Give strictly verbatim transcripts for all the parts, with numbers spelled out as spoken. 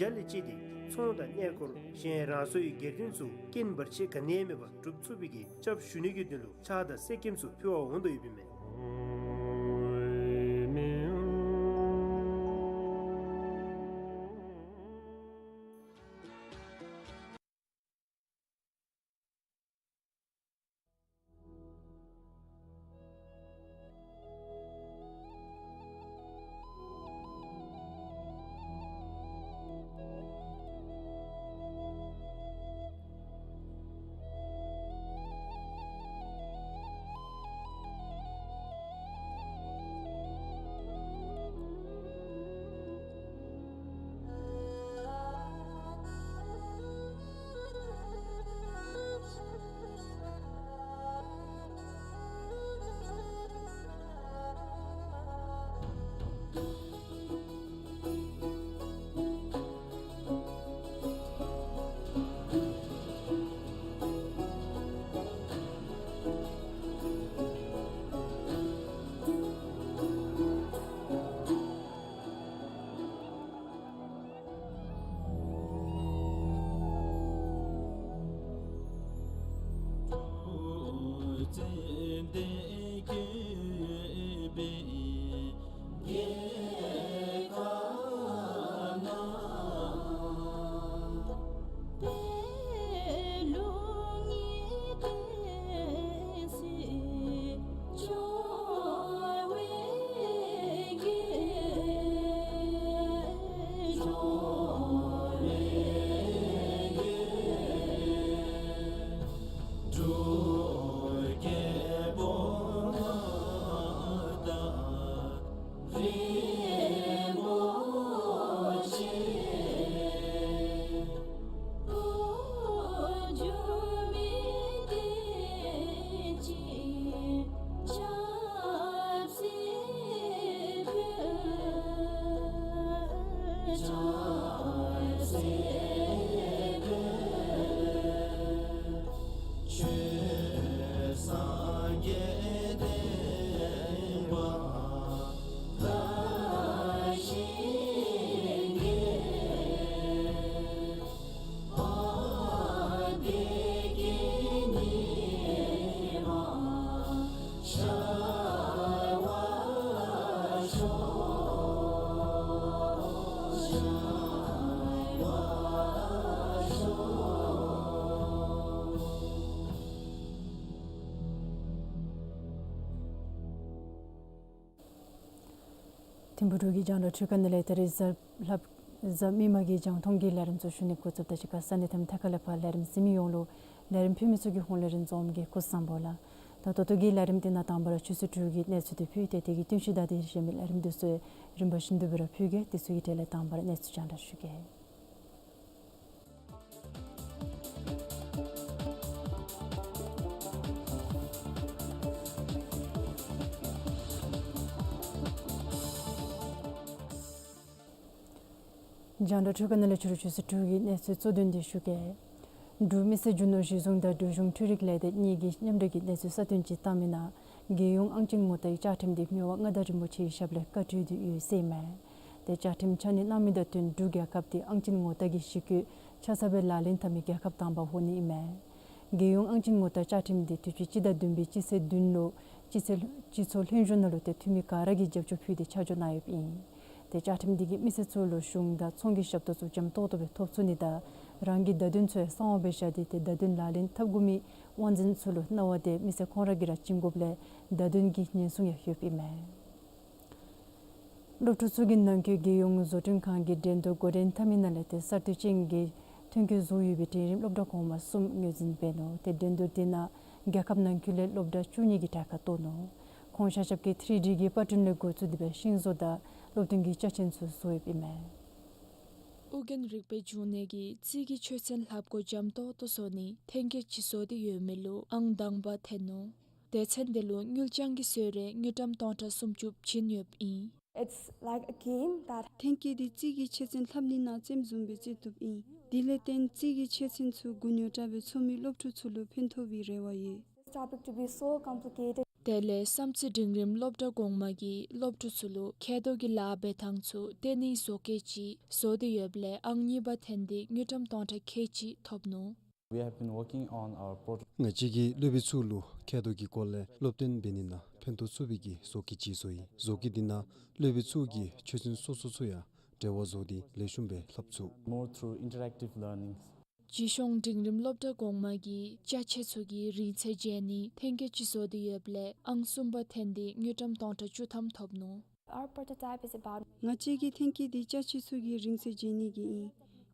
རྒྱ་ལས་ཅི་སྟེ་ཚོང་དང་གནས་སྐོར་གཞན་རང་སོའི་སྒེར་དོན་ཚུ་རྐྱེན་བར་ཆད་ག་ནི་ཡང་མེད་པར་སྒྲུབ་ཚུགས་པའི་གི་སྐྱབས་ཞུ་ནི་གི་དོན་ལུ་ཕྱག་དང་གསེར་སྐྱེམས་ཚུ་ཕུལ་བར་འོང་དོ་ཡོདཔ་ཨིན་མས། ཐིམ་ཕུག་འབྲུག་གི་རྒྱང་བསྒྲགས་འཕྲུལ་ཁང་ནང་ལས་ད་རིས་གཟའ་ལྷག་གཟའ་མིག་དམར་གྱི་རྒྱང་མཐོང་གི་ལས་རིམ་ཚུ་ཞུ་ནི་འགོ་བཙུགསཔ་ད་གཅིག་ཁར་ས་གནས་དང་ཐད་ཀར་ལས་ཕར་ལས་རིམ་གཟིགས་མི་ཡོངས་ལུ་ལས་རིམ་ཕུལ་མི་ཚུ་གི་ཧོངས་ལས་རིན་འཛོམས་ཀྱིས་སྐུ་གཟུགས་བཟང་པོ་ལགས། ད་ད་ལྟོ་གི་ལས་རིམ་འདི་ནང་དང་པ་ར་ཆུ་ཚོད་དྲུག་གི་གནས་ཚུལ་འདི་ཕུལ་ཏེ་དེ་གི་བསྟུན་གཞི་དང་དེ་གཞན་མི་ལས་རིམ་འདི་ཚུ་རིམ་པ་བཞིན་དུ་སྦེ་ར་ཕུལ་གེ། དེ་ཚུ་གི་གྲས་ལས་དང་པ་ར་གནས་ཚུལ་རྒྱང་བསྒྲགས་ཞུ་གེ། རྒྱང་བསྒྲགས་འཕྲུལ་ཁང་ནང་ལས་ཕྱི་རུ་ཆུ་ཚོད་དྲུག་གི་གནས་ཚུལ་གཙོ་དོན་འདི་ཞུ་གེ། འབྲུག་མི་སེར་རྒྱུ་ནོར་གཞི་བཟུང་དང་འབྲུག་གཞུང་འཕྲུལ་རིག་ལས་སྡེ་གཉིས་ཀྱིས་མཉམ་འབྲེལ་གྱི་གནས་ཚུལ་གསར་བཏོན་ཅིག་བཏང་མི་ནང་རྒྱལ་ཡོངས་ཨང་ཅན་ངོ་རྟགས་ཀྱི་བཅའ་ཁྲིམས་འདི་མི་དབང་མངའ་བདག་རིན་པོ་ཆེའི་ཞབས་ལས་བཀའ་འཁྲོལ་དེ་ཡོད་ཟེར་ཨིན་མས། དེ་བཅའ་ཁྲིམས་ཆ་སྙོམས་གནང་མི་དང་བསྟུན་འབྲུག་རྒྱལ་ཁབ་འདི་ཨང་ཅན་ངོ་རྟགས་ཀྱི་གཞི་བཀོད་ཆ་ཚང་སྦེ་ལག་ལེན་འཐབ་མི་རྒྱལ་ཁབ་དང་པ་འོང་ནི་ཨིན་མས། རྒྱལ་ཡོངས་ཨང་ཅན་ངོ་རྟགས་བཅའ་ཁྲིམས་འདི་དུས་ཅི་སྤྱི་ཟླ་བདུན་པའི་སྤྱི་ཚེས་བདུན་ལུ་སྤྱི་ཚེས་སྤྱི་ཚོགས་ལྷན་བཞུགས་ནང་ལུ་ཏེ་འཐུས་མི་ག་ར་གིས་རྒྱབ་སྐྱོར་ཕུལ་ཏེ་ཆ་འཇོག་གནང་ཡོདཔ་ཨིན། ཏེ་བཅའ་ཁྲིམས་འདི་གིས་མི་སེར་ཚུ་ལུ་གཞུང་དང་ཚོང་གི་ཞབས་ཏོག་ཚུ་འཇམ་ཏོག་ཏོ་སྦེ་ཐོབ་ཚུགས་ནི་དང་རང་གི་བརྡ་དོན་ཚུ་ཡང་གསང་བ་སྦེ་བཞག་སྟེ་ཏེ་བརྡ་དོན་ལག་ལེན་འཐབ་དགོ་མི་དབང་འཛིན་ཚུ་ལུ་གནང་བ་དེ་མི་སེར་ཁོང་ར་གིས་ར་བྱིན་དགོཔ་ལས་བརྡ་དོན་གྱི་ཉེན་སྲུང་ཡང་ཡོདཔ་ཨིན་མས། སློབ་ཕྲུག་ཚུ་གིས་ནང་འཁོད་རྒྱལ་ཡོངས་བཟོ་སྐྲུན་ཁང་གི་འགྲན་བསྡུར་འགོ་འདྲེན་འཐབ་མི་ནང་ལས་ཏེ་གསར་གཏོད་ཅན་གྱི་ཐོན་སྐྱེད་བཟོ་ཡོད་པའི་གྲལ་རིམ་སློབ་གྲྭ་གོང་མ་གསུམ་ངོས་འཛིན་འབད་ནུག། ཏེ་འགྲན་བསྡུར་དེ་ནང་རྒྱལ་ཁབ་ནང་འཁོད་ལས་སློབ་གྲྭ་བཅུ་གཉིས་ཀྱིས་གྲལ་ཁར་གཏོགས་ནུག། ཁོང་ཤ་ཞབས་ཀྱིས་ཐི་རི་ཌི་གི་པར་སྐྲུན་ལས་འགོ་བཙུགས་ཏེ་སྦེ་ཤིང་བཟོ་དང་སློབ་སྟོན་གྱི་ཅ་ཆས་ཚུ་བཟོ་ཡོདཔ་ཨིན་མས། ཨོ་རྒྱན་རིག་པའི་འབྱུང་གནས་ཀྱིས་རྩིས་ཀྱི་ཆོས་ཚན་ལྷབ་སྒོ་འཇམ་ཏོག་ཏོ་བཟོ་ནི་ཐོན་སྐྱེད་ཅིག་བཟོ་སྟེ་ཡོད་མི་ལུ་ཨང་དང་པ་ཐོན་ནུག། སྡེ་ཚན་དེ་ལུ་དངུལ་རྐྱང་གི་གསོལ་རས་དངུལ་ཀྲམ་སྟོང་ཕྲག་སུམ་ཅུ་བྱིན་ཡོདཔ་ཨིན། It's like a game that ཐོན་སྐྱེད་འདི་རྩིས་ཀྱི་ཆོས་ཚན་ལྷབ་ནི་ནང་རྩེདམོ་བཟུམ་སྦེ་རྩེ་བཏུབ་ཨིན། དེ་ལས་བརྟེན་རྩིས་ཀྱི་ཆོས་ཚན་ཚུ་གུ་ཉོ་དྲགས་སྦེ་འཚོ་མི་སློབ་ཕྲུག་ཚུ་ལུ་ཕན་ཐོགས་པའི་རེ་བ་ཡོད། This topic to be so complicated. དེ་ལས་བསམ་རྩེ་འབྲིང་རིམ་སློབ་གྲྭ་གོང་མ་གིས་སློབ་ཕྲུག་ཚུ་ལུ་མཁལ་རྡོག་གི་ལཱ་འབད་ཐངས་ཚུ་སྟོན་ནིའི་བཟོ་བཀོད་ཅིག་བཟོ་སྟེ་ཡོདཔ་ལས་ཨང་གཉིས་པ་ཐོན་ཏེ་དངུལ་ཀྲམ་སྟོང་ཕྲག་ཁལ་གཅིག་ཐོབ་ནུག། We have been working on our prot- ང་བཅས་ཀྱིས་སློབ་དཔོན་ཚུ་ལུ་མཁལ་རྡོག་གི་སྐོར་ལས་སློབ་སྟོན་འབད་ནི་ནང་ཕན་ཐོགས་ཚུགས་པའི་གི་བཟོ་བཀོད་ཅིག་བཟོ་ཡི། བཟོ་བཀོད་འདི་ནང་སློབ་དཔོན་ཚུ་གིས་ཆོས་ཚན་སོ་སོ་ཚུ་ཡང་འབྲེལ་བ་བཟོ་སྟེ་ལེགས་ཤོམ་སྦེ་ལྷབ་ཚུགས། More through interactive learnings. སྦྱིས་གཤོངས་འབྲིང་རིམ་སློབ་གྲྭ་གོང་མ་གིས་ཅ་ཆས་ཚུ་གི་རིང་ཚད་འཇལ་ནིའི་ཐོན་སྐྱེད་ཅིག་བཟོ་སྟེ་ཡོདཔ་ལས་ཨང་གསུམ་པ་ཐོན་ཏེ་དངུལ་ཀྲམ་སྟོང་ཕྲག་བཅུ་ཐམ་ཐོབ་ནུག། Our prototype is about ང་བཅས་ཀྱི་ཐོན་སྐྱེད་འདི་ཅ་ཆས་ཚུ་གི་རིང་ཚད་འཇལ་ནི་གི་ཨིན།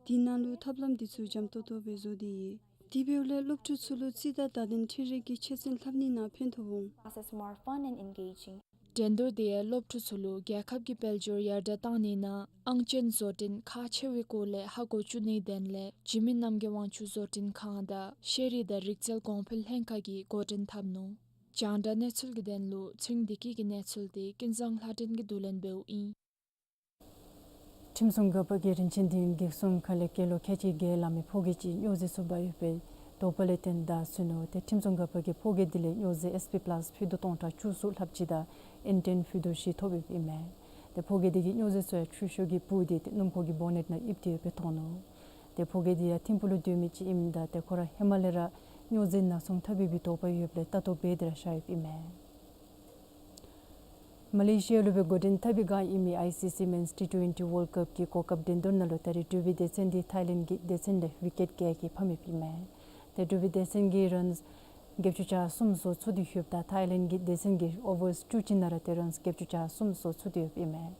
དེ་ནང་ལུ་ཐབས་ལམ་འདི་ཚུ་འཇམ་ཏོག་ཏོ་སྦེ་བཟོ་སྟེ་ཡོད། དེ་འབདཝ་ལས་སློབ་ཕྲུག་ཚུ་ལུ་རྩིས་དང་བརྡ་དོན་འཕྲུལ་རིག་གི་ཆོས་ཚན་ལྷབ་ནི་ནང་ཕན་ཐོགས་འོང་། Classes more fun and engaging. འགྲན་བསྡུར་འདི་ཡང་སློབ་ཕྲུག་ཚུ་ལུ་རྒྱལ་ཁབ་ཀྱི་དཔལ་འབྱོར་ཡར་དྲག་གཏང་ནི་ནང་ཨང་ཅན་བཟོ་སྐྲུན་ཁག་ཆེ་བའི་སྐོར་ལས་ཧ་གོ་བཅུག་ནིའི་དོན་ལས་འཇིགས་མེད་རྣམ་རྒྱལ་དབང་ཕྱུག་བཟོ་སྐྲུན་ཁང་དང་ཤེས་རིག་དང་རིག་རྩལ་གོང་འཕེལ་ལྷན་ཁག་གིས་འགོ་འདྲེན་འཐབ་ནུག། རྒྱང་བསྒྲགས་གནས་ཚུལ་གྱི་དོན་ལུ་ཚེ་རིང་བདེ་སྐྱིད་ཀྱི་གནས་ཚུལ་དེ་ཀུན་བཟང་ལྷ་སྒྲོན་གྱིས་བསྡུ་ལེན་འབདཝ་ཨིན། ཁྲིམས་སྲུང་འགག་པ་གིས་རིན་ཆེན་སྡིངས་གེགས་སྲུང་ཁང་ལས་སྐྱེས་ལོ་ཁལ་གཅིག་བརྒལ་སླབ་མི་ཕོ་རྒས་ཅིག་སྨྱོ་རྫས་ཚུ་འབག་ཡོད་པའི་དོགས་པ་ལས་བརྟེན་བདའ་ཟུན་ནུག། ཏེ་ཁྲིམས་སྲུང་འགག་པ་གིས་ཕོ་རྒས་དེ་ལས་སྨྱོ་རྫས་ཨེས་པི་པ་ལཱསི་ཕུད་རྡོག་སྟོང་ཕྲག་བཅུ་གསུམ་ལྷགཔ་ཅིག་དང་ཨེན་ཊེན་ཕུད་རྡོག་བཞི་ཐོབ་ཡོདཔ་ཨིན་མས། ཏེ་ཕོ་རྒས་དེ་གིས་སྨྱོ་རྫས་ཚུ་ཡང་ཆུ་ཤོག་གིས་སྤུར་ཏེ་ཏེ་སྣུམ་འཁོར་གྱི་བོ་ནེཊ་ནང་ཡིབ་སྟེ་ཡོད་པའི་མཐོང་ནུག། ཏེ་ཕོ་རྒས་དེ་ཡང་ཐིམ་ཕུག་ལུ་སྡོད་མི་ཅིག་ཨིནམ་ད་ཏེ་ཁོ་ར་ཧེ་མ་ལས་ར་སྨྱོ་རྫས་ནག་ཚོང་འཐབ་ཡོད་པའི་དོགས་པ་ཡོདཔ་ལས་ལྟ་རྟོག་འབད་དེ་ར་བཞག་ཡོདཔ་ཨིན་མས། མ་ལེ་ཤི་ཡ་ལུ་སྦེ་འགོ་འདྲེན་འཐབ་པའི་སྒང་ཨིན་མི་ཨའི་སི་སི་མེནསི་ཊི་ཊུ་ཝེན་ཊི་ཝཱལཌ་ཀཔ་གི་གོ་སྐབས་འགྲན་བསྡུར་ནང་ལུ་ད་རེས་འབྲུག་པའི་སྡེ་ཚན་འདི་ཐའི་ལེནཌ་གི་སྡེ་ཚན་ལས་ཝི་ཀེཊ་བརྒྱད་ཀྱིས་ཕམ་ཡོདཔ་ཨིན་མས། ཏེ་འབྲུག་པའི་སྡེ་ཚན་གྱིས་རཱནསི་བརྒྱད་ཅུ་གྱ་གསུམ་བཟོ་ཚུགས་ཏེ་ཡོདཔ་ད་ཐའི་ལེནཌ་གི་སྡེ་ཚན་གྱིས་ཨོ་ཝརསི་བཅུ་གཅིག་ནང་ར་ཏེ་རཱནསི་བརྒྱད་ཅུ་གྱ་གསུམ་བཟོ་ཚུགས་ཏེ་ཡོདཔ་ཨིན་མས།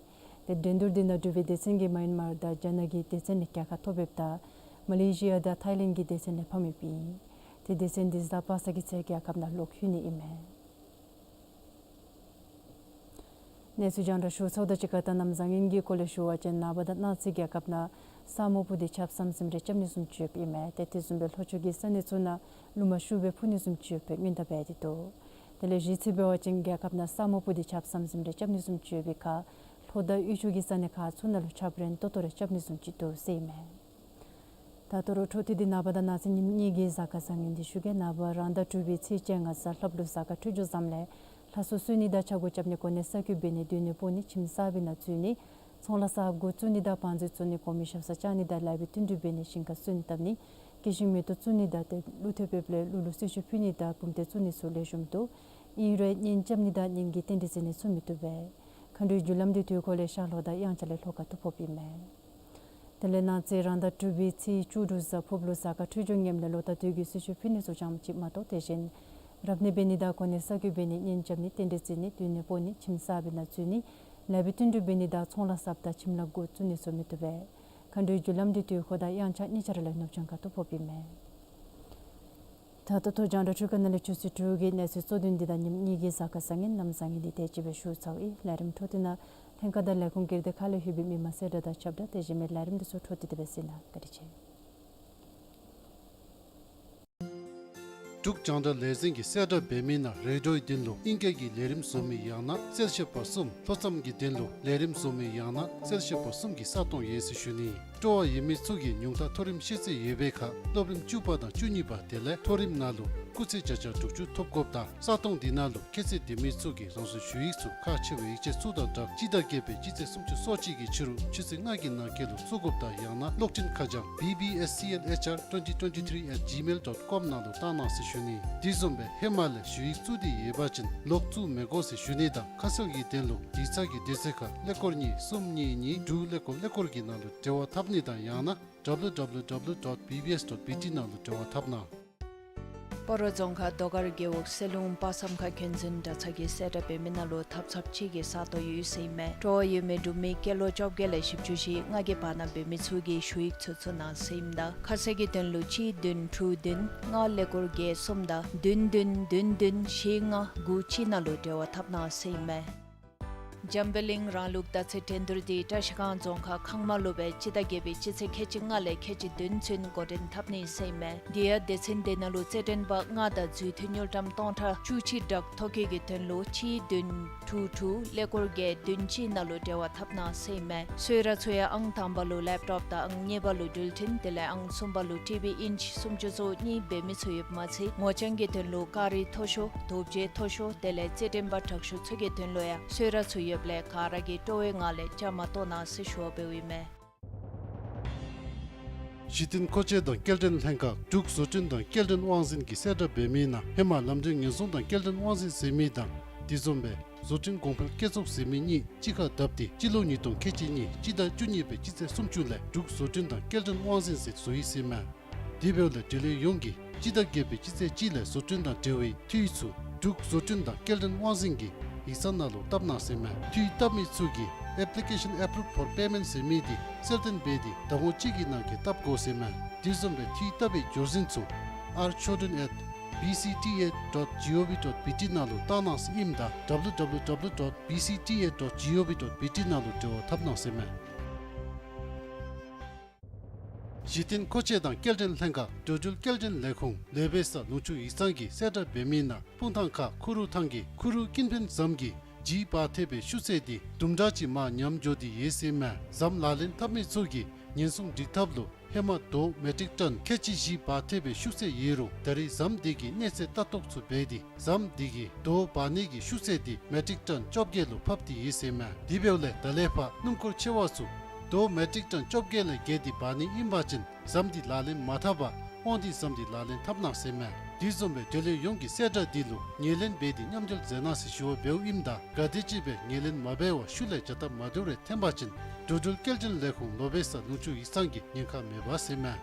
ཏེ་འགྲན་བསྡུར་འདི་ནང་འབྲུག་པའི་སྡེ་ཚན་གྱིས་མཱ་ཡན་མར་དང་རྒྱ་ནག་གི་སྡེ་ཚན་ལས་རྒྱལ་ཁ་ཐོབ་ཡོདཔ་ད་མ་ལེ་ཤི་ཡ་དང་ཐའི་ལེནཌ་གི་སྡེ་ཚན་ལས་ཕམ་ཡོདཔ་ཨིན། ཏེ་སྡེ་ཚན་འདི་གཟའ་པ་སངས་ཀྱི་ཚེས་བརྒྱད་ཁབ་ནང་ལོག་ལྷོད་ནི་ཨིན་མས། གནས་ཚུལ་རྒྱང་བསྒྲགས་ཞུ་ཚརཝ་དང་གཅིག་ཁར་ད་གནམ་བཟང་ངན་གྱི་སྐོར་ལས་ཞུ་བ་ཅིན་ནངས་པ་དང་གནངས་ཚེ་རྒྱལ་ཁབ་ནང་ས་སྨུག་སྤུབས་ཏེ་ཆརཔ་ཟམ་ཟིམ་རེ་རྐྱབ་ནི་བཟུམ་ཅིག་ཡོདཔ་ཨིན་མས། ཏེ་དེ་བཟུམ་སྦེ་ལྷོ་ཕྱོགས་ཀྱི་ས་གནས་ཚུ་ནང་རླུང་མ་ཤུགས་སྦེ་འཕུ་ནི་བཟུམ་ཅིག་ཡོད་པའི་སྔོན་བརྡ་འབད་དེ་འདུག། དེ་ལས་གཞེས་ཚེས་འབད་བ་ཅིན་རྒྱལ་ཁབ་ནང་ས་སྨུག་སྤུབས་ཏེ་ཆརཔ་ཟམ་ཟིམ་རེ་རྐྱབ་ནི་བཟུམ་ཅིག་ཡོད་པའི་ཁར་ལྷོ་དང་དབུས་ཕྱོགས་ཀྱི་ས་གནས་ཁག་ཚུ་ནང་ལུ་ཆརཔ་རན་ཏོག་ཏོ་རེ་རྐྱབ་ནི་བཟུམ་ཅིག་འདུག་ཟེར་ཨིན་མས། ད་ལྟོ་ར་འཕྲོ་མཐུད་དེ་ནངས་པ་དང་གནངས་ཚེ་ཉིནམ་གཉིས་ཀྱི་གཟའ་སྐར་བཟང་ངན་འདི་ཞུ་གེ། ནངས་པ་རང་ཟླ་དྲུག་པའི་ཚེས་བཅོ་ལྔ་གཟའ་ལྷགཔ་ལུ་གཟའ་སྐར་འཕྲོད་སྦྱོར་བཟངམ་ལས་ལྷ་གསོལ་གསོལ་ནི་དང་ཕྱག་སྒོ་རྐྱབ་ནི་གོ་གནས་བསགས་རྒྱུ་འབད་ནི་སྡོད་ནི་སྤོ་ནི་ཁྱིམ་གསརཔ་ནང་འཛུལ་ནི་ཚོང་ལཱ་གསརཔ་འགོ་བཙུགས་ནི་དང་བང་མཛོད་བཙུགས་ནི་གོང་མའི་ཞབས་སར་བཅར་ནི་དང་ལེགས་པའི་བསྟུན་གྲོས་འབད་ནི་ཞིང་ཁར་སོན་བཏབ་ནི་སྐྱེ་ཤིང་མེ་ཏོག་བཙུགས་ནི་དང་ཏེ་ཀླུ་ཐེབས་འབདཝ་ལས་ཀླུ་ལུ་གསོལ་མཆོད་ཕུལ་ནི་དང་བུམ་ཐེབས་བཙུགས་ནི་ཚུ་ལེགས་ཤོམ་འདུག། ཨིན་རུང་གཉེན་རྐྱབ་ནི་དང་གཉེན་གྱི་རྟེན་འབྲེལ་བརྩི་ནི་ཚུ་མི་བཏུབ་པས། མཁའ་འགྲོའི་རྒྱུ་ལམ་འདི་དུས་འཁོར་ལས་ཤར་ལྷོ་དང་དབྱངས་འཆར་ལས་ལྷོ་ཁ་ཐུག་ཕོགཔ་ཨིན་མས། དེ་ལས་གནངས་ཚེ་རང་ཟླ་དྲུག་པའི་ཚེས་བཅུ་དྲུག་གཟའ་ཕུརཔ་ལུ་གཟའ་སྐར་འཕྲོད་སྦྱོར་ངནམ་ལས་ལོ་རྟག་དུས་ཀྱི་གསོལ་མཆོད་ཕུལ་ནི་ཚུ་ཙམ་ཅིག་མ་གཏོགས་དེ་བཞིན་རབ་གནས་འབད་ནི་དང་གོ་གནས་གསར་བསྐོ་འབད་ནི་གཉེན་རྐྱབ་ནི་རྟེན་འབྲེལ་བརྩི་ནི་སྡོད་ནི་སྤོ་ནི་ཁྱིམ་གསརཔ་ནང་འཛུལ་ནི་ལེགས་པའི་བསྟུན་གྲོས་འབད་ནི་དང་ཚོང་ལཱ་གསརཔ་དང་ཁྱིམ་ལཱ་འགོ་བཙུགས་ནི་ཚུ་མི་བཏུབ་པས། མཁའ་འགྲོའི་རྒྱུ་ལམ་འདི་དུས་འཁོར་དང་དབྱངས་འཆར་གཉིས་ཆ་ར་ལས་ནུབ་བྱང་ཁ་ཐུག་ཕོགཔ་ཨིན་མས། ད་ལྟོ་རྒྱང་བསྒྲགས་འཕྲུལ་ཁང་ནང་ལས་ཆུ་ཚོད་དྲུག་གི་གནས་ཚུལ་གཙོ་དོན་འདི་དང་ཉིནམ་གཉིས་ཀྱི་གཟའ་སྐར་བཟང་ངན་གནམ་བཟང་ངན་འདི་དེ་ཅིག་སྦེ་ཞུ་ཚརཝ་ཨིན། ལས་རིམ་འཕྲོ་མཐུད་ནང་ལྷན་ཁག་དང་ལས་ཁུངས་སྒེར་སྡེ་ཁག་ལས་ལྷོད་པའི་མི་མང་གསལ་བསྒྲགས་དང་ཁྱབ་བསྒྲགས་དེ་བཞིན་མི་ལས་རིམ་འདི་ཚུ་འཕྲོ་མཐུད་དེ་སྦེ་གཟིགས་གནང་། བཀའ་དྲིན་ཆེ། འབྲུག་རྒྱང་བསྒྲགས་ལས་འཛིན་གྱིས་གསལ་བསྒྲགས་འབད་མི་ནང་རེ་ཌིའོའི་དོན་ལུ་ཨིང་སྐད་ཀྱི་ལས་རིམ་བཟོ་མི་ཡང་ན་གསལ་བཤད་པ་གསུམ། ལྷོ་མཚམས་ཀྱི་དོན་ལུ་ལས་རིམ་བཟོ་མི་ཡང་ན་གསལ་བཤད་པ་གསུམ་གྱི་ས་སྟོང་ཡོད་ཟེར་ཞུ་ནི། སྤྲོ་བ་ཡོད་མི་ཚུ་གིས་ཉུང་མཐའ་མཐོ་རིམ་ཤེས་ཚད་ཡོད་པའི་ཁར་སློབ་རིམ་བཅུ་པ་དང་བཅུ་གཉིས་པ་དེ་ལས་མཐོ་རིམ་ནང་ལུ་སྐུགས་ཚད་བརྒྱ་ཆ་དྲུག་ཅུ་ཐོབ་དགོཔ་དང་ས་སྟོང་འདི་ནང་ལུ་ཁྱད་ཚད་ལྡན་མི་ཚུ་གིས་རང་སོའི་ཞུ་ཡིག་ཚུ་ཁག་ཆེ་བའི་ཡིག་ཆ་ཚུ་དང་སྦྲགས་སྤྱི་ཟླ་བརྒྱད་པའི་སྤྱི་ཚེས་སུམ་ཅུ་སོ་གཅིག་གི་ཕྱི་རུ་ཆུ་ཚོད་ལྔ་གི་ནང་འཁོད་ལུ་བཙུགས་དགོཔ་དང་ཡང་ན་གློག་འཕྲིན་ཁ་བྱང་B B S C L H R twenty twenty-three at gmail dot com ནང་ལུ་བཏང་གནང་ཟེར་ཞུ་ནི། དེ་བཟུམ་སྦེ་ཧེ་མ་ལས་ཞུ་ཡིག་བཙུགས་ཏེ་ཡོད་པ་ཅིན་ལོག་བཙུགས་མི་དགོ་ཟེར་ཞུ་ནི་དང་ཁ་གསལ་གྱི་དོན་ལུ་ཡིག་ཚང་གི་དུས་ཚོད་ཁར་ཀླད་ཀོར་གཉིས་གསུམ་གཉིས་གཉིས་དྲུག་ཀླད་ཀོར་ཀླད་ཀོར་གྱི་ནང་ལུ་འབྲེལ་བ་འཐབ་ནི་དང་ཡང་ན་W W W dot B B S dot B T ནང་ལུ་འབྲེལ་བ་འཐབ་གནང་། སྤ་རོ་རྫོང་ཁག་རྡོ་དཀར་རྒེད་འོག་གསེར་ལུང་དཔག་བསམ་ཁ་མཁན་ཚུན་དྲག་ཚར་གྱི་གསལ་བསྒྲགས་འབད་མི་ནང་ལུ་ཐབ་ཚངཔ་ཅིག་གི་ས་སྟོང་ཡོད་ཟེར་ཨིན་མས། སྤྲོ་བ་ཡོད་མི་འབྲུག་མི་སྐྱེས་ལོ་བཅོ་བརྒྱད་ལས་བཞི་བཅུ་ཞེ་ལྔ་གི་བར་ན་འབད་མི་ཚུ་གིས་ཞུ་ཡིག་ཚུ་བཙུགས་གནང་ཟེར་ཨིནམ་ད་ཁ་གསལ་གྱི་དོན་ལུ་གཅིག་བདུན་དྲུག་བདུན་ལྔ་ཀླད་ཀོར་བརྒྱད་གསུམ་དང་བདུན་བདུན་བདུན་བདུན་བཞི་ལྔ་དགུ་གཅིག་ནང་ལུ་འབྲེལ་བ་འཐབ་གནང་ཟེར་ཨིན་མས། འཇམ་དཔལ་གླིང་རང་ལུགས་ཟླ་ཚེས་འགྲན་བསྡུར་འདི་བཀྲ་ཤིས་སྒང་རྫོང་ཁག་ཁང་མ་ལུ་སྦེ་སྤྱི་ཟླ་བརྒྱད་པའི་སྤྱི་ཚེས་ཁལ་གཅིག་ལྔ་ལས་ཁལ་གཅིག་བདུན་ཚུན་འགོ་འདྲེན་འཐབ་ནི་ཟེར་ཨིན་མས། དེ་ཡང་སྡེ་ཚན་དེ་ནང་ལུ་རྩེད་འགྲན་པ་ལྔ་དང་འཛུལ་མཐུད་དངུལ་ཀྲམ་སྟོང་ཕྲག་བཅུ་གཅིག་སྦྲག་ཐོ་བཀོད་ཀྱི་དོན་ལུ་གཅིག་བདུན་དྲུག་དྲུག་ཀླད་ཀོར་བརྒྱད་བདུན་གཅིག་ནང་ལུ་འབྲེལ་བ་འཐབ་གནང་ཟེར་ཨིན་མས། གསོལ་རས་ཚུ་ཡང་ཨང་དང་པ་ལུ་ལེབ་ཊོབ་དང་ཨང་གཉིས་པ་ལུ་འགྲུལ་འཕྲིན་དེ་ལས་ཨང་གསུམ་པ་ལུ་ཊི་བི་ཨིན་ཅི་སུམ་ཅུ་སོ་གཉིས་འབད་མི་ཚུ་ཡོདཔ་མ་ཚད་ངོ་རྐྱང་གི་དོན་ལུ་ཀ་རི་མཐོ་ཤོས་དོ་བརྗེ་མཐོ་ཤོས་དེ་ལས་རྩེད་འགྲན་པ་དྲག་ཤོས་ཚུ་གི་དོན་ལུ་ཡང་གསོལ་རས་ཚུ་ཡོདཔ་ལས་ག་ར་གིས་སྤྲོ་བའི་ངང་ལས་བཅའ་མར་གཏོགས་གནང་ཟེར་ཞུ་བ་འབདཝ་ཨིན་མས། གཞི་རྟེན་མཁོ་ཆས་དང་སྐྱེལ་འདྲེན་ལྷན་ཁག་འབྲུག་བཟོ་སྐྲུན་དང་སྐྱེལ་འདྲེན་དབང་འཛིན་གྱིས་གསལ་བསྒྲགས་འབད་མི་ནང་ཧེ་མ་ལམ་འགྲུལ་ཉེན་སྲུང་དང་སྐྱེལ་འདྲེན་དབང་འཛིན་ཟེར་མི་དང་དེ་བཟུམ་སྦེ་བཟོ་སྐྲུན་གོང་འཕེལ་སྐྱེད་ཚོགས་ཟེར་མི་གཉིས་གཅིག་ཁར་བསྡབས་ཏེ་སྤྱི་ལོ་ཉིས་སྟོང་ཁལ་གཅིག་གཉིས་སྤྱི་ཟླ་བཅུ་གཉིས་པའི་སྤྱི་ཚེས་སུམ་ཅུ་ལས་འབྲུག་བཟོ་སྐྲུན་དང་སྐྱེལ་འདྲེན་དབང་འཛིན་ཟེར་བཟོ་ཡི་ཟེར་མས། དེ་འབདཝ་ལས་འབྲེལ་ཡོད་ཡོངས་ཀྱིས་སྤྱི་ཟླ་བརྒྱད་པའི་སྤྱི་ཚེས་གཅིག་ལས་བཟོ་སྐྲུན་དང་འབྲེལ་བའི་འཐུས་ཚུ་འབྲུག་བཟོ་སྐྲུན་དང་སྐྱེལ་འདྲེན་དབང་འཛིན་གྱི་ཡིག་ཚང་ནང་ལུ་བཏབ་གནང་ཟེར་མས། འཐུས་བཏབ་མི་ཚུ་གིས་Application Approved for Payment ཟེར་མི་འདི་གསལ་སྟོན་འབད་དེ་ཟླ་ངོ་གཅིག་གི་ནང་འཁོད་བཏབ་དགོ་ཟེར་མས། དེ་བཟུམ་སྦེ་འཐུས་བཏབ་པའི་འབྱོར་འཛིན་ཚུ་R Chodron at B C T A dot G O V dot B T ནང་ལུ་བཏང་གནང་ཟེར་ཨིནམ་ད་W W W dot B C T A dot G O V dot B T ནང་ལུ་འབྲེལ་བ་འཐབ་གནང་ཟེར་མས། གཞི་རྟེན་མཁོ་ཆས་དང་སྐྱེལ་འདྲེན་ལྷན་ཁག་འགྲོ་འགྲུལ་སྐྱེལ་འདྲེན་ལས་ཁུངས་ལོ་པེ་ས་ལུང་ཕྱོགས་ཡིག་ཚང་གིས་གསལ་བསྒྲགས་འབད་མི་ནང་སྤུངས་ཐང་ཁ་ཁུ་རུ་ཐང་གི་ཁུ་རུ་ཀུན་ཕན་ཟམ་གྱི་ལྗིད་འབག་ཐེབས་པའི་ཤུགས་ཚད་འདི་དུམ་གྲ་ཅིག་མར་ཉམས་འགྱོ་སྟེ་ཡོད་ཟེར་མས། ཟམ་ལག་ལེན་འཐབ་མི་ཚུ་གིས་ཉེན་སྲུང་སྒྲིག་ཐབས་ལུ་ཧེ་མ་རྡོ་མེ་ཊིག་ཊོན་ཁལ་གཅིག་བཞི་འབག་ཐེབས་པའི་ཤུགས་ཚད་ཡོད་རུང་ད་རེས་ཟམ་འདི་གི་གནས་ཚད་ལྟ་རྟོག་ཚུ་འབད་དེ་ཟམ་འདི་གི་རྡོ་འབག་ནི་གི་ཤུགས་ཚད་འདི་མེ་ཊིག་ཊོན་བཅོ་བརྒྱད་ལུ་ཕབ་སྟེ་ཡོད་ཟེར་མས། དེ་འབདཝ་ལས་ད་ལས་ཕར་སྣུམ་འཁོར་ཆེ་བ་ཚུ་རྡོ་མེ་ཊིག་ཊོན་བཅོ་བརྒྱད་ལས་བརྒལ་ཏེ་འབག་ནི་ཨིན་པ་ཅིན་ཟམ་འདི་ལག་ལེན་མ་འཐབ་པར་དབང་འདུས་ཟམ་འདི་ལག་ལེན་འཐབ་གནང་ཟེར་མས། དེ་བཟུམ་སྦེ་འབྲེལ་ཡོད་ཡོངས་ཀྱིས་གསལ་བསྒྲགས་འདི་ལུ་ངོས་ལེན་འབད་དེ་མཉམ་འབྲེལ་མཛད་གནང་ཟེར་ཞུ་བ་འབདཝ་ཨིནམ་ད་ག་དེམ་ཅིག་སྦེ་ངོས་ལེན་མ་འབད་བར་ཤུལ་ལས་བྱ་སྟབས་མ་བདེཝ་རེ་འཐོན་པ་ཅིན་འགྲོ་འགྲུལ་སྐྱེལ་འདྲེན་ལས་ཁུངས་ལོ་པེ་ས་ལུང་ཕྱོགས་ཡིག་ཚང་གིས་ཉེན་ཁ་མེད་པ་ཟེར་མས།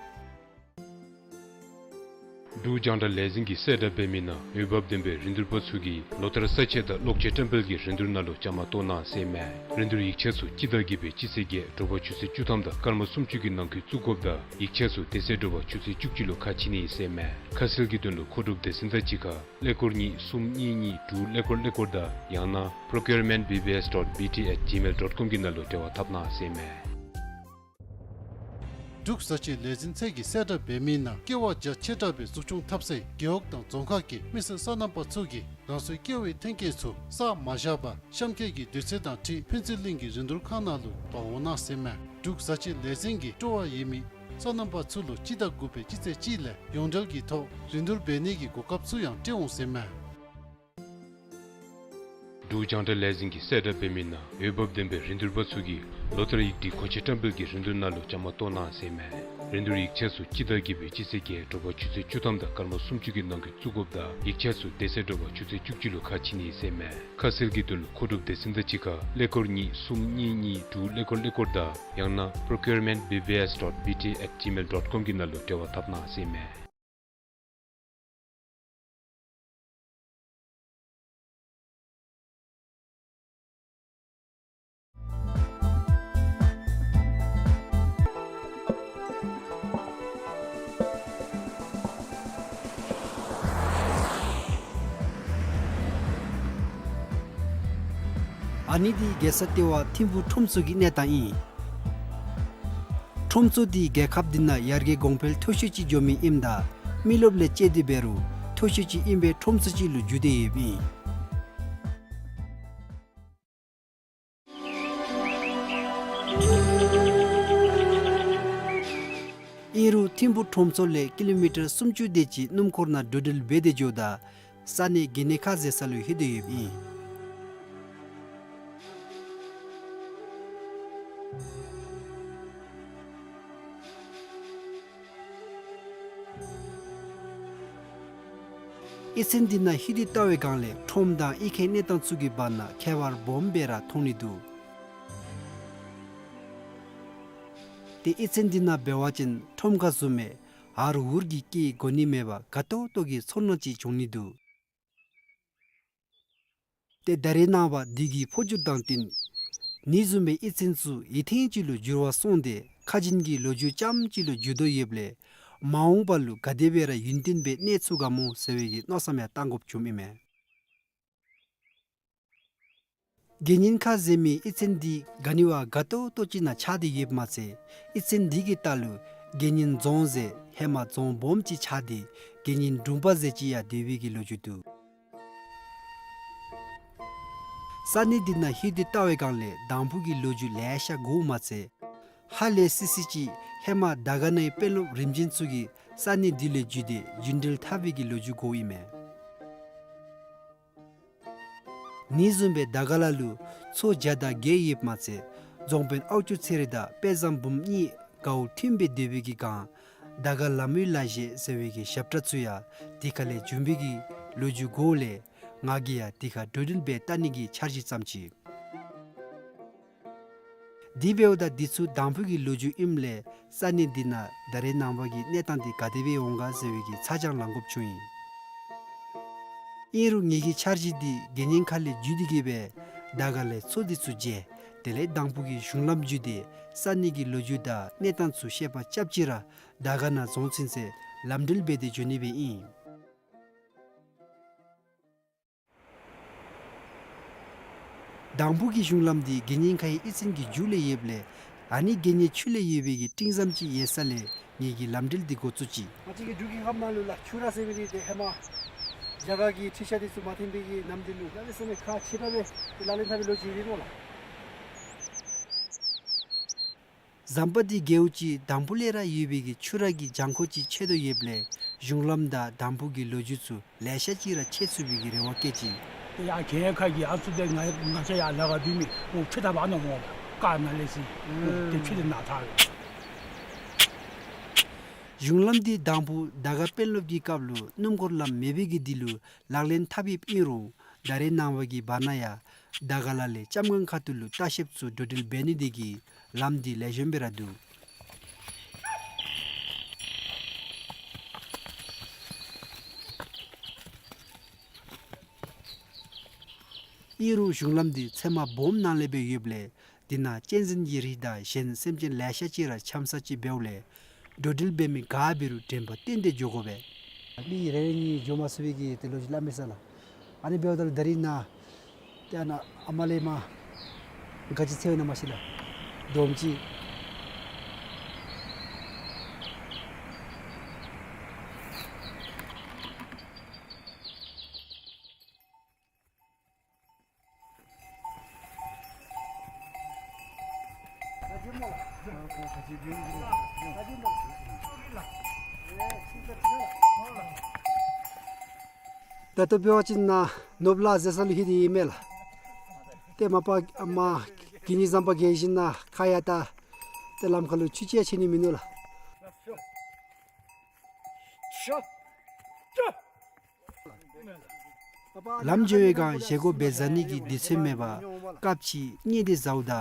འབྲུག་རྒྱང་བསྒྲགས་ལས་འཛིན་གྱིས་གསལ་བསྒྲགས་འབད་མི་ནང་འོས་འབབ་ལྡན་པའི་རིན་བསྡུར་པ་ཚུ་གིས་ལོ་ལྟར་ས་དཔྱད་དང་གློག་ཆས་བཀྲམ་སྤེལ་གྱི་རིན་བསྡུར་ནང་ལུ་བཅའ་མར་གཏོགས་གནང་ཟེར་མས། རིན་བསྡུར་ཡིག་ཆ་ཚུ་སྤྱི་ཟླ་བརྒྱད་པའི་སྤྱི་ཚེས་བརྒྱད་དྲོ་པ་ཆུ་ཚོད་བཅུ་ཐམ་དང་སྐར་མ་སུམ་ཅུ་གི་ནང་འཁོད་བཙུགས་དགོཔ་དང་ཡིག་ཆ་ཚུ་དེ་ཚེ་དྲོ་པ་ཆུ་ཚོད་བཅུ་གཅིག་ལུ་ཁ་ཕྱེ་ནི་ཟེར་མས། ཁ་གསལ་གྱི་དོན་ལུ་མཁོ་སྒྲུབ་སྡེ་ཚན་དང་གཅིག་ཁར་ཀླད་ཀོར་གཉིས་གསུམ་གཉིས་གཉིས་དྲུག་ཀླད་ཀོར་ཀླད་ཀོར་དང་ཡང་ན་procurement B B S dot B T at gmail dot com གི་ནང་ལུ་འབྲེལ་བ་འཐབ་གནང་ཟེར་མས། འབྲུག་བཟའ་སྤྱོད་ལས་འཛིན་ཚད་ཀྱིས་གསལ་བསྒྲགས་འབད་མི་ནང་ཀེ་བ་རྒྱ་ཆེ་དྲགས་སྦེ་འཛུགས་སྐྱོང་འཐབ་སའི་རྒེད་འོག་དང་རྫོང་ཁག་གི་མི་སེར་སོ་ནམ་པ་ཚུ་གིས་རང་སོའི་ཀེ་བའི་ཐོན་སྐྱེད་ཚུ་བསགས་མ་བཞག་པར་གཤམ་འཁོད་ཀྱི་དུས་ཚོད་དང་འཁྲིལ་ཕུན་ཚོགས་གླིང་གི་རིན་བསྡུར་ཁང་ནང་ལུ་འབག་འོང་གནང་ཟེར་མས། འབྲུག་བཟའ་སྤྱོད་ལས་འཛིན་གྱིས་སྤྲོ་བ་ཡོད་མི་སོ་ནམ་པ་ཚུ་ལུ་སྤྱི་ཟླ་དགུ་པའི་སྤྱི་ཚེས་གཅིག་ལས་ཡོངས་འབྲེལ་གྱི་ཐོག་རིན་བསྡུར་འབད་ནི་གི་གོ་སྐབས་ཚུ་ཡང་སྤྲོད་འོང་ཟེར་མས། འབྲུག་རྒྱང་བསྒྲགས་ལས་འཛིན་གྱིས་གསལ་བསྒྲགས་འབད་མི་ནང་འོས་འབབ་ལྡན་པའི་རིན་བསྡུར་པ་ཚུ་གིས་ལོ་ལྟར་ཡིག་སྒྲིག་མཁོ་ཆས་བཀྲམ་སྤེལ་གྱི་རིན་བསྡུར་ནང་ལུ་བཅའ་མར་གཏོགས་གནང་ཟེར་མས། རིན་བསྡུར་ཡིག་ཆ་ཚུ་སྤྱི་ཟླ་བརྒྱད་པའི་སྤྱི་ཚེས་བརྒྱད་དྲོ་པ་ཆུ་ཚོད་བཅུ་ཐམ་དང་སྐར་མ་སུམ་ཅུ་གི་ནང་འཁོད་བཙུགས་དགོཔ་དང་ཡིག་ཆ་ཚུ་དེ་ཚེ་དྲོ་པ་ཆུ་ཚོད་བཅུ་གཅིག་ལུ་ཁ་ཕྱེ་ནི་ཟེར་མས། ཁ་གསལ་གྱི་དོན་ལུ་མཁོ་སྒྲུབ་སྡེ་ཚན་དང་གཅིག་ཁར་ཀླད་ཀོར་གཉིས་གསུམ་གཉིས་གཉིས་དྲུག་ཀླད་ཀོར་ཀླད་ཀོར་དང་ཡང་ན་procurement B B S dot B T at gmail dot com གི་ནང་ལུ་འབྲེལ་བ་འཐབ་གནང་ཟེར་མས། ཨ་ནི་འདི་རྒྱལ་ས་ལྟེ་བ་ཐིམ་ཕུག་ཁྲོམ་ཚོགས་ཀྱི་གནས་སྟངས་ཨིན། ཁྲོམ་ཚོགས་འདི་རྒྱལ་ཁབ་འདི་ནང་ཡར་རྒྱས་གོང་འཕེལ་མཐོ་ཤོས་ཅིག་འགྱོ་མི་ཨིནམ་ད་མི་རློབས་ལས་བཅད་དེ་འབད་རུང་མཐོ་ཤོས་ཅིག་ཨིན་པའི་ཁྲོམ་ཚོགས་ཅིག་ལུ་འགྱུར་ཏེ་ཡོདཔ་ཨིན། ཨིན་རུང་ཐིམ་ཕུག་ཁྲོམ་ཚོགས་ལས་ཀི་ལོ་མི་ཊར་སུམ་ཅུ་དེ་ཅིག་སྣུམ་འཁོར་ནང་འགྲོ་འགྲུལ་འབད་དེ་འགྱོཝ་ད་ས་གནས་གྷི་ནི་ཁ་ཟེར་ས་ལུ་ལྷོད་དེ་ཡོདཔ་ཨིན། གཡུས་ཚན་འདི་ནང་ལྷོད་དེ་བལྟ་བའི་སྒང་ལས་ཁྲོམ་དང་གཡུས་ཁའི་གནས་སྟངས་ཚུ་གི་བར་ན་ཁྱད་པར་སྦོམ་སྦེ་ར་མཐོང་ནི་འདུག། ཏེ་གཡུས་ཚན་འདི་ནང་འབད་བ་ཅིན་ཁྲོམ་ཁ་བཟུམ་སྦེ་ཧར་ཧུར་གྱིས་སྐྱེལ་དགོ་ནི་མེད་པར་དགའ་ཏོག་ཏོ་གི་ཚོར་སྣང་ཅིག་བྱུང་ནི་འདུག། ཏེ་ད་རེས་ནངས་པ་དུས་ཀྱི་འཕོ་འགྱུར་དང་བསྟུན་ནི་བཟུམ་སྦེ་གཡུས་ཚན་ཚུ་ཡུན་ཐུང་ཅིག་ལུ་འགྱུར་བ་སོང་སྟེ་ཁ་རྒྱུན་གྱི་ལོ་རྒྱུས་ཙམ་ཅིག་ལུ་འགྱུར་དོ་ཡོདཔ་ལས་མ་འོངས་པ་ལུ་ག་དེ་སྦེ་ར་ཡུན་བརྟན་སྦེ་གནས་ཚུགས་ག་སྨོ་ཟེར་བའི་གི་མནོ་བསམ་ཡང་བཏང་དགོཔ་བྱུངམ་ཨིན་མས། དགེ་བསྙེན་ཁ་ཟེར་མི་གཡུས་ཚན་འདི་ག་ནི་བ་དགའ་ཏོག་ཏོ་ཅིག་ནང་ཆགས་ཏེ་ཡོདཔ་མ་ཚད་གཡུས་ཚན་འདི་གི་ལྟག་ལུ་དགེ་བསྙེན་རྫོང་ཟེར་ཧེ་མ་རྫོང་སྦོམ་ཅིག་ཆགས་ཏེ་དགེ་བསྙེན་དྲུང་པ་ཟེར་ཅིག་ཡང་སྡོད་པའི་གི་ལོ་རྒྱུས་འདུག། ས་གནས་འདི་ནང་ལྷོད་དེ་བལྟ་བའི་སྒང་ལས་དང་ཕུ་གི་ལོ་རྒྱུས་ལེ་ཤ་གོཝ་མ་ཚད་ཧ་ལས་སི་སི་ཅིག་ཧེ་མ་དར་དཀར་ནང་གི་དཔོན་སློབ་རིམ་བྱོན་ཚུ་གིས་ས་གནས་འདི་ལས་བརྒྱུད་དེ་རྒྱུན་འགྲུལ་འཐབ་པའི་གི་ལོ་རྒྱུས་གོཝ་ཨིན་མས། ནི་བཟུམ་སྦེ་དར་དཀར་ལ་ལུ་ཚོ་བརྒྱ་དང་བརྒྱད་ཡོདཔ་མ་ཚད་རྫོང་དཔོན་ཨའུ་ཅུ་ཚེ་རིང་དང་དཔལ་བཟང་འབུམ་གཉིས་དགའཝ་མཐུན་སྦེ་སྡོད་པའི་གི་སྒང་དར་དཀར་ལམ་བུའི་ལ་བཞེད་ཟེར་བའི་གི་ཞབས་ཁྲ་ཚུ་ཡང་དེ་ཁ་ལས་བྱོན་པའི་གི་ལོ་རྒྱུས་གོཝ་ལས་ང་གིས་ཡང་དེ་ཁར་འགྲོ་འགྲུལ་འབད་བལྟ་ནི་གི་འཆར་གཞི་བརྩམས་ཅི། དེ་འབདཝ་ད་འདི་ཚུ་དང་ཕུ་གི་ལོ་རྒྱུས་ཨིནམ་ལས་ས་གནས་འདི་ནང་ད་རེས་ནངས་པ་གི་གནས་སྟངས་འདི་ག་དེ་སྦེ་འོང་ག་ཟེར་བའི་གི་ཚ་གྱང་ལང་དགོཔ་བྱུང་ཡི། ཨིན་རུང་ངེ་གི་འཆར་གཞི་འདི་དགེ་བསྙེན་ཁ་ལས་བརྒྱུད་དེ་གི་སྦེ་དར་དཀར་ལས་ཚོ་འདི་ཚུ་མཇལ། དེ་ལས་དང་ཕུ་གི་གཞུང་ལམ་བརྒྱུད་དེ་ས་གནས་ཀྱི་ལོ་རྒྱུས་དང་གནས་སྟངས་ཚུ་ཤེས་པ་རྐྱབ་ཅི་ར་དར་དཀར་ནང་རྫོང་ཚུན་ཚོད་ལམ་འགྲུལ་འབད་དེ་འགྱོ་ནི་སྦེ་ཨིན། དང་ཕུ་གི་གཞུང་ལམ་འདི་དགེ་བསྙེན་ཁའི་གཡུས་ཚན་གྱི་མཇུག་ལས་ཡོདཔ་ལས་ཨ་ནི་དགེ་བསྙེན་ཕྱོགས་ལས་ཡོད་པའི་གི་སྤྲིན་ཟམ་ཅིག་ཡོད་ས་ལས་ངེ་གི་ལམ་འགྲུལ་འདི་འགོ་བཙུགས་ཅི། ང་བཅས་ཀྱི་འབྲུག་གི་ཁམས་ནང་ལུ་ལགས་ཆུ་ར་ཟེར་མི་འདི་ཏེ་ཧེ་མ་རྒྱ་གར་གྱི་འཕྲུལ་ཆས་འདི་ཚུ་མ་ཐོན་པའི་གི་ནམ་དུས་ལུ་གནམ་མེད་ས་མེད་ཁག་ཆེ་དྲགས་སྦེ་ཏེ་ལག་ལེན་འཐབ་པའི་ལོ་རྒྱུས་ཨིན་རུང་ལགས། ཟམ་པ་འདི་རྒེད་འོག་ཅིག་དང་ཕུ་ལས་ར་ཡོད་པའི་གི་ཆུ་ར་གི་གྱང་ཁོག་ཅིག་ཆད་དོ་ཡོདཔ་ལས་གཞུང་ལམ་དང་དང་ཕུ་གི་ལོ་རྒྱུས་ཚུ་ལེ་ཤ་ཅིག་ར་ཆད་ཚུགས་པའི་གི་རེ་བ་བསྐྱེད་ཅི། ཏེ་ཡར་གྱལ་ཁ་གི་ཨ་ཚུ་ཏེ་ང་ང་བཅས་ཡར་ལ་ཁ་འདུག་མི་འོ་ཁྲི་ཐག་བ་ནང་འོང་ལགས་ཀ་ནང་ལས་ཟིན་འོ་ཏེ་ཁྲི་ཏེ་ནང་ཐག་རེད། གཞུང་ལམ་འདི་དང་ཕུ་དར་དཀར་དཔོན་སློབ་ཀྱི་སྐབས་ལུ་སྣུམ་འཁོར་ལམ་མེད་པའི་གི་དུས་ལུ་ལག་ལེན་འཐབ་ཡོདཔ་ཨིན་རུང་ད་རེས་ནངས་པ་གི་བར་ན་ཡང་དར་དཀར་ལ་ལས་ལྕམ་སྒང་ཁ་ཐུག་ལུ་ལྟ་བཤལཔ་ཚུ་འགྲོ་འགྲུལ་འབད་ནི་དེ་གིས་ལམ་འདི་ལེགས་ཤོམ་སྦེ་ར་འདུག། ཨིན་རུང་གཞུང་ལམ་འདི་ཚལ་མ་སྦོམ་ནང་ལས་སྦེ་ཡོདཔ་ལས་འདི་ནང་གཅན་གཟན་གྱི་རིགས་དང་གཞན་སེམས་ཅན་ལེ་ཤ་ཅིག་ར་འཁྱམ་ས་ཅིག་འབདཝ་ལས་འགྲོ་འགྲུལ་འབད་མི་ག་འབད་རུང་དྲན་པ་བརྟན་ཏེ་འགྱོ་དགོ་པས། མི་རེ་རེ་གཉིས་འགྱོ་མ་ཚུགས་པའི་གི་ཏེ་ལོ་རྒྱུས་སླབ་མས་ཟེར་ལགས། ཨ་ནི་འབདཝ་ད་ལུ་ད་རིས་ནཱ་ཏེ་ཨ་ནཱ་ཨ་མ་ལས་མར་ག་ཅི་འཚོལ་ཡོད་ན་མ་ཤེས་ལགས། དོམ་ཅིག། ད་ལྟོ་འབད་བ་ཅིན་ནཱ་ནོར་བུ་ལ་ཟེར་ས་ལུ་ལྷོད་དེ་ཡོད་མས་ལགས། ཏེ་མ་པ་མར་གི་ནི་ཟམ་པ་བརྒལ་ཞིནམ་ལས་ཁ་ཡར་བལྟ། ཏེ་ལམ་ཁ་ལུ་ཆུ་ཅིག་ཡང་ཆད་ནི་མིན་ནུག་ལགས། ལམ་འགྱོ་བའི་སྒང་བཞེས་སྒོ་འབད་ཟ་ནི་གི་དུས་ཚོད་མེད་པར་སྐབས་ཅིག་གཉིད་དེ་ཟཝ་ད་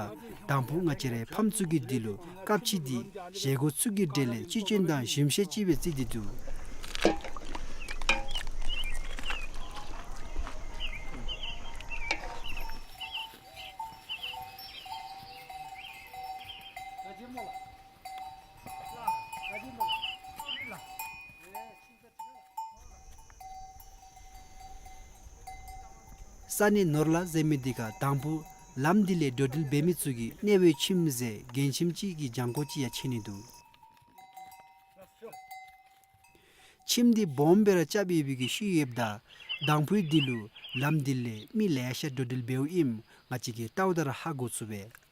དང་ཕུ་ང་བཅས་རའི་ཕམ་ཚུ་གི་དུས་ལུ་སྐབས་ཅིག་འདི་བཞེས་སྒོ་ཚུ་གི་གྲས་ལས་ཅི་ཅོན་དང་ཞིམ་ཤས་ཅིག་སྦེ་བརྩི་སྟེ་འདུག། ས་གནས་ནོར་ལ་ཟེར་མི་འདི་ཁར་དང་ཕུ་ལམ་འདི་ལས་འགྲོ་འགྲུལ་འབད་མི་ཚུ་གིས་གནས་པའི་ཁྱིམ་ཟེར་རྒན་ཁྱིམ་ཅིག་གི་གྱང་ཁོག་ཅིག་ཡང་ཆད་ནི་འདུག། ཁྱིམ་འདི་སྦོམ་སྦེ་ར་རྐྱབ་ཡོད་པའི་གི་ཤུལ་ཡོདཔ་ད་དང་ཕུའི་དུས་ལུ་ལམ་འདི་ལས་མི་ལེ་ཤ་འགྲོ་འགྲུལ་འབདཝ་ཨིནམ་ང་བཅས་ཀྱིས་བལྟཝ་ད་ར་ཧ་གོ་ཚུགས་པས།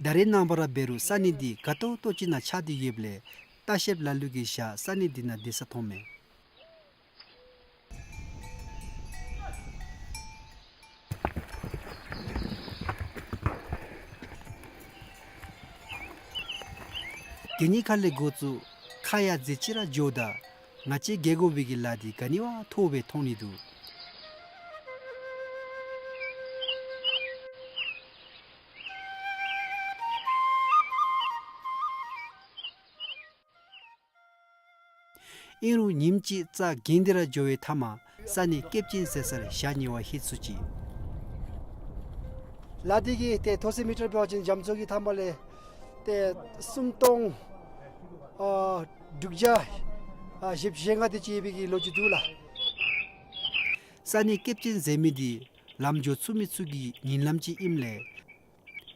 ད་རེས་ནངས་པ་ར་འབད་རུང་ས་གནས་འདི་དགའ་ཏོག་ཏོ་ཅིག་ནང་ཆགས་ཏེ་ཡོདཔ་ལས་ལྟ་བཤལཔ་ལ་ལུ་གིས་ཞག་ས་གནས་འདི་ནང་སྡོད་ས་མཐོངམ་མས། གད་སྙིགས་ཁ་ལས་འགོ་བཙུགས་ཁ་ཡར་འཛེགས་ཅི་ར་འགྱོཝ་ད་ང་བཅས་འགྱོ་དགོ་པའི་གི་ལཱ་འདི་ག་ནི་བ་མཐོ་སྦེ་མཐོང་ནི་འདུག། ཨིན་རུང་ཉིནམ་ཅིག་རྩྭ་གིང་སྟེ་ར་འགྱོ་བའི་མཐའ་མར་ས་གནས་སྐེདཔ་ཅན་ཟེར་སར་ཞག་གཉིས་པ་ལྷོད་ཚུགས་ཅི། ལ་འདི་གི་ཏེ་མཐོ་ས་མི་ཊར་འབད་བ་ཅིན་རྒྱ་མཚོ་གི་མཐའ་མ་ལས་ ཏེ་སུམ་སྟོང་ཨ་དྲུག་བརྒྱ་ཨ་བཞི་བཅུ་ཞེ་ལྔ་དེ་ཅིག་ཡོད་པའི་གི་ལོ་རྒྱུས་འདུག་ལགས། ས་གནས་སྐྱེས་ཆེན་ཟེར་མི་འདི་ལམ་འགྱོ་ཚུགས་མི་ཚུ་གི་ཉིན་ལམ་ཅིག་ཨིནམ་ལས་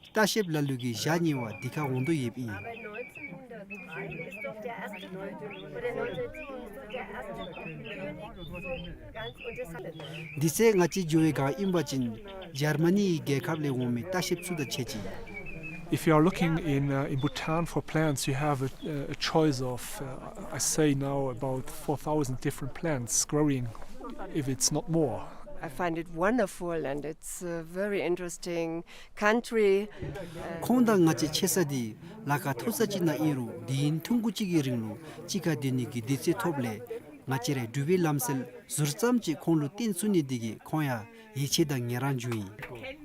ལྟ་བཤལཔ་ལ་ལུ་གིས་ཞག་གཉིས་པ་འདི་ཁར་འོང་དོ་ཡོདཔ་ཨིན། དེ་ཚེ་ང་བཅས་འགྱོ་བའི་སྒང་ཨིན་པ་ཅིན་འཇར་མ་ནི་གི་རྒྱལ་ཁབ་ལས་འོང་མི་ལྟ་བཤལཔ་ཚུ་དང་ཕྱད་ཅི། If you are looking in, uh, in Bhutan for plants, you have a, a choice of, uh, I say now about four thousand different plants growing, if it's not more. I find it wonderful and it's, uh, very interesting country. ཁོང་དང་ང་བཅས་ཕྱད་ས་འདི་ལ་ཁ་མཐོ་ས་ཅིག་ནང་ཨིན་རུང་དུས་ཡུན་ཐུང་ཀུ་ཅིག་གི་རིང་ལུ་གཅིག་ཁར་སྡོད་ནི་གི་དུས་ཚོད་ཐོབ་ལས་ང་བཅས་རའི་འགྲུལ་པའི་ལམ་སྲོལ་ཟུར་ཙམ་ཅིག་ཁོང་ལུ་སྟོན་ཚུགས་ནི་འདི་གིས་ཁོང་ཡང་ཡིད་ཆེས་དང་ངལ་རངས་བྱུང་ཡི།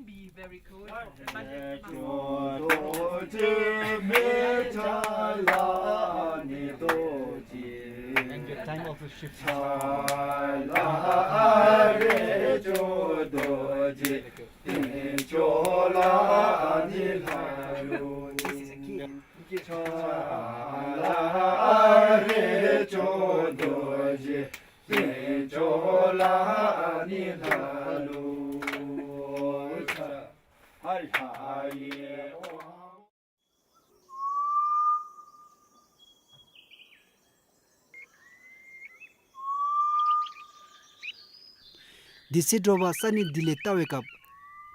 དེ་ཚེ་དྲོ་པ་ས་གནས་འདི་ལས་བལྟ་བའི་སྐབས་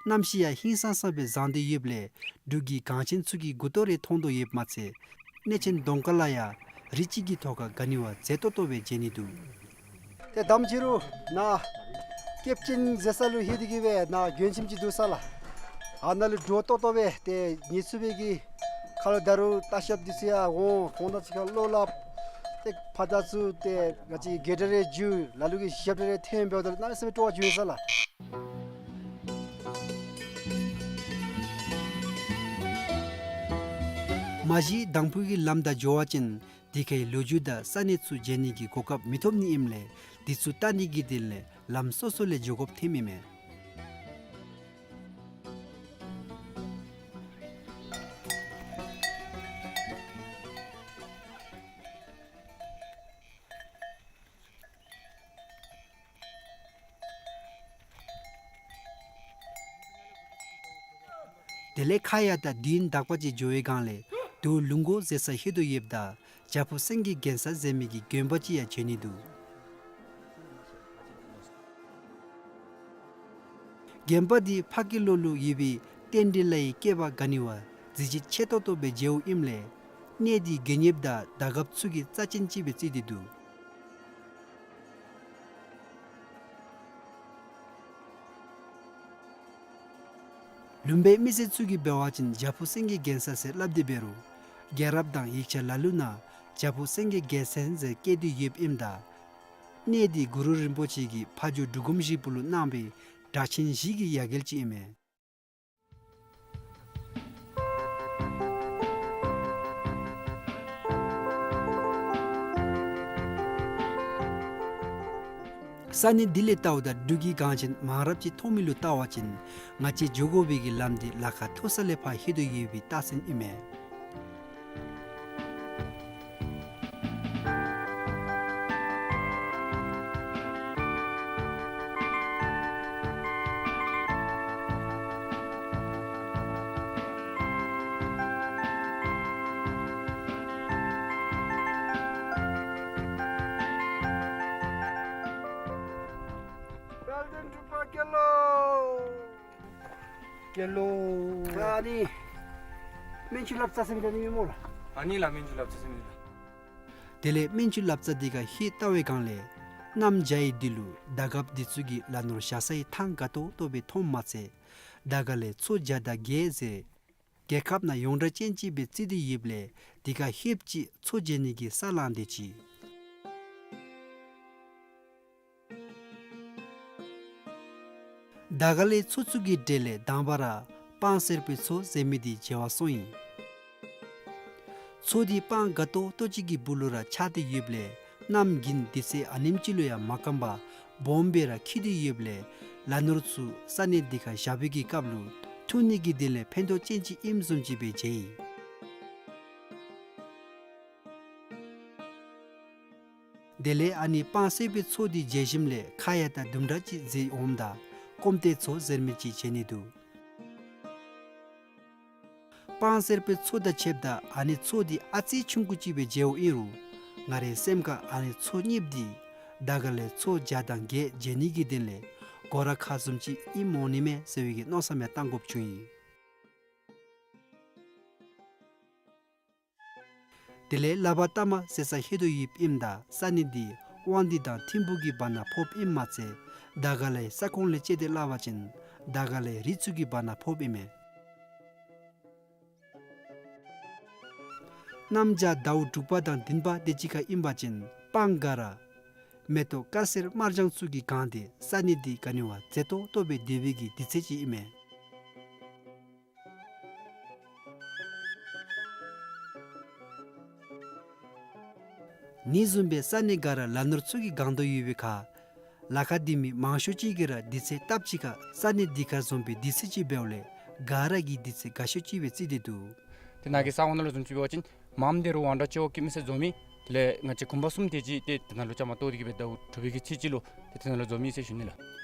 གནམ་གཤིས་ཡང་ཧིང་སངས་ས་སྦེ་བཟང་སྟེ་ཡོདཔ་ལས་འབྲུག་གི་གངས་ཆེན་ཚུ་གི་མགུ་ཏོ་རེ་མཐོང་དོ་ཡོདཔ་མ་ཚད་གནས་ཆེན་གདོང་དཀར་ལ་ཡང་རི་གཅིག་གི་ཐོག་ཁར་ག་ནི་བ་མཛེས་ཏོག་ཏོ་སྦེ་མཇལ་ནི་འདུག། ཏེ་དམ་ཅི་རུང་ནཱ་སྐྱེས་ཆེན་ཟེར་ས་ལུ་ལྷོད་དེ་གི་སྦེ་ནཱ་མགྱོན་ཁྱིམ་ཅིག་འདུག་ས་ལགས། ཨ་ནཱ་ལུ་འདྲོག་ཏོག་ཏོ་སྦེ་ཏེ་ཉལ་ཚུགས་པའི་གི་ཁ་ལུ་ད་རུང་ལྟ་བཤལཔ་འདི་ཚུ་ཡང་འོང་། ཁོང་དང་གཅིག་ཁར་བློ་སླབ། ཏེ་ཕར་དང་ཚུར་ཏེ་ག་ཅི་གྲལ་རེ་བརྒྱུད། ལ་ལུ་གིས་ཞབས་ཁྲ་རེ་འཐེན་འབདཝ་ད་ལུ་གནམ་མེད་ས་མེད་སྤྲོ་བ་བྱུང་ཡི་ས་ལགས། མ་གཞི་དང་ཕུ་གི་ལམ་བདའ་འགྱོ་བ་ཅིན་དེ་ཁའི་ལོ་རྒྱུས་དང་ས་གནས་ཚུ་མཇལ་ནི་གི་གོ་སྐབས་མི་ཐོབ་ནི་ཨིནམ་ལས་དེ་ཚུ་བལྟ་ནི་གི་དོན་ལས་ལམ་སོ་སོ་ལས་འགྱོ་དགོཔ་ཐོནམ་ཨིན་མས། དེ་ལས་ཁ་ཡར་བལྟ་དུས་ཡུན་དག་པ་ཅིག་འགྱོ་བའི་སྒང་ལས་དོ་ལུང་མགོ་ཟེར་སར་ལྷོད་དོ་ཡོདཔ་ད་བྱག་ཕུག་སེང་གེ་རྒྱལ་ས་ཟེར་མི་གི་དགོན་པ་ཅིག་ཡང་བྱོན་ནི་འདུག། དགོན་པ་འདི་ཕ་གི་ལོགས་ལུ་ཡོད་པའི་རྟེན་འབྲེལ་ལ་ཡི་བསྐལ་པ་ག་ནི་བ་གཟི་བརྗིད་ཆེ་ཏོག་ཏོ་སྦེ་མཇལཝ་ཨིནམ་ལས་གནས་འདི་དགེ་བསྙེནམ་དང་བདག་སྐྱབས་ཚུ་གི་རྩ་ཆེན་ཅིག་སྦེ་བརྩི་སྟེ་འདུག། ལུང་པའི་མི་སེར་ཚུ་གིས་འབད་བ་ཅིན་བྱག་ཕུག་སེང་གེ་རྒྱལ་ས་ཟེར་སླབ་སྟེ་འབད་རུང་རྒྱལ་རབས་དང་ཡིག་ཆ་ལ་ལུ་ནང་བྱག་ཕུག་སེང་གེ་རྒྱལ་མཚན་ཟེར་བཀོད་དེ་ཡོདཔ་ཨིནམ་ད་གནས་འདི་གུ་རུ་རིན་པོ་ཆེ་གིས་ཕ་ཇོ་འབྲུག་སྒོམ་ཞིག་པོ་ལུ་གནང་བའི་གྲགས་ཆེན་བཞི་གི་ཡ་གྱལ་ཅིག་ཨིན་མས། ས་གནས་འདི་ལས་བལྟཝ་ད་འབྲུག་གི་གངས་ཅན་མང་རབས་ཅིག་མཐོང་མི་ལུ་བལྟ་བ་ཅིན་ང་བཅས་འགྱོ་དགོ་པའི་གི་ལམ་འདི་ལ་ཁ་མཐོ་ས་ལས་ཕར་ལྷོད་དོ་ཡོད་པའི་རྟགས་མཚན་ཨིན་མས། དཔལ་ལྡན་འབྲུག་པ་སྐྱེས་ལོ། སྐྱེས་ལོ། ཨ་ནི་སྨན་ཆུ་ལབ་རྩ་ཟེར་མི་འདི་ཨ་ནི་སྨོ་ལགས། ཨ་ནི་ལགས་སྨན་ཆུ་ལབ་རྩ་ཟེར་མི་འདི་ལགས། དེ་ལས་སྨན་ཆུ་ལབ་རྩ་འདི་ཁར་ལྷོད་བལྟ་བའི་སྒང་ལས་གནམ་བྱཱར་ཡི་འདི་ལུ་ཟླ་གབ་འདི་ཚུ་གིས་ལ་ནོར་བཞག་སའི་ཐང་དགའ་ཏོག་ཏོ་སྦེ་མཐོངམ་མ་ཚད་ཟླ་ག་ལས་མཚོ་བརྒྱ་དང་བརྒྱད་ཟེར་རྒྱལ་ཁབ་ནང་ཡོངས་གྲགས་ཅན་ཅིག་སྦེ་བརྩི་སྟེ་ཡོདཔ་ལས་དེ་ཁར་ལྷོདཔ་ཅིག་མཚོ་མཇལ་ནི་གི་ས་ལང་སྟེ་ཅིག། ཟླ་ག་ལས་མཚོ་ཚུ་གི་གྲས་ལས་དང་པ་ར་སྤང་སེར་པོའི་མཚོ་ཟེར་མི་འདི་མཇལ་བར་སོང་ཡི། མཚོ་འདི་སྤང་དགའ་ཏོག་ཏོ་ཅིག་གི་སྦུག་ལུ་ར་ཆགས་ཏེ་ཡོདཔ་ལས་གནམ་དགུན་དུས་ཚོད་ཨ་ནེམ་ཅིག་ལུ་ཡང་མ་སྐམ་པར་སྦོམ་སྦེ་ར་འཁྱིལ་ཏེ་ཡོདཔ་ལས་ལ་ནོར་ཚུ་ས་གནས་འདི་ཁར་བཞག་པའི་གི་སྐབས་ལུ་འཐུང་ནི་གི་དོན་ལས་ཕན་ཐོགས་ཅན་ཅིག་ཨིནམ་བཟུམ་ཅིག་སྦེ་མཇལ་ཡི། དེ་ལས་ཨ་ནི་སྤང་སེར་པོའི་མཚོ་འདི་མཇལ་ཞིནམ་ལས་ཁ་ཡ་དང་དུམ་གྲ་ཅིག་འཛེགས་འོངམ་ད་སྐོམ་ཏེ་མཚོ་ཟེར་མི་ཅིག་མཇལ་ནི་འདུག། སྤང་སེར་པོའི་མཚོ་དང་ཕྱདཔ་ད་ཨ་ནི་མཚོ་འདི་ཨ་ཙི་ཆུང་ཀུ་ཅིག་སྦེ་མཇལཝ་ཨིན་རུང་ང་རའི་སེམས་ཁར་ཨ་ནི་མཚོ་གཉིསཔོ་འདི་དར་དཀར་ལས་མཚོ་བརྒྱ་དང་བརྒྱད་མཇལ་ནི་གི་དོན་ལས་སྒོ་ར་ཁ་བཟུམ་ཅིག་ཨིནམ་འོང་ནི་མས་ཟེར་བའི་གི་མནོ་བསམ་ཡང་བཏང་དགོཔ་བྱུང་ཡི། དེ་ལས་ལ་བ་ཏ་མ་ཟེར་ས་ཧེ་དོ་ཡོདཔ་ཨིནམ་ད་ས་གནས་འདི་དབང་འདུས་དང་ཐིམ་ཕུག་གི་བར་ན་ཕོགཔ་ཨིནམ་མ་ཚད་དར་དཀར་ལའི་ས་ཁོངས་ལས་དཔྱད་དེ་སླབ་པ་ཅིན་དར་དཀར་ལའི་རི་ཚུ་གི་བར་ན་ཕོགཔ་ཨིན་མས། གནམ་བྱཱར་ཟླཝ་དྲུག་པ་དང་བདུན་པ་དེ་ཅིག་ཁར་ཨིན་པ་ཅིན་སྤང་སྒ་ར་མེ་ཏོག་དཀར་སེར་དམར་ལྗང་ཚུ་གིས་གང་སྟེ་ས་གནས་འདི་ག་ནི་བ་མཛེས་ཏོག་ཏོ་སྦེ་སྡོད་པའི་གི་དུས་ཚོད་ཅིག་ཨིན་མས། ཨ་ནི་བཟུམ་སྦེ་ས་གནས་སྒ་ར་ལ་ནོར་ཚུ་གིས་གང་དོ་ཡོད་པའི་ཁར་ལ་ཁ་སྡོད་མི་མང་ཤོས་ཅིག་གིས་ར་དུས་ཚོད་སྟབས་གཅིག་ཁར་ས་གནས་འདི་ཁར་འཛོམས་པའི་དུས་ཚོད་ཅིག་འབདཝ་ལས་སྒ་ར་གི་དུས་ཚོད་དགའ་ཤོས་ཅིག་སྦེ་བརྩི་སྟེ་འདུག། ཏེ་ནཱ་གི་ས་གོ་ནང་ལུ་བཟུམ་ཅིག་འབད་བ་ཅིན་མངམ་འདི་རུ་དབང་གྲགས་སྤྱི་བོ་སྐྱེད་མོས་ཚལ་འཛོམས་མི་དེ་ལས་ང་བཅས་གུང་པ་གསུམ་དེ་ཅིག་ཏེ་དེ་ནང་ལུ་བཅའ་མར་གཏོགས་ཏེ་གིས་སྦེ་ཟླཝ་དྲུག་པའི་གི་ཚེས་གཅིག་ལུ་ཏེ་དེ་ནང་ལུ་འཛོམས་ཡི་ཟེར་ཞུ་ནི་ལགས།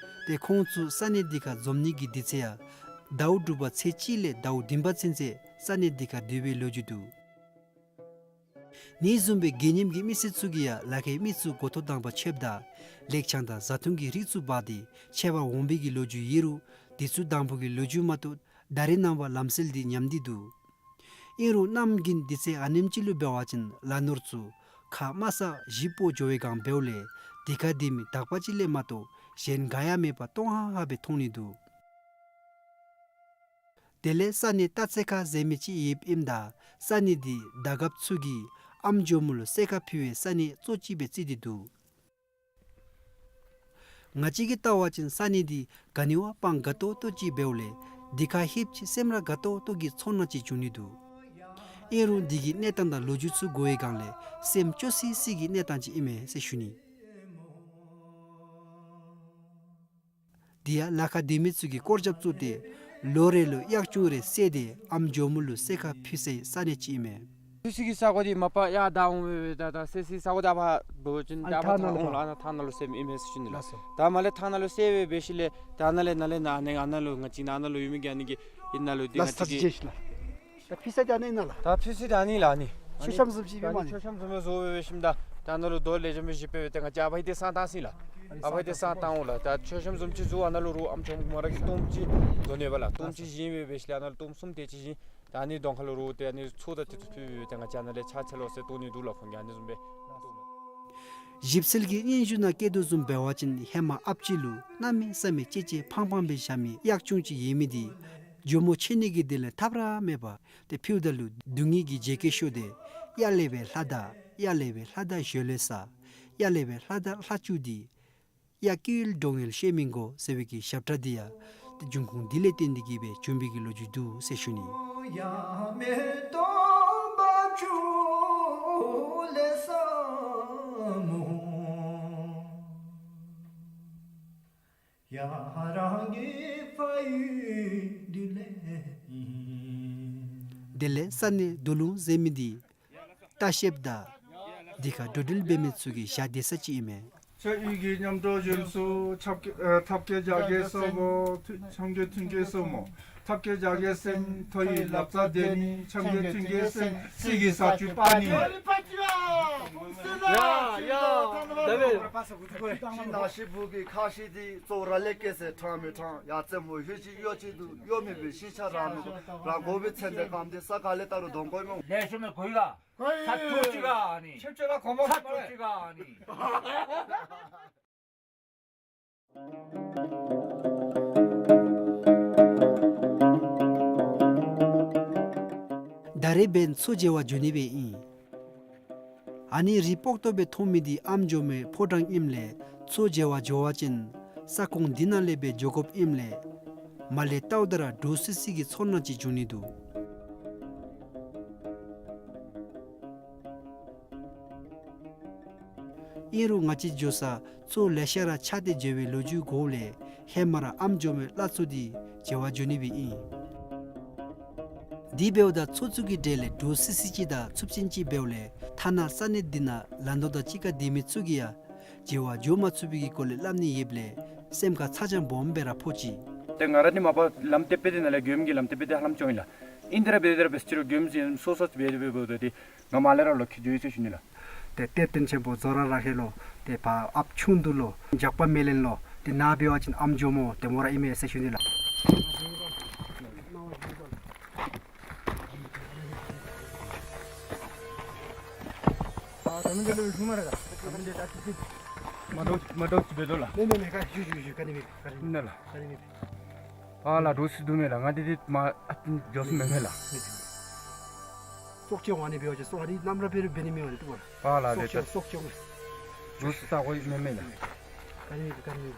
ཏེ་ཁོང་ཚུ་ས་གནས་འདི་ཁར་འཛོམས་ནི་གི་དུས་ཚོད་ཡང་ཟླཝ་དྲུག་པ་ཚེས་གཅིག་ལས་ཟླཝ་བདུན་པ་ཚུན་ཚོད་ས་གནས་འདི་ཁར་སྡོད་པའི་ལོ་རྒྱུས་འདུག། ཨ་ནི་བཟུམ་སྦེ་དགེ་བསྙེན་གྱི་མི་སེར་ཚུ་གིས་ཡང་ལ་ཁའི་མི་ཚུ་འགོ་ཐོག་དང་པ་ཕྱདཔ་ད་ལེགས་ཆང་དང་བཟའ་འཐུང་གི་རིགས་ཚུ་འབག་སྟེ་ཕྱད་པར་འོང་པའི་གི་ལོ་རྒྱུས་ཡོད་རུང་དེ་ཚུ་དང་པོ་གི་ལོ་རྒྱུས་མ་གཏོགས་ད་རེས་ནངས་པ་ལམ་སྲོལ་འདི་ཉམས་ཏེ་འདུག། ཨིན་རུང་གནམ་དགུན་དུས་ཚོད་ཨ་ནེམ་ཅིག་ལུ་འབད་བ་ཅིན་ལ་ནོར་ཚུ་ཁ་དམའ་ས་བཞི་སྤོ་འགྱོ་བའི་སྒང་འབདཝ་ལས་དེ་ཁར་སྡོད་མི་དག་པ་ཅིག་ལས་མ་གཏོགས་གཞན་ག་ཡང་མེད་པར་སྟོང་ཧ་ཧ་སྦེ་མཐོང་ནི་འདུག། དེ་ལས་ས་གནས་སྟག་རྩེ་ཁ་ཟེར་མི་ཅིག་ཡོདཔ་ཨིནམ་ད་ས་གནས་འདི་དར་སྒརཔ་ཚུ་གིས་ཨམ་ཇོ་མོ་ལུ་གསོལ་ཁ་ཕུལ་བའི་ས་གནས་གཙོ་ཅིག་སྦེ་བརྩི་སྟེ་འདུག། ང་བཅས་ཀྱིས་བལྟ་བ་ཅིན་ས་གནས་འདི་ག་ནི་བ་སྤང་དགའ་ཏོག་ཏོ་ཅིག་འབདཝ་ལས་དེ་ཁར་ལྷོདཔ་ཅིག་སེམས་ར་དགའ་ཏོག་ཏོ་གི་ཚོར་སྣང་ཅིག་བྱུང་ནི་འདུག། ཨིན་རུང་འདི་གི་གནས་སྟངས་དང་ལོ་རྒྱུས་ཚུ་གོ་བའི་སྒང་ལས་སེམས་སྐྱོ་སི་སི་གི་གནས་སྟངས་ཅིག་ཨིན་མས་ཟེར་ཞུ་ནི། དེ་ཡང་ལ་ཁ་སྡོད་མི་ཚུ་གིས་སྐོར་རྒྱབ་བཙུགས་ཏེ་ལོ་རེ་ལུ་གཡག་ཅུང་རེ་བསད་དེ་ཨམ་ཇོ་མོ་ལུ་གསོལ་ཁ་ཕུལ་སའི་ས་གནས་ཅིག་ཨིན་མས། ཕུལ་སའི་གི་ས་གོ་འདི་མ་པ་ཡར་བདའ་འོང་སྦེ་སྦེ་ད་ད་བསད་སའི་ས་གོ་འདི་ཨ་ཕར་འབད་བ་ཅིན་ཨ་ནི་ད་ཨ་ཕར་ཐང་ནང་ལུ་འོང་ལགས། ཨ་ནཱ་ཐང་ནང་ལུ་བསདཔ་ཨིན་མས་ཟེར་ཞུ་ནི་ལགས། ལགས་སོ། ད་མར་ལས་ཐང་ནང་ལུ་བསད་སྦེ་འབད་ཞིནམ་ལས་ད་ནཱ་ལས་ནཱ་ལས་ནཱ་ཨ་ནཱ་ཨ་ནཱ་ལུ་ཡོད་མི་གི་ཨ་ནི་གི་ཨིན་ནཱ་ལུ་འདི་ལགས་ང་བཅས་ཀྱིས་ད་ཕུལ་ས་འདི་ཨ་ནི་ཨིན་ན་ལགས། ད་ཕུལ་ས་འདི་ཨ་ནི་ལགས། ཨ་ནི་མཆོད་བཤམས་བཟུམ་ཅིག་ཨ་ནི་མཆོད་བཤམས་བཟུམ་སྦེ་བཟོ་སྦེ་འབད་ཞིནམ་ད་ད་ནཱ་ལུ་རྡོ་ལེགས་ཤོམ་སྦེ་བཞི་སྦེ་སྦེ་ཏེ་ང་བཅས་ཨ་ཕར་འདི་བསང་བཏང་ཟེར་ལགས། ཨ་ཕར་འདི་བསང་བཏང་འོང་ལགས། ད་མཆོད་བཤམས་བཟུམ་ཅིག་བཟོ། ཨ་ནཱ་ལུ་རུང་ཨམ་ཇོ་མོ་མོ་ར་གི་གཏོརམ་ཅིག་བཟོ་ནི་ཨིན་པས་ལགས། གཏོརམ་ཅིག་བཞེངས་སྦེ་འབད་ཞིནམ་ལས་ཨ་ནཱ་ལུ་གཏོརམ་གསུམ་དེ་ཅིག་བཞེངས། ད་ཨ་ནི་གདོང་ཁ་ལུ་རུང་ཏེ་ཨ་ནི་མཚོ་དང་དེ་ཚུ་ཕུལ་སྦེ་སྦེ་ཏེ་ང་བཅས་ཨ་ནཱ་ལས་ཕྱག་འཚལ་ལོ་ཟེར་གཏོར་ནི་འདུག་ལགས། ཁོང་གིས་ཨ་ནི་བཟུམ་སྦེ་གཏོར། ཞིབ་འཚོལ་གྱི་སྙན་ཞུ་ནང་བཀོད་དོ་བཟུམ་འབད་བ་ཅིན་ཧེ་མ་ཨཔ་ཅིག་ལུ་གནམ་མེད་ས་མེད་ལྕེ་ལྕེ་ཕངས་ཕངས་སྦེ་བཞག་མི་གཡག་ཅུང་ཅིག་ཡོད་མི་འདི་ཇོ་མོ་མཆོད་ནི་གི་དོན་ལས་ཐབས་ར་མེད་པར་ཏེ་ཕུལཝ་ད་ལུ་སྡུག་བསྔལ་གྱི་བརྗེད་སྐྱོན་ཤོར་ཏེ་གཡག་ལས་སྦེ་ལྷ་དར་གཡག་ལས་སྦེ་ལྷ་དར་གཞོལ་ལེ་ས་གཡག་ལས་སྦེ་ལྷ་དར་ལྷ་བཅུག་སྟེ་གཡག་སྐྱེ་ཡུལ་འགྲོ་ཡུལ་ཤེས་མི་དགོ་ཟེར་བའི་གི་ཞབས་ཁྲ་འདི་ཡང་ཏེ་འབྱུང་ཁུངས་འདི་ལས་བརྟེན་ཏེ་གིས་སྦེ་བྱུང་བའི་གི་ལོ་རྒྱུས་འདུག་ཟེར་ཞུ་ནི། དེ་ལས་ས་གནས་རྡོ་ལུང་ཟེར་མི་འདི་ལྟ་བཤལཔ་དང་འདི་ཁར་འགྲོ་འགྲུལ་འབད་མི་ཚུ་གི་ཞག་སྡོད་ས་ཅིག་ཨིན་མས། ཆ་ཡུལ་གྱི་མཉམ་དུ་བཞུགས་སུ་ཆབ་ཀྱི་ཨ་ཐབས་མཁས་རྒྱ་རྒྱལ་གསུམ་མོ། ཐུ་འཆམ་གྱི་མཐུན་རྐྱེན་གསུམ་མོ། ཐབས་མཁས་རྒྱ་རྒྱལ་གསུམ་མཐོ་ཡི་ལབ་རྩ་དེ་ནི། འཆམ་གྱི་མཐུན་རྐྱེན་གསུམ་སྲིད་ཀྱི་ས་བཅུད་པ་ནི། ཡ་ཡ། ད་བས། ཤིང་ནགས་ཤིང་བུ་གི་ཁ་ཤིག་འདི་གཙོ་བོ་ར་ལས་སྐྱེས་སའི་གྲངས་མེད་གྲངས་ཡ་རྩེ་མོ་ཧུད་ཅིག་གཡོ་ཅིག་འདུག། གཡོ་མེད་པའི་ཤིང་ཆ་རང་མེད་རང་དགོ་པའི་ཚེ་འདས་གམ་དེ་ས་ག་ལས་ལྟ་རུང་གདོང་གོས་མོ། ལས་ཤོ་མེ་གོ་ཡི་ག། ས་ཐོ་ཅིག་ག་ཨ་ནི། ཆེབ་ཆེ་ལ་གོ་མ་ས་ཐོ་ཅིག་ག་ཨ་ནི། ད་རེས་འབདན་མཚོ་མཇལ་བར་འགྱོ་ནི་སྦེ་ཨིན། ཨ་ནི་རི་སྤོག་ཏོ་སྦེ་མཐོང་མི་འདི་ཨམ་ཇོ་མོའི་ཕོ་བྲང་ཨིནམ་ལས་མཚོ་མཇལ་བར་འགྱོ་བ་ཅིན་ས་ཁོངས་འདི་ནང་ལས་སྦེ་འགྱོ་དགོཔ་ཨིནམ་ལས་མར་ལས་བལྟཝ་ད་ར་འདྲོག་སི་སི་གི་ཚོར་སྣང་ཅིག་བྱུང་ནི་འདུག། ཨིན་རུང་ང་བཅས་འགྱོ་ས་མཚོ་ལེ་ཤ་ར་ཆགས་ཏེ་འགྱོ་བའི་ལོ་རྒྱུས་གོཝ་ལས་ཧེ་མ་ར་ཨམ་ཇོ་མོའི་བླ་མཚོ་འདི་མཇལ་བར་འགྱོ་ནི་སྦེ་ཨིན། དེ་འབདཝ་ད་ཚོགས་ཚུ་གི་གྲལ་ལས་འདྲོག་སི་སི་ཅིག་དང་འཚུབ་ཅན་ཅིག་འབདཝ་ལས་ཐ་ན་ས་གནས་འདི་ནང་ལ་མདོག་དང་གཅིག་ཁར་སྡོད་མི་ཚུ་གིས་ཡང་མཇལ་བར་འགྱོ་མ་ཚུགས་པའི་གི་སྐོར་ལས་སླབ་ནི་ཡོདཔ་ལས་སེམས་ཁར་ཚ་གྱང་སྦོམ་སྦེ་ར་ཕོག་ཅི། ཏེ་ང་ར་ནི་མ་པ་ལམ་ཏེ་པེ་ཏེ་ནང་ལས་མགྱོནམ་གི་ལམ་ཏེ་པེ་ཏེ་ཧ་ལམ་ཅིག་ཨིན་ལགས། ཨིན་ཏེ་ར་འབད་དེ་ར་འབད་ཅི་རུང་མགྱོནམ་ཅིག་སོ་སོ་འབད་དེ་འབད་འབདཝ་ད་ཏེ་ང་མར་ལས་ར་ལོག་འགྱོ་ཡི་ཟེར་ཞུ་ནི་ལགས། ཏེ་གཏེར་སྟོན་ཆེན་པོ་ཛོ་ར་ར་ཧེ་ལོ། ཏེ་ཕར་ཨཔ་ཆུང་དུ་ལོ། ཇག་པ་མེ་ལེན་ལོ། ཏེ་ནཱ་འབད་བ་ཅིན་ཨམ་ཇོ་མོ་ཏེ་མོ་ར་ཨིན་མས་ཟེར་ཞུ་ནི་ལགས། ཨ་ད་མི་འདི་ལུ་ཤུལ་མ་ར་ག་ད་མི་འདི་ད་ཅི་ཅི་མ་འདྲཝ་མ་འདྲཝ་ཅིག་འབད་དོ་ལགས། མེན་མེན་མེན། ག་ཞུ་ཞུ་ཞུ། ག་ནི་མེད་ག་ནི་མེད། ཨིན་ན་ལགས། ག་ནི་མེད། ཨ་ལགས་འདྲོག་སི་འདུག་མས་ལགས། ང་འདི་འདི་མ་ཨ་ཏིན་འགྱོ་སི་མེད་མས་ལགས། སྲོག་གཅོད་འོང་ནི་འབད་བ་ཅིན་སྲོག་ཨ་ནི་ནམ་ར་འབད་རུང་འབད་ནི་མི་འོང་ནི་འདུག་པ་ལགས། ཨ་ལགས། སྲོག་གཅོད་སྲོག་གཅོད་འོང་། འདྲོག་སི་ས་གོ་མེད་མས་ལགས། ག་ནི་མེད་ག་ནི་མེད།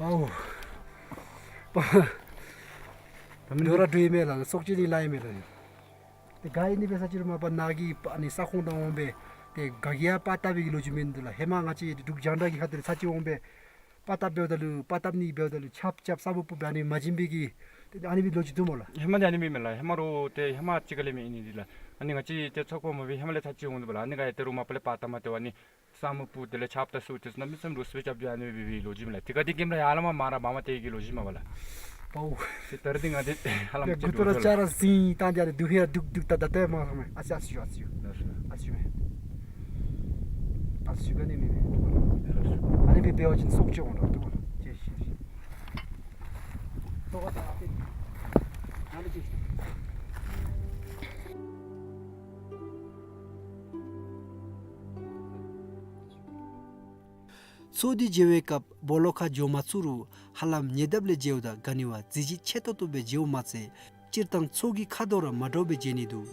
ཨའོ། པ། ད་མི་འདི་འདྲོག་ར་འདྲོག་ཡི་མས་ལགས། སྲོག་གཅོད་ནི་ལཱ་ཨིན་མས་ལགས། ཏེ་ག་ཨིན་ནི་འབད་ས་ཅི་རུང་མ་པ་ནཱ་གི་པ་ཨ་ནི་ས་ཁོངས་ནང་འོང་སྦེ་ཏེ་ག་གིས་ཡང་པར་བཏབ་པའི་གི་ལོ་རྒྱུས་མིན་འདུག་ལགས། ཧེ་མ་ང་བཅས་འབྲུག་རྒྱང་བསྒྲགས་ཀྱི་ཁ་ཐུག་ལས་ཚར་གཅིག་འོང་སྦེ་པར་བཏབ་འབདཝ་ད་ལུ་པར་བཏབ་ནི་འབདཝ་ད་ལུ་ཆརཔ་རྐྱབ་ས་སྨུག་སྤུབ་སྦེ་ཨ་ནི་མ་བྱིན་པའི་གི་ཏེ་ཨ་ནི་སྦེ་ལོ་རྒྱུས་འདུག་སྨོ་ལགས། ཧེ་མ་འདི་ཨ་ནི་མེན་མས་ལགས། ཧེ་མ་རོགས་ཏེ་ཧེ་མ་ཅིག་ཁ་ལས་མེད་ཨིན་ནི་འདི་ལགས། ཨ་ནི་ང་བཅས་ཏེ་ཚོགས་འཁོར་མ་འབད་ཧེ་མ་ལས་ཚར་གཅིག་འོང་འདུག་པ་ལགས། ཨ་ནི་ག་ཡང་ཏེ་རོགས་མ་པ་ལས་པར་བཏབ་མ་སྟེར་བར་ནི་ས་སྨུག་སྤུབ་དེ་ལས་ཆརཔ་དང་སུ་ཏེ་གནམ་མེད་ས་མེད་འདྲོག་སི་སྦེ་རྐྱབ་སྟེ་ཨ་ནི་སྦེ་འབད་བའི་ལོ་རྒྱུས་མས་ལགས། ཏེ་ག་ཏེ་ཀེམ་ར་ཡར་ལས་མར་མར་ར་འབག་མ་སྟེར་གི་ལོ་རྒྱུས་མས་པ་ལགས། པའོ། ཏེ་ད་རེས་འདི་ང་འདི་ཧ་ལམ་ཏེ་ཅིག་མགུ་ཏོ་ར་འདྲོག་ཅ་ར་ཟིང་བཏང་སྟེ་ཨ་ནི་སྡུག་ཧེ་ར་སྡུག་སྡུག་ད་ད་ལྟོ་མ་སོང་མས། ཨ་ཙི་ཨ་ཙི་ཞུ་ཨ་ཙི་ཞུ། ལགས་སོ། ཨ་ཙི་ཞུ་མས། ཨ་ཙི་ཞུ་ག་ནི་མེད་མས། ལགས་སོ། ཨ་ནི་སྦེ་འབད་བ་ཅིན་སྲོག་གཅོད་འོང་འདུག་པ་ལགས། ཅེས་ཤེས་ཤེས། ཏོག་ཏོ་ཨ་ཏེ་ནཱ་ལུ་ཅིག། ཚོགས་འདི་མཇལ་བའི་སྐབས་སྦོ་ལོགས་ཁར་འགྱོ་མ་ཚུགས་རུང་ཧ་ལམ་ཉེ་འདབས་ལས་མཇལཝ་ད་ག་ནི་བ་གཟི་བརྗིད་ཆེ་ཏོག་ཏོ་སྦེ་མཇལཝ་མ་ཚད་སྤྱིར་བཏང་ཚོགས་ཀྱི་ཁ་དོག་ར་མ་འདྲཝ་སྦེ་མཇལ་ནི་འདུག།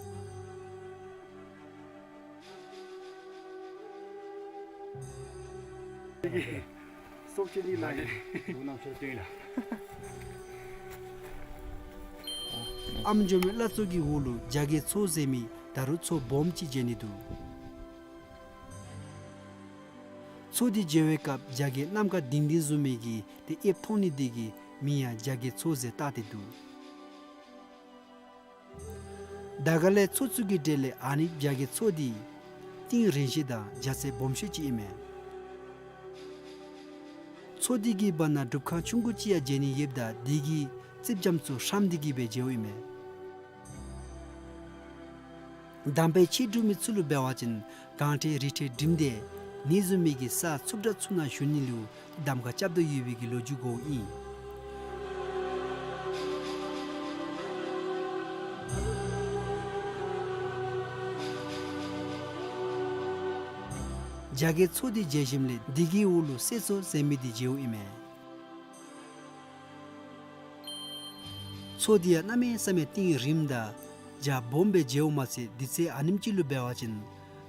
སྲོག་གཅོད་ནི་ལཱ་ཨིན། ཨམ་ཇོ་མོའི་བླ་མཚོ་གི་འོག་ལུ་རྒྱ་རྒྱལ་མཚོ་ཟེར་མི་ད་རུང་མཚོ་སྦོམ་ཅིག་མཇལ་ནི་འདུག། མཚོ་འདི་མཇལ་བའི་སྐབས་རྒྱ་རྒྱལ་ནམ་མཁའ་ལྡིང་ལྡིང་བཟུམ་མའི་གི་ཏེ་དབྱིབས་མཐོང་ནི་འདི་གིས་མིང་ཡང་རྒྱ་རྒྱལ་མཚོ་ཟེར་བཏགས་ཏེ་འདུག། དར་དཀར་ལས་མཚོ་ཚུ་གི་གྲས་ལས་ཨ་ནི་རྒྱ་རྒྱལ་མཚོ་འདི་གཏིང་རིང་ཤོས་དང་རྒྱ་ཚད་སྦོམ་ཤོས་ཅིག་ཨིན་མས། མཚོ་འདི་གི་བར་ན་སྒྲུབ་ཁང་ཆུང་ཀུ་ཅིག་ཡང་མཇལ་ནི་ཡོདཔ་ད་འདི་གི་རྩིགཔ་རྒྱ་མཚོ་ཧྲམ་འདི་གིས་སྦེ་མཇལཝ་ཨིན་མས། དམ་པའི་ཆོས་སྒྲུབ་མི་ཚུ་ལུ་འབད་བ་ཅིན་གངས་ཁྲོད་རི་ཁྲོད་འགྲིམ་སྟེ་ནི་བཟུམ་མའི་གི་ས་འཚུབ་དྲགས་ཚུ་ནང་ཞུ་ནི་ལུ་གདམ་ཁ་རྐྱབ་དོ་ཡོད་པའི་གི་ལོ་རྒྱུས་གོཝ་ཨིན། རྒྱ་རྒྱལ་མཚོ་འདི་མཇལ་ཞིནམ་ལས་འདི་གི་འོག་ལུ་གསེར་མཚོ་ཟེར་མི་འདི་མཇལཝ་ཨིན་མས། མཚོ་འདི་ཡང་གནམ་མེད་ས་མེད་གཏིང་རིངམ་དང་རྒྱ་སྦོམ་སྦེ་མཇལཝ་མ་ཚད་དུས་ཚོད་ཨ་ནེམ་ཅིག་ལུ་འབད་བ་ཅིན་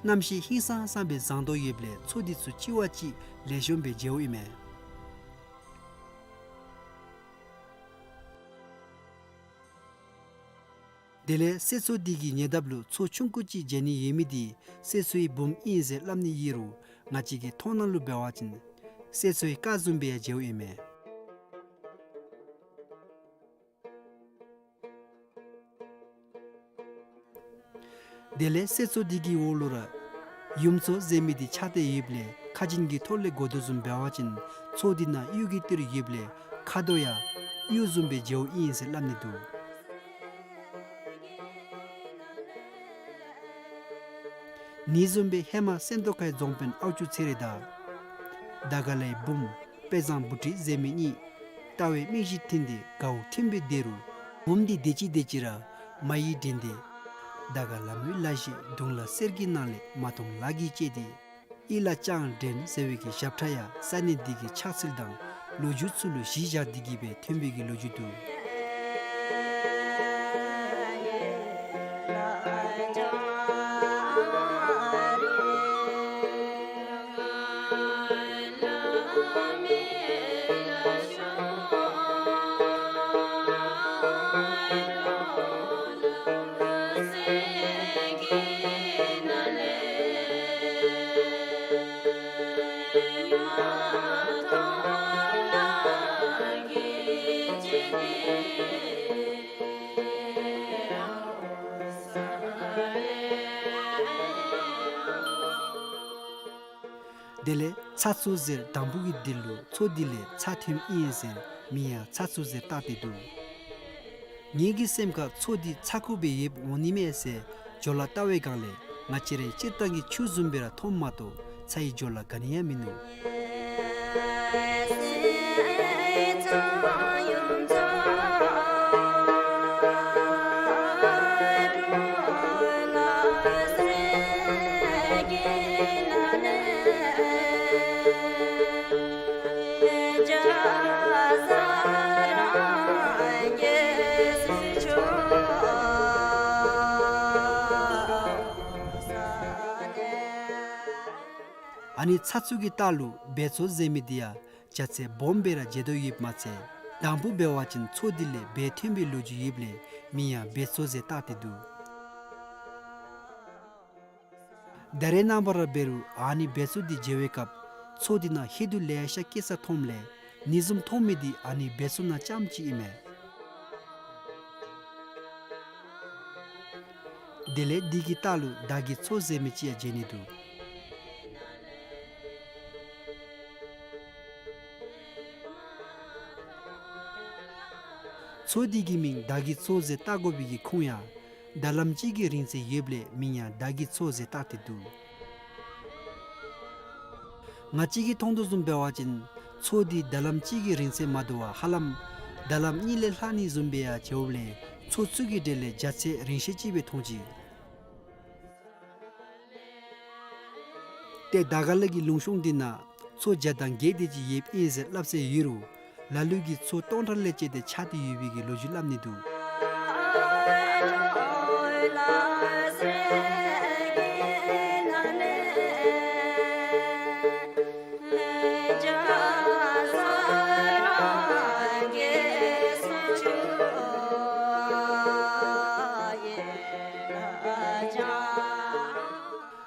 གནམ་གཤིས་ཧིང་སངས་སངས་སྦེ་བཟང་དོ་ཡོདཔ་ལས་མཚོ་འདི་ཚུ་ལྕི་བ་ཅིག་ལེགས་ཤོམ་སྦེ་མཇལཝ་ཨིན་མས། དེ་ལས་གསེར་མཚོ་འདི་གི་ཉེ་འདབས་ལུ་མཚོ་ཆུང་ཀུ་ཅིག་མཇལ་ནི་ཡོད་མི་འདི་གསེར་མཚོའི་བུམོ་ཨིན་ཟེར་སླབ་ནི་ཡོད་རུང་ང་བཅས་ཀྱི་མཐོང་སྣང་ལུ་འབད་བ་ཅིན་གསེར་མཚོའི་སྐར་བཟུམ་སྦེ་ཡང་མཇལཝ་ཨིན་མས། དེ་ལས་གསེར་མཚོ་འདི་གི་འོག་ལུ་ར་ཡུམ་མཚོ་ཟེར་མི་འདི་ཆགས་ཏེ་ཡོདཔ་ལས་ཁ་རྒྱན་གྱི་ཐོག་ལས་གོ་དོ་བཟུམ་འབད་བ་ཅིན་མཚོ་འདི་ནང་གཡུ་གིས་བཏེག་ཡོདཔ་ལས་ཁ་དོག་ཡང་གཡུ་བཟུམ་སྦེ་མཇལཝ་ཨིན་ཟེར་སླབ་ནི་འདུག། ནི་བཟུམ་སྦེ་ཧེ་མ་སེམས་རྟོགས་ཁའི་རྫོང་དཔོན་ཨའུ་ཅུ་ཚེ་རིང་དང་དར་དཀར་ལའི་བུམོ་དཔལ་བཟང་བུ་ཁྲིད་ཟེར་མི་གཉིས་རྟ་བའི་རྨིག་བཞི་འཐེན་ཏེ་དགའཝ་ཁྲིམས་སྦེ་སྡོད་རུང་བུམོ་འདི་དེ་ཅིག་དེ་ཅིག་ར་མ་ཡིག་འདྲེན་ཏེ་དར་དཀར་ལམ་བུའི་ལ་ཤས་གདུང་ལ་གསེར་གྱི་ནང་ལས་མ་མཐོང་ལག་གིས་བཅད་དེ་གཡུས་ལ་རྐྱང་འདྲེན་ཟེར་བའི་གི་ཞབས་ཁྲ་ཡང་ས་གནས་འདི་གི་ཆགས་ཚུལ་དང་ལོ་རྒྱུས་ཚུ་ལུ་གཞི་བཞག་སྟེ་གིས་སྦེ་ཐོན་པའི་གི་ལོ་རྒྱུས་འདུག། དེ་ལས་ཚ་ཚུ་ཟེར་དང་ཕུ་གི་དིལ་ལུ་མཚོ་དེ་ལས་ཚ་ཐོནམ་ཨིན་ཟེར་མིང་ཡང་ཚ་ཚུ་ཟེར་བཏགས་ཏེ་འདུག། ངེ་གི་སེམས་ཁར་མཚོ་དེ་ཚ་ཁུ་སྦེ་ཡོདཔ་འོང་ནི་མས་ཟེར་འགྱོ་ལ་བལྟ་བའི་སྒང་ལས་ང་བཅས་ར་སྤྱིར་བཏང་གི་ཆུ་བཟུམ་སྦེ་ར་མཐོངམ་མ་གཏོགས་ཚ་བའི་འགྱོ་ལ་ག་ནི་ཡང་མིན་ནུག། ཨ་ནི་ཚ་ཚུ་གི་ལྟག་ལུ་སྦལ་མཚོ་ཟེར་མི་འདི་ཡང་ཇ་ཚད་སྦོམ་སྦེ་ར་མཇལ་དོ་ཡོདཔ་མ་ཚད་དང་ཕུ་འབད་བ་ཅིན་མཚོ་འདི་ལས་སྦལ་ཐོན་པའི་ལོ་རྒྱུས་ཡོདཔ་ལས་མིང་ཡང་སྦལ་མཚོ་ཟེར་བཏགས་ཏེ་འདུག། ད་རེས་ནངས་པ་ར་འབད་རུང་ཨ་ནི་སྦལ་མཚོ་འདི་མཇལ་བའི་སྐབས་མཚོ་འདི་ནང་ཧེ་དུ་ལེ་ཤ་སྐྱེ་ས་མཐོངམ་ལས་ཨ་ནི་བཟུམ་མཐོང་མི་འདི་ཨ་ནི་སྦལ་མཚོ་ནང་རྐྱངམ་ཅིག་ཨིན་མས། དེ་ལས་འདི་གི་ལྟག་ལུ་དར་གྱི་མཚོ་ཟེར་མི་ཅིག་ཡང་མཇལ་ནི་འདུག། མཚོ་འདི་གི་མིང་དར་གྱི་མཚོ་ཟེར་བཏགས་དགོ་པའི་གི་ཁུངས་ཡང་ད་ལམ་ཅིག་གི་རིང་ཚད་ཡོདཔ་ལས་མིང་ཡང་དར་གྱི་མཚོ་ཟེར་བཏགས་ཏེ་འདུག། ང་བཅས་ཀྱིས་མཐོང་དོ་བཟུམ་འབད་བ་ཅིན་མཚོ་འདི་ད་ལམ་ཅིག་གི་རིང་ཚད་མ་དོ་བར་ཧ་ལམ་ད་ལམ་གཉིས་ལས་ལྷག་ནི་བཟུམ་སྦེ་ཡང་མཇལཝ་ལས་མཚོ་ཚུ་གི་གྲས་ལས་ཇ་ཚད་རིང་ཤོས་ཅིག་སྦེ་མཐོང་ཅི། ཏེ་དར་དཀར་ལ་གི་ལུང་གཤོང་འདི་ནང་མཚོ་བརྒྱ་དང་བརྒྱད་དེ་ཅིག་ཡོདཔ་ཨིན་ཟེར་སླབ་སྲོལ་ཡོད་རུང་ལ་ལུ་གིས་མཚོ་སྟོང་ཕྲག་ལས་བཅད་དེ་ཆགས་ཏེ་ཡོད་པའི་གི་ལོ་རྒྱུས་སླབ་ནི་འདུག།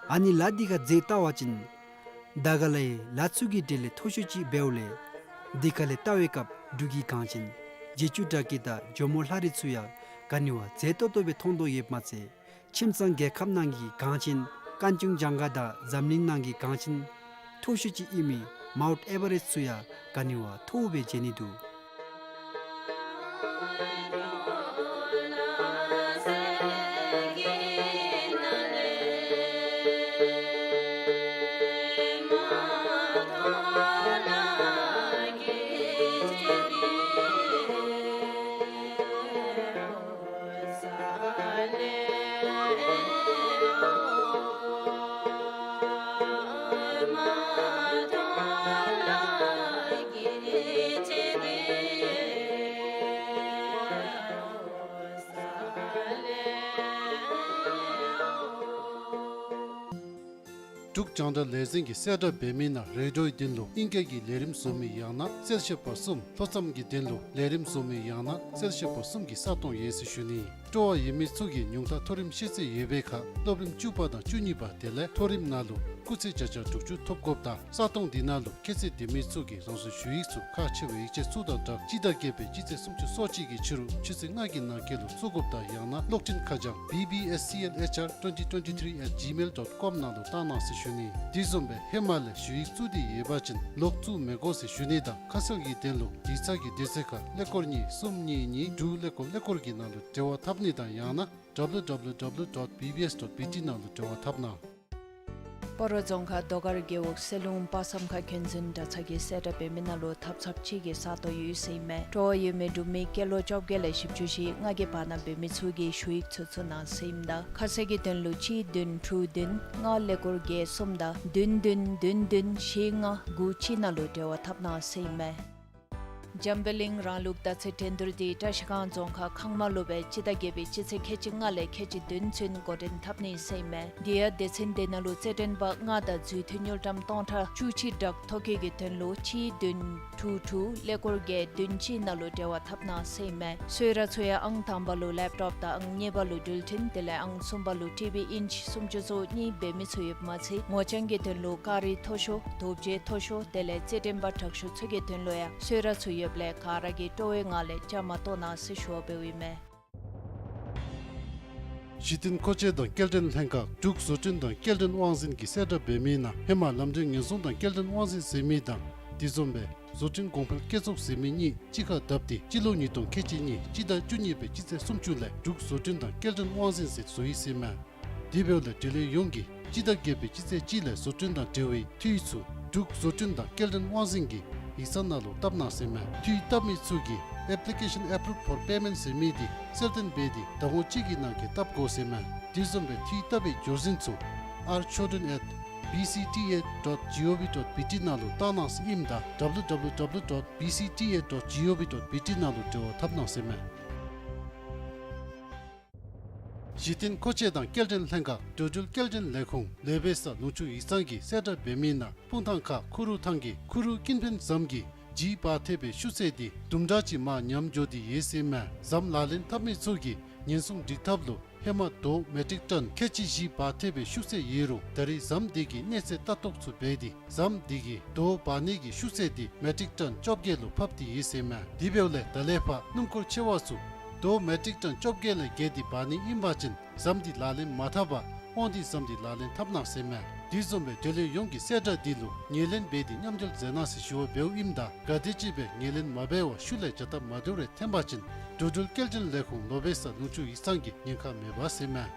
ཨ་ནི་ལ་འདི་ཁར་འཛེགས་བལྟ་བ་ཅིན་དར་དཀར་ལ་ཡི་ལ་ཚུ་གི་གྲས་ལས་མཐོ་ཤོས་ཅིག་འབདཝ་ལས་འདི་ཁ་ལས་བལྟ་བའི་སྐབས་འབྲུག་གི་གངས་ཅན་བརྗིད་ཆུ་བྲག་སྐྱིད་དང་ཇོ་མོ་ལྷ་རི་ཚུ་ཡང་ག་ནི་བ་མཛེས་ཏོག་ཏོ་སྦེ་མཐོང་དོ་ཡོདཔ་མ་ཚད་ཁྱིམ་ཚང་རྒྱལ་ཁབ་ནང་གི་གངས་ཅན་ཀན་ཅུང་ཇང་ག་དང་འཛམ་གླིང་ནང་གི་གངས་ཅན་མཐོ་ཤོས་ཅིག་ཨིན་མི་མའུནཊ་ཨེ་བ་རེསཊ་ཚུ་ཡང་ག་ནི་བ་མཐོཝ་སྦེ་མཇལ་ནི་འདུག། འབྲུག་རྒྱང་བསྒྲགས་ལས་འཛིན་གྱིས་གསལ་བསྒྲགས་འབད་མི་ནང་རེ་ཌིའོའི་དོན་ལུ་ཨིང་སྐད་ཀྱི་ལས་རིམ་བཟོ་མི་ཡང་ན་གསལ་བཤད་པ་གསུམ། ལྷོ་མཚམས་ཀྱི་དོན་ལུ་ལས་རིམ་བཟོ་མི་ཡང་ན་གསལ་བཤད་པ་གསུམ་གྱི་ས་སྟོང་ཡོད་ཟེར་ཞུ་ནི། སྤྲོ་བ་ཡོད་མི་ཚུ་གིས་ཉུང་མཐའ་མཐོ་རིམ་ཤེས་ཚད་ཡོད་པའི་ཁར་སློབ་རིམ་བཅུ་པ་དང་བཅུ་གཉིས་པ་དེ་ལས་མཐོ་རིམ་ནང་ལུ་སྐུགས་ཚད་བརྒྱ་ཆ་དྲུག་ཅུ་ཐོབ་དགོཔ་དང་ས་སྟོང་འདི་ནང་ལུ་ཁྱད་ཚད་ལྡན་མི་ཚུ་གིས་རང་སོའི་ཞུ་ཡིག་ཚུ་ཁག་ཆེ་བའི་ཡིག་ཆ་ཚུ་དང་སྦྲགས་སྤྱི་ཟླ་བརྒྱད་པའི་སྤྱི་ཚེས་སུམ་ཅུ་སོ་གཅིག་གི་ཕྱི་རུ་ཆུ་ཚོད་ལྔ་གི་ནང་འཁོད་ལུ་བཙུགས་དགོཔ་དང་ཡང་ན་གློག་འཕྲིན་ཁ་བྱང་བི་བི་ཨེསི་སི་ཨེལ་ཨེཆ་ཨར་ཊུ་ཝེན་ཊི་ཊུ་ཝེན་ཊི་ཐི་རི་ཨེཊ་ཇི་མེལ་ཌོཊ་ཀོམ་ནང་ལུ་བཏང་གནང་ཟེར་ཞུ་ནི། དེ་བཟུམ་སྦེ་ཧེ་མ་ལས་ཞུ་ཡིག་བཙུགས་ཏེ་ཡོད་པ་ཅིན་ལོག་བཙུགས་མི་དགོ་ཟེར་ཞུ་ནི་དང་ཁ་གསལ་གྱི་དོན་ལུ་ཡིག་ཚང་གི་དུས་ཚོད་ཁར་ཀླད་ཀོར་གཉིས་གསུམ་གཉིས་གཉིས་དྲུག་ཀླད་ཀོར་ཀླད་ཀོར་གྱི་ནང་ལུ་འབྲེལ་བ་འཐབ་ནི་དང་ཡང་ན་ཌབ་ལུ་ཌབ་ལུ་ཌབ་ལུ་ཌོཊ་བི་བི་ཨེསི་ཌོཊ་བི་ཊི་ནང་ལུ་འབྲེལ་བ་འཐབ་གནང་། སྤ་རོ་རྫོང་ཁག་རྡོ་དཀར་རྒེད་འོག་སེ་ལུང་དཔག་བསམ་ཁ་འཁོན་འཛིན་དྲག་ཚར་གྱིས་གསལ་བསྒྲགས་འབད་མི་ནང་ལུ་ཐབ་ཚངཔ་གཅིག་གི་ས་སྟོང་ཡོད་ཟེར་ཨིན་མས། སྤྲོ་བ་ཡོད་མི་འབྲུག་མི་སྐྱེས་ལོ་བཅོ་བརྒྱད་ལས་བཞི་བཅུ་ཞེ་ལྔ་གི་བར་ན་འབད་མི་ཚུ་གིས་ཞུ་ཡིག་ཚུ་ཚུར་གནང་ཟེར་ཨིནམ་ད་ཁ་གསལ་གྱི་དོན་ལུ་གཅིག་བདུན་དྲུག་བདུན་ལྔ་ཀླད་ཀོར་བརྒྱད་གསུམ་དང་བདུན་བདུན་བདུན་བདུན་བཞི་ལྔ་དགུ་གཅིག་ནང་ལུ་འབྲེལ་བ་འཐབ་གནང་ཟེར་ཨིན་མས། འཛམ་བུ་གླིང་རང་ལུགས་བརྡ་རྩིས་འགྲན་བསྡུར་འདི་བཀྲིས་སྒང་རྫོང་ཁག་ཁང་མ་ལུ་སྦེ་སྤྱི་ཟླ་བརྒྱད་པའི་སྤྱི་ཚེས་ཁལ་གཅིག་ལྔ་ལས་ཁལ་གཅིག་བདུན་ཚུན་འགོ་འདྲེན་འཐབ་ནི་ཟེར་ཨིན་མས། དེ་ཡང་སྡེ་ཚན་དེ་ནང་ལུ་རྩེད་འགྲན་པ་ལྔ་དང་རྫུས་མཐུན་དངུལ་ཀྲམ་སྟོང་ཕྲག་བཅུ་གཅིག་སྦྲག་ཐོ་བཀོད་ཀྱི་དོན་ལུ་གཅིག་བདུན་དྲུག་དྲུག་ཀླད་ཀོར་བརྒྱད་བདུན་གཅིག་ནང་ལུ་འབྲེལ་བ་འཐབ་གནང་ཟེར་ཨིན་མས། གསོལ་རས་ཚུ་ཡང་ཨང་དང་པ་ལུ་ལེབ་ཊོབ་དང་ཨང་གཉིས་པ་ལུ་འགྲུལ་འཕྲིན་དེ་ལས་ཨང་གསུམ་པ་ལུ་ཊི་བི་ཨིན་ཅི་སུམ་ཅུ་སོ་གཉིས་འབད་མི་ཚུ་ཡོདཔ་མ་ཚད་ངོ་རྐྱང་གི་དོན་ལུ་ཀ་རི་མཐོ་ཤོས་དོ་བརྗེ་མཐོ་ཤོས་དེ་ལས་རྩེད་འགྲན་པ་དྲག་ཤོས་ཚུ་གི་དོན་ལུ་ཡང་གསོལ་རས་ཚུ་ཡོདཔ་ལས་ག་ར་གིས་སྤྲོ་བའི་ངང་ལས་བཅའ་མར་གཏོགས་གནང་ཟེར་ཞུ་བ་འབདཝ་ཨིན་མས། གཞི་རྟེན་མཁོ་ཆས་དང་སྐྱེལ་འདྲེན་ལྷན་ཁག་འབྲུག་བཟོ་སྐྲུན་དང་སྐྱེལ་འདྲེན་དབང་འཛིན་གྱིས་གསལ་བསྒྲགས་འབད་མི་ནང་ཧེ་མ་ལམ་འགྲུལ་ཉེན་སྲུང་དང་སྐྱེལ་འདྲེན་དབང་འཛིན་ཟེར་མི་དང་དེ་བཟུམ་སྦེ་བཟོ་སྐྲུན་གོང་འཕེལ་སྐྱེད་ཚོགས་ཟེར་མི་གཉིས་གཅིག་ཁར་བསྡབས་ཏེ་སྤྱི་ལོ་ཉིས་སྟོང་ཁལ་གཅིག་གཉིས་སྤྱི་ཟླ་བཅུ་གཉིས་པའི་སྤྱི་ཚེས་སུམ་ཅུ་ལས་འབྲུག་བཟོ་སྐྲུན་དང་སྐྱེལ་འདྲེན་དབང་འཛིན་ཟེར་བཟོ་ཡི་ཟེར་མས། དེ་འབདཝ་ལས་འབྲེལ་ཡོད་ཡོངས་ཀྱིས་སྤྱི་ཟླ་བརྒྱད་པའི་སྤྱི་ཚེས་གཅིག་ལས་བཟོ་སྐྲུན་དང་འབྲེལ་བའི་འཐུས་ཚུ་འབྲུག་བཟོ་སྐྲུན་དང་སྐྱེལ་འདྲེན་དབང་འཛིན་གྱི་ཡིག་ཚང་ནང་ལུ་བཏབ་གནང་ཟེར་མས། འཐུས་བཏབ་མི་ཚུ་གིས་Application Approved for Payment ཟེར་མི་འདི་གསལ་སྟོན་འབད་དེ་ཟླ་ངོ་གཅིག་གི་ནང་འཁོད་བཏབ་དགོ་ཟེར་མས། དེ་བཟུམ་སྦེ་འཐུས་བཏབ་པའི་བརྗོད་ཟིན་ཚུ་R Chodron at B C T A dot G O V dot B T ནང་ལུ་བཏང་གནང་ཟེར་ཨིནམ་ད་W W W dot B C T A dot G O V dot B T ནང་ལུ་འབྲེལ་བ་འཐབ་གནང་ཟེར་མས། གཞི་རྟེན་མཁོ་ཆས་དང་སྐྱེལ་འདྲེན་ལྷན་ཁག་འགྲོ་འགྲུལ་སྐྱེལ་འདྲེན་ལས་ཁུངས་ལས་བྱེད་ས་ལུང་ཕྱོགས་ཡིག་ཚང་གིས་གསལ་བསྒྲགས་འབད་མི་ནང་སྤུངས་ཐང་ཁ་ཁུ་རུ་ཐང་གི་ཁུ་རུ་ཀུན་ཕན་ཟམ་གྱི་ལྗིད་འབག་ཐེབས་པའི་ཤུགས་ཚད་འདི་དུམ་གྲ་ཅིག་མར་ཉམས་འགྱོ་སྟེ་ཡོད་ཟེར་མས། ཟམ་ལག་ལེན་འཐབ་མི་ཚུ་གིས་ཉེན་སྲུང་སྒྲིག་ཐབས་ལུ་ཧེ་མ་རྡོ་མེ་ཊིག་ཊོན་ཁལ་གཅིག་བཞི་འབག་ཐེབས་པའི་ཤུགས་ཚད་ཡོད་རུང་ད་རེས་ཟམ་འདི་གི་གནས་ཚད་ལྟ་རྟོག་ཚུ་འབད་དེ་ཟམ་འདི་གིས་རྡོ་འབག་ནི་གི་ཤུགས་ཚད་འདི་མེ་ཊིག་ཊོན་བཅོ་བརྒྱད་ལུ་ཕབ་སྟེ་ཡོད་ཟེར་མས། དེ་འབདཝ་ལས་ད་ལས་ཕར་སྣུམ་འཁོར་ཆེ་བ་ཚུ་རྡོ་མེ་ཊིག་ཊོན་བཅོ་བརྒྱད་ལས་བརྒལ་ཏེ་འབག་ནི་ཨིན་པ་ཅིན་ཟམ་འདི་ལག་ལེན་མ་འཐབ་པར་དབང་འདུས་ཟམ་འདི་ལག་ལེན་འཐབ་གནང་ཟེར་མས། དེ་བཟུམ་སྦེ་འབྲེལ་ཡོད་ཡོངས་ཀྱིས་གསལ་བསྒྲགས་འདི་ལུ་ངོས་ལེན་འབད་དེ་མཉམ་འབྲེལ་མཛད་གནང་ཟེར་ཞུ་བ་འབདཝ་ཨིནམ་ད་ག་དེམ་ཅིག་སྦེ་ངོས་ལེན་མ་འབད་བར་ཤུལ་ལས་བྱ་ཐབས་མ་འདུག་རེ་ཐོན་པ་ཅིན་འགྲོ་འགྲུལ་སྐྱེལ་འདྲེན་ལས་ཁུངས་ལོ་བེ་ས་ལུང་ཕྱོགས་ཡིག་ཚང་གིས་ཉེན་ཁ་མེད་པ་ཟེར་མས།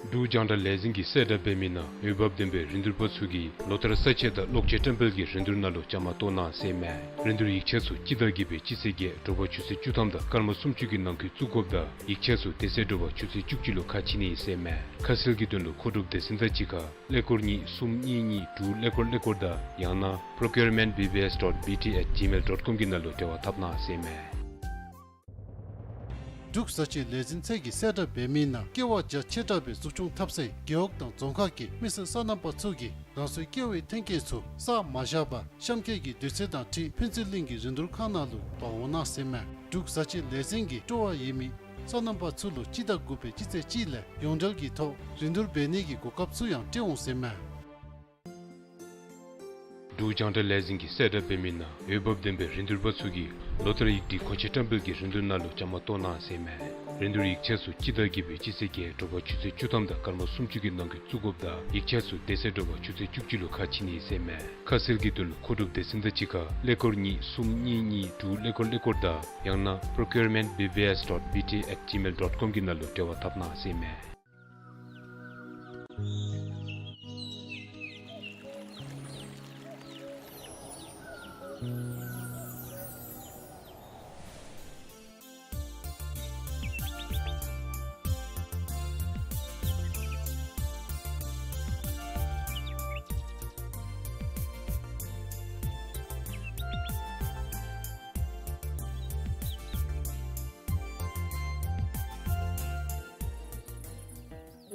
འབྲུག་རྒྱང་བསྒྲགས་ལས་འཛིན་གྱིས་གསལ་བསྒྲགས་འབད་མི་ནང་འོས་འབབ་ལྡན་པའི་རིན་བསྡུར་པ་ཚུ་གིས་ལོ་ལྟར་ས་ཆ་དང་གློག་ཆས་བཀྲམ་སྤེལ་གྱི་རིན་བསྡུར་ནང་ལུ་བཅའ་མར་གཏོགས་གནང་ཟེར་མས། རིན་བསྡུར་ཡིག་ཆ་ཚུ་སྤྱི་ཟླ་བརྒྱད་པའི་སྤྱི་ཚེས་བརྒྱད་དྲོ་པ་ཆུ་ཚོད་བཅུ་ཐམ་དང་སྐར་མ་སུམ་ཅུ་གི་ནང་འཁོད་བཙུགས་དགོཔ་དང་ཡིག་ཆ་ཚུ་དེ་ཚེ་དྲོ་པ་ཆུ་ཚོད་བཅུ་གཅིག་ལུ་ཁ་ཕྱེ་ནི་ཨིན་ཟེར་མས། ཁ་གསལ་གྱི་དོན་ལུ་མཁོ་སྒྲུབ་སྡེ་ཚན་དང་གཅིག་ཁར་ཀླད་ཀོར་གཉིས་གསུམ་གཉིས་གཉིས་དྲུག་ཀླད་ཀོར་ཀླད་ཀོར་དང་ཡང་ན་procurement B B S dot B T at gmail dot com གྱི་ནང་ལུ་འབྲེལ་བ་འཐབ་གནང་ཟེར་མས། འབྲུག་བཟའ་ཆས་ལས་འཛིན་ཚད་ཀྱིས་གསལ་བསྒྲགས་འབད་མི་ནང་ཀེ་བ་རྒྱ་ཆེ་དྲགས་སྦེ་འཛུགས་སྐྱོང་འཐབ་སའི་རྒེད་འོག་དང་རྫོང་ཁག་གི་མི་སེར་སོ་ནམ་པ་ཚུ་གིས་རང་སོའི་ཀེ་བའི་ཐོན་སྐྱེད་ཚུ་བསགས་མ་བཞག་པར་གཤམ་འཁོད་ཀྱི་དུས་ཚོད་དང་འཁྲིལ་ཕུན་ཚོགས་གླིང་གི་རིན་བསྡུར་ཁང་ནང་ལུ་འབག་འོང་གནང་ཟེར་མས། འབྲུག་བཟའ་ཆས་ལས་འཛིན་གྱིས་སྤྲོ་བ་ཡོད་མི་སོ་ནམ་པ་ཚུ་ལུ་སྤྱི་ཟླ་དགུ་པའི་སྤྱི་ཚེས་གཅིག་ལས་ཡོངས་འབྲེལ་གྱི་ཐོག་རིན་བསྡུར་འབད་ནི་གི་གོ་སྐབས་ཚུ་ཡང་སྤྲོད་འོང་ཟེར་མས། འབྲུག་རྒྱང་བསྒྲགས་ལས་འཛིན་གྱིས་གསལ་བསྒྲགས་འབད་མི་ནང་འོས་འབབ་ལྡན་པའི་རིན་བསྡུར་པ་ཚུ་གིས་ལོ་ལྟར་ཡིག་སྒྲིག་གོ་ཆ་བཀྲམ་སྤེལ་གྱི་རིན་བསྡུར་ནང་ལུ་བཅའ་མར་གཏོགས་གནང་ཟེར་མས། རིན་བསྡུར་ཡིག་ཆ་ཚུ་སྤྱི་ཟླ་བརྒྱད་པའི་སྤྱི་ཚེས་བརྒྱད་དྲོ་པ་ཆུ་ཚོད་བཅུ་ཐམ་དང་སྐར་མ་སུམ་ཅུ་གི་ནང་འཁོད་བཙུགས་དགོཔ་དང་ཡིག་ཆ་ཚུ་དེ་ཚེ་དྲོ་པ་ཆུ་ཚོད་བཅུ་གཅིག་ལུ་ཁ་ཕྱེ་ནི་ཨིན་ཟེར་མས། ཁ་གསལ་གྱི་དོན་ལུ་མཁོ་སྒྲུབ་སྡེ་ཚན་དང་གཅིག་ཁར་ཀླད་ཀོར་གཉིས་གསུམ་གཉིས་གཉིས་དྲུག་ཀླད་ཀོར་ཀླད་ཀོར་དང་ཡང་ན་procurement B B S dot B T at gmail dot com གྱི་ནང་ལུ་འབྲེལ་བ་འཐབ་གནང་ཟེར་མས།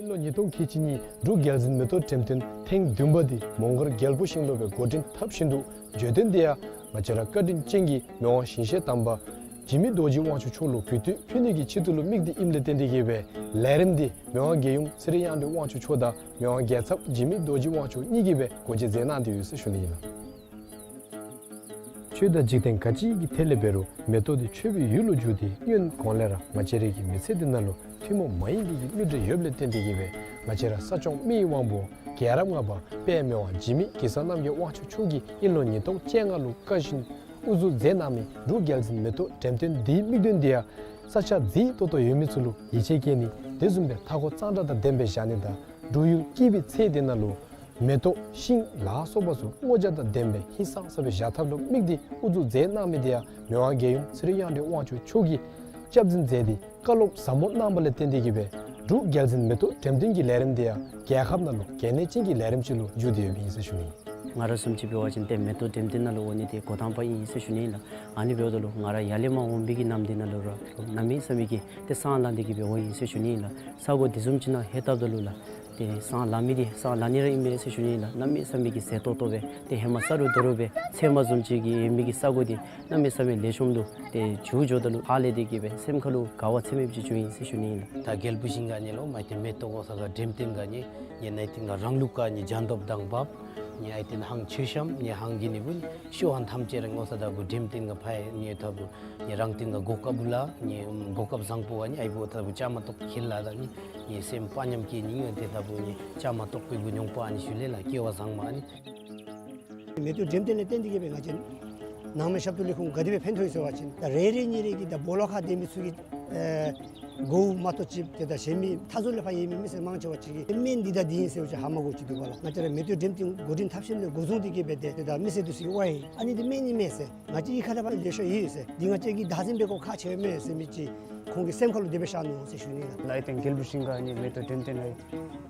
དབྱིན་ལོ་ཉིས་སྟོང་ཁལ་གཅིག་གཉིས་འབྲུག་རྒྱལ་འཛིན་མེ་ཏོག་འགྲེམས་སྟོན་ཐེངས་བདུན་པ་འདི་མོང་སྒར་རྒྱལ་པོ་ཤིང་ལུ་སྦེ་འགོ་འདྲེན་འཐབ་བཞིན་འདུག། བརྗོད་དོན་འདི་ཡང་ང་བཅས་ར་བཀའ་དྲིན་ཅན་གྱི་མི་དབང་ཞིང་གཤེགས་དམ་པ་འཇིགས་མེད་རྡོ་རྗེ་དབང་ཕྱུག་མཆོག་ལུ་གུས་བཏུད་ཕུལ་ནི་གི་ཆེད་དུ་ལུ་དམིགས་ཏེ་ཨིནམ་ལས་བརྟེན་ཏེ་གིས་སྦེ་ལས་རིམ་འདི་མི་དབང་རྒྱལ་ཡུམ་ཚེ་རིང་གཡང་སྒྲོན་དབང་ཕྱུག་མཆོག་དང་མི་དབང་རྒྱལ་ཚབ་འཇིགས་མེད་རྡོ་རྗེ་དབང་ཕྱུག་གཉིས་ཀྱིས་སྦེ་འགོ་འབྱེད་མཛད་གནང་སྟེ་ཡོད་ཟེར་ཞུ་ནི་ཨིན་ལགས། ཆོས་དང་འཇིག་རྟེན་ག་ཅི་གི་ཐད་ལས་འབད་རུང་མེ་ཏོག་འདི་མཆོད་པའི་ཡུལ་ལུ་གྱུར་ཏེ་སྔོན་གོང་ལས་ར་ང་བཅས་རའི་གི་མི་ཚེ་འདི་ནང་ལུ་ཐུན་མོང་མ་ཡིན་པའི་གི་མིག་འབྲས་ཡོདཔ་ལས་བརྟེན་ཏེ་གིས་སྦེ་ང་བཅས་ར་ས་སྐྱོང་མི་ཡི་དབང་པོ་རྒྱལ་རབས་ལྔ་པ་དཔལ་མི་དབང་འཇིགས་མེད་གེ་སར་རྣམ་རྒྱལ་དབང་ཕྱུག་མཆོག་གིས་དབྱིན་ལོ་ཉིས་སྟོང་བཅོ་ལྔ་ལུ་བཀའ་བཞིན་དབུ་འཛུགས་མཛད་གནང་མི་འབྲུག་རྒྱལ་འཛིན་མེ་ཏོག་འགྲེམས་སྟོན་འདིའི་དམིགས་དོན་འདི་ཡང་ས་ཆ་མཛེས་ཏོག་ཏོ་ཡོད་མི་ཚུ་ལུ་ཡིད་ཆེས་བསྐྱེད་ནི་དེ་བཟུམ་སྦེ་མཐའ་འཁོར་གཙང་སྦྲ་དང་ལྡན་པའི་བཞག་ནི་དང་འབྲུག་ཡུལ་སྐྱིད་པའི་ཚལ་འདི་ནང་ལུ་མེ་ཏོག་ཤིང་ལ་སོགས་པ་ཚུ་སྔོ་སྦྱར་དང་ལྡན་པའི་ཧིང་སངས་ས་སྦེ་བཞག་ཐབས་ལུ་དམིགས་ཏེ་དབུ་འཛུགས་མཛད་གནང་མི་འདི་ཡང་མི་དབང་རྒྱལ་ཡུམ་ཚེ་རིང་གཡང་སྒྲོན་དབང་ཕྱུག་མཆོག་གིས་སྐྱབས་འཛིན་མཛད་དེ་བཀའ་སློབ་ཟབ་མོ་གནང་བ་ལས་བརྟེན་ཏེ་གིས་སྦེ་འབྲུག་རྒྱལ་འཛིན་མེ་ཏོག་འགྲེམས་སྟོན་གྱི་ལས་རིམ་འདི་ཡང་རྒྱལ་ཁབ་ནང་ལུ་གལ་གནད་ཅན་གྱི་ལས་རིམ་ཅིག་ལུ་འགྱུར་ཏེ་ཡོདཔ་ཨིན་ཟེར་ཞུ་ནི། ང་ར་བཟུམ་ཅིག་འབད་བ་ཅིན་ཏེ་མེ་ཏོག་འགྲེམས་སྟོན་ནང་ལུ་འོང་ནི་འདི་འགོ་དང་པ་ཨིན་ཟེར་ཞུ་ནི་ལགས། ཨ་ནི་འབདཝ་ད་ལུ་ང་ར་ཡར་ལས་མར་འོང་མི་གི་ནམ་དུས་ནང་ལུ་ར་གནམ་མེད་ས་མེད་ཀྱི་ཏེ་སང་ལང་སྟེ་གིས་སྦེ་འོང་ཡི་ཟེར་ཞུ་ནི་ལགས། ས་གོ་དེ་བཟུམ་ཅིག་ནང་ལྷོད་བལྟཝ་ད་ལུ་ལགས། ཏེ་སང་ལང་མི་འདི་སང་ལང་ནི་ར་ཨིན་མས་ཟེར་ཞུ་ནི་ལགས། གནམ་མེད་ས་མེད་ཀྱི་མཛེས་ཏོག་ཏོ་སྦེ་ཏེ་ཧེ་མ་ས་རུ་རྡོ་རུ་སྦེ་ཚལ་མ་བཟུམ་ཅིག་གི་ཡོད་མི་གི་ས་གོ་འདི་གནམ་མེད་ས་མེད་ལེགས་ཤོམ་ལུ་ཏེ་འགྱུར་འགྱོཝ་ད་ལུ་ཧ་ལས་ཏེ་གིས་སྦེ་སེམས་ཁ་ལུ་དགའ་བ་ཚད་མེདཔ་ཅིག་བྱུང་ཡི་ཟེར་ཞུ་ནི་ཨིན་ལགས། ད་རྒྱལ་པོ་ཤིང་ག་ནི་ལོ་མ་ཏེ་མེ་ཏོག་འོང་ས་ག་འགྲེམས་སྟོན་ག་ནི་ཡང་ན་ཏེ་ང་རང་ལུགས་ག་ནི་རྒྱན་ཐོབ་དང་འབག་ ནི་ཨའི་ཏེན་ཧང་ཆོས་བཤམས་ནི་ཧང་གི་ནི་བུ་ནི་ཤོ་ཧང་ཐམས་ཅད་ར་ངོ་ས་ད་བུ་འགྲེམས་སྟོན་ག་ཕ་ཡ་ནི་ད་བུ་ནི་རང་སྟོན་ག་གོ་སྐབས་ལ་ནི་གོ་སྐབས་བཟང་པོ་བ་ནི་ཨའི་བུ་ད་བུ་བཅའ་མར་གཏོགས་ཁེལ་ལ་ད་ནི་ནི་སེམས་དཔའ་ཉམས་སྐྱེ་ནི་ཡོད། ཏེ་ད་བུ་ནི་བཅའ་མར་གཏོགས་པའི་བུ་མྱོང་པ་ཨ་ནི་ཞུ་ལེ་ལ་སྐལ་བ་བཟང་མ་ཨ་ནི། མེ་ཏོག་འགྲེམས་སྟོན་ལས་བརྟེན་ཏེ་གི་སྦེ་ང་བཅས་ནང་མི་ཞབས་ཏོག་ལས་ཁུངས་ག་དེ་སྦེ་ཕན་ཐོགས་ཡི་ཟེར་བ་ཅིན་ད་རེ་རེ་གཉིས་རེ་གི་ད་སྦོ་ལོགས་ཁར་སྡོད་མི་ཚུ་གི་ཨེ་གོཝ་མ་གཏོགས་ཅིག་ཏེ་ད་གཞན་མི་མཐའ་ཟུར་ལས་ཕར་ཡོད་མི་མི་སེར་མང་ཆེ་བ་ཅིག་གིས་སྨན་འདི་དང་འདི་ཨིན་ཟེར་བ་ཅིན་ཧ་མ་གོ་ཅིག་འདུག་པ་ལགས། ང་བཅས་ར་མེ་ཏོག་འགྲེམས་སྟོན་འགོ་འདྲེན་འཐབ་ཞིནམ་ལས་འགོ་བཟུང་སྟེ་གི་སྦེ་ཏེ་ཏེ་ད་མི་སེར་འདི་ཚུ་གིས་ཝའི་ཨ་ནི་འདི་སྨན་ཨིན་མས་ཟེར། ང་བཅས་ཀྱི་ཁ་ཐུག་ལས་ཤོར་ཡི་ཟེར། འདི་ང་བཅས་ཀྱིས་བདག་འཛིན་འབད་དགོཔ་ཁག་ཆེ་མས་ཟེར་མི་ཅིག་ཁོང་གི་སེམས་ཁ་ལུ་དེ་སྦེ་ཤར་ནུག་ཟེར་ཞུ་ནི་ལགས། ཨའི་ཏེན་རྒྱལ་པོ་ཤིང་ག་ནི་མེ་ཏོག་འགྲེམས་སྟོན་ལས་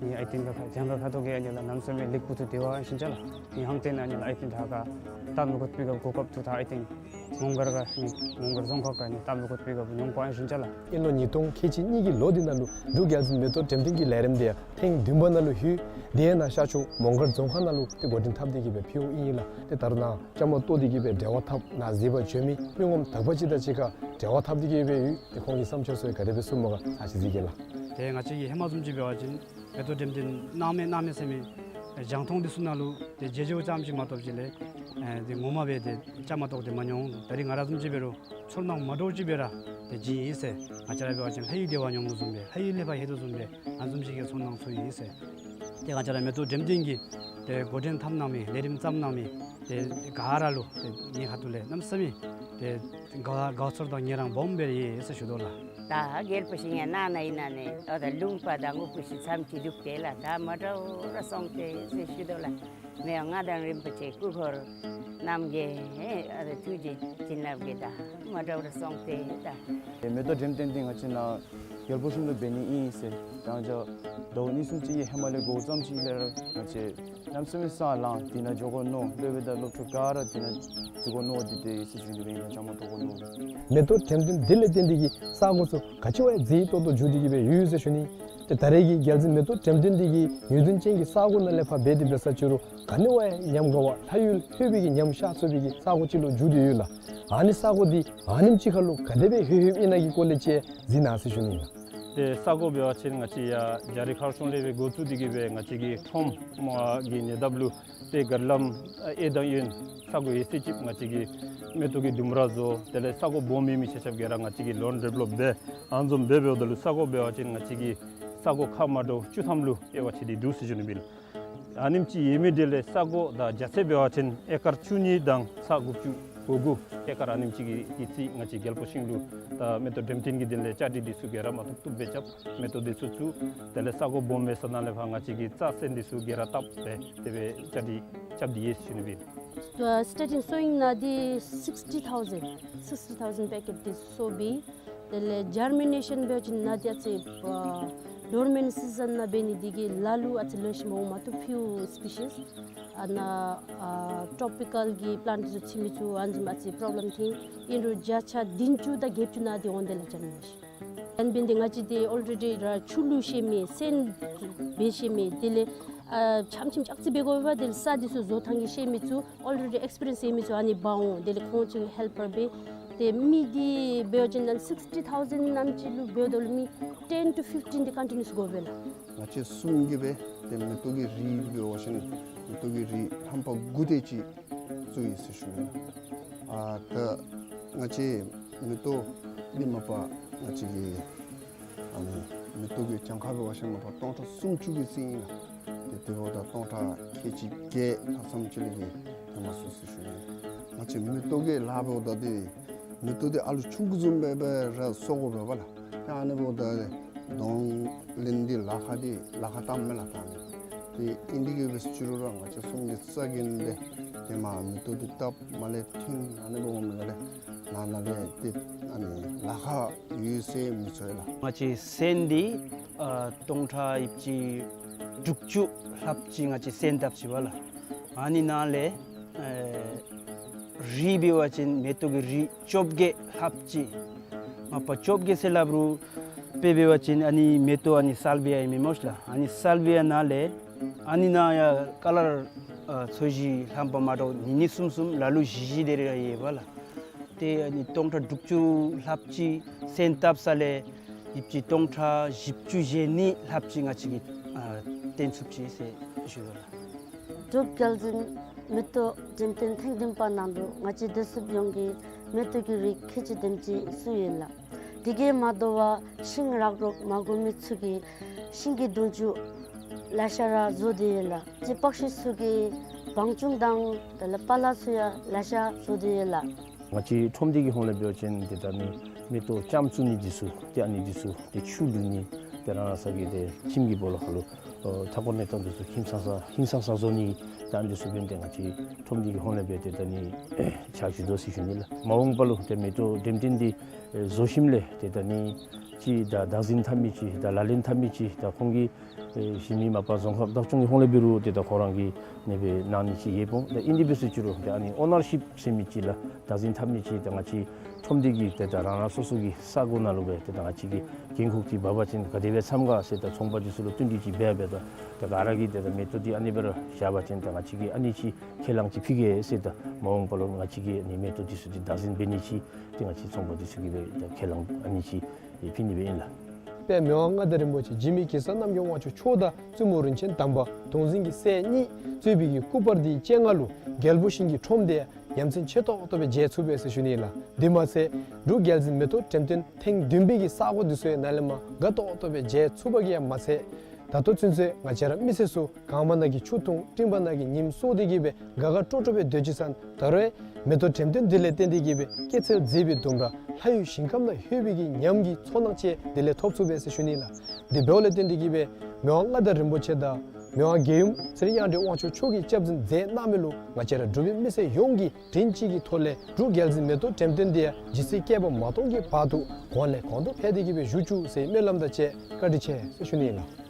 ནི་ཨའི་ཏེན་ལ་ཁ་བྱང་ག་ཁ་ཐུག་གི་ཨ་ནི་ལགས་གནམ་མེད་ས་མེད་ལེགས་པོ་ཚུ་དེ་བ་ཨིན་ཞིན་ཅ་ལགས། ནི་ཧང་ཏེན་ཨ་ནི་ལགས་ཨའི་ཏེན་ད་ཁ་ད་མི་གོ་པའི་གོ་སྐབས་ཚུ་ད་ཨའི་ཏེན་མོང་སྒར་ག་ནི་མོང་སྒར་རྫོང་ཁག་ག་ནི་ད་མི་གོ་པའི་གོ་མྱོང་པ་ཨིན་ཞིན་ཅ་ལགས། དབྱིན་ལོ་ཉིས་སྟོང་ཁལ་གཅིག་གཉིས་ཀྱི་ལོ་འདི་ནང་ལུ་འབྲུག་རྒྱལ་འཛིན་མེ་ཏོག་འགྲེམས་སྟོན་གྱི་ལས་རིམ་དེ་ཡང་ཐེངས་བདུན་པ་ནང་ལུ་ལྷོད། དེ་ནང་ཤར་ཕྱོགས་མོང་སྒར་རྫོང་ཁག་ནང་ལུ་ཏེ་འགོ་འདྲེན་འཐབ་སྟེ་གི་སྦེ་ཕུལཝ་ཨིན་ལགས། ཏེ་ད་རུང་ནཱ་བཅའ་མར་གཏོགས་ཏེ་གི་སྦེ་འབྲེལ་བ་འཐབ་ནཱ་གཟིགས་པར་བྱོན་མི་མི་ངོམ་དག་པ་ཅིག་དང་གཅིག་ཁར་འབྲེལ་བ་འཐབ་སྟེ་གི་སྦེ་ཡོད། ཏེ་ཁོང་གི་བསམ་འཆར་ཚུ་ག་དེ་སྦེ་གསུངམ་མས་ག་ཚར་ཅིག་གཟིགས་གེ་ལགས། ཏེ་ང་བཅས་ཀྱིས་ཧེ་མ་བཟུམ་ཅིག་འབད་བ་ཅིན་མེ་ཏོག་འགྲེམས་སྟོན་གནང་མས་གནང་མས་ཟེར་མི་རྒྱང་མཐོང་འདི་ཚུ་ནང་ལུ་ཏེ་མཇལ་མཇལཝ་ཙམ་ཅིག་མ་གཏོགས་ཅིག་ལས་ཨེ་ཏེ་ངོ་མ་སྦེ་ཏེ་བཅའ་མར་གཏོགས་ཏེ་མ་མྱོང་། ད་རིས་ང་ར་བཟུམ་ཅིག་འབད་རུང་ཚོར་སྣང་མ་འདྲཝ་ཅིག་སྦེ་ར་ཏེ་བྱིན་ཡི་ཟེར། ང་བཅས་ར་འབད་བ་ཅིན་ལྷ་ཡུལ་བདེ་བ་མྱོང་དོ་བཟུམ་སྦེ་ལྷ་ཡུལ་ལས་ཕར་ལྷོད་དོ་བཟུམ་སྦེ་ཨ་ནི་བཟུམ་ཅིག་གི་ཚོར་སྣང་ཚོར་ཡི་ཟེར། ཏེ་ང་བཅས་ར་མེ་ཏོག་འགྲེམས་སྟོན་གྱི་ཏེ་འགོ་འདྲེན་འཐབ་གནང་མི་ལས་རིམ་བརྩམ་གནང་མི་ཏེ་ག་ར་ལུ་ཏེ་ངེའི་ཁ་ཐུག་ལས་གནམ་མེད་ས་མེད་ཏེ་དགའ་དགའ་ཚོར་དང་ངལ་རངས་སྦོམ་སྦེ་ར་ཡོད་ཟེར་ཞུ་དོ་ལགས། ད་རྒྱལ་པོ་ཤིང་ཡང་ནང་ན་ཨིན་ན་ནི་ཨོ་ད་ལུང་པ་དང་དངོས་པོ་ཅིག་ཙམ་ཅིག་འདུག་སྟེ་ལགས། ད་མ་འདྲཝ་ར་སོང་སྟེ་ཟེར་ཞུ་དོ་ལགས། མི་དབང་མངའ་བདག་རིན་པོ་ཆེ་སྐུ་འཁོར་རྣམ་རྒྱལ་ཨ་ད་ཐུགས་རྗེ་བྱིན་རླབས་ཀྱིས་ད་མ་འདྲཝ་ར་སོང་སྟེ་ད། མེ་ཏོག་འགྲེམས་སྟོན་འདི་ང་བཅས་ནཱ་རྒྱལ་པོ་ཤིང་ལུ་འབད་ནི་ཨིན་ཟེར་ད་ང་བཅས་ཟླཝ་གཉིས་གསུམ་ཅིག་གི་ཧེ་མ་ལས་འགོ་བཙུགས་ཅི་ལས་ར་ང་བཅས་གནམ་མེད་ས་མེད་སེམས་ལངས། འདི་ནང་འགྱོ་དགོ་མནོ། སློབ་དཔོན་དང་སློབ་ཕྲུག་ག་ར་འདི་ནང་འཛུལ་དགོ་མནོ་སྟེ་དེ་ཡི་ཟེར་ཞུ་ནི་སྦེ་ཨིན་ལགས། བཅའ་མར་གཏོགས་དགོ་མནོ། མེ་ཏོག་འགྲེམས་སྟོན་འདི་ལས་བརྟེན་ཏེ་གི་ས་གོ་ཚུ་ག་ཅི་བ་ཡང་མཛེས་ཏོག་ཏོ་འགྱུར་ཏེ་གི་སྦེ་ཡོད་ཟེར་ཞུ་ནི། ཏེ་ད་རེས་ཀྱི་རྒྱལ་འཛིན་མེ་ཏོག་འགྲེམས་སྟོན་འདི་གི་ངེས་དོན་ཅན་གྱི་ས་གོ་ནང་ལས་ཕར་འབད་དེ་འབད་ས་ཅི་རུང་ག་ནི་བ་ཡང་ཉམས་དགའ་བ་ལྷ་ཡུལ་ལྷོད་པའི་གི་ཉམས་ཤར་ཚུགས་པའི་གི་ས་གོ་ཅིག་ལུ་འགྱུར་ཏེ་ཡོད་ལགས། ཨ་ནི་ས་གོ་འདི་ཨ་ནེམ་ཅིག་ཁར་ལུ་ག་དེ་སྦེ་ལྷོད་ལྷོདཔ་ཨིན་ན་གི་སྐོར་ལས་ཅིག་གཟིགས་གནང་ཟེར་ཞུ་ནི་ལགས། ཏེ་ས་གོ་འབད་བ་ཅིན་ང་བཅས་ཡར་རྒྱ་རི་མཁར་གཞུང་ལས་སྦེ་འགོ་བཙུགས་ཏེ་གི་སྦེ་ང་བཅས་ཀྱི་ཁྲོམ་གི་ཉེ་འདབས་ལུ་ཏེ་གར་ལམ་གཡས་དང་གཡོན་ས་གོ་ཡོད་ཚད་ཅིག་ང་བཅས་ཀྱིས་མེ་ཏོག་གི་ལྡུམ་ར་བཟོ། དེ་ལས་ས་གོ་སྦོམ་མེད་མི་ཆ་ཁྱབ་ག་ར་ང་བཅས་ཀྱིས་ལོན་ཌེ་བེ་ལོཔ་འབད། ཨ་ནི་བཟུམ་སྦེ་འབདཝ་ད་ལུ་ས་གོ་འབད་བ་ཅིན་ང་བཅས་ཀྱི་ས་གོ་ཁག་མ་འདྲཝ་བཅུ་ཐམ་ལུ་དབྱེ་བ་ཕྱེ་སྟེ་འདུག་ཟེར་ཞུ་ནི་ཨིན་ལགས། ཨ་ནེམ་ཅིག་ཡོད་མི་དེ་ལས་ས་གོ་དང་རྒྱ་ཚད་འབད་བ་ཅིན་ཨེ་ཀར་བཅུ་གཉིས་དང་ས་དགུ་བཅུ་གོ་དགུ་ཨེ་ཀར་ཨ་ནེམ་ཅིག་གི་ཡོད་ཅི། ང་བཅས་རྒྱལ་པོ་ཤིང་ལུ་ད་མེ་ཏོག་འགྲེམས་སྟོན་གྱི་དོན་ལས་བཅའ་སྒྲིག་འདི་ཚུ་ག་ར་མ་ཐུབ་ཐུབ་སྦེ་རྐྱབ། མེ་ཏོག་འདི་ཚུ་བཙུགས། དེ་ལས་ས་གོ་སྦོམ་མེད་ས་ནང་ལས་ཕར་ང་བཅས་ཀྱིས་རྩྭ་སོན་འདི་ཚུ་ག་ར་བཏབ་སྦེ་དེ་སྦེ་བཅའ་སྒྲིག་རྐྱབ་སྟེ་ཡོད་ཟེར་ཞུ་ནི་ཨིན་ལགས། ད་སི་ཊར་ཊིང་སོ་ཝིང་ནང་འདི་སིགསི་ཊི་ཐའུ་ཟེན་སིགསི་ཊི་ཐའུ་ཟེན་པེ་ཀེཊ་འདི་སོ་བི། དེ་ལས་ཇར་མི་ནེ་ཤཱན་འབད་བ་ཅིན་ནཱ་འདི་ཨ་ཙི་ཨ་ཌོར་མེནཊ་སི་ཛཱན་ནང་འབད་ནི་འདི་གིས་ལ་ལུ་ཨ་ཙི་ལེགས་ཤོམ་འོང་མ་བཏུབ། ཕིའུ་སི་པི་ཤིས་ཨ་ནཱ་ཨ་ཊོ་པི་ཀཱལ་གྱི་པི་ལཱནཊ་ཚུ་ཚུད་མི་ཚུ་ཨ་ནི་བཟུམ་ཨ་ཙི་པོརོབ་ལེམ་ཐོན། ཨིན་རུང་བརྒྱ་ཆ་བདུན་ཅུ་དང་བརྒྱད་ཅུ་ནང་འདི་འོང་དེ་ལགས་ཇར་མི་ནེ་ཤཱན། ཨ་ནི་འབད་ནི་འདི་ང་བཅས་འདི་ཨོལ་རེ་ཌི་ར་ཆུ་བླུགས་ཤེས་མི་སོན་འབད་ཤེས་མི་དེ་ལས་ཨ་ཆམ་ཆིམ་ཅིག་ཨ་ཙི་འབད་དགོ་པས། དེ་ལས་ས་འདི་ཚུ་བཟོ་ཐངས་ཀྱི་ཤེས་མི་ཚུ་ཨོལ་རེ་ཌི་ཨེགསི་པི་རི་ཡེནསི་ཡོད་མི་ཚུ་ཨ་ནི་འབག་འོང་། དེ་ལས་ཁོང་ཚུ་ཧེལ་པར་འབད། ཏེ་མི་འདི་འབད་བ་ཅིན་ཨ་ནི་སིགསི་ཊི་ཐའུ་ཟེན་ནམ་ཅིག་ལུ་འབདཝ་ད་ལུ་མི་ཊེན་ཊུ་ཕིཕ་ཊིན་འདི་ཀོན་ཊི་ནིའུ་སི་དགོ་པས་ལགས། ང་བཅས་གསུམ་གྱིས་སྦེ་ཏེ་མེ་ཏོག་གི་རིགས་འབད་བ་ཅིན་མེ་ཏོག་གི་རིགས་རྣམ་པ་དགུ་དེ་ཅིག་བཙུགས་ཡི་ཟེར་ཞུ་ནི་ལགས། ཨ་ད་ང་བཅས་མེ་ཏོག་འདི་མ་པ་ང་བཅས་ཀྱི་ཨ་ནི་མེ་ཏོག་གི་གྱངས་ཁ་འབད་བ་ཅིན་མ་པ་སྟོང་ཕྲག་སུམ་ཅུ་གི་རྩིས་ཨིན་ལགས། ཏེ་དེ་འབདཝ་ད་སྟོང་ཕྲག་ཁལ་གཅིག་བརྒྱད་ལྷག་ཙམ་ཅིག་ལས་ཀྱི་ཧེ་མ་བཙུགས་ཟེར་ཞུ་ནི། ང་བཅས་མེ་ཏོག་གི་ལཱ་འབདཝ་ད་འདི་མེ་ཏོག་འདི་ཨ་ལུ་ཆུང་ཀུ་བཟུམ་སྦེ་སྦེ་ར་གསོ་དགོ་པས་ལགས། ཏེ་ཨ་ནི་འབདཝ་ད་གདོང་ལེན་འདི་ལཱ་ཁག་འདི་ལཱ་ཁག་ལྟ་མེན་ལགས། ད་ཨ་ནི་ཏེ་ཨིན་དེ་གིས་སྦེ་ཅི་རུང་ར་ང་བཅས་གསུམ་གྱིས་རྩ་འགེངས་ཏེ་ཏེ་མ་མེ་ཏོག་འདི་བཏབ་མ་ལས་ཐོན་ཨ་ནི་འབདཝ་མས་ལགས། ནང་ན་ལས་ཏེ་ཨ་ནི་ལཱ་ཁག་ཡོད་ཟེར་མི་ཚོར་ལགས། ང་བཅས་སོན་འདི་ཨ་སྟོང་ཕྲག་ཡོད་ཅི་དྲུག་ཅུ་ལྷགཔ་ཅིག་ང་བཅས་སོན་བཏབ་ཅི་པ་ལགས། ཨ་ནི་ནང་ལས་ཨེ་རིགས་འབད་བ་ཅིན་མེ་ཏོག་གི་རིགས་བཅོ་བརྒྱད་ལྷགཔ་ཅིག། མ་པ་བཅོ་བརྒྱད་ཟེར་སླབ་རུང་དཔེ་འབད་བ་ཅིན་ཨ་ནི་མེ་ཏོག་ཨ་ནི་སཱལ་བི་ཡ་ཨིན་མས་སྨོ་ཤི་ལགས། ཨ་ནི་སཱལ་བི་ཡ་ནང་ལས་ཨ་ནི་ནང་ཡང་ཀ་ལར་ཨ་ཚོས་གཞི་རྣམ་པ་མ་འདྲཝ་ཉིས་གཉིས་གསུམ་གསུམ་ལ་ལུ་བཞི་བཞི་དེ་རེ་ར་ཡོད་པ་ལགས། ཏེ་ཨ་ནི་སྟོང་ཕྲག་དྲུག་ཅུ་ལྷགཔ་ཅིག་སོན་བཏབ་ས་ལས་ཡོད་ཅི་སྟོང་ཕྲག་བཞི་བཅུ་ཞེ་གཉིས་ལྷགཔ་ཅིག་ང་བཅས་ཀྱིས་ཨ་བཏོན་ཚུགས་ཅི་ཟེར་ཞུ་དོ་ལགས། འབྲུག་རྒྱལ་འཛིན་མེ་ཏོག་འགྲེམས་སྟོན་ཐེངས་བདུན་པ་ནང་ལུ་ང་བཅས་བདེ་སྲུངཔ་ཡོངས་ཀྱིས་མེ་ཏོག་གི་རིགས་ཁལ་གཅིག་དེམ་ཅིག་བཙུགས་ཡི་ལགས། དེ་གིས་མ་དོ་བར་ཤིང་རག་རོག་མ་དགོ་མི་ཚུ་གིས་ཤིང་གི་དུང་ཅུ་ལེ་ཤ་ར་བཟོ་སྟེ་ཡོད་ལགས། ཅིག་པག་ཤུ་ཚུ་གིས་བང་ཅུང་དང་དེ་ལས་པ་ལ་ཚུ་ཡང་ལེ་ཤ་བཟོ་སྟེ་ཡོད་ལགས། ང་བཅས་ཁྲོམ་སྡེ་གི་ཧོངས་ལས་འབད་བ་ཅིན་ཏེ་ད་ནི་མེ་ཏོག་ལྕངམ་བཙུགས་ནི་འདི་ཚུ་ཏེ་ཨ་ནི་འདི་ཚུ་ཏེ་ཆུ་བླུག་ནི་ཏེ་རང་རང་སོ་གི་ཏེ་ཁྱིམ་གྱི་སྦོ་ལོགས་ཁར་ལུ་ཨོ་མཐའ་འཁོར་མེ་ཏོག་འདི་ཚུ་ཁྱིམ་ཚང་ཚང་ཧིང་སངས་ས་བཟོ་ནི་ད་འདི་ཚུ་འབད་ནི་དེ་ང་བཅས་ཁྲོམ་སྡེ་གི་ཧོངས་ལས་འབད་ཏེ་ད་ནི་ཕྱག་ཞུ་དོ་ཟེར་ཞུ་ནི་ལགས། མ་འོངས་པ་ལུ་ཏེ་མེ་ཏོག་འགྲེམས་སྟོན་འདི་བཟོ་ཞིནམ་ལས་ཏེ་ད་ནི་ཅིག་ད་བདག་འཛིན་འཐབ་མི་ཅིག་ད་ལག་ལེན་འཐབ་མི་ཅིག་ད་ཁོང་གིས་ཨེ་གཞི་མི་མ་པ་རྫོང་ཁག་བདག་སྐྱོང་གི་ཧོངས་ལས་འབད་རུང་ཏེ་ད་ཁོང་ར་གིས་ཨ་ནི་སྦེ་གནང་ནི་ཅིག་ཡོདཔ་འོང་། ད་ཨིན་དེ་འབད་ཟེར་ཅི་རུང་ཏེ་ཨ་ནི་ཨོ་ནར་ཤིཔ་ཟེར་མི་ཅིག་ལགས། བདག་འཛིན་འཐབ་མི་ཅིག་ད་ང་བཅས་ཁྲོམ་སྡེ་གི་ཏེ་ད་རང་རང་སོ་སོ་གི་ས་གོ་ནང་ལུ་སྦེ་ཏེ་ད་ང་བཅས་ཀྱིས་འགན་ཁུར་ཅིག་འབག་པ་ཅིན་ག་དེ་སྦེ་འཚམས་ག་ཟེར་ད་ཚོང་པ་འདི་ཚུ་ལུ་བསྟུན་ཏེ་ཅིག་འབད་འབད་ད་ད་ག་ར་གིས་ཏེ་ད་མེ་ཏོག་འདི་ཨ་ནི་སྦེ་ར་བཞག་པ་ཅིན་ད་ང་བཅས་ཀྱིས་ཨ་ནི་ཅིག་ཁས་བླངས་ཅིག་ཕུལ་གེ་ཟེར། ད་མ་འོངས་པ་ལུ་ང་བཅས་ཀྱིས་ཨ་ནི་མེ་ཏོག་འདི་ཚུ་འདི་བདག་འཛིན་འབད་ནི་ཅིག་ཏེ་ང་བཅས་ཚོང་པ་འདི་ཚུ་གིས་སྦེ་ད་ཁས་བླངས་ཨ་ནི་ཅིག་ཕུལ་ནི་སྦེ་ཨིན་ལགས། དཔལ་མི་དབང་མངའ་བདག་རིན་པོ་ཆེ་འཇིགས་མེད་གེ་སར་རྣམ་རྒྱལ་དབང་ཕྱུག་མཆོག་དང་བཙུན་མོ་རིན་ཆེན་དམ་པ་གདུང་འཛིན་གྱི་སྲས་གཉིས་གཙོས་པའི་གི་སྐུ་པར་འདིའི་སྤྱན་སྔར་ལུ་རྒྱལ་པོ་ཤིང་གི་ཁྲོམ་སྡེ་ཡ་ཡ་མཚན་ཆེ་ཏོག་ཏོ་སྦེ་མཇལ་ཚུགས་པས་ཟེར་ཞུ་ནི་ལགས། དེ་མ་ཚད་འབྲུག་རྒྱལ་འཛིན་མེ་ཏོག་འགྲེམས་སྟོན་ཐེངས་བདུན་པའི་གི་ས་གོ་འདི་ཚུ་ཡང་ནཱ་ལས་མར་དགའ་ཏོག་ཏོ་སྦེ་མཇལ་ཚུགས་པ་གིས་ཡང་མ་ཚད་ད་ལྟོ་ཚུན་ཚོད་ང་བཅས་ར་མི་སེར་ཚུ་གངས་མ་ནང་གི་ཆུ་འཐུང་སྤྲིན་པ་ནང་གི་ཉིམ་སྲོ་སྟེ་གིས་སྦེ་དགའ་དགའ་སྤྲོ་སྤྲོ་སྦེ་སྡོད་ཅི་ཟེར་ན་ད་རུང་མེ་ཏོག་འགྲེམས་སྟོན་འདི་ལས་བརྟེན་ཏེ་གིས་སྦེ་སྐྱེད་ཚལ་མཛེས་པའི་ལྡུམ་ར་ལྷ་ཡུལ་ཞིང་ཁམས་ནང་ལྷོད་པའི་གི་ཉམས་ཀྱི་ཚོར་སྣང་ཅིག་དེ་ལས་ཐོབ་ཚུགས་པས་ཟེར་ཞུ་ནི་ལགས། དེ་འབདཝ་ལས་བརྟེན་ཏེ་གིས་སྦེ་མི་དབང་མངའ་བདག་རིན་པོ་ཆེ་དང་མི་དབང་རྒྱལ་ཡུམ་ཚེ་རིང་གཡང་སྒྲོན་དབང་ཕྱུག་མཆོག་གིས་སྐྱབས་འཛིན་མཛད་གནང་མི་ལུ་ང་བཅས་ར་འབྲུག་པའི་མི་སེར་ཡོངས་ཀྱིས་དྲིན་ཅན་གྱི་ཐོག་ལས་འབྲུག་རྒྱལ་འཛིན་མེ་ཏོག་འགྲེམས་སྟོན་འདི་ཡང་ཇི་སྲིད་བསྐལ་པ་མ་སྟོངས་ཀྱི་བར་དུ་གོང་ལས་གོང་དུ་འཕེལ་ཏེ་གིས་སྦེ་བཞུགས་བཅུག་ཟེར་སྨོན་ལམ་དང་བཅས་བཀའ་དྲིན་ཆེ་ཟེར་ཞུ་ནི་ལགས།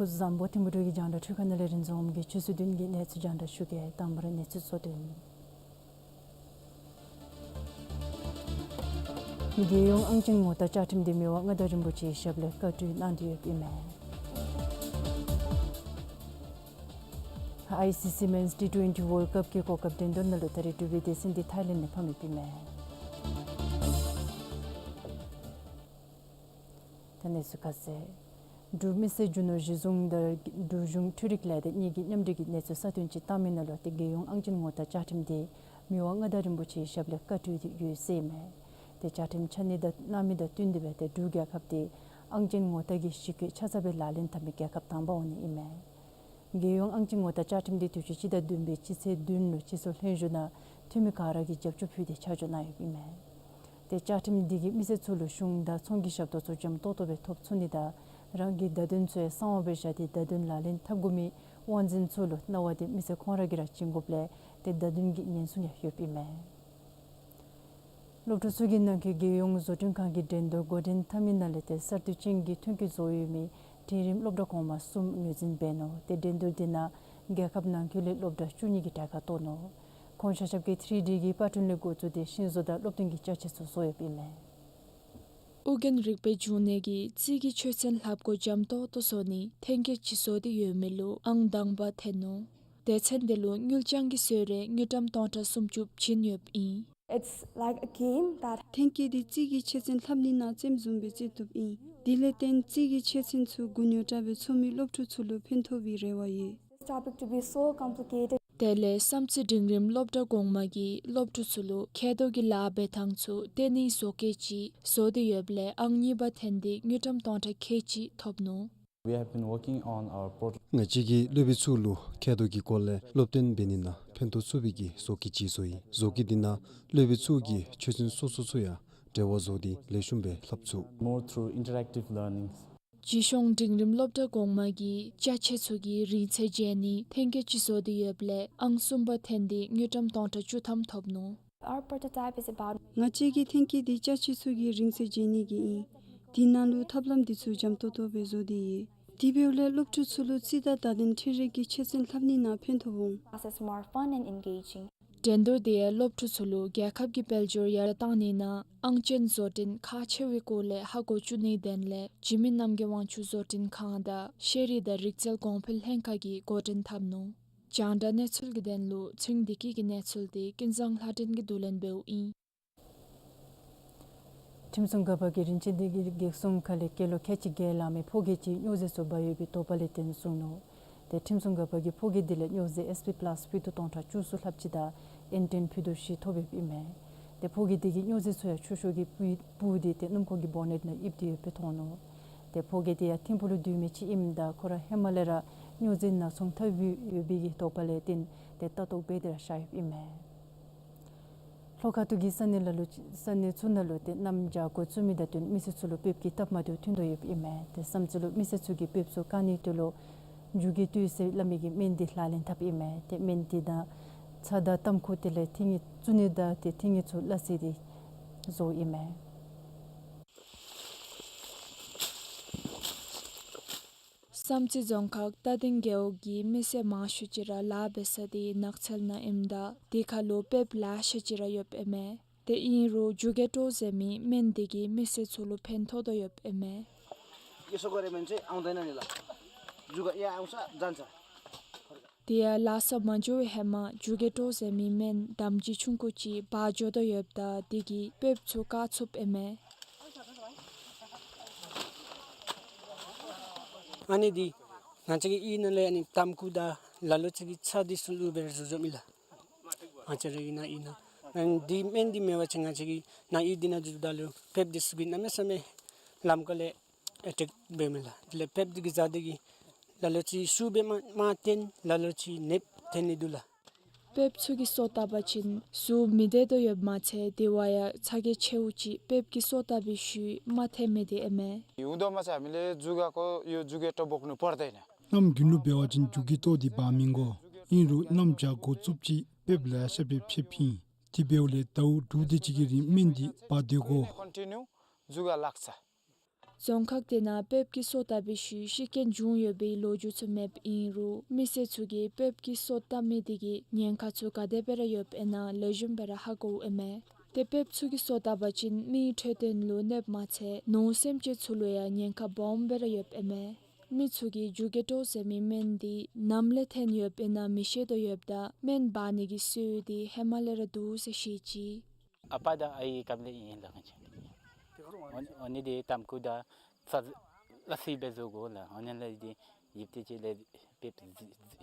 སྐུ་གཟུགས་བཟང་པོ། ཐིམ་ཕུག་འབྲུག་གི་རྒྱང་བསྒྲགས་འཕྲུལ་ཁང་ནང་ལས་རིན་འཛོམས་ཀྱིས་ཆུ་ཚོད་བདུན་གྱི་གནས་ཚུལ་རྒྱང་བསྒྲགས་ཞུ་གེ། དང་པ་ར་གནས་ཚུལ་གཙོ་དོན། རྒྱལ་ཡོངས་ཨང་ཅན་ངོ་རྟགས་བཅའ་ཁྲིམས་དེ་མི་དབང་མངའ་བདག་རིན་པོ་ཆེའི་ཞབས་ལས་བཀའ་འཁྲོལ་གནང་སྟེ་ཡོདཔ་ཨིན་མས། ཨའི་སི་སི་མེནསི་ཊི་ཊུ་ཝེན་ཊི་ཝཱརལཌ་ཀབ་ཀྱི་གོ་སྐབས་འགྲན་བསྡུར་ནང་ལུ་ད་རེས་འབྲུག་པའི་སྡེ་ཚན་འདི་ཐའི་ལེནཌ་ལས་ཕམ་ཡོདཔ་ཨིན་མས། ད་གནས་ཚུལ་ཁ་གསལ། འབྲུག་མི་སེར་རྒྱུ་ནོར་གཞི་བཟུང་དང་འབྲུག་གཞུང་འཕྲུལ་རིག་ལས་སྡེ་གཉིས་ཀྱིས་མཉམ་འབྲེལ་གྱི་གནས་ཚུལ་གསར་བཏོན་ཅིག་བཏང་མི་ནང་ལུ་ཏེ་རྒྱལ་ཡོངས་ཨང་ཅན་ངོ་རྟགས་བཅའ་ཁྲིམས་དེ་མི་དབང་མངའ་བདག་རིན་པོ་ཆེའི་ཞབས་ལས་བཀའ་འཁྲོལ་ཏེ་ཡོད་ཟེར་ཨིན་མས། ཏེ་བཅའ་ཁྲིམས་ཆ་གནས་དང་གནང་མི་དང་བསྟུན་ཏེ་སྦེ་ཏེ་འབྲུག་རྒྱལ་ཁབ་དེ་ཨང་ཅན་ངོ་རྟགས་ཀྱི་གཞི་བཀོད་ཆ་ཚང་སྦེ་ལག་ལེན་འཐབ་མི་རྒྱལ་ཁབ་དང་པ་འོང་ནི་ཨིན་མས། རྒྱལ་ཡོངས་ཨང་ཅན་ངོ་རྟགས་བཅའ་ཁྲིམས་དེ་དུས་ཅི་སྤྱི་ཟླ་བདུན་པའི་སྤྱི་ཚེས་བདུན་ལུ་སྤྱི་ཚོགས་ལྷན་བཞུགས་ནང་འཐུས་མི་ག་ར་གིས་རྒྱབ་སྐྱོར་ཕུལ་ཏེ་ཆ་འཇོག་གནང་ཡོདཔ་ཨིན་མས། ཏེ་བཅའ་ཁྲིམས་འདི་གིས་མི་སེར་ཚུ་ལུ་གཞུང་དང་ཚོང་གི་ཞབས་ཏོག་ཚུ་འཇམ་ཏོག་ཏོ་སྦེ་ཐོབ་ཚུགས་ནི་དང་རང་གི་བརྡ་དོན་ཚུ་ཡང་གསང་བ་སྦེ་བཞག་སྟེ་བརྡ་དོན་ལག་ལེན་འཐབ་དགོ་མི་དབང་འཛིན་ཚུ་ལུ་གནང་བ་དེ་མི་སེར་ཁོང་ར་གིས་ར་བྱིན་དགོཔ་ལས་ཏེ་བརྡ་དོན་གྱི་ཉེན་སྲུང་ཡང་ཡོདཔ་ཨིན་མས། སློབ་ཕྲུག་ཚུ་གིས་ནང་འཁོད་རྒྱལ་ཡོངས་བཟོ་སྐྲུན་ཁང་གི་འགྲན་བསྡུར་འགོ་འདྲེན་འཐབ་མི་ནང་ལས་ཏེ་གསར་གཏོད་ཅན་གྱི་ཐོན་སྐྱེད་བཟོ་ཡོད་མི་འབྲིང་རིམ་སློབ་གྲྭ་གོང་མ་གསུམ་ངོས་འཛིན་འབད་ནུག། ཏེ་འགྲན་བསྡུར་དེ་ནང་རྒྱལ་ཁབ་ནང་འཁོད་ལས་སློབ་གྲྭ་བཅུ་གཉིས་ཀྱིས་གྲལ་ཁར་གཏོགས་ནུག། ཁོང་ཆ་ཁྱབ་ཀྱིས་ཐི་རི་ཌི་གི་པར་སྐྲུན་ལས་འགོ་བཙུགས་ཏེ་ཤིང་བཟོ་དང་སློབ་སྟོན་གྱི་ཅ་ཆས་ཚུ་བཟོ་ཡོདཔ་ཨིན་མས། ཨོ་རྒྱན་རིག་པའི་འབྱུང་གནས་ཀྱིས་རྩིས་ཀྱི་ཆོས་ཚན་ལྷབ་གོ་འཇམ་ཏོག་ཏོ་བཟོ་ནི་ཐེངས་གཅིག་བཟོ་སྟེ་ཡོད་མི་ལུ་ཨང་དང་པ་ཐོན་ནུག། སྡེ་ཚན་དེ་ལུ་དངུལ་རྐྱང་གི་གསོལ་རས་དངུལ་ཀྲམ་སྟོང་ཕྲག་སུམ་ཅུ་བྱིན་ཡོདཔ་ཨིན། It's like a game that ཐེངས་འདི་རྩིས་ཀྱི་ཆོས་ཚན་ལྷབ་ནི་ནང་རྩེདམོ་བཟུམ་སྦེ་རྩེ་བཏུབ་ཨིན། དེ་ལས་བརྟེན་རྩིས་ཀྱི་ཆོས་ཚན་ཚུ་གུ་ཉོ་དྲགས་སྦེ་འཚོ་མི་སློབ་ཕྲུག་ཚུ་ལུ་ཕན་ཐོགས་པའི་རེ་བ་ཡོད། This topic to be so complicated. དེ་ལས་བསམ་རྩེ་འབྲིང་རིམ་སློབ་གྲྭ་གོང་མ་གིས་སློབ་ཕྲུག་ཚུ་ལུ་མཁལ་རྡོག་གི་ལཱ་འབད་ཐངས་ཚུ་སྟོན་ནིའི་བཟོ་བཀོད་ཅིག་བཟོ་སྟེ་ཡོདཔ་ལས་ཨང་གཉིས་པ་ཐོན་ཏེ་དངུལ་ཀྲམ་སྟོང་ཕྲག་ཁལ་གཅིག་ཐོབ་ནུག། We have been working on our project. ང་བཅས་ཀྱིས་སློབ་དཔོན་ཚུ་ལུ་མཁལ་རྡོག་གི་སྐོར་ལས་སློབ་སྟོན་འབད་ནི་ནང་ཕན་ཐོགས་ཚུགས་པའི་གི་བཟོ་བཀོད་ཅིག་བཟོ་ཡི། བཟོ་བཀོད་འདི་ནང་སློབ་དཔོན་ཚུ་གིས་ཆོས་ཚན་སོ་སོ་ཚུ་ཡང་འབྲེལ་བ་བཟོ་སྟེ་ལེགས་ཤོམ་སྦེ་ལྷབ་ཚུགས། More through interactive learnings. བྱིས་གཤོངས་འབྲིང་རིམ་སློབ་གྲྭ་གོང་མ་གིས་ཅ་ཆས་ཚུ་གི་རིང་ཚད་འཇལ་ནི་ཐེངས་གཅིག་བཟོ་སྟེ་ཡོདཔ་ལས་ཨང་གསུམ་པ་ཐོན་ཏེ་དངུལ་ཀྲམ་སྟོང་ཕྲག་བཅུ་ཐམ་ཐོབ་ནུག། Our prototype is about ང་བཅས་ཀྱི་ཐེངས་འདི་ཅ་ཆས་ཚུ་གི་རིང་ཚད་འཇལ་ནི་གི་ཨིན། དེ་ནང་ལུ་ཐབས་ལམ་འདི་ཚུ་འཇམ་ཏོག་ཏོ་སྦེ་བཟོ་སྟེ་ཡོད། དེ་འབདཝ་ལས་སློབ་ཕྲུག་ཚུ་ལུ་རྩིས་དང་བརྡ་དོན་འཕྲུལ་རིག་གི་ཆོས་ཚན་ལྷབ་ནི་ནང་ཕན་ཐོགས་འོང་། Process more fun and engaging. འགྲན་བསྡུར་དེ་ཡང་སློབ་ཕྲུག་ཚུ་ལུ་རྒྱལ་ཁབ་ཀྱི་དཔལ་འབྱོར་ཡར་དྲག་བཏང་ནི་ནང་ཨང་ཅན་བཟོ་སྐྲུན་ཁག་ཆེ་བའི་སྐོར་ལས་ཧ་གོ་བཅུག་ནིའི་དོན་ལས་འཇིགས་མེད་རྣམ་རྒྱལ་དབང་ཕྱུག་བཟོ་སྐྲུན་ཁང་དང་ཤེས་རིག་དང་རིག་རྩལ་གོང་འཕེལ་ལྷན་ཁག་གིས་འགོ་འདྲེན་འཐབ་ནུག། རྒྱང་བསྒྲགས་གནས་ཚུལ་གྱི་དོན་ལུ་ཚེ་རིང་བདེ་སྐྱིད་ཀྱི་གནས་ཚུལ་དེ་ཀུན་བཟང་ལྷ་སྒྲོན་གྱིས་བསྡུ་ལེན་འབདཝ་ཨིན། ཁྲིམས་སྲུང་འགག་པ་གིས་རིན་ཆེན་སྡེ་དགེ་གི་སྒེག་སྲུང་ཁ་ལས་སྐྱེས་ལོ་ཁལ་གཅིག་བརྒལ་ལང་མི་ཕོ་སྐྱེས་ཅིག་སྨྱོ་རྫས་ཚུ་འབག་ཡོད་པའི་དོགས་པ་ལས་བརྟེན་བཟུང་ནུག། ཏེ་ཁྲིམས་སྲུང་འགག་པ་གིས་ཕོ་སྐྱེས་དེ་ལས་སྨྱོ་རྫས་ཨེས་པི་པ་ལཱསི་ཕུད་དུ་སྟོང་ཕྲག་བཅུ་གསུམ་ལྷགཔ་ཅིག་དང་ཨེན་ཊེན་ཕུད་དུ་བཞི་ཐོབ་ཡོདཔ་ཨིན་མས། ཏེ་ཕོ་སྐྱེས་དེ་གིས་སྨྱོ་རྫས་ཚུ་ཡང་ཆུ་ཤོག་གིས་སྤུ་སྤུར་ཏེ་ཏེ་སྣུམ་འཁོར་གྱི་བོ་ནེཊ་ནང་ཡིབ་སྟེ་ཡོདཔ་སྦེ་མཐོང་ནུག། ཏེ་ཕོ་སྐྱེས་དེ་ཡང་ཐིམ་ཕུག་ལུ་སྡོད་མི་ཅིག་ཨིནམ་ད་ཁོ་ར་ཧེ་མ་ལས་ར་སྨྱོ་རྫས་ནག་ཚོང་འཐབ་ཡོད་པའི་གི་དོགས་པ་ལས་བརྟེན་ཏེ་ལྟ་རྟོག་འབད་དེ་ར་བཞག་ཡོདཔ་ཨིན་མས། ལྷོ་ཁ་ཐུག་གི་ས་གནས་ལ་ལུ་ས་གནས་ཚུ་ནང་ལུ་ཏེ་གནམ་བྱཱར་འགོ་བཙུགས་མི་དང་བསྟུན་མི་སེར་ཚུ་ལུ་དཔེཔ་གི་སྟབས་མ་བདེཝ་ཐོན་དོ་ཡོདཔ་ཨིན་མས། ཏེ་བསམ་རྩེ་ལུ་མི་སེར་ཚུ་གིས་དཔེཔ་ཚུ་བཀག་ནིའི་དོན་ལུ་རྒྱུ་སྐྱེད་བཏོག་ཟེར་སླབ་མི་གི་སྨན་དེ་ལག་ལེན་འཐབ་ཨིན་མས། ཏེ་སྨན་དེ་དང་ཚྭ་དང་ཏམ་ཁུ་དེ་ལས་ཐིལ་ངེ་བཙུགས་ནི་དང་ཏེ་ཐིལ་ངེ་ཚུ་སླ་བསྲེ་སྟེ་བཟོཝ་ཨིན་མས། བསམ་རྩེ་རྫོང་ཁག་རྟ་སྡིང་རྒེད་འོག་གི་མི་སེར་མང་ཤོས་ཅིག་ར་ལཱ་འབད་ས་དེ་ནགས་ཚལ་ནང་ཨིནམ་ད་དེ་ཁར་ལུ་དཔེཔ་ལེ་ཤ་ཅིག་ར་ཡོདཔ་ཨིན་མས། ཏེ་ཨིན་རུང་རྒྱུ་སྐྱེད་བཏོག་ཟེར་མི་སྨན་དེ་གིས་མི་སེར་ཚུ་ལུ་ཕན་ཐོགས་དོ་ཡོདཔ་ཨིན་མས། དེ་ཡང་ལཱ་ས་མ་འགྱོ་བའི་ཧེ་མ་རྒྱུ་སྐྱེད་བཏོག་ཟེར་མི་སྨན་དམ་སྦྱིས་ཆུང་ཀུ་ཅིག་འབག་འགྱོ་དོ་ཡོདཔ་ད་དེ་གིས་དཔེཔ་ཚུ་བཀག་ཚུགསཔ་ཨིན་མས། ཨ་ནི་འདི་ང་བཅས་ཀྱིས་ཨིན་ན་ལས་ཨ་ནི་ཏམ་ཁུ་དང་ལ་ལུ་ཅིག་གིས་ཚྭ་འདི་ཚུ་བླུགས་སྦེ་བཟོ་བཟོཝ་ཨིན་ལགས། ང་བཅས་ར་གི་ནང་ཨིན་ན་ཨ་ནི་འདི་སྨན་འདི་མེད་པ་ཅིན་ང་བཅས་ཀྱི་ནང་ཨིན་འདི་ནང་འགྱོཝ་ད་ལུ་དཔེཔ་འདི་ཚུ་གིས་གནམ་མེད་ས་མེད་ལམ་ཁ་ལས་ཨེ་ཊེཀ་འབདཝ་ཨིན་ལགས། དེ་ལས་དཔེཔ་འདི་གིས་བཟའ་འདི་གིས་ལ་ལུ་ཅིག་ཤུགས་སྦེ་མ་མ་བཏོན་ལ་ལུ་ཅིག་ནདཔ་ཐོན་ནི་འདུག་ལགས། དཔེཔ་ཚུ་གིས་སོ་བཏབ་པ་ཅིན་གཟུགས་མི་བདེ་དོ་ཡོདཔ་མ་ཚད་དེ་བ་ཡང་ཚ་གྱང་ཆེཝ་ཅིག་དཔེཔ་གིས་སོ་བཏབ་པའི་ཤུལ་མ་ཐོན་མི་དེ་ཨིན་མས། གནམ་དགུན་ལུ་འབད་བ་ཅིན་རྒྱུ་སྐྱེད་བཏོག་འདི་འབག་མི་དགོ། ཨིན་རུང་གནམ་བྱཱར་འགོ་བཙུགསཔ་ཅིག་དཔེཔ་ལེ་ཤ་སྦེ་ཕྱེ་ཕིན། དེ་འབདཝ་ལས་ཟླཝ་དྲུག་དེ་ཅིག་གི་རིང་སྨན་འདི་འབག་སྡོད་དགོ། Continue རྒྱུ་སྐྱེད་ལཱ་ཚུ། རྫོང་ཁག་དེ་ནང་བོདཔ་གིས་སོ་བཏབ་པའི་ཤུལ་ཤི་རྐྱེན་བྱུང་ཡོད་པའི་ལོ་རྒྱུས་ཚུ་མེདཔ་ཨིན་རུང་མི་སེར་ཚུ་གིས་བོདཔ་གིས་སོ་བཏབ་མི་དེ་གི་ཉེན་ཁ་ཚུ་ག་དེ་སྦེ་ར་ཡོདཔ་ཨིན་ན་ལེགས་ཤོམ་སྦེ་ར་ཧ་གོཝ་ཨིན་མས། ཏེ་བོདཔ་ཚུ་གིས་སོ་བཏབ་པ་ཅིན་མིའི་འཕྲོད་བསྟེན་ལུ་གནོདཔ་མ་ཚད་ནོར་སེམས་ཅན་ཚུ་ལུ་ཡང་ཉེན་ཁ་སྦོམ་སྦེ་ར་ཡོདཔ་ཨིན་མས། མི་ཚུ་གིས་ཇུ་གེ་ཊོ་ཟེར་མི་སྨན་འདི་ནམ་ལས་ཐོན་ཡོདཔ་ཨིན་ན་མི་ཤེས་དོ་ཡོདཔ་ད་སྨན་འབག་ནི་གི་སྲོལ་འདི་ཧེ་མ་ལས་ར་འདུག་ཟེར་བཤད་ཅི། ཨ་པ་དང་ཨའི་སྐབས་ལས་ཨིན་ལགས་ང་བཅས། འོ་ནི་འདི་ཏམ་ཁུ་དང་ཚ་ལ་སི་སྦེ་བཟོ་དགོ་ལགས། འོ་ནི་ལས་འདི་ཡིབ་སྟེ་ཅིག་ལས་བོདཔ་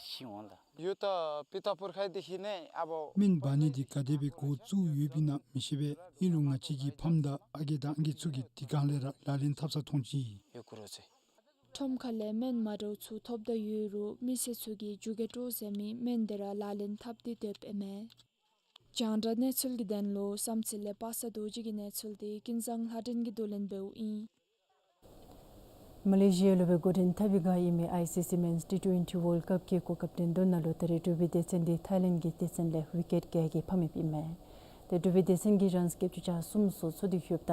ཤི་འོང་ལགས། ཡུ་ཏ་པི་ཏ་པུར་ཁའི་དེ་ཧི་ནེ་ཨ་བོ། སྨན་འབག་ནི་འདི་ག་དེ་སྦེ་འགོ་བཙུགས་ཡོདཔ་ཨིན་ན་མི་ཤེས་པས། ཨིན་རུང་ང་བཅས་ཀྱི་ཕམ་དང་ཨ་རྒས་དང་ཨང་རྒས་ཚུ་གིས་དེ་སྒང་ལས་ར་ལག་ལེན་འཐབ་ས་མཐོང་ཅི། ཡོ་ཀུ་རོ་ཚེ། ཁྲོམ་ཁ་ལས་སྨན་མ་འདྲཝ་ཚུ་ཐོབ་དོ་ཡོད་རུང་མི་སེར་ཚུ་གིས་ཇུ་གེ་ཊོ་ཟེར་མི་སྨན་འདི་ར་ལག་ལེན་འཐབ་སྟེ་སྡོདཔ་ཨིན་མས། རྒྱང་བསྒྲགས་གནས་ཚུལ་གྱི་དོན་ལུ་བསམ་རྩེ་ལས་པ་སངས་རྡོ་རྗེ་གི་གནས་ཚུལ་འདི་ཀུན་བཟང་ལྷ་སྒྲོན་གྱིས་བསྡུ་ལེན་འབདཝ་ཨིན། མ་ལེ་ཤི་ཡ་ལུ་སྦེ་འགོ་འདྲེན་འཐབ་པའི་སྒང་ཨིན་མི་ཨའི་སི་སི་Men's T twenty World Cup གི་གོ་སྐབས་འགྲན་བསྡུར་ནང་ལུ་ད་རེས་གྲུབ་པའི་སྡེ་ཚན་འདི་ཐའི་ལེནཌ་གི་སྡེ་ཚན་ལས་ཝི་ཀེཊ་བརྒྱད་ཀྱིས་ཕམ་ཡོདཔ་ཨིན་མས། ཏེ་གྲུབ་པའི་སྡེ་ཚན་གྱིས་རཱནསི་བརྒྱད་ཅུ་གྱ་གསུམ་སོར་ཚུད་དེ་ཡོདཔ་ད་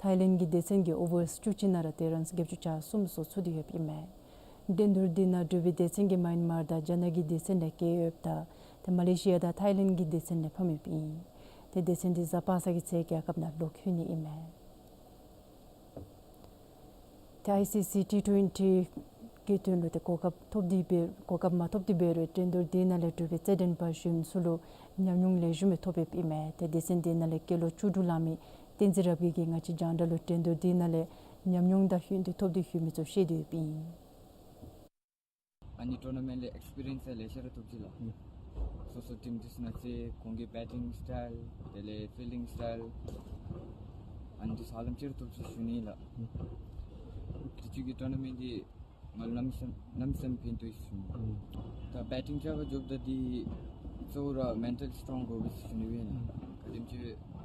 ཐའི་ལེནཌ་གི་སྡེ་ཚན་གྱིས་ཨོ་ཝརསི་བཅུ་གཅིག་ནང་ར་ཏེ་རཱནསི་བརྒྱད་ཅུ་གྱ་གསུམ་སོར་ཚུད་དེ་ཡོདཔ་ཨིན་མས། འགྲན་བསྡུར་འདི་ནང་གྲུབ་པའི་སྡེ་ཚན་གྱིས་མཱ་ཡན་མར་དང་རྒྱ་ནག་གི་སྡེ་ཚན་ལས་རྒྱལ་ཡོདཔ་ད་ཏེ་མ་ལེ་ཤི་ཡ་དང་ཐའི་ལེནཌ་གི་སྡེ་ཚན་ལས་ཕམ་ཡོདཔ་ཨིན། ཏེ་སྡེ་ཚན་འདི་གཟའ་པ་སངས་ཀྱི་ཚེ་རྒྱལ་ཁབ་ནང་ལོག་ལྷོད་ནི་ཨིན་མས། ཏེ་ཨའི་སི་སི་ཊི་ཊུ་ཨེན་ཊི་གི་དོན་ལུ་ཏེ་གོ་སྐབས་ཐོབ་སྟེ་འབད་གོ་སྐབས་མ་ཐོབ་སྟེ་འབད་རུང་འགྲན་བསྡུར་འདི་ནང་ལས་གྲུབ་པའི་རྩེད་འགྲན་པ་གཞོནམ་ཚུ་ལུ་ཉམས་མྱོང་ལེགས་ཤོམ་སྦེ་ཐོབ་ཡོདཔ་ཨིན་མས། ཏེ་སྡེ་ཚན་འདི་ནང་ལས་སྐྱེས་ལོ་བཅུ་དྲུག་ལང་མི་བསྟན་འཛིན་རབ་རྒྱས་ཀྱིས་ང་བཅས་རྒྱང་བསྒྲགས་ལུ་འགྲན་བསྡུར་འདི་ནང་ལས་ཉམས་མྱོང་དང་ཡོན་ཏན་ཐོབ་སྟེ་ཡོད་མི་ཚུ་བཤད་དེ་ཡོདཔ་ཨིན། ཨ་ནི་ཊོར་ན་མེནཊ་ལས་ཨེགསི་པི་རི་ཡནསི་ལེ་ཤ་ར་ཐོབ་ཅི་ལགས། ཨུམ། སོ་སོ་ཊིམ་འདི་ཚུ་ནང་རྩེད་ཁོང་གི་བེ་ཊིང་སི་ཊའིལ་དེ་ལས་ཕིལ་ཌིང་སི་ཊའིལ་ཨ་ནི་འདི་ཚུ་ཧ་ལམ་ཅིག་ར་ཐོབ་ཅི་ཞུ་ནི་ལགས། ཨུམ། དུས་ཅི་གི་ཊོར་ན་མེནཊ་འདི་ང་ལུ་གནམ་མེད་ས་མེད་གནམ་མེད་ས་མེད་ཕན་ཐོགས་ཡི་ཞུ་ནི། ཨུམ། ད་བེ་ཊིང་རྐྱབ་པར་འགྱོཝ་ད་འདི་གཙོ་བོ་ར་མེན་ཊལ་སི་ཊོང་དགོ་པས་ཞུ་ནི་སྦེ་ཨིན་ལགས། ཨུམ། ག་དེམ་ཅིག་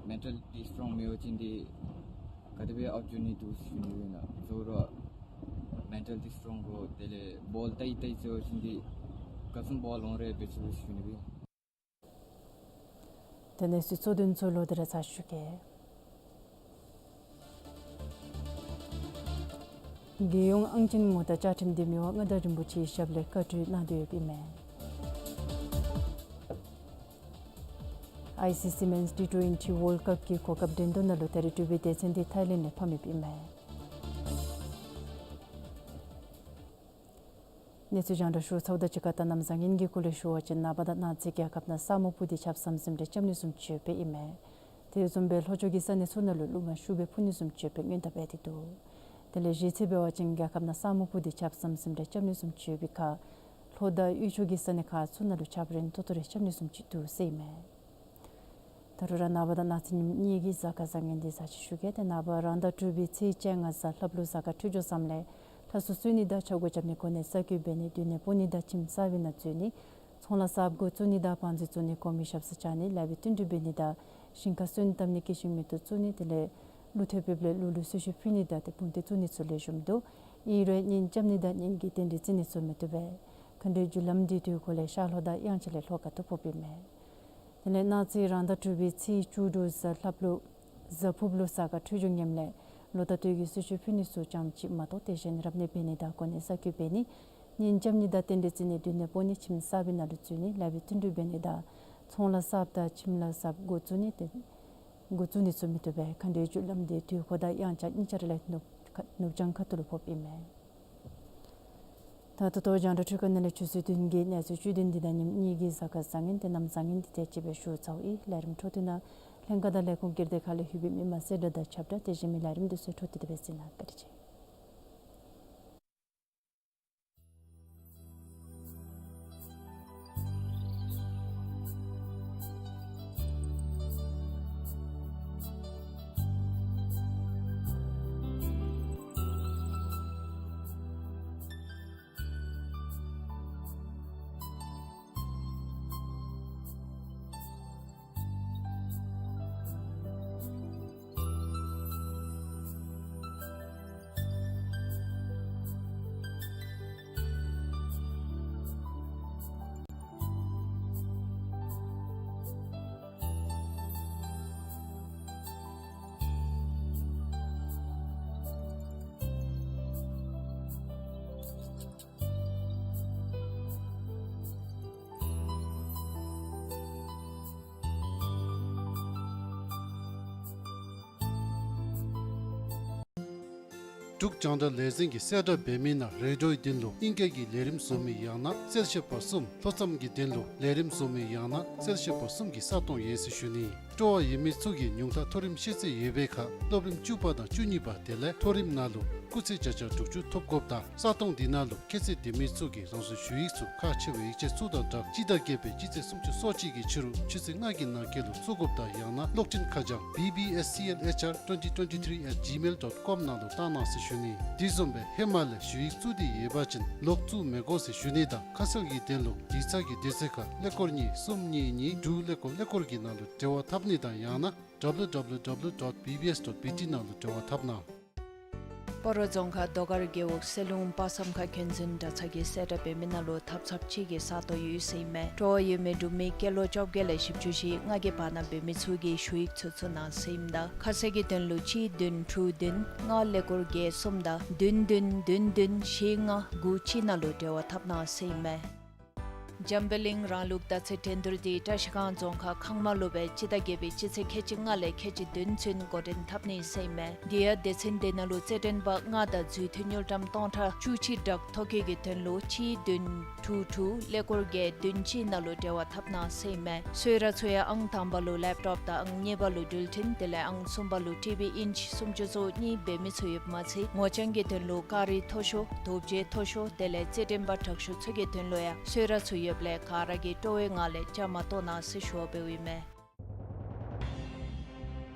མེན་ཊལ་ལི་སི་ཊོང་མེད་པ་ཅིན་འདི་ག་དེ་སྦེ་ཨའུཊ་འགྱོ་ནི་འདུག་ཞུ་ནི་སྦེ་ཨིན་ལགས། གཙོ་བོ་ར་མེན་ཊལ་ལི་སི་ཊོང་དགོ། དེ་ལས་བཱོལ་ཏེ་ཏེ་ཟེར་བ་ཅིན་འདི་ག་བཟུམ་བཱོལ་འོང་རུང་འབད་ཚུགས་པས་ཞུ་ནི་སྦེ། ཏེ་གནས་ཚུལ་གཙོ་དོན་ཚུ་ལོག་སྟེ་ར་ཚར་ཞུ་གེ། རྒྱལ་ཡོངས་ཨང་ཅན་ངོ་རྟགས་བཅའ་ཁྲིམས་འདི་མི་དབང་མངའ་བདག་རིན་པོ་ཆེའི་ཞབས་ལས་བཀའ་འཁྲོལ་གནང་སྟེ་ཡོདཔ་ཨིན་མས། ཨའི་སི་སི་མེནསི་ཊི་ཊུ་ཨེན་ཊི་ཝཱལཌ་ཀབ་ཀྱི་གོ་སྐབས་འགྲན་བསྡུར་ནང་ལུ་ད་རེས་གྲུབ་པའི་སྡེ་ཚན་འདི་ཐའི་ལེནཌ་ལས་ཕམ་ཡོདཔ་ཨིན་མས། གནས་ཚུལ་རྒྱང་བསྒྲགས་ཞུ་ཚརཝ་དང་གཅིག་ཁར་ད་གནམ་བཟང་ངན་གྱི་སྐོར་ལས་ཞུ་བ་ཅིན་ནངས་པ་དང་གནངས་ཚེ་རྒྱལ་ཁབ་ནང་ས་སྨུག་སྤུབས་ཏེ་ཆརཔ་ཟམ་ཟིམ་རེ་རྐྱབ་ནི་བཟུམ་ཅིག་ཡོདཔ་ཨིན་མས། དེ་བཟུམ་སྦེ་ལྷོ་ཕྱོགས་ཀྱི་ས་གནས་ཚུ་ནང་ལུ་རླུང་མ་ཤུགས་སྦེ་འཕུ་ནི་བཟུམ་ཅིག་ཡོདཔ་སྔོན་བརྡ་འབད་དེ་འདུག། དེ་ལས་གཞེས་ཚེས་འབད་བ་ཅིན་རྒྱལ་ཁབ་ནང་ས་སྨུག་སྤུབས་ཏེ་ཆརཔ་ཟམ་ཟིམ་རེ་རྐྱབ་ནི་བཟུམ་ཅིག་ཡོད་པའི་ཁར་ལྷོ་དང་དབུས་ཕྱོགས་ཀྱི་ས་གནས་ཁག་ཚུ་ནང་ལུ་ཆརཔ་རན་ཏོག་ཏོ་རེ་རྐྱབ་ནི་བཟུམ་ཅིག་འདུག་ཟེར་ཨིན་མས། ད་རུང་ར་ནངས་པ་དང་གནངས་ཚེ་ཉིནམ་གཉིས་ཀྱི་གཟའ་སྐར་བཟང་ངན་འདི་ཚར་ཅིག་ཞུ་གེ། ཏེ་ནངས་པ་རང་ཟླ་དྲུག་པའི་ཚེས་བཅོ་ལྔ་གཟའ་ལྷག་པ་ལུ་གཟའ་སྐར་འཕྲོད་སྦྱོར་བཟངམ་ལས་ལྷ་སྲུང་གསོལ་ནི་དང་ཆས་གོས་རྐྱབ་ནི་གོ་གནས་གསར་བསྐོ་འབད་ནི་སྡོད་གནས་སྤོ་ནི་དང་ཁྱིམ་གསར་པའི་ནང་འཛུལ་ནི་ཚོང་ལཱ་གསརཔ་འགོ་བཙུགས་ནི་དང་དཔང་འཛུལ་བཙུགས་ནི་གོང་མའི་ཞབས་སར་བཅར་ནི་ལེགས་པའི་བསྟུན་གྲོས་འབད་ནི་དང་ཞིང་ཁ་སོན་བཏབ་ནི་སྐྱེད་ཤིང་མེ་ཏོག་བཙུགས་ནི་དེ་ལས་ཀླུ་ཐེབས་སྦེ་ལུག་ལུ་གསོལ་མཆོད་ཕུལ་ནི་དང་ཏེ་བུམ་ཐེབས་བཙུགས་ནི་ཚུ་ལེགས་ཤོམ་འདུག། ཨིན་རུང་གཉེན་རྐྱབ་ནི་དང་གཉེན་གྱི་རྟེན་འབྲེལ་བརྩི་ནི་ཚུ་མི་བཏུབ་པས། མཁའ་འགྲོའི་རྒྱུ་ལམ་འདི་དུས་འཁོར་ལས་ཤར་ལྷོ་དང་དབྱངས་འཆར་ལས་ལྷོ་ཁ་ཐུག་ཕོགཔ་ཨིན་མས། དེ་ལས་གནངས་ཚེ་རང་ཟླ་དྲུག་པའི་ཚེས་བཅུ་དྲུག་གཟའ་ལྷག་པ་ལུ་གཟའ་ཕུརཔ་ལུ་གཟའ་སྐར་འཕྲོད་སྦྱོར་ངནམ་ལས་ལོ་ཟླ་སྟོད་ཀྱི་གསོལ་མཆོད་ཕུལ་ནི་ཚུ་ཙམ་ཅིག་མ་གཏོགས་དེ་བཞིན་རབ་གནས་འབད་ནི་དང་གོ་གནས་གསར་བསྐོ་འབད་ནི་གཉེན་རྐྱབ་ནི་དང་རྟེན་འབྲེལ་བརྩི་ནི་སྡོད་གནས་སྤོ་ནི་ཁྱིམ་གསར་པའི་ནང་ལུ་འཛུལ་ནི་ལེགས་པའི་བསྟུན་གྲོས་འབད་ནི་དང་ཚོང་ལཱ་གསརཔ་དང་ཁྱིམ་ལཱ་གསརཔ་འགོ་བཙུགས་ནི་དེ་འགོ་བཙུགས་ནི་ཚུ་མི་བཏུབ་པས། མཁའ་འགྲོའི་རྒྱུ་ལམ་འདི་དུས་འཁོར་དང་དབྱངས་འཆར་གཉིས་ཆ་ར་ལས་ནུབ་ནུབ་བྱང་ཁ་ཐུག་ལུ་ཕོགཔ་ཨིན་མས། ད་ད་ལྟོ་རྒྱང་བསྒྲགས་འཕྲུལ་ཁང་ནང་ལས་ཆུ་ཚོད་བདུན་གྱི་གནས་ཚུལ་བཅུད་དོན་འདི་དང་ཉིནམ་གཉིས་ཀྱི་གཟའ་སྐར་བཟང་ངན་ཏེ་གནམ་བཟང་ངན་འདི་དེ་ཅིག་སྦེ་ཞུ་ཚརཝ་ཨིན། ལས་རིམ་འཕྲོ་མཐུད་ནང་ལྷན་ཁག་དང་ལས་ཁུངས་སྒེར་སྡེ་ཁག་ལས་ལྷོད་པའི་མི་མང་གསལ་བསྒྲགས་དང་ཁྱབ་བསྒྲགས་དེ་བཞིན་མི་ལས་རིམ་འདི་ཚུ་འཕྲོ་མཐུད་དེ་སྦེ་གཟིགས་གནང་། བཀའ་དྲིན་ཆེ། འབྲུག་རྒྱང་བསྒྲགས་ལས་འཛིན་གྱིས་གསལ་བསྒྲགས་འབད་མི་ནང་རེ་ཌིའོའི་དོན་ལུ་ཨིང་སྐད་ཀྱི་ལས་རིམ་བཟོ་མི་ཡང་ན་གསལ་བཤད་པ་གསུམ། ལྷོ་མཚམས་ཀྱི་དོན་ལུ་ལས་རིམ་བཟོ་མི་ཡང་ན་གསལ་བཤད་པ་གསུམ་གྱི་ས་སྟོང་ཡོད་ཟེར་ཞུ་ནི། སྤྲོ་བ་ཡོད་མི་ཚུ་གིས་ཉུང་མཐའ་མཐོ་རིམ་ཤེས་ཚད་ཡོད་པའི་ཁར་སློབ་རིམ་བཅུ་པ་དང་བཅུ་གཉིས་པ་དེ་ལས་མཐོ་རིམ་ནང་ལུ་སྐུགས་ཚད་བརྒྱ་ཆ་དྲུག་ཅུ་ཐོབ་དགོཔ་དང་ས་སྟོང་འདི་ནང་ལུ་ཁྱད་ཚད་ལྡན་མི་ཚུ་གིས་རང་སོའི་ཞུ་ཡིག་ཚུ་ཁག་ཆེ་བའི་ཡིག་ཆ་ཚུ་དང་སྦྲགས་སྤྱི་ཟླ་བརྒྱད་པའི་སྤྱི་ཚེས་སུམ་ཅུ་སོ་གཅིག་གི་ཕྱི་རུ་ཆུ་ཚོད་ལྔ་གི་ནང་འཁོད་ལུ་བཙུགས་དགོཔ་དང་ཡང་ན་གློག་འཕྲིན་ཁ་བྱང་B B S C L H R twenty twenty-three at gmail dot com ནང་ལུ་བཏང་གནང་ཟེར་ཞུ་ནི། དེ་བཟུམ་སྦེ་ཧེ་མ་ལས་ཞུ་ཡིག་བཙུགས་ཏེ་ཡོད་པ་ཅིན་ལོག་བཙུགས་མི་དགོ་ཟེར་ཞུ་ནི་དང་ཁ་གསལ་གྱི་དོན་ལུ་ཡིག་ཚང་གི་དུས་ཚོད་ཁར་ཀླད་ཀོར་གཉིས་གསུམ་གཉིས་གཉིས་དྲུག་ཀླད་ཀོར་ཀླད་ཀོར་གྱི་ནང་ལུ་འབྲེལ་བ་འཐབ་ནི་དང་ཡང་ན་W W W dot B B S dot B T ནང་ལུ་འབྲེལ་བ་འཐབ་གནང་། སྤ་རོ་རྫོང་ཁག་རྡོ་དཀར་རྒེད་འོག་སེ་ལུང་དཔག་བསམ་ཁ་མཁན་འཛིན་གྲྭ་ཚང་གིས་གསལ་བསྒྲགས་འབད་མི་ནང་ལུ་ཐབ་ཚངཔ་ཅིག་གི་ས་སྟོང་ཡོད་ཟེར་ཨིན་མས། སྤྲོ་བ་ཡོད་མི་འབྲུག་མི་སྐྱེས་ལོ་བཅོ་བརྒྱད་ལས་བཞི་བཅུ་ཞེ་ལྔ་གི་བར་ན་འབད་མི་ཚུ་གིས་ཞུ་ཡིག་ཚུ་བཙུགས་གནང་ཟེར་ཨིནམ་ད་ཁ་གསལ་གྱི་དོན་ལུ་གཅིག་བདུན་དྲུག་བདུན་ལྔ་ཀླད་ཀོར་བརྒྱད་གསུམ་དང་བདུན་བདུན་བདུན་བདུན་བཞི་ལྔ་དགུ་གཅིག་ནང་ལུ་འབྲེལ་བ་འཐབ་གནང་ཟེར་ཨིན་མས། འཇམ་དཔལ་གླིང་རང་ལུགས་དར་ཚེས་འགྲན་བསྡུར་འདི་བཀྲ་ཤིས་སྒང་རྫོང་ཁག་ཁང་མ་ལུ་སྦེ་སྤྱི་ཟླ་བརྒྱད་པའི་སྤྱི་ཚེས་ཁལ་གཅིག་ལྔ་ལས་ཁལ་གཅིག་བདུན་ཚུན་འགོ་འདྲེན་འཐབ་ནི་ཟེར་ཨིན་མས། དེ་ཡང་སྡེ་ཚན་དེ་ནང་ལུ་རྩེད་འགྲན་པ་ལྔ་དང་འཛུལ་མཐུད་དངུལ་ཀྲམ་སྟོང་ཕྲག་བཅུ་གཅིག་བསྒྲགས་ཐོ་བཀོད་ཀྱི་དོན་ལུ་གཅིག་བདུན་དྲུག་དྲུག་ཀླད་ཀོར་བརྒྱད་བདུན་གཅིག་ནང་ལུ་འབྲེལ་བ་འཐབ་གནང་ཟེར་ཨིན་མས། གསོལ་རས་ཚུ་ཡང་ཨང་དང་པ་ལུ་ལེབ་ཊོབ་དང་ཨང་གཉིས་པ་ལུ་འགྲུལ་འཕྲིན་དེ་ལས་ཨང་གསུམ་པ་ལུ་ཊི་བི་ཨིན་ཅི་སུམ་ཅུ་སོ་གཉིས་འབད་མི་ཚུ་ཡོདཔ་མ་ཚད་ངོ་རྐྱང་གི་དོན་ལུ་ཀ་རི་མཐོ་ཤོས་དོ་བརྒྱད་མཐོ་ཤོས་དེ་ལས་རྩེད་འགྲན་པ་དྲག་ཤོས་ཚུ་གི་དོན་ལུ་ཡང་གསོལ་རས་ཚུ་ཡོདཔ་ལས་ག་ར་གིས་སྤྲོ་བའི་ངང་ལས་བཅའ་མར་གཏོགས་གནང་ཟེར་ཞུ་བ་འབདཝ་ཨིན་མས།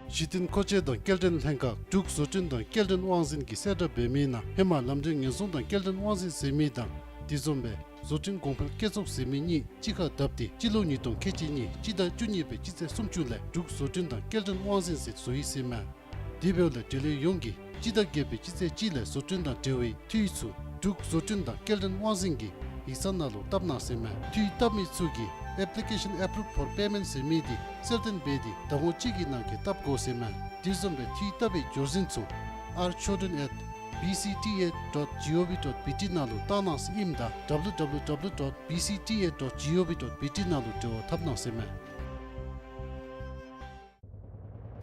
གཞི་རྟེན་མཁོ་ཆས་དང་སྐྱེལ་འདྲེན་ལྷན་ཁག་འབྲུག་བཟོ་སྐྲུན་དང་སྐྱེལ་འདྲེན་དབང་འཛིན་གྱིས་གསལ་བསྒྲགས་འབད་མི་ནང་ཧེ་མ་ལམ་འགྲུལ་ཉེན་སྲུང་དང་སྐྱེལ་འདྲེན་དབང་འཛིན་ཟེར་མི་དང་དེ་བཟུམ་སྦེ་བཟོ་སྐྲུན་གོང་འཕེལ་བསྐྱེད་ཚོགས་ཟེར་མི་གཉིས་གཅིག་ཁར་བསྡབས་ཏེ་སྤྱི་ལོ་ཉིས་སྟོང་ཁལ་གཅིག་གཉིས་སྤྱི་ཟླ་བཅུ་གཉིས་པའི་སྤྱི་ཚེས་སུམ་ཅུ་ལས་འབྲུག་བཟོ་སྐྲུན་དང་སྐྱེལ་འདྲེན་དབང་འཛིན་ཟེར་བཟོ་ཡི་ཟེར་མས། དེ་འབདཝ་ལས་འབྲེལ་ཡོད་ཡོངས་ཀྱིས་སྤྱི་ཟླ་བརྒྱད་པའི་སྤྱི་ཚེས་གཅིག་ལས་བཟོ་སྐྲུན་དང་འབྲེལ་བའི་འཐུས་ཚུ་འབྲུག་བཟོ་སྐྲུན་དང་སྐྱེལ་འདྲེན་དབང་འཛིན་གྱི་ཡིག་ཚང་ནང་ལུ་བཏབ་གནང་ཟེར་མས། འཐུས་བཏབ་མི་ཚུ་གིས་Application Approved for Payment ཟེར་མི་འདི་གསལ་སྟོན་འབད་དེ་ཟླ་ངོ་གཅིག་གི་ནང་འཁོད་བཏབ་དགོ་ཟེར་མས། དེ་བཟུམ་སྦེ་འཐུས་བཏབ་པའི་བརྗོད་ཟིན་ཚུ་R Chodron at B C T A dot G O V dot B T ནང་ལུ་བཏང་གནང་ཟེར་ཨིནམ་ད་W W W dot B C T A dot G O V dot B T ནང་ལུ་འབྲེལ་བ་འཐབ་གནང་ཟེར་མས།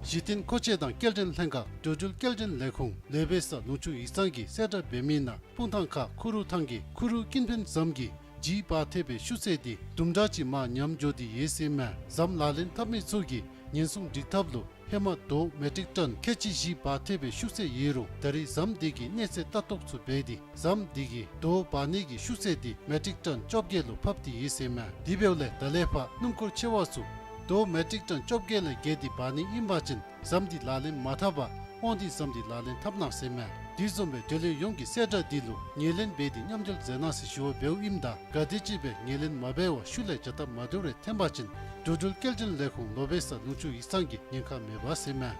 གཞི་རྟེན་མཁོ་ཆས་དང་སྐྱེལ་འདྲེན་ལྷན་ཁག་འགྲོ་འགྲུལ་སྐྱེལ་འདྲེན་ལས་ཁུངས་ལེ་བེ་ས་ལུང་ཕྱོགས་ཡིག་ཚང་གིས་གསལ་བསྒྲགས་འབད་མི་ནང་སྤུངས་ཐང་ཁ་ཁུ་རུ་ཐང་གི་ཁུ་རུ་ཀུན་ཕན་ཟམ་གྱི་ལྗིད་འབག་ཐེབས་པའི་ཤུགས་ཚད་འདི་དུམ་གྲ་ཅིག་མར་ཉམས་འགྱོ་སྟེ་ཡོད་ཟེར་མས། ཟམ་ལག་ལེན་འཐབ་མི་ཚུ་གིས་ཉེན་སྲུང་སྒྲིག་ཐབས་ལུ་ཧེ་མ་རྡོ་མེ་ཊིག་ཊོན་ཁལ་གཅིག་བཞི་འབག་ཐེབས་པའི་ཤུགས་ཚད་ཡོད་རུང་ད་རེས་ཟམ་འདི་གི་གནས་ཚད་ལྟ་རྟོག་ཚུ་འབད་དེ་ཟམ་འདི་གི་རྡོ་འབག་ནི་གི་ཤུགས་ཚད་འདི་མེ་ཊིག་ཊོན་བཅོ་བརྒྱད་ལུ་ཕབ་སྟེ་ཡོད་ཟེར་མས། དེ་འབདཝ་ལས་ད་ལས་ཕར་སྣུམ་འཁོར་ཆེ་བ་ཚུ་རྡོ་མེ་ཊིག་ཊོན་བཅོ་བརྒྱད་ལས་བརྒལ་ཏེ་འབག་ནི་ཨིན་པ་ཅིན་ཟམ་འདི་ལག་ལེན་མ་འཐབ་པར་དབང་འདུས་ཟམ་འདི་ལག་ལེན་འཐབ་གནང་ཟེར་མས། དེ་བཟུམ་སྦེ་འབྲེལ་ཡོད་ཡོངས་ཀྱིས་གསལ་བསྒྲགས་འདི་ལུ་ངོས་ལེན་འབད་དེ་མཉམ་འབྲེལ་མཛད་གནང་ཟེར་ཞུ་བ་འབདཝ་ཨིནམ་ད་ག་དེམ་ཅིག་སྦེ་ངོས་ལེན་མ་འབད་བར་ཤུལ་ལས་བྱ་སྟབས་མ་བདེཝ་རེ་ཐོན་པ་ཅིན་འགྲོ་འགྲུལ་སྐྱེལ་འདྲེན་ལས་ཁུངས་ལོ་བེ་ས་ལུང་ཕྱོགས་ཡིག་ཚང་གིས་ཉེན་ཁ་མེད་པ་ཟེར་མས།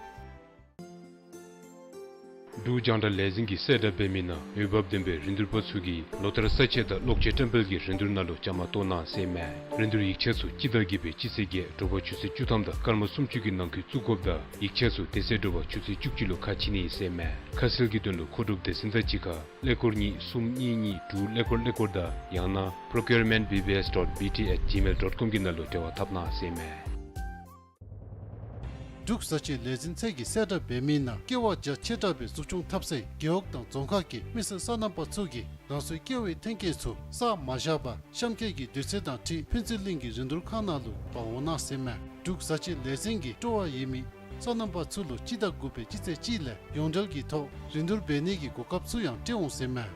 འབྲུག་རྒྱང་བསྒྲགས་ལས་འཛིན་གྱིས་གསལ་བསྒྲགས་འབད་མི་ནང་འོས་འབབ་ལྡན་པའི་རིན་བསྡུར་པ་ཚུ་གིས་ལོ་ལྟར་ས་ཆ་དང་གློག་ཆས་བཀྲམ་སྤེལ་གྱི་རིན་བསྡུར་ནང་ལུ་བཅའ་མར་གཏོགས་གནང་ཟེར་མས། རིན་བསྡུར་ཡིག་ཆ་ཚུ་སྤྱི་ཟླ་བརྒྱད་པའི་སྤྱི་ཚེས་བརྒྱད་དྲོ་པ་ཆུ་ཚོད་བཅུ་ཐམ་དང་སྐར་མ་སུམ་ཅུ་གི་ནང་འཁོད་བཙུགས་དགོཔ་དང་ཡིག་ཆ་ཚུ་དེ་ཚེ་དྲོ་པ་ཆུ་ཚོད་བཅུ་གཅིག་ལུ་ཁ་ཕྱེ་ནི་ཨིན་ཟེར་མས། ཁ་གསལ་གྱི་དོན་ལུ་མཁོ་སྒྲུབ་སྡེ་ཚན་དང་གཅིག་ཁར་ཀླད་ཀོར་གཉིས་གསུམ་གཉིས་གཉིས་དྲུག་ཀླད་ཀོར་ཀླད་ཀོར་དང་ཡང་ན་procurement B B S dot B T at gmail dot com གི་ནང་ལུ་འབྲེལ་བ་འཐབ་གནང་ཟེར་མས། འབྲུག་བཟའ་ཆས་ལས་འཛིན་ཚད་ཀྱིས་གསལ་བསྒྲགས་འབད་མི་ནང་ཀེ་བ་རྒྱ་ཆེ་དྲགས་སྦེ་འཛུགས་སྐྱོང་འཐབ་སའི་རྒེད་འོག་དང་རྫོང་ཁག་གི་མི་སེར་སོ་ནམ་པ་ཚུ་གིས་རང་སོའི་ཀེ་བའི་ཐོན་སྐྱེད་ཚུ་བསགས་མ་བཞག་པར་གཤམ་འཁོད་ཀྱི་དུས་ཚོད་དང་འཁྲིལ་ཕུན་ཚོགས་གླིང་གི་རིན་བསྡུར་ཁང་ནང་ལུ་འབག་འོང་གནང་ཟེར་མས། འབྲུག་བཟའ་ཆས་ལས་འཛིན་གྱིས་སྤྲོ་བ་ཡོད་མི་སོ་ནམ་པ་ཚུ་ལུ་སྤྱི་ཟླ་དགུ་པའི་སྤྱི་ཚེས་གཅིག་ལས་ཡོངས་འབྲེལ་གྱི་ཐོག་རིན་བསྡུར་འབད་ནི་གི་གོ་སྐབས་ཚུ་ཡང་སྤྲོད་འོང་ཟེར་མས།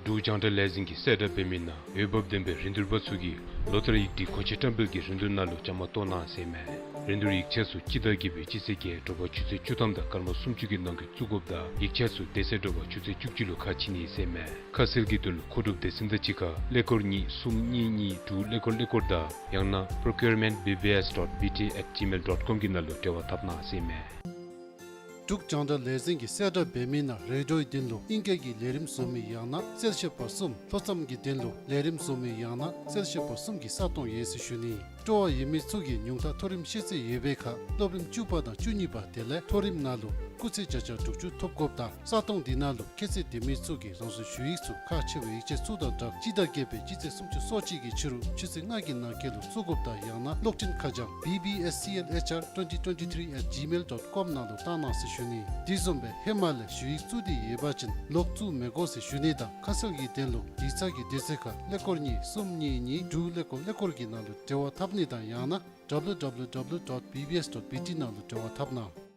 འབྲུག་རྒྱང་བསྒྲགས་ལས་འཛིན་གྱིས་གསལ་བསྒྲགས་འབད་མི་ནང་འོས་འབབ་ལྡན་པའི་རིན་བསྡུར་པ་ཚུ་གིས་ལོ་ལྟར་ཡིག་སྒྲིག་མཁོ་ཆས་བཀྲམ་སྤེལ་གྱི་རིན་བསྡུར་ནང་ལུ་བཅའ་མར་གཏོགས་གནང་ཟེར་མས། རིན་བསྡུར་ཡིག་ཆ་ཚུ་སྤྱི་ཟླ་བརྒྱད་པའི་སྤྱི་ཚེས་བརྒྱད་དྲོ་པ་ཆུ་ཚོད་བཅུ་ཐམ་དང་སྐར་མ་སུམ་ཅུ་གི་ནང་འཁོད་བཙུགས་དགོཔ་དང་ཡིག་ཆ་ཚུ་དེ་ཚེ་དྲོ་པ་ཆུ་ཚོད་བཅུ་གཅིག་ལུ་ཁ་ཕྱེ་ནི་ཨིན་ཟེར་མས། ཁ་གསལ་གྱི་དོན་ལུ་མཁོ་སྒྲུབ་སྡེ་ཚན་དང་གཅིག་ཁར་ཀླད་ཀོར་གཉིས་གསུམ་གཉིས་གཉིས་དྲུག་ཀླད་ཀོར་ཀླད་ཀོར་དང་ཡང་ན་procurement B B S dot B T at gmail dot com གི་ནང་ལུ་འབྲེལ་བ་འཐབ་གནང་ཟེར་མས། འབྲུག་རྒྱང་བསྒྲགས་ལས་འཛིན་གྱིས་གསལ་བསྒྲགས་འབད་མི་ནང་རེ་ཌིའོའི་དོན་ལུ་ཨིང་སྐད་ཀྱི་ལས་རིམ་བཟོ་མི་ཡང་ན་གསལ་བཤད་པ་གསུམ། ལྷོ་མཚམས་ཀྱི་དོན་ལུ་ལས་རིམ་བཟོ་མི་ཡང་ན་གསལ་བཤད་པ་གསུམ་གྱི་ས་སྟོང་ཡོད་ཟེར་ཞུ་ནི། སྤྲོ་བ་ཡོད་མི་ཚུ་གིས་ཉུང་མཐའ་མཐོ་རིམ་ཤེས་ཚད་ཡོད་པའི་ཁར་སློབ་རིམ་བཅུ་པ་དང་བཅུ་གཉིས་པ་དེ་ལས་མཐོ་རིམ་ནང་ལུ་སྐུགས་ཚད་བརྒྱ་ཆ་དྲུག་ཅུ་ཐོབ་དགོཔ་དང་ས་སྟོང་འདི་ནང་ལུ་ཁྱད་ཚད་ལྡན་མི་ཚུ་གིས་རང་སོའི་ཞུ་ཡིག་ཚུ་ཁག་ཆེ་བའི་ཡིག་ཆ་ཚུ་དང་སྦྲགས་སྤྱི་ཟླ་བརྒྱད་པའི་སྤྱི་ཚེས་སུམ་ཅུ་སོ་གཅིག་གི་ཕྱི་རུ་ཆུ་ཚོད་ལྔ་གི་ནང་འཁོད་ལུ་བཙུགས་དགོཔ་དང་ཡང་ན་གློག་འཕྲིན་ཁ་བྱང་B B S C L H R twenty twenty-three at gmail dot com ནང་ལུ་བཏང་གནང་ཟེར་ཞུ་ནི། དེ་བཟུམ་སྦེ་ཧེ་མ་ལས་ཞུ་ཡིག་བཙུགས་ཏེ་ཡོད་པ་ཅིན་ལོག་བཙུགས་མི་དགོ་ཟེར་ཞུ་ནི་དང་ཁ་གསལ་གྱི་དོན་ལུ་ཡིག་ཚང་གི་དུས་ཚོད་ཁར་ཀླད་ཀོར་གཉིས་གསུམ་གཉིས་གཉིས་དྲུག་ཀླད་ཀོར་ཀླད་ཀོར་གྱི་ནང་ལུ་འབྲེལ་བ་འཐབ་ནི་དང་ཡང་ན་W W W dot B B S dot B T ནང་ལུ་འབྲེལ་བ་འཐབ་གནང་།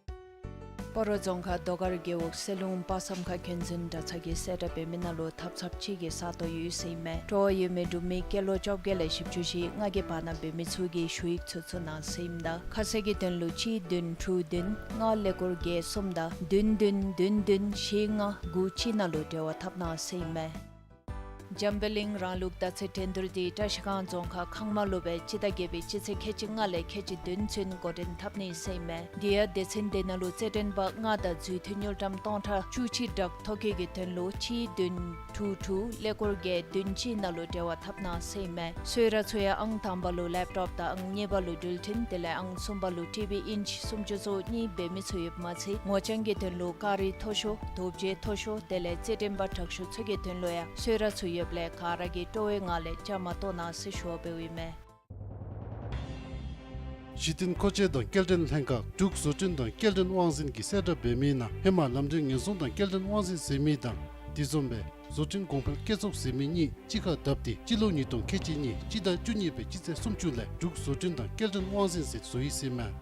སྤ་རོ་རྫོང་ཁག་རྡོ་དཀར་རྒེད་འོག་གསེར་ལུང་དཔག་བསམ་ཁ་ཁྱོན་འཛིན་གྲྭ་ཚང་གིས་གསལ་བསྒྲགས་འབད་མི་ནང་ལུ་ཐབ་ཚངཔ་ཅིག་གི་ས་སྟོང་ཡོད་ཟེར་ཨིན་མས། སྤྲོ་བ་ཡོད་མི་འབྲུག་མི་སྐྱེས་ལོ་བཅོ་བརྒྱད་ལས་བཞི་བཅུ་ཞེ་ལྔ་གི་བར་ན་འབད་མི་ཚུ་གིས་ཞུ་ཡིག་ཚུ་བཙུགས་གནང་ཟེར་ཨིནམ་ད་ཁ་གསལ་གྱི་དོན་ལུ་གཅིག་བདུན་དྲུག་བདུན་ལྔ་ཀླད་ཀོར་བརྒྱད་གསུམ་དང་བདུན་བདུན་བདུན་བདུན་བཞི་ལྔ་དགུ་གཅིག་ནང་ལུ་འབྲེལ་བ་འཐབ་གནང་ཟེར་ཨིན་མས། འཇམ་དཔལ་གླིང་རང་ལུགས་མདའ་རྩེད་འགྲན་བསྡུར་འདི་བཀྲ་ཤིས་སྒང་རྫོང་ཁག་ཁང་མ་ལུ་སྦེ་སྤྱི་ཟླ་བརྒྱད་པའི་སྤྱི་ཚེས་ཁལ་གཅིག་ལྔ་ལས་ཁལ་གཅིག་བདུན་ཚུན་འགོ་འདྲེན་འཐབ་ནི་ཟེར་ཨིན་མས། དེ་ཡང་སྡེ་ཚན་དེ་ནང་ལུ་རྩེད་འགྲན་པ་ལྔ་དང་རྫུས་མཐུད་དངུལ་ཀྲམ་སྟོང་ཕྲག་བཅུ་གཅིག་བསྒྲགས་ཐོ་བཀོད་ཀྱི་དོན་ལུ་གཅིག་བདུན་དྲུག་དྲུག་ཀླད་ཀོར་བརྒྱད་བདུན་གཅིག་ནང་ལུ་འབྲེལ་བ་འཐབ་གནང་ཟེར་ཨིན་མས། གསོལ་རས་ཚུ་ཡང་ཨང་དང་པ་ལུ་ལེབ་ཊོབ་དང་ཨང་གཉིས་པ་ལུ་འགྲུལ་འཕྲིན་དེ་ལས་ཨང་གསུམ་པ་ལུ་ཊི་བི་ཨིན་ཅི་སུམ་ཅུ་སོ་གཉིས་འབད་མི་ཚུ་ཡོདཔ་མ་ཚད་ངོ་རྐྱང་གི་དོན་ལུ་ཀ་རི་མཐོ་ཤོས་དོ་བརྗེ་མཐོ་ཤོས་དེ་ལས་རྩེད་འགྲན་པ་དྲག་ཤོས་ཚུ་གི་དོན་ལུ་ཡང་གསོལ་རས་ཚུ་ཡོདཔ་ལས་ག་ར་གིས་སྤྲོ་བའི་ངང་ལས་བཅའ་མར་གཏོགས་གནང་ཟེར་ཞུ་བ་འབདཝ་ཨིན་མས། གཞི་རྟེན་མཁོ་ཆས་དང་སྐྱེལ་འདྲེན་ལྷན་ཁག་འབྲུག་བཟོ་སྐྲུན་དང་སྐྱེལ་འདྲེན་དབང་འཛིན་གྱིས་གསལ་བསྒྲགས་འབད་མི་ནང་ཧེ་མ་ལམ་འགྲུལ་ཉེན་སྲུང་དང་སྐྱེལ་འདྲེན་དབང་འཛིན་ཟེར་མི་དང་དེ་བཟུམ་སྦེ་བཟོ་སྐྲུན་གོང་འཕེལ་བསྐྱེད་རྫོགས་ཟེར་མི་གཉིས་གཅིག་ཁར་བསྡབས་ཏེ་སྤྱི་ལོ་ཉིས་སྟོང་ཁལ་གཅིག་གཉིས་སྤྱི་ཟླ་བཅུ་གཉིས་པའི་སྤྱི་ཚེས་སུམ་ཅུ་ལས་འབྲུག་བཟོ་སྐྲུན་དང་སྐྱེལ་འདྲེན་དབང་འཛིན་ཟེར་བཟོ་ཡི་ཟེར་ཨིན་མས།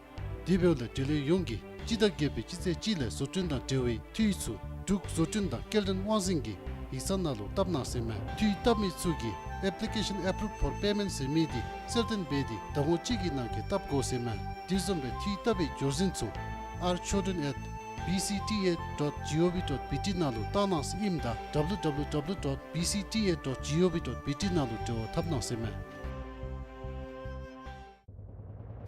དེ་འབདཝ་ལས་འབྲེལ་ཡོད་ཡོངས་ཀྱིས་སྤྱི་ཟླ་བརྒྱད་པའི་སྤྱི་ཚེས་གཅིག་ལས་བཟོ་སྐྲུན་དང་འབྲེལ་བའི་འཐུས་ཚུ་འབྲུག་བཟོ་སྐྲུན་དང་སྐྱེལ་འདྲེན་དབང་འཛིན་གྱི་ཡིག་ཚང་ནང་ལུ་བཏབ་གནང་ཟེར་ཨིན་མས། འཐུས་བཏབ་མི་ཚུ་གིས་Application Approved for Payment ཟེར་མི་འདི་གསལ་སྟོན་འབད་དེ་ཟླ་ངོ་གཅིག་གི་ནང་འཁོད་བཏབ་དགོ་ཟེར་ཨིན་མས། དེ་བཟུམ་སྦེ་འཐུས་བཏབ་པའི་འབྱོར་འཛིན་ཚུ་R Chodron at B C T A dot gov dot B T ནང་ལུ་བཏང་གནང་ཟེར་ཨིནམ་ད་W W W dot B C T A dot gov dot B T ནང་ལུ་འབྲེལ་བ་འཐབ་གནང་ཟེར་ཨིན་མས།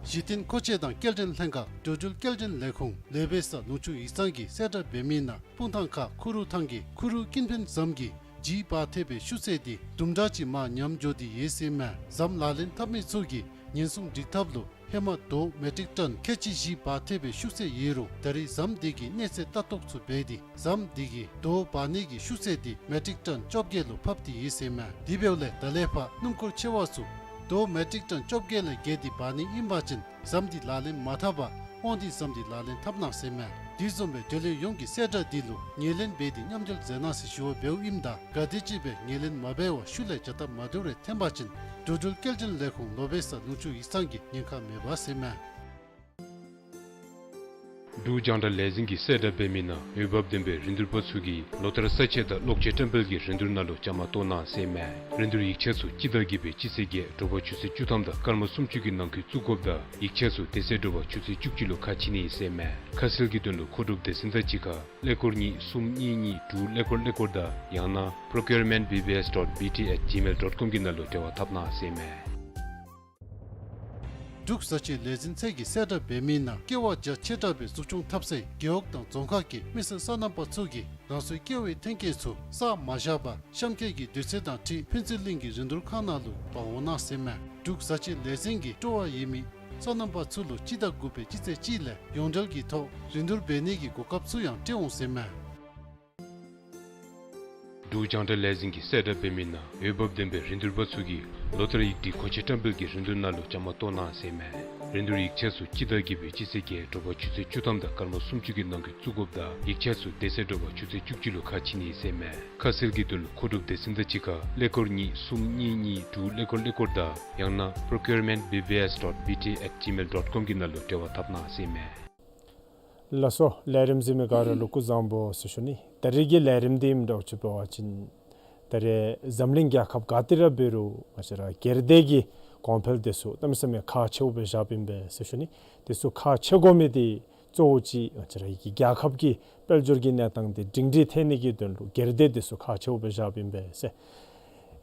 གཞི་རྟེན་མཁོ་ཆས་དང་སྐྱེལ་འདྲེན་ལྷན་ཁག་འགྲོ་འགྲུལ་སྐྱེལ་འདྲེན་ལས་ཁུངས་ལེ་བེ་ས་ལུང་ཕྱོགས་ཡིག་ཚང་གིས་གསལ་བསྒྲགས་འབད་མི་ནང་སྤུངས་ཐང་ཁ་ཁུ་རུ་ཐང་གི་ཁུ་རུ་ཀུན་ཕན་ཟམ་གྱི་ལྗིད་འབག་ཐེབས་པའི་ཤུགས་ཚད་འདི་དུམ་གྲ་ཅིག་མར་ཉམས་འགྱོ་སྟེ་ཡོད་ཟེར་ཨིན་མས། ཟམ་ལག་ལེན་འཐབ་མི་ཚུ་གིས་ཉེན་སྲུང་སྒྲིག་ཐབས་ལུ་ཧེ་མ་རྡོ་མེ་ཊིག་ཊོན་ཁལ་གཅིག་བཞི་འབག་ཐེབས་པའི་ཤུགས་ཚད་ཡོད་རུང་ད་རེས་ཟམ་འདི་གི་གནས་ཚད་ལྟ་རྟོག་ཚུ་འབད་དེ་ཟམ་འདི་གི་རྡོ་འབག་ནི་གི་ཤུགས་ཚད་འདི་མེ་ཊིག་ཊོན་བཅོ་བརྒྱད་ལུ་ཕབ་སྟེ་ཡོད་ཟེར་ཨིན་མས། དེ་འབདཝ་ལས་ད་ལས་ཕར་སྣུམ་འཁོར་ཆེ་བ་ཚུ་རྡོ་མེ་ཊིག་ཊོན་བཅོ་བརྒྱད་ལས་བརྒལ་ཏེ་འབག་ནི་ཨིན་པ་ཅིན་ཟམ་འདི་ལག་ལེན་མ་འཐབ་པར་དབང་འདུས་ཟམ་འདི་ལག་ལེན་འཐབ་གནང་ཟེར་ཨིན་མས། དེ་བཟུམ་སྦེ་འབྲེལ་ཡོད་ཡོངས་ཀྱིས་གསལ་བསྒྲགས་འདི་ལུ་ངོས་ལེན་འབད་དེ་མཉམ་འབྲེལ་མཛད་གནང་ཟེར་ཞུ་བ་འབདཝ་ཨིནམ་ད་ག་དེམ་ཅིག་སྦེ་ངོས་ལེན་མ་འབད་བར་ཤུལ་ལས་བྱ་སྟབས་མ་བདེཝ་རེ་འཐོན་པ་ཅིན་འགྲོ་འགྲུལ་སྐྱེལ་འདྲེན་ལས་ཁུངས་ལོ་བེ་ས་ལུང་ཕྱོགས་ཡིག་ཚང་གིས་ཉེན་ཁ་མེད་པ་ཟེར་ཨིན་མས། འབྲུག་རྒྱང་བསྒྲགས་ལས་འཛིན་གྱིས་གསལ་བསྒྲགས་འབད་མི་ནང་འོས་འབབ་ལྡན་པའི་རིན་བསྡུར་པ་ཚུ་གིས་ལོ་ལྟར་ས་དཔྱད་དང་གློག་ཆས་བཀྲམ་སྤེལ་གྱི་རིན་བསྡུར་ནང་ལུ་བཅའ་མར་གཏོགས་གནང་ཟེར་ཨིན་མས། རིན་བསྡུར་ཡིག་ཆ་ཚུ་སྤྱི་ཟླ་བརྒྱད་པའི་སྤྱི་ཚེས་བརྒྱད་དྲོ་པ་ཆུ་ཚོད་བཅུ་ཐམ་དང་སྐར་མ་སུམ་ཅུ་གི་ནང་འཁོད་བཙུགས་དགོཔ་དང་ཡིག་ཆ་ཚུ་དེ་ཚེ་དྲོ་པ་ཆུ་ཚོད་བཅུ་གཅིག་ལུ་ཁ་ཕྱེ་ནི་ཟེར་ཨིན་མས། ཁ་གསལ་གྱི་དོན་ལུ་མཁོ་སྒྲུབ་སྡེ་ཚན་དང་གཅིག་ཁར་ཀླད་ཀོར་གཉིས་གསུམ་གཉིས་གཉིས་དྲུག་ཀླད་ཀོར་ཀླད་ཀོར་དང་ཡང་ན་procurement B B S dot B T at gmail dot com གི་ནང་ལུ་འབྲེལ་བ་འཐབ་གནང་ཟེར་ཨིན་མས། འབྲུག་བཟའ་ཆས་ལས་འཛིན་ཚད་ཀྱིས་གསལ་བསྒྲགས་འབད་མི་ནང་ཀེ་བ་རྒྱ་ཆེ་དྲགས་སྦེ་འཛུགས་སྐྱོང་འཐབ་སའི་རྒེད་འོག་དང་རྫོང་ཁག་གི་མི་སེར་སོ་ནམ་པ་ཚུ་གིས་རང་སོའི་ཀེ་བའི་ཐོན་སྐྱེད་ཚུ་བསགས་མ་བཞག་པར་གཤམ་འཁོད་ཀྱི་དུས་ཚོད་དང་འཁྲིལ་ཕུན་ཚོགས་གླིང་གི་རིན་བསྡུར་ཁང་ནང་ལུ་འབག་འོང་གནང་ཟེར་ཨིན་མས། འབྲུག་བཟའ་ཆས་ལས་འཛིན་གྱིས་སྤྲོ་བ་ཡོད་མི་སོ་ནམ་པ་ཚུ་ལུ་སྤྱི་ཟླ་དགུ་པའི་སྤྱི་ཚེས་གཅིག་ལས་ཡོངས་འབྲེལ་གྱི་ཐོག་རིན་བསྡུར་འབད་ནི་གི་གོ་སྐབས་ཚུ་ཡང་སྤྲོད་འོང་ཟེར་ཨིན་མས། འབྲུག་རྒྱང་བསྒྲགས་ལས་འཛིན་གྱིས་གསལ་བསྒྲགས་འབད་མི་ནང་འོས་འབབ་ལྡན་པའི་རིན་བསྡུར་པ་ཚུ་གིས་ལོ་ལྟར་ཡིག་སྒྲིག་མཁོ་ཆས་བཀྲམ་སྤེལ་གྱི་རིན་བསྡུར་ནང་ལུ་བཅའ་མར་གཏོགས་གནང་ཟེར་ཨིན་མས། རིན་བསྡུར་ཡིག་ཆ་ཚུ་སྤྱི་ཟླ་བརྒྱད་པའི་སྤྱི་ཚེས་བརྒྱད་དྲོ་པ་ཆུ་ཚོད་བཅུ་ཐམ་དང་སྐར་མ་སུམ་ཅུ་གི་ནང་འཁོད་བཙུགས་དགོཔ་དང་ཡིག་ཆ་ཚུ་དེ་ཚེ་དྲོ་པ་ཆུ་ཚོད་བཅུ་གཅིག་ལུ་ཁ་ཕྱེ་ནི་ཟེར་ཨིན་མས། ཁ་གསལ་གྱི་དོན་ལུ་མཁོ་སྒྲུབ་སྡེ་ཚན་དང་གཅིག་ཁར་ཀླད་ཀོར་གཉིས་གསུམ་གཉིས་གཉིས་དྲུག་ཀླད་ཀོར་ཀླད་ཀོར་དང་ཡང་ན་procurement B B S dot B T at gmail dot com གི་ནང་ལུ་འབྲེལ་བ་འཐབ་གནང་ཟེར་ཨིན་མས། ལགས་སོ། ལས་རིམ་གཟིགས་མི་ག་ར་ལུ་སྐུ་གཟུགས་བཟང་པོ་ཟེར་ཞུ་ནི། ད་རེས་ཀྱི་ལས་རིམ་འདི་ཨིནམ་འདྲཝ་ཅིག་འབད་བ་ཅིན་ད་རེས་འཛམ་གླིང་རྒྱལ་ཁབ་ག་ཏེ་ར་འབད་རུང་ང་བཅས་ར་སྒེར་སྡེ་གི་གོང་འཕེལ་འདི་ཚུ་གནམ་མེད་ས་མེད་ཁག་ཆེཝ་སྦེ་བཞགཔ་ཨིན་པས་ཟེར་ཞུ་ནི། འདི་ཚུ་ཁག་ཆེ་དགོ་མི་འདི་གཙོ་བོ་ཅིག་ང་བཅས་ར་གི་རྒྱལ་ཁབ་ཀྱི་དཔལ་འབྱོར་གྱི་གནས་སྟངས་འདི་སྒྲིང་སྒྲིང་ཐལ་ནི་གི་དོན་ལུ་སྒེར་སྡེ་འདི་ཚུ་ཁག་ཆེཝ་སྦེ་བཞགཔ་ཨིན་པས་ཟེར།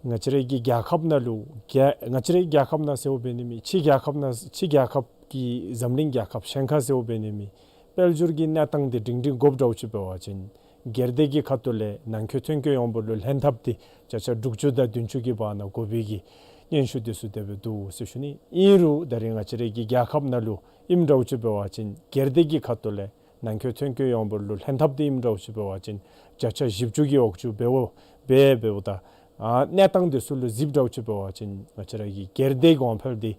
ང་བཅས་ར་གི་རྒྱལ་ཁབ་ནང་ལུ་རྒྱལ་ང་བཅས་ར་གི་རྒྱལ་ཁབ་ནང་ཟེརཝ་འབད་ནི་མེད། ཕྱི་རྒྱལ་ཁབ་ནང་ཕྱི་རྒྱལ་ཁབ་ཀྱི་འཛམ་གླིང་རྒྱལ་ཁབ་གཞན་ཁར་ཟེརཝ་འབད་ནི་མེད། དཔལ་འབྱོར་གྱི་གནས་སྟངས་འདི་སྒྲིང་སྒྲིང་དགོཔ་འདྲཝ་ཅིག་འབད་བ་ཅིན་སྒེར་སྡེ་གི་ཁ་ཐུག་ལས་ནང་འཁོད་ཐོན་སྐྱེད་ཡོངས་འབོར་ལུ་ལྷན་ཐབས་འདི་བརྒྱ་ཆ་དྲུག་ཅུ་དང་བདུན་ཅུ་གི་བར་ན་དགོ་པའི་གི་ སྙན་ཞུ་འདི་ཚུ་དེ་སྦེ་འདུག་ཟེར་ཞུ་ནི། ཨིན་རུང་ད་རིས་ང་བཅས་རའི་གི་རྒྱལ་ཁབ་ནང་ལུ་ཨིནམ་འདྲཝ་ཅིག་འབད་བ་ཅིན་སྒེར་སྡེ་གི་ཁ་ཐུག་ལས་ནང་འཁོད་ཐོན་སྐྱེད་ཡོང་འབབ་ལུ་ལྷན་ཐབས་འདི་ཨིནམ་འདྲཝ་ཅིག་འབད་བ་ཅིན་བརྒྱ་ཆ་བཞི་བཅུ་གི་འོག་ཅུ་འབདཝ་འབད་འབདཝ་ད་ཨ་གནས་སྟངས་འདི་ཚུ་ལུ་གཟིགསཔ་འདྲཝ་ཅིག་འབད་བ་ཅིན་ང་བཅས་ར་གི་སྒེར་སྡེ་གོང་འཕེལ་འདི་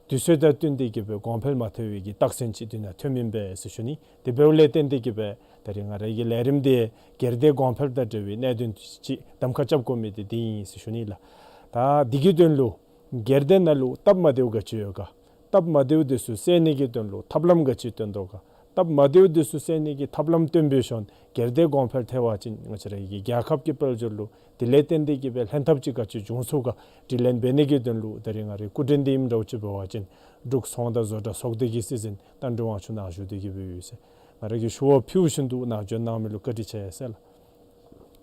དུས་ཚོད་དང་བསྟུན་ཏེ་གི་སྦེ་གོང་འཕེལ་མ་ཐལ་བའི་གི་རྟགས་མཚན་ཅིག་འདི་ནང་ཐོནམ་ཨིན་པས་ཟེར་ཞུ་ནི། དེ་འབདཝ་ལས་བརྟེན་ཏེ་གི་སྦེ་ད་རིས་ང་རའི་གི་ལས་རིམ་འདི་སྒེར་སྡེ་གོང་འཕེལ་དང་འབྲེལ་བའི་གནད་དོན་ཅིག་གདམ་ཁ་རྐྱབ་དགོ་མི་འདི་འདི་ཨིན་ཟེར་ཞུ་ནི་ལགས། ད་འདི་གི་དོན་ལུ་སྒེར་སྡེ་ནང་ལུ་སྟབས་མ་བདེཝ་ག་ཅི་ཡོད་ག། སྟབས་མ་བདེཝ་འདི་ཚུ་སེལ་ནི་གི་དོན་ལུ་ཐབས་ལམ་ག་ཅི་སྟོན་དོ་ག། སྟབས་མ་བདེཝ་འདི་ཚུ་སེལ་ནི་གི་ཐབས་ལམ་སྟོན་པའི་ཤུལ་སྒེར་སྡེ་གོང་འཕེལ་ཐལ་བ་ཅིན་ང་བཅས་རའི་གི་རྒྱལ་ཁབ་ཀྱི་དཔལ་འབྱོར་ལུ་དེ་ལས་བརྟེན་ཏེ་གི་སྦེ་ལྷན་ཐབས་ཅིག་ག་ཅི་འབྱུང་ཚུགས་ག་དྲི་ལན་འབད་ནི་གི་དོན་ལུ་ད་རིས་ང་རའི་སྐུ་མགྲོན་འདི་ཨིནམ་འདྲཝ་ཅིག་འབད་བ་ཅིན་འབྲུག་ཚོང་དང་བཟོ་གྲྭ་ཚོགས་སྡེ་གི་སྲིད་འཛིན་རྟ་མགྲིན་དབང་ཕྱུག་ནཱ་བཞུགས་ཏེ་གི་སྦེ་ཡོད་ཟེར། ང་ར་གིས་ཞུ་བ་ཕུལ་བཞིན་དུ་ནཱ་བྱོན་གནང་མི་ལུ་བཀའ་དྲིན་ཆེ་ཟེར་ལགས།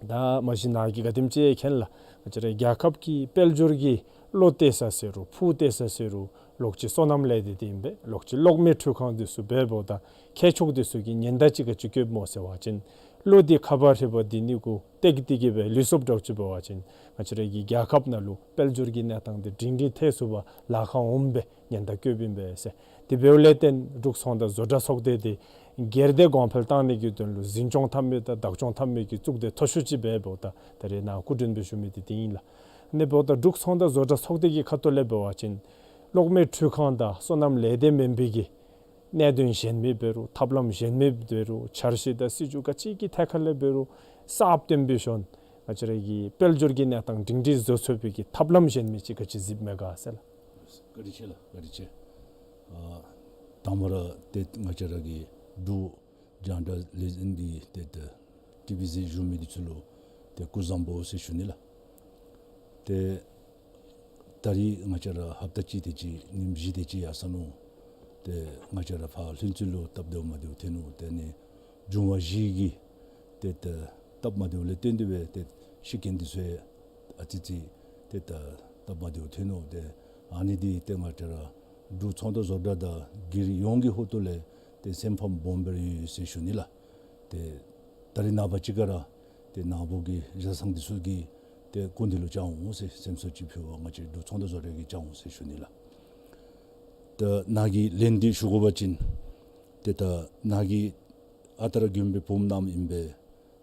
ད་མ་གཞི་ནཱ་གིས་ག་དེམ་ཅིག་མཁྱེན་ལགས། ང་བཅས་རའི་རྒྱལ་ཁབ་ཀྱི་དཔལ་འབྱོར་གྱི་བློ་གཏད་ས་ཟེར་རུང་ཕུགས་གཏད་ས་ཟེར་རུང་གློག་ཅིག་སོ་ནམ་ལས་སྡེ་འདི་ཨིན་པས། གློག་ཅིག་གློག་མེ་འཕྲུལ་ཁང་འདི་ཚུ་འབདཝ་ད་མཁས་མཆོག་འདི་ཚུ་གིས་ཉེན་བརྡ་ཅིག་ག་ཅི་བཀོདཔ་སྨོ་ཟེར་བ་ཅིན་བློ་འདི་ཁ་བ་རི་བ་འདི་ནི་གུ་བཏེག་སྟེ་གི་སྦེ་ལུས་སོཔ་འདྲཝ་ཅིག་འབད་བ་ཅིན་ང་བཅས་རའི་གི་རྒྱལ་ཁབ་ནང་ལུ་དཔལ་འབྱོར་གྱི་གནས་སྟངས་འདི་སྒྲིང་སྒྲིང་ཐལ་ཚུགསཔ་ལཱ་ཁག་འོངམ་སྦེ་ཉེན་བརྡ་བཀོདཔ་ཨིན་པས་ཟེར། དེ་འབདཝ་ལས་བརྟེན་འབྲུག་ཚོང་དང་བཟོ་གྲྭ་ཚོགས་སྡེ་འདི་སྒེར་སྡེ་གོང་འཕེལ་གཏང་ནི་གི་དོན་ལུ་འཛིན་སྐྱོང་འཐབ་མི་དང་བདག་སྐྱོང་འཐབ་མི་གི་གཙུག་སྡེ་མཐོ་ཤོས་ཅིག་འབདཝ་ད་ད་རིས་ནཱ་སྐུ་མགྲོན་སྦེ་ཞུ་མི་འདི་འདི་ཨིན་ལགས། ཨ་ནི་འབདཝ་ད་འབྲུག་ཚོང་དང་བཟོ་གྲྭ་ཚོགས་སྡེ་གི་ཁ་ཐུག་ལས་འབད་བ་ཅིན་གློག་མེ་འཕྲུལ་ཁང་དང་སོ་ནམ་ལས་སྡེ་མེན་པའི་གི་གནད་དོན་གཞན་མི་འབད་རུང་ཐབས་ལམ་གཞན་མི་འབད་རུང་འཆར་གཞི་དང་སྲིད་བྱུས་ག་ཅི་གི་ཐད་ཁར་ལས་འབད་རུང་གསརཔ་སྟོན་པའི་ཤུལ་ང་བཅས་རའི་གི་དཔལ་འབྱོར་གྱི་གནས་སྟངས་སྒྲིང་སྒྲིང་བཟོ་ཚུགས་པའི་གི་ཐབས་ལམ་གཞན་མི་ཅིག་ག་ཅི་གཟིགསཔ་མས་ག་ཟེར་ལགས། བཀའ་དྲིན་ཆེ་ལགས། བཀའ་དྲིན་ཆེ། ཨ་དང་པ་ར་ཏེ་ང་བཅས་ར་གི་འབྲུག་རྒྱང་བསྒྲགས་ལས་འཛིན་གྱི་ཏེ་ཏེ་ཊི་ཝི་ཟེར་ཞུ་མི་འདི་ཚུ་ལུ་ཏེ་སྐུ་གཟུགས་བཟང་པོ་ཟེར་ཞུ་ནི་ལགས། ཏེ་ད་རིས་ང་བཅས་ར་ཧབ་ཏ་གཅིག་དེ་ཅིག་ཉིནམ་བཞི་དེ་ཅིག་ཡར་སོང་ནུག། ཏེ་ང་བཅས་ར་ཕར་ལྷུན་རྩེ་ལུ་སྟབས་བདེཝ་མ་བདེཝ་ཐོན་ནུག། ཏེ་ཨ་ནི་འབྱུང་བ་བཞི་གིས་ཏེ་ཏེ་སྟབས་མ་བདེཝ་ལས་བརྟེན་ཏེ་སྦེ་ཏེ་ཤི་རྐྱེན་འདི་ཚུ་ཨ་ཙི་ཙི་ཏེ་ད་སྟབས་མ་བདེཝ་ཐོན་ནུག། ཏེ་ཨ་ནི་འདི་ཏེ་ང་བཅས་ར་འབྲུག་ཚོང་དང་བཟོ་གྲྭ་དང་སྒེར་ཡོངས་ཀྱི་ཧོངས་ལས་ཏེ་སེམས་ཕམ་སྦོམ་སྦེ་ར་ཡོད་ཟེར་ཞུ་ནི་ལགས། ཏེ་ད་རིས་ནངས་པ་ཅིག་ཁར་ཏེ་ནཱ་བུ་གི་བཟའ་ཚང་འདི་ཚུ་གིས་ཏེ་སྐུ་མདུན་ལུ་བཅར་འོང་ཟེར་སེམས་གསོ་ཅིག་ཕུལ་བར་ང་བཅས་འབྲུག་ཚོང་དང་བཟོ་གྲྭ་གིས་བཅར་འོང་ཟེར་ཞུ་ནི་ལགས། ད་ནཱ་གི་ལན་འདི་ཞུ་དགོ་པ་ཅིན་ཏེ་ད་ནཱ་གི་ཨ་རྟག་ར་དགོན་པའི་བུམོ་ནང་ཨིན་པས།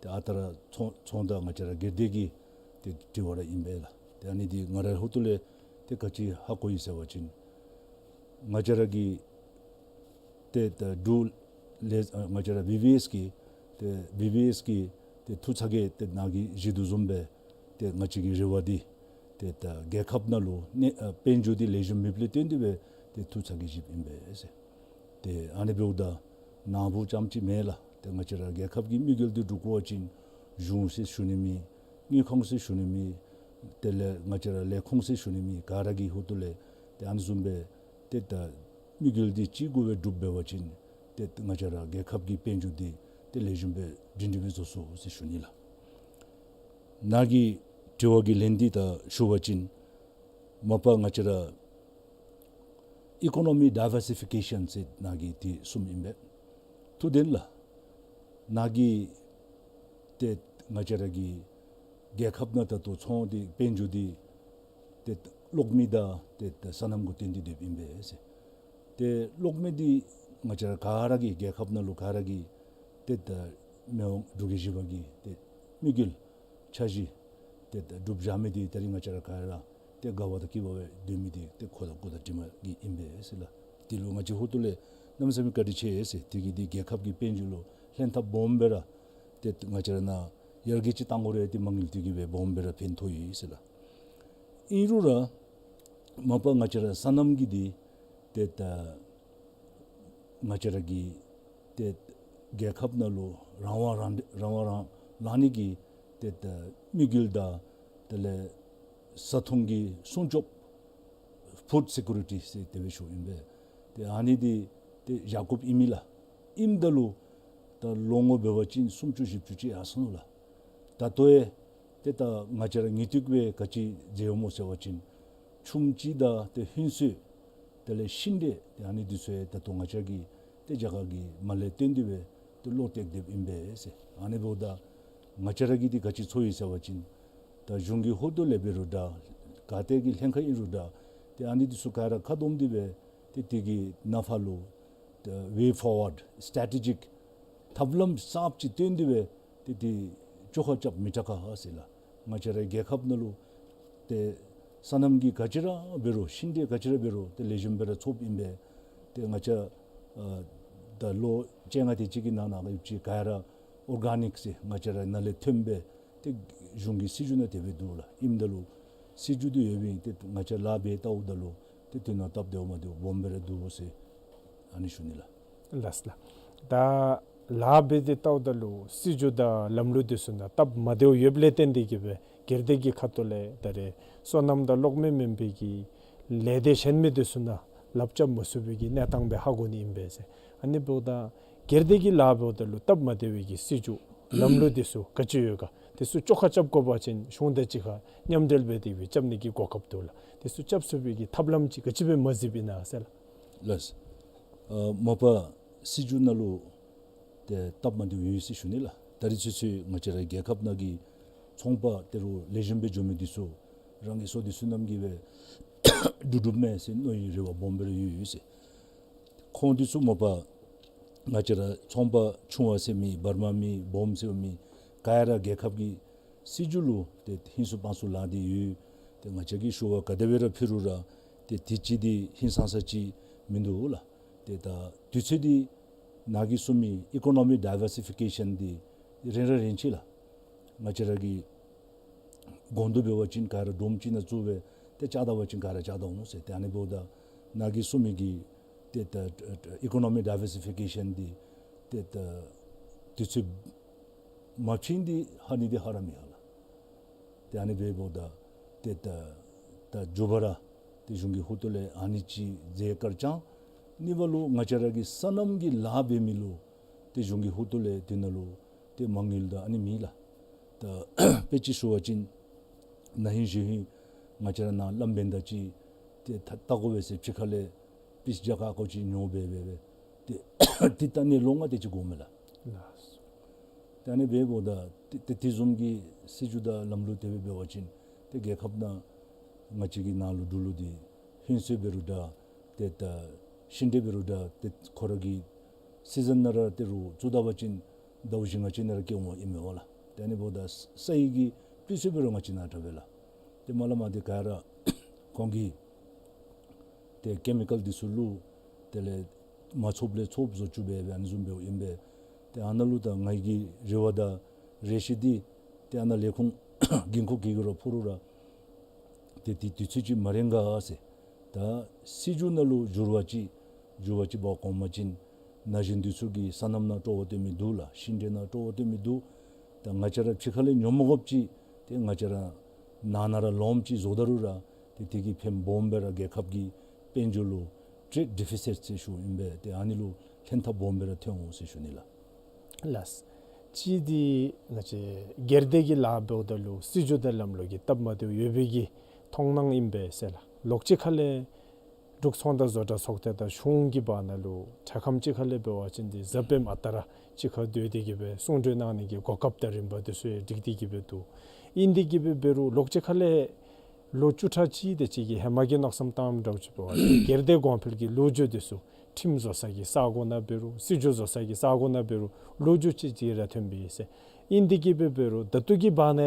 ཏེ་ཨ་རྟག་ར་ཚོང་ཚོང་དང་ང་བཅས་ར་སྒེར་སྡེ་གི་ཏེ་དྲི་བ་ར་ཨིན་པས་ལགས། ཏེ་ཨ་ནི་འདི་ང་རའི་ཧོངས་ལས་ཏེ་ག་ཅི་ཧ་གོ་ཡི་ཟེར་བ་ཅིན་ང་བཅས་ར་གི་ཏེ་ད་འབྲུག་ལས་ང་བཅས་ར་བི་བི་ཨེསི་གི་ཏེ་བི་བི་ཨེསི་གི་ཏེ་ཐུགས་ཚ་གྱང་ཏེ་ནཱ་གིས་བཞེས་དོ་བཟུམ་སྦེ་ཏེ་ང་བཅས་ཀྱི་རེ་བ་འདི་ཏེ་ད་རྒྱལ་ཁབ་ནང་ལུ་ནི་ཨ་དཔལ་འབྱོར་འདི་ལེགས་ཤོམ་མེདཔ་ལས་བརྟེན་ཏེ་སྦེ་ཏེ་ཐུགས་ཚ་གྱང་བཞེསཔ་ཨིན་པས་ཟེར། ཏེ་ཨ་ནི་འབདཝ་ད་ནཱ་བུ་རྐྱངམ་ཅིག་མེན་ལགས། ཏེ་ང་བཅས་ར་རྒྱལ་ཁབ་ཀྱི་དམིགས་ཡུལ་འདི་སྒྲུབ་དགོ་པ་ཅིན་གཞུང་ཟེར་ཞུ་ནི་མེད། དངུལ་ཁང་ཟེར་ཞུ་ནི་མེད། དེ་ལས་ང་བཅས་ར་ལས་ཁུངས་ཟེར་ཞུ་ནི་མེད། ག་ར་གི་ཧོངས་ལས་ཏེ་ཨ་ནི་བཟུམ་སྦེ་ཏེ་ད་དམིགས་ཡུལ་འདི་གཅིག་དགུ་སྦེ་སྒྲུབ་འབད་བ་ཅིན་ཏེ་ང་བཅས་ར་རྒྱལ་ཁབ་ཀྱི་དཔལ་འབྱོར་འདི་ཏེ་ལེགས་ཤོམ་སྦེ་སྒྲིང་སྒྲིང་སྦེ་བཟོ་ཚུགས་ཟེར་ཞུ་ནི་ལགས། ནཱ་གི་དྲི་བ་གི་ལན་འདི་ད་ཞུ་བ་ཅིན་མ་པ་ང་བཅས་ར་ཨི་ཀོ་ནོ་མི་ཌའི་བར་སི་ཕི་ཀེ་ཤཱན་ཟེར་ནཱ་གིས་འདི་གསུངམ་ཨིན་པས། ཐུགས་བདེན་ལགས། ནཱ་གིས་ཏེ་ང་བཅས་ར་གི་རྒྱལ་ཁབ་ནང་ད་ལྟོ་ཚོང་འདི་དཔལ་འབྱོར་འདི་ཏེ་གློག་མེ་དང་ཏེ་ད་སོ་ནམ་གུ་བརྟེན་ཏེ་སྡོདཔ་ཨིན་པས་ཟེར། ཏེ་གློག་མེ་འདི་ང་བཅས་ར་ག་ར་གི་རྒྱལ་ཁབ་ནང་ལུ་ག་ར་གི་ཏེ་ད་མི་དབང་འབྲུག་རྒྱལ་བཞི་པ་གི་ཏེ་དམིགས་ཡུལ་འཆར་གཞི་ཏེ་ད་སྒྲུབ་བཞག་མི་འདི་ད་རིས་ང་བཅས་ར་ག་ར་ཏེ་དགའ་བ་དང་སྐྱིད་པ་སྦེ་སྡོད་མི་འདི་ཏེ་ཁོ་དང་ཁོ་དང་དྲི་མ་གིས་ཨིན་པས་ཟེར་ལགས། དེ་ལུ་ང་བཅས་ཧོངས་ལས་གནམ་མེད་ས་མེད་བཀའ་དྲིན་ཆེ་ཟེར། དེ་གིས་འདི་རྒྱལ་ཁབ་ཀྱི་དཔལ་འབྱོར་ལུ་ལྷན་ཐབས་སྦོམ་སྦེ་ར་ཏེ་ང་བཅས་ར་ནཱ་ཡར་རྒྱས་ཅིག་གཏང་དགོ་རུང་ཏེ་མ་དངུལ་འདི་གིས་སྦེ་སྦོམ་སྦེ་ར་ཕན་ཐོགས་ཡི་ཟེར་ལགས། ཨིན་རུང་ར་མ་པ་ང་བཅས་ར་སོ་ནམ་གྱི་འདི་ཏེ་ད་ང་བཅས་ར་གི་ཏེ་རྒྱལ་ཁབ་ནང་ལུ་རང་དབང་རང་རང་དབང་རང་བླངས་ནི་གི་ཏེ་ད་དམིགས་ཡུལ་དང་དེ་ལས་བཟའ་འཐུང་གི་སྲུང་སྐྱོབ་ཕུཌ་སི་ཀུ་རི་ཊི་ཟེར་དེ་སྦེ་ཞུཝ་ཨིན་པས། ཏེ་ཨ་ནི་འདི་ཏེ་བཞག་དགོཔ་ཨིན་མས་ལགས། ཨིནམ་ད་ལུ་ད་ལོ་ངོ་འབད་བ་ཅིན་སུམ་ཅུ་བཞི་བཅུ་ཅིག་ཡར་སོང་ནུག་ལགས། ད་ལྟོ་ཡང་ཏེ་ད་ང་བཅས་ར་ཉེས་འདུག་སྦེ་ག་ཅི་མཛད་ཡོདཔ་སྨོ་ཟེར་བ་ཅིན་ཆུམ་ཅིག་དང་ཏེ་ཧིན་སུ་དེ་ལས་ཤིང་འབྲས་ཏེ་ཨ་ནི་འདི་ཚུ་ཡང་ད་ལྟོ་ང་བཅས་ཀྱི་ཏེ་རྒྱ་གར་གྱི་མ་ལས་བཏོན་ཏེ་སྦེ་ཏེ་གློག་བཏེག་སྡོདཔ་ཨིན་པས་ཟེར། ཨ་ནི་འབདཝ་ད་ང་བཅས་ར་གིས་འདི་ག་ཅི་འཚོལ་ཡི་ཟེར་བ་ཅིན་ད་གཞུང་གི་ཧོངས་ལས་འབད་རུང་འདྲ་ ག་ཏེ་གི་ལྷན་ཁག་ཨིན་རུང་ད་ཏེ་ཨ་ནི་འདི་ཚུ་ག་ར་ཁ་བསྡོམས་ཏེ་སྦེ་ཏེ་དེ་གི་ནང་ཕར་ལུ་ད་ཝེ་ཕོར་ཝརཌ་སི་ཊེ་ཊི་ཇིཀ་ཐབས་ལམ་གསརཔ་ཅིག་བཏོན་ཏེ་སྦེ་ཏེ་དེ་བཅོ་ཁ་རྐྱབ་མི་དྲག་ག་ཟེར་ལགས། ང་བཅས་ར་རྒྱལ་ཁབ་ནང་ལུ་ཏེ་སོ་ནམ་གྱི་ག་ཅི་ར་འབད་རུང་ཤིང་འབྲས་ག་ཅི་ར་འབད་རུང་ཏེ་ལེགས་ཤོམ་སྦེ་ར་ཚོགསཔ་ཨིན་པས། ཏེ་ང་བཅས་ཨ་ད་ལོ་བཅོ་ལྔ་དེ་ཅིག་གི་ནང་ན་ཡོད་ཅི་ག་ར་ཨོར་གེ་ནིཀ་ཟེར་ང་བཅས་ར་ནང་ལས་ཐོན་སྦེ་ཏེ་གཞུང་གི་སྲིད་བྱུས་ནང་དེ་སྦེ་འདུག་ལགས། ཨིནམ་ད་ལུ་སྲིད་བྱུས་འདི་ཡོདཔ་ཨིན། ཏེ་ང་བཅས་ལཱ་འབད་བལྟཝ་ད་ལུ་ཏེ་དོན་དག་སྟབས་བདེཝ་མ་བདེཝ་སྦོམ་སྦེ་ར་འདུག་ཟེར་ཨ་ནི་ཞུ་ནི་ལགས། ལགས་ལགས། ད་ལཱ་འབད་དེ་བལྟཝ་ད་ལུ་སྲིད་བྱུས་དང་ལམ་ལུགས་འདི་ཚུ་ནང་སྟབས་མ་བདེཝ་ཡོདཔ་ལས་བརྟེན་ཏེ་གི་སྦེ་སྒེར་སྡེ་གི་ཁ་ཐུག་ལས་ད་རེས་སོ་ནམ་དང་གློག་མེ་མེན་པའི་གི་ལས་སྡེ་གཞན་མི་འདི་ཚུ་ནང་ལགཔ་རྐྱབ་མ་ཚུགས་པའི་གི་གནས་སྟངས་སྦེ་ཧ་གོ་ནི་ཨིན་པས་ཟེར། ཨ་ནི་འབདཝ་ད་སྒེར་སྡེ་གི་ལཱ་འབདཝ་ད་ལུ་སྟབས་མ་བདེ་བའི་གི་སྲིད་བྱུས་ལམ་ལུགས་འདི་ཚུ་ག་ཅི་ཡོད་ག། འདི་ཚུ་བཅོ་ཁ་རྐྱབ་དགོ་པ་ཅིན་གཞུང་དང་གཅིག་ཁར་མཉམ་འབྲེལ་འབད་དེ་སྦེ་རྐྱབ་ནི་གི་གོ་སྐབས་འདུག་ལགས། འདི་ཚུ་རྐྱབ་ཚུགས་པའི་གི་ཐབས་ལམ་ཅིག་ག་ཅི་སྦེ་མ་གཟིགསཔ་ཨིན་ན་ཟེར་ལགས། ལགས། ཨ་མ་པ་སྲིད་བྱུས་ནང་ལུ་ཏེ་སྟབས་མ་བདེཝ་ཡོད་ཟེར་ཞུ་ནི་ལགས། ད་རེས་ཚུན་ཚོད་ང་བཅས་ར་རྒྱལ་ཁབ་ནང་གི་ཚོང་པ་དེ་རུ་ལེགས་ཤོམ་སྦེ་འགྱོ་མི་འདི་ཚུ་རང་གི་སོ་འདི་ཚུ་ནམ་གྱི་སྦེ་འགྲུབ་འགྲུབ་མས་ཟེར་མནོ་བའི་རེ་བ་སྦོམ་སྦེ་ར་ཡོད་ཡོད་ཟེར། ཁོང་འདི་ཚུ་མ་པ་ང་བཅས་ར་ཚོང་པ་ཆུང་བ་ཟེར་མི་བར་མ་མི་སྦོམ་ཟེར་མི་ག་ར་རྒྱལ་ཁབ་ཀྱི་སྲིད་བྱུས་ལུ་ཏེ་ཧིང་སུ་ཕང་སུ་ལཱ་འདི་ཡོད། ཏེ་ང་བཅས་ཀྱིས་ཞུ་བ་ག་དེ་སྦེ་ར་ཕུལ་རུང་ར་ཏེ་དུས་ཅི་འདི་ཧིང་སང་ས་ཅིག་མིན་འདུག་ལགས། ཏེ་ད་དུས་ཚོད་འདི་ནཱ་གིས་གསུངས་མི་ཨི་ཀོ་ནོ་མི་ཌའི་ཝར་སི་ཕི་ཀེ་ཤཱན་འདི་རན་ར་རན་ཅི་ལགས། ང་བཅས་ར་གི་གོང་དུ་འབད་བ་ཅིན་ག་ར་སྒྲོམ་ཅིག་ནང་བཙུགས་སྦེ་ཏེ་བཅག་ད་པ་ཅིན་ག་ར་བཅག་ད་འོང་ཟེར། ཏེ་ཨ་ནི་འབདཝ་ད་ནཱ་གིས་གསུངས་མི་གི་ཏེ་ད་ཨི་ཀོ་ནོ་མི་ཌའི་ཝར་སི་ཕི་ཀེ་ཤཱན་འདི་ཏེ་ད་དུས་ཚོད་མ་ཕྱིན་འདི་ཧ་ནི་འདི་ཧ་ར་མི་ཧ་ལགས། ཏེ་ཨ་ནི་འབདཝ་ད་ཏེ་ད་ད་མཇུག་པ་ར་ཏེ་གཞུང་གི་ཧོངས་ལས་ཨ་ནི་ཅིག་མཛད་དཀར་ཅིག་ཨིན། གཉིས་པ་ལུ་ང་བཅས་ར་གི་སོ་ནམ་གྱི་ལཱ་འབད་མི་ལུ་ཏེ་གཞུང་གི་ཧོངས་ལས་དེ་ནང་ལུ་ཏེ་མ་དངུལ་དང་ཨ་ནི་མེད་ལགས། ད་དཔེ་ཅིག་ཞུ་བ་ཅིན་ན་ཧིང་གཞེས་ཧིང་ང་བཅས་ར་ནཱ་གླམ་བེན་ད་ཅིག་ཏེ་ད་བལྟ་དགོ་པས་ཟེར་ཕྱི་ཁ་ལས་པིསི་རྒྱ་ཁ་ཀོ་ཅིག་ཉོ་སྦེ་སྦེ་སྦེ་ཏེ་ཏེ་ད་ནི་ལོ་ལྔ་དེ་ཅིག་འགོརཝ་མས་ལགས། ལགས། ཏེ་ཨ་ནི་འབདཝ་ད་ཏེ་ཏེ་དེ་བཟུམ་གྱི་སྲིད་བྱུས་དང་ལམ་ལུགས་དེ་སྦེ་འབད་བ་ཅིན་ཏེ་རྒྱལ་ཁབ་ནང་ང་བཅས་ཀྱི་ནང་ལུ་འབྲུག་ལུ་འདི་ཧིང་སོ་འབད་རུང་འདྲ་ཏེ་ད་ཤིང་འབྲས་འབད་རུང་འདྲ་ཏེ་ཁོ་ར་གི་སི་ཛན་ནང་ར་ཏེ་རུ་བཙུགས་ད་པ་ཅིན་ཟླཝ་བཞི་ལྔ་ཅིག་ནང་ར་སྐྱེ་འོང་ཨིན་མས་པ་ལགས། ཏེ་ཨ་ནི་འབདཝ་ད་ས་ཡི་གི་སྤུས་ཚད་འབད་རུང་ང་བཅས་ནཱ་དྲག་པས་ལགས། ཏེ་མ་ལས་མར་འདི་ག་ར་ཁོང་གིས་ཏེ་ཀེ་མི་ཀཱལ་འདི་ཚུ་བླུགས། དེ་ལས་མ་ཚུགསཔ་ལས་ཚུགསཔ་བཟོ་བཅུག་སྦེ་སྦེ་ཨ་ནི་བཟུམ་སྦེ་ཨིན་པས། ཏེ་ཨ་ནཱ་ལུ་ད་ང་གི་རེ་བ་དང་རེ་ཆེ་འདི་ཏེ་ཨ་ནཱ་ལས་ཁུངས་འགན་ཁུར་གྱི་གུ་ར་ཕུལ་རུང་ར་ཏེ་དེ་དུས་ཚོད་ཅིག་མ་རན་ག་ཟེར། ད་སྲིད་བྱུས་ནང་ལུ་འགྱུར་བ་ཅིག་འགྱུར་བ་ཅིག་འབག་འོང་པ་ཅིན་ན་གཞོན་འདི་ཚུ་གིས་སོ་ནམ་ནང་སྤྲོ་བ་སྟོན་མི་འདུག་ལགས། ཤིང་འབྲས་ནང་སྤྲོ་བ་སྟོན་མི་འདུག། ད་ང་བཅས་ར་ཕྱི་ཁ་ལས་ཉོ་མ་དགོཔ་ཅིག་ཏེ་ང་བཅས་ར་ནང་ན་ར་ལོངམ་ཅིག་བཟོ་ད་རུང་ར་ཏེ་དེ་གིས་ཕན་སྦོམ་སྦེ་ར་རྒྱལ་ཁབ་ཀྱི་དཔལ་འབྱོར་ལུ་ཊེརེཌ་ཌི་ཕི་སིཊ་ཟེར་ཞུཝ་ཨིན་པས། ཏེ་ཨ་ནི་ལུ་ཕན་ཐབས་སྦོམ་སྦེ་ར་ཐོན་འོང་ཟེར་ཞུ་ནི་ལགས། ལགས། གཅིག་འདི་ང་བཅས་སྒེར་སྡེ་གི་ལཱ་འབདཝ་ད་ལུ་སྲིད་བྱུས་དང་ལམ་ལུགས་ཀྱི་སྟབས་མ་བདེཝ་ཡོད་པའི་གི་མཐོང་སྣང་ཨིན་པས་ཟེར་ལགས། ལོགས་གཅིག་ཁ་ལས་འབྲུག་ཚོང་དང་བཟོ་གྲྭ་ཚོགས་སྡེ་དང་གཞུང་གི་བར་ན་ལུ་འཕྲལ་ཁམས་ཅིག་ཁ་ལས་འབད་བ་ཅིན་འདི་གཟའ་སྤེནམ་ཨ་རྟག་ར་གཅིག་ཁར་སྡོད་དེ་གི་སྦེ་གསུང་གྲོས་གནང་ནི་གི་གོ་སྐབས་དང་རིམ་པ་འདི་ཚུ་ཡང་སྒྲིག་སྟེ་གི་སྦེ་འདུག། ཨིན་ཏེ་གི་སྦེ་འབད་རུང་ལོགས་གཅིག་ཁ་ལས་ལོ་བཅུ་ཕྲག་གཅིག་དེ་ཅིག་གི་ཧེ་མ་གི་མནོ་བསམ་བཏངམ་འདྲཝ་ཅིག་འབད་བ་ཅིན་སྒེར་སྡེ་གོང་འཕེལ་གྱི་ལོ་རྒྱུས་འདི་ཚུ་ཁྲིམས་བཟོ་ས་གི་ས་གོ་ནང་འབད་རུང་སྲིད་བྱུས་བཟོ་ས་གི་ས་གོ་ནང་འབད་རུང་ལོ་རྒྱུས་ཅིག་ཅིག་ར་ཐོན་པས་ཟེར། ཨིན་ཏེ་གི་སྦེ་འབད་རུང་ད་ལྟོ་གི་བར་ན་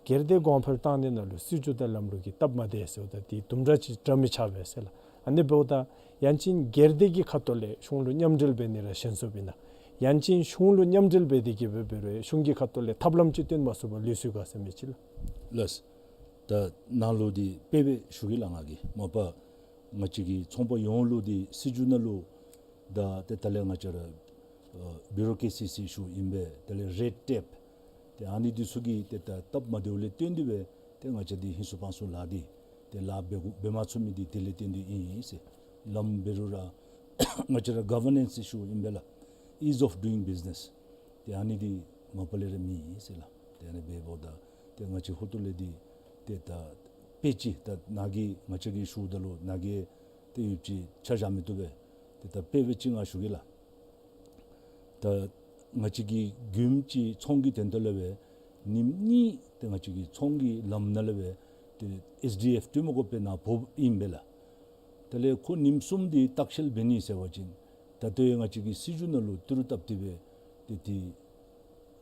སྒེར་སྡེ་གོང་འཕེལ་བཏང་ནི་ནང་ལུ་སྲིད་བྱུས་དང་ལམ་ལུགས་ཀྱི་སྟབས་མ་བདེ་ཟེརཝ་ད་འདི་དུམ་གྲ་ཅིག་འདྲ་མི་ཆགས་པས་ཟེར་ལགས། ཨ་ནི་འབདཝ་ད་ཡང་ཅིན་སྒེར་སྡེ་གི་ཁ་ཐུག་ལས་གཞུང་ལུ་མཉམ་འབྲེལ་འབད་ནི་ར་ཞན་སོངམ་ཨིན་ན། ཡང་ཅིན་གཞུང་ལུ་མཉམ་འབྲེལ་འབད་དེ་གི་སྦེ་འབད་རུང་གཞུང་གི་ཁ་ཐུག་ལས་ཐབས་ལམ་ཅིག་སྟོན་མ་ཚུགས་པར་ལུས་སོང་ག་ཟེར་མི་ཅིག་ལགས། ལགས། ད་ནཱ་ལུ་འདི་དཔེ་སྦེ་ཞུ་གེ་ལགས། ང་གིས་མ་པ་ང་བཅས་ཀྱི་ཚོང་པ་ཡོངས་ལུ་འདི་སྲིད་བྱུས་ནང་ལུ་ད་ཏེ་ད་ལས་ང་བཅས་ར་ཨ་བི་རོ་ཀེ་སི་ཟེར་ཞུཝ་ཨིན་པས། དེ་ལས་རེཌ་ཊེབ་ཏེ་ཨ་ནི་འདི་ཚུ་གིས་ཏེ་ད་སྟབས་མ་བདེཝ་ལས་བརྟེན་ཏེ་སྦེ་ཏེ་ང་བཅས་འདི་ཧིང་སུ་ཕང་སུ་ལཱ་འདི་ཏེ་ལཱ་འབད་འབད་མ་ཚུགས་མི་འདི་དེ་ལས་བརྟེན་ཏེ་ཨིན་ཟེར། ལམ་འབད་རུང་ར་ང་བཅས་ར་གོ་ཝར་ནེནསི་ཟེར་ཞུཝ་ཨིན་པས་ལགས། ཨིཛ་ཨོཕ་ཌུ་ཡིང་བིཛ་ནེསི། ཏེ་ཨ་ནི་འདི་མ་པ་ལས་ར་མེད་ཟེར་ལགས། ཏེ་ཨ་ནི་འབདཝ་ད་ཏེ་ང་བཅས་ཧོངས་ལས་འདི་ཏེ་ད་དཔེ་ཅིག་ད་ནཱ་གིས་ང་བཅས་ཀྱིས་ཞུཝ་ད་ལུ་ནཱ་གིས་ཏེ་ཡུདཔ་ཅིག་ཆ་བཞག་མི་བཏུབ་པས། ཏེ་ད་དཔེ་སྦེ་ཅིག་ང་ཞུ་གེ་ལགས། ད་ང་བཅས་ཀྱི་རྒྱུན་གྱི་ཚོང་གི་དོན་དག་ལས་སྦེ་ཉིནམ་གཉིས་ཏེ་ང་བཅས་ཀྱི་ཚོང་གི་ལམ་ནང་ལས་སྦེ་ ཨེསི་ཌི་ཨེཕ་འདྲེན་མི་དགོ་པའི་ནང་འབོཝ་ཨིན་པས་ལགས། དེ་ལས་ཁོ་ཉིནམ་གསུམ་འདི་བརྟག་དཔྱད་འབད་ནི་ཟེར་བ་ཅིན་ད་ལྟོ་ཡང་ང་བཅས་ཀྱི་སྲིད་བྱུས་ནང་ལུ་ཏི་རུ་བཏབ་སྟེ་སྦེ་ཏེ་ཏེ་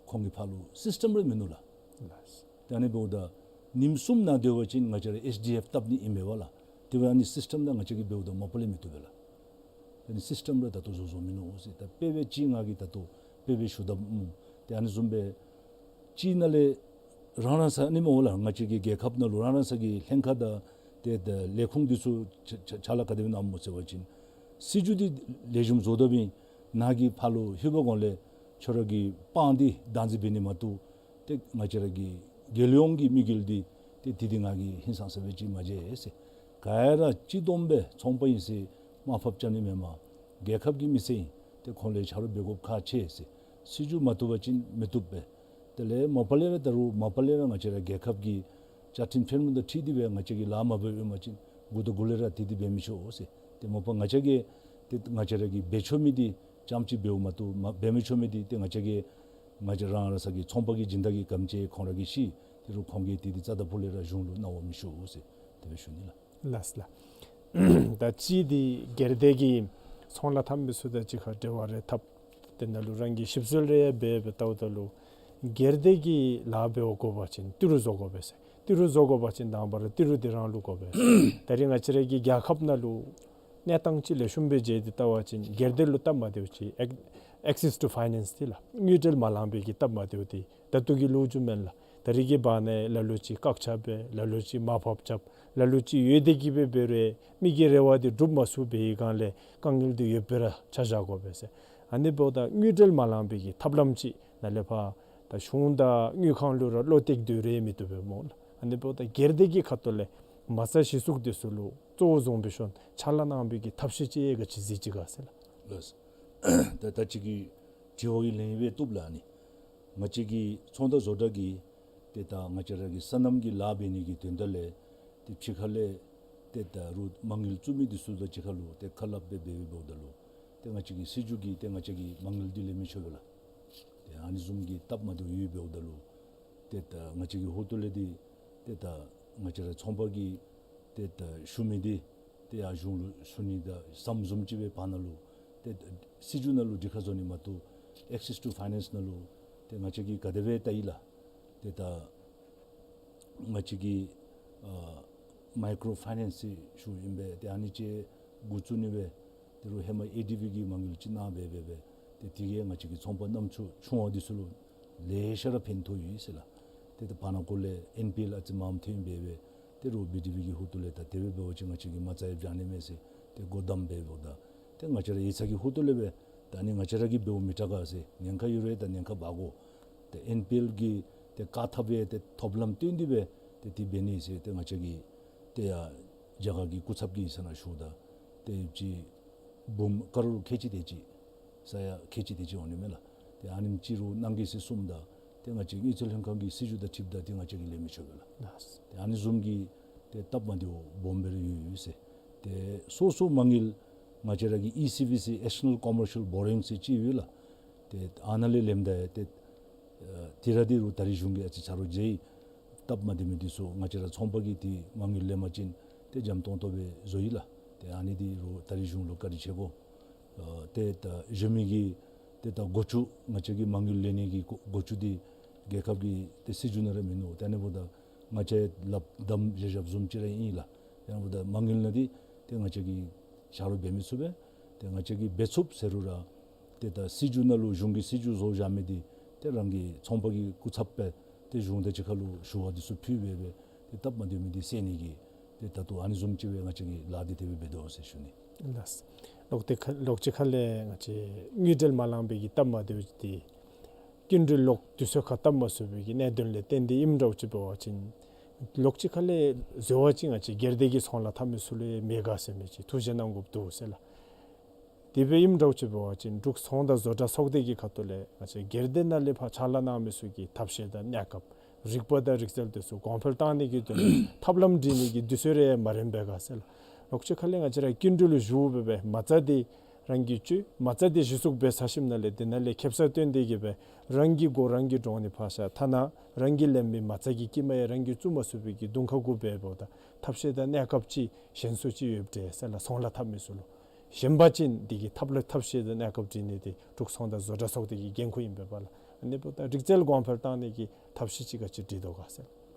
ཁོང་གི་ཕར་ལུ་སིསི་ཊམ་ར་མིན་ནུག་ལགས། ལགས། ཏེ་ཨ་ནི་འབདཝ་ད་ཉིནམ་གསུམ་ནང་སྡོད་པ་ཅིན་ང་བཅས་ར་ཨེསི་ཌི་ཨེཕ་བཏབ་ནི་ཨིན་མས་པ་ལགས། དེ་སྦེ་ཨ་ནི་སིསི་ཊམ་དང་ང་བཅས་ཀྱིས་འབདཝ་ད་མ་པ་ལས་མི་བཏུབ་པས་ལགས། ཨ་ནི་སིསི་ཊམ་ར་ད་ལྟོ་བཟོ་བཟོཝ་མིན་ནུག་ཟེར། ད་དཔེ་སྦེ་ཅིག་ང་གིས་ད་ལྟོ་དཔེ་སྦེ་ཞུ་ད་སྨོ། ཏེ་ཨ་ནི་བཟུམ་སྦེ་ཅིག་ནང་ལས་རང་རང་ས་ཨ་ནི་སྨོ་ལགས། ང་བཅས་ཀྱི་རྒྱལ་ཁབ་ནང་ལུ་རང་རང་ས་གི་ལྷན་ཁག་དང་ཏེ་ད་ལས་ཁུངས་འདི་ཚུ་ཕྱག་ཕྱག་ཕྱག་ལཱ་ག་དེ་སྦེ་གནངམ་སྨོ་ཟེར་བ་ཅིན་སྲིད་བྱུས་འདི་ལེགས་ཤོམ་བཟོ་དོ་བའི་ནང་གི་ཕར་ལུ་ལྷོད་པའི་གོང་ལས་ཁྱོད་ར་གི་དཔང་འདི་བདག་འཛིན་འབད་ནི་མ་གཏོགས་ཏེ་ང་བཅས་ར་གི་རྒྱལ་ཡོངས་ཀྱི་དམིགས་ཡུལ་འདི་ཏེ་དེ་འདི་ང་གིས་ཧིང་སངས་ས་སྦེ་ཅིག་མ་མཇལ་ཟེར། ག་ར་སྤྱི་བསྡོམས་སྦེ་ཚོང་པ་ཨིན་ཟེར་དམའ་ཕབ་རྐྱབ་ནི་མེན་པར་རྒྱལ་ཁབ་ཀྱི་མི་སེར་ཨིན། ཏེ་ཁོང་ལུ་ཆ་རོགས་འབད་དགོཔ་ཁག་ཆེ་ཟེར། སྲིད་བྱུས་མ་བཏུབ་པ་ཅིན་མི་བཏུབ་པས། དེ་ལས་མ་པ་ལས་ར་ད་རུང་མ་པ་ལས་ར་ང་བཅས་ར་རྒྱལ་ཁབ་ཀྱི་བཅའ་ཁྲིམས་ཕན་ལུ་དང་འཁྲིལ་ཏེ་སྦེ་ང་བཅས་ཀྱིས་ལཱ་མ་འབད་བའི་མ་ཅིན་མགུ་ཏོ་གུ་ལས་ར་དེ་འདི་འབད་མི་ཆོག་ཟེར། ཏེ་མ་པ་ང་བཅས་ཀྱིས་ཏེ་ང་བཅས་ར་གིས་འབད་ཆོག་མི་འདི་རྐྱངམ་ཅིག་འབདཝ་མ་གཏོགས་མ་འབད་མི་ཆོག་མི་འདི་ཏེ་ང་བཅས་ཀྱིས་ང་བཅས་རང་རང་ས་གི་ཚོང་པ་གི་སྦྱིན་བདག་གི་གམ་ཅིག་ཁོང་ར་གིས་ཤེས། ཏེ་རུང་ཁོང་གིས་དེ་འདི་རྩ་དང་ཕུ་ལས་ར་གཞུང་ལུ་གནང་བ་མི་ཞུ་ཟེར་དེ་སྦེ་ཞུ་ནི་ལགས། ལགས་ལགས། ད་ཅི་འདི་སྒེར་སྡེ་གི་ཚོང་ལཱ་འཐབ་མི་ཚུ་དང་གཅིག་ཁར་འབྲེལ་བ་རེ་འཐབ། དེ་ནང་ལུ་རང་གིས་ཞིབ་འཚོལ་རེ་འབད་འབད་བལྟཝ་ད་ལུ་སྒེར་སྡེ་གི་ལཱ་འབད་བ་དགོ་པ་ཅིན་ཏི་རུ་བཟོ་དགོ་པས་ཟེར། ཏི་རུ་བཟོ་དགོ་པ་ཅིན་དང་པ་ར་ཏི་རུ་འདི་རང་ལུ་དགོ་པས། ད་རིས་ང་བཅས་ར་གི་རྒྱལ་ཁབ་ནང་ལུ་གནས་སྟངས་ཅིག་ལེགས་ཤོམ་སྦེ་མཇལ་ཏེ་བལྟ་བ་ཅིན་སྒེར་སྡེ་ལུ་སྟབས་མ་བདེཝ་ཅིག་ཨེག་access to finance འདི་ལགས། དངུལ་འབྲེལ་མ་ལང་པའི་གི་སྟབས་མ་བདེཝ་འདི་ད་ལྟོ་གི་ལོ་རྒྱུས་མེན་ལགས། ད་རིས་ཀྱི་བར་ན་ལ་ལུ་ཅིག་བཀག་ཆ་འབད་ལ་ལུ་ཅིག་དམའ་ཕབ་རྐྱབ་ལ་ལུ་ཅིག་ཡོད་དེ་གི་སྦེ་འབད་རུང་མི་གི་རེ་བ་འདི་སྒྲུབ་མ་ཚུགས་པའི་སྒང་ལས་དཀའ་ངལ་འདི་ཡོདཔ་སྦེ་ར་ཆ་བཞག་དགོ་པས་ཟེར། ཨ་ནི་འབདཝ་ད་དངུལ་འབྲེལ་མ་ལང་པའི་གི་ཐབས་ལམ་ཅིག་ནཱ་ལས་ཕར་ད་གཞུང་དང་དངུལ་ཁང་ལུ་ར་བློ་གཏད་སྡོད་རེ་མི་བཏུབ་པས་སྨོ་ལགས། ཨ་ནི་འབདཝ་ད་སྒེར་སྡེ་གི་ཁ་ཐུག་ལས་མ་རྩ་གཞི་བཙུགས་འདི་ཚུ་ལུ་གཙོ་བོ་བཟུང་སྦེ་ཞུ་ཕྱག་ལཱ་གནང་པའི་གི་ཐབས་ཤེས་ཅིག་ག་ཅི་གཟིགས་ཅི་ག་ཟེར་ལགས། ལགས། ད་ད་ཅི་གི་དྲི་བ་གི་ལན་སྦེ་བཏུབ་ལགས། ཨ་ནི་ང་བཅས་ཀྱི་ཚོང་དང་བཟོ་གྲྭ་གིས་ཏེ་ད་ང་བཅས་ར་གི་སོ་ནམ་གྱི་ལཱ་འབད་ནི་གི་དོན་དག་ལས་ཏེ་ཕྱི་ཁ་ལས་ཏེ་ད་རུང་མ་དངུལ་བཙུགས་མི་འདི་ཚུ་དང་གཅིག་ཁར་ལུ་ཏེ་ཁ་སླབ་སྦེ་འབད་འབདཝ་ད་ལུ་ཏེ་ང་བཅས་ཀྱི་སྲིད་བྱུས་ཀྱིས་ཏེ་ང་བཅས་ཀྱི་མ་དངུལ་འདི་ལེན་མི་ཆོག་པས་ལགས། ཏེ་ཨ་ནི་བཟུམ་གྱི་སྟབས་མ་བདེཝ་ཡོདཔ་འབདཝ་ད་ལུ་ཏེ་ད་ང་བཅས་ཀྱི་ཧོངས་ལས་འདི་ཏེ་ད་ང་བཅས་ར་ཚོང་པ་གིས་ཏེ་ད་ཞུ་མི་འདི་ཏེ་ཡར་གཞུང་ལུ་ཞུ་ནི་དང་ཟམ་བཟུམ་ཅིག་སྦེ་བར་ན་ལུ་ཏེ་སྲིད་བྱུས་ནང་ལུ་འགྲིག་ཁ་བཟོ་ནི་མ་གཏོགས་access to finance ནང་ལུ་ཏེ་ང་བཅས་ཀྱིས་ག་དེ་སྦེ་བལྟ་ཡི་ལགས། ཏེ་ད་ང་བཅས་ཀྱིས་ཨ་མའི་ཀྲོ་ཕའི་ནེནསི་ཞུཝ་ཨིན་པས། ཏེ་ཨ་ནི་ཅིག་འགོ་བཙུགས་ནི་སྦེ་ཏེ་རུང་ཧེ་མ་ཨེ་ཌི་བི་གིས་མ་དངུལ་ཅིག་གནང་སྦེ་སྦེ་སྦེ་ཏེ་དེ་གིས་ང་བཅས་ཀྱི་ཚོང་པ་རྣམ་ཅོ་ཆུང་བ་འདི་ཚུ་ལུ་ལེ་ཤ་ར་ཕན་ཐོགས་ཡི་ཟེར་ལགས། ཏེ་ད་བར་ན་ཀོ་ལས་ཨེན་པི་ཨེལ་ཨ་ཙི་མངམ་ཐོན་སྦེ་སྦེ་ཏེ་རུང་བི་ཌི་བི་གི་ཧོངས་ལས་ད་དེ་སྦེ་འབད་བ་ཅིན་ང་བཅས་ཀྱིས་མ་རྩ་ཡང་བཞག་ནི་མས་ཟེར་ཏེ་སྒོ་བསྡམས་སྦེ་འབདཝ་ད་ཏེ་ང་བཅས་ར་ཡིག་ཚང་གི་ཧོངས་ལས་སྦེ་ད་ཨ་ནི་ང་བཅས་ར་གིས་འབདཝ་མི་དྲག་ག་ཟེར། ཉེན་ཁ་ཡོད་རུང་ད་ཉེན་ཁ་འབག་དགོ། ཏེ་ཨེན་པི་ཨེལ་གྱི་ཏེ་བཀག་ཐབས་ཡང་ཏེ་ཐོབ་ལམ་སྟོན་ཏེ་སྦེ་ཏེ་དེ་འབད་ནི་ཟེར་ཏེ་ང་བཅས་ཀྱིས་ཏེ་ཡར་རྒྱ་གར་གྱི་སྐུ་ཚབ་ཀྱི་ས་ནང་ཞུཝ་ད་ཏེ་ཅིག་འབུམ་ཀ་རོར་ཁལ་གཅིག་དེ་ཅིག་ས་ཡ་ཁལ་གཅིག་དེ་ཅིག་འོང་ནི་མས་ལགས། ཏེ་ཨ་ནེམ་ཅིག་རུང་གནང་གེ་ཟེར་གསུངམ་ད་ཏེ་ང་བཅས་དངུལ་རྩིས་ལྷན་ཁང་གི་སྲིད་བྱུས་དང་འཁྲིལཝ་ད་ཏེ་ང་བཅས་ཀྱིས་ལེན་མི་ཆོག་པས་ལགས། ཏེ་ཨ་ནི་བཟུམ་གྱི་ཏེ་སྟབས་མ་བདེཝ་སྦོམ་སྦེ་ར་ཡོད་ཡོད་ཟེར། ཏེ་སོ་སོ་མ་དངུལ་ང་བཅས་ར་གི་ཨི་སི་བི་ཟེར་ཨེག་སི་ཊར་ནཱལ་ཀོ་མར་ཤལ་བོ་རོ་ཡིང་ཟེར་ཅིག་ཡོད་ལགས། ཏེ་ཨ་ནཱ་ལས་ལེནམ་ད་ཡང་ཏེ་ཨ་དེ་ར་འདི་རུང་ད་རིས་གཞུང་གིས་ཨ་ཙི་ཆ་རོགས་མཛད་ཡི། སྟབས་མ་བདེ་མི་འདི་ཚུ་ང་བཅས་ར་ཚོང་པ་གིས་ཏེ་མ་དངུལ་ལེན་པ་ཅིན་ཏེ་འཇམ་ཏོང་ཏོ་སྦེ་བཟོ་ཡི་ལགས། ཏེ་ཨ་ནི་འདི་རུང་ད་རིས་གཞུང་ལུ་བཀའ་དྲིན་ཆེ་དགོ། ཨ་ཏེ་ད་གཞན་མི་གི་ཏེ་ད་འགོ་བཙུགས་ང་བཅས་ཀྱིས་མ་དངུལ་ལེན་ནི་གི་འགོ་འགོ་བཙུགས་འདི་རྒྱལ་ཁབ་ཀྱི་ཏེ་སྲིད་བྱུས་ནང་ར་མིན་ནུག། ཏེ་ཨ་ནི་འབདཝ་ད་ང་བཅས་ལགཔ་བསྡམ་བཞག་བཞགཔ་བཟུམ་ཅིག་ར་ཨིན་ལགས། ཏེ་ཨ་ནི་འབདཝ་ད་མ་དངུལ་ནང་འདི་ཏེ་ང་བཅས་ཀྱིས་ཆ་རོགས་འབད་མི་ཚུགས་པས། ཏེ་ང་བཅས་ཀྱིས་འབད་ཚུགས་ཟེར་རུང་ར་ཏེ་ད་སྲིད་བྱུས་ནང་ལུ་གཞུང་གིས་སྲིད་བྱུས་བཟོ་བཞག་མི་འདི་ཏེ་རང་གི་ཚོང་པ་གི་སྐུ་ཚབ་སྦེ་ཏེ་གཞུང་དང་གཅིག་ཁར་ལུ་ཞུ་བ་འདི་ཚུ་ཕུལ་སྦེ་སྦེ་ཏེ་སྟབས་མ་བདེ་མི་འདི་སེལ་ནི་གི་ཏེ་ད་ལྟོ་ཨ་ནི་བཟུམ་ཅིག་སྦེ་ང་བཅས་ཀྱིས་ལཱ་འདི་དེ་སྦེ་འབད་དོ་ཟེར་ཞུ་ནི། ལགས། ལོག་སྟེ་ཁ་ལོག་ཅིག་ཁ་ལས་ང་བཅས་དངུལ་འབྲེལ་མ་ལང་པའི་གི་སྟབས་མ་བདེཝ་འདི་སྐྱིན་འགྲུལ་ལོག་དུས་ཚོད་ཁར་བཏབ་མ་ཚུགས་པའི་གི་གནད་དོན་ལས་བརྟེན་ཏེ་ཨིནམ་འདྲཝ་ཅིག་འབད་བ་ཅིན་ལོག་ཅིག་ཁ་ལས་འཛོལ་བ་ཅིག་ང་བཅས་སྒེར་སྡེ་གི་ཚོང་ལཱ་འཐབ་མི་ཚུ་ལུ་ཡང་མེད་ག་ཟེར་མི་ཅིག་ཐུགས་བཞེད་གནང་དགོཔ་འདུག་ཟེར་ལགས། དེ་སྦེ་ཨིནམ་འདྲཝ་ཅིག་འབད་བ་ཅིན་འབྲུག་ཚོང་དང་བཟོ་གྲྭ་ཚོགས་སྡེ་གི་ཁ་ཐུག་ལས་ང་བཅས་སྒེར་སྡེ་ནང་ལས་ཕར་ཕྱག་ལཱ་གནང་མི་ཚུ་གི་ཐབས་ཤེས་དང་གནས་སྐབས་རིག་པ་དང་རིག་རྩལ་དེ་ཚུ་གོང་འཕེལ་བཏང་ནི་གི་དོན་ལས་ཐབས་ལམ་སྒྲིག་ནི་གི་དུས་ཚོད་རེ་མ་རན་པས་ག་ཟེར་ལགས། ལོག་ཅིག་ཁ་ལས་ང་བཅས་ར་སྐྱིན་འགྲུལ་ལུ་ཞུ་སྦེ་སྦེ་མ་རྩ་འདི་ རང་གི་ཅུ་མ་རྩ་འདི་གཞི་བཙུགས་འབད་ཚར་ཞིནམ་ལས་འདི་ནང་ལས་ཁེབ་ས་བཏོན་ཏེ་གི་སྦེ་རང་གི་མགུ་རང་གིས་དྲོངས་ནི་ཕར་བཞག། ཐ་ན་རང་གིས་ལེན་མི་མ་རྩ་གི་དཀྱིལ་མ་ཡང་རང་གིས་བཙུགས་མ་ཚུགས་པའི་གི་གདོང་ཁར་སྒུར་འབདཝ་ད་ཐབས་ཤེས་དང་གནས་སྐབས་ཅིག་གཞན་སུ་ཅིག་ཡོདཔ་འདྲས་ཟེར་ལགས། ཚོང་ལཱ་འཐབ་མི་ཚུ་ལུ་ཞན་པ་ཅིན་འདི་གི་ཐབས་ལ་ཐབས་ཤེས་དང་གནས་སྐབས་སྒྲིག་ནི་འདི་འབྲུག་ཚོང་དང་བཟོ་གྲྭ་ཚོགས་སྡེ་གི་འགན་ཁུར་ཨིན་པས་ལགས། ཨ་ནི་འབདཝ་ད་རིག་རྩལ་གོང་འཕེལ་བཏང་ནི་གི་ཐབས་ཤེས་ཅིག་ག་ཅི་སྒྲིག་དོ་ག་ཟེར།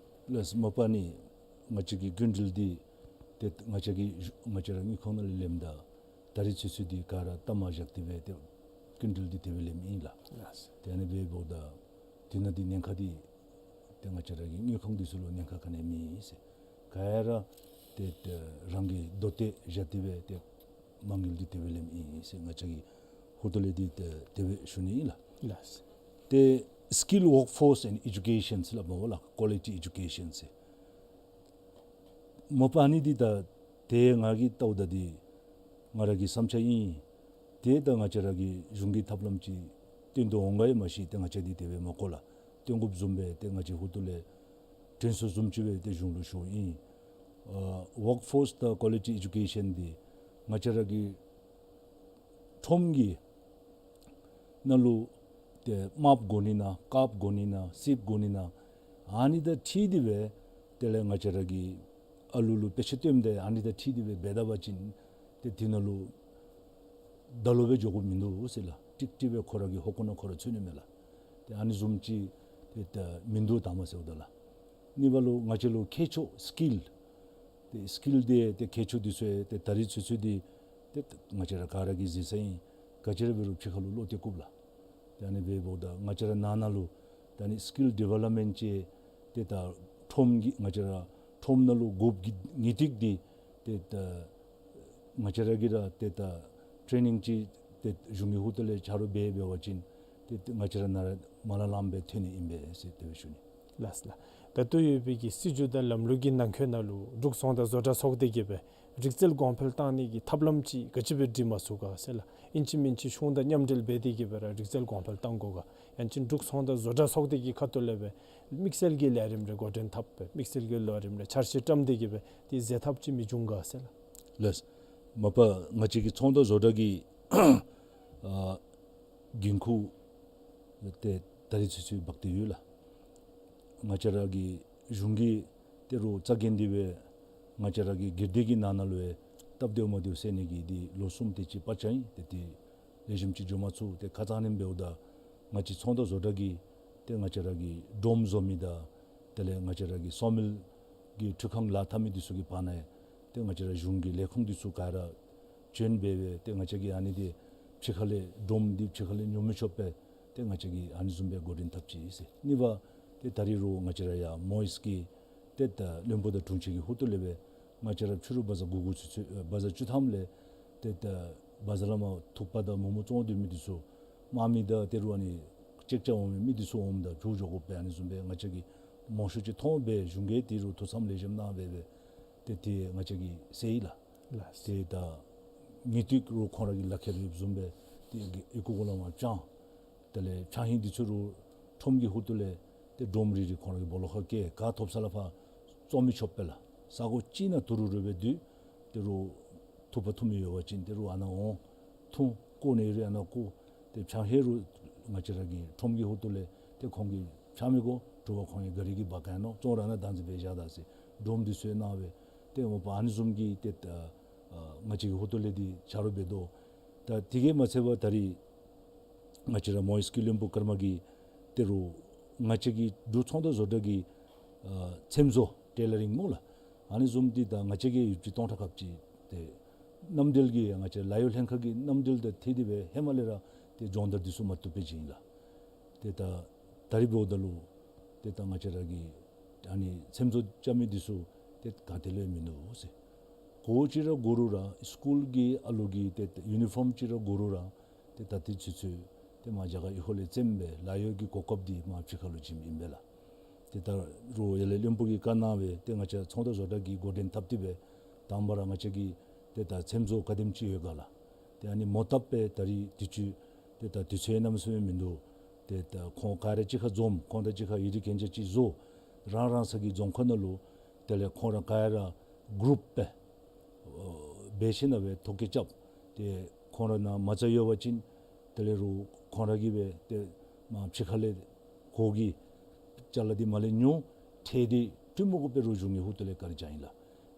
ལགས། མ་པ་ནི་ང་བཅས་ཀྱི་སྐྱིན་འགྲུལ་འདི་ཏེ་ང་བཅས་ཀྱི་ང་བཅས་ར་དངུལ་ཁང་ནང་ལས་ལེནམ་ད་ད་རིས་ཚུན་ཚོད་འདི་ག་ར་གཏའ་མ་བཞག་སྟེ་སྦེ་ཏེ་སྐྱིན་འགྲུལ་འདི་དེ་སྦེ་ལེནམ་ཨིན་ལགས། ལགས། ཏེ་ཨ་ནི་འབདཝ་ད་དེ་ནང་འདི་ཉེན་ཁ་འདི་ཏེ་ང་བཅས་ར་གི་དངུལ་ཁང་འདི་ཚུ་ལུ་ཉེན་ཁ་ག་ནི་མེད་ཟེར། ག་ར་ཏེ་ཏེ་རང་གི་དོ་ཏེ་བཞག་སྟེ་སྦེ་ཏེ་མ་དངུལ་འདི་དེ་སྦེ་ལེནམ་ཨིན་ཟེར་ང་བཅས་ཀྱི་ཧོངས་ལས་འདི་ཏེ་དེ་སྦེ་ཞུ་ནི་ཨིན་ལགས། ལགས། ཏེ་Skill Workforce and Education ཟེར་སླབ་མས་ལགས། Quality Education ཟེར། མ་པ་ཨ་ནི་འདི་ད་ཏེ་ང་གིས་བལྟཝ་ད་འདི་ང་ར་གི་བསམ་འཆར་ཨིན། ཏེ་ད་ང་བཅས་ར་གི་གཞུང་གི་ཐབས་ལམ་ཅིག་བཏོན་དོ་འོང་ག་ཡང་མ་ཤེས། ཏེ་ང་བཅས་འདི་དེ་སྦེ་མ་གོ་ལགས། བཏོན་དགོཔ་བཟུམ་སྦེ་ཏེ་ང་བཅས་ཧོངས་ལས་དྲན་གསོ་བཟུམ་ཅིག་སྦེ་ཏེ་གཞུང་ལུ་ཞུཝ་ཨིན། ཨ་Workforce དང་Quality Education འདི་ང་བཅས་ར་གི་ཁྲོམ་གྱི་ནང་ལུ་ཏེ་རྨགཔ་དགོ་ནི་ན་དཀརཔ་དགོ་ནི་ན་སེརཔ་དགོ་ནི་ན་ཨ་ནི་དང་འཁྲིལ་ཏེ་སྦེ་དེ་ལས་ང་བཅས་ར་གི་ཨ་ལུ་ལུ་དཔེ་ཆ་སྟོནམ་ད་ཨ་ནི་དང་འཁྲིལ་ཏེ་སྦེ་འབད་ད་པ་ཅིན་ཏེ་དེ་ནང་ལུ་ད་ལོག་སྦེ་འགྱོ་དགོཔ་མིན་འདུག་ཟེར་ལགས། ཀྲིག་ཀྲི་སྦེ་ཁོ་ར་གི་ཧོངས་ཁོ་ན་ཁོ་ར་ཚུད་ནི་མས་ལགས། ཏེ་ཨ་ནི་བཟུམ་ཅིག་ཏེ་ད་མིན་འདུག་དང་པ་ཟེརཝ་ད་ལགས། གཉིས་པ་ལུ་ང་བཅས་ལུ་ཁྱད་ཆོས་skill ཏེ་skill འདི་ཏེ་ཁྱད་ཆོས་འདི་ཚུ་ཏེ་ད་རིས་ཚུན་ཚོད་འདི་ཏེ་ང་བཅས་ར་ག་ར་གིས་གཟིགས་ས་ཨིན། ག་ཅི་ར་འབད་རུང་ཕྱི་ཁ་ལུ་བློ་གཏད་བཀུག་ལགས། ཏེ་ཨ་ནི་འབདཝ་ད་ང་བཅས་ར་ནང་ན་ལུ་ད་ཨ་ནི་skill development ཅིག་ཏེ་ད་ཁྲོམ་གྱི་ང་བཅས་ར་ཁྲོམ་ནང་ལུ་དགོཔ་གི་ངེས་ཏིག་འདི་ཏེ་ད་ང་བཅས་ར་གིས་ར་ཏེ་ད་ཊེ་ནིང་ཅིག་ཏེ་གཞུང་གི་ཧོངས་ལས་ཆ་རོགས་འབད་འབད་བ་ཅིན་ཏེ་ཏེ་ང་བཅས་ར་ནཱ་ར་མ་ལ་ལངམ་སྦེ་ཐོན་ནི་ཨིན་པས་ཟེར་དེ་སྦེ་ཞུ་ནི། ལགས་ལགས། ད་ལྟོ་ཡོད་པའི་གི་སྲིད་བྱུས་དང་ལམ་ལུགས་ཀྱི་ནང་འཁོད་ནང་ལུ་འབྲུག་ཚོང་དང་བཟོ་གྲྭ་ཚོགས་སྡེ་གིས་སྦེ་རིག་རྩལ་གོང་འཕེལ་བཏང་ནི་གི་ཐབས་ལམ་ཅིག་ག་ཅི་སྦེ་སྒྲིག་མ་ཚུགས་ག་ཟེར་ལགས། ཨིན་ཅི་མིན་ཅི་གཞུང་དང་མཉམ་འབྲེལ་འབད་དེ་གི་སྦེ་ར་རིག་རྩལ་གོང་འཕེལ་བཏང་དགོ་ག། ཡང་ཅིན་འབྲུག་ཚོང་དང་བཟོ་གྲྭ་ཚོགས་སྡེ་གི་ཁ་ཐུག་ལས་སྦེ་དམིགས་བསལ་གྱི་ལས་རིམ་རེ་འགོ་འདྲེན་འཐབ་སྦེ་དམིགས་བསལ་གྱི་ལས་རིམ་རེ་འཆར་གཞི་བཀྲམ་སྟེ་གི་སྦེ་དེ་མཛད་ཐབས་ཅིག་མི་འབྱུང་ག་ཟེར་ལགས། ལགས། མ་པ་ང་བཅས་ཀྱི་ཚོང་དང་བཟོ་གྲྭ་གི་ཨ་འགན་ཁུར་ཏེ་ད་རིས་ཚུན་ཚོད་འབག་སྟེ་ཡོད་ལགས། ང་བཅས་ར་གི་གཞུང་གིས་ཏེ་རོགས་རྩ་འགེངས་ཏེ་སྦེ་ང་བཅས་ར་གི་སྒེར་སྡེ་གི་ནང་ན་ལུ་ཡང་སྟབས་བདེཝ་མ་བདེཝ་སེལ་ནི་གི་འདི་ལོ་གསུམ་དེ་ཅིག་བར་ཆད་ཨིན། ཏེ་དེ་ལེགས་ཤོམ་ཅིག་འགྱོ་མ་ཚུགས། ཏེ་ཁ་ཙ་ནཱ་འབདཝ་ད་ང་བཅས་ཚོང་དང་བཟོ་གྲྭ་གིས་ཏེ་ང་བཅས་ར་གི་སྒྲོམ་བཟོ་མི་དང་དེ་ལས་ང་བཅས་ར་གི་སོ་མིལ་གྱི་འཕྲུལ་ཁང་ལཱ་འཐབ་མི་འདི་ཚུ་གི་བར་ན་ཡང་ཏེ་ང་བཅས་ར་གཞུང་གི་ལས་ཁུངས་འདི་ཚུ་ག་ར་བྱོན་འབད་སྦེ་ཏེ་ང་བཅས་ཀྱིས་ཨ་ནི་འདི་ཕྱི་ཁ་ལས་སྒྲོམ་འདི་ཕྱི་ཁ་ལས་ཉོ་མི་ཆོགཔ་སྦེ་ཏེ་ང་བཅས་ཀྱིས་ཨ་ནི་བཟུམ་སྦེ་འགོ་འདྲེན་འཐབ་ཅི་ཟེར། གཉིས་པ་ཏེ་ད་རིས་རོགས་ང་བཅས་ར་ཡར་མོའིས་ཀྱི་ཏེ་ད་བློན་པོ་དང་དྲུང་ཆེན་གྱི་ཧོངས་ལས་སྦེ་ང་བཅས་ར་ཕྱི་རུ་བ་ཛར་དགུ་དགུ་ཚུན་ཚོད་ཨེ་བ་ཛར་བཅུ་ཐམ་ལས་ཏེ་ད་བ་ཛར་ལས་མར་ཐུགཔ་དང་མོག་མོག་བཙོང་སྡོད་མི་འདི་ཚུ་དམག་མི་དང་ཏེ་རོགས་ཨ་ནི་ཅེཀ་རྐྱབ་འོང་མི་མི་འདི་ཚུ་འོངམ་ད་བྱོག་འགྱོ་དགོ་པས། ཨ་ནི་བཟུམ་སྦེ་ང་བཅས་ཀྱིས་མང་ཤོས་ཅིག་མཐོང་སྦེ་གཞུང་གིས་ཏེ་རོགས་ཐུགས་བསམ་ལེགས་ཤོམ་གནང་སྦེ་སྦེ་ཏེ་ཏེ་ང་བཅས་ཀྱིས་སེལ་ཡི་ལགས། ལགས། ཏེ་ད་ངེས་ཏིག་རོགས་ཁོང་ར་གི་ལག་ཁྱེར་ཡོདཔ་བཟུམ་སྦེ་ཏེ་ཨེ་ཀོ་གོ་ལས་མར་བཅང་། དེ་ལས་ཕྱགས་སྙིགས་འདི་ཚུ་རོགས་ཁྲོམ་གྱི་ཧོངས་ལས་ཏེ་སྒྲོམ་རིལ་རི་ཁོང་ར་གི་སྦོ་ལོགས་ཁར་བཀལ། ག་ཐོབ་ས་ལས་ཕར་བཙོང་མི་ཆོགཔ་སྦེ་ལགས། ས་གོ་ཅིག་ནང་དུ་རུ་རུ་སྦེ་སྡོད། ཏེ་རོགས་ཐུག་པ་ཐུག་མི་ཡོད་པ་ཅིན་ཏེ་རོགས་ཨ་ནཱ་འོང་འཐུང་། བཀོ་ནི་རེ་ཨ་ནཱ་བཀོ། ཏེ་ཕྱགས་སྙིགས་རོགས་ང་བཅས་ར་གི་ཁྲོམ་གྱི་ཧོངས་ལས་ཏེ་ཁོང་གིས་ཕྱགས་མི་དགོ། དྲོ་པ་ཁོང་གི་ག་རི་གི་སྦ་བཀལ་ནུག། བཙོང་ར་ནཱ་བདག་འཛིན་འབད་བཞག་ད་ཟེར་སྒྲོམ་འདི་ཚུ་གནང་སྦེ་ཏེ་མ་པ་ཨ་ནི་བཟུམ་གྱི་ཏེ་ད་ཨ་ང་བཅས་ཀྱི་ཧོངས་ལས་འདི་ཆ་རོགས་འབད་དོ། ད་དེ་གིས་མ་ཚད་པར་ད་རིས་ང་བཅས་ར་མོའིས་ཀྱི་བློན་པོ་ཀརྨ་གིས་ཏེ་རོགས་ང་བཅས་ཀྱི་འབྲུག་ཚོང་དང་བཟོ་གྲྭ་གི་ཨ་ཚེམ་བཟོ་ཊེ་ལ་རིང་སྨོ་ལགས། ཨ་ནི་བཟུམ་འདི་ད་ང་བཅས་ཀྱིས་ཡོདཔ་ཅིག་སྟོང་ཕྲག་ཁལ་གཅིག་ཏེ་མནའམ་འབྲེལ་གྱི་ང་བཅས་ལཱ་གཡོག་ལྷན་ཁག་གི་མནའམ་འབྲེལ་དང་འཁྲིལ་ཏེ་སྦེ་ཧེ་མ་ལས་ར་ཏེ་སྦྱོང་བརྡར་འདི་ཚུ་མ་བཏུབ་པའི་རྐྱེན་ལགས། ཏེ་ད་ད་རིས་འབདཝ་ད་ལུ་ཏེ་ད་ང་བཅས་ར་གི་ཨ་ནི་ཚེམ་བཟོ་རྐྱབ་མི་འདི་ཚུ་ཏེ་ག་ཏེ་ལས་མིན་འདུག་ཟེར། གོ་ཅིག་ར་དགོ་རུང་ར་སི་ཀུལ་གྱི་ཨ་ལོ་གི་ཏེ་ཡུ་ནི་ཕོརམ་ཅིག་ར་དགོ་རུང་ར་ཏེ་ད་ཏེ་ཚུན་ཚོད་ཏེ་མར་རྒྱ་གར་གཡོག་ལས་བཙེམ་སྦེ་ལཱ་གཡོག་གི་གོ་སྐབས་འདི་མར་ཕྱི་ཁ་ལུ་བྱིནམ་ཨིན་པས་ལགས། ཏེ་ད་རོགས་ཡར་ལས་བློན་པོ་གིས་བཀའ་གནང་སྦེ་ཏེ་ང་བཅས་ཚོང་དང་བཟོ་གྲྭ་གིས་འགོ་འདྲེན་འཐབ་སྟེ་སྦེ་དང་པ་ར་ང་བཅས་ཀྱི་ཏེ་ད་ཚེམ་བཟོ་ག་དེམ་ཅིག་ཡོད་ག་ལགས། ཏེ་ཨ་ནི་མོ་བཏབ་སྦེ་ད་རིས་དུས་ཚོད་ཏེ་ད་དུས་ཚོད་གནམ་མེད་ས་མེད་མིན་འདུག། ཏེ་ད་ཁོང་ག་ར་གཅིག་ཁར་འཛོམས། ཁོང་དང་གཅིག་ཁར་ཡིག་རིགས་གན་རྒྱ་ཅིག་བཟོ། རང་རང་སོ་གི་རྫོང་ཁག་ནང་ལུ་དེ་ལས་ཁོང་ར་ག་ར་གུ་རུབ་སྦེ་འབད་ཞིནམ་ལས་སྦེ་ཐོ་བཀོད་རྐྱབ། ཏེ་ ཁོང་ར་ནཱ་མ་རྩ་ཡོད་པ་ཅིན་དེ་ལས་རུང་ཁོང་ར་གིས་སྦེ་ཏེ་མར་ཕྱི་ཁ་ལས་གོ་གི་ཅ་ལ་འདི་མར་ལས་ཉོ་ཁྲལ་འདི་སྤྲོད་མི་དགོ་པར་རུང་གཞུང་གི་ཧོངས་ལས་བཀའ་དྲིན་བསྐྱང་ཡི་ལགས།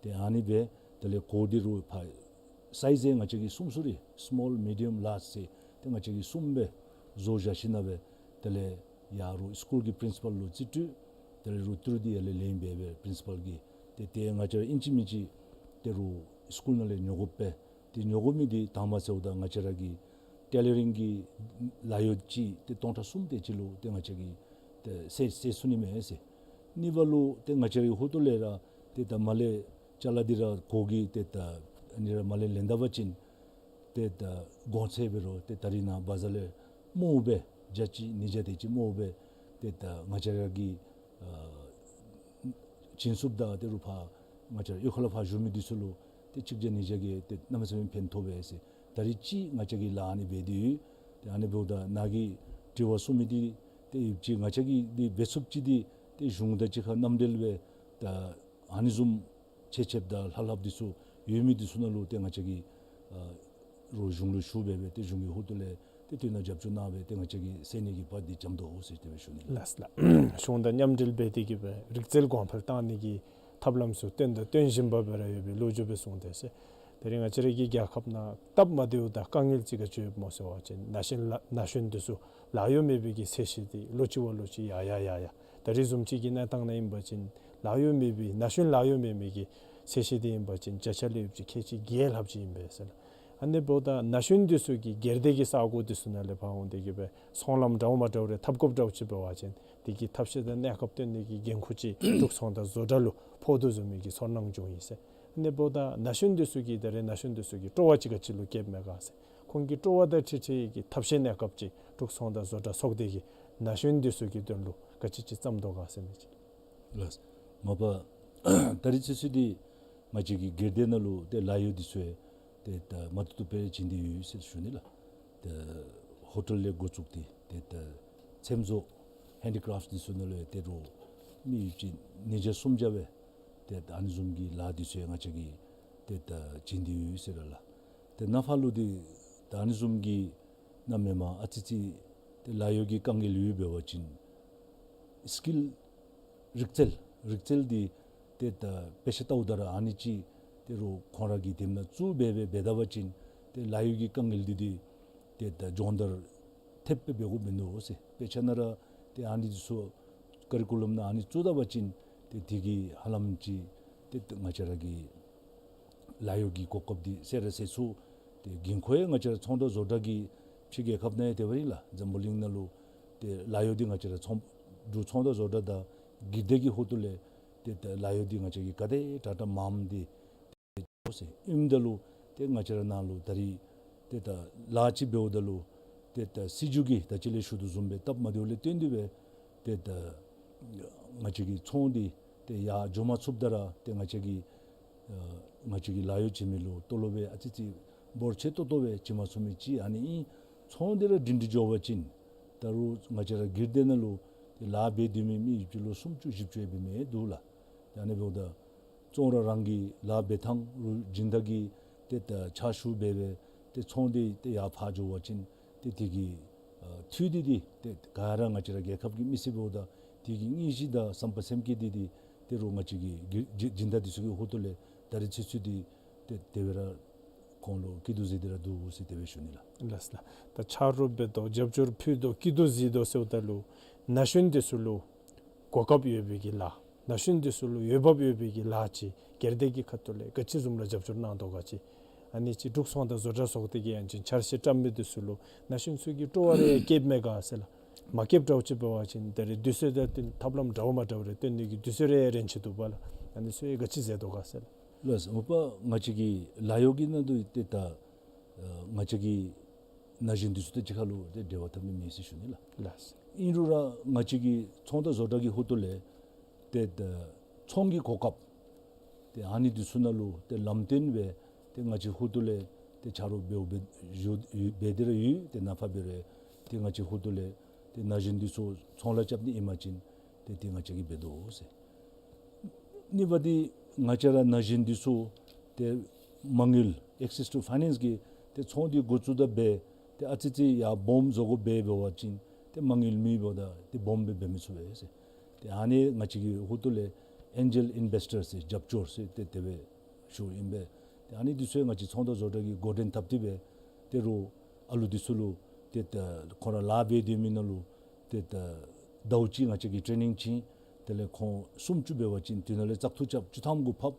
ཏེ་ཨ་ནི་སྦེ་དེ་ལས་གོ་འདི་རུང་ཕར་སའིཛ་ཡང་ང་བཅས་ཀྱིས་གསུམ་ཚུ་རེ་སི་མོལ་མི་ཌི་ཡམ་ལཱརཇ་ཟེར་ཏེ་ང་བཅས་ཀྱིས་གསུམ་སྦེ་བཟོ་བཞག་ཞིནམ་ལས་དེ་ལས་ཡར་རུང་སི་ཀུལ་གྱི་པིརིན་སི་པཱལ་ལུ་རྩིས་སྤྲོད། དེ་ལས་རུང་ཏི་རུ་འདི་ཡར་ལས་ལེན་འབད་སྦེ་པིརིན་སི་པཱལ་གྱིས་ཏེ་ཏེ་ང་བཅས་ར་ཨིན་ཅི་མིན་ཅི་དེ་རུང་སི་ཀུལ་ནང་ལས་ཉོ་དགོ་པས། ཏེ་ཉོ་དགོ་མི་འདི་དང་པ་ཟེརཝ་ད་ང་བཅས་ར་གི་ཊེ་ལ་རིང་གི་ལཱ་གཡོག་ཅིག་ཏེ་སྟོང་ཕྲག་གསུམ་དེ་ཅིག་ལུ་ཏེ་ང་བཅས་ཀྱིས་ཏེ་ཟད་ཟད་ཚུགས་ནི་མས་ཟེར། གཉིས་པ་ལུ་ཏེ་ང་བཅས་རའི་ཧོངས་ལས་ར་ཏེ་ད་མར་ལས་ཅ་ལ་འདི་ར་གོ་གི་ཏེ་ད་ཨ་ནི་ར་མར་ལས་ལེན་ད་པ་ཅིན་ཏེ་ད་གོང་ཚད་འབད་རུང་ཏེ་ད་རིས་ནཱ་བ་ཛར་ལས་སྨོ་སྦེ་བརྒྱ་གཅིག་ཉིས་བརྒྱ་དེ་ཅིག་སྨོ་སྦེ་ཏེ་ད་ང་བཅས་ར་གི་ཨ་བྱིན་ཚུགསཔ་ད་དེ་རུང་ཕར་ང་བཅས་གཡུས་ཁ་ལུ་ཕར་བཞུགས་མི་འདི་ཚུ་ལུ་ཏེ་གཅིག་བརྒྱ་ཉིས་བརྒྱ་གི་ཏེ་གནམ་མེད་ས་མེད་ཕན་ཐོགས་པས་ཟེར། ད་རིས་ཅིག་ང་བཅས་ཀྱིས་ལཱ་ཨ་ནི་འབད་དེ་ཡོད། ཏེ་ཨ་ནི་འབདཝ་ད་ནཱ་གིས་དྲི་བ་གསུངས་མི་འདི་ཏེ་ཡོདཔ་ཅིག་ང་བཅས་ཀྱིས་འདི་འབད་ཚུགསཔ་ཅིག་འདི་ཏེ་གཞུང་དང་གཅིག་ཁར་མཉམ་འབྲེལ་སྦེ་ད་ཨ་ནི་བཟུམ་ཆེ་ཆེབ་དང་ལྷབ་ལྷབ་འདི་ཚུ་ཡོད་མི་འདི་ཚུ་ནང་ལུ་ཏེ་ང་བཅས་ཀྱིས་ཨ་རུང་གཞུང་ལུ་ཞུ་འབད་སྦེ་ཏེ་གཞུང་གི་ཧོངས་ལས་ཏེ་དོན་ལུ་རྒྱབ་སྐྱོར་གནང་སྦེ་ཏེ་ང་བཅས་ཀྱིས་སེལ་ནི་གི་བར་འདི་འགྱམ་དོ་ཟེར་དེ་སྦེ་ཞུ་ནི་ལགས། ལགས་ལགས། གཞུང་དང་མཉམ་འབྲེལ་འབད་དེ་གིས་སྦེ་རིག་རྩལ་གོང་འཕེལ་བཏང་ནི་གི་ཐབས་ལམ་ཚུ་བཏོན་དང་བཏོན་བཞིན་པ་སྦེ་ར་ཡོད་པའི་ལོ་རྒྱུས་སྦེ་གསུངས་ཏེ་ཟེར། དེ་རིང་ང་བཅས་ར་གི་རྒྱལ་ཁབ་ནང་སྟབས་མ་བདེཝ་དང་དཀའ་ངལ་ཅིག་ག་ཅི་ཡོདཔ་སྨོ་ཟེར་བ་ཅིན་ན་གཞོན་ལཱ་ན་གཞོན་འདི་ཚུ་ལཱ་གཡོག་མེད་པའི་གི་ཚད་གཞི་འདི་ལོ་གཅིག་བ་ལོ་གཅིག་ཡར་ཡར་ཡར་ཡར། ད་རིས་བཟུམ་ཅིག་གི་གནས་སྟངས་ནང་ཨིན་པ་ཅིན་ལཱ་གཡོག་མེད་པའི་ན་གཞོན་ལཱ་གཡོག་མེད་མི་གི་ཚད་གཞི་འདི་ཨིན་པ་ཅིན་བརྒྱ་ཆ་ལས་ཡོདཔ་ཅིག་ཁལ་གཅིག་བརྒྱད་ལྷགཔ་ཅིག་ཨིན་པས་ཟེར་ལགས། ཨ་ནི་འབདཝ་ད་ན་གཞོན་འདི་ཚུ་གིས་སྒེར་སྡེ་གི་ས་གོ་འདི་ཚུ་ནང་ལས་ཕར་འོང་སྟེ་གིས་སྦེ་ཚོང་ལམ་འདྲཝ་མ་འདྲཝ་རེ་འཐབ་དགོཔ་འདྲཝ་ཅིག་འབད་བ་ཅིན་དེ་གི་ཐབས་ཤེས་དང་གནས་སྐབས་སྟོན་ནི་གི་འགན་ཁུར་ཅིག་འབྲུག་ཚོང་དང་བཟོ་གྲྭ་ལུ་ཕོག་དོ་བཟུམ་མའི་གི་ཚོར་སྣང་བྱུང་ཡི་ཟེར། ཨ་ནི་འབདཝ་ད་ན་གཞོན་འདི་ཚུ་གིས་ད་རེས་ན་གཞོན་འདི་ཚུ་གིས་སྤྲོ་བ་ཅིག་ག་ཅི་ལུ་བསྐྱེདཔ་མས་ག་ཟེར། ཁོང་གི་སྤྲོ་བ་དང་འཁྲིལ་འཁྲིལ་གྱི་ཐབས་ཤེས་གནས་སྐབས་ཅིག་འབྲུག་ཚོང་དང་བཟོ་གྲྭ་ཚོགས་སྡེ་གིས་ན་གཞོན་འདི་ཚུ་གི་དོན་ལུ་ག་ཅི་ཅིག་བརྩམ་དོ་ག་ཟེར་མི་ཅིག། ལགས། མ་པ་ད་རིས་ཚུན་ཚོད་འདི་ང་བཅས་ཀྱི་སྒེར་སྡེ་ནང་ལུ་ཏེ་ལཱ་གཡོག་འདི་ཚུ་ཡང་ཏེ་ད་མ་བཏུབ་བཏུབ་སྦེ་བྱིན་ཏེ་ཡོད་ཟེར་ཞུ་ནི་ལགས། ཏེ་ཧོ་ཊེལ་ལས་འགོ་བཙུགས་ཏེ་ཏེ་ད་ཚེམ་བཟོ་ཧེན་ཌི་ཀྲེཕཊ་འདི་ཚུ་ནང་ལུ་ཡང་ཏེ་རུང་མི་ཡོདཔ་ཅིག་ཉིས་བརྒྱ་སུམ་བརྒྱ་སྦེ་ཏེ་ད་ཨ་ནི་བཟུམ་གྱི་ལཱ་འདི་ཚུ་ཡང་ང་བཅས་ཀྱིས་ཏེ་ད་བྱིན་ཏེ་ཡོད་ཟེར་ར་ལགས། ཏེ་ནཱ་ཕར་ལུ་འདི་ད་ཨ་ནི་བཟུམ་གྱི་ནང་མེན་པར་ཨ་ཙི་ཅིག་ཏེ་ལཱ་གཡོག་གི་དཀའ་ངལ་ཡོདཔ་འབད་བ་ཅིན་སི་ཀིལ་རིག་རྩལ་རིག་རྩལ་འདི་ཏེ་ད་དཔེ་ཆ་ལྟཝ་ད་ར་ཨ་ནི་ཅིག་ཏེ་རུང་ཁོང་ར་གིས་དེ་ནང་བཙུགས་འབད་སྦེ་འབད་ད་པ་ཅིན་ཏེ་ལཱ་གཡོག་གི་དཀའ་ངལ་འདི་འདི་ཏེ་ད་སྦྱོང་བརྡར་ཐེབས་སྦེ་འབད་དགོཔ་མིན་འདུག་ཟེར། དཔེ་ཆ་ནང་ར་ཏེ་ཨ་ནི་འདི་ཚུ་ཀ་རི་ཀུ་ལམ་ནང་ཨ་ནི་བཙུགས་ད་པ་ཅིན་ཏེ་དེ་གིས་ཧ་ལམ་ཅིག་ཏེ་ང་བཅས་ར་གི་ལཱ་གཡོག་གི་གོ་སྐབས་འདི་ཟད་ར་ཟད་ཚུགས། ཏེ་འགན་ཁུར་ཡང་ང་བཅས་ར་ཚོང་དང་བཟོ་གྲྭ་གིས་ཕྱི་རྒྱལ་ཁབ་ནང་ཡང་དེ་སྦེ་ར་ཨིན་ལགས། འཛམ་བུ་གླིང་ནང་ལུ་ཏེ་ལཱ་གཡོག་འདི་ང་བཅས་ར་ཚོང་འབྲུག་ཚོང་དང་བཟོ་གྲྭ་དང་སྒེར་སྡེ་གི་ཧོངས་ལས་ཏེ་ད་ལཱ་གཡོག་འདི་ང་བཅས་ཀྱིས་ག་དེ་དྲག་དྲག་མངམ་འདི་ཏེ་ཟེར་ཨིནམ་ད་ལུ་ཏེ་ང་བཅས་ར་ནང་ལུ་ད་རིས་ཏེ་ད་ལཱ་ཅིག་འབདཝ་ད་ལུ་ཏེ་ད་སྲིད་བྱུས་ཀྱིས་ད་ཅི་ལས་ཞུ་དོ་བཟུམ་སྦེ་སྟབས་མ་བདེཝ་ལས་བརྟེན་ཏེ་སྦེ་ཏེ་ད་ང་བཅས་ཀྱི་ཚོང་འདི་ཏེ་ཡར་འགྱོ་མ་ཚུགསཔ་ད་ར་ཏེ་ང་བཅས་ཀྱི་ཨ་ང་བཅས་ཀྱི་ལཱ་གཡོག་བྱིན་མི་ལུ་ཏོ་ལོབ་སྦེ་ཨ་ཙི་ཅིག་འབོར་ཆེ་ཏོག་ཏོ་སྦེ་བྱིན་མ་ཚུགས་མི་ཅིག་ཨ་ནི་ཨིན། ཚོང་འདི་ར་སྒྲིང་སྒྲི་འགྱོ་བ་ཅིན་ད་རུང་ང་བཅས་ར་སྒེར་སྡེ་ནང་ལུ་ཏེ་ལཱ་འབད་སྡོད་མི་མི་ཡོདཔ་ཅིག་ལུ་སུམ་ཅུ་བཞི་བཅུ་ཡང་འབད་མི་འདུག་ལགས། ཏེ་ཨ་ནི་འབདཝ་ད་ཚོང་ར་རང་གི་ལཱ་འབད་ཐངས་རུང་སྦྱིན་བདག་གི་ཏེ་ད་ཕྱག་ཞུ་འབད་སྦེ་ཏེ་ཚོང་འདི་ཏེ་ཡར་འཕར་འགྱོ་བ་ཅིན་ཏེ་དེ་གི་ཨ་འཐུས་འདི་འདི་ཏེ་ག་ར་ང་བཅས་ར་རྒྱལ་ཁབ་ཀྱི་མི་སེར་འབདཝ་ད་དེ་གི་དངོས་གཞི་དང་བསམ་པ་སེམས་བསྐྱེད་འདི་འདི་ཏེ་རུང་ང་བཅས་ཀྱི་སྒྲིག་སྒྲིག་སྦྱིན་བདག་འདི་ཚུ་གི་ཧོངས་ལས་ད་རིས་ཚུན་ཚོད་འདི་ཏེ་དེ་སྦེ་ར་ཁོང་ལུ་སྐྱིད་སྡུག་གཟིགས་ཏེ་ར་འདུག་ཟེར་དེ་སྦེ་ཞུ་ནི་ལགས། ལགས་ལགས། ད་ཆ་རོགས་འབད་དོ་རྒྱབ་སྐྱོར་ཕུལ་དོ་སྐྱིད་སྡུག་གཟིགས་དོ་ཟེརཝ་ད་ལུ་ན་གཞོན་འདི་ཚུ་ལུ་གོ་སྐབས་ཡོད་པའི་གི་ལཱ་ན་གཞོན་འདི་ཚུ་ལུ་འོས་འབབ་ཡོད་པའི་གི་ལཱ་ཅིག་སྒེར་སྡེ་གི་ཁ་ཐུག་ལས་ག་ཅི་བཟུམ་ར་རྒྱབ་སྐྱོར་གནང་དོ་ག་ཅི། ཨ་ནི་ཅིག་འབྲུག་ཚོང་དང་བཟོ་གྲྭ་ཚོགས་སྡེ་གིས་ཡང་ཅིན་འཆར་གཞི་བཀྲམ་མི་འདི་ཚུ་ལུ་ན་གཞོན་ཚུ་གིས་སྤྲོ་བ་རེ་བསྐྱེདཔ་མས་ག་ཟེར་ལགས། མ་བསྐྱེདཔ་འདྲཝ་ཅིག་འབད་བ་ཅིན་ད་རེས་དུས་ཚོད་དང་བསྟུན་ཐབས་ལམ་འདྲཝ་མ་འདྲཝ་རེ་སྟོན་ནི་གི་དུས་ཚོད་རེ་རན་ཆི་འདུག་པ་ལགས། ཨ་ནི་ཚུ་ཡང་ག་ཅི་མཛད་དོ་ག་ཟེར་ལགས། ལགས་སོ། མ་པ་ང་བཅས་ཀྱི་ལཱ་གཡོག་གི་ནང་དུ་ཏེ་ད་ཨ་ང་བཅས་ཀྱི་ན་གཞོན་འདི་ཚུ་དང་གཅིག་ཁར་ལུ་ཏེ་འབྲེལ་བ་འཐབ་ནི་མེད་ཟེར་ཞུ་ནི་ལགས། ལགས་སོ། ཨིན་རུང་ར་ང་བཅས་ཀྱི་ཚོང་དང་བཟོ་གྲྭ་གི་ཧོངས་ལས་ཏེ་ད་ཚོང་གི་གོ་སྐབས་ཏེ་ཨ་ནི་འདི་ཚུ་ནང་ལུ་ཏེ་ལམ་སྟོན་སྦེ་ཏེ་ང་བཅས་ཧོངས་ལས་ཏེ་ཆ་རོགས་འབདཝ་འབད་ཡོད་འབད་དེ་ར་ཡོད། ཏེ་ནཱ་ཕར་འབད་རུང་ཏེ་ང་བཅས་ཧོངས་ལས་ཏེ་ན་གཞོན་འདི་ཚུ་ཚོང་ལཱ་རྐྱབ་ནི་ཨིན་པ་ཅིན་ཏེ་ཏེ་ང་བཅས་ཀྱིས་འབད་དོ་ཟེར། གཉིས་པ་འདི་ང་བཅས་ར་ན་གཞོན་འདི་ཚུ་ཏེ་མ་དངུལ་access to finance གི་ ཏེ་ཚོང་འདི་འགོ་བཙུགས་ད་སྦེ་ཏེ་ཨ་ཙི་ཅིག་ཡར་སྦོམ་བཟོ་དགོ་པས་འབད་བ་ཅིན་ཏེ་མ་དངུལ་མེད་འབདཝ་ད་ཏེ་སྦོམ་སྦེ་འབད་མི་ཚུགས་པས་ཟེར། ཏེ་ཨ་ནི་ང་བཅས་ཀྱི་ཧོངས་ལས་ཨེན་ཇེལ་ཨིན་བེསི་ཊར་ཟེར་རྒྱབ་སྐྱོར་ཟེར་ཏེ་དེ་སྦེ་ཞུཝ་ཨིན་པས། ཏེ་ཨ་ནི་འདི་ཚུ་ཡང་ང་བཅས་ཚོང་དང་བཟོ་གྲྭ་གིས་འགོ་འདྲེན་འཐབ་སྟེ་སྦེ་ཏེ་རོགས་ཨ་ལུ་འདི་ཚུ་ལུ་ཏེ་ད་ཁོང་ར་ལཱ་འབད་སྡོད་མི་ནང་ལུ་ཏེ་ད་ཟླཝ་གཅིག་ང་བཅས་ཀྱིས་ཊེ་ནིང་བྱིན། དེ་ལས་ཁོང་སུམ་ཅུ་འབད་བ་ཅིན་དེ་ནང་ལས་བཙག་འཐུ་རྐྱབ་བཅུ་ཐམ་གུ་ཕབ།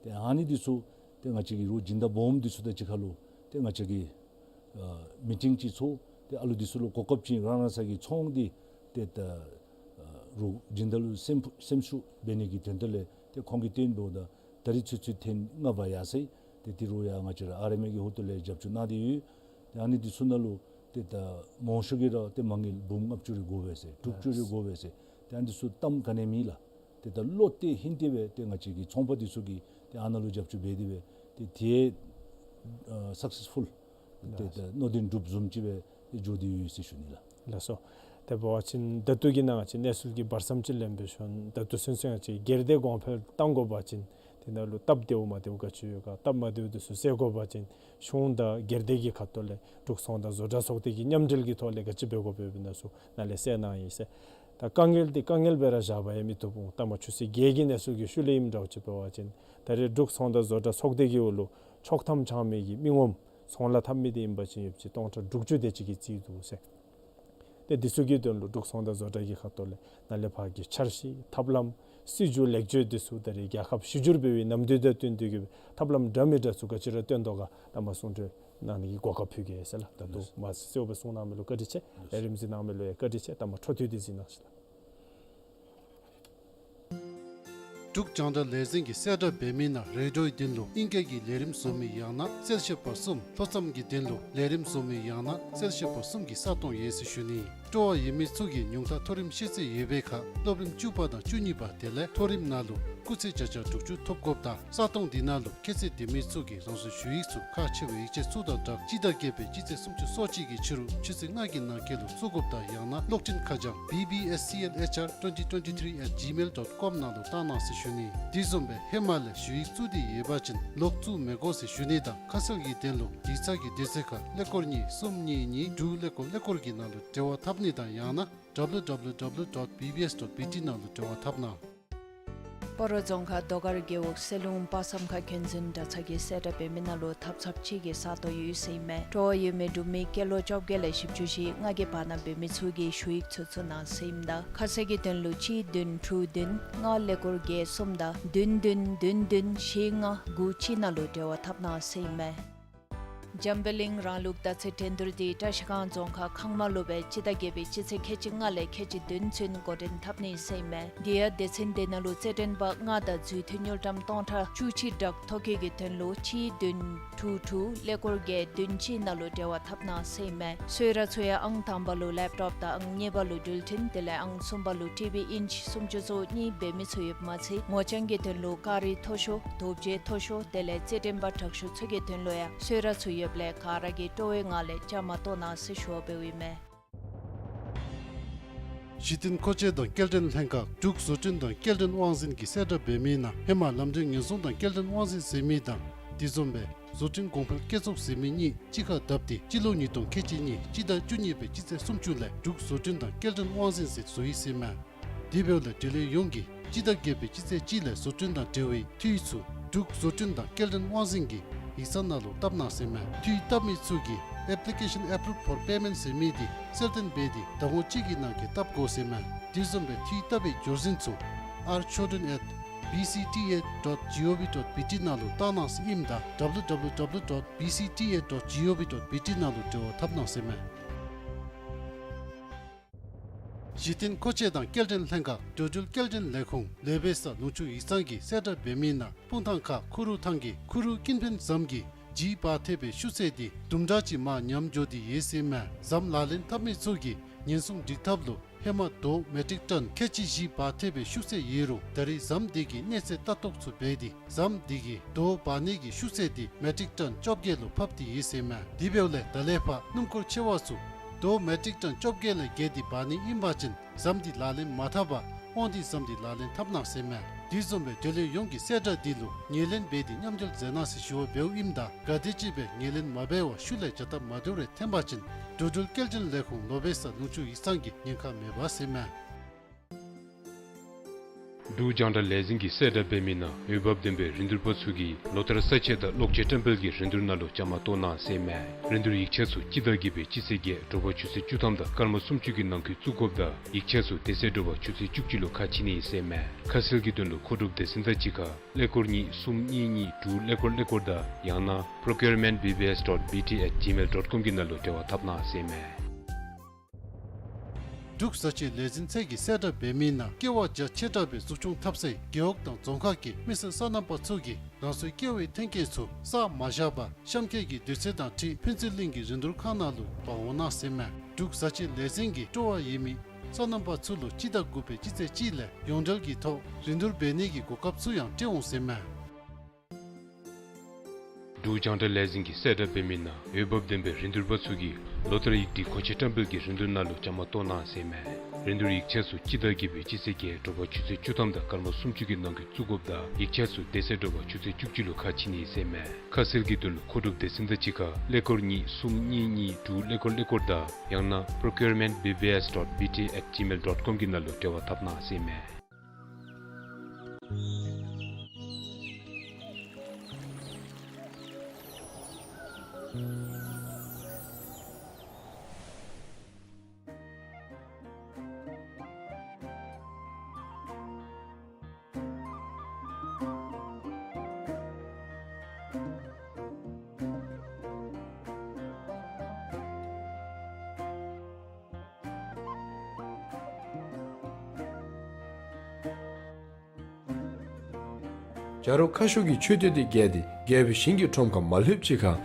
ཏེ་ཨ་ནི་འདི་ཚུ་ཏེ་ང་བཅས་ཀྱི་རོགས་སྦྱིན་བདག་སྦོམ་འདི་ཚུ་དང་གཅིག་ཁར་ལུ་ཏེ་ང་བཅས་ཀྱིས་ཨ་མི་ཊིང་ཅིག་ཚོགས། ཏེ་ཨ་ལུ་འདི་ཚུ་ལུ་གོ་སྐབས་ཅིག་རང་རང་སོ་གི་ཚོང་འདི་ཏེ་ད་ཨ་རོགས་སྦྱིན་བདག་ལུ་སེམས་སེམས་ཤུགས་འབད་ནི་གི་དོན་དག་ལས་ཏེ་ཁོང་གིས་བཏོན་འབདཝ་ད་ད་རིས་ཚུན་ཚོད་ཐེངས་ལྔ་པ་ཡར་སོ་ཡི། ཏེ་དེ་རུང་ཡང་ང་བཅས་ར་ཨར་ཨེམ་ཨེ་གི་ཧོངས་ལས་རྒྱབ་སྐྱོར་གནང་སྟེ་ཡོད། ཏེ་ཨ་ནི་འདི་ཚུ་ནང་ལུ་ཏེ་ད་མང་ཤོས་ཀྱིས་ར་ཏེ་མ་དངུལ་འབུམ་ལྔ་བཅུ་རེ་དགོ་པས་ཟེར་དྲུག་ཅུ་རེ་དགོ་པས་ཟེར་ཏེ་ཨ་ནི་འདི་ཚུ་གཏམ་ག་ནི་མེད་ལགས། ཏེ་ད་བློ་གཏད་ཧིང་གཏད་སྦེ་ཏེ་ང་བཅས་ཀྱི་ཚོང་པ་འདི་ཚུ་གིས་ཏེ་ཨ་ནཱ་ལུ་རྒྱབ་སྐྱོར་འབད་དེ་སྦེ་ཏེ་དེ་ཨ་སག་སེས་ཕུལ་ཏེ་ད་མནོ་དོན་འགྲུབ་བཟུམ་ཅིག་སྦེ་ཏེ་འགྱོ་སྟེ་ཡོད་ཟེར་ཞུ་ནི་ལགས། ལགས་སོ། དེ་འབད་བ་ཅིན་ད་ལྟོ་གི་ནང་ང་བཅས་གནས་ཚུལ་གྱི་བར་མཚམས་ཅིག་ལེན་པའི་ཤུལ་ད་ལྟོ་ཚུན་ཚོད་ང་བཅས་སྒེར་སྡེ་གོང་འཕེལ་གཏང་དགོ་པ་ཅིན་དེ་ནང་ལུ་སྟབས་བདེཝ་མ་བདེཝ་ག་ཅི་ཡོད་ག། སྟབས་མ་བདེཝ་འདི་ཚུ་སེལ་དགོ་པ་ཅིན་གཞུང་དང་སྒེར་སྡེ་གི་ཁ་ཐུག་ལས་འབྲུག་ཚོང་དང་བཟོ་གྲྭ་ཚོགས་སྡེ་གི་མཉམ་འབྲེལ་གྱི་ཐོག་ལས་ག་ཅི་འབད་དགོཔ་ཡོདཔ་ཨིན་ན་ཚུ་ནཱ་ལས་གསལ་གནང་ཡི་ཟེར། ད་དཀའ་ངལ་འདི་དཀའ་ངལ་སྦེ་ར་བཞག་པ་ཡང་མི་བཏུབ་འོང་། ད་མ་ཆུ་ཚོད་བརྒྱད་ཀྱི་གནས་ཚུལ་གྱི་ཤུལ་ལས་ཨིནམ་འདྲཝ་ཅིག་འབད་བ་ཅིན་ད་རེས་འབྲུག་ཚོང་དང་བཟོ་གྲྭ་ཚོགས་སྡེ་གི་འོག་ལུ་ཆོག་ཐམ་འཆང་མི་གི་མི་ངོམ་ཚོང་ལཱ་འཐབ་མི་འདི་ཨིན་པ་ཅིན་ཡོདཔ་ཅིག་སྟོང་ཕྲག་དྲུག་ཅུ་དེ་ཅིག་གིས་རྩིས་འདུག་ཟེར། ཏེ་འདི་ཚུ་གི་དོན་ལུ་འབྲུག་ཚོང་དང་བཟོ་གྲྭ་གི་ཁ་ཐུག་ལས་ནཱ་ལས་ཕར་གྱི་འཆར་གཞི་ཐབས་ལམ་སྲིད་བྱུས་ལེགས་བཅོས་འདི་ཚུ་ད་རེས་རྒྱལ་ཁབ་གཞི་བསྒྱུར་འབད་བའི་ནམ་དུས་དང་བསྟུན་ཏེ་གི་ཐབས་ལམ་འདྲ་མི་འདྲ་ཚུ་ག་ཅི་ར་བཏོན་དོ་ག་ད་མ་གསུང་གྲོས་གནང་ནི་གི་གོ་སྐབས་ཕུལ་གེ་ཟེར་ལགས། ད་ལྟོ་མ་གསལཝ་སྦེ་གསུང་གནང་མི་ལུ་བཀའ་དྲིན་ཆེ། ལས་རིམ་གཟིགས་གནང་མི་ལུ་ཡང་བཀའ་དྲིན་ཆེ། ད་མ་འཕྲོ་མཐུད་དེ་གཟིགས་གནང་ཤིག་ལགས། འབྲུག་རྒྱང་བསྒྲགས་ལས་འཛིན་གྱིས་གསལ་བསྒྲགས་འབད་མི་ནང་རེ་ཌིའོའི་དོན་ལུ་ཨིང་སྐད་ཀྱི་ལས་རིམ་བཟོ་མི་ཡང་ན་གསལ་བཤད་པ་གསུམ། ལྷོ་མཚམས་ཀྱི་དོན་ལུ་ལས་རིམ་བཟོ་མི་ཡང་ན་གསལ་བཤད་པ་གསུམ་གྱི་ས་སྟོང་ཡོད་ཟེར་ཞུ་ནི། སྤྲོ་བ་ཡོད་མི་ཚུ་གིས་ཉུང་མཐའ་མཐོ་རིམ་ཤེས་ཚད་ཡོད་པའི་ཁར་སློབ་རིམ་བཅུ་པ་དང་བཅུ་གཉིས་པ་དེ་ལས་མཐོ་རིམ་ནང་ལུ་སྐུགས་ཚད་བརྒྱ་ཆ་དྲུག་ཅུ་ཐོབ་དགོཔ་དང་ས་སྟོང་འདི་ནང་ལུ་ཁྱད་ཚད་ལྡན་མི་ཚུ་གིས་རང་སོའི་ཞུ་ཡིག་ཚུ་ཁག་ཆེ་བའི་ཡིག་ཆ་ཚུ་དང་སྦྲགས་སྤྱི་ཟླ་བརྒྱད་པའི་སྤྱི་ཚེས་སུམ་ཅུ་སོ་གཅིག་གི་ཕྱི་རུ་ཆུ་ཚོད་ལྔ་གི་ནང་འཁོད་ལུ་བཙུགས་དགོཔ་དང་ཡང་ན་གློག་འཕྲིན་ཁ་བྱང་B B S C L H R twenty twenty-three at gmail dot com ནང་ལུ་བཏང་གནང་ཟེར་ཞུ་ནི། དེ་བཟུམ་སྦེ་ཧེ་མ་ལས་ཞུ་ཡིག་བཙུགས་ཏེ་ཡོད་པ་ཅིན་ལོག་བཙུགས་མི་དགོ་ཟེར་ཞུ་ནི་དང་ཁ་གསལ་གྱི་དོན་ལུ་ཡིག་ཚང་གི་དུས་ཚོད་ཁར་ཀླད་ཀོར་གཉིས་གསུམ་གཉིས་གཉིས་དྲུག་ཀླད་ཀོར་ཀླད་ཀོར་གྱི་ནང་ལུ་འབྲེལ་བ་འཐབ་ནི་དང་ཡང་ན་W W W dot B B S dot B T ནང་ལུ་འབྲེལ་བ་འཐབ་གནང་། སྤ་རོ་རྫོང་ཁག་རྡོ་དཀར་རྒེད་འོག་སེ་ལུང་དཔག་བསམ་ཁ་རྒྱུན་འཛིན་གྲྭ་ཚང་གིས་གསལ་བསྒྲགས་འབད་མི་ནང་ལུ་ཐབ་ཚངཔ་གཅིག་གི་ས་སྟོང་ཡོད་ཟེར་ཨིན་མས། སྤྲོ་བ་ཡོད་མི་འབྲུག་མི་སྐྱེས་ལོ་བཅོ་བརྒྱད་ལས་བཞི་བཅུ་ཞེ་ལྔ་གི་བར་ན་འབད་མི་ཚུ་གིས་ཞུ་ཡིག་ཚུ་བཙུགས་གནང་ཟེར་ཨིནམ་ད་ཁ་གསལ་གྱི་དོན་ལུ་གཅིག་བདུན་དྲུག་བདུན་ལྔ་ཀླད་ཀོར་བརྒྱད་གསུམ་དང་བདུན་བདུན་བདུན་བདུན་བཞི་ལྔ་དགུ་གཅིག་ནང་ལུ་འབྲེལ་བ་འཐབ་གནང་ཟེར་ཨིན་མས། འཇམ་དཔལ་གླིང་རང་ལུགས་དར་ཚོན་འགྲན་བསྡུར་འདི་བཀྲ་ཤིས་སྒང་རྫོང་ཁག་ཁང་མ་ལུ་སྦེ་སྤྱི་ཟླ་བརྒྱད་པའི་སྤྱི་ཚེས་ཁལ་གཅིག་ལྔ་ལས་ཁལ་གཅིག་བདུན་ཚུན་འགོ་འདྲེན་འཐབ་ནི་ཟེར་ཨིན་མས། དེ་ཡང་སྡེ་ཚན་དེ་ནང་ལུ་རྩེད་འགྲན་པ་ལྔ་དང་འཛུལ་ཐོན་དངུལ་ཀྲམ་སྟོང་ཕྲག་བཅུ་གཅིག་སྦྲག་ཐོ་བཀོད་ཀྱི་དོན་ལུ་གཅིག་བདུན་དྲུག་དྲུག་ཀླད་ཀོར་བརྒྱད་བདུན་གཅིག་ནང་ལུ་འབྲེལ་བ་འཐབ་གནང་ཟེར་ཨིན་མས། གསོལ་རས་ཚུ་ཡང་ཨང་དང་པ་ལུ་ལེབ་ཊོབ་དང་ཨང་གཉིས་པ་ལུ་འགྲུལ་འཕྲིན་དེ་ལས་ཨང་གསུམ་པ་ལུ་ཊི་བི་ཨིན་ཅི་སུམ་ཅུ་སོ་གཉིས་འབད་མི་ཚུ་ཡོདཔ་མ་ཚད་ངོ་རྐྱང་གི་དོན་ལུ་ཀ་རི་མཐོ་ཤོས་རྡོ་བརྗེ་མཐོ་ཤོས་དེ་ལས་རྩེད་འགྲན་པ་དྲག་ཤོས་ཚུ་གི་དོན་ལུ་ཡང་གསོལ་རས་ཚུ་ཡོདཔ་ལས་ག་ར་གིས་སྤྲོ་བའི་ངང་ལས་བཅའ་མར་གཏོགས་གནང་ཟེར་ཞུ་བ་འབདཝ་ཨིན་མས། གཞི་རྟེན་མཁོ་ཆས་དང་སྐྱེལ་འདྲེན་ལྷན་ཁག་འབྲུག་བཟོ་སྐྲུན་དང་སྐྱེལ་འདྲེན་དབང་འཛིན་གྱིས་གསལ་བསྒྲགས་འབད་མི་ནང་ཧེ་མ་ལམ་འགྲུལ་ཉེན་སྲུང་དང་སྐྱེལ་འདྲེན་དབང་འཛིན་ཟེར་མི་དང་དེ་བཟུམ་སྦེ་བཟོ་སྐྲུན་གོང་འཕེལ་སྐྱེད་ཚོགས་ཟེར་མི་གཉིས་གཅིག་ཁར་བསྡབས་ཏེ་སྤྱི་ལོ་ཉིས་སྟོང་ཁལ་གཅིག་གཉིས་སྤྱི་ཟླ་བཅུ་གཉིས་པའི་སྤྱི་ཚེས་སུམ་ཅུ་ལས་འབྲུག་བཟོ་སྐྲུན་དང་སྐྱེལ་འདྲེན་དབང་འཛིན་ཟེར་བཟོ་ཡི་ཟེར་མས། དེ་འབདཝ་ལས་འབྲེལ་ཡོད་ཡོངས་ཀྱིས་སྤྱི་ཟླ་བརྒྱད་པའི་སྤྱི་ཚེས་གཅིག་ལས་བཟོ་སྐྲུན་དང་འབྲེལ་བའི་འཐུས་ཚུ་འབྲུག་བཟོ་སྐྲུན་དང་སྐྱེལ་འདྲེན་དབང་འཛིན་གྱི་ཡིག་ཚང་ནང་ལུ་བཏབ་གནང་ཟེར་མས། འཐུས་བཏབ་མི་ཚུ་གིས་Application Approved for Payment ཟེར་མི་འདི་གསལ་སྟོན་འབད་དེ་ཟླ་ངོ་གཅིག་གི་ནང་འཁོད་བཏབ་དགོ་ཟེར་མས། དེ་བཟུམ་སྦེ་འཐུས་བཏབ་པའི་འབྱོར་འཛིན་ཚུ་R Chodron at B C T A dot G O V dot B T ནང་ལུ་བཏང་གནང་ཟེར་ཨིནམ་ད་W W W dot B C T A dot G O V dot B T ནང་ལུ་འབྲེལ་བ་འཐབ་གནང་ཟེར་མས། གཞི་རྟེན་མཁོ་ཆས་དང་སྐྱེལ་འདྲེན་ལྷན་ཁག་འགྲོ་འགྲུལ་སྐྱེལ་འདྲེན་ལས་ཁུངས་ལས་བྱེད་ས་ལུང་ཕྱོགས་ཡིག་ཚང་གིས་གསལ་བསྒྲགས་འབད་མི་ནང་སྤུངས་ཐང་ཁ་ཁུ་རུ་ཐང་གི་ཁུ་རུ་ཀུན་ཕན་ཟམ་གྱི་ལྗིད་འབག་ཐེབས་པའི་ཤུགས་ཚད་འདི་དུམ་གྲ་ཅིག་མར་ཉམས་འགྱོ་སྟེ་ཡོད་ཟེར་མས། ཟམ་ལག་ལེན་འཐབ་མི་ཚུ་གིས་ཉེན་སྲུང་སྒྲིག་ཐབས་ལུ་ཧེ་མ་རྡོ་མེ་ཊིག་ཊོན་ཁལ་གཅིག་བཞི་འབག་ཐེབས་པའི་ཤུགས་ཚད་ཡོད་རུང་ད་རེས་ཟམ་འདི་གི་གནས་ཚད་ལྟ་རྟོག་ཚུ་འབད་དེ་ཟམ་འདི་གི་རྡོ་འབག་ནི་གི་ཤུགས་ཚད་འདི་མེ་ཊིག་ཊོན་བཅོ་བརྒྱད་ལུ་ཕབ་སྟེ་ཡོད་ཟེར་མས། དེ་འབདཝ་ལས་ད་ལས་ཕར་སྣུམ་འཁོར་ཆེ་བ་ཚུ་རྡོ་མེ་ཊིག་ཊོན་བཅོ་བརྒྱད་ལས་བརྒལ་ཏེ་འབག་ནི་ཨིན་པ་ཅིན་ཟམ་འདི་ལག་ལེན་མ་འཐབ་པར་དབང་འདུས་ཟམ་འདི་ལག་ལེན་འཐབ་གནང་ཟེར་མས། དེ་བཟུམ་སྦེ་འབྲེལ་ཡོད་ཡོངས་ཀྱིས་གསལ་བསྒྲགས་འདི་ལུ་ངོས་ལེན་འབད་དེ་མཉམ་འབྲེལ་མཛད་གནང་ཟེར་ཞུ་བ་འབདཝ་ཨིནམ་ད་ག་དེམ་ཅིག་སྦེ་ངོས་ལེན་མ་འབད་བར་ཤུལ་ལས་བྱ་སྟབས་མ་བདེཝ་རེ་ཐོན་པ་ཅིན་འགྲོ་འགྲུལ་སྐྱེལ་འདྲེན་ལས་ཁུངས་ལོ་པེ་ས་ལུང་ཕྱོགས་ཡིག་ཚང་གི་ཉེན་ཁ་མེད་པ་ཟེར་མས། འབྲུག་རྒྱང་བསྒྲགས་ལས་འཛིན་གྱིས་གསལ་བསྒྲགས་འབད་མི་ནང་འོས་འབབ་ལྡན་པའི་རིན་བསྡུར་པ་ཚུ་གིས་ལོ་ལྟར་ས་དཔྱད་དང་གློག་ཆས་བཀྲམ་སྤེལ་གྱི་རིན་བསྡུར་ནང་ལུ་བཅའ་མར་གཏོགས་གནང་ཟེར་མས། རིན་བསྡུར་ཡིག་ཆ་ཚུ་སྤྱི་ཟླ་བརྒྱད་པའི་སྤྱི་ཚེས་བརྒྱད་དྲོ་པ་ཆུ་ཚོད་བཅུ་ཐམ་དང་སྐར་མ་སུམ་ཅུ་གི་ནང་འཁོད་བཙུགས་དགོཔ་དང་ཡིག་ཆ་ཚུ་དེ་ཚེ་དྲོ་པ་ཆུ་ཚོད་བཅུ་གཅིག་ལུ་ཁ་ཕྱེ་ནི་ཟེར་མས། ཁ་གསལ་གྱི་དོན་ལུ་མཁོ་སྒྲུབ་སྡེ་ཚན་དང་གཅིག་ཁར་ཀླད་ཀོར་གཉིས་གསུམ་གཉིས་གཉིས་དྲུག་ཀླད་ཀོར་ཀླད་ཀོར་དང་ཡང་ན་procurement B B S dot B T at gmail dot com གི་ནང་ལུ་འབྲེལ་བ་འཐབ་གནང་ཟེར་མས། འབྲུག་བཟའ་ཆས་ལས་འཛིན་ཚད་ཀྱིས་གསལ་བསྒྲགས་འབད་མི་ནང་ཀེ་བ་རྒྱ་ཆེ་དྲགས་སྦེ་འཛུགས་སྐྱོང་འཐབ་སའི་རྒེད་འོག་དང་རྫོང་ཁག་གི་མི་སེར་སོ་ནམ་པ་ཚུ་གིས་རང་སོའི་ཀེ་བའི་མཐུན་རྐྱེན་ཚུ་བསགས་མ་བཞག་པར་གཤམ་འཁོད་ཀྱི་དུས་ཚོད་དང་འཁྲིལ་ཕུན་ཚོགས་གླིང་གི་རིན་བསྡུར་ཁང་ནང་ལུ་འབག་འོང་གནང་ཟེར་མས། འབྲུག་བཟའ་ཆས་ལས་འཛིན་གྱི་སྤྲོ་བ་ཡོད་མི་སོ་ནམ་པ་ཚུ་ལུ་སྤྱི་ཟླ་དགུ་པའི་སྤྱི་ཚེས་གཅིག་ལས་ཡོངས་འབྲེལ་གྱི་ཐོག་རིན་བསྡུར་འབད་ནི་གི་གོ་སྐབས་ཚུ་ཡང་སྤྲོད་འོང་ཟེར་མས། འབྲུག་རྒྱང་བསྒྲགས་ལས་འཛིན་གྱིས་གསལ་བསྒྲགས་འབད་མི་ནང་འོས་འབབ་ལྡན་པའི་རིན་བསྡུར་པ་ཚུ་གིས་ལོ་ལྟར་ཡིག་སྒྲིག་མཁོ་ཆས་བཀྲམ་སྤེལ་གྱི་རིན་བསྡུར་ནང་ལུ་བཅའ་མར་གཏོགས་གནང་ཟེར་མས། རིན་བསྡུར་ཡིག་ཆ་ཚུ་སྤྱི་ཟླ་བརྒྱད་པའི་སྤྱི་ཚེས་བརྒྱད་དྲོ་པ་ཆུ་ཚོད་བཅུ་ཐམ་དང་སྐར་མ་སུམ་ཅུ་གི་ནང་འཁོད་བཙུགས་དགོཔ་དང་ཡིག་ཆ་ཚུ་དེ་ཚེ་དྲོ་པ་ཆུ་ཚོད་བཅུ་གཅིག་ལུ་ཁ་ཕྱེ་ནི་ཟེར་མས། ཁ་གསལ་གྱི་དོན་ལུ་མཁོ་སྒྲུབ་སྡེ་ཚན་དང་གཅིག་ཁར་ཀླད་ཀོར་གཉིས་གསུམ་གཉིས་གཉིས་དྲུག་ཀླད་ཀོར་ཀླད་ཀོར་དང་ཡང་ན་procurement B B S dot B T at gmail dot com གི་ནང་ལུ་འབྲེལ་བ་འཐབ་གནང་ཟེར་མས། བྱ་རོག་ཁ་ཤོར་གྱི་མཆོད་རྟེན་དེ་བརྒལ་ཏེ་རྒྱལ་པོའི་ཞིང་གི་ཁྲོམ་ཁར་མ་ལྷོདཔ་ཅིག་ཁར་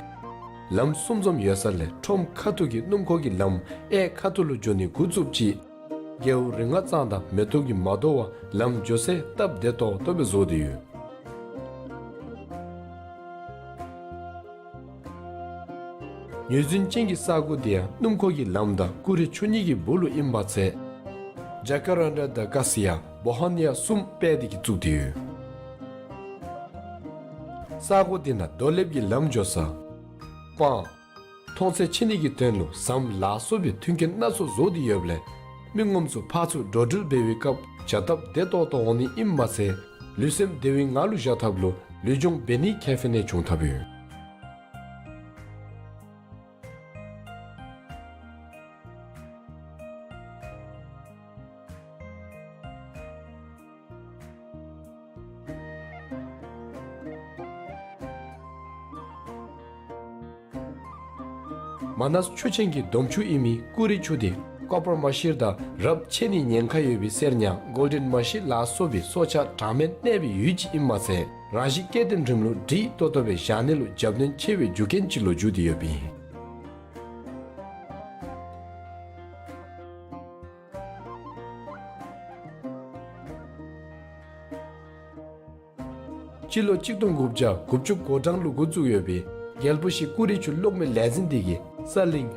ལམ་གསུམ་ཙམ་ཡོད་ས་ལས་ཁྲོམ་ཁ་ཐུག་གི་སྣུམ་འཁོར་གྱི་ལམ་གཡས་ཁ་ཐུག་ལུ་འགྱོ་ནི་འགོ་བཙུགསཔ་ཅིག་རྒྱལ་པོ་རིགས་ལྔ་གཙང་དང་མེ་ཏོག་གིས་མ་དོ་བར་ལམ་འགྱོ་སའི་སྟབས་བདེ་ཏོག་ཏོ་སྦེ་བཟོ་སྟེ་ཡོད། ངོས་འཛིན་ཅན་གྱི་ས་གོ་དེ་ཡང་སྣུམ་འཁོར་གྱི་ལམ་དང་ཀུ་རེ་ཆུ་གཉིས་ཀྱི་སྦུག་ལུ་ཨིན་པ་ཚེ། ཇ་ཀ་རན་ཌ་དང་ཀ་སི་ཡ་བོ་ཧ་ནི་ཡ་གསུམ་སྤེལ་ཏེ་གི་བཙུགས་ཏེ་ཡོད། ས་གོ་དེ་ནང་རྡོ་ལེབ་ཀྱི་ལམ་འགྱོ་ས། སྤང་། མཐོང་ཚད་ཆེ་ནི་གི་དོན་ལུ་ཟམ་ལ་སོགས་པའི་མཐུན་རྐྱེན་སྣ་ཚོགས་བཟོ་སྟེ་ཡོདཔ་ལས་མི་ངོམ་ཚུ་ཕར་ཚུར་འགྲོ་འགྲུལ་འབད་བའི་སྐབས་བྱ་སྟབས་བདེ་ཏོག་ཏོ་འོང་ནི་ཨིནམ་མ་ཚད་ལུས་སེམས་བདེ་བའི་ངང་ལུ་བཞག་ཐབས་ལུ་ལུས་སྦྱོང་འབད་ནི་ཁེ་ཕན་ཡང་བྱུང་ཐབས་ཡོད། མ་ནས་ཆུ་ཆེན་གྱི་སྡོམ་ཆུ་ཨིན་མི་ཀུ་རེ་ཆུ་དེ་ཀོ་པར་མ་ཤིར་དང་རབས་ཆད་ནིའི་ཉེན་ཁ་ཡོད་པའི་གསེར་ཉ་གོལ་ཌེན་མ་ཤིར་ལ་སོགས་པའི་སྲོག་ཆགས་གྲངས་མེད་གནས་པའི་ཡུལ་ཅིག་ཨིནམ་མ་ཚད་རང་བཞིན་སྐྱེ་ལྡན་འབྲུམ་ལུག་འདྲིས་ཏོག་ཏོ་སྦེ་བཞག་ནི་ལུ་རྒྱབ་སྣོན་ཆེ་བའི་རྒྱུ་རྐྱེན་ཅིག་ལུ་གྱུར་ཏེ་ཡོདཔ་ཨིན། སྤྱི་ལོ་གཅིག་སྟོང་དགུ་བརྒྱ་དགུ་བཅུ་གོ་གྲངས་ལུ་འགོ་བཙུགས་ཡོད་པའི་རྒྱལ་པོ་གཞི་ཀུ་རེ་ཆུ་གློག་མེ་ལས་འཛིན་དེ་གིས་ས་གླིང་།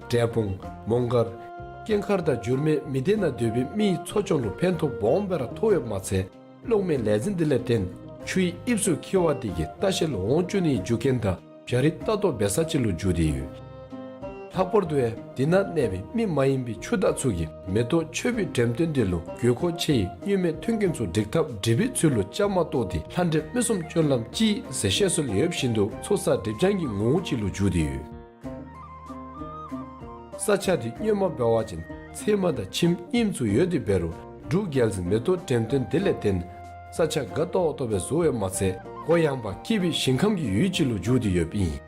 འབྲས་སྤུངས། མོང་སྒར། སྐྱེངས་མཁར་དང་འགྱུར་མེད་མི་སྡེ་ནང་སྡོད་པའི་མིའི་འཚོ་སྐྱོང་ལུ་ཕན་ཐོགས་སྦོམ་སྦེ་ར་ཐོགས་ཡོདཔ་མ་ཚད་གློག་མེ་ལས་འཛིན་དེ་ལས་བརྟེན་ཆུའི་དབྱིབས་ཚུ་འཁྱིལ་བ་དེ་གིས་ལྟ་བཤལ་ལུ་འོང་བཅུག་ནིའི་རྒྱུ་རྐྱེན་དང་བྱ་རིགས་ལྟ་རྟོག་འབད་ས་ཅིག་ལུ་གྱུར་ཏེ་ཡོད། ལྷག་པར་དུ་ཡང་དེ་ནང་གནས་པའི་མི་མ་ཡིན་པའི་ཆུ་བདག་ཚུ་གིས་མེ་ཏོག་མཆོད་པའི་འགྲེམས་སྟོན་དེ་ལུ་དགོས་མཁོ་ཆེ་བའི་མྱུར་མའི་མཐུན་རྐྱེན་ཚུ་སྒྲིག་ཐབས་སྒྲིག་པའི་ཚུལ་ལུ་བཅའ་མར་གཏོགས་ཏེ་ལྷ་འདྲེ་མི་གསུམ་སྤྱོད་ལམ་གཅིག་ཟེར་བཤད་སྲོལ་ཡོདཔ་བཞིན་དུ་ཚོགས་བསགས་སྒྲིབ་སྦྱང་གི་ངོ་བོ་ཅིག་ལུ་གྱུར་ཏེ་ཡོད། ས་ཆ་དེ་སྔོན་མ་འབད་བ་ཅིན་ཚལ་མ་དང་ཁྱིམ་རྙིངམ་ཚུ་ཡོད་དེ་འབད་རུང་འབྲུག་རྒྱལ་འཛིན་མེ་ཏོག་འགྲེམས་སྟོན་དེ་ལས་བརྟེན་ས་ཆ་དགའ་ཏོག་ཏོ་སྦེ་བཟོ་ཡོདཔ་མ་ཚད་གུ་ཡངས་པ་སྐྱིད་པའི་ཞིང་ཁམས་ཀྱི་ཡུལ་ཅིག་ལུ་གྱུར་ཏེ་ཡོདཔ་ཨིན།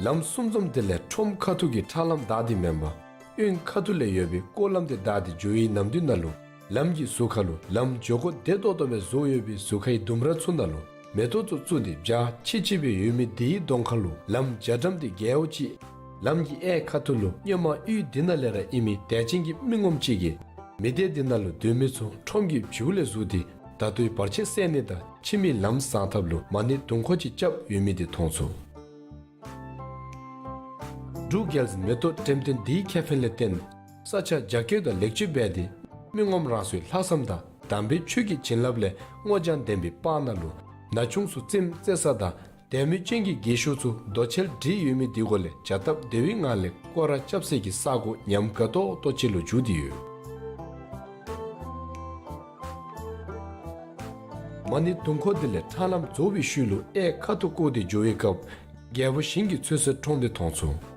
ལམ་གསུམ་འཛོམས་དེ་ལས་ཁྲོམ་ཁ་ཐུག་གི་ཁྲ་ལམ་བདའ་སྟེ་མེན་པར་དབུས་ཁ་ཐུག་ལས་ཡོད་པའི་སྐོར་ལམ་དེ་བདའ་སྟེ་འགྱོ་བའི་ནམ་དུས་ནང་ལུ་ལམ་གྱི་ཟུར་ཁ་ལུ་ལམ་འགྱོ་སྒོ་བདེ་ཏོག་ཏོ་སྦེ་བཟོ་ཡོད་པའི་ཟུར་ཁའི་ལྡུམ་ར་ཚུ་ནང་ལུ་མེ་ཏོག་ཚུ་བཙུགས་ཏེ་འཇའ་ཆི་ཆི་སྦེ་ཡོད་མི་དེའི་གདོང་ཁ་ལུ་ལམ་རྒྱ་གྲམ་དེ་རྒྱལ་པོ་ཅིག་ལམ་གྱི་གཡས་ཁ་ཐུག་ལུ་སྔོན་མ་ཡུལ་འདི་ནང་ལས་ར་ཨིན་མི་དད་ཅན་གྱི་མི་ངོམ་ཅིག་གིས་མི་སྡེ་འདི་ནང་ལུ་སྡོད་མི་ཚུ་ཁྲོམ་གྱི་བྱིའུ་ལས་བཟུང་སྟེ་ད་ལྟོའི་བར་ཆད་སེལ་ནི་དང་ཕྱི་མའི་ལམ་བཟང་ཐབས་ལུ་མ་ཎི་དུང་འཁོར་ཅིག་རྐྱབ་ཡོད་མི་དེ་མཐོང་ཚུགས། འབྲུག་རྒྱལ་མཛེས་མེ་ཏོག་འགྲེམས་སྟོན་འདིའི་ཁེ་ཕན་ལས་བརྟེན་ས་ཆ་རྒྱ་སྐྱེད་དང་ལེགས་བཅོས་འབད་དེ་མི་ངོམ་རང་སོའི་ལྷག་བསམ་དང་དམ་པའི་ཆོས་ཀྱི་བྱིན་རླབས་ལས་སྔོ་ལྗང་ལྡན་པའི་སྤང་ནང་ལུ་ན་ཆུང་ཚུ་རྩེདམོ་རྩེ་ས་དང་དད་མོས་ཅན་གྱི་རྒས་ཤོས་ཚུ་རྡོ་གཅལ་སྒྲིག་ཡོད་མི་དེ་གུ་ལས་བྱ་སྟབས་བདེ་བའི་ངང་ལས་སྐོར་ར་རྐྱབ་སའི་གི་ས་གོ་ཉམས་དགའ་ཏོག་ཏོ་ཅིག་ལུ་འགྱུར་ཏེ་ཡོད། མ་ཎི་དུང་འཁོར་དེ་ལས་ཁྲ་ལམ་རྫོགས་པའི་ཤུལ་ལུ་གཡས་ཁ་ཐུག་བསྐོར་ཏེ་འགྱོ་བའི་སྐབས་རྒྱལ་པོ་ཞིང་གི་ཚོད་བསྲེ་ཁྲོམ་དེ་མཐོང་ཚུགས།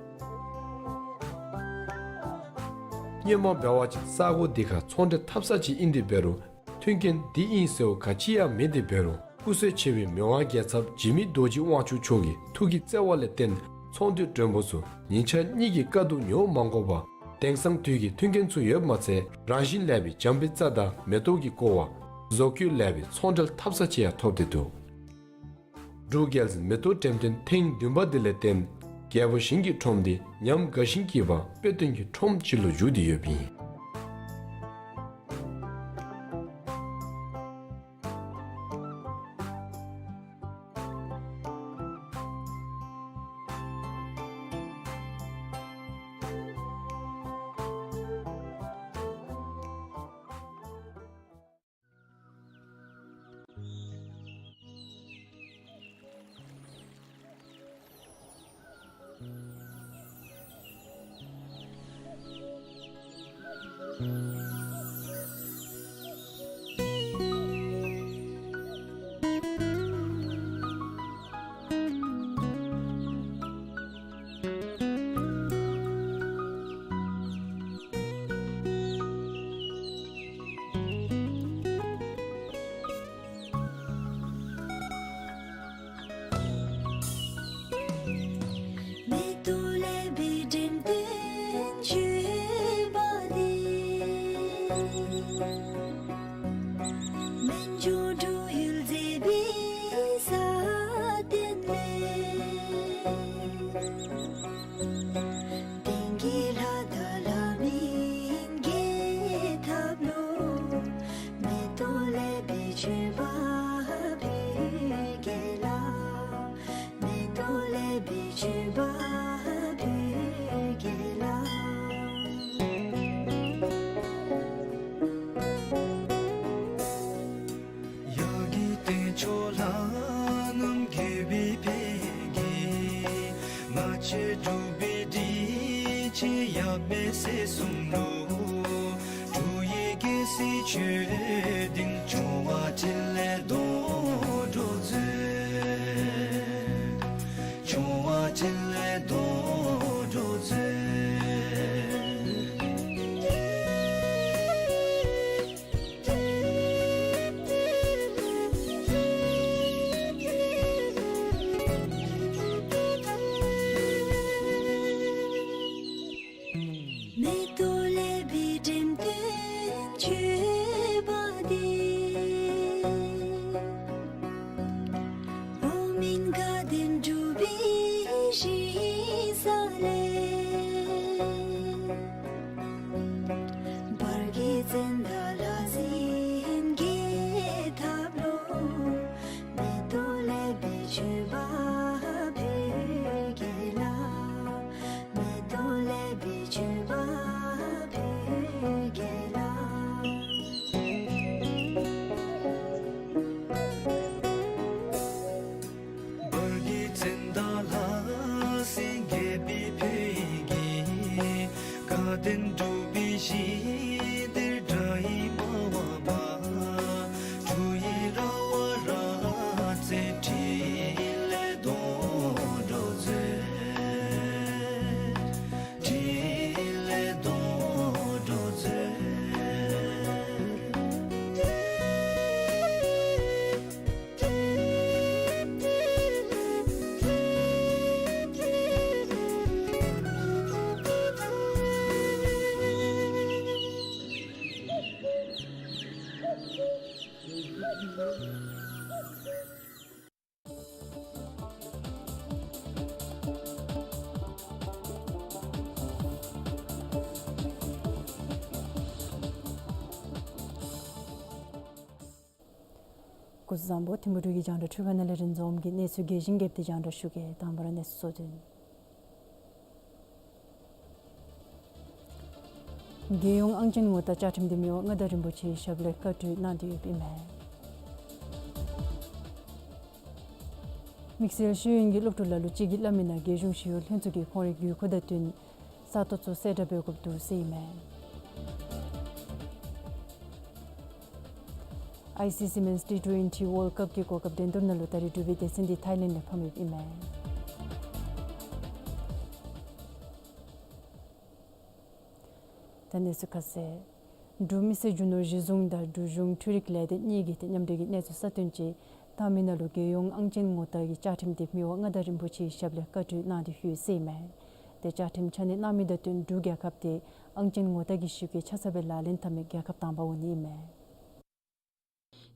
སྔོན་མ་འབད་བ་ཅིན་ས་གོ་དེ་ཁར་ཚོང་འབྲེལ་འཐབ་ས་ཅིག་ཨིན་ཏེ་འབད་རུང་མཐུན་རྐྱེན་འདི་ཨིན་ཟེར་བ་ག་ཅི་ཡང་མེད་དེ་འབད་རུང་སྐུ་བསོད་ཆེ་བའི་མི་དབང་རྒྱལ་ཚབ་འཇིགས་མེད་རྡོ་རྗེ་དབང་ཕྱུག་མཆོག་གི་ཐུགས་ཀྱི་བརྩེ་བ་ལས་བརྟེན་ཚོང་འདུས་མགྲོན་པོ་ཚུ་ཉིན་ཞག་གཉིས་ཀྱི་དཀའ་སྡུག་མྱོང་མ་དགོ་པར་དེང་སང་དུས་ཀྱི་མཐུན་རྐྱེན་ཚུ་ཡོདཔ་མ་ཚད་རང་བཞིན་ལེགས་པའི་བྱམས་པའི་རྩ་དང་མེ་ཏོག་གི་བཀོད་པ་བཟོ་བཀོད་ལེགས་པའི་ཚོང་འབྲེལ་འཐབ་ས་ཅིག་ཡང་ཐོབ་སྟེ་འདུག། འབྲུག་རྒྱལ་མཛེས་མེ་ཏོག་འགྲེམས་སྟོན་ཐེངས་བདུན་པ་འདི་ལས་བརྟེན་རྒྱལ་པོ་ཞིང་གི་ཁྲོམ་འདི་ཉམས་དགའ་ཞིང་སྐྱིད་པ་དཔེ་སྟོན་གྱི་ཁྲོམ་ཅིག་ལུ་འགྱུར་ཏེ་ཡོདཔ་ཨིན། མེ་ཏོག་ལེགས་པའི་འགྲེམས་སྟོན་བརྗོད་པ་འདི། མན་ཇུ་འབྲུག་ཡུལ་མཛེས་པའི་ས་སྟེང་ལས། དེང་གི་ལྷ་དང་ལྷ་མིན་རྒྱལ་ཐབས་ལུ། མེ་ཏོག་ལེགས་པའི་མཆོད་པ་ཕུལ་གེ་ལགས། མེ་ཏོག་ལེགས་པའི་མཆོད་པ་ཕུལ་གེ་ལགས། ཡ་གི་སྟེང་ཕྱོགས་ལྷ་རྣམས་དགྱེས་པའི་ཕ་གི། ང་བཅས་འབྲུག་པའི་སྒྲིག་ཆས་ཡབ་མེས་སྲས་གསུམ་ལུ། འབྲུག་ཡི་རྒྱལ་སྲིད་ཆོས་སྡིངས། བྱུང་བ་ཕྲིན་ལས་རྡོ་རྗེ་མཛོད། བྱུང་བ་ཕྲིན་ལས་རྡོ་རྗེ་མཛོད། མེ་ཏོག་ལེགས་པའི་འགྲེམས་སྟོན་བརྗོད་པ་འདི། འོག་མིན་དགའ་ལྡན་འབྲུག་པའི་ཞིང་ས་ལས། བར་གྱི་ཙནྡ་ལྷ་སྲིན་རྒྱལ་ཐབས་ལུ། མེ་ཏོག་ལེགས་པའི་མཆོད་པ་ཕུལ་གེ་ལགས། མེ་ཏོག་ལེགས་པའི་མཆོད་པ་ཕུལ་གེ་ལགས། བར་གྱི་ཙནྡ་ལྷ་སྲིན་ བཟང་པོ་ཐིམ་ཕུ་འབྲུག་གི་རྒྱང་བསྒྲགས་འཕྲུལ་ཁང་ནང་ལས་རིན་འཛོམས་ཀྱིས་གནས་ཚུལ་རྒྱས་ཤིང་རྒྱསཔ་དེ་རྒྱང་བསྒྲགས་ཞུ་གེ། དང་པ་ར་གནས་ཚུལ་གཙོ་དོན། རྒྱལ་ཡོངས་ཨང་ཅན་ངོ་རྟགས་བཅའ་ཁྲིམས་དེ་མི་དབང་མངའ་བདག་རིན་པོ་ཆེའི་ཞབས་ལས་བཀའ་འཁྲོལ་གནང་སྟེ་ཡོདཔ་ཨིན་མས། དམིགས་བསལ་ཤེས་ཡོན་གྱི་སློབ་ཕྲུག་ལ་ལུ་ཅིག་གིས་སླབ་མིའི་ནང་རྒྱལ་གཞུང་ཞི་གཡོག་ལྷན་ཚོགས་ཀྱིས་ཁོང་རའི་དགོས་མཁོ་དང་བསྟུན་ས་སྟོང་ཚུ་གསལ་བསྒྲགས་འབད་དགོཔ་འདུག་ཟེར་ཨིན་མས། ཨའི་སི་སི་མེནསི་ཊི་ཊུ་ཝེན་ཊི་ཝཱལཌ་ཀཔ་ཀྱི་གོ་སྐབས་འགྲན་བསྡུར་ནང་ལུ་ད་རེས་འབྲུག་པའི་སྡེ་ཚན་འདི་ཐའི་ལེནཌ་ལས་ཕམ་ཡོདཔ་ཨིན་མས། ད་གནས་ཚུལ་ཁ་གསལ། འབྲུག་མི་སེར་རྒྱུ་ནོར་གཞི་བཟུང་དང་འབྲུག་གཞུང་འཕྲུལ་རིག་ལས་སྡེ་གཉིས་ཀྱིས་ཏེ་མཉམ་འབྲེལ་གྱི་གནས་ཚུལ་གསར་བཏོན་ཅིག་བཏང་མི་ནང་ལུ་རྒྱལ་ཡོངས་ཨང་ཅན་ངོ་རྟགས་ཀྱི་བཅའ་ཁྲིམས་དེ་མི་དབང་མངའ་བདག་རིན་པོ་ཆེའི་ཞབས་ལས་བཀའ་འཁྲོལ་གནང་སྟེ་ཡོད་ཟེར་ཨིན་མས། ཏེ་བཅའ་ཁྲིམས་ཆ་གནས་གནང་མི་དང་བསྟུན་འབྲུག་རྒྱལ་ཁབ་དེ་ཨང་ཅན་ངོ་རྟགས་ཀྱི་གཞི་བཀོད་ཆ་ཚང་སྦེ་ལག་ལེན་འཐབ་མི་རྒྱལ་ཁབ་དང་པ་འོང་ནི་ཨིན་མས།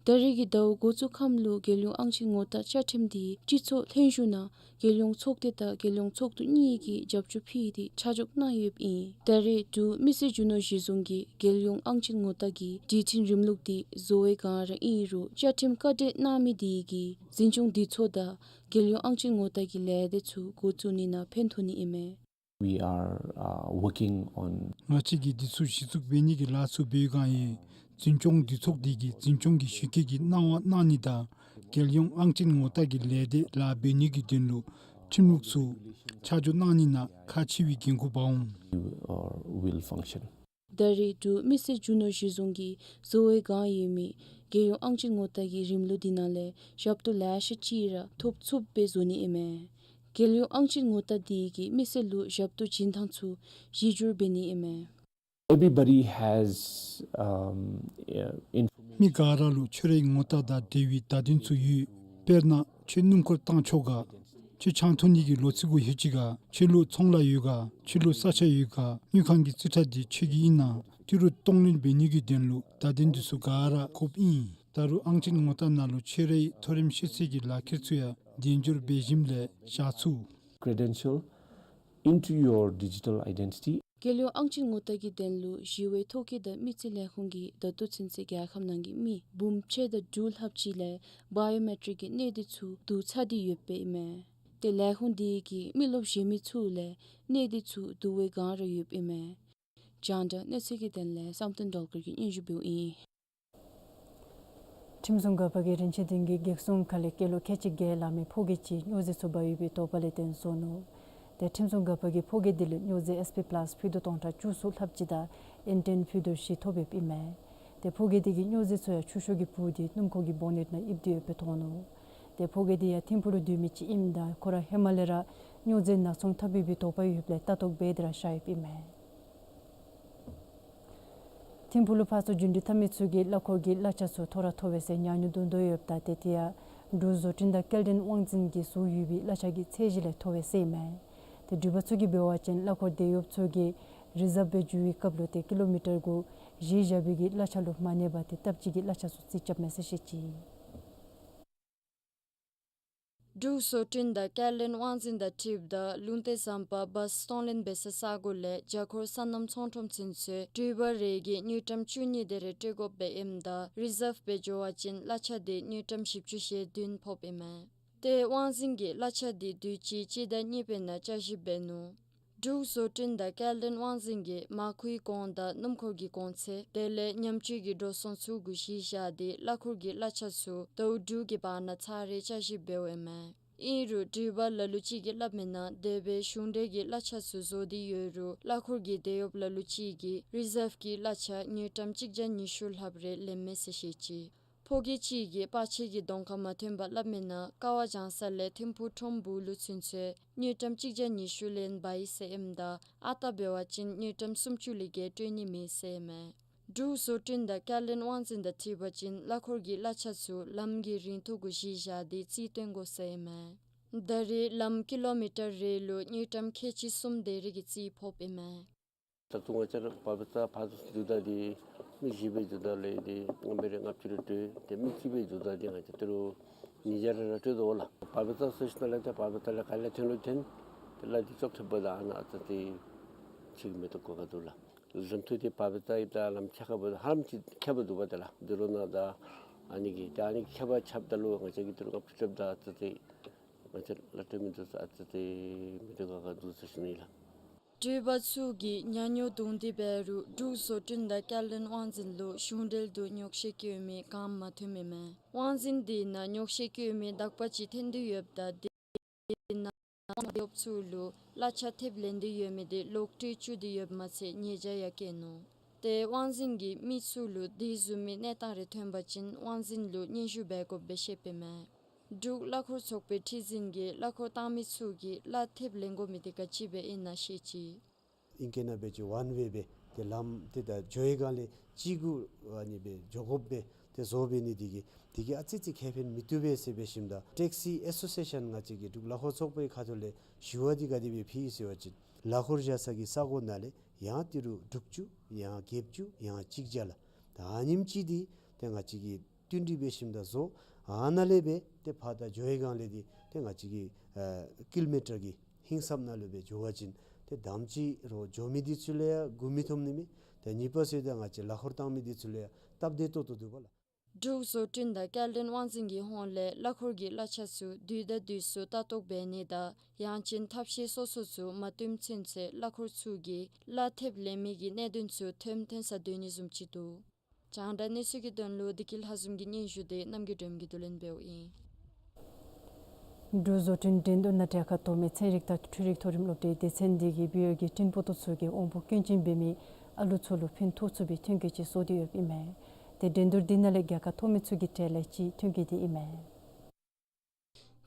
ད་རེས་ཀྱི་ཟླཝ་འགོ་བཙུགས་ཁམས་ལུ་རྒྱལ་ཡོངས་ཨང་ཅན་ངོ་རྟགས་བཅའ་ཁྲིམས་དེ་སྤྱི་ཚོགས་ལྷན་བཞུགས་ནང་རྒྱལ་ཡོངས་ཚོགས་སྡེ་དང་རྒྱལ་ཡོངས་ཚོགས་འདུ་གཉིས་ཀྱིས་རྒྱབ་སྐྱོར་ཕུལ་ཏེ་ཆ་འཇོག་གནང་ཡོདཔ་ཨིན། ད་རེས་འབྲུག་མི་སེར་རྒྱུ་ནོར་གཞི་བཟུང་གིས་རྒྱལ་ཡོངས་ཨང་ཅན་ངོ་རྟགས་ཀྱི་སྒྲིག་ཁྲིམས་རིམ་ལུགས་དེ་བཟོ་བའི་སྒང་ར་ཨིན་རུང་བཅའ་ཁྲིམས་བཀའ་འཁྲོལ་གནང་མི་དེ་གིས་འཛིན་སྐྱོང་འདི་ཚོགས་དང་རྒྱལ་ཡོངས་ཨང་ཅན་ངོ་རྟགས་ཀྱི་ལས་སྡེ་ཚུ་འགོ་བཙུགས་ནི་ནང་ཕན་ཐོགས་ནི་ཨིན་མས། We are, uh, working on ང་བཅས་ཀྱིས་འདི་ཚུ་གཞི་བཙུགས་འབད་ནི་གི་ལཱ་ཚུ་འབད་བའི་སྒང་ཡང་འཛིན་སྐྱོང་འདི་ཚོགས་འདི་གིས་འཛིན་སྐྱོང་གི་ཞིབ་དཔྱད་ཀྱི་གནང་བ་གནང་ནི་དང་རྒྱལ་ཡོངས་ཨང་ཅན་ངོ་རྟགས་ཀྱི་ལས་སྡེ་ལཱ་འབད་ནི་གི་དོན་ལུ་ཁྲིམས་ལུགས་ཚུ་ཆ་འཇོག་གནང་ནི་ནང་ཁག་ཆེ་བའི་འགན་ཁུར་འབག་འོང་། Or will function. ད་རེས་འབྲུག་མི་སེར་རྒྱུ་ནོར་གཞི་བཟུང་གིས་བཟོ་བའི་སྒང་ཡོད་མི་རྒྱལ་ཡོངས་ཨང་ཅན་ངོ་རྟགས་ཀྱི་རིམ་ལུགས་འདི་ནང་ལས་ཞབས་ཏོག་ལེ་ཤ་ཅིག་ར་ཐོབ་ཚུགསཔ་སྦེ་བཟོ་ནི་ཨིན་མས། རྒྱལ་ཡོངས་ཨང་ཅན་ངོ་རྟགས་འདི་གིས་མི་སེར་ལུ་ཞབས་ཏོག་བྱིན་ཐངས་ཚུ་གཞི་བསྒྱུར་འབད་ནི་ཨིན་མས། Everybody has, um, uh, inf- མི་ག་ར་ལུ་ཁྱོད་རའི་ངོ་རྟགས་དང་འབྲེལ་བའི་བརྡ་དོན་ཚུ་ཡོད། དཔེར་ན་ཁྱོད་སྣུམ་འཁོར་བཏང་ཆོག་ག། ཁྱོད་ཆང་འཐུང་ནི་གི་ལོ་ཚིགས་གུ་ལྷོད་ཅི་ག། ཁྱོད་ལུ་ཚོང་ལཱ་ཡོད་ག། ཁྱོད་ལུ་ས་ཆ་ཡོད་ག། དངུལ་ཁང་གི་རྩིས་ཁྲ་འདི་ཁྱོད་ཀྱི་ཨིན་ན། ཏི་རུ་གཏོང་ལེན་འབད་ནི་གི་དོན་ལུ་བརྡ་དོན་འདི་ཚུ་ག་ར་དགོཔ་ཨིན། ད་རུང་ཨང་ཅན་ངོ་རྟགས་ནང་ལུ་ཁྱོད་རའི་མཐོ་རིམ་ཤེས་ཚད་ཀྱི་ལག་ཁྱེར་ཚུ་ཡང་གདན་འཇོག་འབད་ཞིནམ་ལས་བཞག་ཚུགས། Credential into your digital identity. རྒྱལ་ཡོངས་ཨང་ཅན་ངོ་རྟགས་ཀྱི་དོན་ལུ་ཞི་བའི་ཐོ་བཀོད་དང་མི་རྩིས་ལས་ཁུངས་ཀྱིས་ད་ལྟོ་ཚུན་ཚོད་རྒྱལ་ཁབ་ནང་གི་མི་འབུམ་ཕྱེད་དང་དྲུག་ལྷགཔ་ཅིག་ལས་བཱ་ཡོ་མེ་ཊིག་གི་གནས་སྡུད་ཚུ་བསྡུ་ཚར་ཏེ་ཡོདཔ་ཨིན་མས། ཏེ་ལས་ཁུངས་དེ་གིས་མི་རློབས་གཞན་མི་ཚུ་ལས་གནས་སྡུད་ཚུ་བསྡུ་བའི་སྒང་ར་ཡོདཔ་ཨིན་མས། རྒྱང་བསྒྲགས་གནས་ཚུལ་གྱི་དོན་ལས་བསམ་གཏན་སྒྲོལ་དཀར་གྱིས་སྙན་ཞུ་འབདཝ་ཨིན། ཁྲིམས་སྲུང་འགག་པ་གིས་རིན་ཆེན་སྡིངས་ཀྱི་སྒེག་སྲུང་ཁ་ལས་སྐྱེས་ལོ་ཁལ་གཅིག་བརྒལ་ལང་མི་ཕོ་སྐྱེས་ཅིག་སྨྱོ་རྫས་ཚུ་འབག་ཡོད་པའི་དོགས་པ་ལས་བརྟེན་བཟོ་ནུག། ཏེ་ཁྲིམས་སྲུང་འགག་པ་གིས་ཕོ་སྐྱེས་དེ་ལས་སྨྱོ་རྫས་ཨེས་པི་པ་ལཱསི་ཕུད་རྡོག་སྟོང་ཕྲག་བཅུ་གསུམ་ལྷགཔ་ཅིག་དང་ཨེན་ཊེན་ཕུད་རྡོག་བཞི་ཐོབ་ཡོདཔ་ཨིན་མས། ཏེ་ཕོ་སྐྱེས་དེ་གིས་སྨྱོ་རྫས་ཚུ་ཡང་ཕྱུག་ཤོས་ཀྱི་བུ་དེ་སྣུམ་འཁོར་གྱི་བོ་ནེཊ་ནང་ཡིབ་སྟེ་ཡོདཔ་སྦེ་མཐོང་ནུག། ཏེ་ཕོ་སྐྱེས་དེ་ཡང་ཐིམ་ཕུག་ལུ་སྡོད་མི་ཅིག་ཨིནམ་ད་ཁོ་ར་ཧེ་མ་ལས་ར་སྨྱོ་རྫས་ནག་ཚོང་འཐབ་ཡོད་པའི་དོགས་པ་ཡོདཔ་ལས་ལྟ་རྟོག་འབད་དེ་ར་བཞག་ཡོདཔ་ཨིན་མས། ཐིམ་ཕུག་ལུ་ཕར་ཚུར་རྒྱུན་འགྲུལ་འཐབ་མི་ཚུ་གིས་གླ་འཁོར་གྱི་གླ་ཆ་ཚུ་མཐོ་ར་མཐོ་བས་ཟེར་ཉག་ཉོག་དོ་དོ་ཡོདཔ་ད་ཏེ་དེ་ཡང་འབྲུག་བཟོ་སྐྲུན་དང་སྐྱེལ་འདྲེན་དབང་འཛིན་གྱིས་བཟོ་ཡོད་པའི་གླ་ཆ་གི་ཚད་གཞི་ལས་མཐོ་བས་ཟེར་ཨིན་མས། ཏེ་འགྲུལ་པ་ཚུ་གིས་འབད་བ་ཅིན་གླ་འཁོར་དེད་གཡོགཔ་ཚུ་གིས་རི་ཛརབ་སྦེ་འགྱོ་བའི་སྐབས་ལུ་ཏེ་ཀི་ལོ་མི་ཊར་གུ་བཞི་བཞག་པའི་གི་གླ་ཆ་ལུ་མ་གནས་པར་ཏེ་སྟབས་གཅིག་གི་གླ་ཆ་ཚུ་རྩིས་རྐྱབ་མས་ཟེར་བཤད་ཅི། འབྲུག་བཟོ་སྐྲུན་དང་སྐྱེལ་འདྲེན་དབང་འཛིན་དང་འཁྲིལཝ་ད་ལུང་བསྟན་ཟམ་པ་བཱསི་གཏོང་ལེན་འབད་ས་ས་གོ་ལས་རྒྱ་འཁོར་སོ་ནམ་ཚོང་ཁྲོམ་ཚུན་ཚོད་འགྲུལ་པ་རེ་གིས་དངུལ་ཀྲམ་བཅུ་གཉིས་དེ་རེ་སྤྲོད་དགོཔ་སྦེ་ཨིནམ་ད་རི་ཛརབ་སྦེ་འགྱོ་བ་ཅིན་གླ་ཆ་དེ་དངུལ་ཀྲམ་བཞི་བཅུ་ཞེ་བདུན་ཕོགཔ་ཨིན་མས། ཏེ་དབང་འཛིན་གྱིས་གླ་ཆ་དེ་དུས་ཅི་སྤྱི་ཟླ་གཉིས་པའི་ནང་བསྐྱར་ཞིབ་འབད་ནུག། འབྲུག་བཟོ་སྐྲུན་དང་སྐྱེལ་འདྲེན་དབང་འཛིན་གྱིས་མར་ཁུའི་གོང་དང་སྣུམ་འཁོར་གྱི་གོང་ཚད་དེ་ལས་ཉམས་བཅོས་ཀྱི་འགྲོ་སོང་ཚུ་གུ་གཞི་བཞག་སྟེ་གླ་འཁོར་གྱི་གླ་ཆ་ཚུ་ཟླཝ་དྲུག་གི་བར་ན་ཚར་རེ་བསྐྱར་ཞིབ་འབདཝ་ཨིན་མས། ཨིན་རུང་འགྲུལ་པ་ལ་ལུ་ཅིག་གིས་སླབ་མིའི་ནང་དེ་སྦེ་གཞུང་འབྲེལ་གྱི་གླ་ཆ་ཚུ་བཟོ་སྟེ་ཡོད་རུང་གླ་འཁོར་གྱི་དེད་གཡོགཔ་ལ་ལུ་ཅིག་གིས་རི་ཛརབ་ཀྱི་གླ་ཆ་དངུལ་ཀྲམ་གཅིག་བརྒྱ་ཉི་ཤུ་ལྷགཔ་རེ་ལེན་མས་ཟེར་བཤད་ཅི། ཕོ་སྐྱེས་ཅིག་གིས་པར་ཆས་ཀྱི་གདོང་ཁར་མ་ཐོན་པར་སླབ་མིའི་ནང་ཀ་བ་བྱང་ས་ལས་ཐིམ་ཕུག་ཁྲོམ་སྦུག་ལུ་ཚུན་ཚོད་དངུལ་ཀྲམ་གཅིག་བརྒྱ་ཉི་ཤུ་ལེན་འབག་ཡི་ཟེར་ཨིནམ་ད་ཨ་རྟག་འབད་བ་ཅིན་དངུལ་ཀྲམ་སུམ་ཅུ་ལས་བརྒལ་སྤྲོད་ནི་མེད་ཟེར་ཨིན་མས། འབྲུག་བཟོ་སྐྲུན་དང་སྐྱེལ་འདྲེན་དབང་འཛིན་དང་འཁྲིལ་བ་ཅིན་གླ་འཁོར་གྱི་གླ་ཆ་ཚུ་ལམ་གྱི་རིང་ཐུང་གུ་གཞི་བཞག་སྟེ་རྩིས་སྟོན་དགོ་ཟེར་ཨིན་མས། ད་རེས་ལམ་ཀི་ལོ་མི་ཊར་རེ་ལུ་དངུལ་ཀྲམ་ཁལ་གཅིག་གསུམ་དེ་རེ་གི་རྩིས་ཕོགཔ་ཨིན་མས། ད་ལྟོ་ང་བཅས་ར་བར་པ་ཙ་ཕར་ཚུར་འགྱོཝ་ད་འདི་མི་བཞི་སྦེ་འགྱོཝ་ད་ལས་འདི་ལྔ་སྦེ་རེ་ལྔ་བཅུ་རེ་སྤྲོད། ཏེ་མི་གཅིག་སྦེ་འགྱོཝ་ད་འདི་ང་བཅས་ད་རུང་ཉིས་བརྒྱ་རེ་ར་སྤྲོད་དོ་ལགས། བར་པ་ཙ་ཟེར་ཞིནམ་ལས་ཏེ་བར་པ་ཙ་ལས་ག་ལས་ཐོན་རུང་ཐོན་ཏེ་གླ་འདི་ཅོག་འཐདཔ་ད་ཨ་ནཱ་ཨ་ཙི་ཏེ་ཕྱེ་གི་མེད་དོ་གོ་ག་འདུག་ལགས། ལམ་ཐུག་འདི་བར་པ་ཙ་ཡིབ་ད་ལམ་ཕྱེད་ཀ་འབདཝ་ད་ཧ་ལམ་ཅིག་ཁྱད་པར་འདུག་པ་ཏེ་ལགས། འདི་རུང་ནཱ་ད་ ཨ་ནི་གི་ད་ཨ་ནི་ཁྱད་པར་ཁྱབ་ད་ལུ་ང་བཅས་ཀྱིས་ད་རུང་ཨ་ཕི་ཁྱབ་ད་ཨ་ཙི་ཏེ་ང་བཅས་ལཱ་འབྲེལ་མི་འདི་ཚུ་ཨ་ཙི་ཏེ་མི་འདི་ག་ག་འདུག་ཟེར་ཞུ་ནི་ལགས། འགྲུལ་པ་ཚུ་གིས་ཉ་ཉོ་བརྡུང་སྟེ་འབད་རུང་འབྲུག་བཟོ་སྐྲུན་དང་སྐྱེལ་འདྲེན་དབང་འཛིན་ལུ་གཞུང་འབྲེལ་དུ་ཉོག་བཤད་བཀོད་མི་གང་མ་ཐོནམ་ཨིན་མས། དབང་འཛིན་དེ་ནང་ཉོག་བཤད་བཀོད་མི་དག་པ་ཅིག་ཐོན་ཏེ་ཡོདཔ་ད་དེ་ནང་ཡོདཔ་ཚུ་ལུ་གླ་ཆ་ཐེབས་ལེན་ཏེ་ཡོད་མི་དེ་ལོག་སྤྲོད་བཅུག་སྟེ་ཡོདཔ་མ་ཚད་ཉེས་བྱ་ཡང་བཀལ་ནུག། ཏེ་དབང་འཛིན་གྱིས་མི་ཚུ་ལུ་དེ་བཟུམ་མའི་གནས་སྟངས་རེ་ཐོན་པ་ཅིན་དབང་འཛིན་ལུ་སྙན་ཞུ་འབད་དགོཔ་སྦེ་བཤདཔ་ཨིན་མས། འབྲུག་གླ་འཁོར་ཚོགས་པའི་ཁྲི་འཛིན་གྱིས་གླ་འཁོར་བཏང་མི་ཚུ་གིས་གླ་ཐེབས་ལེན་དགོ་མི་དེ་ག་ཅི་སྦེ་ཨིན་ན་བཤད་ཅི། ཨིང་སྐད་ནང་འབད་བ་ཅིན་ཝན་ཝེ་སྦེ་ཏེ་ལམ་དེ་ད་འགྱོ་བའི་སྒང་ལས་གཅིག་གུ་ཨ་ནི་སྦེ་འགྱོ་དགོཔ་སྦེ་ཏེ་བཟོ་འབད་ནི་དེ་གིས་དེ་གིས་ཨ་ཙི་ཅིག་ཁེ་ཕན་མི་ཐོབ་པས་ཟེར་འབད་ཞིནམ་ད་ཊེག་སི་ཨེ་སོ་སི་ཨེ་ཤཱན་ང་བཅས་ཀྱི་འབྲུག་གླ་འཁོར་ཚོགས་པའི་ཁ་ཐུག་ལས་ཞུ་བ་འདི་ག་དེ་སྦེ་ཕུལ་ཡི་ཟེར་བ་ཅིན་གླ་འཁོར་བཞག་ས་གི་ས་གོ་ནང་ལས་ཡང་ཏི་རུ་དྲུག་ཅུ་ཡང་བརྒྱད་ཅུ་ཡང་གཅིག་བརྒྱ་ལགས། ད་ཨ་ནེམ་ཅིག་འདི་ཏེ་ང་བཅས་ཀྱིས་བསྟུན་གྲོས་འབད་ཞིནམ་ད་བཟོ། ཨ་ནཱ་ལས་སྦེ་ཏེ་ཕར་ད་འགྱོ་བའི་སྒང་ལས་འདི་ཏེ་ང་བཅས་ཀྱི་ཨ་ཀིལོ་མི་ཊར་གྱི་ཧིང་སངས་ནང་ལུ་སྦེ་འགྱོ་བ་ཅིན་ཏེ་དང་པ་ཅིག་རོགས་འགྱོ་མི་འདི་ཚུ་ལུ་ཡང་མགུ་མི་འཐོམ་ནི་མས། ཏེ་གཉིས་པ་ཟེརཝ་ད་ང་བཅས་གླ་འཁོར་བཏང་མི་འདི་ཚུ་ལུ་ཡང་སྟབས་བདེ་ཏོག་ཏོ་འདུག་པ་ལགས། འབྲུག་བཟོ་སྐྲུན་དང་སྐྱེལ་འདྲེན་དབང་འཛིན་གྱི་ཧོངས་ལས་གླ་འཁོར་གྱི་གླ་ཆ་ཚུ་དུས་དང་དུས་སུ་ལྟ་རྟོག་འབད་ནི་དང་ཡང་ཅིན་ཐབས་ཤེས་སོ་སོ་ཚུ་མ་བཏོན་ཚུན་ཚོད་གླ་འཁོར་ཚུ་གིས་གླ་ཐེབས་ལེན་མི་གི་གནད་དོན་ཚུ་ཐོནམ་ཐོན་ས་སྡོད་ནི་བཟུམ་ཅིག་འདུག། རྒྱང་བསྒྲགས་གནས་ཚུལ་གྱི་དོན་ལུ་བདེ་སྐྱིད་ལྷ་འཛོམས་ཀྱི་སྙན་ཞུ་དེ་རྣམ་རྒྱལ་སྒྲོལ་མ་གིས་བསྡུ་ལེན་འབདཝ་ཨིན། འབྲུག་བཟོ་སྐྲུན་འགྲན་བསྡུར་ནང་གྲལ་ཁར་གཏོགས་མི་ཚན་རིག་དང་འཕྲུལ་རིག་མཐོ་རིམ་སློབ་གྲྭའི་སྡེ་ཚན་འདི་གིས་བོད་ཀྱི་སྤྲིན་པོ་ཏོ་ཚུ་གིས་དབང་པོ་སྐྱོན་ཅན་འབད་མི་ཨ་ལུ་ཚུ་ལུ་ཕན་ཐོགས་ཚུགས་པའི་ཐོན་སྐྱེད་ཅིག་བཟོ་སྟེ་ཡོདཔ་ཨིན་མས། ཏེ་འགྲན་བསྡུར་འདི་ནང་ལས་རྒྱལ་ཁ་ཐོབ་མི་ཚུ་གི་གྲས་ལས་གཅིག་ཐོན་སྐྱེད་འདི་ཨིན་མས།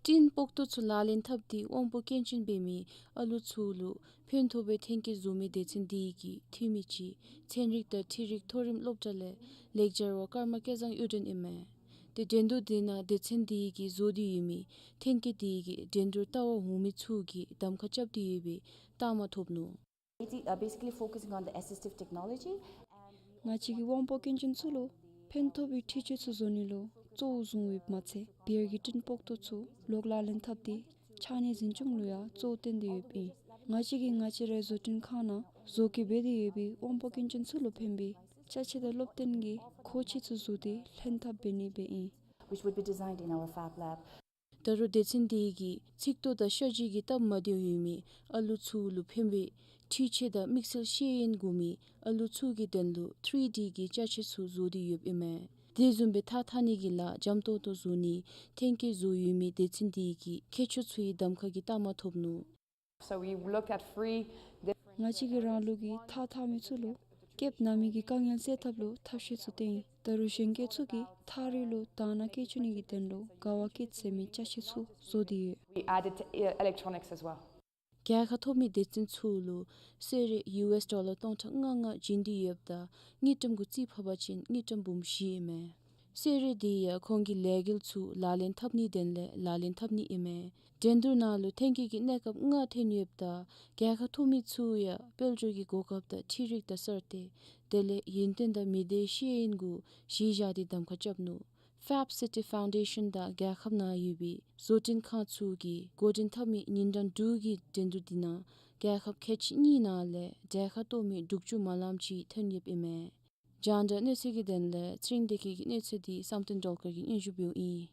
སྤྲིན་པོ་ཏོ་ཚུ་ལག་ལེན་འཐབ་སྟེ་དབང་པོ་སྐྱོན་ཅན་འབད་མི་ཨ་ལུ་ཚུ་ལུ་ཕན་ཐོགས་པའི་ཐོན་སྐྱེད་བཟོ་མི་སྡེ་ཚན་འདི་གི་འཐུས་མི་ཅིག་ཚན་རིག་དང་འཕྲུལ་རིག་མཐོ་རིམ་སློབ་གྲྭ་ལས་ལེགས་སྦྱར་བ་ཀརྨ་སྐལ་བཟང་གཡུ་སྒྲོན་ཨིན་མས། ཏེ་འགྲན་བསྡུར་འདི་ནང་སྡེ་ཚན་འདི་གིས་བཟོ་སྟེ་ཡོད་མི་ཐོན་སྐྱེད་འདི་གིས་འགྲན་བསྡུར་ལྟ་བར་འོང་མི་ཚུ་གིས་གདམ་ཁ་རྐྱབ་སྟེ་ཡོད་པའི་རྟགས་མ་ཐོབ་ནུག། Basi- uh, basically focusing on the assistive technology. ང་བཅས་ཀྱིས་དབང་པོ་སྐྱོན་ཅན་ཚུ་ལུ་ཕན་ཐོགས་པའི་འཕྲུལ་ཆས་ཚུ་བཟོ་ནི་ལུ་གཙོ་བོ་བཟུང་བའི་མ་ཚད་བོད་ཀྱི་སྤྲིན་པོ་ཏོ་ཚུ་ལོག་ལག་ལེན་འཐབ་སྟེ་ཕྱགས་སྙིགས་འཛིན་སྐྱོང་ལུ་ཡང་གཙོ་བོ་བཏོན་ཏེ་ཡོདཔ་ཨིན། ང་བཅས་ཀྱིས་ང་བཅས་རའི་བཟོ་སྐྲུན་ཁང་ནང་བཟོ་བཀོད་འབད་དེ་ཡོད་པའི་དབང་པོ་སྐྱོན་ཅན་ཚུ་ལུ་ཕན་པའི་ཅ་ཆས་དང་སློབ་སྟོན་གྱི་མཁོ་ཆས་ཚུ་བཟོ་སྟེ་ལྷན་ཐབས་འབད་ནི་སྦེ་ཨིན། Which would be designed in our fab lab. ད་རུང་སྡེ་ཚན་འདི་གིས་ཚིགས་ཏོ་དང་ཤ་གཅིག་གི་སྟབས་མ་བདེཝ་ཡོད་མི་ཨ་ལུ་ཚུ་ལུ་ཕན་པའི་འཕྲུལ་ཆས་དང་དམིགས་བསལ་ཤེས་ཡོན་དགོ་མི་ཨ་ལུ་ཚུ་གི་དོན་ལུ་ཐི་རི་ཌི་གི་ཅ་ཆས་ཚུ་བཟོ་སྟེ་ཡོདཔ་ཨིན་མས། དེ་བཟུམ་སྦེ་ཐགས་འཐག་ནི་གི་ལཱ་འཇམ་ཏོང་ཏོ་བཟོ་ནི་ཐོན་སྐྱེད་བཟོ་ཡོད་མི་སྡེ་ཚན་འདི་གིས་མཁས་མཆོག་ཚུ་གི་གདམ་ཁ་གི་རྟགས་མ་ཐོབ་ནུག། So we looked at three different ང་བཅས་ཀྱིས་རང་ལུགས་ཀྱི་ཐགས་འཐག་མི་ཚུ་ལུ་སྐེདཔ་ན་མི་གི་དཀའ་ངལ་སེལ་ཐབས་ལུ་ཐབས་ཤེས་ཚུ་བཏོན་ཡི། ད་རུང་གཞན་སྐྱེས་ཚུ་གིས་ཐགས་རིགས་ལུ་དག་སྣང་བསྐྱེད་བཅུག་ནི་གི་དོན་ལུ་དགའ་བ་བསྐྱེད་ཚུགས་མི་ཅ་ཆས་ཚུ་བཟོ་སྟེ་ཡོད། We added, uh, electronics as well. རྒྱལ་ཁ་ཐོབ་མི་སྡེ་ཚན་ཚུ་ལུ་གསོལ་རས་ཡུ་ཨེསི་ཌོ་ལར་སྟོང་ཕྲག་ལྔ་ལྔ་བྱིན་ཏེ་ཡོདཔ་ད་དངུལ་ཀྲམ་གུ་རྩིས་ཕབ་པ་ཅིན་དངུལ་ཀྲམ་འབུམ་བཞི་ཨིན་མས། གསོལ་རས་འདི་ཡང་ཁོང་གི་ལས་འགུལ་ཚུ་ལག་ལེན་འཐབ་ནིའི་དོན་ལས་ལག་ལེན་འཐབ་ནི་ཨིན་མས། འགྲན་བསྡུར་ནང་ལུ་ཐོན་སྐྱེད་ཀྱི་གནས་སྐབས་ལྔ་ཐོན་ཡོདཔ་ད་རྒྱལ་ཁ་ཐོབ་མི་ཚུ་ཡང་དཔལ་འབྱོར་གྱི་གོ་སྐབས་དང་འཕྲུལ་རིག་དང་གསར་གཏོད་དེ་ལས་ཡུན་བརྟན་དང་མི་སྡེའི་ཤེས་ཡོན་གུ་གཞི་བཞག་སྟེ་གདམ་ཁ་རྐྱབ་ནུག། ཕེབ་སི་ཊི་ཕའུན་ཌེ་ཤཱན་དང་རྒྱལ་ཁབ་ནང་ཡོད་པའི་བཟོ་སྐྲུན་ཁང་ཚུ་གིས་འགོ་འདྲེན་འཐབ་མི་ཉིན་གྲངས་དྲུག་གི་འགྲན་བསྡུར་འདི་ནང་རྒྱལ་ཁབ་ཁལ་གཅིག་གཉིས་ནང་ལས་གྲལ་ཁར་གཏོགས་མི་དྲུག་ཅུ་མ་ལངམ་ཅིག་ཐོན་ཡོདཔ་ཨིན་མས། རྒྱང་བསྒྲགས་གནས་ཚུལ་གྱི་དོན་ལས་ཚེ་རིང་བདེ་སྐྱིད་ཀྱི་གནས་ཚུལ་འདི་བསམ་གཏན་སྒྲོལ་དཀར་གྱིས་སྙན་ཞུ་འབདཝ་ཨིན།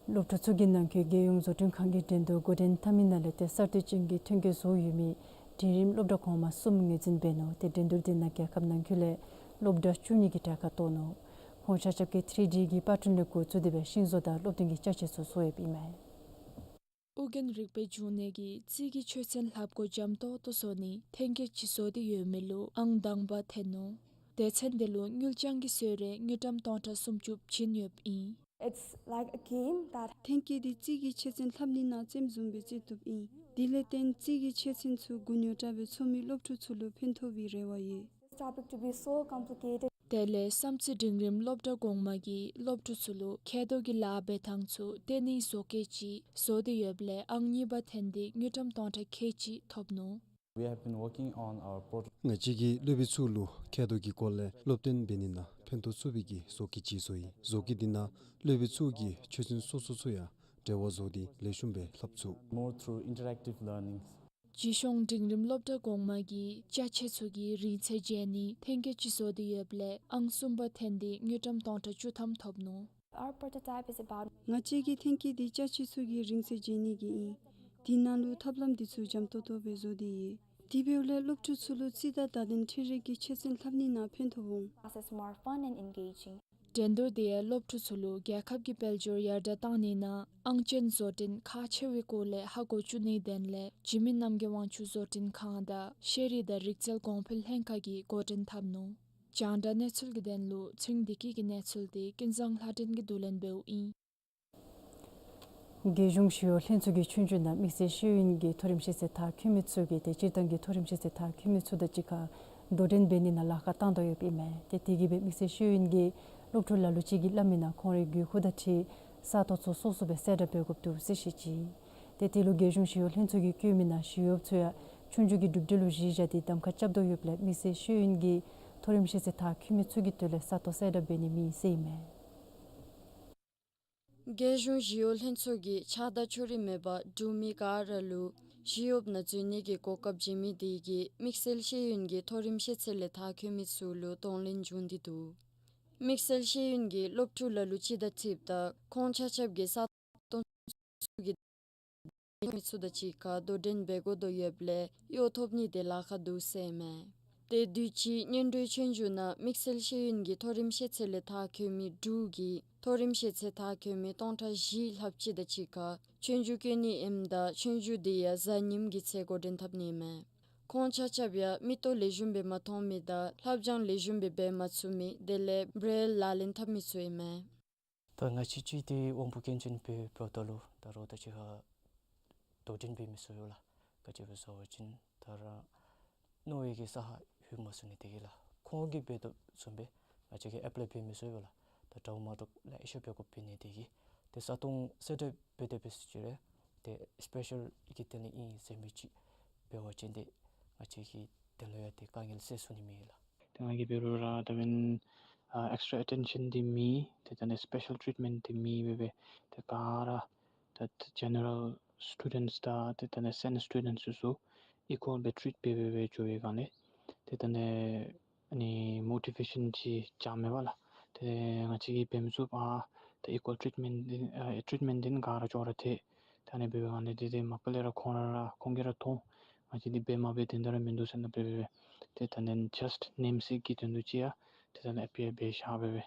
སློབ་ཕྲུག་ཚུ་གིས་ནང་འཁོད་རྒྱལ་ཡོངས་བཟོ་སྐྲུན་ཁང་གི་འགྲན་བསྡུར་འགོ་འདྲེན་འཐབ་མི་ནང་ལས་ཏེ་གསར་གཏོད་ཅན་གྱི་ཐོན་སྐྱེད་བཟོ་ཡོད་མི་འབྲིང་རིམ་སློབ་གྲྭ་གོང་མ་གསུམ་ངོས་འཛིན་འབད་ནུག། ཏེ་འགྲན་བསྡུར་འདི་ནང་རྒྱལ་ཁབ་ནང་འཁོད་ལས་སློབ་གྲྭ་བཅུ་གཉིས་ཀྱིས་གྲལ་ཁར་གཏོགས་ནུག། ཁོང་ཆ་ཁྱབ་ཀྱིས་ཐི་རི་ཌི་གི་པ་ཊརན་ལས་འགོ་བཙུགས་ཏེ་སྦེ་ཤིང་བཟོ་དང་སློབ་སྟོན་གྱི་ཅ་ཆས་ཚུ་བཟོ་ཡོདཔ་ཨིན་མས། ཨོ་རྒྱན་རིག་པའི་འབྱུང་གནས་ཀྱིས་རྩིས་ཀྱི་ཆོས་ཚན་ལྷབ་སྒོ་འཇམ་ཏོང་ཏོ་བཟོ་ནི་ཐོན་སྐྱེད་ཅིག་བཟོ་སྟེ་ཡོད་མི་ལུ་ཨང་དང་པ་ཐོན་ནུག། སྡེ་ཚན་འདི་ལུ་དངུལ་རྐྱང་གི་གསོལ་རས་དངུལ་ཀྲམ་སྟོང་ཕྲག་སུམ་ཅུ་བྱིན་ཡོདཔ་ཨིན། It's like a game that ཐོན་སྐྱེད་འདི་རྩིས་ཀྱི་ཆོས་ཚན་ལྷབ་ནི་ནང་རྩེདམོ་བཟུམ་སྦེ་རྩེ་བཏུབ་ཨིན། དེ་ལས་བརྟེན་རྩིས་ཀྱི་ཆོས་ཚན་ཚུ་གུ་རྙོག་དྲགས་སྦེ་ཚོར་མི་སློབ་ཕྲུག་ཚུ་ལུ་ཕན་ཐོགས་པའི་རེ་བ་ཡོད། This topic to be so complicated. དེ་ལས་བསམ་རྩེ་འབྲིང་རིམ་སློབ་གྲྭ་གོང་མ་གིས་སློབ་ཕྲུག་ཚུ་ལུ་མཁལ་རྡོག་གི་ལཱ་འབད་ཐངས་ཚུ་སྟོན་ནིའི་བཟོ་བཀོད་ཅིག་བཟོ་སྟེ་ཡོདཔ་ལས་ཨང་གཉིས་པ་ཐོན་ཏེ་དངུལ་ཀྲམ་སྟོང་ཕྲག་ཁལ་གཅིག་ཐོབ་ནུག། We have been working on our prot- ང་བཅས་ཀྱིས་སློབ་དཔོན་ཚུ་ལུ་མཁལ་རྡོག་གི་སྐོར་ལས་སློབ་སྟོན་འབད་ནི་ནང་ཕན་ཐོགས་ཚུགས་པའི་གི་བཟོ་བཀོད་ཅིག་བཟོ་ཡི། བཟོ་བཀོད་འདི་ནང་སློབ་དཔོན་ཚུ་གིས་ཆོས་ཚན་སོ་སོ་ཚུ་ཡང་འབྲེལ་བ་བཟོ་སྟེ་ལེགས་ཤོམ་སྦེ་ལྷབ་ཚུགས། More through interactive learnings. བྱིས་སྐྱོང་འབྲིང་རིམ་སློབ་གྲྭ་གོང་མ་གི་ཅ་ཆས་ཚུ་གི་རིང་ཚད་འཇལ་ནི་ཐོན་སྐྱེད་ཅིག་བཟོ་སྟེ་ཡོདཔ་ལས་ཨང་གསུམ་པ་ཐོན་ཏེ་དངུལ་ཀྲམ་སྟོང་ཕྲག་བཅུ་ཐམ་ཐོབ་ནུག། Our prototype is about ང་བཅས་ཀྱི་ཐོན་སྐྱེད་འདི་ཅ་ཆས་ཚུ་གི་རིང་ཚད་འཇལ་ནི་གི་ཨིན། དེ་ནང་ལུ་ཐབས་ལམ་འདི་ཚུ་འཇམ་ཏོང་ཏོ་སྦེ་བཟོ་སྟེ་ཡོད། དེ་འབདཝ་ལས་སློབ་ཕྲུག་ཚུ་ལུ་རྩིས་དང་བརྡ་དོན་འཕྲུལ་རིག་གི་ཆོད་སེམས་ལྷབ་ནི་ནང་ཕན་ཐོགས་འོང་། Process more fun and engaging. འགྲན་བསྡུར་འདི་ཡང་སློབ་ཕྲུག་ཚུ་ལུ་རྒྱལ་ཁབ་ཀྱི་དཔལ་འབྱོར་ཡར་དྲག་གཏང་ནི་ནང་ཨང་ཅན་བཟོ་སྐྲུན་ཁག་ཆེ་བའི་སྐོར་ལས་ཧ་གོ་བཅུག་ནིའི་དོན་ལས་འཇིགས་མེད་རྣམ་རྒྱལ་དབང་ཕྱུག་བཟོ་སྐྲུན་ཁང་དང་ཤེས་རིག་དང་རིག་རྩལ་གོང་འཕེལ་ལྷན་ཁག་གིས་འགོ་འདྲེན་འཐབ་ནུག། རྒྱང་བསྒྲགས་གནས་ཚུལ་གྱི་དོན་ལུ་ཚེ་རིང་བདེ་སྐྱིད་ཀྱི་གནས་ཚུལ་འདི་ཀུན་བཟང་ལྷ་སྒྲོན་གྱིས་བསྡུ་ལེན་འབདཝ་ཨིན། རྒྱལ་གཞུང་ཞི་གཡོག་ལྷན་ཚོགས་ཀྱིས་ཆོས་རྒྱུད་ནང་དམིགས་བསལ་ཤེས་ཡོན་གྱི་མཐོ་རིམ་ཤེས་ཚད་མཐར་འཁྱོལ་མི་ཚུ་གིས་ཏེ་སྤྱིར་བཏང་གི་མཐོ་རིམ་ཤེས་ཚད་མཐར་འཁྱོལ་མི་ཚུ་དང་གཅིག་ཁར་དོ་འགྲན་འབད་ནི་ནང་ལཱ་ཁག་བཏང་དོ་ཡོདཔ་ཨིན་མས། ཏེ་དེ་གིས་སྦེ་དམིགས་བསལ་ཤེས་ཡོན་གྱི་སློབ་ཕྲུག་ལ་ལུ་ཅིག་གིས་སླབ་མི་ནང་ཁོང་རའི་དགོས་མཁོ་དང་འཁྲིལ་ས་སྟོང་ཚུ་སོ་སོ་སྦེ་གསལ་བསྒྲགས་འབད་དགོཔ་འདུག་ཟེར་བཤད་ཅི། ཏེ་དེ་ལུ་རྒྱལ་གཞུང་ཞི་གཡོག་ལྷན་ཚོགས་ཀྱིས་བཀོད་མི་ནང་ཞི་གཡོགཔ་ཚུ་ཡང་ཆོས་རྒྱུད་ཀྱི་གྲུབ་འབྲས་ལུ་གཞི་བཞག་སྟེ་གདམ་ཁ་རྐྱབ་དོ་ཡོདཔ་ལས་དམིགས་བསལ་ཤེས་ཡོན་གྱི་མཐོ་རིམ་ཤེས་ཚད་མཐར་འཁྱོལ་མི་ཚུ་གི་དོན་ལས་ས་སྟོང་གསལ་བསྒྲགས་འབད་ནི་མེད་ཟེར་ཨིན་མས། རྒྱལ་གཞུང་ཞི་གཡོག་ལྷན་ཚོགས་ཀྱིས་ཆགས་སྡང་ཕྱོགས་རིས་མེད་པར་འབྲུག་མི་ག་ར་ལུ་ཞི་གཡོགཔ་ནང་འཛུལ་ནི་གི་གོ་སྐབས་བྱིན་མི་དེ་གིས་དམིགས་བསལ་ཤེས་ཡོན་གྱི་མཐོ་རིམ་ཤེས་ཚད་ལས་མཐར་འཁྱོལ་མི་ཚུ་ལུ་གདོང་ལེན་འབྱུང་སྟེ་འདུག། དམིགས་བསལ་ཤེས་ཡོན་གྱི་སློབ་ཕྲུག་ལ་ལུ་ཅིག་དང་འཁྲིལཝ་ད་ཁོང་ཆ་ཁྱབ་ཀྱིས་ས་སྟོང་ཚུ་གི་མི་ཚུ་དང་གཅིག་ཁར་དོ་འགྲན་འབད་དགོ་དོ་ཡོདཔ་ལས་གཡོག་ཐོབ་ནི་དེ་ལཱ་ཁག་འདུག་ཟེར་ཨིན་མས། ཏེ་དུས་ཅི་སྔོན་འགྲོའི་ཆོས་རྒྱུད་ནང་དམིགས་བསལ་ཤེས་ཡོན་གྱི་མཐོ་རིམ་ཤེས་ཚད་ལས་མཐར་འཁྱོལ་མི་དྲུག་གིས་མཐོ་རིམ་ཤེས་ཚད་མཐར་འཁྱོལ་མི་སྟོང་ཕྲག་བཞི་ལྷགཔ་ཅིག་དང་གཅིག་ཁར་ཆོས་རྒྱུད་བཀོད་ནི་ཨིནམ་ད་ཆོས་རྒྱུད་དེ་ཡང་གཟའ་ཉིམ་གྱི་ཚེ་འགོ་འདྲེན་འཐབ་ནི་ཨིན་མས། ཁོང་ཆ་ཁྱབ་ཡང་མིག་ཏོ་ལེགས་ཤོམ་སྦེ་མ་མཐོང་མི་དང་ལྷབ་སྦྱང་ལེགས་ཤོམ་སྦེ་འབད་མ་ཚུགས་མི་དེ་ལས་བྲེལ་ལག་ལེན་འཐབ་མི་ཚུ་ཨིན་མས། ད་ང་བཅས་ཅིག་ཏེ་དབང་པོ་སྐྱོན་ཅན་འབད་འབདཝ་ད་ལུ་ད་རུང་ད་ཅི་ཧ་དོ་འགྲན་འབད་མི་ཚུགས་ཡོད་ལགས། ག་ཅི་སྦེ་ཟེར་བ་ཅིན་ད་རུང་མནོ་བའི་གི་ས་ཧ་ལྷོད་མ་ཚུགས་ནི་དེ་གིས་ལགས། ཁོང་གིས་འབད་དོ་བཟུམ་སྦེ་ང་བཅས་ཀྱིས་ཨེཔ་ལའི་འབད་མི་ཚུགས་ཡོད་ལགས། ད་འདྲཝ་མ་འདྲཝ་ལེ་ཤ་འབད་དགོཔ་འབད་ནི་དེ་གིས་ཏེ་ས་སྟོང་གསལ་བསྒྲགས་འབད་དེ་འབད་ཟེར་ཅི་རུང་ཏེ་སི་པེ་ཤལ་གྱི་དོན་ལས་ཨིན་ཟེར་མི་ཅིག་འབད་བ་ཅིན་ཏེ་ང་བཅས་ཀྱི་དོན་ལུ་ཡང་ཏེ་དཀའ་ངལ་སེལ་ཚུགས་ནི་མས་ལགས། ཏེ་ང་གིས་འབད་རུང་ར་ད་འབདན་ཨ་ཨེགསི་ཊྲ་ཨེ་ཊེན་ཤཱན་འདི་མེད། ཏེ་ད་ནི་སི་པེ་ཤལ་ཊྲིཊ་མེནཊ་འདི་མེད་སྦེ་སྦེ་ཏེ་ག་ར་ད་ཇེ་ནེ་རལ་སི་ཊུ་ཌེནཊསི་དང་ཏེ་ད་ནི་སེ་ནིོར་སི་ཊུ་ཌེནཊསི་ཚུ་ཚུ་ཨི་ཀུ་ཝལ་སྦེ་ཊྲིཊ་འབད་སྦེ་སྦེ་འགྱོ་བའི་སྒང་ལས་ཏེ་ད་ནི་ཨ་ནི་མོ་ཊི་ཝེ་ཤཱན་ཅིག་བྱང་མས་པ་ལགས། ཏེ་ང་བཅས་ཀྱིས་འབད་མི་ཚུགས་པར་ད་ཨི་ཀུ་ཝལ་ཊྲིཊ་མེནཊ་འདི་ཨ་ཊྲིཊ་མེནཊ་འདི་ནི་ག་ར་ཅོག་ར་འཐད། ད་ནི་འབད་བའི་སྒང་ལས་ཏེ་ཏེ་མ་པ་ལས་ར་ཁོང་ར་ར་ཁོང་གིས་ར་མཐོང་ང་བཅས་འདི་འབད་མ་འབད་དོན་དག་ར་མིན་འདུག་ཟེར་ན་འབད་སྦེ་སྦེ་ཏེ་ད་ནི་ཇཱསཊ་ནེམ་སེཀ་གི་དོན་དུ་ཅིག་ཡང་ཏེ་ད་ནི་ཨ་པི་ཡར་འབད་བཞག་སྦེ་སྦེ་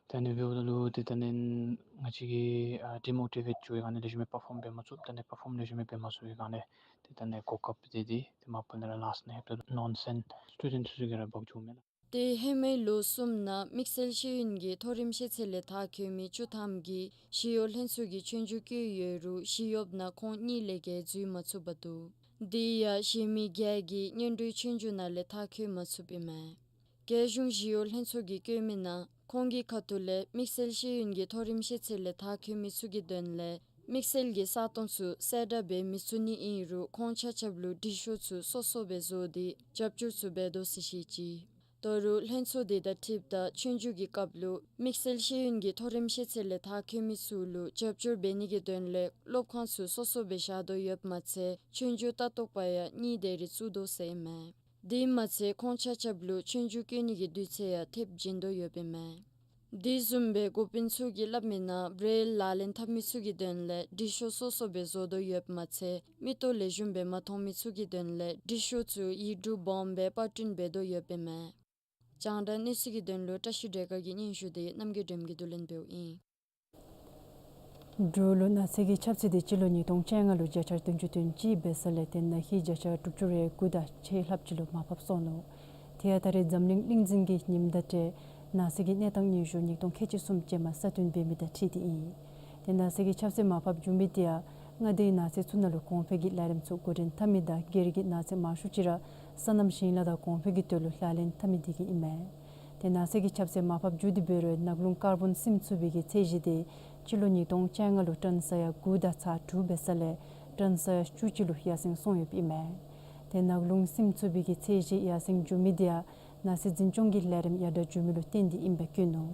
ད་ནི་འབདཝ་ད་ལུ་ཏེ་ད་ནི་ང་བཅས་ཀྱིས་ཨ་ཌི་མོ་ཊི་ཝེཊ་འགྱོ་བའི་སྒང་ལས་ལེགས་ཤོམ་སྦེ་པར་ཕོམ་འབད་མ་ཚུགས། ད་ནི་པར་ཕོམ་ལེགས་ཤོམ་སྦེ་འབད་མ་ཚུགས་པའི་སྒང་ལས་ཏེ་ད་ནི་གོ་སྐབས་འདི་ཏེ་ཏེ་མ་པ་ལས་ར་ལཱསཊ་ནང་ལྷོདཔ་ད་ནོན་སེནཊ་སི་ཊུ་ཌེནཊསི་ཚུ་གིས་ར་འབག་འགྱོཝ་མས་ལགས། ཏེ་ཧེ་མའི་ལོ་གསུམ་ནང་དམིགས་བསལ་ཤེས་ཡོན་གྱི་མཐོ་རིམ་ཤེས་ཚད་ལས་མཐར་འཁྱོལ་མི་བཅུ་ཐམ་གྱིས་ཞི་གཡོག་ལྷན་ཚོགས་ཀྱི་ཆོས་རྒྱུགས་བཀོད་ཡོད་རུང་ཞི་གཡོགཔ་ནང་ཁོང་གཉིས་ལས་བརྒལ་འཛུལ་མ་ཚུགས་པར་འདུག། དེ་ཡང་གཞན་མི་བརྒྱད་ཀྱིས་སྔོན་འགྲོའི་ཆོས་རྒྱུགས་ནང་ལས་མཐར་འཁྱོལ་མ་ཚུགསཔ་ཨིན་མས། རྒྱལ་གཞུང་ཞི་གཡོག་ལྷན་ཚོགས་ཀྱིས་བཀོད་མི་ནང་ཁོང་གི་ཁ་ཐུག་ལས་དམིགས་བསལ་ཤེས་ཡོན་གྱི་མཐོ་རིམ་ཤེས་ཚད་ལས་མཐར་འཁྱོལ་མི་ཚུ་གི་དོན་ལས་དམིགས་བསལ་གྱི་ས་སྟོང་ཚུ་གསལ་བསྒྲགས་འབད་མི་ཚུགས་ནི་ཨིན་རུང་ཁོང་ཆ་ཁྱབ་ལུ་འབྲི་ཤོག་ཚུ་སོ་སོ་སྦེ་བཟོ་སྟེ་རྒྱབ་སྐྱོར་ཚུ་འབད་དོ་ཟེར་བཤད་ཅི། ད་རུང་ལྷན་ཚོགས་དེ་དང་འཁྲིལཝ་ད་ཆོས་རྒྱུགས་ཀྱི་སྐབས་ལུ་དམིགས་བསལ་ཤེས་ཡོན་གྱི་མཐོ་རིམ་ཤེས་ཚད་ལས་མཐར་འཁྱོལ་མི་ཚུ་ལུ་རྒྱབ་སྐྱོར་འབད་ནི་གི་དོན་ལས་སློབ་ཁང་ཚུ་སོ་སོ་སྦེ་བཞག་དོ་ཡོདཔ་མ་ཚད་ཆོས་རྒྱུགས་ལྟ་རྟོག་པ་ཡང་གཉིས་དེ་རེ་བཙུགས་དོ་ཟེར་ཨིན་མས། དེ་མ་ཚད་ཁོང་ཆ་ཁྱབ་ལུ་ཆོས་རྒྱུགས་བཀོད་ནི་གི་དུས་ཚོད་ཡང་ཐེབས་བྱིན་དོ་ཡོདཔ་ཨིན་མས། དེ་བཟུམ་སྦེ་འགོ་དཔོན་ཚུ་གིས་སླབ་མི་ནང་བྲེལ་ལག་ལེན་འཐབ་མི་ཚུ་གི་དོན་ལས་འབྲི་ཤོག་སོ་སོ་སྦེ་བཟོ་དོ་ཡོདཔ་མ་ཚད་མིག་ཏོ་ལེགས་ཤོམ་སྦེ་མ་མཐོང་མི་ཚུ་གི་དོན་ལས་འབྲི་ཤོག་ཚུ་ཡིག་འབྲུ་སྦོམ་སྦེ་པར་སྐྲུན་འབད་དོ་ཡོདཔ་ཨིན་མས། རྒྱང་བསྒྲགས་གནས་ཚུལ་གྱི་དོན་ལུ་བཀྲ་ཤིས་སྒྲོལ་དཀར་གྱི་སྙན་ཞུ་དེ་རྣམ་རྒྱལ་སྒྲོལ་མ་གིས་བསྡུ་ལེན་འབདཝ་ཨིན། འབྲུག་ལུ་ནགས་ཚལ་གྱི་ཁྱབ་ཚད་དེ་སྤྱི་ལོ་ཉིས་སྟོང་བཅོ་ལྔ་ལུ་བརྒྱ་ཆ་བདུན་ཅུ་དོན་གཅིག་འབད་ས་ལས་ཏེ་ན་ཧིང་བརྒྱ་ཆ་དྲུག་ཅུ་རེ་དགུ་དང་ཕྱེད་ལྷགཔ་ཅིག་ལུ་མར་ཕབ་སོང་ནུག། དེ་ཡང་ད་རེས་འཛམ་གླིང་གླིང་འཛིན་གྱི་ཉིནམ་དང་འབྲེལ་ནགས་ཚལ་གྱི་གནས་སྟངས་སྙན་ཞུ་ཉིས་སྟོང་ཁལ་གཅིག་གསུམ་ཅན་མ་གསར་བཏོན་འབད་མི་དང་འཁྲིལ་ཏེ་ཨིན། ཏེ་ནགས་ཚལ་གྱི་ཁྱབ་ཚད་མར་ཕབ་འགྱོ་མི་དེ་ཡང་མངའ་སྡེའི་ནགས་ཚལ་ཚུ་ནང་ལུ་གོང་འཕེལ་གྱི་ལས་རིམ་ཚུ་འགོ་འདྲེན་འཐབ་མི་དང་སྒེར་གྱི་ནགས་ཚལ་མང་ཤོས་ཅིག་ར་སོ་ནམ་ཞིང་ལཱ་དང་གོང་འཕེལ་གྱི་དོན་ལུ་ལག་ལེན་འཐབ་མི་དེ་གིས་ཨིན་མས། ཏེ་ནགས་ཚལ་གྱི་ཁྱབ་ཚད་མར་ཕབ་འགྱོ་སྟེ་འབད་རུང་ནགས་རླུང་ཀར་བོན་སིམ་ཚུགས་པའི་གི་ཚད་གཞི་དེ་སྤྱི་ལོ་ཉིས་སྟོང་བཅོ་ལྔ་ལུ་ཊོན་ས་ཡ་དགུ་དང་ཚག་དྲུག་འབད་ས་ལས་ཊོན་ས་ཡ་བཅུ་གཅིག་ལུ་ཡར་སེང་སོང་ཡོདཔ་ཨིན་མས། ཏེ་ནགས་རླུང་སིམ་ཚུགས་པའི་གི་ཚད་གཞི་ཡར་སེང་འགྱོ་མི་དེ་ཡང་ནགས་ཚལ་འཛིན་སྐྱོང་གི་ལས་རིམ་ཡར་དྲག་འགྱོ་མི་ལུ་བརྟེན་ཏེ་ཨིནམ་སྦེ་བཀོད་ནུག།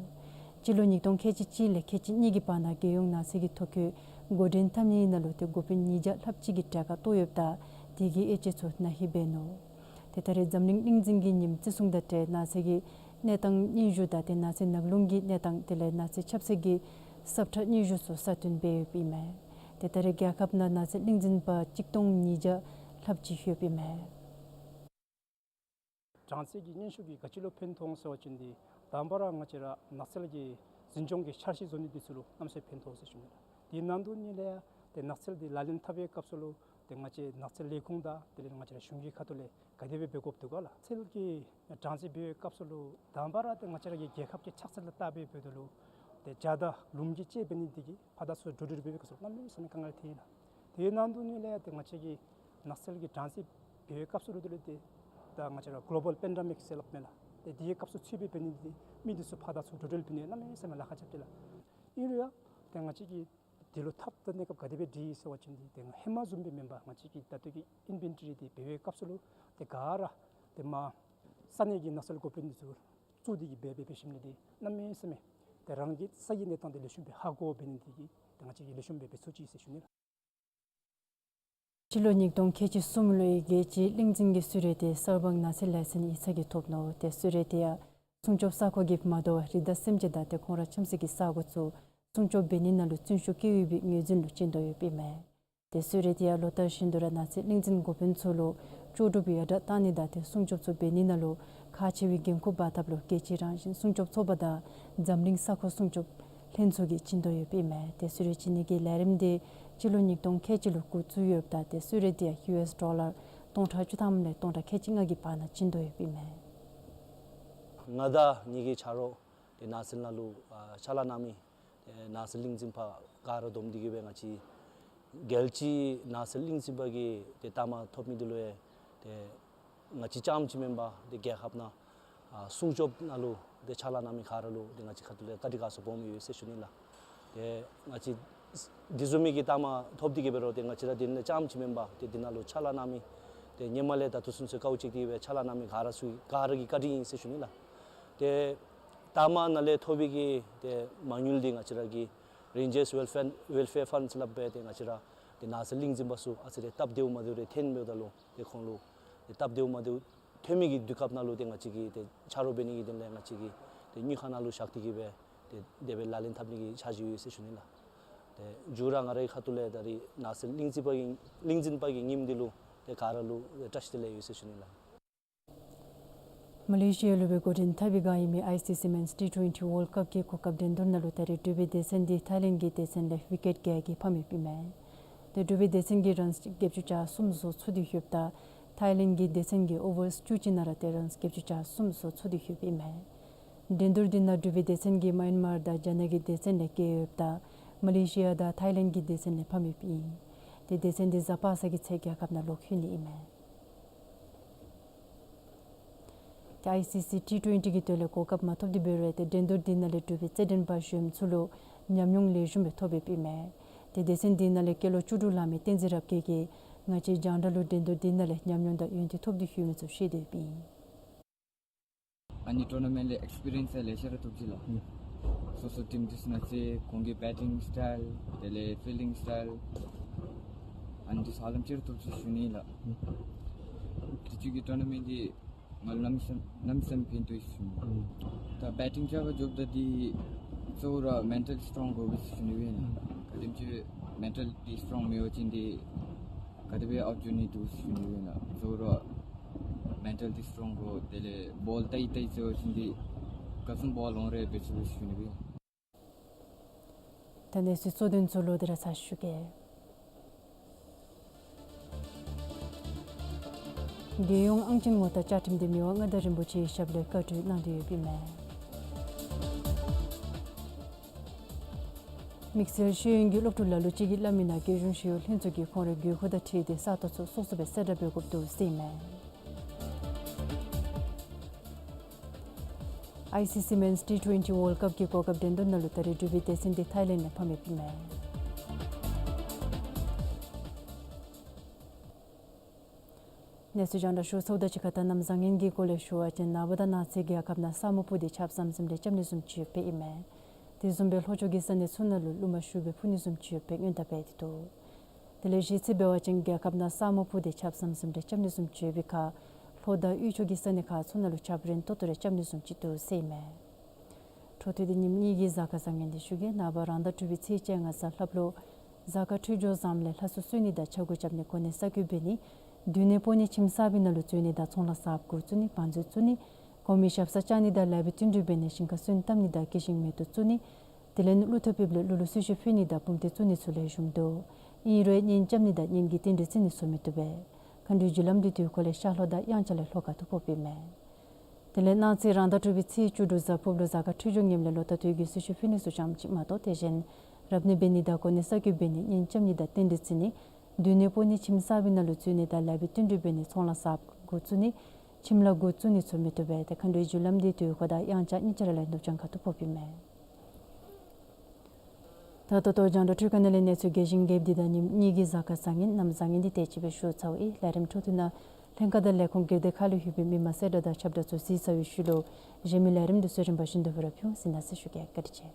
སྤྱི་ལོ་ཉིས་སྟོང་ཁལ་གཅིག་གཅིག་ལས་ཁལ་གཅིག་གཉིས་ཀྱི་བར་ན་རྒྱལ་ཡོངས་ནགས་ཚལ་གྱི་ཐོ་བཀོད་འགོ་འདྲེན་འཐབ་ནིའི་ནང་ལུ་ཏེ་འགོ་དཔོན་ཉིས་བརྒྱ་ལྷགཔ་ཅིག་གིས་གྲལ་ཁར་གཏོགས་ཡོདཔ་ད་ དེ་གི་དབྱེ་དཔྱད་ཚུ་ན་ཧིང་འབད་ནུག། ཏེ་ད་རེས་འཛམ་གླིང་གླིང་བཙན་གྱི་ཉིནམ་བརྩི་སྲུང་དང་འབྲེལ་ནགས་ཚལ་གྱི་གནས་སྟངས་སྙན་ཞུ་དང་ཏེ་ནགས་ཚལ་ནགས་ཀླུང་གི་གནས་སྟངས་དེ་ལས་ནགས་ཚལ་ཁྱབ་ཚད་ཀྱི་ཟབ་ཁྲིད་སྙན་ཞུ་ཚུ་གསར་བཏོན་འབད་ཡོདཔ་ཨིན་མས། ཏེ་ད་རེས་རྒྱལ་ཁབ་ནང་ནགས་ཚལ་གླིང་བཙན་པ་གཅིག་སྟོང་ཉིས་བརྒྱ་ལྷགཔ་ཅིག་ཡོདཔ་ཨིན་མས། གྲངས་ཚད་ཀྱི་སྙན་ཞུ་གིས་ག་ཅི་ལུ་ཕན་ཐོགས་ཟེར་བ་ཅིན་ཏེ་དང་པ་ར་ང་བཅས་ར་ནགས་ཚལ་གྱི་འཛིན་སྐྱོང་གི་འཆར་གཞི་བཟོ་ནི་འདི་ཚུ་ལུ་གནམ་མེད་ས་མེད་ཕན་ཐོགས་ཟེར་ཞུ་ནི་ལགས། དེའི་ནང་དོན་ནི་ལས་ཡང་ཏེ་ནགས་ཚལ་འདི་ལག་ལེན་འཐབ་པའི་སྐབས་སུ་ལུ་ཏེ་ང་བཅས་ནགས་ཚལ་ལས་ཁུངས་དང་དེ་ལས་ང་བཅས་ར་གཞུང་གི་ཁ་ཐུག་ལས་ག་དེ་སྦེ་འབད་དགོཔ་འདུག་ག་ལགས། ཚལ་གྱི་གྲངས་ཚད་འབད་བའི་སྐབས་སུ་ལུ་དང་པ་ར་ཏེ་ང་བཅས་ར་གི་རྒྱལ་ཁབ་ཀྱི་ཆགས་ཚུལ་ལུ་བལྟ་སྦེ་འབདཝ་ད་ལུ་ཏེ་བྱ་དང་ལུངམ་གྱི་ལྕེ་འབད་ནི་འདི་གིས་ཕར་དང་ཚུར་འགྲོ་འགྲུལ་འབད་བའི་སྐབས་སུ་གནམ་མེད་ས་མེད་དཀའ་ངལ་ཐོན་ཡི་ལགས། དེའི་ནང་དོན་ནི་ལས་ཡང་ཏེ་ང་བཅས་ཀྱི་ནགས་ཚལ་གྱི་གྲངས་ཚད་འབད་བའི་སྐབས་སུ་ལུ་དེ་ལུ་ཏེ་ད་ང་བཅས་ར་གོ་ལོ་བཱལ་པེན་ཌེ་མིག་ཟེར་སླབ་མས་ལགས། ཏེ་དེའི་སྐབས་སུ་ཚུད་པའི་འབད་ནི་འདི་མི་འདི་ཚུ་ཕར་དང་ཚུར་འགྲོ་འགྲུལ་འབད་ནི་གནམ་མེད་ས་མེད་ལཱ་ཁག་རྐྱབ་སྟེ་ལགས། ཨིན་རུང་ཡང་ཏེ་ང་བཅས་ཀྱིས་དེ་ལུ་ཐབས་དང་གནས་སྐབས་ག་དེ་སྦེ་སྒྲིག་ཟེར་བ་ཅིན་འདི་ཏེ་ཧེ་མ་བཟུམ་སྦེ་མེན་པར་ང་བཅས་ཀྱིས་ད་ལྟོ་གི་ཨིན་བེན་ཊ་རི་འདི་འབད་བའི་སྐབས་སུ་ལུ་ཏེ་ག་ར་ཏེ་མ་ས་གནས་ཀྱི་ནགས་ཚལ་འགོ་དཔོན་འདི་ཚུ་གཙོ་འདི་གིས་འབད་འབད་འབད་ཞིནམ་ལས་ཏེ་གནམ་མེད་ས་མེད་ཏེ་རང་གི་ས་གི་གནས་སྟངས་འདི་ལེགས་ཤོམ་སྦེ་ཧ་གོ་འབད་ནི་འདི་གིས་ཏེ་ང་བཅས་ཀྱིས་ལེགས་ཤོམ་སྦེ་འབད་ཚུགས་ཅི་ཟེར་ཞུ་ནི་ལགས། སྤྱི་ལོ་ཉིས་སྟོང་ཁལ་གཅིག་གསུམ་ལོའི་རྒྱལ་སྤྱིའི་གླིང་བཙན་གྱི་གསོལ་རས་དེ་གསར་སྤང་ནགས་ཚལ་ལའི་སེནསི་ཡིག་ཚང་གིས་ཐོབ་ནུག། ཏེ་གསོལ་རས་དེ་ཡང་སྲུང་སྐྱོབ་ས་ཁོངས་ཀྱིས་མ་དོ་བར་རི་དྭགས་སེམས་ཅན་དང་ཏེ་ཁོང་ར་འཁྱམ་སའི་ས་གོ་ཚུ་སྲུང་སྐྱོབ་འབད་ནི་ནང་ལུ་བརྩོན་ཤུགས་བསྐྱེད་ཡོད་པའི་ངོས་འཛིན་ལུ་བྱིན་དོ་ཡོདཔ་ཨིན་མས། ཏེ་གསོལ་རས་དེ་ཡང་ལོ་ལྟར་བཞིན་དུ་ར་ནགས་ཚལ་གླིང་བཙན་འགོ་དཔོན་ཚུ་ལུ་ལྕོགས་གྲུབ་ཡར་དྲག་གཏང་ནི་དང་ཏེ་སྲུང་སྐྱོབ་ཚུ་འབད་ནི་ནང་ལུ་ཁག་ཆེ་བའི་འགན་ཁུར་འབག་ཐབས་ལུ་རྒྱལ་སྤྱིའི་རང་བཞིན་སྲུང་སྐྱོབ་ཚོགས་པ་དང་འཛམ་གླིང་ས་ཁོངས་སྲུང་སྐྱོབ་ལྷན་ཚོགས་ཀྱིས་བྱིན་དོ་ཡོདཔ་ཨིན་མས། ཏེ་གསོལ་རས་བྱིན་ནི་གི་ལས་རིམ་དེ་སྤྱི་ལོ་ཉིས་སྟོང་ཁལ་གཅིག་ལུ་འགོ་བཙུགས་ཡོདཔ་ད་ཏེ་གསོལ་རས་དེ་ཡང་ཡུ་ཨེསི་ཌོ་ལར་སྟོང་ཕྲག་བཅུ་ཐམ་ལས་སྟོང་ཕྲག་ཁལ་གཅིག་ལྔ་གི་བར་ན་བྱིན་དོ་ཡོདཔ་ཨིན་མས། ང་དང་ངེ་གི་ཆ་རོགས་ཏེ་ནགས་ཚལ་ནང་ལུ་ཨ་ཕྱག་ལཱ་གནང་མི་ཏེ་ནགས་ཚལ་གླིང་བཙན་པ་ག་ར་བསྡོམས་ཏེ་གི་སྦེ་ང་བཅས་རྒྱལ་སྤྱིའི་ནགས་ཚལ་གླིང་བཙན་པ་གི་ཏེ་རྟགས་མ་ཐོབ་མི་འདི་ལུ་ཡང་ཏེ་ང་བཅས་རྐྱངམ་ཅིག་མེན་པར་ཏེ་རྒྱལ་ཁབ་ནང་ཨ་སྲུང་སྐྱོབ་ནང་ལུ་ཏེ་ཕྱག་ལཱ་གནང་མི་ག་ར་ལུ་ཏེ་ང་བཅས་ཁ་ཐུག་ལས་བཀའ་དྲིན་དགའ་ཚོར་སྦོམ་ཡོད་ཟེར་ཞུ་ནི་ལགས། ཏེ་ང་བཅས་འདི་བཟུམ་མའི་གི་རྟགས་མ་ཐོབ་སྟེ་གི་འབད་རུང་ཏེ་ང་བཅས་ར་འདི་ནང་རྐྱངམ་ཅིག་མེན་པར་ཏེ་འདི་ནང་ལུ་ཕྱག་ལཱ་གནང་མི་ཏེ་ཧེ་མ་ལས་ད་ལྟོ་ཚུན་ཚོད་དཀའཝ་སྤྱད་དེ་གི་སྦེ་ཕྱག་ལཱ་གནང་མི་ག་ར་ཚུ་ག་ར་གི་བཀའ་དྲིན་ཨིན་ཟེར་ཞུ་ནི་ལགས། ཏེ་རྟགས་མ་ནཱ་ལས་ཐོབ་པའི་གི་ཏེ་མ་དངུལ་འདི་ང་བཅས་ར་གི་Rangers Welfare Welfare Fund ཟེར་སླབ་སྦེ་ཏེ་ང་བཅས་ར་ཏེ་ནགས་ཚལ་གླིང་བཙན་པ་ཚུ་ཨ་ཙི་རེ་སྟབས་བདེཝ་མ་བདེཝ་རེ་ཐོན་འབདཝ་ད་ལུ་ཏེ་ཁོང་ལུ་ཏེ་སྟབས་བདེཝ་མ་བདེཝ་ཐོན་མི་གི་དུས་སྐབས་ནང་ལུ་ཏེ་ང་བཅས་ཀྱིས་ཏེ་ཆ་རོགས་འབད་ནི་གི་དོན་ལས་ང་བཅས་ཀྱིས་ཏེ་དངུལ་ཁང་ནང་ལུ་བཞག་སྟེ་གི་སྦེ་ཏེ་དེ་སྦེ་ལག་ལེན་འཐབ་ནི་གི་འཆར་གཞི་ཡོད་ཟེར་ཞུ་ནི་ལགས། ཏེ་མཇུག་ར་ང་རའི་ཁ་ཐུག་ལས་ད་རིས་ནགས་ཚལ་གླིང་བཙན་པ་གི་གླིང་བཙན་པ་གི་ཉིནམ་འདི་ལུ་ཏེ་ག་ར་ལུ་ཏེ་བཀྲ་ཤིས་བདེ་ལེགས་ཡོད་ཟེར་ཞུ་ནི་ལགས། མ་ལེ་ཤི་ཡ་ལུ་སྦེ་འགོ་འདྲེན་འཐབ་པའི་བསྒང་ཨིན་མི་ཨའི་སི་སི་མེནསི་ཊི་ཊུ་ཝེན་ཊི་ཝཱལཌ་ཀབ་ཀྱི་གོ་སྐབས་འགྲན་བསྡུར་ནང་ལུ་ད་རིས་འབྲུག་པའི་སྡེ་ཚན་འདི་ཐའི་ལེནཌ་གི་སྡེ་ཚན་ལས་ཝི་ཀེཊ་བརྒྱད་ཀྱིས་ཕམ་ཡོདཔ་ཨིན་མས། ཏེ་འབྲུག་པའི་སྡེ་ཚན་གྱིས་རཱནསི་བརྒྱད་ཅུ་གྱ་གསུམ་བཟོ་ཚུགས་ཏེ་ཡོདཔ་ད་ཐའི་ལེནཌ་གི་སྡེ་ཚན་གྱིས་ཨོ་ཝརསི་བཅུ་གཅིག་ནང་ར་ཏེ་རཱནསི་བརྒྱད་ཅུ་གྱ་གསུམ་བཟོ་ཚུགས་ཏེ་ཡོདཔ་ཨིན་མས། འགྲན་བསྡུར་འདི་ནང་འབྲུག་པའི་སྡེ་ཚན་གྱིས་མཱ་ཡན་མར་དང་རྒྱ་ནག་གི་སྡེ་ཚན་ལས་རྒྱལ་ཡོདཔ་ད་མ་ལེ་ཤི་ཡ་དང་ཐའི་ལེནཌ་གི་སྡེ་ཚན་ལས་ཕམ་ཡོདཔ་ཨིན། ཏེ་སྡེ་ཚན་འདི་གཟའ་པ་སངས་ཀྱི་ཚེ་རྒྱལ་ཁབ་ནང་ལོག་ལྷོད་ནི་ཨིན་མས། ཏེ་ཨའི་སི་སི་ཊི་ཊུ་ཝེན་ཊི་གི་དོན་ལས་གོ་སྐབས་མ་ཐོབ་སྟེ་འབད་རུང་ཏེ་འགྲན་བསྡུར་འདི་ནང་ལས་འབྲུག་པའི་རྩེད་འགྲན་པ་གཞོནམ་ཚུ་ལུ་ཉམས་མྱོང་ལེགས་ཤོམ་སྦེ་ཐོབ་ཡོདཔ་ཨིན་མས། ཏེ་སྡེ་ཚན་འདི་ནང་ལས་སྐྱེས་ལོ་བཅུ་དྲུག་ལང་མི་བསྟན་འཛིན་རབ་རྒྱས་ཀྱིས་ང་བཅས་རྒྱང་བསྒྲགས་ལུ་འགྲན་བསྡུར་འདི་ནང་ལས་ཉམས་མྱོང་དང་ཡོན་ཏན་ཐོབ་སྟེ་ཡོད་མི་ཚུ་བཤད་དེ་ཡོདཔ་ཨིན། ཨ་ནི་ཊོར་ན་མེནཊ་ལས་ཨེགསི་པི་རི་ཡནསི་ལེ་ཤ་ར་ཐོབ་ཅི་ལགས། ཨུམ། སོ་སོ་ཊིམ་འདི་ཚུ་ནང་ཚུད་ཁོང་གི་བེ་ཊིང་སི་ཊའིལ་དེ་ལས་ཕིལ་ཌིང་སི་ཊའིལ་ཨ་ནི་འདི་ཚུ་ཧ་ལམ་ཅིག་ར་ཐོབ་ཅི་ཟེར་ཞུ་ནི་ལགས། ཨུམ། དུས་ཅི་གི་ཊོར་ན་མེནཊ་འདི་ང་ལུ་གནམ་མེད་ས་གནམ་མེད་ས་མེད་ཕན་ཐོགས་ཟེར་ཞུ་ནི། ཨུམ། ད་བེ་ཊིང་རྐྱབ་པར་འགྱོཝ་ད་འདི་གཙོ་བོ་ར་མེན་ཊལ་སི་ཊོང་དགོ་པས་ཟེར་ཞུ་ནི་སྦེ་ཨིན། ཨུམ། ག་དེམ་ཅིག་མེན་ཊལ་འདི་སི་ཊོང་མེད་པ་ཅིན་འདི་ག་དེ་སྦེ་ཨའུཊ་འགྱོ་ནི་འདུག་ཟེར་ཞུ་ནི་སྦེ་ཨིན། གཙོ་བོ་ར་མེན་ཊལ་འདི་སི་ཊོང་དགོ། དེ་ལས་བཱོལ་བཏགས་བཏགས་ཟེར་བ་ཅིན་འདི་ག་ཙམ་བཱོལ་འོང་རུང་འབད་ཚུགས་པས་ཟེར་ཞུ་ནི་སྦེ་ཨིན། ད་གནས་ཚུལ་གཙོ་དོན་ཚུ་ལོག་སྟེ་ར་ཚར་ཞུ་གེ། རྒྱལ་ཡོངས་ཨང་ཅན་ངོ་རྟགས་བཅའ་ཁྲིམས་འདི་མི་དབང་མངའ་བདག་རིན་པོ་ཆེའི་ཞབས་ལས་བཀའ་འཁྲོལ་གནང་སྟེ་ཡོདཔ་ཨིན་མས། དམིགས་བསལ་ཤེས་ཡོན་གྱི་སློབ་ཕྲུག་ལ་ལུ་ཅིག་གིས་སླབ་མིའི་ནང་རྒྱལ་གཞུང་ཞི་གཡོག་ལྷན་ཚོགས་ཀྱིས་ཁོང་རའི་དགོས་མཁོ་དང་འཁྲིལ་ཏེ་ས་སྟོང་ཚུ་སོ་སོ་སྦེ་གསལ་བསྒྲགས་འབད་དགོཔ་འདུག་ཟེར་ཨིན་མས། ཨའི་སི་སི་མེནསི་ཊི་ཊུ་ཝེན་ཊི་ཝཱལཌ་ཀབ་ཀྱི་གོ་སྐབས་འགྲན་བསྡུར་ནང་ལུ་ད་རིས་འབྲུག་པའི་སྡེ་ཚན་འདི་ཐའི་ལེནཌ་ལས་ཕམ་ཡོདཔ་ཨིན་མས། གནས་ཚུལ་རྒྱང་བསྒྲགས་ཞུ་ཚརཝ་དང་གཅིག་ཁར་ད་གནམ་བཟང་ངན་གྱི་སྐོར་ལས་ཞུ་བ་ཅིན་ནངས་པ་དང་གནངས་ཚེ་རྒྱལ་ཁབ་ནང་ས་སྨུག་སྤུབས་ཏེ་ཆརཔ་ཟམ་ཟིམ་རེ་རྐྱབ་ནི་བཟུམ་ཅིག་ཡོདཔ་ཨིན་མས། དེ་བཟུམ་སྦེ་ལྷོ་ཕྱོགས་ཀྱི་ས་གནས་ཚུ་ནང་ལུ་རླུང་མ་ཤུགས་སྦེ་འཕུ་ནི་བཟུམ་ཅིག་ཡོདཔ་སྔོན་བརྡ་འབད་དེ་འདུག། དེ་ལས་གཞི་རྩའི་འབད་བ་ཅིན་རྒྱལ་ཁབ་ནང་ས་སྨུག་སྤུབས་ཏེ་ཆརཔ་ཟམ་ཟིམ་རེ་རྐྱབ་ནི་བཟུམ་ཅིག་ཡོད་པའི་ཁར་ལྷོ་དང་དབུས་ཕྱོགས་ཀྱི་ས་གནས་ཁག་ཚུ་ནང་ལུ་ཆརཔ་རན་ཏོག་ཏོ་རེ་རྐྱབ་ནི་བཟུམ་ཅིག་འདུག་ཟེར་ཨིན་མས། འཕྲོ་མཐུད་དེ་ཉིནམ་གཉིས་ཀྱི་གཟའ་སྐར་བཟང་ངན་འདི་ཞུ་གེ། ནངས་པ་རང་ཟླ་དྲུག་པའི་ཚེས་བཅོ་ལྔ་གཟའ་ལྷགཔ་ལུ་གཟའ་སྐར་འཕྲོད་སྦྱོར་བཟངམ་ལས་ལྷ་གསོལ་གསོལ་ནི་དང་ཕྱག་མགུ་རྐྱབ་ནི་གོ་གནས་གསར་བསྐོ་འབད་ནི་སྡོད་གནས་སྤོ་ནི་ཁྱིམ་གསར་པའི་ནང་ལུ་འཛུལ་ནི་དང་ཚོང་ལཱ་གསརཔ་འགོ་བཙུགས་ནི་བང་མཛོད་བཙུགས་ནི་གོང་མའི་ཞབས་སར་བཅར་ནི་དང་ལེགས་པའི་བསྟུན་གྲོས་འབད་ནི་ཞིང་ཁར་སོན་བཏབ་ནི་དང་སྐྱེས་ཤིང་མེ་ཏོག་བཙུགས་ནི་དེ་ལས་ནུ་གླུ་ཐོབ་པའི་ལུ་གླུ་ལུ་གསོལ་ཞིང་ཕུལ་ནི་དང་བུམ་ཐེངས་བཙུགས་ནི་ཚུ་ལེགས་ཤོམ་འདུག། ཨིན་རུང་གཉེན་རྐྱབ་ནི་དང་གཉེན་གྱི་རྟེན་འབྲེལ་བརྩི་ནི་ཚུ་མི་བཏུབ་པས། མཁའ་འགྲོའི་རྒྱུ་ལམ་འདི་དུས་འཁོར་ལས་ཤར་ལྷོ་དང་དབྱངས་འཆར་ལས་ལྷོ་ཁ་ཐུག་ཕོགཔ་ཨིན་མས། དེ་ལས་གནངས་ཚེ་རང་ཟླ་དྲུག་པའི་ཚེས་བཅུ་དྲུག་གཟའ་ཕུརབ་ལུ་གཟའ་སྐར་འཕྲོད་སྦྱོར་ངནམ་ལས་ལོ་རྟགས་དུས་ཀྱི་གསོལ་ཞིང་ཕུལ་ནི་ཚུ་ཙམ་ཅིག་མ་གཏོགས་དེ་གཞན་རབ་གནས་འབད་ནི་དང་གོ་གནས་གསར་བསྐོ་འབད་ནི་གཉེན་རྐྱབ་ནི་དང་རྟེན་འབྲེལ་བརྩི་ནི་སྡོད་གནས་སྤོ་ནི་ཁྱིམ་གསར་པའི་ནང་ལུ་འཛུལ་ནི་དང་ལེགས་པའི་བསྟུན་གྲོས་འབད་ནི་ཚོང་ལཱ་གསརཔ་འགོ་བཙུགས་ནི་ཁྱིམ་ལཱ་འགོ་བཙུགས་ནི་ཚུ་མི་བཏུབ་པས། ཏེ་མཁའ་འགྲོའི་རྒྱུ་ལམ་འདི་དུས་འཁོར་དང་དབྱངས་འཆར་གཉིས་ཆ་ར་ལས་ནུབ་བྱང་ཁ་ཐུག་ཕོགཔ་ཨིན་མས། ད་ལྟོ་ལྟོ་རྒྱང་བསྒྲགས་འཕྲུལ་ཁང་ནང་ལས་གནས་ཚུལ་རྒྱས་ཤིང་རྒྱསཔ་འདི་དང་ཉིནམ་གཉིས་ཀྱི་གཟའ་སྐར་བཟང་ངན་གནམ་བཟང་ངན་འདི་དེ་ཅིག་སྦེ་ཞུ་ཚརཝ་ཨིན། ལས་རིམ་འཕྲོ་མཐུད་ནང་ལྷན་ཁག་དང་ལས་ཁུངས་སྒེར་སྡེ་ཁག་ལུ་ཡོད་པའི་མི་མང་གསལ་བསྒྲགས་དང་ཁྱབ་བསྒྲགས་ཚུ་གཟིགས་ཚར་བའི་ཤུལ་ལུ་གཞན་མི་ལས་རིམ་འདི་ཚུ་རིམ་པ་བཞིན་དུ་ཧུར་ར་ཕུལ་ཟེར་གནང་ཟེར་ཞུ་གེ། བཀའ་དྲིན་ཆེ།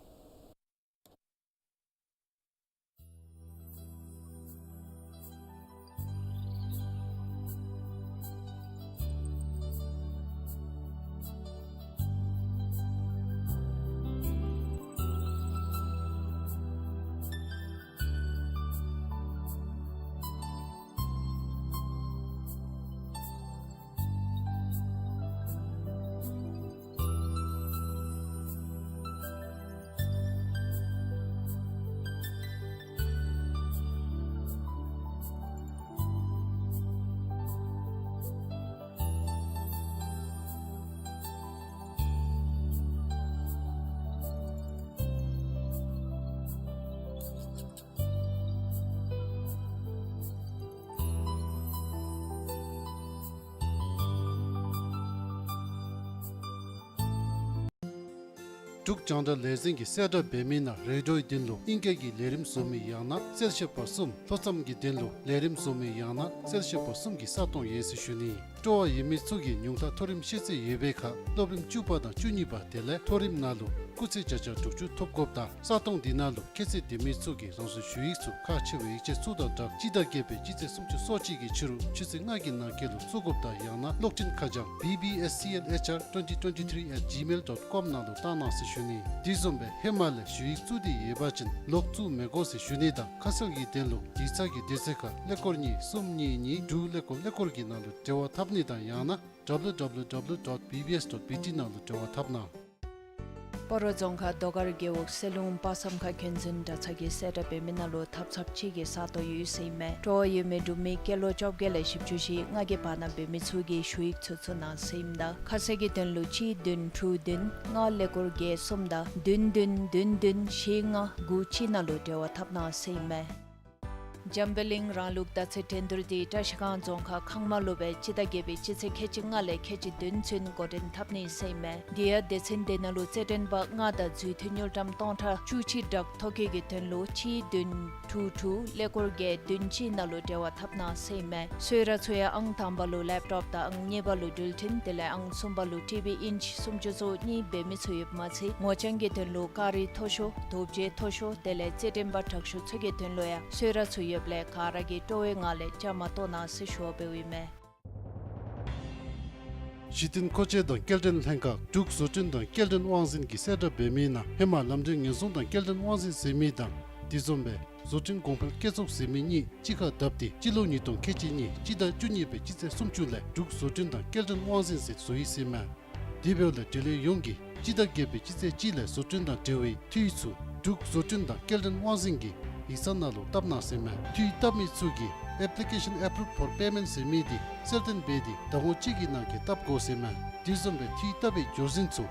འབྲུག་རྒྱང་བསྒྲགས་ལས་འཛིན་གྱིས་གསལ་བསྒྲགས་འབད་མི་ནང་རེ་ཌིའོའི་དོན་ལུ་ཨིང་སྐད་ཀྱི་ལས་རིམ་བཟོ་མི་ཡང་ན་གསལ་བཤད་པ་གསུམ། ལྷོ་མཚམས་ཀྱི་དོན་ལུ་ལས་རིམ་བཟོ་མི་ཡང་ན་གསལ་བཤད་པ་གསུམ་གྱི་ས་སྟོང་ཡོད་ཟེར་ཞུ་ནི། སྤྲོ་བ་ཡོད་མི་ཚུ་གིས་ཉུང་མཐའ་མཐོ་རིམ་ཤེས་ཚད་ཡོད་པའི་ཁར་སློབ་རིམ་བཅུ་པ་དང་བཅུ་གཉིས་པ་དེ་ལས་མཐོ་རིམ་ནང་ལུ་སྐུགས་ཚད་བརྒྱ་ཆ་དྲུག་ཅུ་ཐོབ་དགོཔ་དང་ས་སྟོང་འདི་ནང་ལུ་ཁྱད་ཚད་ལྡན་མི་ཚུ་གིས་རང་སོའི་ཞུ་ཡིག་ཚུ་ཁག་ཆེ་བའི་ཡིག་ཆ་ཚུ་དང་སྦྲགས་སྤྱི་ཟླ་བརྒྱད་པའི་སྤྱི་ཚེས་སུམ་ཅུ་སོ་གཅིག་གི་ཕྱི་རུ་ཆུ་ཚོད་ལྔ་གི་ནང་འཁོད་ལུ་བཙུགས་དགོཔ་དང་ཡང་ན་གློག་འཕྲིན་ཁ་བྱང་B B S C L H R twenty twenty-three at gmail dot com ནང་ལུ་བཏང་གནང་ཟེར་ཞུ་ནི། དེ་བཟུམ་སྦེ་ཧེ་མ་ལས་ཞུ་ཡིག་བཙུགས་ཏེ་ཡོད་པ་ཅིན་ལོག་བཙུགས་མི་དགོ་ཟེར་ཞུ་ནི་དང་ཁ་གསལ་གྱི་དོན་ལུ་ཡིག་ཚང་གི་དུས་ཚོད་ཁར་ཀླད་ཀོར་གཉིས་གསུམ་གཉིས་གཉིས་དྲུག་ཀླད་ཀོར་ཀླད་ཀོར་གྱི་ནང་ལུ་འབྲེལ་བ་འཐབ་ནི་དང་ཡང་ན་W W W dot B B S dot B T ནང་ལུ་འབྲེལ་བ་འཐབ་གནང་། སྤ་རོ་རྫོང་ཁག་རྡོ་དཀར་རྒེད་འོག་སེ་ལུང་དཔག་བསམ་ཁ་མཁན་འཛིན་གྲྭ་ཚང་གིས་གསལ་བསྒྲགས་འབད་མི་ནང་ལུ་ཐབ་ཚངཔ་ཅིག་གི་ས་སྟོང་ཡོད་ཟེར་ཨིན་མས། སྤྲོ་བ་ཡོད་མི་འབྲུག་མི་སྐྱེས་ལོ་བཅོ་བརྒྱད་ལས་བཞི་བཅུ་ཞེ་ལྔ་གི་བར་ན་འབད་མི་ཚུ་གིས་ཞུ་ཡིག་ཚུ་བཙུགས་གནང་ཟེར་ཨིནམ་ད་ཁ་གསལ་གྱི་དོན་ལུ་གཅིག་བདུན་དྲུག་བདུན་ལྔ་ཀླད་ཀོར་བརྒྱད་གསུམ་དང་བདུན་བདུན་བདུན་བདུན་བཞི་ལྔ་དགུ་གཅིག་ནང་ལུ་འབྲེལ་བ་འཐབ་གནང་ཟེར་ཨིན་མས། འཇམ་དཔལ་གླིང་རང་ལུགས་དར་ཚིལ་འགྲན་བསྡུར་འདི་བཀྲ་ཤིས་སྒང་རྫོང་ཁག་ཁང་མ་ལུ་སྦེ་སྤྱི་ཟླ་བརྒྱད་པའི་སྤྱི་ཚེས་ཁལ་གཅིག་ལྔ་ལས་ཁལ་གཅིག་བདུན་ཚུན་འགོ་འདྲེན་འཐབ་ནི་ཟེར་ཨིན་མས། དེ་ཡང་སྡེ་ཚན་དེ་ནང་ལུ་རྩེད་འགྲན་པ་ལྔ་དང་འཛུལ་མཐུད་དངུལ་ཀྲམ་སྟོང་ཕྲག་བཅུ་གཅིག་བསྒྲགས་ཐོ་བཀོད་ཀྱི་དོན་ལུ་གཅིག་བདུན་དྲུག་དྲུག་ཀླད་ཀོར་བརྒྱད་བདུན་གཅིག་ནང་ལུ་འབྲེལ་བ་འཐབ་གནང་ཟེར་ཨིན་མས། གསོལ་རས་ཚུ་ཡང་ཨང་དང་པ་ལུ་ལེབ་ཊོབ་དང་ཨང་གཉིས་པ་ལུ་འགྲུལ་འཕྲིན་དེ་ལས་ཨང་གསུམ་པ་ལུ་ཊི་བི་ཨིན་ཅི་སུམ་ཅུ་སོ་གཉིས་འབད་མི་ཚུ་ཡོདཔ་མ་ཚད་ངོ་རྐྱང་གི་དོན་ལུ་ཀ་རི་མཐོ་ཤོས་དོ་བརྒྱད་མཐོ་ཤོས་དེ་ལས་རྩེད་འགྲན་པ་དྲག་ཤོས་ཚུ་གི་དོན་ལུ་ཡང་གསོལ་རས་ཚུ་ཡོདཔ་ལས་ག་ར་གིས་སྤྲོ་བའི་ངང་ལས་བཅའ་མར་གཏོགས་གནང་ཟེར་ཞུ་བ་འབདཝ་ཨིན་མས། གཞི་རྟེན་མཁོ་ཆས་དང་སྐྱེལ་འདྲེན་ལྷན་ཁག་འབྲུག་བཟོ་སྐྲུན་དང་སྐྱེལ་འདྲེན་དབང་འཛིན་གྱིས་གསལ་བསྒྲགས་འབད་མི་ནང་ཧེ་མ་ལམ་འགྲུལ་ཉེན་སྲུང་དང་སྐྱེལ་འདྲེན་དབང་འཛིན་ཟེར་མི་དང་དེ་བཟུམ་སྦེ་བཟོ་སྐྲུན་གོང་འཕེལ་སྐྱེད་ཚོགས་ཟེར་མི་གཉིས་གཅིག་ཁར་བསྡབས་ཏེ་སྤྱི་ལོ་ཉིས་སྟོང་ཁལ་གཅིག་གཉིས་སྤྱི་ཟླ་བཅུ་གཉིས་པའི་སྤྱི་ཚེས་སུམ་ཅུ་ལས་འབྲུག་བཟོ་སྐྲུན་དང་སྐྱེལ་འདྲེན་དབང་འཛིན་ཟེར་བཟོ་ཡི་ཟེར་མས། དེ་འབདཝ་ལས་འབྲེལ་ཡོད་ཡོངས་ཀྱིས་སྤྱི་ཟླ་བརྒྱད་པའི་སྤྱི་ཚེས་གཅིག་ལས་བཟོ་སྐྲུན་དང་འབྲེལ་བའི་འཐུས་ཚུ་འབྲུག་བཟོ་སྐྲུན་དང་སྐྱེལ་འདྲེན་དབང་འཛིན་གྱི་ཡིག་ཚང་ནང་ལུ་བཏབ་གནང་ཟེར་མས། འཐུས་བཏབ་མི་ཚུ་གིས་Application Approved for Payment ཟེར་མི་འདི་གསལ་སྟོན་འབད་དེ་ཟླ་ངོ་གཅིག་གི་ནང་འཁོད་བཏབ་དགོ་ཟེར་མས། དེ་བཟུམ་སྦེ་འཐུས་བཏབ་པའི་བརྗོད་ཟིན་ཚུ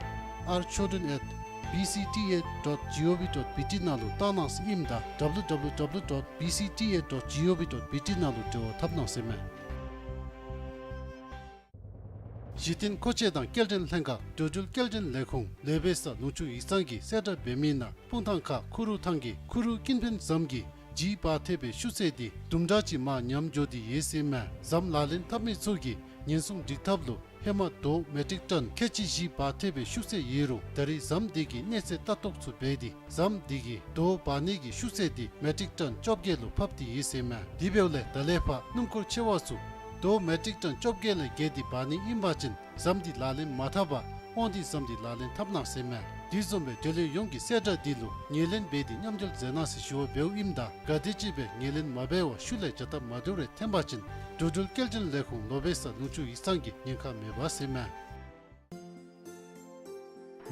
R Chowdhury at B C T A dot G O V dot B T ནང་ལུ་བཏང་གནང་ཟེར་ཨིནམ་ད་W W W dot B C T A dot G O V dot B T ནང་ལུ་འབྲེལ་བ་འཐབ་གནང་ཟེར་མས། གཞི་རྟེན་མཁོ་ཆས་དང་སྐྱེལ་འདྲེན་ལྷན་ཁག་འགྲོ་འགྲུལ་སྐྱེལ་འདྲེན་ལས་ཁུངས་ལས་བྱེད་ས་ལུང་ཕྱོགས་ཡིག་ཚང་གིས་གསལ་བསྒྲགས་འབད་མི་ནང་སྤུངས་ཐང་ཁ་ཁུ་རུ་ཐང་གི་ཁུ་རུ་ཀིན་ཕན་ཟམ་གྱི་ལྗིད་འབག་ཐེབས་པའི་ཤུགས་ཚད་འདི་དུམ་གྲ་ཅིག་མར་ཉམས་འགྱོ་སྟེ་ཡོད་ཟེར་མས། ཟམ་ལག་ལེན་འཐབ་མི་ཚུ་གིས་ཉེན་སྲུང་སྒྲིག་ཐབས་ལུ་ ཧེ་མ་རྡོ་མེ་ཊིག་ཊོན་ཁལ་གཅིག་བཞི་འབག་ཐེབས་པའི་ཤུགས་ཚད་ཡོད་རུང་ད་རེས་ཟམ་འདི་གིས་གནས་ཚད་ལྟ་རྟོག་ཚུ་འབད་དེ་ཟམ་འདི་གིས་རྡོ་འབག་ནི་གི་ཤུགས་ཚད་འདི་མེ་ཊིག་ཊོན་བཅོ་བརྒྱད་ལུ་ཕབ་སྟེ་ཡོད་ཟེར་མས། དེ་འབདཝ་ལས་ད་ལས་ཕར་སྣུམ་འཁོར་ཆེ་བ་ཚུ་རྡོ་མེ་ཊིག་ཊོན་བཅོ་བརྒྱད་ལས་བརྒལ་ཏེ་འབག་ནི་ཨིན་པ་ཅིན་ཟམ་འདི་ལག་ལེན་མ་འཐབ་པར་དབང་འདུས་ཟམ་འདི་ལག་ལེན་འཐབ་གནང་ཟེར་མས། དེ་བཟུམ་སྦེ་བགྲོ་གླེང་ཡོངས་ཀྱིས་གསལ་བསྒྲགས་འདི་ལུ་ངོས་ལེན་འབད་དེ་མཉམ་འབྲེལ་མཛད་གནང་ཟེར་ཞུ་བ་འབདཝ་ཨིནམ་ད་ག་དེམ་ཅིག་སྦེ་ངོས་ལེན་མ་འབད་བར་ཤུལ་ལས་བྱ་སྟབས་མ་བདེཝ་རེ་འཐོན་པ་ཅིན་འགྲོ་འགྲུལ་སྐྱེལ་འདྲེན་ལས་ཁུངས་ལོ་པེ་ས་ལུང་ཕྱོགས་ཡིག་ཚང་གིས་ཉེན་ཁ་མེད་པ་ཟེར་མས།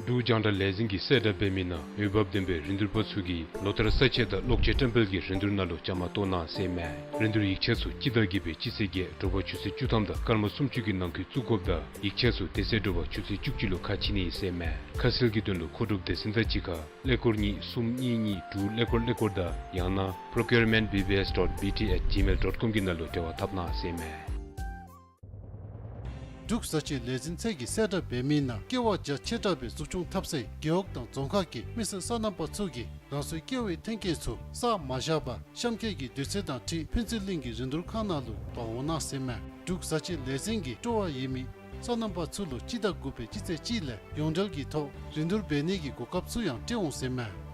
འབྲུག་རྒྱང་བསྒྲགས་ལས་འཛིན་གྱིས་གསལ་བསྒྲགས་འབད་མི་ནང་འོས་འབབ་ལྡན་པའི་རིན་བསྡུར་པ་ཚུ་གིས་ལོ་ལྟར་ས་ཆ་དང་གློག་ཆས་བཀྲམ་སྤེལ་གྱི་རིན་བསྡུར་ནང་ལུ་བཅའ་མར་གཏོགས་གནང་ཟེར་མས། རིན་བསྡུར་ཡིག་ཆ་ཚུ་སྤྱི་ཟླ་བརྒྱད་པའི་སྤྱི་ཚེས་བརྒྱད་དྲོ་པ་ཆུ་ཚོད་བཅུ་ཐམ་དང་སྐར་མ་སུམ་ཅུ་གི་ནང་འཁོད་བཙུགས་དགོཔ་དང་ཡིག་ཆ་ཚུ་དེ་ཚེ་དྲོ་པ་ཆུ་ཚོད་བཅུ་གཅིག་ལུ་ཁ་ཕྱེ་ནི་ཨིན་ཟེར་མས། ཁ་གསལ་གྱི་དོན་ལུ་མཁོ་སྒྲུབ་སྡེ་ཚན་དང་གཅིག་ཁར་ཀླད་ཀོར་གཉིས་གསུམ་གཉིས་གཉིས་དྲུག་ཀླད་ཀོར་ཀླད་ཀོར་དང་ཡང་ན་procurement B B S dot B T at gmail dot com གི་ནང་ལུ་འབྲེལ་བ་འཐབ་གནང་ཟེར་མས། འབྲུག་བཟའ་ཆས་ལས་འཛིན་ཚད་ཀྱིས་གསལ་བསྒྲགས་འབད་མི་ནང་ཀེ་བ་རྒྱ་ཆེ་དྲགས་སྦེ་འཛུགས་སྐྱོང་འཐབ་སའི་རྒེད་འོག་དང་རྫོང་ཁག་གི་མི་སེར་སོ་ནམ་པ་ཚུ་གིས་རང་སོའི་ཀེ་བའི་ཐོན་སྐྱེད་ཚུ་བསགས་མ་བཞག་པར་གཤམ་འཁོད་ཀྱི་དུས་ཚོད་དང་འཁྲིལ་ཕུན་ཚོགས་གླིང་གི་རིན་བསྡུར་ཁང་ནང་ལུ་འབག་འོང་གནང་ཟེར་མས། འབྲུག་བཟའ་ཆས་ལས་འཛིན་གྱིས་སྤྲོ་བ་ཡོད་མི་སོ་ནམ་པ་ཚུ་ལུ་སྤྱི་ཟླ་དགུ་པའི་སྤྱི་ཚེས་གཅིག་ལས་ཡོངས་འབྲེལ་གྱི་ཐོག་རིན་བསྡུར་འབད་ནི་གི་གོ་སྐབས་ཚུ་ཡང་སྤྲོད་འོང་ཟེར་མས།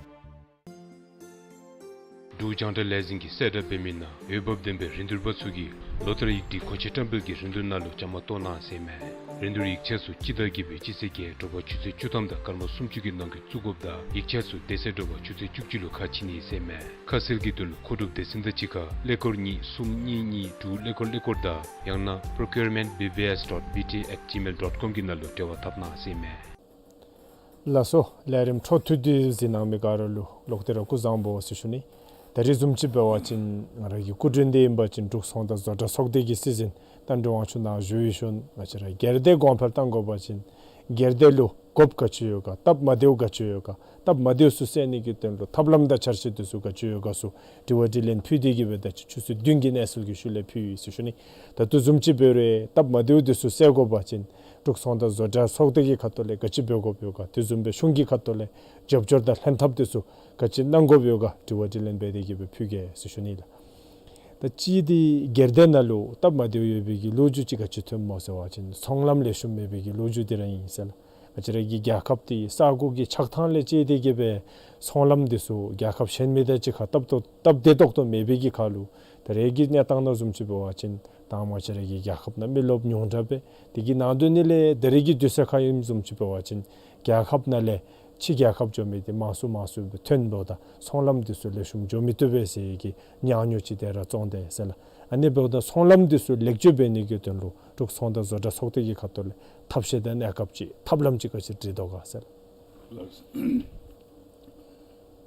འབྲུག་རྒྱང་བསྒྲགས་ལས་འཛིན་གྱིས་གསལ་བསྒྲགས་འབད་མི་ནང་འོས་འབབ་ལྡན་པའི་རིན་བསྡུར་པ་ཚུ་གིས་ལོ་ལྟར་ཡིག་སྒྲིག་གོ་ཆ་བཀྲམ་སྤེལ་གྱི་རིན་བསྡུར་ནང་ལུ་བཅའ་མར་གཏོགས་གནང་ཟེར་མས། རིན་བསྡུར་ཡིག་ཆ་ཚུ་སྤྱི་ཟླ་བརྒྱད་པའི་སྤྱི་ཚེས་བརྒྱད་དྲོ་པ་ཆུ་ཚོད་བཅུ་ཐམ་དང་སྐར་མ་སུམ་ཅུ་གི་ནང་འཁོད་བཙུགས་དགོཔ་དང་ཡིག་ཆ་ཚུ་དེ་ཚེ་དྲོ་པ་ཆུ་ཚོད་བཅུ་གཅིག་ལུ་ཁ་ཕྱེ་ནི་ཨིན་ཟེར་མས། ཁ་གསལ་གྱི་དོན་ལུ་མཁོ་སྒྲུབ་སྡེ་ཚན་དང་གཅིག་ཁར་ཀླད་ཀོར་གཉིས་གསུམ་གཉིས་གཉིས་དྲུག་ཀླད་ཀོར་ཀླད་ཀོར་དང་ཡང་ན་procurement B B S dot B T at gmail dot com གི་ནང་ལུ་འབྲེལ་བ་འཐབ་གནང་ཟེར་མས། ལགས་སོ། ལས་རིམ་འཕྲོ་མཐུད་དེ་གཟིགས་གནང་མི་ག་ར་ལུ་ལོག་སྟེ་ར་སྐུ་གཟུགས་བཟང་པོ་ཟེར་ཞུ་ནི། ད་རིས་བཟུམ་ཅིག་འབད་བ་ཅིན་ང་ར་གི་སྐུ་མགྲོན་འདི་ཨིན་པ་ཅིན་འབྲུག་ཚོང་དང་བཟོ་གྲྭ་ཚོགས་སྡེ་གི་སྲིད་འཛིན་རྟ་མགྲིན་དབང་ཕྱུག་ནཱ་བཞུགས་ཡོད་ཤོང་། ང་བཅས་ར་སྒེར་སྡེ་གོང་འཕེལ་གཏང་དགོ་པ་ཅིན་སྒེར་སྡེ་ལུ་དགོཔ་ག་ཅི་ཡོད་ག། སྟབས་མ་བདེཝ་ག་ཅི་ཡོད་ག། སྟབས་མ་བདེཝ་ཚུ་སེལ་ནི་གི་དོན་ལུ་ཐབས་ལམ་དང་འཆར་གཞི་འདི་ཚུ་ག་ཅི་ཡོད་ག་ཚུ་དྲི་བ་དྲིས་ལན་ཕུལ་ཏེ་གི་སྦེ་ད་ཅི་ཆུ་ཚོད་བདུན་གྱི་གནས་ཚུལ་གྱི་ཤུལ་ལས་ཕུལ་ཡི་ཟེར་ཞུ་ནི། ད་ལྟོ་བཟུམ་ཅིག་འབད་རུང་སྟབས་མ་བདེཝ་འདི་ཚུ་སེལ་དགོ་པ་ཅིན་འབྲུག་ཚོང་དང་བཟོ་གྲྭ་ཚོགས་སྡེ་གི་ཁ་ཐུག་ལས་ག་ཅི་འབད་དགོཔ་ཡོད་ག། དེ་བཟུམ་སྦེ་གཞུང་གི་ཁ་ཐུག་ལས་རྒྱབ་སྐྱོར་དང་ལྷན་ཐབས་འདི་ཚུ་ག་ཅི་གནང་དགོཔ་ཡོད་ག། དྲི་བ་དྲིས་ལན་འབད་དེ་གི་སྦེ་ཕུལ་གེ་ཟེར་ཞུ་ནི་ལགས། ད་གཅིག་འདི་སྒེར་སྡེ་ནང་ལུ་སྟབས་མ་བདེཝ་ཡོད་པའི་གི་ལོ་རྒྱུས་ཅིག་ག་ཅི་ཐོནམ་སྨོ་ཟེར་བ་ཅིན་ཚོང་ལམ་ལེགས་ཤོམ་མེད་པའི་གི་ལོ་རྒྱུས་འདི་ར་ཨིན་ཟེར་ལགས། ང་བཅས་ར་གི་རྒྱལ་ཁབ་འདི་ས་གོ་གི་ཆགས་ཐངས་ལས་བཅད་དེ་གི་སྦེ་ཚོང་ལམ་འདི་ཚུ་རྒྱལ་ཁབ་གཞན་མི་དང་གཅིག་ཁར་སྟབས་ཏོ་སྟབས་བདེ་ཏོག་ཏོ་མེད་པའི་གི་ཁར་ལུ་ད་རེས་ཀྱི་གནས་སྟངས་ནང་བཟུམ་ཅིག་འབད་བ་ཅིན་ད་ང་བཅས་ར་གི་རྒྱལ་ཁབ་ནང་མི་རློབས་ཉུང་དྲགས་པས། དེ་གི་ནང་དོན་ནི་ལས་ད་རེས་ཀྱི་དུས་ཚོད་ཁར་ཨིནམ་བཟུམ་ཅིག་འབད་བ་ཅིན་རྒྱལ་ཁབ་ནང་ལས་ཕྱི་རྒྱལ་ཁབ་འགྱོ་མི་འདི་མང་སུ་མང་སུ་སྦེ་ཐོནམ་ད་ཚོང་ལམ་འདི་ཚུ་ལེགས་ཤོམ་འགྱོ་མི་བཏུབ་པས་ཟེར་གྱི་ཉམས་མྱོང་ཅིག་དེ་ར་བྱུང་དེས་ཟེར་ལགས། ཨ་ནི་འབདཝ་ད་ཚོང་ལམ་འདི་ཚུ་ལེགས་བཅོས་འབད་ནི་གི་དོན་ལུ་འབྲུག་ཚོང་དང་བཟོ་གྲྭ་ཚོགས་སྡེ་གི་ཁ་ཐུག་ལས་ཐབས་ཤེས་དང་གནས་སྐབས་ཅིག་ཐབས་ལམ་ཅིག་ག་ཅི་སྒྲིག་དོ་ག་ཟེར་ལགས།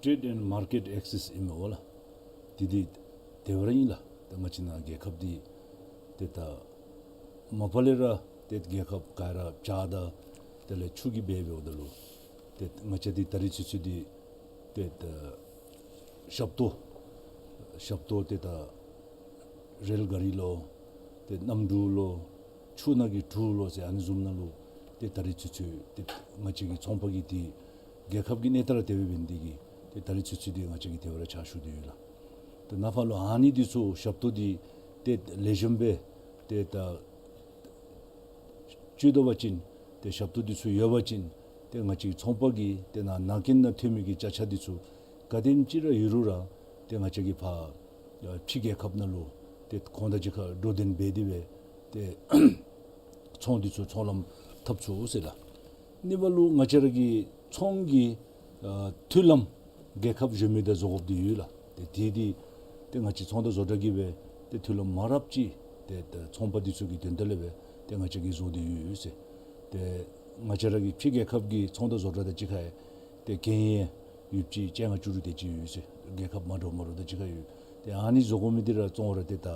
Trade and Market Access ཨིན་མས་པ་ལགས། དེ་འདི་དེ་སྦེ་ར་ཨིན་ལགས། ད་ང་བཅས་ནཱ་རྒྱལ་ཁབ་འདི་ཏེ་ད་མ་པ་ལས་ར་ཏེ་རྒྱལ་ཁབ་ག་ར་བྱཱར་དང་དེ་ལས་ཆུ་གིས་འབད་འབདཝ་ད་ལུ་ཏེ་ང་བཅས་འདི་ད་རིས་ཚུན་ཚོད་འདི་ཏེ་ད་ཞབས་ཏོག་ཞབས་ཏོག་ཏེ་ད་རེལ་ག་རི་ལོ་ཏེ་གནམ་གྲུ་ལོ་ཆུ་ནང་གི་གྲུ་ལོ་ཟེར་ཨ་ནི་བཟུམ་ནང་ལུ་ཏེ་ད་རིས་ཚུན་ཚོད་ཏེ་ང་བཅས་ཀྱི་ཚོང་པ་གིས་ཏེ་རྒྱལ་ཁབ་ཀྱི་གནས་སྟངས་ར་དེ་སྦེ་འབད་ནི་འདི་གིས་ཏེ་ད་རིས་ཚུན་ཚོད་འདི་ང་བཅས་ཀྱིས་དེ་སྦེ་ར་ཕྱག་ཞུ་སྟེ་ཡོད་ལགས། ཏེ་ནཱ་ཕར་ལུ་ཨ་ནི་འདི་ཚུ་ཞབས་ཏོག་འདི་ཏེ་ལེགས་ཤོམ་སྦེ་ཏེ་ད་སྤྱོད་དོ་བ་ཅིན་ཏེ་ཞབས་ཏོག་འདི་ཚུ་ཡོད་པ་ཅིན་ཏེ་ང་བཅས་ཀྱི་ཚོང་པ་གིས་ཏེ་ནཱ་ནང་རྐྱེན་ནང་ཐོན་མི་གི་ཅ་ཆས་འདི་ཚུ་ག་དེམ་ཅིག་ར་ཡོད་རུང་ར་ཏེ་ང་བཅས་ཀྱིས་ཕར་ཕྱི་རྒྱལ་ཁབ་ནང་ལུ་ཏེ་ཁོང་དང་གཅིག་ཁར་གྲོས་བསྟུན་འབད་དེ་སྦེ་ཏེ་ཚོང་འདི་ཚུ་ཚོང་ལམ་འཐབ་ཚུགས་ཟེར་ལགས། ཨ་ནི་འབདཝ་ལུ་ང་བཅས་ར་གི་ཚོང་གི་ཨ་མཐུད་ལམ་རྒྱལ་ཁབ་གཞན་མི་དང་བཟོ་དགོཔ་འདི་ཡོད་ལགས། ཏེ་དེ་འདི་ཏེ་ང་བཅས་ཚོང་དང་བཟོ་གྲྭ་གིས་སྦེ་ཏེ་མཐུད་ལམ་མང་རབས་ཅིག་ཏེ་ཏེ་ཚོང་པ་འདི་ཚུ་གི་དོན་དག་ལས་སྦེ་ཏེ་ང་བཅས་ཀྱིས་བཟོ་སྟེ་ཡོད་ཟེར། ཏེ་ང་བཅས་ར་གི་ཕྱི་རྒྱལ་ཁབ་ཀྱི་ཚོང་དང་བཟོ་གྲྭ་དང་གཅིག་ཁར་ཡང་ཏེ་གན་ཡང་ཡོདཔ་ཅིག་བཅོ་ལྔ་བཅུ་དྲུག་དེ་ཅིག་ཡོད་ཟེར། རྒྱལ་ཁབ་མ་འདྲཝ་མ་འདྲཝ་དང་གཅིག་ཁར་ཡོད། ཏེ་ཨ་ནི་བཟོ་དགོ་མི་འདི་ར་བཙོང་ར་ཏེ་ད་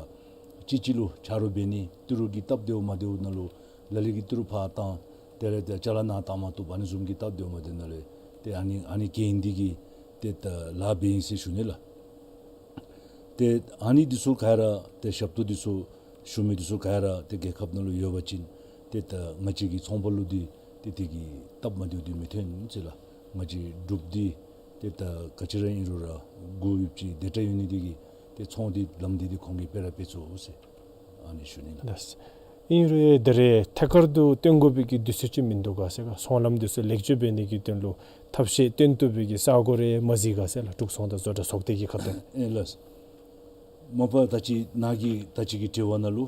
གཅིག་གཅིག་ལུ་ཆ་རོགས་འབད་ནི་ཏི་རུ་གི་སྟབས་བདེཝ་མ་བདེཝ་ནང་ལུ་ལ་ལུ་གིས་ཏི་རུ་ཕར་བཏང་དེ་ལས་ཏེ་ཅ་ལ་ནཱ་བཏང་མ་བཏུབ་ཨ་ནི་བཟུམ་གྱི་སྟབས་བདེཝ་མ་བདེཝ་ནང་ལས་ཏེ་ཨ་ནི་ཨ་ནི་གན་འདི་གིས་ཏེ་ད་ལཱ་འབད་ཡི་ཟེར་ཞུ་ནི་ལགས། ཏེ་ཨ་ནི་འདི་ཚུ་ག་ར་ཏེ་ཞབས་ཏོག་འདི་ཚུ་ཞུ་མི་འདི་ཚུ་ག་ར་ཏེ་རྒྱལ་ཁབ་ནང་ལུ་ཡོད་པ་ཅིན་ཏེ་ད་ང་བཅས་ཀྱི་ཚོང་པ་ལུ་འདི་ཏེ་དེ་གི་སྟབས་མ་བདེཝ་འདི་མི་ཐོན་ཟེར་ལགས། ང་བཅས་འབྲུགཔ་འདི་ཏེ་ད་ག་ཅི་ར་ཨིན་རུང་ར་མགུ་ཡོདཔ་ཅིག་དེ་འདྲ་ཡོད་ནི་འདི་གིས་ཏེ་ཚོང་འདི་ལམ་འདི་འདི་ཁོང་གིས་སྤེལ་ར་སྤེལ་ཚུགས་ཟེར་ཨ་ནི་ཞུ་ནི་ལགས། ལགས། ཨིན་རུང་ཡང་ད་རེས་ཐད་ཀར་དུ་བཏོན་དགོ་པའི་གི་དུས་ཚོད་ཅིག་མིན་འདུག་ག་ཟེར་ག། ཚོང་ལམ་འདི་ཚུ་ལེགས་བཅོས་འབད་ནི་གི་དོན་ལུ་ཐབས་ཤེས་བཏོན་བཏུབ་པའི་གི་ས་གོ་རེ་མ་གཟིགས་ག་ཟེར་ལགས། འབྲུག་ཚོང་དང་བཟོ་གྲྭ་ཚོགས་སྡེ་གི་ཁ་ཐུག། ཨེ་ལགས། མ་པ་ད་ཅི་ནཱ་གི་ད་ཅི་གི་དྲི་བ་ནང་ལུ་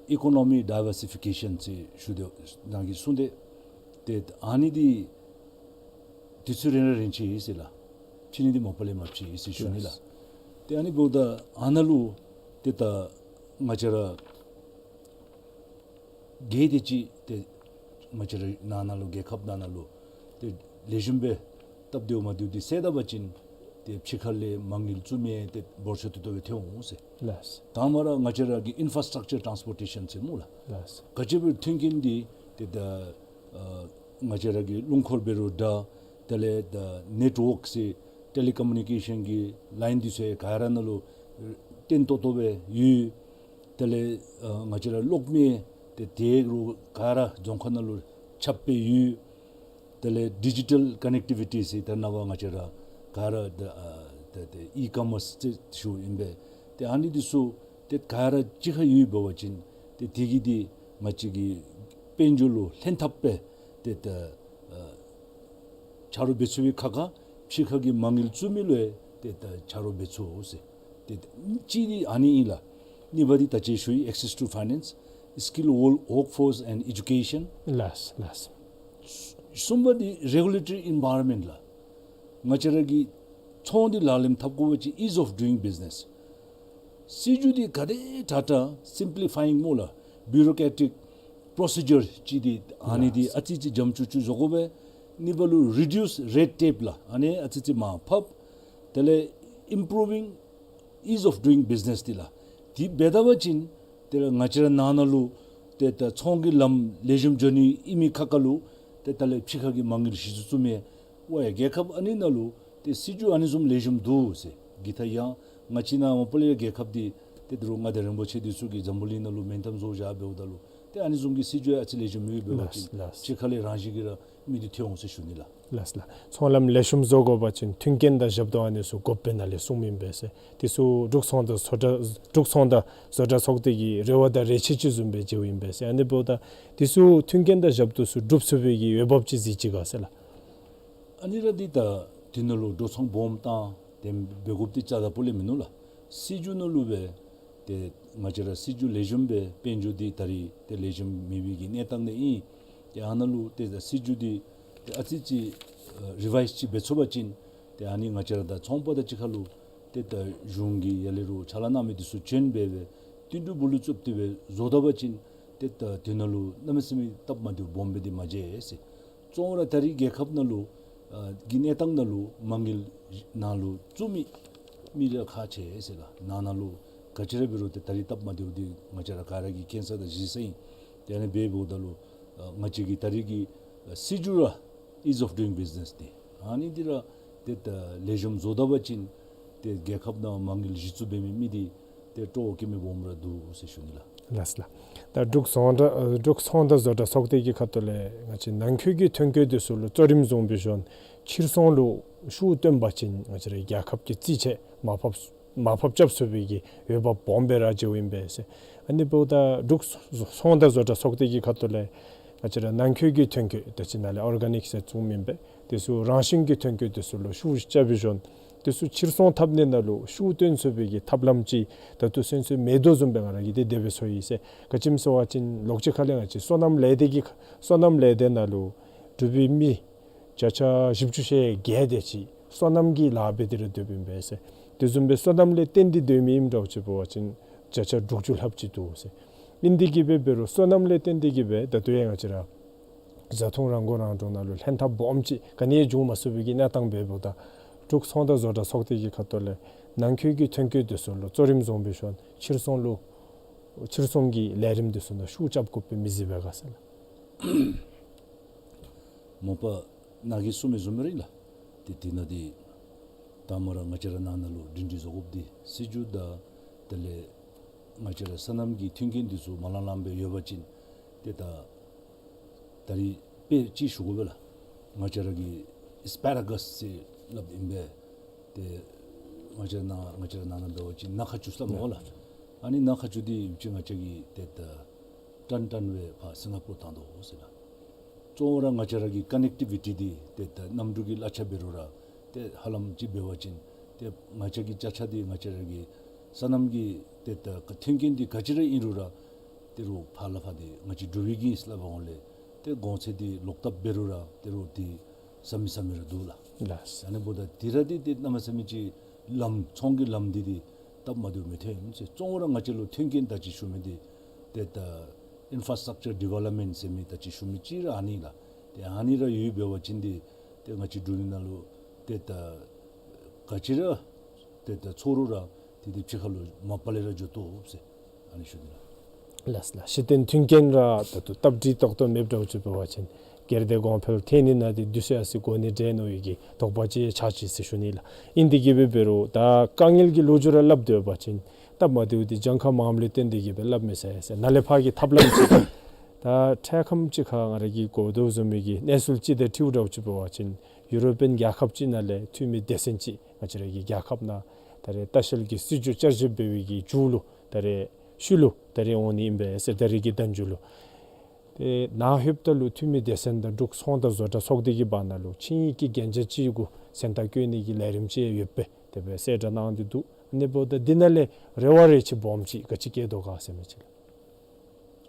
ཨི་ཀོ་ནོ་མི་ཌའི་བར་སི་ཕི་ཀེ་ཤཱན་ཟེར་ཞུ་དོ་ནཱ་གིས་གསུངས་ཏེ། ཏེ་ཨ་ནི་འདི་དུས་ཚོད་རིང་ར་རིང་ཅི་ཟེར་ལགས། ཕྱི་ནི་འདི་མ་པ་ལས་མ་ཕྱི་ཟེར་ཞུ་ནི་ལགས། ལགས། ཏེ་ཨ་ནི་འབདཝ་ད་ཨ་ནཱ་ལུ་ཏེ་ད་ང་བཅས་ར་གལ་ཏེ་ཅིག་ཏེ་ང་བཅས་ར་ནང་ན་ལུ་རྒྱལ་ཁབ་ནང་ན་ལུ་ཏེ་ལེགས་ཤོམ་སྦེ་སྟབས་བདེཝ་མ་བདེཝ་འདི་སེལ་ད་པ་ཅིན་ཏེ་ཕྱི་ཁ་ལས་མ་དངུལ་བཙུགས་མི་ཏེ་འབོར་ཆེ་ཏོག་ཏོ་སྦེ་ཐོན་འོང་ཟེར། ལགས། དང་པ་ར་ང་བཅས་ར་གི་ཨིན་ཕ་ར་སི་ཊག་ཅར་ཊཱནསི་པོར་ཊེ་ཤཱན་ཟེར་སྨོ་ལགས། ལགས། ག་ཅི་སྦེ་མཐུན་རྐྱེན་འདི་ཏེ་ད་ཨ་ང་བཅས་ར་གི་རླུང་འཁོར་འབད་རུང་འདྲ། དེ་ལས་ད་ནེཊ་ཝོརཀ་ཟེར་ཊེ་ལི་ཀོ་མུ་ནི་ཀེ་ཤཱན་གྱི་ལའིན་འདི་ཚུ་ཡང་ག་ར་ནང་ལུ་བརྟན་ཏོག་ཏོ་སྦེ་ཡོད། དེ་ལས་ཨ་ང་བཅས་ར་གློག་མེ་ཏེ་དེ་རུང་ག་ར་རྫོང་ཁག་ནང་ལུ་ཁྱབ་སྦེ་ཡོད། དེ་ལས་ཌི་ཇི་ཊལ་ཀོ་ནེག་ཊི་བི་ཊི་ཟེར་ད་ནཱ་བ་ང་བཅས་ར་ག་ར་ད་ཨ་ད་ད་ཨི་ཀོ་མརསི་ཟེར་ཞུཝ་ཨིན་པས། ཏེ་ཨ་ནི་འདི་ཚུ་ཏེ་ག་ར་གཅིག་ཁར་ཡོད་འབད་བ་ཅིན་ཏེ་དེ་གིས་འདི་ང་བཅས་ཀྱི་དཔལ་འབྱོར་ལུ་ལྷན་ཐབས་སྦེ་ཏེ་ད་ཨ་ཆ་རོགས་འབད་ཚུགས་པའི་ཁ་ཁ་ཕྱི་ཁ་གི་མ་དངུལ་བཙུགས་མི་ལུ་ཡང་ཏེ་ད་ཆ་རོགས་འབད་ཚུགས་ཟེར། ཏེ་གཅིག་འདི་ཨ་ནི་ཨིན་ལགས། གཉིས་པ་འདི་ད་ཅི་ཞུ་ཡི་access to finance, skill work- workforce and education. ལགས་ལགས། གསུམ་པ་འདི་རེ་གུ་ལེ་ཊོ་རི་ཨེན་བཱའི་རོན་མེནཊ་ལགས། ང་བཅས་ར་གི་ཚོང་འདི་ལག་ལེན་འཐབ་དགོ་པ་ཅིན་ease of doing business། སྲིད་བྱུས་འདི་ག་དེ་དྲག་དྲག་སིམ་པི་ལི་ཕ་ཡིང་སྨོ་ལགས། བིའུ་རོ་ཀེ་རེ་ཊིག་པོརོ་སི་ཇར་ཅིག་འདི་ཨ་ནི་འདི་ལགས། ཨ་ཙི་ཙི་འཇམ་ཅུག་ཅུ་བཟོ་དགོ་པས། གཉིས་པ་ལུ་རི་ཌིའུསི་རེཌ་ཊེབ་ལགས། ཨ་ནི་ཨ་ཙི་ཙི་མར་ཕབ། དེ་ལས་ཨིམ་པྲུ་བིང་ease of doing business འདི་ལགས། འདི་འབད་ད་པ་ཅིན་དེ་ལས་ང་བཅས་ར་ནང་ན་ལུ་ཏེ་ད་ཚོང་གི་ལམ་ལེགས་ཤོམ་འགྱོ་ནི་ཨིན་མི་ཁ་ཁ་ལུ་ཏེ་ད་ལས་ཕྱི་ཁ་གི་མ་དངུལ་གཞི་བཙུགས་བཙུགས་མི་འབད་ཡང་རྒྱལ་ཁབ་ཨ་ནི་ནང་ལུ་ཏེ་སྲིད་བྱུས་ཨ་ནི་བཟུམ་ལེགས་ཤོམ་འདུག་ཟེར། གི་ད་ཡང་ང་བཅས་ནཱ་མ་པ་ལས་རྒྱལ་ཁབ་འདི་ཏེ་ད་རུང་མངའ་བདག་རིན་པོ་ཆེ་འདི་ཚུ་གིས་འཛམ་བུ་གླིང་ནང་ལུ་མིང་གཏམ་བཟོ་བཞག་འབདཝ་ད་ལུ་ཏེ་ཨ་ནི་བཟུམ་གྱི་སྲིད་བྱུས་ཨ་ཙི་ལེགས་ཤོམ་ཡོད་འབད་བ་ཅིན་ལགས་ལགས། ཕྱི་ཁ་ལས་རང་བཞིན་གྱིས་ར་མི་འདི་ཐོན་འོང་ཟེར་ཞུ་ནི་ལགས། ལགས་ལགས། ཚོང་ལམ་ལེགས་ཤོམ་བཟོ་དགོ་པ་ཅིན་མཐུན་རྐྱེན་དང་ཞབས་ཏོག་ཨ་ནི་ཚུ་དགོཔ་སྦེ་ནཱ་ལས་གསུངམ་ཨིན་པས་ཟེར། དེ་ཚུ་འབྲུག་ཚོང་དང་བཟོ་གྲྭ་འབྲུག་ཚོང་དང་བཟོ་གྲྭ་ཚོགས་སྡེ་གི་རེ་བ་དང་རེ་ཆེ་ཅིག་བཟུམ་སྦེ་མཇལཝ་ཨིན་པས་ཟེར། ཨ་ནི་འབདཝ་ད་དེ་ཚུ་མཐུན་རྐྱེན་དང་ཞབས་ཏོག་ཚུ་སྒྲུབ་ཚུགས་པའི་གི་འོས་འབབ་ཅིག་གཟིགས་ཅི་ག་ཟེར་ལགས། ཨ་ནི་ར་འདི་ད་དེ་ནང་ལུ་འགྲོ་སོང་སྦོམ་བཏང་དེ་འབད་དགོཔ་འདི་རྩ་དང་པོ་ལས་མིན་ནུག་ལགས། སྲིད་བྱུས་ནང་ལུ་སྦེ་ཏེ་ང་བཅས་ར་སྲིད་བྱུས་ལེགས་ཤོམ་སྦེ་དཔལ་འབྱོར་འདི་ད་རིས་ཏེ་ལེགས་ཤོམ་མེད་པའི་གི་གནས་སྟངས་ནང་ཨིན། ཏེ་ཨ་ནཱ་ལུ་ཏེ་ད་སྲིད་བྱུས་འདི་ཏེ་ཨ་ཙི་ཙི་ཨ་རི་ཝའིཛ་ཅིག་འབད་ཚུགས་པ་ཅིན་ཏེ་ཨ་ནི་ང་བཅས་ར་ད་ཚོང་པ་དང་གཅིག་ཁར་ལུ་ཏེ་ད་གཞུང་གི་ཡར་ལས་རུང་ཕྱག་ལཱ་གནང་མི་འདི་ཚུ་བྱོན་སྦེ་སྦེ་བསྟུན་གྲོས་སྦུག་ལུ་བཙུགས་ཏེ་སྦེ་བཟོ་ད་པ་ཅིན་ཏེ་ད་དེ་ནང་ལུ་གནམ་མེད་ས་མེད་སྟབས་མ་བདེཝ་སྦོམ་སྦེ་འདི་མ་མཇལ་ཟེར། གཙོ་བོ་ར་ད་རིས་རྒྱལ་ཁབ་ནང་ལུ་ཨ་གི་གནས་སྟངས་ནང་ལུ་མ་དངུལ་ནང་ལུ་བཙུགས་མི་མི་ར་ཁག་ཆེ་ཟེར་ལགས། ནང་ན་ལུ་ག་ཅི་ར་འབད་རུང་ཏེ་ད་རིས་སྟབས་མ་བདེཝ་འདི་ང་བཅས་ར་ག་ར་གིས་མཁྱེན་ས་དང་གཟིགས་ས་ཨིན། ཏེ་ཨ་ནི་འབདཝ་ད་ལུ་ཨ་ང་བཅས་ཀྱི་ད་རིས་ཀྱི་ཨ་སྲིད་བྱུས་ར་ease of doing business འདི་ཨ་ནི་འདི་ར་ཏེ་ད་ལེགས་ཤོམ་བཟོ་ད་པ་ཅིན་ཏེ་རྒྱལ་ཁབ་ནང་མ་དངུལ་གཞི་བཙུགས་འབད་མི་མི་འདི་ཏེ་སྤྲོ་བ་བསྐྱེད་མི་སྦོམ་ར་འདུག་ཟེར་ཞུ་ནི་ལགས། ལགས་ལགས། ད་འབྲུག་ཚོང་དང་འབྲུག་ཚོང་དང་བཟོ་གྲྭ་ཚོགས་སྡེ་གི་ཁ་ཐུག་ལས་ང་བཅས་ནང་འཁོད་ཀྱི་ཐོན་སྐྱེད་འདི་ཚུ་ལུ་གཙོ་རིམ་བཟུང་སྦེ་ཞིནམ་ཕྱིར་ཚོང་ལུ་ཤུགས་བཏོན་པ་ཅིན་ང་བཅས་ར་རྒྱལ་ཁབ་ཀྱི་རྩིས་ཆད་མར་ཕབ་མར་ཕབ་རྐྱབ་ཚུགས་པའི་གི་འོས་འབབ་སྦོམ་སྦེ་ར་མཇལཝ་ཨིན་པས་ཟེར། ཨ་ནི་འབདཝ་ད་འབྲུག་ཚོང་དང་བཟོ་གྲྭ་ཚོགས་སྡེ་གི་ཁ་ཐུག་ལས་ང་བཅས་ར་ནང་འཁོད་ཀྱི་ཐོན་སྐྱེད་ད་ཅི་ནཱ་ལས་ཨོར་ག་ནིཀ་ཟེར་བཙུགསཔ་ཨིན་པས། དེ་ཚུ་རང་བཞིན་གྱི་ཐོན་སྐྱེད་དེ་ཚུ་ལུ་ཤུགས་རྐྱབ་སྦེ་ཞིནམ་དེ་ཚུ་ཕྱིར་ཚོང་འཐབ་ནི་ནང་ལུ་ཤུགས་བཏོན་ཚུགས་པའི་གི་ཐབས་ལམ་ཅིག་ད་ལྟོ་ཚུན་ཚོད་མེད་དོ་བཟུམ་སྦེ་ང་ར་གིས་དེ་དེ་སྦེ་ཚོར་ཡི་ཟེར། ག་ཅི་སྨོ་ཟེར་བ་ཅིན་ལོགས་ཅིག་ཁ་ལས་ང་བཅས་སོ་ནམ་ལས་སྡེ་གི་སོ་ནམ་ལས་སྡེ་ནང་ལུ་འབྲུག་པའི་མི་བརྒྱ་ཆ་བཞི་བཅུ་ཞེ་བརྒྱད་དེ་ཅིག་སོ་ནམ་གྱི་ལཱ་འབད་དེ་ར་སྡོདཔ་ཨིན་པས་ཟེར། དེ་བཟུམ་སྦེ་སོ་ནམ་ལས་བརྟེན་ཏེ་སྡོད་མི་ཨིནམ་འདྲཝ་ཅིག་འབད་བ་ཅིན་བརྒྱ་ཆ་དྲུག་ཅུ་ལྷགཔ་ཅིག་འདུག་ཟེར། ཨིན་དེ་གིས་འབད་འབད་རུང་སོ་ནམ་ལས་བརྟེན་ཏེ་གིས་འབད་ད་ལྟོ་ཡང་ང་བཅས་ར་བཟའ་འཐུང་རང་མགོ་རང་འདྲོངས་ནང་ལུ་ལྷན་ཐབས་སྦོམ་ཅིག་ག་ནི་ཡང་འབྱུང་མ་ཚུགས་པའི་གི་གནས་སྟངས་འབདཝ་ད་འབྲུག་ཚོང་དང་བཟོ་གྲྭ་ཚོགས་སྡེ་གི་ཁ་ཐུག་ལས་ནང་འཁོད་ཀྱི་ཐོན་སྐྱེད་དེ་ཚུ་ལུ་གཙོ་རིམ་བཟུང་སྦེ་ཞིནམ་ཕྱིར་ཚོང་ལུ་ཕྱིར་ཚོང་གི་ལས་རིམ་དེ་ཚུ་ནང་ཤུགས་རྐྱབ་དགོཔ་སྦེ་མི་གཟིགས་པས་ག་ཟེར་ལགས། མ་པ་ནཱ་གིས་གསུངས་མི་བཟུམ་ར་ཨིན་ལགས། ཏེ་དེ་ནང་འདི་དང་པ་ར་ང་བཅས་ར་ནང་ན་ལུ་སྒྲིང་སྒྲི་བཟོ་དགོཔ་འདི་སྲིད་བྱུས་དང་དེ་ལས་ང་བཅས་ར་སོ་ནམ་གྱི་མཐུན་རྐྱེན་འདི་ཚུ་མ་ལང་ལང་སྦེ་ཡོད་པ་ཅིན་ཏེ་ད་ད་རིས་དཔེ་ཅིག་ཞུ་དགོ་པས་ལགས། ང་བཅས་ར་གིས་ཨེས་པེ་ར་གཱས་ཟེར་སླབ་ཨིན་པས། ཏེ་ང་བཅས་ར་ནང་ང་བཅས་ར་ནང་ན་འབད་བ་ཅིན་ནཱ་ཁ་ཅུ་ཟེར་སླབ་མས་ལགས། ཨ་ནི་ནཱ་ཁ་ཅུ་འདི་ཡོད་ཅིག་ང་བཅས་ཀྱིས་ཏེ་ད་ ཊཱན་ཊཱན་སྦེ་ཕར་སིང་ག་པོར་བཏང་དོ་ཟེར་ལགས། གཙོ་བོ་ར་ང་བཅས་ར་གི་ཀ་ནེག་ཊི་བི་ཊི་འདི་ཏེ་ད་གནམ་གྲུ་གི་གླ་ཆ་འབད་རུང་ར་ཏེ་ཧ་ལམ་ཅིག་འབད་བ་ཅིན་ཏེ་ང་བཅས་ཀྱི་ཅ་ཆས་འདི་ང་བཅས་ར་གི་སོ་ནམ་གྱི་ཏེ་ད་མཐུན་རྐྱེན་འདི་ག་ཅི་ར་ཨིན་རུང་ར་ཏེ་རུང་ཕར་ལས་ཕར་འདི་ང་བཅས་འདྲུད་འོང་གི་ཟེར་སླབ་པའི་སྒང་ལས་ཏེ་གོང་ཚད་འདི་ལོག་བཏབ་འབད་རུང་ར་ཏེ་རུང་འདི་ཟ་མི་ཟ་མི་ར་འདུག་ལགས། ལགས། ཨ་ནི་འབདཝ་ད་དེ་ར་འདི་ཏེ་གནམ་མེད་ས་མེད་ཅིག་ལམ་ཚོང་གི་ལམ་འདི་འདི་སྟབས་མ་བདེཝ་མི་ཐོན་ཟེར། གཙོ་བོ་ར་ང་བཅས་ལུ་མཐུན་རྐྱེན་ད་ཅི་ཞུ་མི་འདི་ཏེ་ད་ཨིན་ཕྲ་སི་ཊག་ཅར་ཌི་ཝེ་ལོབ་མེནཊ་ཟེར་མི་ད་ཅི་ཞུ་མི་ཅིག་ར་ཨ་ནི་ལགས། ཏེ་ཨ་ནི་ར་ཡོདཔ་འབད་བ་ཅིན་འདི་ཏེ་ང་བཅས་འབྲུག་ནང་ལུ་ཏེ་ད་ག་ཅི་ར་ཏེ་ད་ཚོར་རུང་ར་ཏེ་འདི་ཕྱི་ཁ་ལུ་མ་པ་ལས་ར་འགྱོ་དོ་ཟེར་ཨ་ནི་ཞུ་ནི་ལགས། ལགས་ལགས། གཞི་རྟེན་མཐུན་རྐྱེན་ར་ད་ལྟོ་སྟབས་བདེ་ཏོག་ཏོ་མེདཔ་འདྲཝ་ཅིག་འབད་བ་ཅིན་སྒེར་སྡེ་གོང་འཕེལ་ཐོན་ནི་ནང་འདི་དུས་ཚོད་ཡར་སེང་འགོར་ནི་འདྲས་མནོ་བའི་གི་དོགས་པ་ཅིག་ཆགས་ཅི་ཟེར་ཞུ་ནི་ལགས། ཨིན་ཏེ་གི་སྦེ་འབད་རུང་ད་དཀའ་ངལ་གྱི་ལོ་རྒྱུས་ར་སླབ་སྡོད་པ་ཅིན་སྟབས་མ་བདེཝ་འདི་གྱངས་ཁ་མངམ་ལུ་བརྟེན་ཏེ་གི་སྦེ་སླབ་མི་ཟེར་ཟེར་ནཱ་ལས་ཕར་གྱི་ཐབས་ལམ་ཅིག་ད་འཕྲལ་ཁམས་ཅིག་ཁར་ང་ར་གིས་གོ་དོ་བཟུམ་མའི་གི་གནས་ཚུལ་ཅིག་དང་འཁྲིལཝ་འདྲཝ་ཅིག་འབད་བ་ཅིན་ཡུ་རོ་པིའན་རྒྱལ་ཁབ་ཅིག་ནང་ལས་འཐུས་མི་སྡེ་ཚན་ཅིག་ང་བཅས་ར་གི་རྒྱལ་ཁབ་ནང་ད་རེས་ལྟ་བཤལ་གྱི་སྲིད་བྱུས་བསྐྱར་ཞིབ་འབད་བའི་གི་མཇུག་ལུ་ད་རེས་ཤུལ་ལུ་ད་རེས་འོང་ནི་ཨིན་པས་ཟེར། ད་རེས་ཀྱི་ཟླཝ་མཇུག་ལུ། ཏེ་ནཱ་ལྷོདཔ་ད་ལུ་འཐུས་མི་སྡེ་ཚན་དང་འབྲུག་ཚོང་དང་བཟོ་གྲྭ་ཚོགས་སྡེ་གི་བར་ན་ལུ་ཆིངས་ཡིག་གི་གན་རྒྱ་ཅིག་གུ་མཚན་རྟགས་བཀོད་ནི་གི་ལས་རིམ་ཅིག་ཡོདཔ་སྦེ་དེ་སྦེ་གསལ་བསྒྲགས་གནང་སྟེ་འདུག། ཨ་ནི་འབདཝ་ད་འདི་ནང་ལས་རེ་བ་རེ་ཅིག་སྦོམ་ཅིག་ག་ཅི་བསྐྱེད་དོ་ག་ཟེར་མི་ཅིག་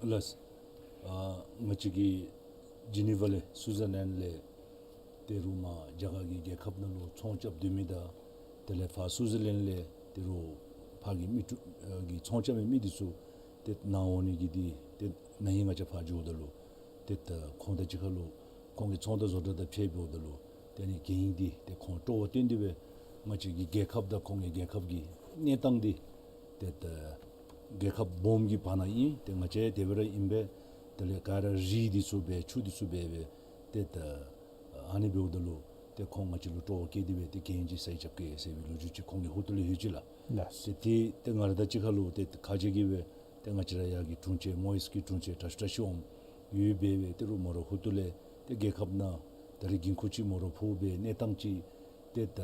ལགས། ལགས། ཨ་ང་བཅས་ཀྱི་ཇི་ནི་ཝ་ལས་སུའི་ཛར་ལེནཌ་ལས་ཏེ་རུང་མར་རྒྱ་གར་གྱི་རྒྱལ་ཁབ་ནང་ལུ་ཚོང་རྐྱབ་སྡོད་མི་དང་དེ་ལས་ཕར་སུའི་ཛར་ལེནཌ་ལས་ཏེ་རུང་ཕར་གྱི་མི་ཕྲུག་ཨ་གི་ཚོང་རྐྱབ་མི་མི་འདི་ཚུ་ཏེ་ནཱ་འོང་ནི་གི་འདི་ཏེ་ན་ཧིང་ང་བཅས་ཕར་འགྱོཝ་ད་ལུ་ཏེ་ད་ཁོང་དང་གཅིག་ཁར་ལུ་ཁོང་གི་ཚོང་དང་བཟོ་གྲྭ་དང་ཕྱད་འབདཝ་ད་ལུ་ཏེ་ཨ་ནི་གན་ཡིག་འདི་ཏེ་ཁོང་སྤྲོ་བ་བཏོན་ཏེ་སྦེ་ང་བཅས་ཀྱི་རྒྱལ་ཁབ་དང་ཁོང་གི་རྒྱལ་ཁབ་ཀྱི་གནས་སྟངས་འདི་ཏེ་ད་རྒྱལ་ཁབ་སྦོམ་གྱི་བར་ན་ཨིན། ཏེ་ང་བཅས་དེ་སྦེ་ར་ཨིན་པས། དེ་ལས་ག་ར་རི་འདི་ཚུ་སྦེ་ཆུ་འདི་ཚུ་སྦེ་སྦེ་ཏེ་ད་ཨ་ནི་འབདཝ་ད་ལུ་ཏེ་ཁོང་ང་བཅས་ལུ་སྤྲོ་བ་བསྐྱེད་དེ་སྦེ་ཏེ་གན་ཅིག་སའིན་རྐྱབ་གེ་ཟེར་བའི་ལོ་རྒྱུས་ཅིག་ཁོང་གི་ཧོངས་ལས་ཡོད་ཅི་ལགས། ལགས། ཏེ་ཏེ་ཏེ་ང་ར་དང་གཅིག་ཁར་ལུ་ཏེ་ཁ་རྗེ་གིས་སྦེ་ཏེ་ང་བཅས་ར་ཡར་གྱི་དྲུང་ཆེན་མོ་ཡེས་ཀྱི་དྲུང་ཆེན་བཀྲ་ཤིས་བཀྲ་ཤིས་འོང་ཡོདཔ་སྦེ་ཏེ་རུང་མོ་ར་ཧོངས་ལས་ཏེ་རྒྱལ་ཁབ་ནང་ད་རེས་འགན་ཁུར་ཅིག་མོ་ར་ཕོག་སྦེ་གནས་སྟངས་ཅིག་ཏེ་ད་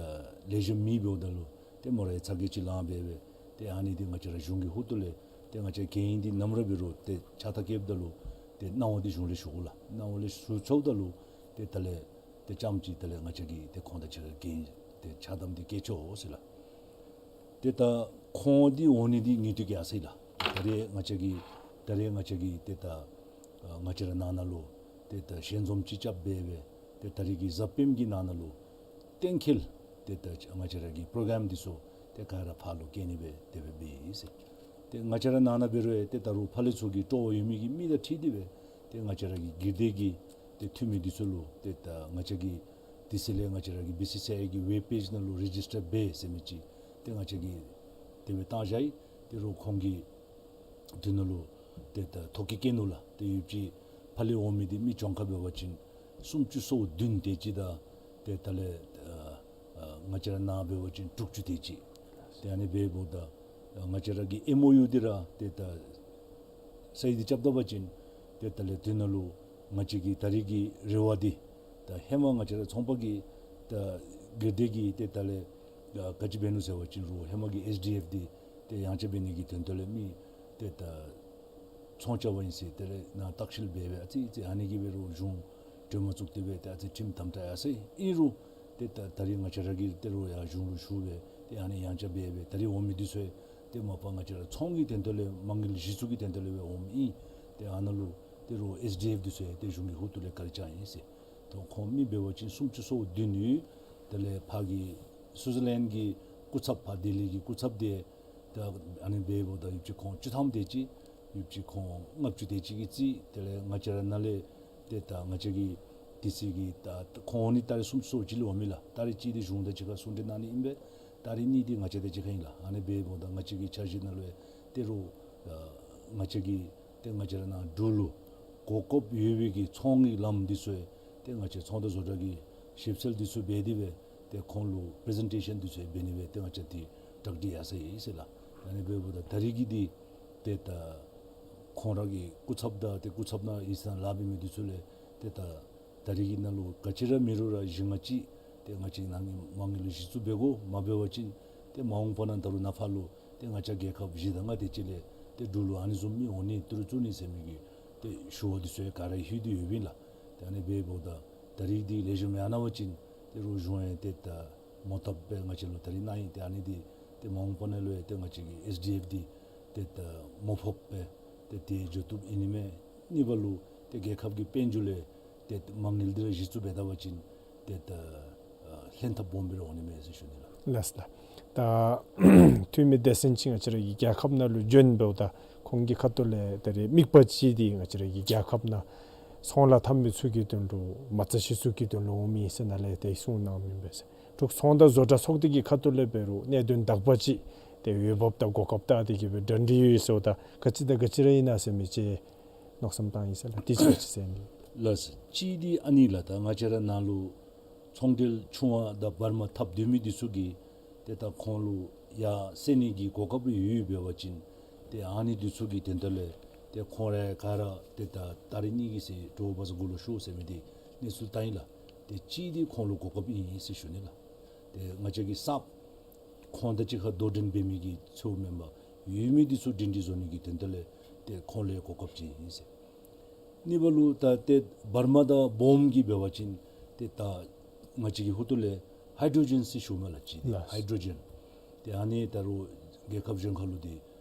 ལེགས་ཤོམ་མེདཔ་འབདཝ་ད་ལུ་ཏེ་མོ་ར་ཡང་ཚ་གྱང་ཅིག་ལང་སྦེ་སྦེ་ཏེ་ཨ་ནི་འདི་ང་བཅས་ར་གཞུང་གི་ཧོངས་ལས་ཏེ་ང་བཅས་གན་ཡིག་འདི་ནམ་ར་འབད་རུང་ཏེ་ཕྱག་རྟགས་བཀལཝ་ད་ལུ་ཏེ་གནང་བ་འདི་གཞུང་ལས་ཞུ་དགོ་ལགས། གནང་བ་ལས་ཞུ་ཚརཝ་ད་ལུ་ཏེ་ད་ལས་ཏེ་ཙམ་ཅིག་ད་ལས་ང་བཅས་ཀྱིས་ཏེ་ཁོང་དང་གཅིག་ཁར་གན་ཏེ་ཕྱག་དམ་འདི་བཀལ་ཆོག་ཟེར་ལགས། ཏེ་ད་ཁོང་འདི་འོང་ནི་འདི་ངེས་ཏིག་ཡར་སོ་ཡི་ལགས། ད་རེས་ང་བཅས་ཀྱིས་ད་རེས་ང་བཅས་ཀྱིས་ཏེ་ད་ཨ་ང་བཅས་ར་ནང་ན་ལུ་ཏེ་ད་ཞལ་འཛོམས་ཅིག་རྐྱབ་སྦེ་སྦེ་ཏེ་ད་རེས་ཀྱི་གཟའ་སྤེནམ་གི་ནང་ན་ལུ་གཏན་འཁེལ་ཏེ་ད་ང་བཅས་ར་གི་པྲོ་གྲམ་འདི་ཚུ་ཏེ་ག་ར་ཕར་ལུ་བསྐྱལ་ནི་སྦེ་དེ་སྦེ་འབད་ཡི་ཟེར། ཏེ་ང་བཅས་ར་ནང་ན་འབད་རུང་ཡང་ཏེ་ད་རུང་ཕར་ལས་ཚུར་གྱི་སྤྲོ་བ་ཡོད་མི་གི་མི་དང་འཁྲིལ་ཏེ་སྦེ་ཏེ་ང་བཅས་ར་གི་སྒེར་སྡེ་གི་ཏེ་འཐུས་མི་འདི་ཚུ་ལུ་ཏེ་ད་ང་བཅས་ཀྱིས་དུས་ཚོད་ལས་ང་བཅས་ར་གི་བི་སི་སི་ཨའི་གི་ཝེབ་པེཇ་ནང་ལུ་རི་ཇིས་ཊར་འབད་ཟེར་མི་ཅིག་ཏེ་ང་བཅས་ཀྱིས་དེ་སྦེ་བཏང་བཞག་ཡི། ཏེ་རུང་ཁོང་གིས་དེ་ནང་ལུ་ཏེ་ད་ཐོ་བཀོད་བཀོད་ནུག་ལགས། ཏེ་ཡུདཔ་ཅིག་ཕར་ལས་འོང་མི་འདི་མི་གྱངས་ཁ་འབད་བ་ཅིན་སུམ་ཅུ་སོ་བདུན་དེ་ཅིག་དང་ཏེ་ད་ལས་ཨ་ཨ་ང་བཅས་ར་ནང་འབད་བ་ཅིན་དྲུག་ཅུ་དེ་ཅིག། ཏེ་ཨ་ནི་འབདཝ་ད་ང་བཅས་ར་གི་ཨེམ་ཨོ་ཡུ་འདི་ར་ཏེ་ད་སའིན་འདི་རྐྱབ་ད་པ་ཅིན་ཏེ་ད་ལས་དེ་ནང་ལུ་ང་བཅས་ཀྱི་ད་རེས་ཀྱི་རེ་བ་འདི་ད་ཧེ་མ་ང་བཅས་ར་ཚོང་པ་གི་ད་སྒེར་སྡེ་གི་ཏེ་ད་ལས་ཨ་ག་ཅི་འབད་ནུག་ཟེར་བ་ཅིན་རུང་ཧེ་མ་གི་ཨེས་ཌི་ཨེཕ་འདི་ཏེ་ཡང་ཆ་འབད་ནི་གི་དོན་དག་ལས་མི་ཏེ་ད་ཚོང་རྐྱབ་པ་ཨིན་ཟེར་དེ་ལས་ནཱ་ལྟ་བཤལ་འབད་སྦེ་ཨ་ཙི་ཙི་ཨ་ནི་གིས་འབད་རུང་གཞུང་གྲོས་མོལ་བཙུགས་ཏེ་སྦེ་ཏེ་ཨ་ཙི་ཁྲིམས་དམ་དྲག་ཡར་སོ་ཡི། ཨིན་རུང་ཏེ་ད་ད་རེས་ང་བཅས་ར་གིས་ཏེ་རུང་ཡར་གཞུང་ལུ་ཞུ་སྦེ་ཏེ་ཨ་ནི་ཡང་ཆ་འབད་སྦེ་ད་རེས་འོང་མི་འདི་ཚུ་ཏེ་མ་པ་ང་བཅས་ར་ཚོང་གི་དོན་དག་ལས་མ་དངུལ་གཞི་བཙུགས་ཀྱི་དོན་དག་ལས་སྦེ་འོངམ་ཨིན། ཏེ་ཨ་ནཱ་ལུ་ཏེ་རུང་ཨེས་ཌི་ཨེཕ་འདི་ཚུ་ཡང་ཏེ་གཞུང་གི་ཧོངས་ལས་བཀལ་བཅུག་ཡི་ཟེར། ཏེ་ཁོང་མི་འབད་བ་ཅིན་སུམ་ཅུ་སོ་བདུན་ཡོད། དེ་ལས་ཕར་གྱི་སུའི་ཛར་ལེནཌ་གི་སྐུ་ཚབ་ཕར་ལྡི་ལི་གི་སྐུ་ཚབ་འདི་ད་ཨ་ནི་འབདཝ་ད་ཡུདཔ་ཅིག་ཁོང་བཅུ་ཐམ་དེ་ཅིག། ཡུདཔ་ཅིག་ཁོང་ལྔ་བཅུ་དེ་ཅིག་གིས་རྩིས། དེ་ལས་ང་བཅས་ར་ནཱ་ལས་ཏེ་ད་ང་བཅས་ཀྱི་དུས་ཚོད་ཀྱི་ད་ཁོང་འོང་ནི་ཏ་རིག་སུམ་ཅུ་སོ་གཅིག་ལུ་འོང་མི་ལགས། ཏ་རིག་གཅིག་འདི་གཞུང་དང་གཅིག་ཁར་གསུང་གྲོས་གནང་ནི་ཨིན་པས། ཏ་རིག་གཉིས་འདི་ང་བཅས་དང་གཅིག་ཁར་ཨིན་ལགས། ཨ་ནི་འབདཝ་ད་ང་བཅས་ཀྱི་འཆར་གཞི་ནང་ལུ་ཡང་ཏེ་རུང་ཨ་ང་བཅས་ཀྱི་ཏེ་ང་བཅས་ར་ནཱ་འབྲུག་ལུ་གོ་སྐབས་ཡོད་པའི་གི་ཚོང་གི་ལམ་འདི་ཚུ་ཡང་ཏེ་ང་བཅས་ཚོང་དང་བཟོ་གྲྭ་གིས་ཞིབ་འཚོལ་འདི་ཚུ་འབད་དེ་སྦེ་ཏེ་ཁོང་ལུ་པི་རི་ཟེན་ཊེ་ཤཱན་འདི་ཚུ་ཡང་འབད་ནི་སྦེ་ཏེ་ང་བཅས་འདི་གྲ་སྒྲིག་ཡར་སོ་ཡི་ཟེར་ལགས། ཨ་ནི་འབདཝ་ད་ཏ་རིག་གི་འདི་ཏེ་ད་ཁོང་ར་གི་སྐུ་ཚབ་དང་ཏེ་སྐུ་ཚབ་ནང་ཡིག་ཚང་ལཱ་འབད་མི་འདི་ཚུ་ལས་ཏེ་ད་ཏ་རིག་གི་ནང་ལུ་ག་ཅི་ར་མེད་རུང་ར་བཞི་ལྔ་ཅིག་ཏེ་ང་བཅས་ནང་གི་མ་དངུལ་ལུ་གཞི་བཙུགས་འབད་དགོ། མ་འབད་བ་ཅིན་ཏེ་མ་འོངས་པ་ནང་ད་རུང་ནཱ་ཕར་ལུ་ཏེ་ང་བཅས་རྒྱལ་ཁབ་བཞི་དང་ལྔ་དེ་ཅིག་ལས་ཏེ་འབྲུག་ལུ་ཨ་ནི་བཟུམ་མི་འོང་ནི་ཏི་རུ་བཙུགས་ནི་ཟེར་མི་གི་ ཏེ་ཞུ་བ་འདི་ཚུ་ཡང་ག་ར་ལྷོད་དེ་ཡོདཔ་ཨིན་ལགས། ཏེ་ཨ་ནི་འབདཝ་ད་ད་རིས་འདི་ལེགས་ཤོམ་ཡར་སོང་པ་ཅིན་ཏེ་རོགས་གཞུང་ཡང་ཏེ་ད་མོ་བཏབ་སྦེ་ང་བཅས་ལུ་ད་རིས་གནང་ཡི། ཏེ་ཨ་ནི་འདི་ཏེ་མ་འོངས་པ་ནང་ལུ་ཡང་ཏེ་ང་བཅས་ཀྱི་ཨེསི་ཌི་ཨེཕ་འདི་ཏེ་ད་མོ་ཕོགཔ་སྦེ་ཏེ་ཏེ་འགྱོ་བཏུབ་ཨིན་ནི་མས། གཉིས་པ་ལུ་ཏེ་རྒྱལ་ཁབ་ཀྱི་དཔལ་འབྱོར་ལས་ཏེ་མ་དངུལ་འདི་ར་གཞི་བཙུགས་འབད་ད་པ་ཅིན་ཏེ་ད་ཨ་ལྷན་ཐབས་སྦོམ་སྦེ་ར་འོང་ནི་མས་ཟེར་ཞུ་ནི་ལགས། ལགས་ལགས། ད་འཐུས་མི་སྡེ་ཚན་ཅིག་ང་བཅས་ར་གི་རྒྱལ་ཁབ་ནང་ལུ་བྱོན་འབདཝ་ད་ཁོང་གི་ཁ་ཐུག་ལས་ད་རིས་དམིགས་པ་ཅིག་འདི་ང་བཅས་ར་གི་རྒྱལ་ཁབ་ནང་ཚོང་ལཱ་འཐབ་མི་ཚུ་གི་དོན་ལུ་མ་རྩ་གཞི་བཙུགས་ཀྱི་དོན་ལུ་འོང་མི་ཟེར་ནཱ་ལས་ཏེ་གསུངས་གནང་མི་ཨིན་པས། འབྲུག་ཚོང་དང་བཟོ་གྲྭ་ཚོགས་སྡེ་གི་ཁ་ཐུག་ལས་འབད་རུང་གནད་དོན་དག་པ་ཅིག་ཏེ་འོས་འབབ་དང་གོ་སྐབས་བལྟ་སྟེ་གི་སྦེ་གྲ་སྒྲིག་ཡོད་ཟེརཝ་ད་ག་ཅི་དང་ག་ཅི་ར་ཨིན་ན་ཟེར་མི་ཅིག་མནོ་བསམ་བཏང་ཡི་ཟེར་ལགས། དེ་ཅིག་ཅིག་ཟེར་ནི། ལགས་སོ། གཅིག་འདི་ཨ་ནི་ལགས། ད་ང་བཅས་ར་ནཱ་ལུ་ཚོང་འབྲེལ་ཆུང་བ་དང་བར་མ་འཐབ་སྡོད་མི་འདི་ཚུ་གིས་ཏེ་ད་ཁོང་ལུ་ཡར་སེལ་ནི་གི་གོ་སྐབས་ཡོད་འབད་བ་ཅིན་ཏེ་ཨ་ནི་འདི་ཚུ་གི་དོན་དག་ལས་ཏེ་ཁོང་ར་ག་ར་ཏེ་ད་ད་རིས་ནི་གི་ཟེར་དྲོ་པ་ས་གུ་ལུ་ཤོག་ཟེར་མི་འདི་གནས་ཚུལ་བཏང་ཡི་ལགས། ཏེ་གཅིག་འདི་ཁོང་ལུ་གོ་སྐབས་ཨིན་ཟེར་ཞུ་ནི་ལགས། ཏེ་ང་བཅས་ཀྱི་གསརཔ་ཁོང་དང་གཅིག་ཁར་དོ་འགྲན་འབད་མི་གི་ཚུ་མེན་པར་ཡོད་མི་འདི་ཚུ་འབྲེལ་འདྲིས་བཟོ་ནི་གི་དོན་དག་ལས་ཏེ་ཁོང་ལུ་གོ་སྐབས་ཅིག་ཨིན་ཟེར། གཉིས་པ་ལུ་ད་ཏེ་བར་མ་དང་སྦོམ་གྱིས་འབད་བ་ཅིན་ཏེ་ད་ང་བཅས་ཀྱི་ཧོ་ཏོ་ལས་ཧའི་ཌྲོ་ཇེན་ཟེར་ཞུཝ་མས་ལགས། ཅིག་ལགས། ཧའི་ཌྲོ་ཇེན། ཏེ་ཨ་ནི་ད་རུང་རྒྱལ་ཁབ་གཞན་ཁ་ལུ་འདི་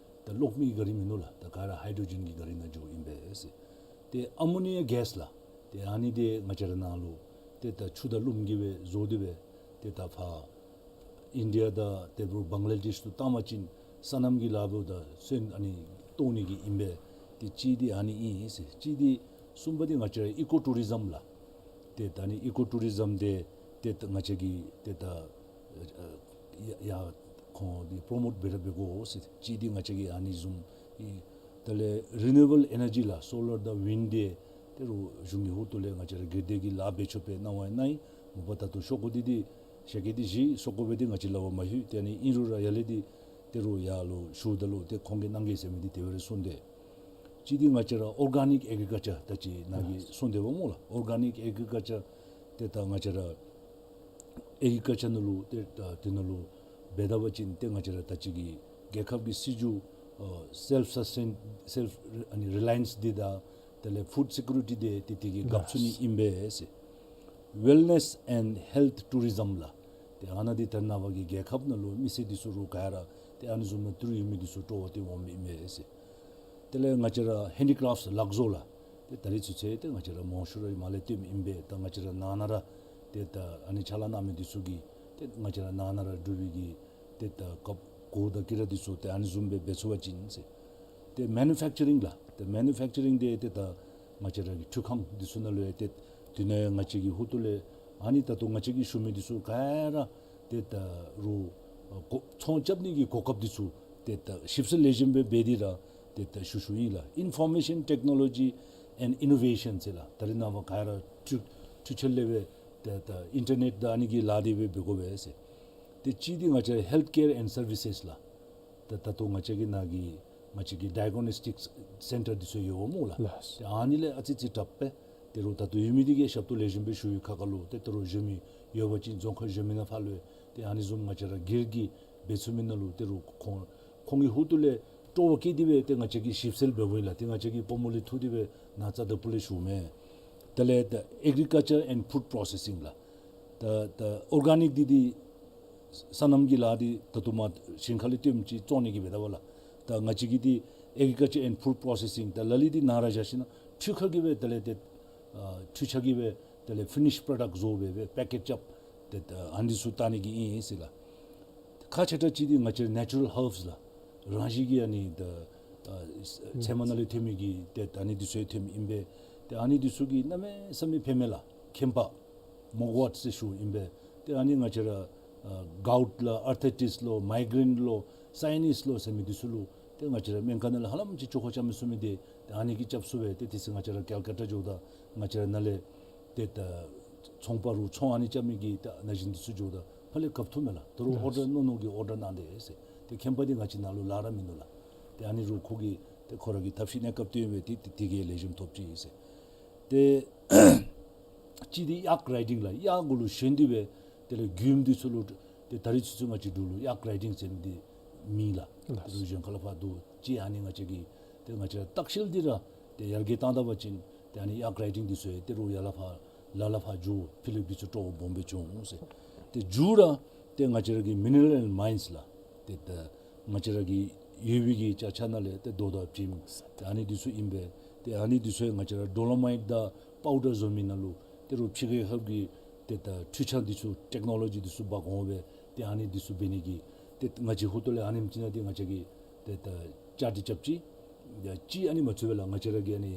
ད་གློག་མེའི་ག་རི་མིན་ནུག་ལགས། ད་ག་ར་ཧའི་ཌྲོ་ཇེན་གྱི་ག་རི་ནང་འགྱོཝ་ཨིན་པས་ཟེར། ཏེ་ཨ་མོ་ནི་ཡ་གེསི་ལགས། ཏེ་ཨ་ནི་འདི་ང་བཅས་ར་ནཱ་ལུ་ཏེ་ད་ཆུ་དང་རླུང་གིས་སྦེ་བཟོ་སྟེ་སྦེ་ཏེ་ད་ཕར་ཨིན་ཌི་ཡ་དང་དེ་འབདཝ་བང་ལ་དེཤ་ལུ་བཏང་པ་ཅིན་སོ་ནམ་གྱི་ལཱ་འབདཝ་ད་སོན་ཨ་ནི་བཏོག་ནི་གི་ཨིན་པས། ཏེ་གཅིག་འདི་ཨ་ནི་ཨིན་ཟེར། གཅིག་འདི་གསུམ་པ་འདི་ང་བཅས་ར་ཨི་ཀོ་ཊུ་རི་ཛམ་ལགས། ཏེ་ད་ཨ་ནི་ཨི་ཀོ་ཊུ་རི་ཛམ་འདི་ཏེ་ད་ང་བཅས་ཀྱིས་ཏེ་ད་ཡ་ཡ་ཁོང་འདི་པྲོ་མོཊ་འབད་ར་འབད་དགོ་ཟེར། གཅིག་འདི་ང་བཅས་ཀྱིས་ཨ་ནི་བཟུམ་ཨིན། དེ་ལས་རི་ནིའུ་ཨེབལ་ཨེ་ནར་ཇི་ལགས། སོ་ལར་དང་ཝིནཌ་འདི་ཏེ་རོགས་གཞུང་གི་ཧོ་ཏོ་ལས་ང་བཅས་ར་སྒེར་སྡེ་གིས་ལཱ་འབད་ཆོག་པའི་གནང་བ་གནང་ཡི། མ་པ་ད་ལྟོ་ཤོག་གུ་འདི་འདི་ཞག་གི་འདི་བཞི་ཤོག་གུ་སྦེ་འདི་ང་བཅས་ལཱ་འབད་མ་ལྷོད། ཏེ་ཨ་ནི་ཨིན་རུང་ར་ཡར་ལས་འདི་ཏེ་རོགས་ཡར་ལུ་ཞུཝ་ད་ལུ་ཏེ་ཁོང་གིས་གནང་གེ་ཟེར་མི་འདི་དེ་སྦེ་ར་གསུངས་ཏེ། གཅིག་འདི་ང་བཅས་ར་ཨོར་ག་ནིཀ་ཨེག་རི་ཀལ་ཅར་ད་ཅི་ནཱ་གིས་གསུངས་ཏེ་འབདཝ་སྨོ་ལགས། ཨོར་ག་ནིཀ་ཨེག་རི་ཀལ་ཅར་ཏེ་ད་ང་བཅས་ར་ཨེག་རི་ཀལ་ཅར་ནང་ལུ་ཏེ་ད་དེ་ནང་ལུ་འབད་ད་པ་ཅིན་ཏེ་ང་བཅས་ར་ད་ཅི་གི་རྒྱལ་ཁབ་ཀྱི་སྲིད་བྱུས་ཨ་སེལཕ་སཱས་ཊེན་སེལཕ་ཨ་ནི་རི་ལ་ཡེནསི་འདི་དང་དེ་ལས་ཕུཌ་སི་ཀུ་རི་ཊི་འདི་ཏེ་དེ་གི་རྒཔོ་ཚུགས་ནི་ཨིན་པས་ཟེར། ཝེལ་ནེསི་ཨེནཌ་ཧེལཐ་ཊུ་རི་ཛམ་ལགས། ཏེ་ཨ་ནཱ་འདི་ད་རེས་ནངས་པ་གི་རྒྱལ་ཁབ་ནང་ལུ་མི་སེར་འདི་ཚུ་རོགས་ག་ར་ཏེ་ཨ་ནི་བཟུམ་མའི་ཏི་རུ་ཡོད་མི་འདི་ཚུ་སྤྲོ་བ་སྟེ་འོང་མི་ཨིན་པས་ཟེར། དེ་ལས་ང་བཅས་ར་ཧེན་ཌི་ཀ་རེཕཊསི་ལག་བཟོ་ལགས། ཏེ་ད་རིས་ཚུན་ཚོད་ཏེ་ང་བཅས་ར་མང་ཤོས་ར་མར་ལས་སྟོནམ་ཨིན་པས། ད་ང་བཅས་ར་ནང་ན་ར་ཏེ་ད་ཨ་ནི་ཕྱག་ལཱ་གནང་མི་འདི་ཚུ་གིས་ཏེ་ང་བཅས་ར་ནང་ན་ར་འབྲུག་པའི་གི་ཏེ་ད་ཀོ་དང་ཀི་ར་འདི་ཚུ་ཏེ་ཨ་ནི་བཟུམ་སྦེ་འབད་ཚུགས་པ་ཅིན་ཟེར། ཏེ་མེ་ནུ་ཕེཀ་ཅ་རིང་ལགས། ཏེ་མེ་ནུ་ཕེཀ་ཅ་རིང་འདི་ཏེ་ད་ང་བཅས་ར་གི་འཕྲུལ་ཁང་འདི་ཚུ་ནང་ལུ་ཡང་ཏེ་དེ་ནང་ཡང་ང་བཅས་ཀྱི་ཧོ་ཏོ་ལས་ཨ་ནི་ད་ལྟོ་ང་བཅས་ཀྱིས་ཞུ་མི་འདི་ཚུ་ག་ར་ཏེ་ད་རོགས་ཨ་གོ་ཚོང་རྐྱབ་ནི་གི་གོ་སྐབས་འདི་ཚུ་ཏེ་ད་ཞིབ་འཚོལ་ལེགས་ཤོམ་སྦེ་འབད་དེ་ར་ཏེ་ད་ཞུ་ཞུཝ་ཨིན་ལགས། ཨིན་ཕོར་མེ་ཤཱན་ཊེཀ་ནོ་ལོ་ཇི་ཨེནཌ་ཨི་ནོ་ཝེ་ཤཱན་ཟེར་ལགས། ད་རེས་ནངས་པ་ག་ར་འཕྲུལ་འཕྲུལ་ཆས་ལས་སྦེ་ཏེ་ད་ཨིན་ཊར་ནེཊ་དང་ཨ་ནི་གི་ལཱ་འདི་སྦེ་འབད་དགོ་པས་ཟེར། ཏེ་གཅིག་འདི་ང་བཅས་ཧེལཐ་ཀེར་ཨེནཌ་སར་བི་སེསི་ལགས། ཏེ་ད་ལྟོ་ང་བཅས་ཀྱི་ནཱ་གི་ང་བཅས་ཀྱི་ཌའི་གནོ་སི་ཊིཀ་སེན་ཊར་འདི་ཚུ་ཡོདཔ་སྨོ་ལགས། ལགས། ཏེ་ཨ་ནི་ལས་ཨ་ཙི་ཙི་དྲག་པས། ཏེ་རོགས་ད་ལྟོ་ཡོད་མི་འདི་གིས་ཞབས་ཏོག་ལེགས་ཤོམ་སྦེ་ཞུ་བའི་ཁ་ཁ་ལུ་ཏེ་ད་རོགས་གཞན་མི་ཡོད་པ་ཅིན་རྫོང་ཁག་གཞན་མི་ནང་ཕར་ལུ་ཏེ་ཨ་ནི་བཟུམ་ང་བཅས་ར་སྒེར་གྱིས་འབད་ཚུགས་མི་ནང་ལུ་ཏེ་རོགས་ཁོང་ཁོང་གི་ཧོ་ཏོ་ལས་སྤྲོ་བ་བསྐྱེད་དེ་སྦེ་ཏེ་ང་བཅས་ཀྱིས་ཞིབ་འཚོལ་འབདཝ་ཨིན་ལགས། ཏེ་ང་བཅས་ཀྱིས་སྤོ་རྨོ་ལས་འཐུ་སྟེ་སྦེ་ནཱ་རྩ་དང་སྤུ་ལས་ཞུཝ་མས། དེ་ལས་ད་ཨེག་རི་ཀལ་ཅར་ཨེནཌ་ཕུཌ་པྲོ་སེ་སིང་ལགས། ད་ད་ཨོར་ག་ནིཀ་འདི་འདི་སོ་ནམ་གྱི་ལཱ་འདི་ད་ལྟོ་མར་ཞིང་ཁ་ལས་བཏོནམ་ཅིག་བཙོང་ནི་གི་འབད་ད་པ་ལགས། ད་ང་བཅས་ཀྱི་འདི་ཨེག་རི་ཀལ་ཅར་ཨེནཌ་ཕུཌ་པྲོ་སེ་སིང་ད་ལ་ལུ་འདི་ནཱ་ར་བཞག་ཞིན་ན་འཕྲུལ་ཁང་གིས་སྦེ་དེ་ལས་ཏེ་ཨ་འཕྲུལ་ཆས་ཀྱིས་སྦེ་དེ་ལས་ཕི་ནིཤ་པྲོ་ཌཀཊ་བཟོ་སྦེ་སྦེ་པེ་ཀེཇ་རྐྱབ་སྟེ་ད་ཨ་ནི་ཚུ་བཏང་ནི་གི་ཨིན་ཟེར་ལགས། ཁག་ཆེ་དྲགས་ཅིག་འདི་ང་བཅས་ནེ་ཅུ་རལ་ཧརབསི་ལགས། རང་བཞིན་གྱི་ཨ་ནི་ད་ཨ་ཚལ་མ་ནང་ལས་ཐོན་མི་གི་ཏེ་ཨ་ནི་འདི་ཚུ་ཡང་ཐོནམ་ཨིན་པས། ཏེ་ཨ་ནི་འདི་ཚུ་གིས་གནམ་མེད་ས་མེད་ཕན་མས་ལགས། ཁེམ་པ་མོག་ཝཊ་ཟེར་ཞུཝ་ཨིན་པས། ཏེ་ཨ་ནི་ང་བཅས་ར་ཨ་གའུཊ་ལགས་ཨར་ཐ་ཡི་ཊིས་ལོ་མའི་གྲེན་ལོ་སའི་ནས་ལོ་ཟེར་མི་འདི་ཚུ་ལུ་ཏེ་ང་བཅས་ར་སྨན་ཁང་ནང་ལས་ཧ་ལམ་ཅིག་བཅོས་ཁ་རྐྱབ་མི་ཚུགས་མི་འདི་ཏེ་ཨ་ནི་གིས་རྐྱབ་ཚུགས་པས། ཏེ་དེ་ཚེ་ང་བཅས་ར་ཀལ་ཀ་ཊ་འགྱོཝ་ད་ང་བཅས་ར་ནཱ་ལས་ཏེ་ད་ཚོང་པ་རོགས་ཚོང་ཨ་ནི་རྐྱབ་མི་གི་ད་ན་གཞོན་འདི་ཚུ་འགྱོཝ་ད་ཕར་ལས་གབ་བཏུབ་མས་ལགས། ད་རུང་ཨོར་ཌར་མནོ་མནོ་གི་ཨོར་ཌར་གནང་སྟེ་ཟེར། ཏེ་ཁེམ་པ་འདི་ང་བཅས་ནཱ་ལུ་ལཱ་ར་མིན་ནུག་ལགས། ཏེ་ཨ་ནི་རོགས་ཁོ་གིས་ཏེ་ཁོ་ར་གི་ཐབས་ཤེས་གནས་སྐབས་བཏོན་སྦེ་ཏེ་ཏེ་དེ་གིས་ལེགས་ཤོམ་ཐོབ་ཅི་ཟེར། ཏེ་གཅིག་འདི་གཡག་རའི་ཌིང་ལགས། གཡག་གུ་ལུ་ཞོན་ཏེ་སྦེ་དེ་ལས་མགྱོནམ་འདི་ཚུ་ལུ་ཏེ་ད་རིས་ཚུན་ཚོད་ང་བཅས་འབྲུག་ལུ་གཡག་རའི་ཌིང་ཟེར་མི་འདི་མེད་ལགས། ལགས། ཏེ་རུ་གཞན་ཁ་ལས་ཕར་འདུག་ཅི། ཨ་ནི་ང་བཅས་ཀྱིས་ཏེ་ང་བཅས་ལྟ་བཤལ་འདི་ར་ ཏེ་ཡར་རྒྱས་བཏང་ད་པ་ཅིན་ཏེ་ཨ་ནི་ཡར་ཀི་རའི་ཊིང་འདི་ཚུ་ཡང་ཏེ་རོགས་ཡར་ལ་ཕར་ལ་ལ་ཕར་འགྱོ་ཕྱི་ལུ་འབད་ཚུགས་སྤྲོ་བ་སྦོམ་སྦེ་བྱུང་ཟེར། ཏེ་མཇུག་ར་ཏེ་ང་བཅས་ར་གི་མི་ནི་རལ་ཨེནཌ་མའིནསི་ལགས། ཏེ་ད་ང་བཅས་ར་གི་ཡོད་པའི་གི་ཅ་ཆས་ནང་ལས་ཏེ་རྡོ་དང་བྱེམ་ཏེ་ཨ་ནི་འདི་ཚུ་ཨིན་པས། ཏེ་ཨ་ནི་འདི་ཚུ་ཡང་ང་བཅས་ར་ཌོ་ལོ་མའིཊ་དང་པའུ་ཌར་བཟོ་མི་ནང་ལུ་ཏེ་རོགས་ཕྱི་རྒྱལ་ཁབ་ཀྱི་ཏེ་ད་འཕྲུལ་ཆས་འདི་ཚུ་ཊེཀ་ནོ་ལོ་ཇི་འདི་ཚུ་འབག་འོང་སྦེ་ཏེ་ཨ་ནི་འདི་ཚུ་འབད་ནི་གི་ཏེ་ང་བཅས་ཧོར་ཏོ་ལས་ཨ་ནེམ་ཅིག་ནང་ཏེ་ང་བཅས་ཀྱིས་ཏེ་ད་བཅའ་སྒྲིག་རྐྱབ་ཅི། ཡ་གཅིག་ཨ་ནི་མ་ཚུད་པར་ལགས་ང་བཅས་ར་གི་ཨ་ནི་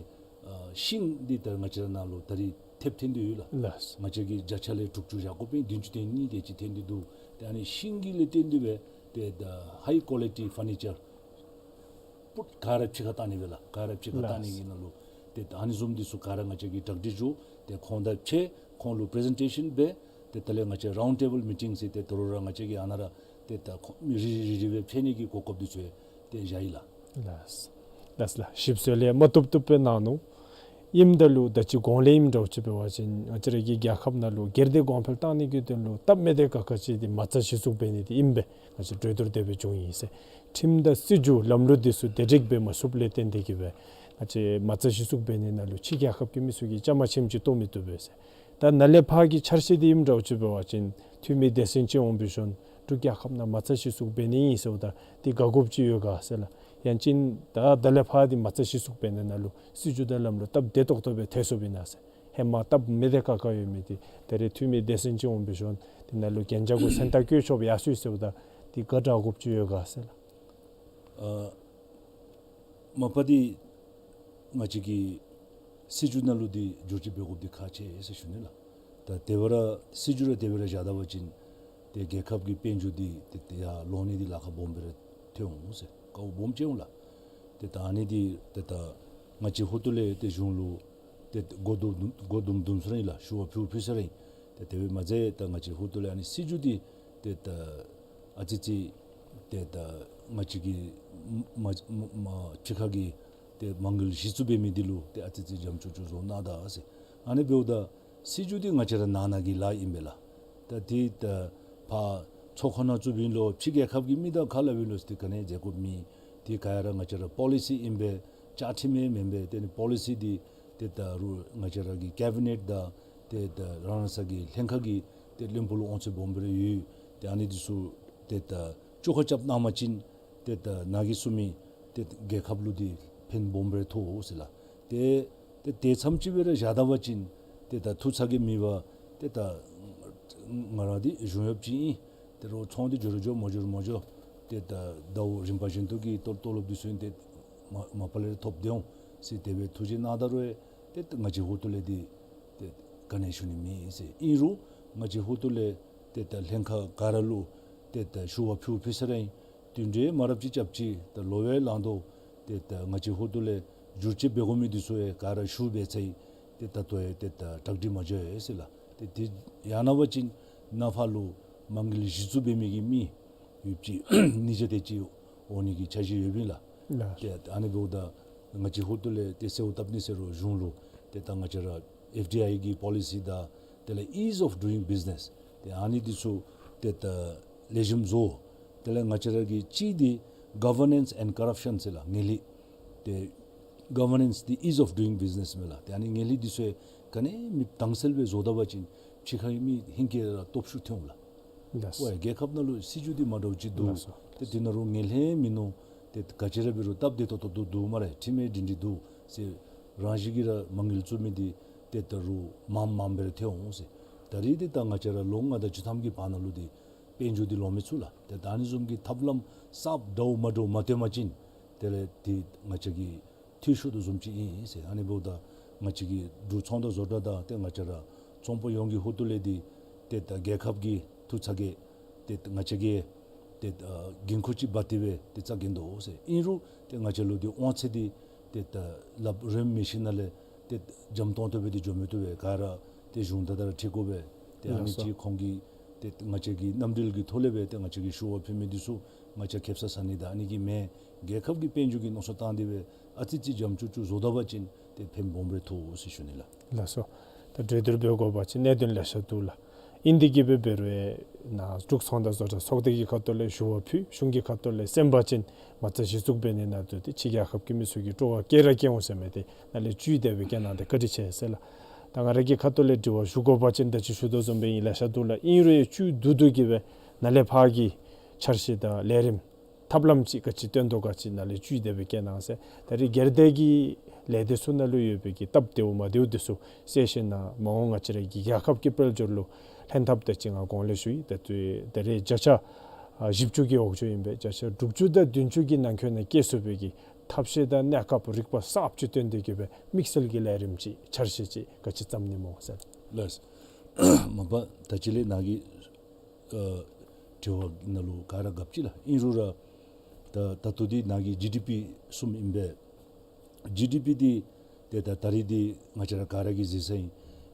ཨ་ཤིང་འདི་ད་ང་བཅས་ར་ནང་ལུ་ད་རིས་ཐེབས་ཐོན་ཏེ་ཡོད་ལགས། ལགས། ང་བཅས་ཀྱི་བརྒྱ་ཆ་ལས་དྲུག་ཅུ་བཞག་དགོ་པའི་བདུན་ཅུ་དོན་གཉིས་དེ་ཅིག་ཐོན་ཏེ་འདུག། ཏེ་ཨ་ནི་ཤིང་གི་ལས་བརྟེན་ཏེ་སྦེ་ཏེ་ད་ཧའི་ཀོ་ལི་ཊི་ཕར་ནི་ཅར་པུཊ་ག་ར་ཕྱི་ཁར་བཏང་ནི་སྦེ་ལགས། ག་ར་ཕྱི་ཁར་བཏང་ནི་གི་ནང་ལུ་ཏེ་ད་ཨ་ནི་བཟུམ་འདི་ཚུ་ག་ར་ང་བཅས་ཀྱིས་གྲ་སྒྲིག་ཞུ། ཏེ་ཁོང་དང་ཕྱད་ཁོང་ལུ་པི་རི་ཟེན་ཊེ་ཤཱན་འབད། ཏེ་དེ་ལས་ང་བཅས་རའུནཌ་ཊེ་བཱལ་མི་ཊིང་ཟེར་ཏེ་དོ་རུང་ར་ང་བཅས་ཀྱིས་ཨ་ནཱ་ར་ཏེ་ད་ཁོང་མི་རེ་རེ་རེ་རེ་སྦེ་ཕྱད་ནི་གི་གོ་སྐབས་འདི་ཚུ་ཡང་ཏེ་བཞག་ཡི་ལགས། ལགས། ལགས་ལགས། ཞིབ་འཚོལ་ལས་མ་བཏུབ་བཏུབ་སྦེ་གནང་ནུག། ཨིནམ་ད་ལུ་ད་ཅི་གོང་ལས་ཨིནམ་འདྲཝ་ཅིག་འབད་བ་ཅིན་ང་བཅས་ར་གི་རྒྱལ་ཁབ་ནང་ལུ་སྒེར་སྡེ་གོང་འཕེལ་བཏང་ནི་གི་དོན་ལུ་སྟབས་མི་བདེ་ཁག་ཁ་ཅིག་འདི་མ་རྩ་གཞི་བཙུགས་འབད་ནི་འདི་ཨིན་པས། ང་བཅས་གྲོས་བསྡུར་དེ་སྦེ་བྱུང་ཡི་ཟེར། ཁྲིམས་དང་སྲིད་བྱུས་ལམ་ལུགས་འདི་ཚུ་བདེ་སྒྲིག་འབད་མ་ཚུགསཔ་ལས་བརྟེན་ཏེ་གིས་སྦེ་ང་བཅས་མ་རྩ་གཞི་བཙུགས་འབད་ནི་ནང་ལུ་ཕྱི་རྒྱལ་ཁབ་ཀྱི་མི་ཚུ་གིས་བཅའ་མར་ཆེམ་ཅིག་གཏོགས་མི་བཏུབ་པས་ཟེར། ད་ནཱ་ལས་ཕར་གྱི་འཆར་གཞི་འདི་ཨིནམ་འདྲཝ་ཅིག་འབད་བ་ཅིན་འཐུས་མི་སྡེ་ཚན་ཅིག་འོང་བའི་ཤུལ་འབྲུག་རྒྱལ་ཁབ་ནང་མ་རྩ་གཞི་བཙུགས་འབད་ནི་ཨིན་ཟེརཝ་ད་འདི་དགའ་དགོཔ་ཅིག་ཡོད་ག་ཟེར་ལགས། ཡང་ཅིན་ད་ད་ལས་ཕར་འདི་མ་རྩ་གཞི་བཙུགས་འབད་ནི་ནང་ལུ་སྲིད་བྱུས་དང་ལམ་ལུགས་སྟབས་བདེ་ཏོག་ཏོ་སྦེ་ཐལ་སོངམ་ཨིན་ན་ཟེར། ཧེ་མ་སྟབས་མི་བདེ་ཁག་ཁ་ཡོད་མི་འདི་ད་རེས་འཐུས་མི་སྡེ་ཚན་ཅིག་འོང་བའི་ཤུལ་འདི་ནང་ལུ་གན་རྒྱ་གུ་མཚན་རྟགས་བཀོད་ཆོགཔ་ཡར་སོ་ཡི་ཟེརཝ་ད་འདི་ག་དྲག་དགོཔ་ཅིག་ཡོད་ག་ཟེར་ལགས། ཨ་མ་པ་འདི་ང་བཅས་ཀྱི་སྲིད་བྱུས་ནང་ལུ་འདི་བསྒྱུར་བཅོས་འབད་དགོཔ་འདི་ཁག་ཆེ་ཟེར་ཞུ་ནི་ལགས། ད་དེ་སྦེ་ར་སྲིད་བྱུས་ར་དེ་སྦེ་ར་བཞག་ད་པ་ཅིན་ཏེ་རྒྱལ་ཁབ་ཀྱི་དཔལ་འབྱོར་འདི་ཏེ་ཏེ་ཡར་ལོང་ནི་འདི་ལཱ་ཁག་སྦོམ་སྦེ་ར་ཐོན་འོང་ཟེར་དཀའཝ་སྦོམ་སྤྱད་འོང་ལགས། ཏེ་ད་ཨ་ནི་འདི་ཏེ་ད་ང་བཅས་ཧོར་ཏོ་ལས་ཏེ་གཞུང་ལུ་ཏེ་གོ་བསྡུར་གོ་བསྡུར་བསྡུར་ས་ར་ཨིན་ལགས། ཞུ་བ་ཕུལ་ཕུལ་ས་ར་ཨིན། ཏེ་དེ་སྦེ་མ་ཚད་ད་ང་བཅས་ཧོར་ཏོ་ལས་ཨ་ནི་སྲིད་བྱུས་འདི་ཏེ་ད་ཨ་ཙི་ཅིག་ཏེ་ད་ང་བཅས་ཀྱི་མ་མ་མ་ཕྱི་ཁ་གི་ཏེ་མ་དངུལ་གཞི་བཙུགས་འབད་མི་འདི་ལུ་ཏེ་ཨ་ཙི་ཅིག་འཇམ་ཅུག་ཅུ་བཟོ་གནང་ད་ཟེར། ཨ་ནི་འབདཝ་ད་སྲིད་བྱུས་འདི་ང་བཅས་ར་ནང་ན་གི་ལཱ་ཨིན་པས་ལགས། ད་འདི་ད་ཕར་ཚོགས་ཁང་ནང་བཙུགས་འབད་ནི་ལུ་ཕྱི་རྒྱལ་ཁབ་ཀྱི་མི་དང་ཁ་སླབ་འབད་ནི་ལུ་ཏེ་ག་ནི་མཛད་དགོཔ་མེད། ཏེ་ག་ཡ་ར་ང་བཅས་ར་པོ་ལི་སི་ཨིན་པས། བཅའ་ཁྲིམས་ཡང་མེན་པས། ཏེ་ནི་པོ་ལི་སི་འདི་ཏེ་ད་རུང་ང་བཅས་ར་གི་ཀེ་བི་ནེཊ་དང་ཏེ་ད་རང་རང་ས་གི་ལྷན་ཁག་གི་ཏེ་བློན་པོ་ལུ་དབང་ཚད་སྦོམ་སྦེ་ར་ཡོད། ཏེ་ཨ་ནི་འདི་ཚུ་ཏེ་ད་བཅོ་ཁ་རྐྱབ་གནང་པ་ཅིན་ཏེ་ད་ནཱ་གིས་གསུངས་མི་ཏེ་རྒྱལ་ཁབ་ལུ་འདི་ཕན་སྦོམ་སྦེ་ར་ཐོགས་ཟེར་ལགས། ཏེ་ཏེ་དེ་ཙམ་ཅིག་སྦེ་ར་བཞག་ད་པ་ཅིན་ཏེ་ད་ཐུགས་ཚ་གྱང་མེད་པར་ཏེ་ད་ང་ར་འདི་གཞུང་གཡོགཔ་ཅིག་ཨིན། ཏེ་རོགས་ཚོང་འདི་འགྱོ་རུང་འགྱོ་མ་འགྱོ་རུང་མ་འགྱོ། ཏེ་ད་ཟླཝ་རིམ་པ་བཞིན་དུ་གི་ཏོ་ཏོ་ལོབ་འདི་ཚུ་ཨིན། ཏེ་མ་མ་པ་ལས་ར་ཐོབ་སྡོད་འོང་ཟེར་དེ་སྦེ་ཐུགས་རྗེ་གནང་ད་རུང་ཡང་ཏེ་ང་བཅས་ཧོར་ཏོ་ལས་འདི་ཏེ་ག་ནི་ཞུ་ནི་མེད་ཟེར། ཨིན་རུང་ང་བཅས་ཧོར་ཏོ་ལས་ཏེ་ད་ལྷན་ཁག་ག་ར་ལུ་ཏེ་ད་ཞུ་བ་ཕུལ་ཕུལ་ས་ར་ཨིན། བསྟུན་གྲོས་མ་རབས་ཅིག་རྐྱབ་ཅི། ད་ལོ་བའི་ལང་དོ་ཏེ་ད་ང་བཅས་ཧོར་ཏོ་ལས་བསྒྱུར་བཅོས་འབད་དགོ་མི་འདི་ཚུ་ཡང་ག་ར་ཞུ་འབད་ཚར་ཡི། ཏེ་ད་ལྟོ་ཡང་ཏེ་ད་གྲ་སྒྲིག་མ་འགྱོ་ཡི་ཟེར་ལགས། ཏེ་དེ་ཡང་ན་པ་ཅིན་ནཱ་ཕར་ལུ་མ་དངུལ་གཞི་བཙུགས་འབད་མི་གི་མི་ཡོདཔ་ཅིག་ཉིས་བརྒྱ་དེ་ཅིག་འོང་ནི་གི་འཆར་གཞི་ཡོདཔ་ཨིན་ལགས། ལགས། ཏེ་ཨ་ནི་འབདཝ་ད་ང་བཅས་ཧོར་ཏོ་ལས་ཏེ་གསོལཝ་བཏབ་ནི་ཟེར་རུང་གཞུང་ལུ་ཏེ་ད་ང་བཅས་ར་ཨེཕ་ཌི་ཨའི་གི་པོ་ལི་སི་དང་དེ་ལས་ཨིས་ཨོཕ་ཌུ་ཡིང་བིཛ་ནེས་ཏེ་ཨ་ནི་འདི་ཚུ་ཏེ་ད་ལེགས་ཤོམ་བཟོ། དེ་ལས་ང་བཅས་ར་གི་གཅིག་འདི་གོ་ཝར་ནེནསི་ཨེནཌ་ཀོ་རབ་ཤཱན་ཟེར་ལགས། ངན་ལྷད། ཏེ་གོ་ཝར་ནེནསི་འདི་ཨིས་ཨོཕ་ཌུ་ཡིང་བིཛ་ནེས་མས་ལགས། ཏེ་ཨ་ནི་ངན་ལྷད་འདི་ཚུ་ཡང་ག་ནི་མེདཔ་དྭངས་གསལ་སྦེ་བཟོ་ད་པ་ཅིན་ཕྱི་ཁ་གི་མི་ཧིང་གིས་ར་སྟོབས་ཤུགས་ཐོན་འོང་ལགས། ལགས་སོ། ཨོ་ཡ་རྒྱལ་ཁབ་ནང་ལུ་སྲིད་བྱུས་འདི་མ་འདྲཝ་ཅིག་འདུག། ལགས་སོ། ཏེ་དེ་ནང་ལུ་ངན་ལྷད་མིན་ནུག། ཏེ་ག་ཅི་ར་འབད་རུང་སྟབས་བདེ་ཏོག་ཏོ་འདུག་འདུག་སྨ་རེ། ཁྲིམས་ཡང་སྒྲིང་སྒྲི་འདུག་ཟེར། རང་བཞིན་གྱིས་ར་མ་དངུལ་བཙུགས་མི་འདི་ཏེ་ད་རུང་མངམ་མངམ་སྦེ་ར་ཐོན་འོང་ཟེར། ད་རེས་འདི་ད་ང་བཅས་ར་ལོ་ལྔ་དང་བཅུ་ཐམ་གྱི་བར་ན་ལུ་འདི་དཔལ་འབྱོར་འདི་ལོག་མི་ཚུགས་ལགས། ཏེ་ད་ཨ་ནི་བཟུམ་གྱི་ཐབས་ལམ་གསརཔ་འདྲཝ་མ་འདྲཝ་མ་བཏོན་པ་ཅིན་དེ་ལས་འདི་ང་བཅས་ཀྱི་འཐུས་ཤོར་དོ་བཟུམ་ཅིག་ཨིན་ཟེར། ཨ་ནི་འབདཝ་ད་ང་བཅས་ཀྱི་འབྲུག་ཚོང་དོན་བཟོ་གྲྭ་དང་ཏེ་ང་བཅས་ར་ཚོང་པ་ཡོངས་ཀྱིས་ཧོར་ཏོ་ལས་འདི་ཏེ་ད་རྒྱལ་ཁབ་ཀྱི་ཐུགས་ཚ་གྱང་ཏེ་ང་བཅས་ཀྱིས་ཏེ་ཨ་འགན་ཁུར་ཅིག་འབག་སྟེ་སྦེ་ཏེ་བཅའ་གནང་དོ་ཟེར། ཨིན་རུང་ཏེ་ང་བཅས་ལུ་འདི་དབང་ཚད་འདི་ཏེ་ད་ལགཔ་རིངམོ་མི་ཤེས་ནང་ལས་ཏེ་འཇམ་ཏོང་ཏོ་སྦེ་འདི་འགྱོ་མི་བཏུབ་པས། ག་ར་ཏེ་གཞུང་དང་དང་ར་འཁྲིལ་དགོ་པས། ཏེ་ཨ་ནི་ཅིག་ཁོང་གིས་ཏེ་ང་བཅས་ཀྱི་མནའམ་འབྲེལ་གྱི་ཐོག་ལས་སྦེ་ཏེ་ང་བཅས་ཀྱིས་ཞུ་བ་ཕུལ་མི་འདི་ཚུ་ང་བཅས་ཁེབ་ས་ས་ནི་ད་ཨ་ནི་གི་མེན། རྒྱལ་ཁབ་ཀྱི་དཔལ་འབྱོར་གྱི་མནོ་བསམ་བཏང་སྟེ་སྦེ་ཨ་ཙི་ཅིག་འཇམ་ཅུག་ཅུ་བཟོ་ད་པ་ཅིན་ཏེ་ཕན་སྦོམ་རེ་ཐོགས་ཟེར་ཞུ་ནི་ལགས། ལགས་སོ། ད་གྲོས་བསྡུར་འབད་དགོ་པ་ཅིན་གནད་དོན་ལེ་ཤ་འདུག་ལགས། ཨིན་དེ་གིས་འབད་འབད་རུང་ནཱ་འབྲུག་ཚོང་དང་བཟོ་གྲྭ་ཚོགས་སྡེ་གི་ཁ་ཐུག་ལས་ཞུ་བ་ཕུལ། གཞུང་གི་ཁ་ཐུག་ལས་གསན་པ་ཅིན་མ་རྩ་གཞི་བཙུགས་འབད་ནི་ནང་འདུག་སྟེ་ཕྱི་རྒྱལ་ཁབ་ཀྱི་མི་ཚུ་གིས་སྤྲོ་བ་བསྐྱེད་ར་བསྐྱེད་འོང་ཟེར་མི་དེ་ནཱ་ལས་བཅུད་དེ་སྦེ་བསྐྱལ་གནང་སྟེ་བཀའ་དྲིན་ཆེ་ཟེར་ལགས། ད་ང་ར་གི་ཁ་ཐུག་ལས་དྲི་བ་ཞུ་དགོ་པ་ཅིན་ད་ཅི་ཞུ་དོ་བཟུམ་སྦེ་ཨིན་ལེ་ཤ་འདུག་ལགས། ཨིན་རུང་ཡང་བཅུད་བསྡུ་བསྡུ་གིས་སྦེ་ནཱ་ལས་ཕར་གྱི་འཆར་གཞི་དང་ལས་རིམ་ཐབས་ལམ་ཅིག་ག་ཅི་བཏོན་དོ་ག་ཅི་ནཱ་ལས་བཅུད་དེ་སྦེ་བསྐྱལ་གནང་ཟེར། ད་རེས་སྒེར་སྡེ་གི་ལས་སྡེ་ཚུ་ནང་ལུ་ཡོད་པའི་གི་སྟབས་བདེཝ་མ་བདེཝ་དེ་ཚུ་གསལ་ཞིནམ་ལས་མ་འོངས་ང་བཅས་ར་གི་རྒྱལ་ཁབ་ཀྱི་དཔལ་འབྱོར་ལུ་ལྷན་ཐབས་དེ་ཅིག་ང་གོང་ལས་ཞུ་ཡི། ད་ལྟོ་ད་རེས་བརྒྱ་ཆ་ཨ་བཞི་བཅུ་གི་འོག་ཅུ་ཨིན་པས། བརྒྱ་ཆ་དྲུག་ཅུ་དང་བདུན་ཅུ་གི་ནང་འཁོད་ནང་བསྐྱལ་ཚུགས་པའི་གི་ཐབས་ཤེས་དང་གནས་སྐབས་རིག་པ་གསརཔ་ཅིག་བཏོན་ཏེ་གིས་སྦེ་དམིགས་བསལ་གྱི་ལས་རིམ་ཅིག་འཆར་གཞི་ཅིག་ག་ཅི་བརྩམ་ནི་སྨོ་ཟེར། ལགས། མ་པ་ད་ཅི་ལས་ནཱ་གི་ཨ་དྲི་བ་ནང་ལུ་ག་ར་གབ་ཅི་ལགས། ཨིན་རུང་ར་ད་ད་ལྟོ་འདི་ནཱ་གི་ཇི་ཌི་པི་གསུམ་ཨིན་པས། ཇི་ཌི་པི་འདི་ཏེ་ད་ད་རིས་འདི་ང་བཅས་ར་ག་ར་གིས་གཟིགས་ས་ཨིན།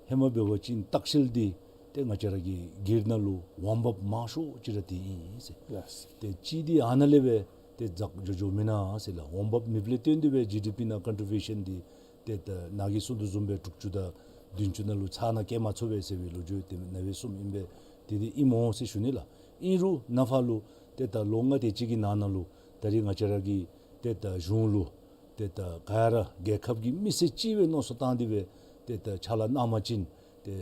ཧེ་མ་འབད་བ་ཅིན་ལྟ་བཤལ་འདི་ཏེ་ང་བཅས་ར་གི་སྒེར་ནང་ལུ་འོང་འབབ་མང་ཤོས་ཅིག་ར་འདི་ཨིན་ཟེར། ལགས། ཏེ་ཅིག་འདི་ཨ་ནཱ་ལས་སྦེ་ཏེ་འཛག་འགྱོ་འགྱོཝ་མེན་ན་ཟེར་ལགས། འོང་འབབ་མེདཔ་ལས་བརྟེན་ཏེ་སྦེ་ཇི་ཌི་པི་ནང་ཀོན་ཊི་བིའུ་ཤཱན་འདི་ཏེ་ད་ནཱ་གིས་གསུང་དོ་བཟུམ་སྦེ་དྲུག་ཅུ་དང་བདུན་ཅུ་ནང་ལུ་ཚར་ནང་བསྐྱལ་མ་ཚུགས་པས་ཟེར་བའི་ལོ་རྒྱུས་ཏེ་ནཱ་སྦེ་གསུངམ་ཨིན་པས། དེ་འདི་ཨིནམ་འོང་ཟེར་ཞུ་ནི་ལགས། ཨིན་རུང་ནཱ་ཕར་ལུ་ཏེ་ད་ལོ་ལྔ་དེ་ཅིག་གི་ནང་ན་ལུ་ད་རིས་ང་བཅས་ར་གི་ཏེ་ད་གཞུང་ལུ་ཏེ་ད་ག་ར་རྒྱལ་ཁབ་ཀྱི་མི་སེར་ཅིག་སྦེ་མནོ་བསམ་བཏང་སྟེ་སྦེ་ཏེ་ད་ཕྱག་ལཱ་གནང་པ་ཅིན་ཏེ་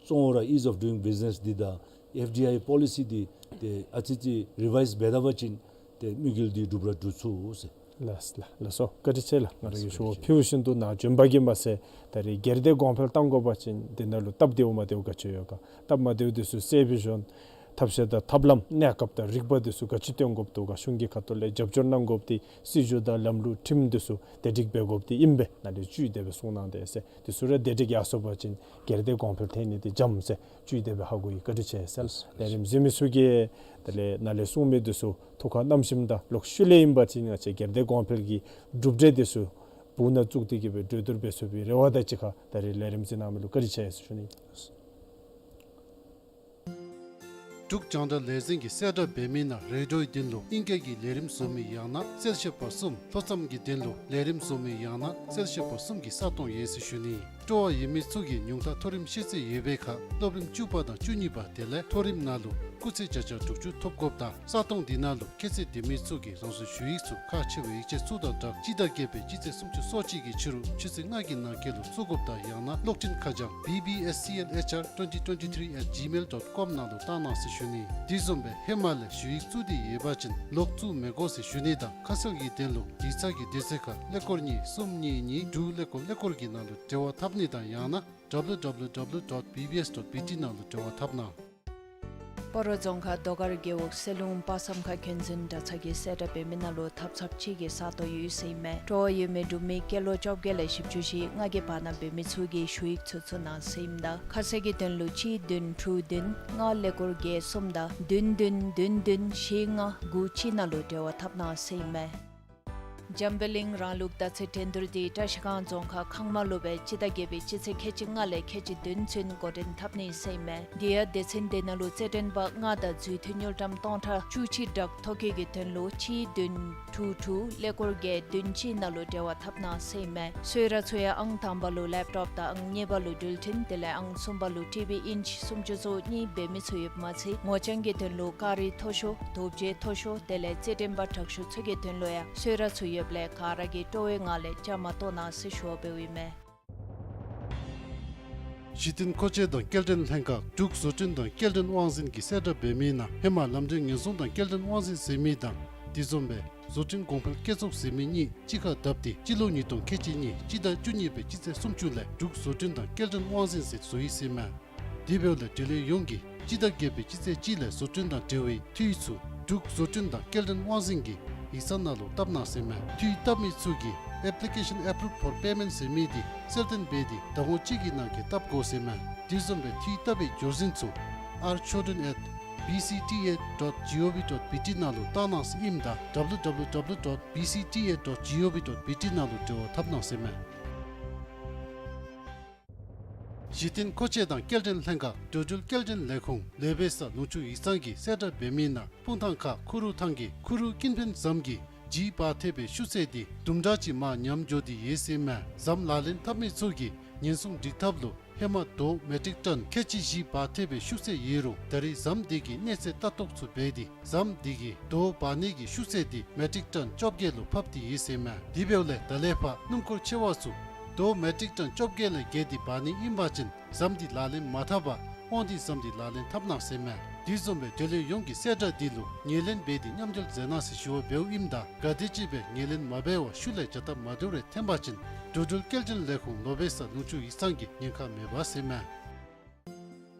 གཙོ་བོ་ར་ཨིཛ་ཨོཕ་ཌུའིང་བིཛ་ནེསི་འདི་དང་ཨེཕ་ཌི་ཨའི་པོ་ལི་སི་འདི་ཏེ་ཨ་ཙི་ཙི་རི་ཝའིཛ་འབད་ད་པ་ཅིན་ཏེ་དམིགས་ཡུལ་འདི་འགྲུབ་ར་འགྲུབ་ཚུགས་ཟེར། ལགས་ལགས་ལགས་སོ། བཀའ་དྲིན་ཆེ་ལགས། ང་ར་གིས་ཞུ་བ་ཕུལཝ་བཞིན་དུ་ནཱ་བྱོན་པ་གིས་མ་ཚད་ད་རིས་སྒེར་སྡེ་གོང་འཕེལ་གཏང་དགོ་པ་ཅིན་དེ་ནང་ལུ་སྟབས་བདེཝ་མ་བདེཝ་ག་ཅི་ཡོད་ག། སྟབས་མ་བདེཝ་དེ་ཚུ་སེལ་བའི་གཞུང་ཐབས་ཤེས་དང་ཐབས་ལམ་གནས་སྐབས་དང་རིག་པ་དེ་ཚུ་ག་ཅི་བཏོན་དགོཔ་འདུག་ག། གཞུང་གི་ཁ་ཐུག་ལས་རྒྱབ་སྐྱོར་གནང་དགོཔ་འདི་སྲིད་བྱུས་དང་ལམ་ལུགས་ཁྲིམས་དེ་ཚུ་དེ་སྒྲིག་འབད་དགོཔ་འདི་ཨིན་པས། ནཱ་ལས་བཅུད་དེ་སྦེ་གསུང་གནང་དེས་ཟེར། དེ་ཚུ་ར་དེ་སྒྲིག་ཡར་སོང་པ་ཅིན་སྒེར་སྡེ་གོང་འཕེལ་ཐོན་ནི་འདི་འཇམ་ཟེར་བཅུད་དེ་སྦེ་ཧ་གོ་ཡི། བཀའ་དྲིན་ཆེ་ཟེར། ལས་རིམ་གཟིགས་མི་ཚུ་གིས་དེ་ལས་ནཱ་ལས་གསུང་མི་དེ་ཚུ་ཐུགས་ཁར་བསྣམས་ཞིནམ་ད་ལོག་ཤུལ་ལས་ཨིན་པ་ཅིན་ང་བཅས་སྒེར་སྡེ་གོང་འཕེལ་གྱི་གྲུབ་འབྲས་དེ་ཚུ་བུ་ནང་བཙུགས་ཏེ་གིས་སྦེ་གྲོས་བསྡུར་འབད་ཚུགས་པའི་རེ་བ་དང་གཅིག་ཁར་ད་རིས་ལས་རིམ་གཟིགས་གནང་མི་ལུ་བཀའ་དྲིན་ཆེ་ཟེར་ཞུ་ནི། འབྲུག་རྒྱང་བསྒྲགས་ལས་འཛིན་གྱིས་གསལ་བསྒྲགས་འབད་མི་ནང་རེ་ཌི་ཡོའི་དོན་ལུ་ཨིང་སྐད་ཀྱི་ལས་རིམ་བཟོ་མི་ཡང་ན་གསལ་བཤད་པ་གསུམ། ལྷོ་མཚམས་ཀྱི་དོན་ལུ་ལས་རིམ་བཟོ་མི་ཡང་ན་གསལ་བཤད་པ་གསུམ་གྱི་ས་སྟོང་ཡོད་ཟེར་ཞུ་ནི། སྤྲོ་བ་ཡོད་མི་ཚུ་གིས་ཉུང་མཐའ་མཐོ་རིམ་ཤེས་ཚད་ཡོད་པའི་ཁར་སློབ་རིམ་བཅུ་པ་དང་བཅུ་གཉིས་པ་དེ་ལས་མཐོ་རིམ་ནང་ལུ་སྐུགས་ཚད་བརྒྱ་ཆ་དྲུག་ཅུ་ཐོབ་དགོཔ་དང་ས་སྟོང་འདི་ནང་ལུ་ཁྱད་ཚད་ལྡན་མི་ཚུ་གིས་རང་སོའི་ཞུ་ཡིག་ཚུ་ཁག་ཆེ་བའི་ཡིག་ཆ་ཚུ་དང་སྦྲགས་སྤྱི་ཟླ་བརྒྱད་པའི་སྤྱི་ཚེས་སུམ་ཅུ་སོ་གཅིག་གི་ཕྱི་རུ་ཆུ་ཚོད་ལྔ་གི་ནང་འཁོད་ལུ་བཙུགས་དགོཔ་དང་ཡང་ན་གློག་འཕྲིན་ཁ་བྱང་B B S C L H R twenty twenty-three at gmail dot com ནང་ལུ་བཏང་གནང་ཟེར་ཞུ་ནི། དེ་བཟུམ་སྦེ་ཧེ་མ་ལས་ཞུ་ཡིག་བཙུགས་ཏེ་ཡོད་པ་ཅིན་ལོག་བཙུགས་མི་དགོ་ཟེར་ཞུ་ནི་དང་ཁ་གསལ་གྱི་དོན་ལུ་ཡིག་ཚང་གི་དུས་ཚོད་ཁར་ཀླད་ཀོར་གཉིས་གསུམ་གཉིས་གཉིས་དྲུག་ཀླད་ཀོར་ཀླད་ཀོར་གྱི་ནང་ལུ་འབྲེལ་བ་འཐབ་ནི་དང་ཡང་ན W W W dot B B S dot B T ནང་ལུ་འབྲེལ་བ་འཐབ་གནང་། སྤ་རོ་རྫོང་ཁག་རྡོ་དཀར་རྒེད་འོག་སེ་ལུང་དཔག་བསམ་ཁ་རྒྱུན་འཛིན་གྲྭ་ཚང་གིས་གསལ་བསྒྲགས་འབད་མི་ནང་ལུ་ཐབ་ཚངཔ་གཅིག་གི་ས་སྟོང་ཡོད་ཟེར་ཨིན་མས། སྤྲོ་བ་ཡོད་མི་འབྲུག་མི་སྐྱེས་ལོ་བཅོ་བརྒྱད་ལས་བཞི་བཅུ་ཞེ་ལྔ་གི་བར་ན་འབད་མི་ཚུ་གིས་ཞུ་ཡིག་ཚུ་ཚུ་གནང་ཟེར་ཨིནམ་ད་ཁ་གསལ་གྱི་དོན་ལུ་གཅིག་བདུན་དྲུག་བདུན་ལྔ་ཀླད་ཀོར་བརྒྱད་གསུམ་དང་བདུན་བདུན་བདུན་བདུན་བཞི་ལྔ་དགུ་གཅིག་ནང་ལུ་འབྲེལ་བ་འཐབ་གནང་ཟེར་ཨིན་མས། འཇམ་དཔལ་གླིང་རང་ལུགས་མདའ་རྩེད་འགྲན་བསྡུར་འདི་བཀྲ་ཤིས་སྒང་རྫོང་ཁག་ཁང་མ་ལུ་སྦེ་སྤྱི་ཟླ་བརྒྱད་པའི་སྤྱི་ཚེས་ཁལ་གཅིག་ལྔ་ལས་ཁལ་གཅིག་བདུན་ཚུན་འགོ་འདྲེན་འཐབ་ནི་ཟེར་ཨིན་མས། དེ་ཡང་སྡེ་ཚན་དེ་ནང་ལུ་རྩེད་འགྲན་པ་ལྔ་དང་རྫུས་མཐུད་དངུལ་ཀྲམ་སྟོང་ཕྲག་བཅུ་གཅིག་བསྒྲགས་ཐོ་བཀོད་ཀྱི་དོན་ལུ་གཅིག་བདུན་དྲུག་དྲུག་ཀླད་ཀོར་བརྒྱད་བདུན་གཅིག་ནང་ལུ་འབྲེལ་བ་འཐབ་གནང་ཟེར་ཨིན་མས། གསོལ་རས་ཚུ་ཡང་ཨང་དང་པ་ལུ་ལེབ་ཊོབ་དང་ཨང་གཉིས་པ་ལུ་འགྲུལ་འཕྲིན་དེ་ལས་ཨང་གསུམ་པ་ལུ་ཊི་བི་ཨིན་ཅི་སུམ་ཅུ་སོ་གཉིས་འབད་མི་ཚུ་ཡོདཔ་མ་ཚད་ངོ་རྐྱང་གི་དོན་ལུ་ཀ་རི་མཐོ་ཤོས་དོ་བརྗེ་མཐོ་ཤོས་དེ་ལས་རྩེད་འགྲན་པ་དྲག་ཤོས་ཚུ་གི་དོན་ལུ་ཡང་གསོལ་རས་ཚུ་ཡོདཔ་ལས་ག་ར་གིས་སྤྲོ་བའི་ངང་ལས་བཅའ་མར་གཏོགས་གནང་ཟེར་ཞུ་བ་འབདཝ་ཨིན་མས། གཞི་རྟེན་མཁོ་ཆས་དང་སྐྱེལ་འདྲེན་ལྷན་ཁག་འབྲུག་བཟོ་སྐྲུན་དང་སྐྱེལ་འདྲེན་དབང་འཛིན་གྱིས་གསལ་བསྒྲགས་འབད་མི་ནང་ཧེ་མ་ལམ་འགྲུལ་ཉེན་སྲུང་དང་སྐྱེལ་འདྲེན་དབང་འཛིན་ཟེར་མི་དང་དེ་བཟུམ་སྦེ་བཟོ་སྐྲུན་གོང་འཕེལ་བསྐྱེད་ཚོགས་ཟེར་མི་གཉིས་གཅིག་ཁར་བསྡབས་ཏེ་སྤྱི་ལོ་ཉིས་སྟོང་ཁལ་གཅིག་གཉིས་སྤྱི་ཟླ་བཅུ་གཉིས་པའི་སྤྱི་ཚེས་སུམ་ཅུ་ལས་འབྲུག་བཟོ་སྐྲུན་དང་སྐྱེལ་འདྲེན་དབང་འཛིན་ཟེར་བཟོ་ཡི་ཟེར་ཨིན་མས། དེ་འབདཝ་ལས་འབྲེལ་ཡོད་ཡོངས་ཀྱིས་སྤྱི་ཟླ་བརྒྱད་པའི་སྤྱི་ཚེས་གཅིག་ལས་བཟོ་སྐྲུན་དང་འབྲེལ་བའི་འཐུས་ཚུ་འབྲུག་བཟོ་སྐྲུན་དང་སྐྱེལ་འདྲེན་དབང་འཛིན་གྱི་ཡིག་ཚང་ནང་ལུ་བཏབ་གནང་ཟེར་ཨིན་མས། འཐུས་བཏབ་མི་ཚུ་གིས་Application Approved for Payment ཟེར་མི་འདི་གསལ་སྟོན་འབད་དེ་ཟླ་ངོ་གཅིག་གི་ནང་འཁོད་བཏབ་དགོ་ཟེར་ཨིན་མས། དེ་བཟུམ་སྦེ་འཐུས་བཏབ་པའི་འབྱོར་འཛིན་ཚུ R Chodron at B C T A dot G O V dot B T ནང་ལུ་བཏང་གནང་ཟེར་ཨིནམ་ད་W W W dot B C T A dot G O V dot B T ནང་ལུ་འབྲེལ་བ་འཐབ་གནང་ཟེར་ཨིན་མས། གཞི་རྟེན་མཁོ་ཆས་དང་སྐྱེལ་འདྲེན་ལྷན་ཁག་འགྲོ་འགྲུལ་སྐྱེལ་འདྲེན་ལས་ཁུངས་ལས་སྦེ་ས་ལུང་ཕྱོགས་ཡིག་ཚང་གིས་གསལ་བསྒྲགས་འབད་མི་ནང་སྤུངས་ཐང་ཁ་ཁུ་རུ་ཐང་གི་ཁུ་རུ་ཀུན་ཕན་ཟམ་གྱི་ལྗིད་འབག་ཐེབས་པའི་ཤུགས་ཚད་འདི་དུམ་གྲ་ཅིག་མར་ཉམས་འགྱོ་སྟེ་ཡོད་ཟེར་ཨིན་མས། ཟམ་ལག་ལེན་འཐབ་མི་ཚུ་གིས་ཉེན་སྲུང་སྒྲིག་ཐབས་ལུ་ ཧེ་མ་རྡོ་མེ་ཊིག་ཊོན་ཁལ་གཅིག་བཞི་འབག་ཐེབས་པའི་ཤུགས་ཚད་ཡོད་རུང་ད་རེས་ཟམ་འདི་གིས་གནས་ཚད་ལྟ་རྟོག་ཚུ་འབད་དེ་ཟམ་འདི་གིས་རྡོ་འབག་ནི་གི་ཤུགས་ཚད་འདི་མེ་ཊིག་ཊོན་བཅོ་བརྒྱད་ལུ་ཕབ་སྟེ་ཡོད་ཟེར་མས། དེ་འབདཝ་ལས་ད་ལས་ཕར་སྣུམ་འཁོར་ཆེ་བ་ཚུ་རྡོ་མེ་ཊིག་ཊོན་བཅོ་བརྒྱད་ལས་བརྒལ་ཏེ་འབག་ནི་ཨིན་པ་ཅིན་ཟམ་འདི་ལག་ལེན་མ་འཐབ་པར་དབང་འདུས་ཟམ་འདི་ལག་ལེན་འཐབ་གནང་ཟེར་མས། དེ་བཟུམ་སྦེ་བགྲོ་གླེང་ཡོངས་ཀྱིས་གསལ་བསྒྲགས་འདི་ལུ་ངོས་ལེན་འབད་དེ་མཉམ་འབྲེལ་མཛད་གནང་ཟེར་ཞུ་བ་འབདཝ་ཨིནམ་ད་ག་དེམ་ཅིག་སྦེ་ངོས་ལེན་མ་འབད་བར་ཤུལ་ལས་བྱ་སྟབས་མ་བདེཝ་རེ་འཐོན་པ་ཅིན་འགྲོ་འགྲུལ་སྐྱེལ་འདྲེན་ལས་ཁུངས་ལོ་པེ་ས་ལུང་ཕྱོགས་ཡིག་ཚང་གིས་ཉེན་ཁ་མེད་པ་ཟེར་མས།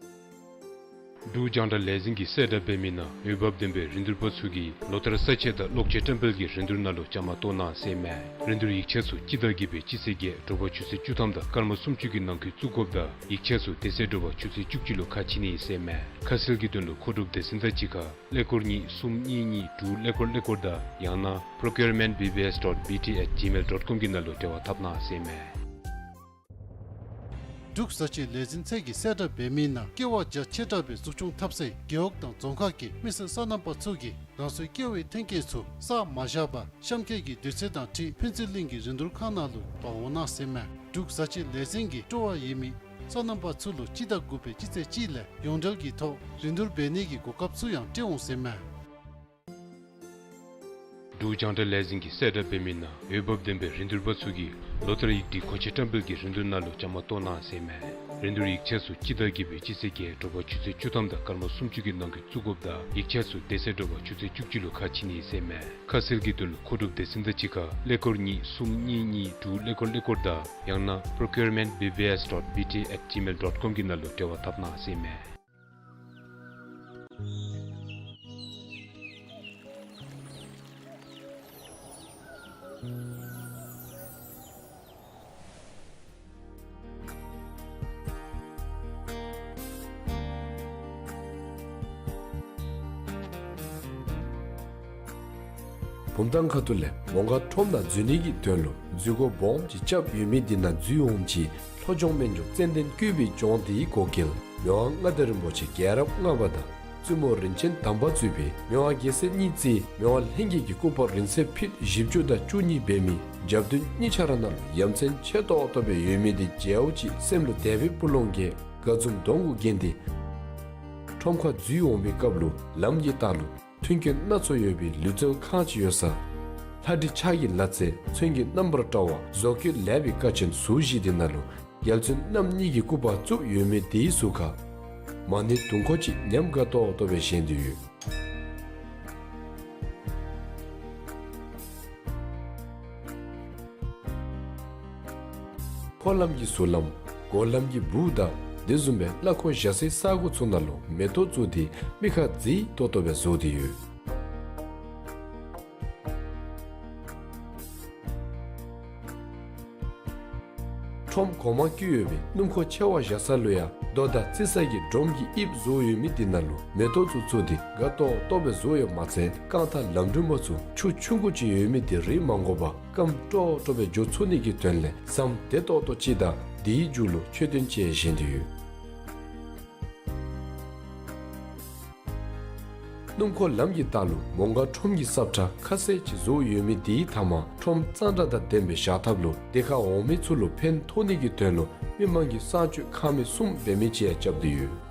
འབྲུག་རྒྱང་བསྒྲགས་ལས་འཛིན་གྱིས་གསལ་བསྒྲགས་འབད་མི་ནང་འོས་འབབ་ལྡན་པའི་རིན་བསྡུར་པ་ཚུ་གིས་ལོ་ལྟར་ས་དཔྱད་དང་གློག་ཆས་བཀྲམ་སྤེལ་གྱི་རིན་བསྡུར་ནང་ལུ་བཅའ་མར་གཏོགས་གནང་ཟེར་མས། རིན་བསྡུར་ཡིག་ཆ་ཚུ་སྤྱི་ཟླ་བརྒྱད་པའི་སྤྱི་ཚེས་བརྒྱད་དྲོ་པ་ཆུ་ཚོད་བཅུ་ཐམ་དང་སྐར་མ་སུམ་ཅུ་གི་ནང་འཁོད་བཙུགས་དགོཔ་དང་ཡིག་ཆ་ཚུ་དེ་ཚེ་དྲོ་པ་ཆུ་ཚོད་བཅུ་གཅིག་ལུ་ཁ་ཕྱེ་ནི་ཨིན་ཟེར་མས། ཁ་གསལ་གྱི་དོན་ལུ་མཁོ་སྒྲུབ་སྡེ་ཚན་དང་གཅིག་ཁར་ཀླད་ཀོར་གཉིས་གསུམ་གཉིས་གཉིས་དྲུག་ཀླད་ཀོར་ཀླད་ཀོར་དང་ཡང་ན་procurement B B S dot B T at gmail dot com གི་ནང་ལུ་འབྲེལ་བ་འཐབ་གནང་ཟེར་མས། འབྲུག་བཟའ་ཆས་ལས་འཛིན་ཚད་ཀྱིས་གསལ་བསྒྲགས་འབད་མི་ནང་ཀེ་བ་རྒྱ་ཆེ་དྲགས་སྦེ་འཛུགས་སྐྱོང་འཐབ་སའི་རྒེད་འོག་དང་རྫོང་ཁག་གི་མི་སེར་སོ་ནམ་པ་ཚུ་གིས་རང་སོའི་ཀེ་བའི་མཐུན་རྐྱེན་ཚུ་བསགས་མ་བཞག་པར་གཤམ་འཁོད་ཀྱི་དུས་ཚོད་དང་འཁྲིལ་ཕུན་ཚོགས་གླིང་གི་རིན་བསྡུར་ཁང་ནང་ལུ་འབག་འོང་གནང་ཟེར་མས། འབྲུག་བཟའ་ཆས་ལས་འཛིན་གྱིས་སྤྲོ་བ་ཡོད་མི་སོ་ནམ་པ་ཚུ་ལུ་སྤྱི་ཟླ་དགུ་པའི་སྤྱི་ཚེས་གཅིག་ལས་ཡོངས་འབྲེལ་གྱི་ཐོག་རིན་བསྡུར་འབད་ནི་གི་གོ་སྐབས་ཚུ་ཡང་སྤྲོད་འོང་ཟེར་མས། འབྲུག་རྒྱང་བསྒྲགས་ལས་འཛིན་གྱིས་གསལ་བསྒྲགས་འབད་མི་ནང་འོས་འབབ་ལྡན་པའི་རིན་བསྡུར་པ་ཚུ་གིས་ལོ་ལྟར་ཡིག་འབྲེལ་གོ་ཆ་བཀྲམ་སྤེལ་གྱི་རིན་བསྡུར་ནང་ལུ་བཅའ་མར་གཏོགས་གནང་ཟེར་མས། རིན་བསྡུར་ཡིག་ཆ་ཚུ་སྤྱི་ཟླ་བརྒྱད་པའི་སྤྱི་ཚེས་བརྒྱད་དྲོ་པ་ཆུ་ཚོད་བཅུ་ཐམ་དང་སྐར་མ་སུམ་ཅུ་གི་ནང་འཁོད་བཙུགས་དགོཔ་དང་ཡིག་ཆ་ཚུ་དེ་ཚེ་དྲོ་པ་ཆུ་ཚོད་བཅུ་གཅིག་ལུ་ཁ་ཕྱེ་ནི་ཨིན་ཟེར་མས། ཁ་གསལ་གྱི་དོན་ལུ་མཁོ་སྒྲུབ་སྡེ་ཚན་དང་གཅིག་ཁར་ཀླད་ཀོར་གཉིས་གསུམ་གཉིས་གཉིས་དྲུག་ཀླད་ཀོར་ཀླད་ཀོར་དང་ཡང་ན་procurement B B S dot B T at gmail dot com གི་ནང་ལུ་འབྲེལ་བ་འཐབ་གནང་ཟེར་མས། བུམ་ཐང་ཁ་ཐུག་ལས་མོང་སྒར་ཁྲོམ་ནང་འཛུལ་ནི་གི་དོན་ལུ་འཛུལ་སྒོ་སྦོམ་ཅིག་རྐྱབ་ཡོད་མི་འདི་ནང་འཛུལ་འོང་ཅི། ལྷོ་ལྗོངས་སྨན་ལྗོངས་ཙན་དན་བཀོད་པའི་ལྗོངས་འདིའི་འགོ་འགལ་མི་དབང་མངའ་བདག་རིན་པོ་ཆེ་རྒྱལ་རབས་ལྔ་པ་དང་བཙུན་མོ་རིན་ཆེན་དམ་པ་གཙོས་པའི་མི་དབང་རྒྱལ་སྲས་གཉིས་བརྩིས་མི་དབང་ལྷན་རྒྱས་ཀྱི་སྐུ་པར་རིང་ཚད་ཕིཊ་བཞི་བཅུ་དང་བཅུ་གཉིས་འབད་མི་རྒྱབ་མདུན་གཉིས་ཆ་ར་ནང་ལུ་ཡ་མཚན་ཆེ་ཏོག་ཏོ་སྦེ་ཡོད་མི་འདི་མཇལཝ་ཅིག་སེམས་ལུ་དད་པའི་སྤུ་ལོང་གིས་དགའ་འཛུམ་གདོང་གུ་བརྒྱན་ཏེ་ཁྲོམ་ཁར་འཛུལ་འོང་པའི་སྐབས་ལུ་ལམ་གྱི་ལྟག་ལུ་མཐུན་རྐྱེན་སྣ་ཚོགས་ཡོད་པའི་ལུས་རྩལ་ཁང་ཅིག་ཡོད་ས། ལྷ་འབྲི་ཕྱག་གི་ལ་རྩེ་མཚོན་གྱི་རྣམ་པར་བཀྲ་བ་བཟོ་བཀོད་ལེགས་པའི་ཀ་ཆེན་ཟུར་བཞི་འདི་ནང་ལུ་རྒྱལ་བཙུན་རྣམ་གཉིས་ཀྱི་སྐུ་པར་བཙུགས་ཡོད་མི་དེའི་ཟུར་ཁར་མ་ཎི་དུང་འཁོར་ཅིག་ཉམས་དགའ་ཏོག་ཏོ་སྦེ་བཞེངས་ཏེ་ཡོད། འཁོར་ལམ་གྱི་ཟུར་ལམ་སྒོ་ལམ་གྱི་སྦུག་དང་དེ་བཟུམ་སྦེ་གླ་འཁོར་བཞག་སའི་ས་སྒོ་ཚུ་ནང་ལུ་མེ་ཏོག་བཙུགས་ཏེ་མི་ཁ་མཛེས་ཏོག་ཏོ་སྦེ་བཟོ་སྟེ་ཡོད། ཁྲོམ་གོང་མར་བཀོད་ཡོད་པའི་སྣུམ་འཁོར་ཆེ་བ་བཞག་ས་ལུ་ཡང་རྡོ་དང་བརྩིགས་ས་གི་སྒྲོམ་གྱི་དབྱིབས་བཟོ་ཡོད་མི་དེ་ནང་ལུ་མེ་ཏོག་ཚུ་བཙུགས་ཏེ་དགའ་ཏོག་ཏོ་སྦེ་བཟོ་ཡོདཔ་མ་ཚད་རྐང་ཐང་ལམ་རིམ་པ་ཚུ་ཆུ་ཆུང་ཀུ་ཅིག་ཡོད་མི་དེ་རེག་མ་དགོ་པར་སྐམ་ཏོག་ཏོ་སྦེ་འགྱོ་ཚུགས་ནི་གི་དོན་ལས་ཟམ་བདེ་ཏོག་ཏོ་ཅིག་དང་དེའི་མཇུག་ལུ་མཆོད་རྟེན་ཅིག་བཞེངས་ཏེ་ཡོད། སྣུམ་འཁོར་ལམ་གྱི་ལྟག་ལུ་མོང་སྒར་ཁྲོམ་གྱི་སྲབ་ཁྲ་ཁ་གསལ་ཅིག་བཟོ་ཡོད་མི་དེའི་མཐའ་མར་ཁྲོམ་གཙང་སྦྲ་དང་ལྡན་པའི་བཞག་ཐབས་ལུ་དེ་ཁར་འོང་མི་ཚུ་ལུ་ཕན་ཐོགས་ནི་གི་དོན་ལུ་མི་མང་གི་གསང་སྤྱོད་ཁང་མིག་གསུམ་འབད་མི་ཅིག་ཡང་རྐྱབ་སྟེ་ཡོད།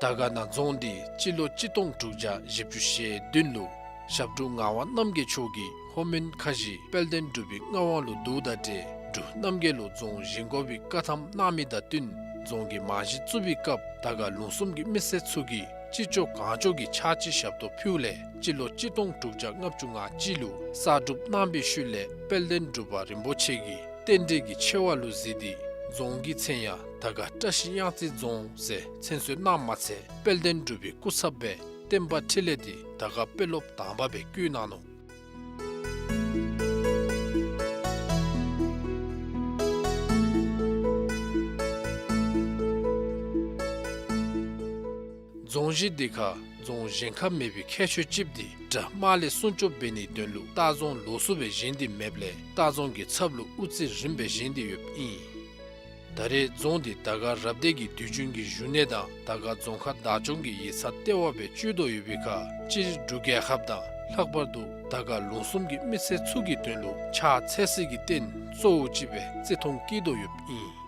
དར་དཀར་ན་རྫོང་འདི་སྤྱི་ལོ་གཅིག་སྟོང་དྲུག་བརྒྱ་བཞི་བཅུ་ཞེ་བདུན་ལུ་ཞབས་དྲུང་ངག་དབང་རྣམ་རྒྱལ་མཆོག་གིས་ལྷོ་མོན་ཁ་བཞི་དཔལ་ལྡན་འབྲུག་པའི་མངའ་དབང་ལུ་བསྡུཝ་དང་འབྲེལ་འབྲུག་རྣམ་རྒྱལ་ལུ་རྫོང་བཞེངས་དགོ་པའི་བཀའ་ཐམ་གནང་མི་དང་བསྟུན་རྫོང་གི་རྨང་གཞི་བཙུགས་པའི་སྐབས་དར་དཀར་ལུང་གསུམ་གྱི་མི་སེར་ཚུ་གིས་ཅི་ལྕོགས་གང་ལྕོགས་ཀྱི་ཕྱག་ཕྱི་ཞབས་ཏོག་ཕུལཝ་ལས་སྤྱི་ལོ་གཅིག་སྟོང་དྲུག་བརྒྱ་ལྔ་བཅུ་ང་གཅིག་ལུ་གསར་སྒྲུབ་གནང་བའི་ཤུལ་ལས་དཔལ་ལྡན་འབྲུག་པ་རིན་པོ་ཆེ་གིས་རྟེན་འབྲེལ་གྱི་ཆེ་བ་ལུ་གཟིགས་ཏེ་རྫོང་གི་མཚན་ཡང་དར་དཀར་བཀྲ་ཤིས་གཡང་རྩེ་རྫོང་ཟེར་མཚན་གསོལ་གནངམ་མ་ཚད་དཔལ་ལྡན་འབྲུག་པའི་སྐུ་ཚབ་སྦེ་བསྟན་པ་འཕྲིན་ལས་འདི་དར་དཀར་དཔོན་སློབ་དང་པ་སྦེ་བསྐོས་གནང་ནུག། རྫོང་གཞི་འདི་ཁར་ རྫོང་གཞན་ཁར་མེད་པའི་ཁྱད་ཆོས་ཅིག་འདི་དགྲ་དམག་ལས་སྲུང་སྐྱོབ་འབད་ནིའི་དོན་ལུ་ལྟ་རྫོང་ལོགས་སུ་སྦེ་བཞེངས་ཏེ་མེདཔ་ལས་ལྟ་རྫོང་གི་ཚབ་ལུ་དབུ་རྩེ་རིམ་པ་སྦེ་བཞེངས་ཏེ་ཡོདཔ་ཨིན། ད་རེས་རྫོང་འདི་དར་དཀར་རབ་སྡེ་གི་དུས་རྒྱུན་གྱི་བཞུགས་གནས་དང་དར་དཀར་རྫོང་ཁག་བདག་སྐྱོང་གི་ཡིག་ཚང་ལྟེ་བ་སྦེ་སྤྱོད་དོ་ཡོད་པའི་ཁར་སྤྱིར་འབྲུག་རྒྱལ་ཁབ་དང་ལྷག་པར་དུ་དར་དཀར་ལུང་གསུམ་གྱི་མི་སེར་ཚུ་གི་དོན་ལུ་ཕྱག་འཚལ་སའི་རྟེན་གཙོ་བོ་ཅིག་སྦེ་བརྩི་མཐོང་བསྐྱེད་དོ་ཡོདཔ་ཨིན།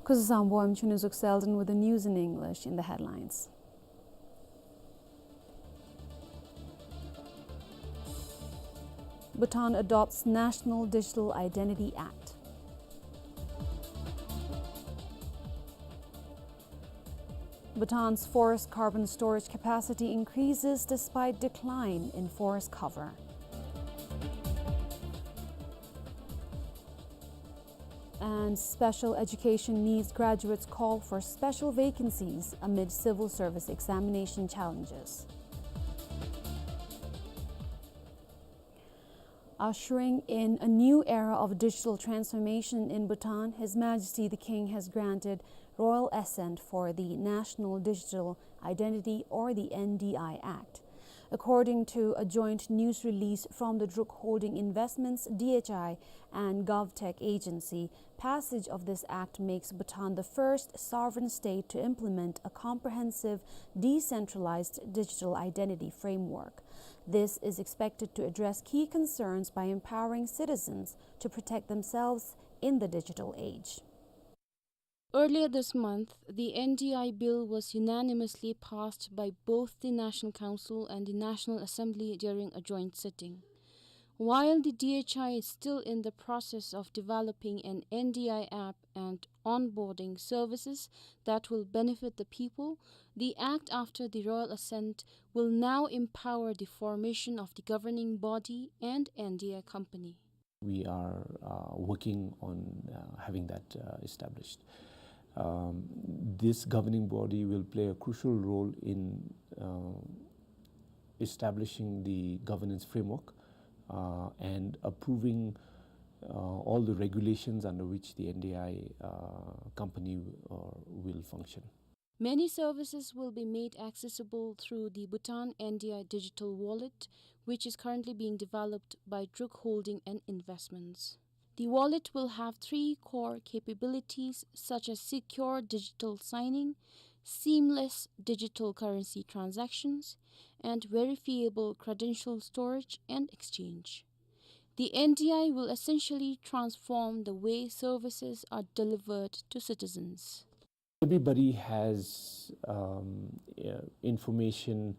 Kuzuzangpo, I'm Chunizuk Selden with the news in English in the headlines. Bhutan adopts National Digital Identity Act. Bhutan's forest carbon storage capacity increases despite decline in forest cover. And special education needs graduates call for special vacancies amid civil service examination challenges. Ushering in a new era of digital transformation in Bhutan, His Majesty the King has granted royal assent for the National Digital Identity, or the N D I Act. According to a joint news release from the Druk Holding Investments, D H I, and GovTech Agency, passage of this act makes Bhutan the first sovereign state to implement a comprehensive decentralized digital identity framework. This is expected to address key concerns by empowering citizens to protect themselves in the digital age. Earlier this month, the N D I bill was unanimously passed by both the National Council and the National Assembly during a joint sitting. While the D H I is still in the process of developing an N D I app and onboarding services that will benefit the people, the act, after the royal assent, will now empower the formation of the governing body and N D I company. We are, uh, working on, uh, having that, uh, established. Um, this governing body will play a crucial role in, uh, establishing the governance framework, uh, and approving, uh, all the regulations under which the N D I, uh, company, uh, will function. Many services will be made accessible through the Bhutan N D I digital wallet, which is currently being developed by Druk Holding and Investments. The wallet will have three core capabilities, such as secure digital signing, seamless digital currency transactions, and verifiable credential storage and exchange. The N D I will essentially transform the way services are delivered to citizens. Everybody has, um, uh, information,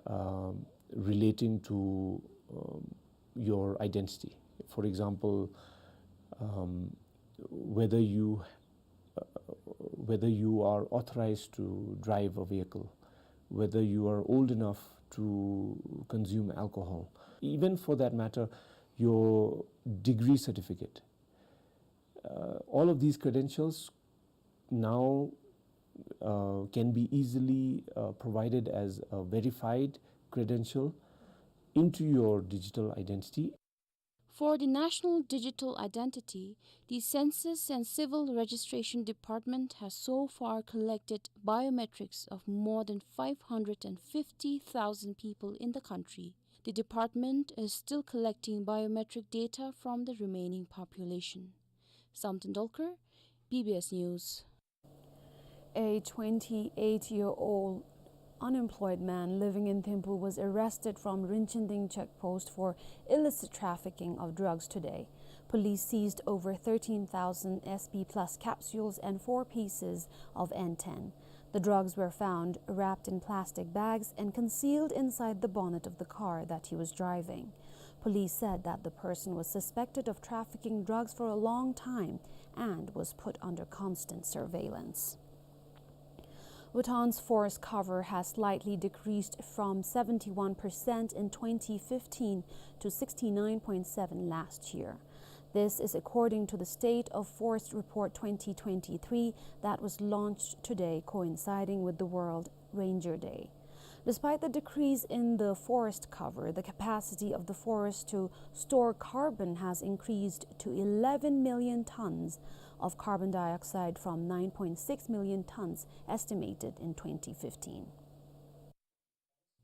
um, relating to, um, your identity. For example, um, whether you, uh, whether you are authorized to drive a vehicle, whether you are old enough to consume alcohol, even for that matter, your degree certificate. Uh, all of these credentials now, uh, can be easily, uh, provided as a verified credential into your digital identity. For the National Digital Identity, the Census and Civil Registration Department has so far collected biometrics of more than five hundred and fifty thousand people in the country. The department is still collecting biometric data from the remaining population. Samten Dolkar, B B S News. A twenty-eight-year-old unemployed man living in Thimphu was arrested from Rinchinding checkpost for illicit trafficking of drugs today. Police seized over thirteen thousand S P plus capsules and four pieces of N ten. The drugs were found wrapped in plastic bags and concealed inside the bonnet of the car that he was driving. Police said that the person was suspected of trafficking drugs for a long time and was put under constant surveillance. Bhutan's forest cover has slightly decreased from seventy-one percent in twenty fifteen to sixty-nine point seven last year. This is according to the State of Forest Report twenty twenty-three that was launched today, coinciding with the World Ranger Day. Despite the decrease in the forest cover, the capacity of the forest to store carbon has increased to eleven million tons of carbon dioxide from nine point six million tons estimated in twenty fifteen.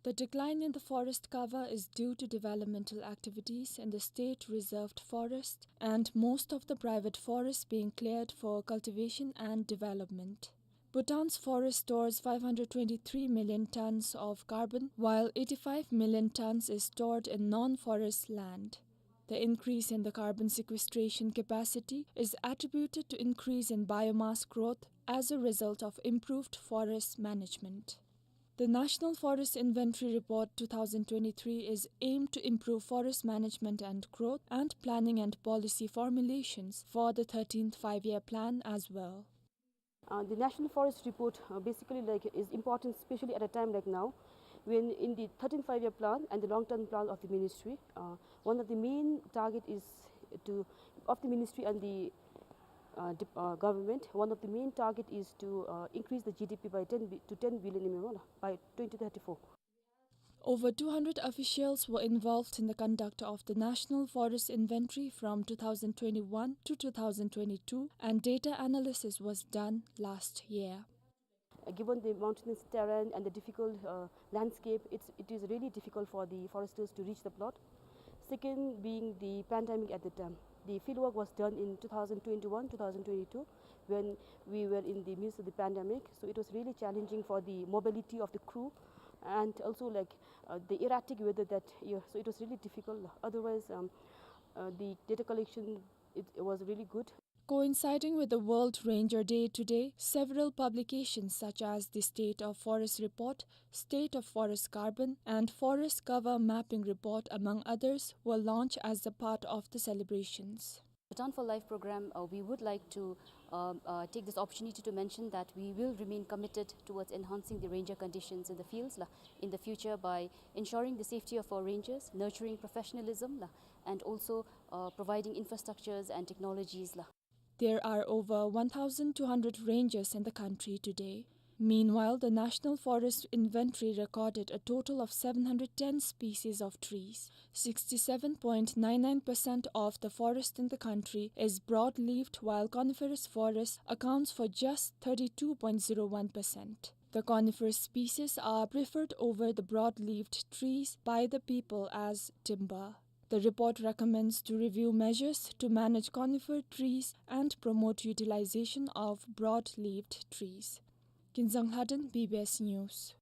The decline in the forest cover is due to developmental activities in the state reserved forest and most of the private forests being cleared for cultivation and development. Bhutan's forest stores five hundred twenty-three million tons of carbon, while eighty-five million tons is stored in non-forest land. The increase in the carbon sequestration capacity is attributed to increase in biomass growth as a result of improved forest management. The National Forest Inventory Report two thousand twenty-three is aimed to improve forest management and growth and planning and policy formulations for the thirteenth Five-Year Plan as well. Uh, the National Forest Report, uh, basically, like, is important, especially at a time like now, when in the thirteenth Five-Year Plan and the long-term plan of the ministry, uh, one of the main target is to, of the ministry and the, uh, dep-, uh, government, one of the main target is to, uh, increase the G D P by ten bi-, to ten billion M M R by twenty thirty-four. Over two hundred officials were involved in the conduct of the National Forest Inventory from two thousand twenty-one to two thousand twenty-two, and data analysis was done last year. Uh, given the mountainous terrain and the difficult, uh, landscape, it's, it is really difficult for the foresters to reach the plot. Second being the pandemic at the time. The field work was done in two thousand twenty-one, two thousand twenty-two, when we were in the midst of the pandemic. So it was really challenging for the mobility of the crew, and also, like, uh, the erratic weather that year. So it was really difficult. Otherwise, um, uh, the data collection, it, it was really good. Coinciding with the World Ranger Day today, several publications such as the State of Forest Report, State of Forest Carbon, and Forest Cover Mapping Report, among others, were launched as a part of the celebrations. Bhutan for Life program, uh, we would like to, um, uh, take this opportunity to mention that we will remain committed towards enhancing the ranger conditions in the fields, la, in the future by ensuring the safety of our rangers, nurturing professionalism, la, and also, uh, providing infrastructures and technologies, la. There are over one thousand two hundred rangers in the country today. Meanwhile, the National Forest Inventory recorded a total of seven hundred ten species of trees. Sixty-seven point nine nine percent of the forest in the country is broad-leaved, while coniferous forest accounts for just thirty-two point zero one percent. The coniferous species are preferred over the broad-leaved trees by the people as timber. The report recommends to review measures to manage conifer trees and promote utilization of broad-leaved trees. Kinzang Lhaden, B B S News.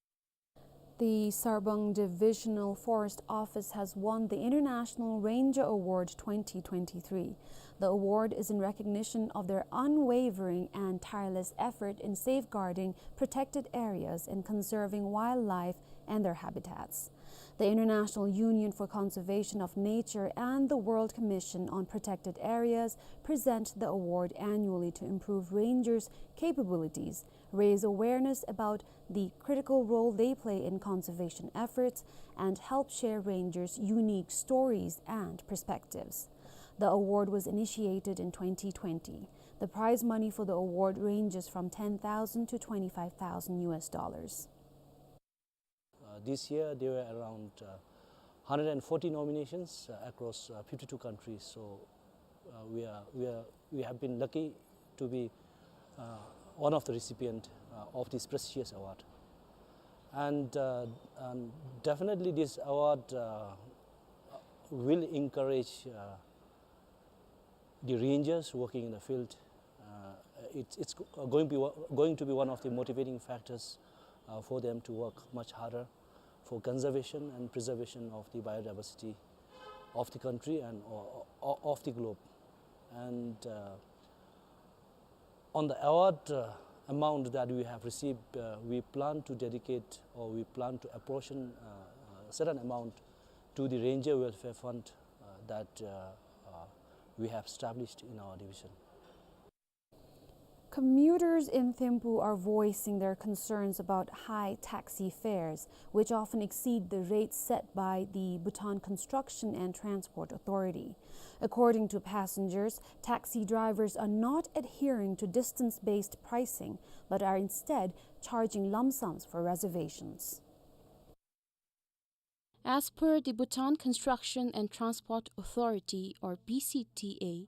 The Sarbang Divisional Forest Office has won the International Ranger Award twenty twenty-three. The award is in recognition of their unwavering and tireless effort in safeguarding protected areas and conserving wildlife and their habitats. The International Union for Conservation of Nature and the World Commission on Protected Areas present the award annually to improve rangers' capabilities, raise awareness about the critical role they play in conservation efforts, and help share rangers' unique stories and perspectives. The award was initiated in twenty twenty. The prize money for the award ranges from ten thousand to twenty-five thousand U S dollars. Uh, this year there were around, uh, hundred and forty nominations, uh, across, uh, fifty-two countries. So, uh, we are, we are, we have been lucky to be, uh, one of the recipient, uh, of this prestigious award. And, uh, and definitely this award, uh, will encourage, uh, the rangers working in the field. Uh, it's, it's going to be, going to be one of the motivating factors, uh, for them to work much harder for conservation and preservation of the biodiversity of the country and, uh, of the globe. And, uh, on the award, uh, amount that we have received, uh, we plan to dedicate, or we plan to apportion, uh, a certain amount to the Ranger Welfare Fund, uh, that, uh, uh, we have established in our division. Commuters in Thimphu are voicing their concerns about high taxi fares, which often exceed the rates set by the Bhutan Construction and Transport Authority. According to passengers, taxi drivers are not adhering to distance-based pricing, but are instead charging lump sums for reservations. As per the Bhutan Construction and Transport Authority, or B C T A,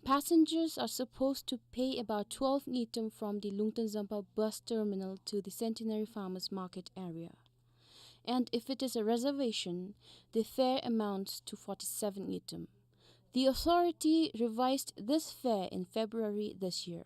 passengers are supposed to pay about twelve ngultrum from the Lungten Zampa bus terminal to the Centenary Farmers Market area. And if it is a reservation, the fare amounts to forty-seven ngultrum. The authority revised this fare in February this year.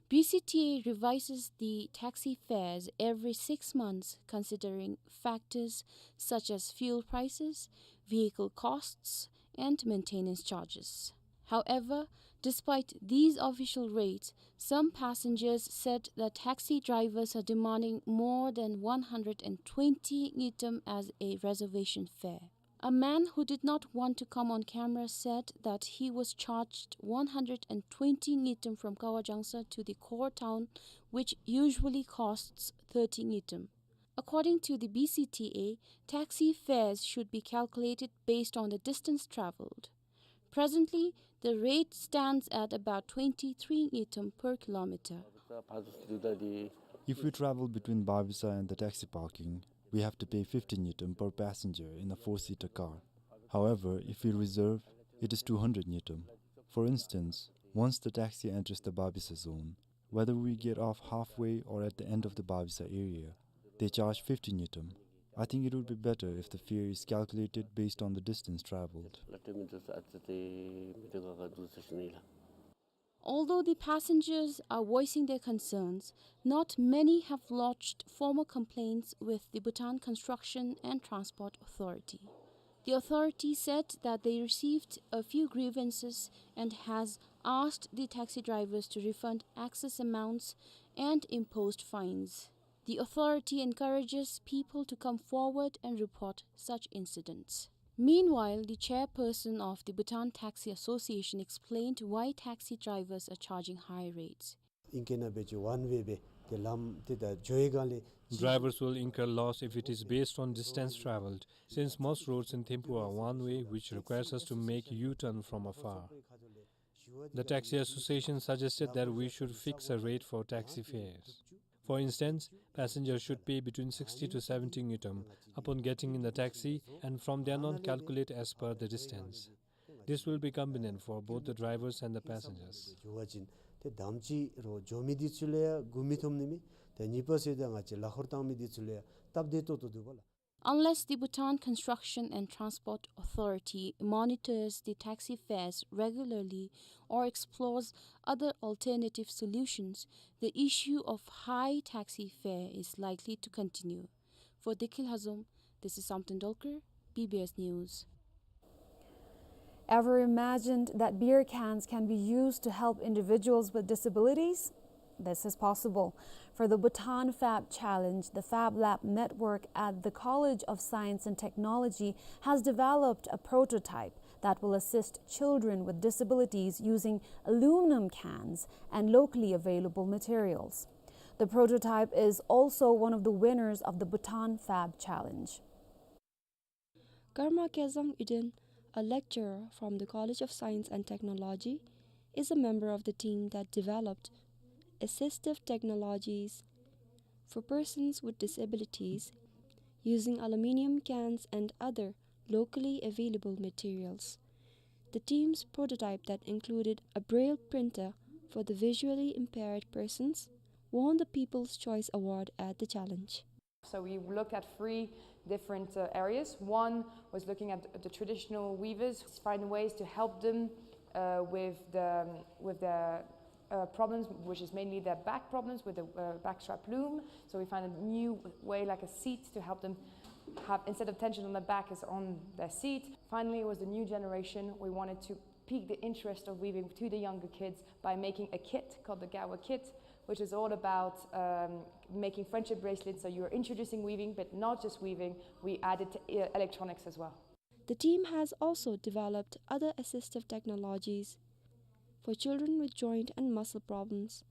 B C T A revises the taxi fares every six months, considering factors such as fuel prices, vehicle costs, and maintenance charges. However, despite these official rates, some passengers said that taxi drivers are demanding more than one hundred and twenty ngultrum as a reservation fare. A man who did not want to come on camera said that he was charged one hundred and twenty ngultrum from Kawajangsa to the core town, which usually costs thirty ngultrum. According to the B C T A, taxi fares should be calculated based on the distance traveled. Presently, the rate stands at about twenty-three ngultrum per kilometer. If we travel between Babisa and the taxi parking, we have to pay fifty ngultrum per passenger in a four-seater car. However, if we reserve, it is two hundred ngultrum. For instance, once the taxi enters the Babisa zone, whether we get off halfway or at the end of the Babisa area, they charge fifty ngultrum. I think it would be better if the fare is calculated based on the distance traveled. Although the passengers are voicing their concerns, not many have lodged formal complaints with the Bhutan Construction and Transport Authority. The authority said that they received a few grievances and has asked the taxi drivers to refund excess amounts and imposed fines. The authority encourages people to come forward and report such incidents. Meanwhile, the chairperson of the Bhutan Taxi Association explained why taxi drivers are charging high rates. ཨིང་སྐད་ནང་འབད་བ་ཅིན་ཝན་ཝེ་སྦེ་ཏེ་ལམ་དེ་ད་འགྱོ་བའི་སྒང་ལས། Drivers will incur loss if it is based on distance travelled, since most roads in Thimphu are one-way, which requires us to make U-turn from afar. The Taxi Association suggested that we should fix a rate for taxi fares. For instance, passengers should pay between sixty to seventy ngultrum upon getting in the taxi, and from then on calculate as per the distance. This will be convenient for both the drivers and the passengers. འགྱོ་བ་ཅིན་ཏེ་དང་ཅིག་རོགས་འགྱོ་མི་འདི་ཚུ་ལུ་ཡང་སྒུག་མི་ཐོབ་ནི་མེད། ཏེ་གཉིས་པ་ཟེརཝ་ད་ང་བཅས་ལཱ་ཁག་བཏང་མི་འདི་ཚུ་ལུ་ཡང་སྟབས་བདེ་ཏོག་ཏོ་འདུག་པ་ལགས། Unless the Bhutan Construction and Transport Authority monitors the taxi fares regularly or explores other alternative solutions, the issue of high taxi fare is likely to continue. For Dikhil Hazom, this is Samten Dolkar, B B S News. Ever imagined that beer cans can be used to help individuals with disabilities? This is possible. For the Bhutan Fab Challenge, the Fab Lab network at the College of Science and Technology has developed a prototype that will assist children with disabilities using aluminum cans and locally available materials. The prototype is also one of the winners of the Bhutan Fab Challenge. Karma Kezang Uden, a lecturer from the College of Science and Technology, is a member of the team that developed assistive technologies for persons with disabilities using aluminium cans and other locally available materials. The team's prototype that included a braille printer for the visually impaired persons won the People's Choice Award at the challenge. So we looked at three different, uh, areas. One was looking at the traditional weavers, find ways to help them, uh, with the, with their, uh, problems, which is mainly their back problems with the, uh, backstrap loom. So we find a new way, like a seat, to help them have, instead of tension on their back, is on their seat. Finally, it was the new generation. We wanted to pique the interest of weaving to the younger kids by making a kit called the Gawa kit, which is all about, um, making friendship bracelets. So you're introducing weaving, but not just weaving. We added, uh, electronics as well. The team has also developed other assistive technologies for children with joint and muscle problems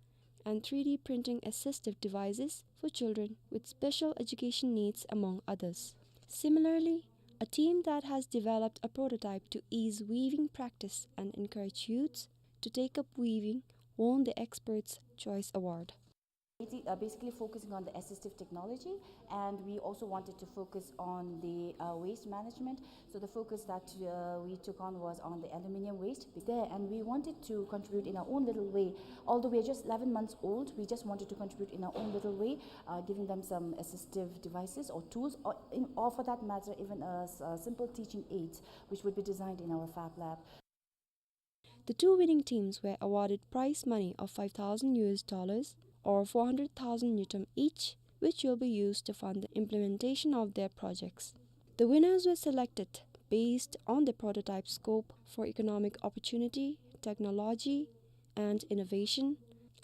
and three D printing assistive devices for children with special education needs, among others. Similarly, a team that has developed a prototype to ease weaving practice and encourage youths to take up weaving won the Experts' Choice Award. It is, uh, basically focusing on the assistive technology, and we also wanted to focus on the, uh, waste management. So the focus that, uh, we took on was on the aluminium waste there, and we wanted to contribute in our own little way. Although we are just eleven months old, we just wanted to contribute in our own little way, uh, giving them some assistive devices or tools, or in, or for that matter, even a s-, a simple teaching aids, which would be designed in our fab lab. The two winning teams were awarded prize money of five thousand U S dollars, or four hundred thousand ngultrum each, which will be used to fund the implementation of their projects. The winners were selected based on the prototype scope for economic opportunity, technology and innovation,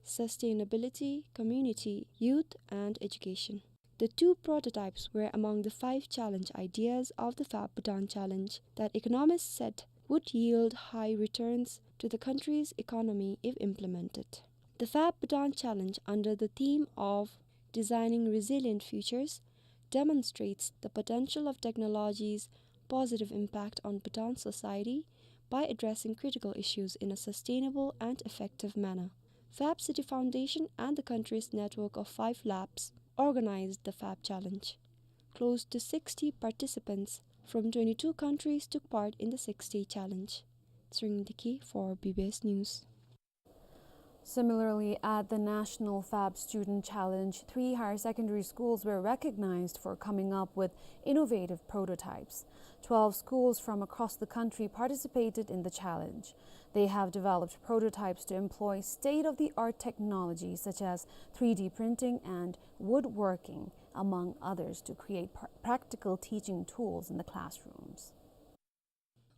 sustainability, community, youth and education. The two prototypes were among the five challenge ideas of the Fab Bhutan Challenge that economists said would yield high returns to the country's economy if implemented. The Fab Bhutan Challenge, under the theme of Designing Resilient Futures, demonstrates the potential of technology's positive impact on Bhutan society by addressing critical issues in a sustainable and effective manner. Fab City Foundation and the country's network of five labs organized the Fab Challenge. Close to sixty participants from twenty-two countries took part in the six-day challenge. Tshering Deki for B B S News. Similarly, at the National Fab Student Challenge, three higher secondary schools were recognized for coming up with innovative prototypes. Twelve schools from across the country participated in the challenge. They have developed prototypes to employ state-of-the-art technology such as three D printing and woodworking, among others, to create pr-, practical teaching tools in the classrooms.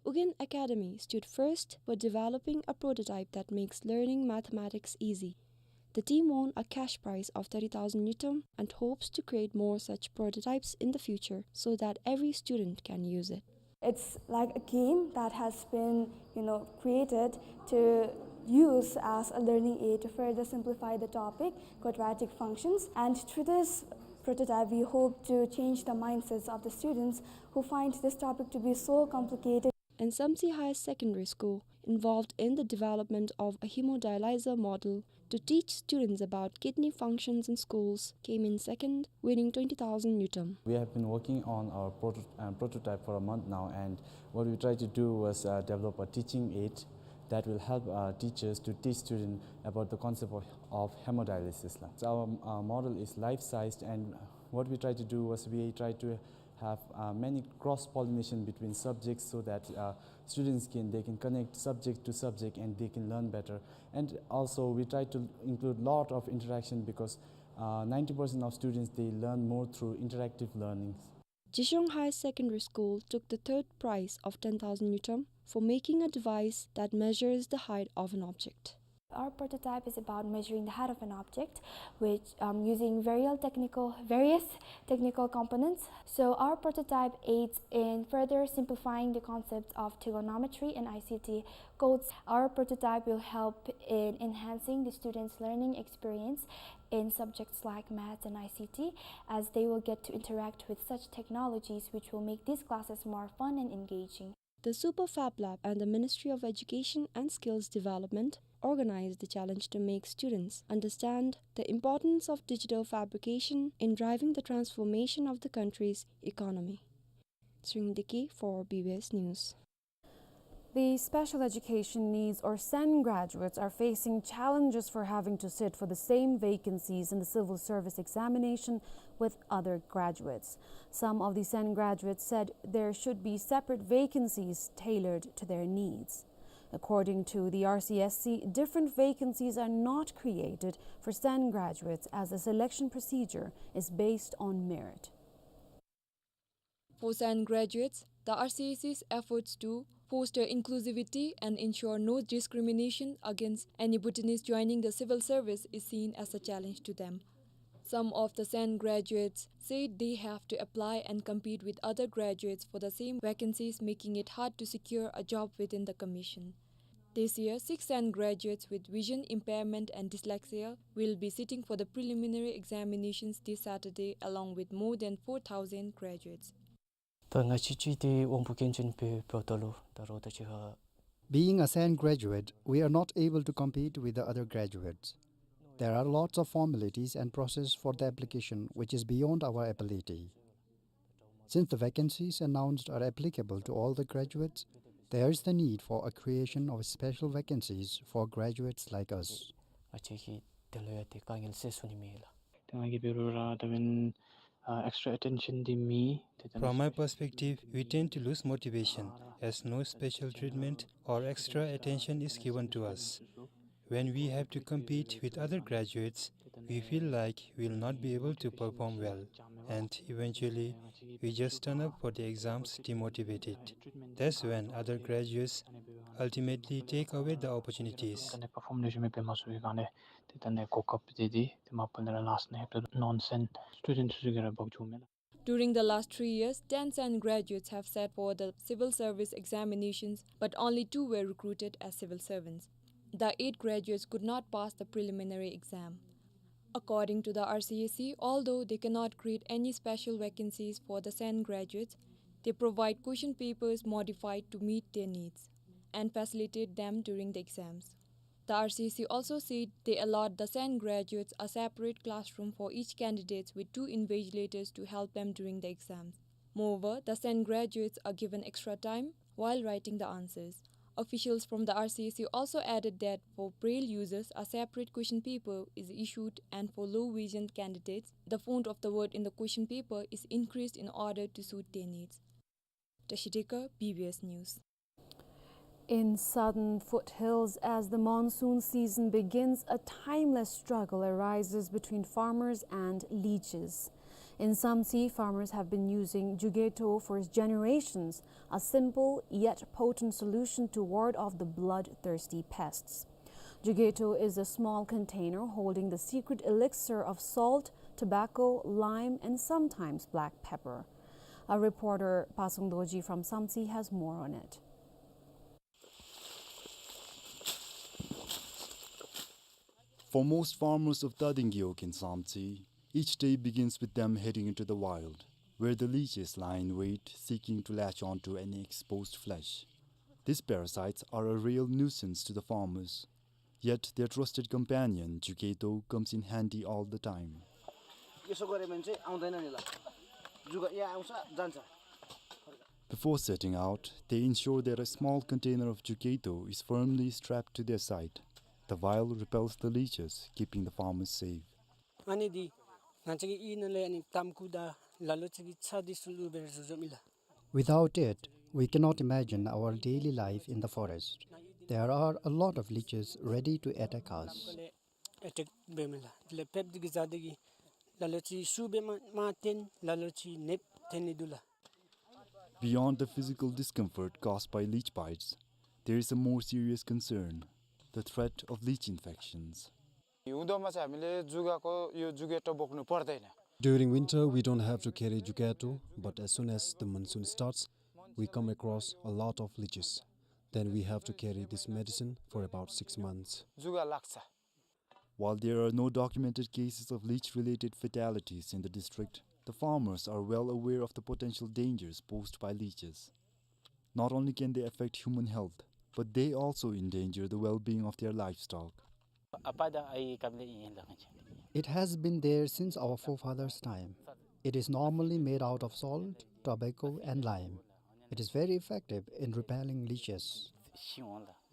Ugyen Academy stood first for developing a prototype that makes learning mathematics easy. The team won a cash prize of thirty thousand ngultrum and hopes to create more such prototypes in the future so that every student can use it. It's like a game that has been, you know, created to use as a learning aid to further simplify the topic, quadratic functions. And through this prototype, we hope to change the mindsets of the students who find this topic to be so complicated. And Samtse High Secondary School, involved in the development of a hemodialyzer model to teach students about kidney functions in schools, came in second, winning twenty thousand ngultrum. We have been working on our proto-, uh, prototype for a month now, and what we try to do was, uh, develop a teaching aid that will help, uh, teachers to teach students about the concept of, of hemodialysis la. So our, uh, model is life-sized, and what we try to do was we try to have, uh, many cross-pollination between subjects so that, uh, students can, they can connect subject to subject and they can learn better. And also we try to include lot of interaction because, uh, ninety percent of students, they learn more through interactive learning. Jieshong High Secondary School took the third prize of ten thousand ngultrum for making a device that measures the height of an object. Our prototype is about measuring the height of an object, which, um, using various technical, various technical components. So our prototype aids in further simplifying the concepts of trigonometry and I C T codes. Our prototype will help in enhancing the students' learning experience in subjects like maths and I C T, as they will get to interact with such technologies, which will make these classes more fun and engaging. The Super Fab Lab and the Ministry of Education and Skills Development organized the challenge to make students understand the importance of digital fabrication in driving the transformation of the country's economy. Tshering Deki for B B S News. The special education needs, or SEN graduates, are facing challenges for having to sit for the same vacancies in the civil service examination with other graduates. Some of the SEN graduates said there should be separate vacancies tailored to their needs. According to the R C S C, different vacancies are not created for SEN graduates, as the selection procedure is based on merit. For SEN graduates, the R C S C's efforts to foster inclusivity and ensure no discrimination against any Bhutanese joining the civil service is seen as a challenge to them. Some of the SEN graduates said they have to apply and compete with other graduates for the same vacancies, making it hard to secure a job within the commission. This year, six San graduates with vision impairment and dyslexia will be sitting for the preliminary examinations this Saturday, along with more than four thousand graduates. ད་ང་བཅས་ཀྱི་འདི་དབང་པོ་སྐྱོན་ཅན་འབད་འབདཝ་ད་ལུ་ད་རུང་ད་ཅི་ཧ། Being a San graduate, we are not able to compete with the other graduates. There are lots of formalities and process for the application, which is beyond our ability. Since the vacancies announced are applicable to all the graduates, there is the need for a creation of special vacancies for graduates like us. ང་བཅས་ཀྱི་དེ་ལུ་ཡང་ཏེ་དཀའ་ངལ་སེལ་ཚུགས་ནི་མེད་ལགས། ཏེ་ང་གིས་འབད་རུང་ར་ད་འབདན་ཨ་extra attention འདི་མེད། ཏེ་ད་From my perspective, we tend to lose motivation as no special treatment or extra attention is given to us. When we have to compete with other graduates, we feel like we'll not be able to perform well, and eventually, we just turn up for the exams demotivated. That's when other graduates ultimately take away the opportunities. ད་ནི་perform ལེགས་ཤོམ་སྦེ་འབད་མ་ཚུགས་པའི་སྒང་ལས་ཏེ་ད་ནི་གོ་སྐབས་འདི་འདི་ཏེ་མ་པ་ལས་ར་ལགས་ཟེར་ནི་ཧེབ་ཏེ་non San student ཚུ་གིས་ར་འབག་འགྱོཝ་མས་ལགས། During the last three years, ten San graduates have sat for the civil service examinations, but only two were recruited as civil servants. The eight graduates could not pass the preliminary exam. According to the R C S C, although they cannot create any special vacancies for the San graduates, they provide question papers modified to meet their needs and facilitate them during the exams. The R C S C also said they allot the San graduates a separate classroom for each candidate with two invigilators to help them during the exams. Moreover, the San graduates are given extra time while writing the answers. Officials from the R C S C also added that for Braille users, a separate question paper is issued, and for low vision candidates, the font of the word in the question paper is increased in order to suit their needs. Tashi Deka, B B S News. In southern foothills, as the monsoon season begins, a timeless struggle arises between farmers and leeches. In Samtse, farmers have been using Jugeto for generations, a simple yet potent solution to ward off the bloodthirsty pests. Jugeto is a small container holding the secret elixir of salt, tobacco, lime, and sometimes black pepper. Our reporter Pasung Dorji from Samtse has more on it. For most farmers of Tading Gewog in Samtse, each day begins with them heading into the wild, where the leeches lie in wait, seeking to latch onto any exposed flesh. These parasites are a real nuisance to the farmers. Yet their trusted companion, Jugeto, comes in handy all the time. यसो गऱ्यो भने चाहिँ आउँदैन नि ल। जुगा यहाँ आउँछ, जान्छ। Before setting out, they ensure that a small container of Jugeto is firmly strapped to their side. The vial repels the leeches, keeping the farmers safe. ཨ་ནི་འདི་ང་བཅས་ཀྱི་གཡུས་ནང་ལས་ཨ་ནི་ཏམ་ཁུ་དང་ལ་ལོ་ཅིག་གི་ཚྭ་འདི་ཚུ་བླུགས་སྦེ་བཟོ་བཟོཝ་ཨིན་ལགས། Without it, we cannot imagine our daily life in the forest. There are a lot of leeches ready to attack us. ཨེ་ཊེཀ་འབདཝ་ཨིན་ལགས། དེ་ལས་པེབ་འདི་གིས་བཟའ་སྟེ་གིས་ལ་ལོ་ཅིག་ཤུགས་སྦེ་མར་མར་འཐེན། ལ་ལོ་ཅིག་ནདཔ་འཐེན་ནི་འདུག་ལགས། Beyond the physical discomfort caused by leech bites, there is a more serious concern, the threat of leech infections. हिउँदमा चाहिँ हामीले जुगाको यो जुगेटो बोक्नु पर्दैन। During winter, we don't have to carry Jugeto, but as soon as the monsoon starts, we come across a lot of leeches. Then we have to carry this medicine for about six months. जुगा लाग्छ। While there are no documented cases of leech-related fatalities in the district, the farmers are well aware of the potential dangers posed by leeches. Not only can they affect human health, but they also endanger the well-being of their livestock. It has been there since our forefathers' time. It is normally made out of salt, tobacco, and lime. It is very effective in repelling leeches.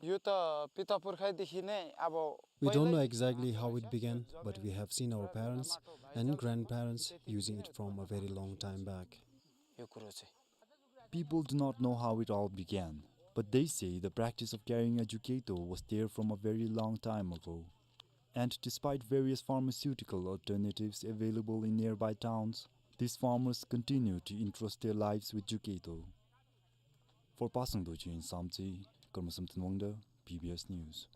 यो त पितापुर्खादेखि नै अब We don't know exactly how it began, but we have seen our parents and grandparents using it from a very long time back. यो कुरो चाहिँ। People do not know how it all began, but they say the practice of carrying a Jugeto was there from a very long time ago. And despite various pharmaceutical alternatives available in nearby towns, these farmers continue to entrust their lives with Jugeto. For Pasang Dorji in Samtse, Karmasam Thanwangda, B B S News.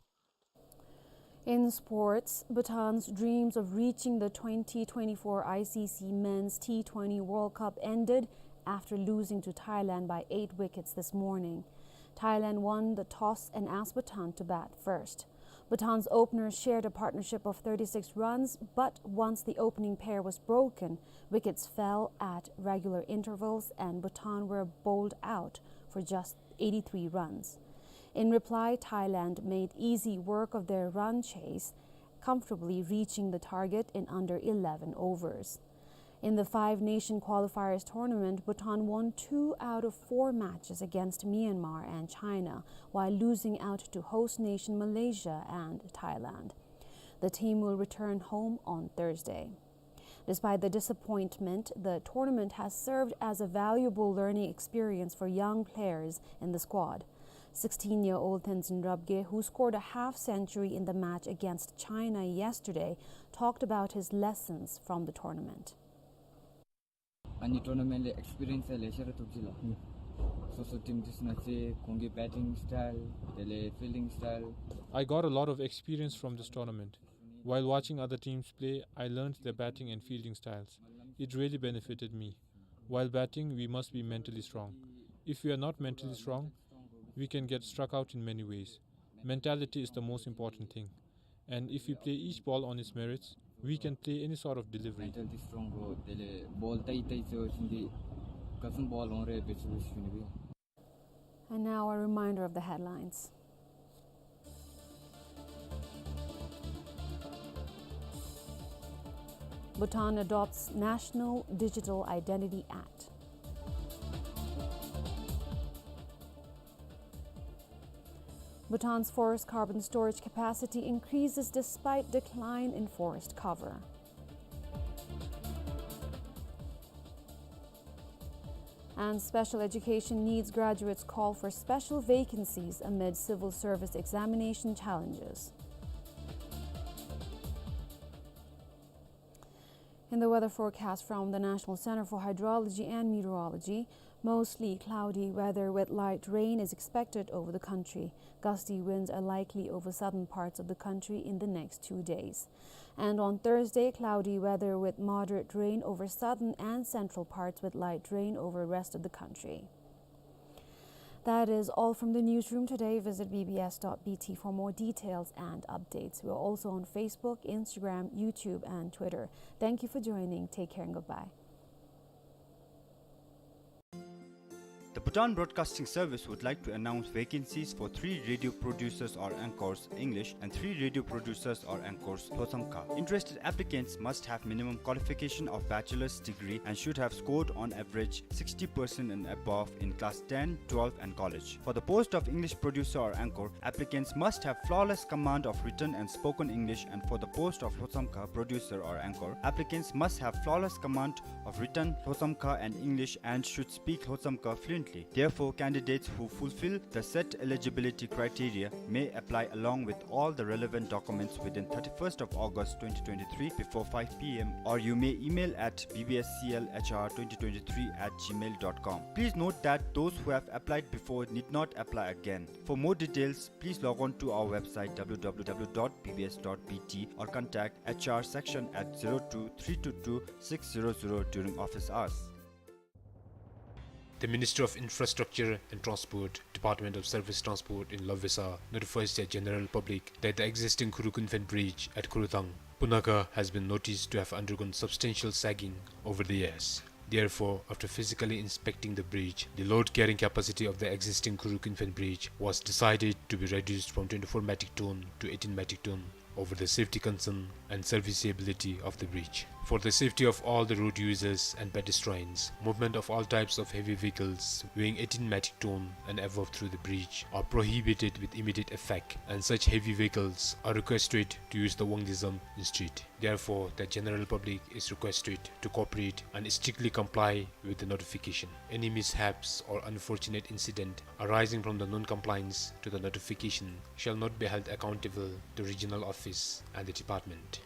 In sports, Bhutan's dreams of reaching the twenty twenty-four I C C Men's T twenty World Cup ended after losing to Thailand by eight wickets this morning. Thailand won the toss and asked Bhutan to bat first. Bhutan's openers shared a partnership of thirty-six runs, but once the opening pair was broken, wickets fell at regular intervals and Bhutan were bowled out for just eighty-three runs. In reply, Thailand made easy work of their run chase, comfortably reaching the target in under eleven overs. In the Five Nation Qualifiers tournament, Bhutan won two out of four matches against Myanmar and China, while losing out to host nation Malaysia and Thailand. The team will return home on Thursday. Despite the disappointment, the tournament has served as a valuable learning experience for young players in the squad. Sixteen-year-old Tenzin Rabgye, who scored a half century in the match against China yesterday, talked about his lessons from the tournament. ཨ་ནི་ཊོར་ན་མེནཊ་ལས་ཨེགསི་པི་རི་ཡེནསི་ལེ་ཤ་ར་ཐོབ་ཅི་ལགས། སོ་སོ་ཊིམ་འདི་ཚུ་ནང་ཚུ་ཁོང་གི་བེ་ཊིང་སི་ཊའིལ་དེ་ལས་ཕིལ་ཌིང་སི་ཊའིལ། I got a lot of experience from this tournament. While watching other teams play, I learned their batting and fielding styles. It really benefited me. While batting, we must be mentally strong. If we are not mentally strong, we can get struck out in many ways. Mentality is the most important thing. And if we play each ball on its merits, we can play any sort of delivery. ཊེག་ཊིཀསི་སི་ཊོང་གོ་དེ་ལས་བོལ་ཏེ་ཏེ་ཚུ་ཤིན་ཏེ་ག་ཙམ་བོལ་འོང་རེ་བེ་ཆུ་ལུ་ཤུ་ནི་བི། And now a reminder of the headlines. Bhutan adopts National Digital Identity Act. Bhutan's forest carbon storage capacity increases despite decline in forest cover. And special education needs graduates call for special vacancies amid civil service examination challenges. In the weather forecast from the National Center for Hydrology and Meteorology, mostly cloudy weather with light rain is expected over the country. Gusty winds are likely over southern parts of the country in the next two days. And on Thursday, cloudy weather with moderate rain over southern and central parts with light rain over rest of the country. That is all from the newsroom today. Visit B B S dot B T for more details and updates. We're also on Facebook, Instagram, YouTube, and Twitter. Thank you for joining. Take care and goodbye. The Bhutan Broadcasting Service would like to announce vacancies for three radio producers or anchors, English, and three radio producers or anchors, Lhotshamkha. Interested applicants must have minimum qualification of bachelor's degree and should have scored on average sixty percent and above in class ten, twelve and college. For the post of English producer or anchor, applicants must have flawless command of written and spoken English, and for the post of Lhotshamkha producer or anchor, applicants must have flawless command of written Lhotshamkha and English and should speak Lhotshamkha fluently. Therefore, candidates who fulfill the set eligibility criteria may apply along with all the relevant documents within thirty-first of August twenty twenty-three before five P M, or you may email at B B S C L H R twenty twenty-three at gmail dot com. Please note that those who have applied before need not apply again. For more details, please log on to our website W W W dot B B S dot B T or contact H R section at zero two three two two six zero zero during office hours. The Ministry of Infrastructure and Transport, Department of Surface Transport in Lobvesa, notifies the general public that the existing Khurukun Phen Bridge at Khurthang, Punakha, has been noticed to have undergone substantial sagging over the years. Therefore, after physically inspecting the bridge, the load carrying capacity of the existing Khurukun Phen Bridge was decided to be reduced from twenty-four metric ton to eighteen metric ton over the safety concern and serviceability of the bridge. For the safety of all the road users and pedestrians, movement of all types of heavy vehicles weighing eighteen metric ton and above through the bridge are prohibited with immediate effect, and such heavy vehicles are requested to use the Wangdue Zam instead. Therefore, the general public is requested to cooperate and strictly comply with the notification. Any mishaps or unfortunate incident arising from the non-compliance to the notification shall not be held accountable to regional office and the department.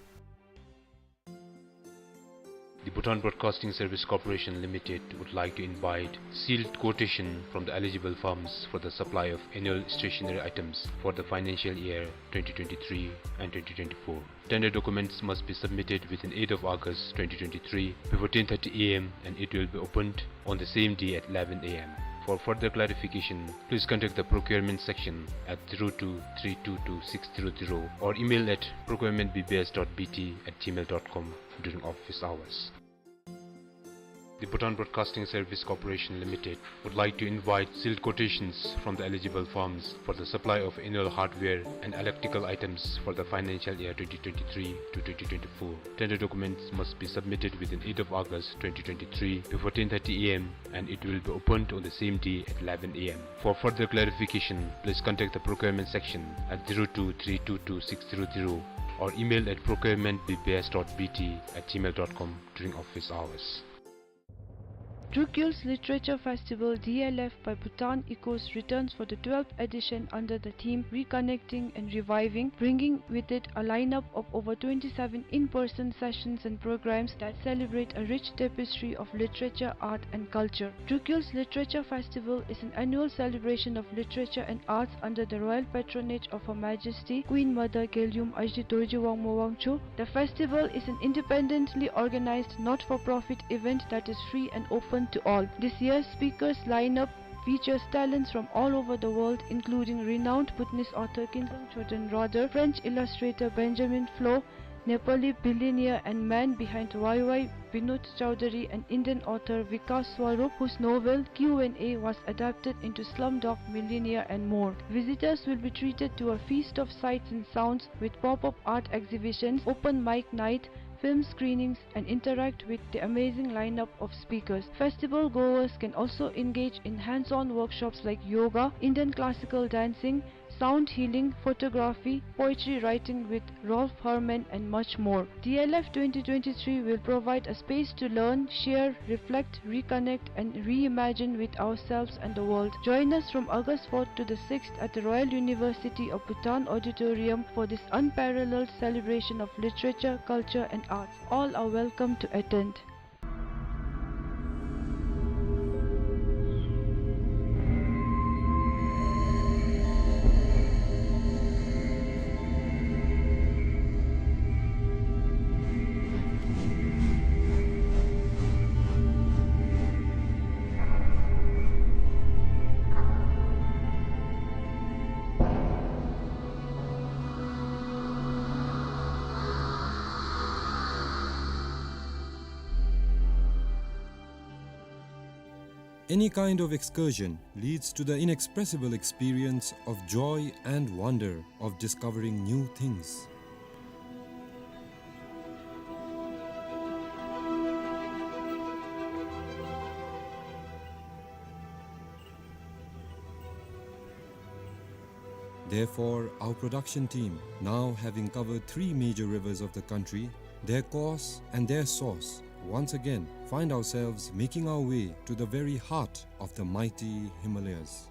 The Bhutan Broadcasting Service Corporation Limited would like to invite sealed quotation from the eligible firms for the supply of annual stationery items for the financial year twenty twenty-three and twenty twenty-four. Tender documents must be submitted within eighth of August twenty twenty-three before ten thirty A M and it will be opened on the same day at eleven A M. For further clarification, please contact the procurement section at zero two three two two six zero zero or email at procurement B B S dot B T at gmail dot com during office hours. The Bhutan Broadcasting Service Corporation Limited would like to invite sealed quotations from the eligible firms for the supply of annual hardware and electrical items for the financial year twenty twenty-three to twenty twenty-four. Tender documents must be submitted within eighth of August twenty twenty-three before ten thirty A M, and it will be opened on the same day at eleven A M. For further clarification, please contact the procurement section at zero two three two two six zero zero or email at procurement B B S dot B T at gmail dot com during office hours. Drukyul's Literature Festival, D L F, by Bhutan Echoes returns for the twelfth edition under the theme Reconnecting and Reviving, bringing with it a lineup of over twenty-seven in-person sessions and programs that celebrate a rich tapestry of literature, art, and culture. Drukyul's Literature Festival is an annual celebration of literature and arts under the royal patronage of Her Majesty Queen Mother Gelgyum Ajdi Dorji Wangmo Wangchuck. The festival is an independently organized, not-for-profit event that is free and open to all. This year's speakers lineup features talents from all over the world, including renowned Bhutanese author Khintsang Choden Rodar, French illustrator Benjamin Flohr, Nepali billionaire and man behind Wai Wai, Binod Chaudhary, and Indian author Vikas Swarup, whose novel Q and A was adapted into Slumdog Millionaire, and more. Visitors will be treated to a feast of sights and sounds with pop-up art exhibitions, open mic night, film screenings, and interact with the amazing lineup of speakers. Festival goers can also engage in hands-on workshops like yoga, Indian classical dancing, sound healing, photography, poetry writing with Rolf Herrmann, and much more. D L F twenty twenty-three will provide a space to learn, share, reflect, reconnect, and reimagine with ourselves and the world. Join us from August fourth to the sixth at the Royal University of Bhutan Auditorium for this unparalleled celebration of literature, culture, and arts. All are welcome to attend. Any kind of excursion leads to the inexpressible experience of joy and wonder of discovering new things. Therefore, our production team, now having covered three major rivers of the country, their course and their source, once again find ourselves making our way to the very heart of the mighty Himalayas.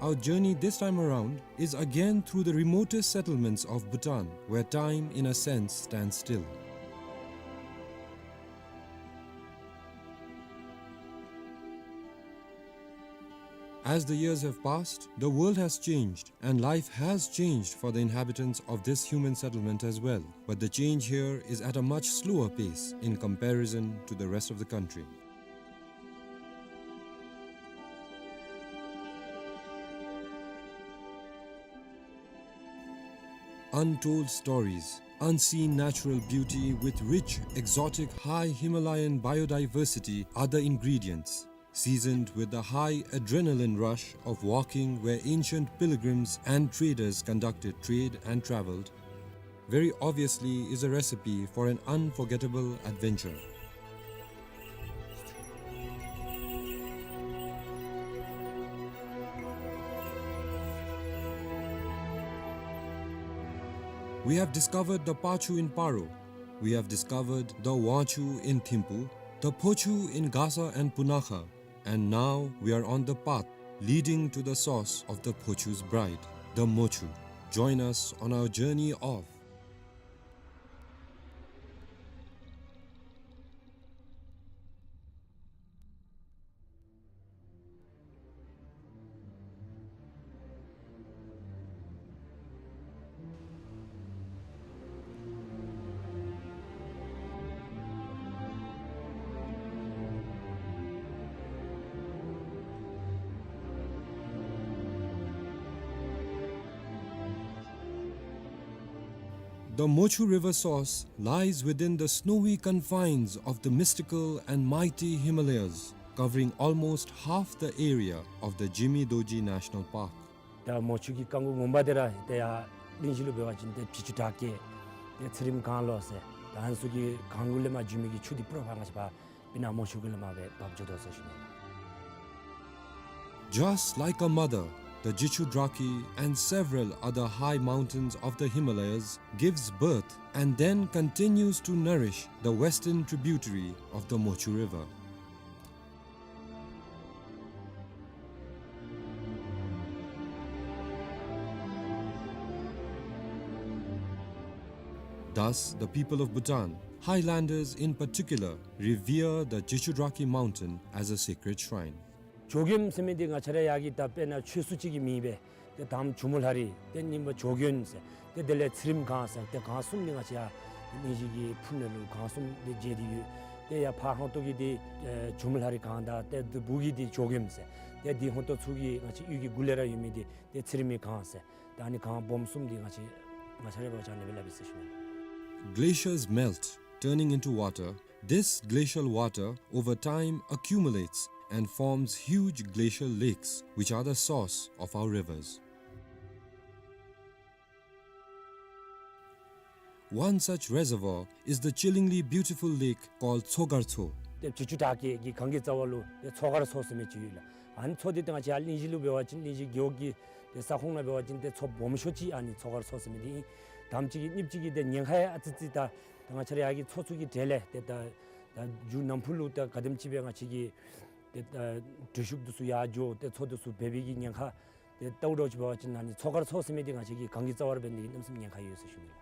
Our journey this time around is again through the remotest settlements of Bhutan, where time, in a sense, stands still. As the years have passed, the world has changed, and life has changed for the inhabitants of this human settlement as well. But the change here is at a much slower pace in comparison to the rest of the country. Untold stories, unseen natural beauty with rich, exotic, high Himalayan biodiversity are the ingredients, seasoned with the high adrenaline rush of walking where ancient pilgrims and traders conducted trade and traveled, very obviously is a recipe for an unforgettable adventure. We have discovered the Pachu in Paro. We have discovered the Wangchu in Thimphu, the Phochu in Gasa and Punakha. And now we are on the path leading to the source of the Phochu's bride, the Mochu. Join us on our journey of The Mochu River source lies within the snowy confines of the mystical and mighty Himalayas, covering almost half the area of the Jimi Dorji National Park. ད་མོ་ཆུ་གི་རྐང་མགོ་ངོ་མ་དེ་ར་ཏེ་ཡར་གླིང་བཞི་ལུ་འབད་བ་ཅིན་ཏེ་བྱི་ཅུ་བྲག་སྐྱེས་ཏེ་ཚེ་རིངམ་གངས་ལོ་ཟེར། ད་ཨ་ནི་ཚུ་གི་གངས་གུ་ལས་མར་འགྱོ་མི་གི་ཆུ་འདི་པུ་ར་ཕར་ང་བཅས་ཕར་སྤུ་ན་མོ་ཆུ་གུ་ལས་མར་སྦེ་འབབ་འགྱོ་དོ་ཟེར་ཞུ་ནི། Just like a mother, the Jichudrakhi and several other high mountains of the Himalayas gives birth and then continues to nourish the western tributary of the Mochu River. Thus, the people of Bhutan, highlanders in particular, revere the Jichudrakhi mountain as a sacred shrine. ཇོ་མགོན་ཟེར་མི་འདི་ང་བཅས་ར་ཡར་གྱི་ད་དཔེར་ན་ཆོས་སྲུང་ཅིག་གི་མིང་སྦེ་ཏེ་དང་པ་ཇོ་མོ་ལྷ་རི་ཏེ་གཉིས་པ་ཇོ་མགོན་ཟེར་ཏེ་དེ་ལས་ཚེ་རིངམ་གངས་ཟེར་ཏེ་གངས་གསུམ་འདི་ང་བཅས་ཡར་གླིང་བཞི་གི་ཕུ་ནང་ལུ་གངས་གསུམ་འདི་མཇལ་ཏེ་ཡོད། ཏེ་ཡར་ཕར་ཧོང་ཏོ་གི་འདི་ཨེ་ཇོ་མོ་ལྷ་རི་གངས་དང་ཏེ་འདི་སྦུག་གི་འདི་ཇོ་མགོན་ཟེར་ཏེ་འདི་ཧོང་ཏོ་ཚུ་གི་ང་བཅས་གཡུས་ཀྱི་གུ་ལས་ར་ཡོད་མི་འདི་ཏེ་ཚེ་རིངམ་གངས་ཟེར་ད་ཨ་ནི་གངས་སྦོམ་གསུམ་འདི་ང་བཅས་ང་བཅས་ར་འབད་བ་ཅིན་ཨ་ནི་སྦེ་སླབ་ཨིན་ཟེར་ཞུ་ནི། Glaciers melt, turning into water. This glacial water, over time, accumulates and forms huge glacial lakes, which are the source of our rivers. One such reservoir is the chillingly beautiful lake called Tsogar Tso. ཏེ་བྱི་ཅུ་བྲག་སྐྱེས་ཀྱི་གངས་ཀྱི་རྩ་བ་ལུ་ཏེ་མཚོ་དཀར་མཚོ་ཟེར་མི་ཅིག་ཡོད་ལགས། ཨ་ནི་མཚོ་འདི་ཏེ་ང་བཅས་ཡར་གླིང་བཞི་ལུ་འབད་བ་ཅིན་གླིང་བཞི་རྒེད་འོག་གི་ཏེ་ས་ཁོངས་ནང་འབད་བ་ཅིན་ཏེ་མཚོ་སྦོམ་ཤོས་ཅིག་ཨ་ནི་མཚོ་དཀར་མཚོ་ཟེར་མི་འདི་ཨིན། དང་པ་ཅིག་གིས་གཉིས་པ་ཅིག་གིས་ཏེ་ཉེན་ཁ་ཡང་ཨ་ཙི་ཙི་ད་ད་ང་བཅས་ར་ཡར་གྱི་མཚོ་ཚུ་གི་གྲས་ལས་ཏེ་ད་ད་མཇུག་ནམ་ཕུགས་ལུ་ད་ག་དེམ་ཅིག་སྦེ་ང་བཅས་ཀྱི་ཏེ་ད་འགྲུལ་བཞུད་འདི་ཚུ་ཡར་འགྱོ་ཏེ་མཚོ་འདི་ཚུ་འབད་བའི་གི་ཉེན་ཁ་ཏེ་ལྟཝ་ད་ཅིག་འབད་བ་ཅིན་ཨ་ནི་མཚོ་དཀར་མཚོ་ཟེར་མི་འདི་ང་བཅས་ཀྱི་གངས་ཀྱི་རྩ་བར་འབད་ནི་གི་གནམ་མེད་ས་མེད་ཉེན་ཁ་ཡོད་ཟེར་ཞུ་ནི་ལགས།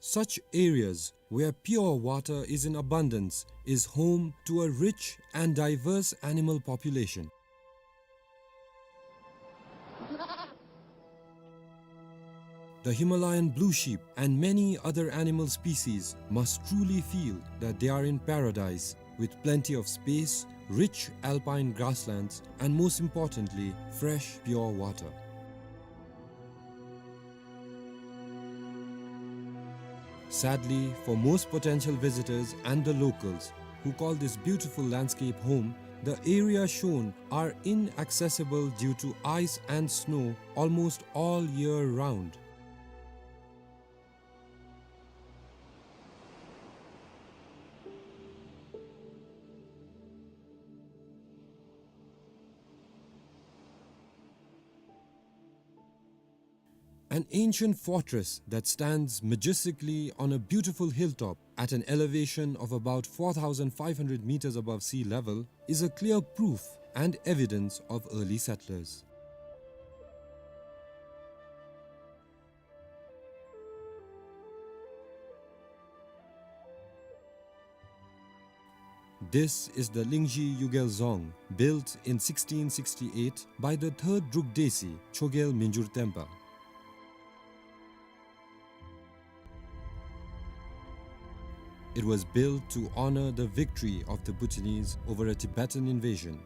Such areas where pure water is in abundance is home to a rich and diverse animal population. The Himalayan blue sheep and many other animal species must truly feel that they are in paradise, with plenty of space, rich alpine grasslands, and most importantly, fresh, pure water. Sadly, for most potential visitors and the locals who call this beautiful landscape home, the area shown are inaccessible due to ice and snow almost all year round. An ancient fortress that stands majestically on a beautiful hilltop at an elevation of about four thousand five hundred meters above sea level is a clear proof and evidence of early settlers. This is the Lingzhi Yugel Dzong, built in sixteen sixty-eight by the third Druk Desi, Chogyal Mingyur Tenpa. It was built to honor the victory of the Bhutanese over a Tibetan invasion.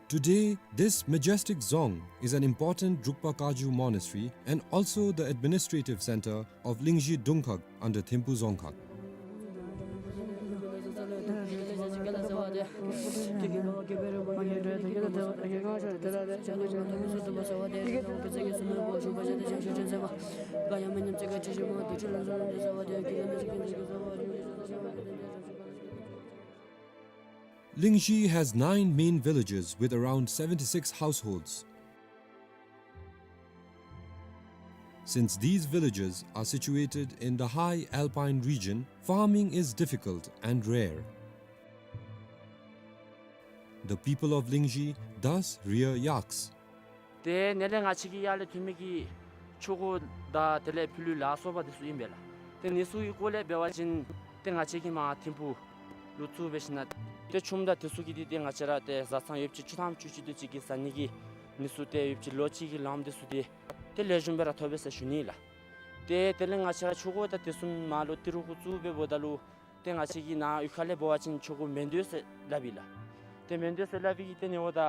Today, this majestic dzong is an important Drukpa Kagyu monastery and also the administrative center of Lingzhi Dungkhag under Thimphu Dzongkhag. Lingzhi has nine main villages with around seventy-six households. Since these villages are situated in the high alpine region, farming is difficult and rare. The people of Lingzhi thus rear yaks. ཏེ་ནཱ་ལས་ང་བཅས་ཀྱི་ཡར་ལས་ཐོན་མི་གི་ ཆོས་འཁོར་དང་དེ་ལས་ཕྱི་ལུས་ལ་སོགས་པ་དེ་ཚུ་ཨིན་པས་ལགས། ཏེ་ཨ་ནི་ཚུ་གི་སྐོར་ལས་འབད་བ་ཅིན་ཏེ་ང་བཅས་ཀྱིས་མར་ཐིམ་ཕུག་ལུ་བཙུགས་སྦེ་ཞིནམ་ལས་ཏེ་ཆུམ་དང་དེ་ཚུ་གི་འདི་ཏེ་ང་བཅས་ར་ཏེ་བཟའ་ཚང་ཡོདཔ་ཅིག་བཅུ་ཐམ་བཅུ་གཅིག་དེ་ཅིག་གི་བཟའ་ནི་གི་ཨ་ནི་ཚུ་ཏེ་ཡོདཔ་ཅིག་ལོ་གཅིག་གི་ལངམ་དེ་ཚུ་ཏེ་ཏེ་ལེགས་ཤོམ་སྦེ་ར་ཐོབ་པས་ཟེར་ཞུ་ནི་ལགས། ཏེ་དེ་ལས་ང་བཅས་ར་ཆོས་འཁོར་དང་དེ་ཚུ་མར་ལུ་ཏི་རུ་གུ་བཙུགས་སྦེ་འབདཝ་ད་ལུ་ཏེ་ང་བཅས་ཀྱི་ནཱ་གཡུས་ཁ་ལས་འབད་བ་ཅིན་ཆོས་འཁོར་མེ་མདོ་ཟེར་སླབ་ཨིན་ལགས། ཏེ་མེ་མདོ་ཟེར་སླབ་པའི་གི་ཏེ་ཨ་ནི་འབདཝ་ད་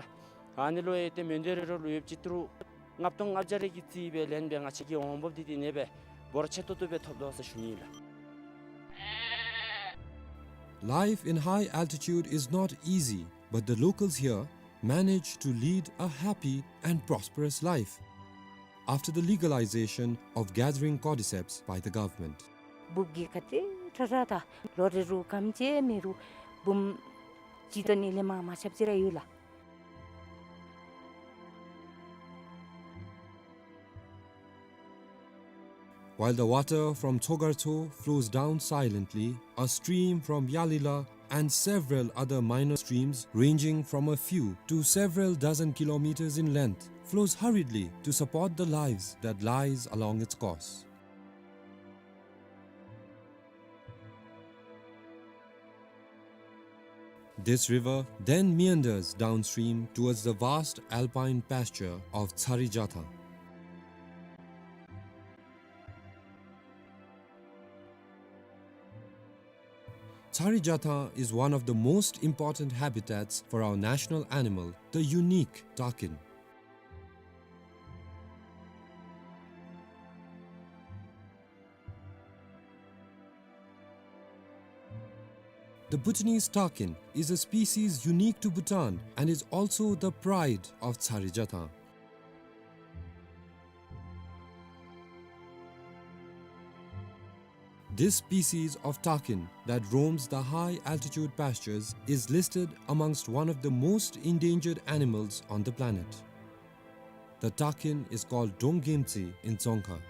ཨ་ནི་ལུ་ཡང་ཏེ་མེ་མདོ་རེ་རེ་ལུ་ཡོདཔ་ཅིག་ཏི་རུ་ལྔ་སྟོང་ལྔ་བརྒྱ་རེ་གིས་རྩིས་སྦེ་ལེན་སྦེ་ང་བཅས་ཀྱི་འོང་འབབ་འདི་ཏེ་ཨ་ནི་སྦེ་འབོར་ཆེ་ཏོག་ཏོ་སྦེ་ཐོབ་དོ་ཟེར་ཞུ་ནི་ལགས། Life in high altitude is not easy, but the locals here manage to lead a happy and prosperous life after the legalization of gathering cordyceps by the government. འབུཔ་གིས་ག་དེ་དྲག་དྲག་ད་ལོ་རེ་རུ་སྐམ་ཅིག་མེད་རུང་འབུཔ་ཅིག་ད་ཨ་ནི་ལས་མར་མ་ཆགཔ་ཅིག་ར་ཡོད་ལགས། While the water from Tsogartso flows down silently, a stream from Yalila and several other minor streams ranging from a few to several dozen kilometers in length flows hurriedly to support the lives that lies along its course. This river then meanders downstream towards the vast alpine pasture of Tsarijathang. Tsarijathang is one of the most important habitats for our national animal, the unique takin. The Bhutanese takin is a species unique to Bhutan and is also the pride of Tsarijathang. This species of takin that roams the high altitude pastures is listed amongst one of the most endangered animals on the planet. The takin is called Donggemtsi in Dzongkha.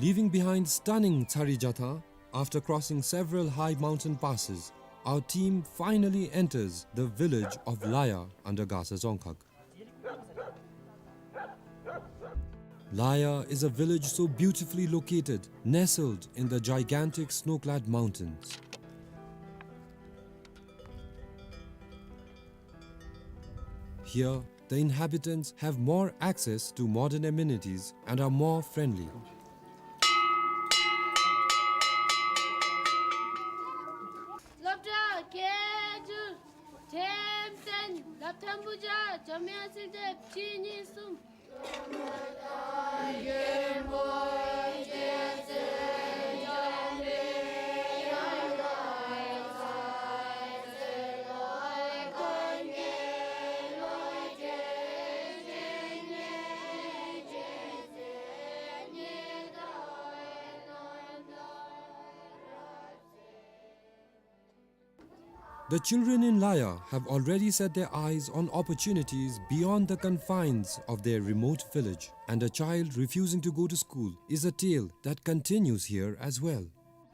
Leaving behind stunning Tsarijathang, after crossing several high mountain passes, our team finally enters the village of Laya under Gasa Dzongkhag. Laya is a village so beautifully located, nestled in the gigantic snow-clad mountains. Here, the inhabitants have more access to modern amenities and are more friendly. སློབ་གྲྭ་བརྒྱད་ཅུ། ཐེམ་བདུན། སློབ་ཐོན་བུ་བརྒྱ། འཇམ་དབྱངས་གསལ་འདེབས་གཅིག་གཉིས་གསུམ། The children in Laya have already set their eyes on opportunities beyond the confines of their remote village, and a child refusing to go to school is a tale that continues here as well.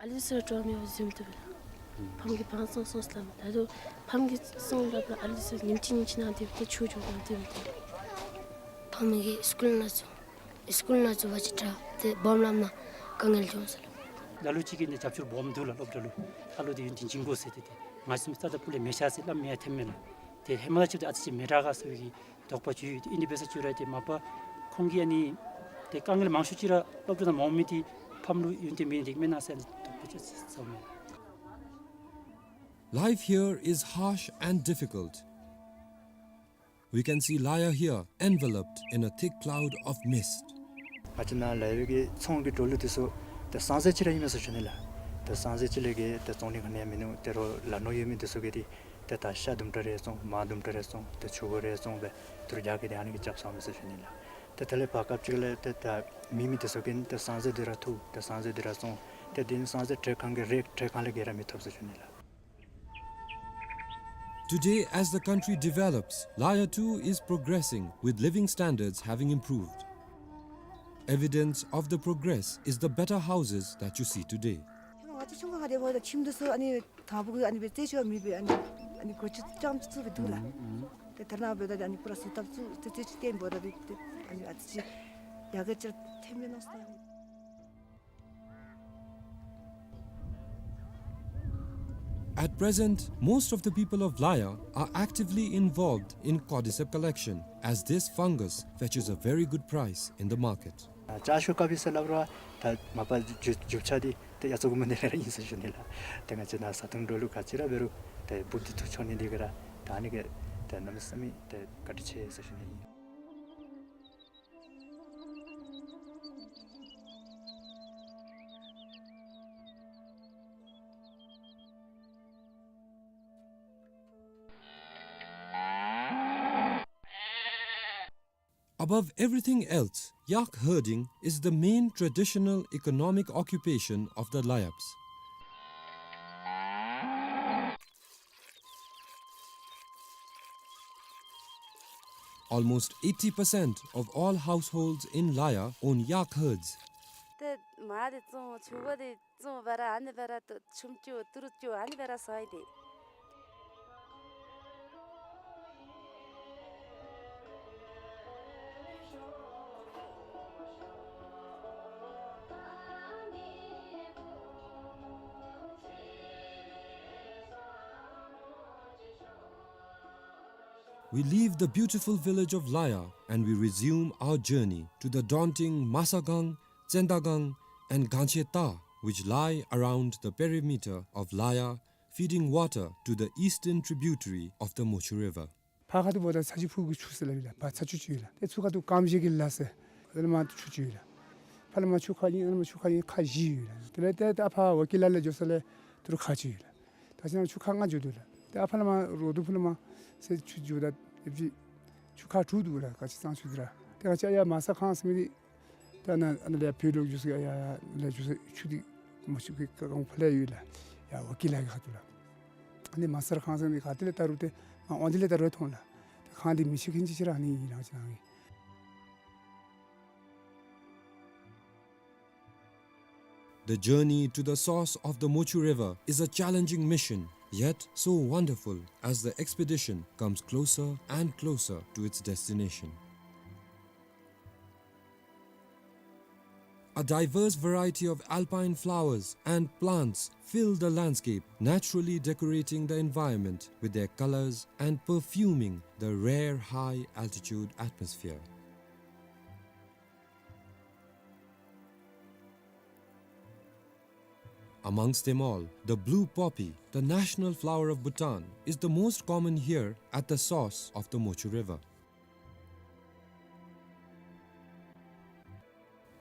ཨ་ལི་སི་ཊོ་མི་ཟིམ་ཏུ་བེ་ལ། ཕམ་གི་བང་སོང་སོང་སླབ་མ་ད་དུ་ཕམ་གི་སོང་སླབ་ལ་ཨ་ལི་སི་ཉིན་གཅིག་ཉིན་གཅིག་ནང་དེ་བེ་ཆུ་ཆུ་ནང་དེ་བེ་དེ། ཕམ་གི་སི་ཀུལ་ནང་ཚུ་སི་ཀུལ་ནང་ཚུ་བ་ཅིག་དྲག་དེ་སྦོམ་ལམ་ནང་དཀའ་ངལ་བྱུང་སོང་ལགས། ལ་ལུ་ཅིག་གིས་ནི་རྒྱབ་སྐྱོར་སྦོམ་འདུག་ལགས། སློབ་གྲྭ་ལུ་ཨ་ལོ་དེ་ཡུན་དེ་འཇིང་དགོ་ཟེར་ཏེ་དེ་ང་སེམས་རྩ་དང་སྤུ་ལས་མེ་ཤ་ཟེར་སླབ་མེད་ཡ་ཐེམ་མེད་ལགས། དེ་ཧེ་མ་ལ་ཆབ་དེ་ཨ་ཙི་ཅིག་མི་དྲག་ག་ཟེར་བའི་གི་དོགས་པ་ཅིག་ཡོད། དེ་ཨིན་དེ་འབད་ས་ཅིག་ར་དེ་མ་པ་ཁོང་གིས་ཨ་ནི་དེ་དཀའ་ངལ་མང་ཤོས་ཅིག་ར་སློབ་གྲྭ་ནང་མ་འོང་མི་དེ་ཕམ་ལུ་ཡུན་དེ་མེད་དེ་མེན་ན་ཟེར་དོགས་པ་ཅིག་ཟ་མས། Life here is harsh and difficult. We can see Laya here enveloped in a thick cloud of mist. ང་བཅས་ནཱ་ལ་ཡོད་པའི་གི་ཚོང་གི་འགྲོ་ལུགས་དེ་ཚུ་ཏེ་སང་ཟེར་ཅིག་ར་ཨིན་མས་ཟེར་ཞུ་ནི་ལགས། ཏེ་སང་ཟེར་ཅིག་ལས་གི་ཏེ་བཙོང་ནི་ག་ནི་ཡང་མིན་ནུག། ཏེ་རོགས་ལ་ནོར་ཡོད་མི་དེ་ཚུ་གིས་ཏེ་ཏེ་ད་ཤ་དུམ་གྲ་རེ་བཙོང་མར་དུམ་གྲ་རེ་བཙོང་ཏེ་ཆུ་གོ་རེ་བཙོང་སྦེ་ཏེ་རོགས་རྒྱག་གི་ཏེ་ཨ་ནི་གི་རྐྱབ་ཚརཝ་མས་ཟེར་ཞུ་ནི་ལགས། ཏེ་དེ་ལས་བར་སྐབས་ཅིག་ལས་ཏེ་ད་མེད་མི་དེ་ཚུ་གིས་ཏེ་སང་ཟེར་འདི་ར་འཐུ་ཏེ་སང་ཟེར་འདི་ར་བཙོང་ ཏེ་དེ་ནི་སོང་ཚེ་དྲེག་ཁང་གི་རེག་དྲེག་ཁང་ལས་བརྒལ་ར་མི་ཐོབ་ཟེར་ཞུ་ནི་ལགས། Today, as the country develops, Laya too is progressing, with living standards having improved. Evidence of the progress is the better houses that you see today. ང་ཚོ་ཆུང་ཀུ་ཁར་དེ་འབདཝ་ད་ཁྱིམ་འདི་ཚུ་ཨ་ནི་དང་ཕུ་གུ་ཨ་ནི་སྦེ་རྩེད་ཆས་མེད་པས། ཨ་ནི་ཨ་ནི་སྒོ་ཅིག་རྐྱངམ་ཅིག་བཙུགས་སྦེ་འདུག་ལགས། ཨུམ་ཨུམ། ཏེ་ད་རེས་ནངས་པ་འབདཝ་ད་ཨ་ནི་པུ་ར་བཟོ་ཐབས་ཚུ་ཏེ་རྩེད་ཆས་བཏོན་འབདཝ་ད་ཏེ་ཏེ་ཨ་ནི་ཨ་ཙི་ཅིག་ཡར་རྒྱས་ཅིག་ཐོནམ་མས་མནོ་ཟེར། At present, most of the people of Laya are actively involved in cordyceps collection, as this fungus fetches a very good price in the market. ཨ་ལྕགས་ཤོག་ཀ་པི་ཟེར་སླབ་རུང་ད་མ་པ་རྒྱུ་རྒྱུ་ཆ་འདི་ཏེ་ཡ་ཙོག་གུ་མ་འདི་ལས་ར་ཨིན་ཟེར་ཞུ་ནི་ལགས། ཏེ་ང་བཅས་ནཱ་བཟའ་འཐུང་འགྲོ་ལུགས་ག་ཅི་ར་འབད་རུང་ཏེ་འབུཔ་འདི་འཐུ་འགྱོ་ནི་འདི་གིས་ར་ད་ཨ་ནི་གིས་ཏེ་གནམ་མེད་ས་མེད་ཏེ་བཀའ་དྲིན་ཆེ་ཟེར་ཞུ་ནི་ཨིན། Above everything else, yak herding is the main traditional economic occupation of the Layabs. Almost eighty percent of all households in Laya own yak herds. ཏེ་མར་འདི་བཙོང་ཆུང་ཀུ་འདི་བཙོང་སྦེ་ར་ཨ་ནི་སྦེ་ར་ཏེ་ཆུམ་རྐྱབ་ཏི་རུ་རྐྱབ་ཨ་ནི་སྦེ་ར་བཟའ་ཡི་ཏེ། We leave the beautiful village of Laya and we resume our journey to the daunting Masagang, Tsendagang, and Gancheta, which lie around the perimeter of Laya, feeding water to the eastern tributary of the Mochu River. ཕར་ཁ་ཐུག་འབདཝ་ད་ཚ་ཆུ་ཕུག་གི་ཆུ་ཟེར་སླབ་ཨིན་ལགས། ཕར་ཚ་ཆུ་ཅིག་ཡོད་ལགས། ཏེ་ཚུར་ཁ་ཐུག་སྐམ་བཞེས་ཀྱི་ལ་ཟེར་ཨ་ནི་མར་ཆུ་ཅིག་ཡོད་ལགས། ཕར་ལས་མར་ཆུ་ཁ་ཨིན། ཨ་ནི་མར་ཆུ་ཁ་ཨིན། ཁ་བཞི་ཡོད་ལགས། དེ་ལས་ཏེ་ད་ཕར་ཝ་ཀི་ལ་ལས་འགྱོ་ས་ལས་ཏི་རུ་ཁ་ཅིག་ཡོད་ལགས། ད་ཅི་ན་ཆུ་ཁ་ལྔ་འགྱོ་དོ་ལགས། ཏེ་ཨ་ཕར་ལས་མར་རོ་དུ་ཕུ་ལས་མར་ཟེར་ཆུ་འགྱོཝ་ད་ཨེབ་ཅིག་ཆུ་ཁ་དྲུག་འདུག་ལགས། ག་ཅི་གཙང་ཆུ་འདི་ར། ཏེ་ག་ཅི་ཡར་མ་ས་ཁང་ཟེར་མི་འདི་ད་ནཱ་ཨ་ནཱ་ལས་བོད་ལུ་འགྱོ་ས་ཡར་ལས་འགྱོ་ས་ཆུ་འདི་མ་ཆུ་གི་གང་ཕར་ལས་ཡོད་ལགས། ཡར་ཝ་ཀི་ལ་གི་ཁ་ཐུག་ལགས། ཨ་ནི་མ་ས་ཁང་ཟེར་མི་ག་ཏེ་ལས་ད་རུང་ཏེ་མར་འོང་དེ་ལས་ད་རུང་མཐོང་ལགས། ཏེ་ཁང་འདི་མི་ཆེ་ཁན་ཅིག་ཅིག་ར་ཨ་ནི་ཨིན་ལགས་ཅི་ན་ཨིན། The journey to the source of the Mochu River is a challenging mission, yet so wonderful as the expedition comes closer and closer to its destination. A diverse variety of alpine flowers and plants fill the landscape, naturally decorating the environment with their colors and perfuming the rare high-altitude atmosphere. Amongst them all, the blue poppy, the national flower of Bhutan, is the most common here at the source of the Mochu River.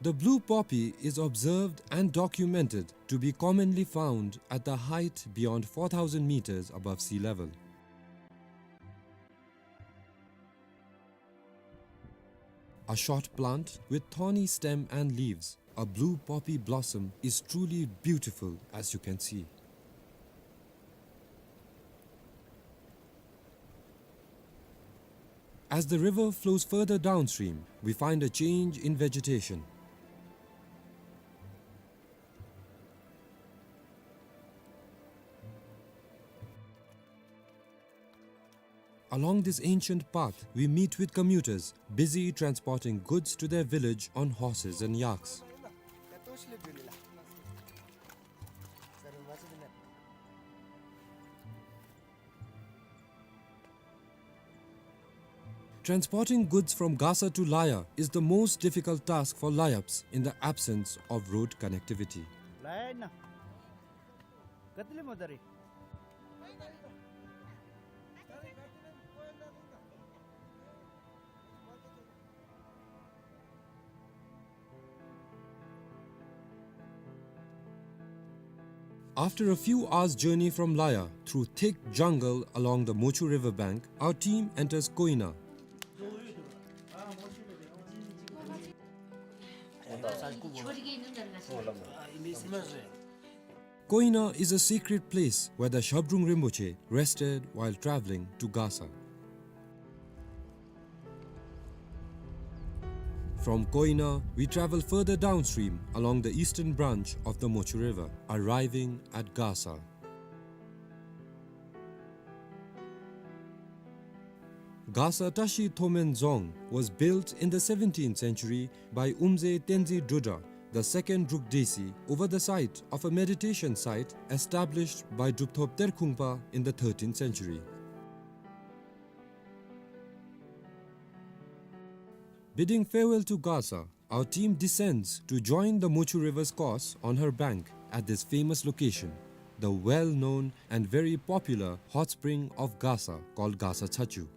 The blue poppy is observed and documented to be commonly found at the height beyond four thousand meters above sea level. A short plant with thorny stem and leaves, a blue poppy blossom is truly beautiful, as you can see. As the river flows further downstream, we find a change in vegetation. Along this ancient path, we meet with commuters busy transporting goods to their village on horses and yaks. Transporting goods from Gasa to Laya is the most difficult task for Layabs in the absence of road connectivity. After a few hours' journey from Laya, through thick jungle along the Mochu river bank, our team enters Koina. Koina is a sacred place where the Shabdrung Rinpoche rested while traveling to Gasa. From Koina, we travel further downstream along the eastern branch of the Mochu River, arriving at Gasa. Gasa Tashi Thomen Dzong was built in the seventeenth century by Umze Tenzin Drudra, the second Druk Desi, over the site of a meditation site established by Drupthop Terkhungpa in the thirteenth century. Bidding farewell to Gasa, our team descends to join the Mochu River's course on her bank at this famous location, the well-known and very popular hot spring of Gasa called Gasa Chachu.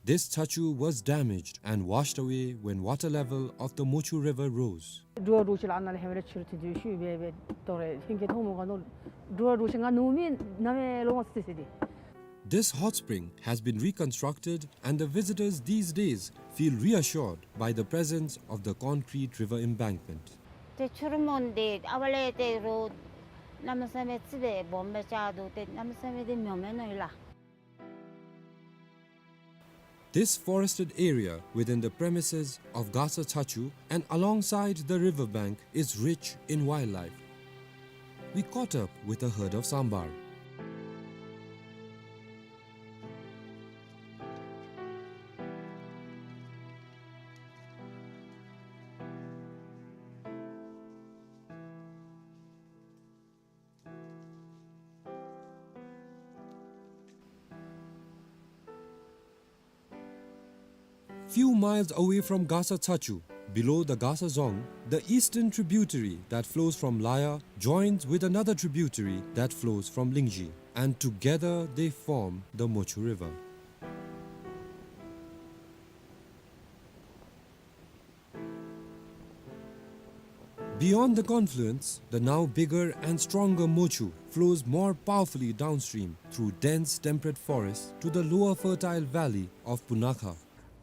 This chachu was damaged and washed away when water level of the Mochu River rose. འགྲོ་འགྲོ་ཞིག་ལ་ཨ་ནཱ་ལས་ཧེ་མ་ལས་ཆུ་རུ་ཐི་དུ་ཤུ་བེ་བེ་ཏོ་རེ་ཧིང་གི་ཐོག་མོ་ག་ནོ་འགྲོ་འགྲོ་ཞིག་ང་ནུ་མི་ན་མེ་ལོ་ང་སི་སི་དི། This hot spring has been reconstructed, and the visitors these days feel reassured by the presence of the concrete river embankment. ཏེ་ཆུ་རུ་མོན་དེ་ཨ་བ་ལེ་ཏེ་རོ་ན་མ་ས་མེ་ཙི་བེ་བོམ་བེ་ཅ་དུ་ཏེ་ན་མ་ས་མེ་དེ་མྱོ་མེ་ནོ་ཡི་ལ། This forested area within the premises of Gasa Chachu and alongside the river bank is rich in wildlife. We caught up with a herd of sambar. Few miles away from Gasa Chachu, below the Gasa Dzong, the eastern tributary that flows from Laya joins with another tributary that flows from Lingzhi, and together they form the Mochu River. Beyond the confluence, the now bigger and stronger Mochu flows more powerfully downstream through dense temperate forests to the lower fertile valley of Punakha.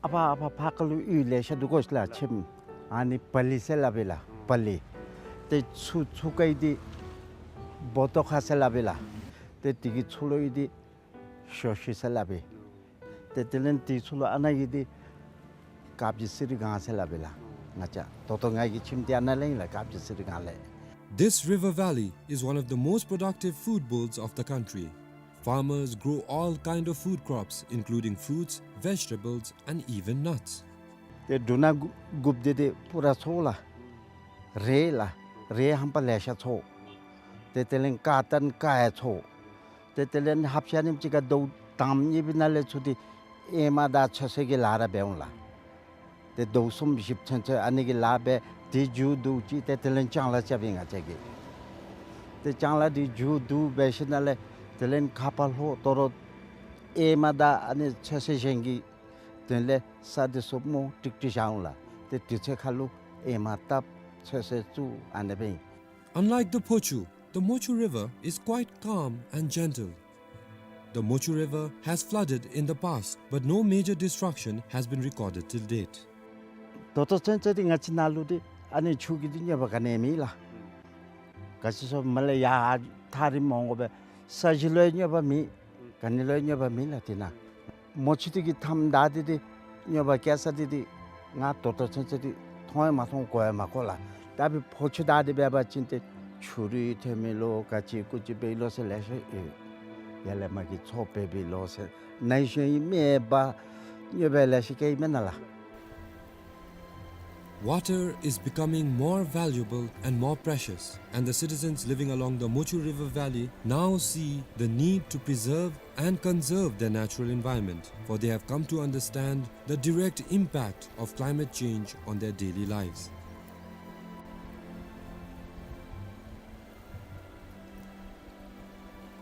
ཨ་ཕ་ཨ་ཕ་ཕ་ཀ་ལུ་ཡུལ་ལེ་ཤ་འདུག་གོ་ལ་ཆེམ། ཨ་ནི་པ་ལི་ཟེར་སླབ་པས་ལ་པ་ལི། ཏེ་ཚུ་ཚུ་ཀ་ཡི་དེ་བོ་ཏོ་ཁ་ཟེར་སླབ་པས་ལ། ཏེ་དེ་གི་ཚུ་ལོ་ཡི་དེ་ཤོ་ཤི་ཟེར་སླབ་པས། ཏེ་དེ་ལས་དེ་ཚུ་ལོ་ཨ་ནཱ་གི་དེ་ཀབ་ཇི་སི་རི་གང་ཟེར་སླབ་པས་ལ། ང་བཅས་ད་ལྟོ་ང་གི་ཁྱིམ་དེ་ཨ་ནཱ་ལས་ཨིན་ལ་ཀབ་ཇི་སི་རི་གང་ལས། This river valley is one of the most productive food bowls of the country. Farmers grow all kind of food crops, including fruits, vegetables, and even nuts. ཏེ་འབྲུ་སྣ་དགུ་དགུཔ་དེ་དེ་པུ་ར་ཚོ་ལ། རེད་ལ། རེད་ཧམ་པ་ལེ་ཤ་ཚོ། ཏེ་དེ་ལས་ཀ་ཏན་ཀ་ཡ་ཚོ། ཏེ་དེ་ལས་ཧབ་ཤ་ནིམ་ཅིག་ག་དོ་དམ་ཉེ་བི་ན་ལས་ཚུ་དེ་ཨེ་མ་ད་ཚོད་སེ་གི་ལ་ར་འབད་འོང་ལ། ཏེ་དོ་གསུམ་བཞི་ཚུན་ཚོད་ཨ་ནི་གི་ལ་འབད་དེ་མཇུག་བསྡུ་ཅི་ཏེ་དེ་ལས་ལྕང་ལ་རྐྱབ་ཨིན་ང་བཅས་ཀྱིས། ཏེ་ལྕང་ལ་དེ་མཇུག་བསྡུ་འབད་ཞིནམ་ལས་དེ་ལས་ཁ་ཕར་ལྷོ་དོ་རུང་ཨེ་མ་ད་ཨ་ནི་ཚོད་སེ་གཞན་གྱི་དོན་ལས་ས་དེ་སོབ་མོ་ཀྲིག་ཀྲི་བཞག་འོང་ལ། ཏེ་དུས་ཚོད་ཁ་ལུ་ཨེ་མ་བཏབ་ཚོད་སེ་བཙུགས་ཨ་ནི་སྦེ་ཨིན། Unlike the Phochu, the Mochu River is quite calm and gentle. The Mochu River has flooded in the past, but no major destruction has been recorded till date. ད་ལྟོ་ཚུན་ཚོད་འདི་ང་བཅས་ནཱ་ལུ་འདི་ཨ་ནི་ཆུ་གི་འདི་གནོད་པ་ག་ནི་མེད་ལགས། ག་ཅི་སོང་མ་ལས་ཡར་ཐག་རིངམོ་འོང་དགོ་པས། ས་གཞི་ལུ་ཡང་གནོད་པ་མེད། ག་ནི་ལུ་ཡང་གནོད་པ་མེད་ལགས་འདི་ནང་། མོ་ཆུ་འདི་གིས་མཐའམ་བདའ་སྟེ་འདི་གནོད་པ་བཀལ་ས་འདི་འདི་ང་ད་ལྟོ་ཚུན་ཚོད་འདི་མཐོང་ཡང་མ་མཐོང་གོ་ཡང་མ་གོ་ལགས། ད་འབད་ཕོ་ཆུ་བདའ་སྟེ་འབད་བ་ཅིན་ཏེ་ཆུ་རུད་ཐོན་མི་ལོ་ག་ཅི་ཀུ་ཅི་འབད་ལོ་ཟེར་ལེ་ཤ་ཡོད། ཡར་ལས་མར་གྱི་མཚོ་འབད་བའི་ལོ་ཟེར་ནའི་ཤོས་ཨིན་མེན་པ་གནོད་པ་ལེ་ཤ་བཀལ་ཨིན་མེན་ན་ལགས། Water is becoming more valuable and more precious, and the citizens living along the Mochu River Valley now see the need to preserve and conserve their natural environment, for they have come to understand the direct impact of climate change on their daily lives.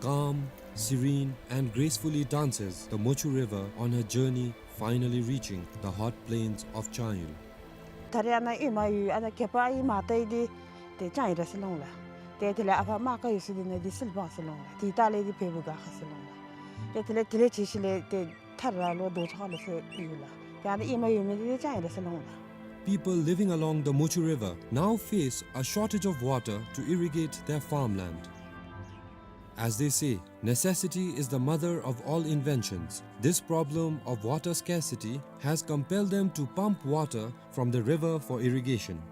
Calm, serene, and gracefully dances the Mochu River on her journey, finally reaching the hot plains of Changyo. ད་རེས་ཨ་ནཱ་ཨེ་མ་ཡོད་ཨ་ནཱ་སྐྱེས་པ་ཨེ་མ་ལྟ་ཡི་འདི་ཏེ་ལྕང་ཡི་ར་ཟེར་ལོང་ལགས། ཏེ་དེ་ལས་ཨ་ཕ་རྨ་ཁ་ཡོད་ས་འདི་ནང་འདི་སིལ་སྦང་ཟེར་ལོང་ལགས། ཏེ་ད་ལས་འདི་བལ་པོ་དགའ་ཁ་ཟེར་ལོང་ལགས། ཏེ་དེ་ལས་དེ་ལས་ཇི་ཞིག་ལས་ཏེ་ཐར་ར་ལོ་རྡོ་ཆོག་ལོ་ཟེར་ཡོད་ལགས། ཏེ་ཨ་ནཱ་ཨེ་མ་ཡོད་མི་འདི་ལྕང་ཡི་ར་ཟེར་ལོང་ལགས། people living along the Mochu River now face a shortage of water to irrigate their farmland. As they say, necessity is the mother of all inventions. This problem of water scarcity has compelled them to pump water from the river for irrigation.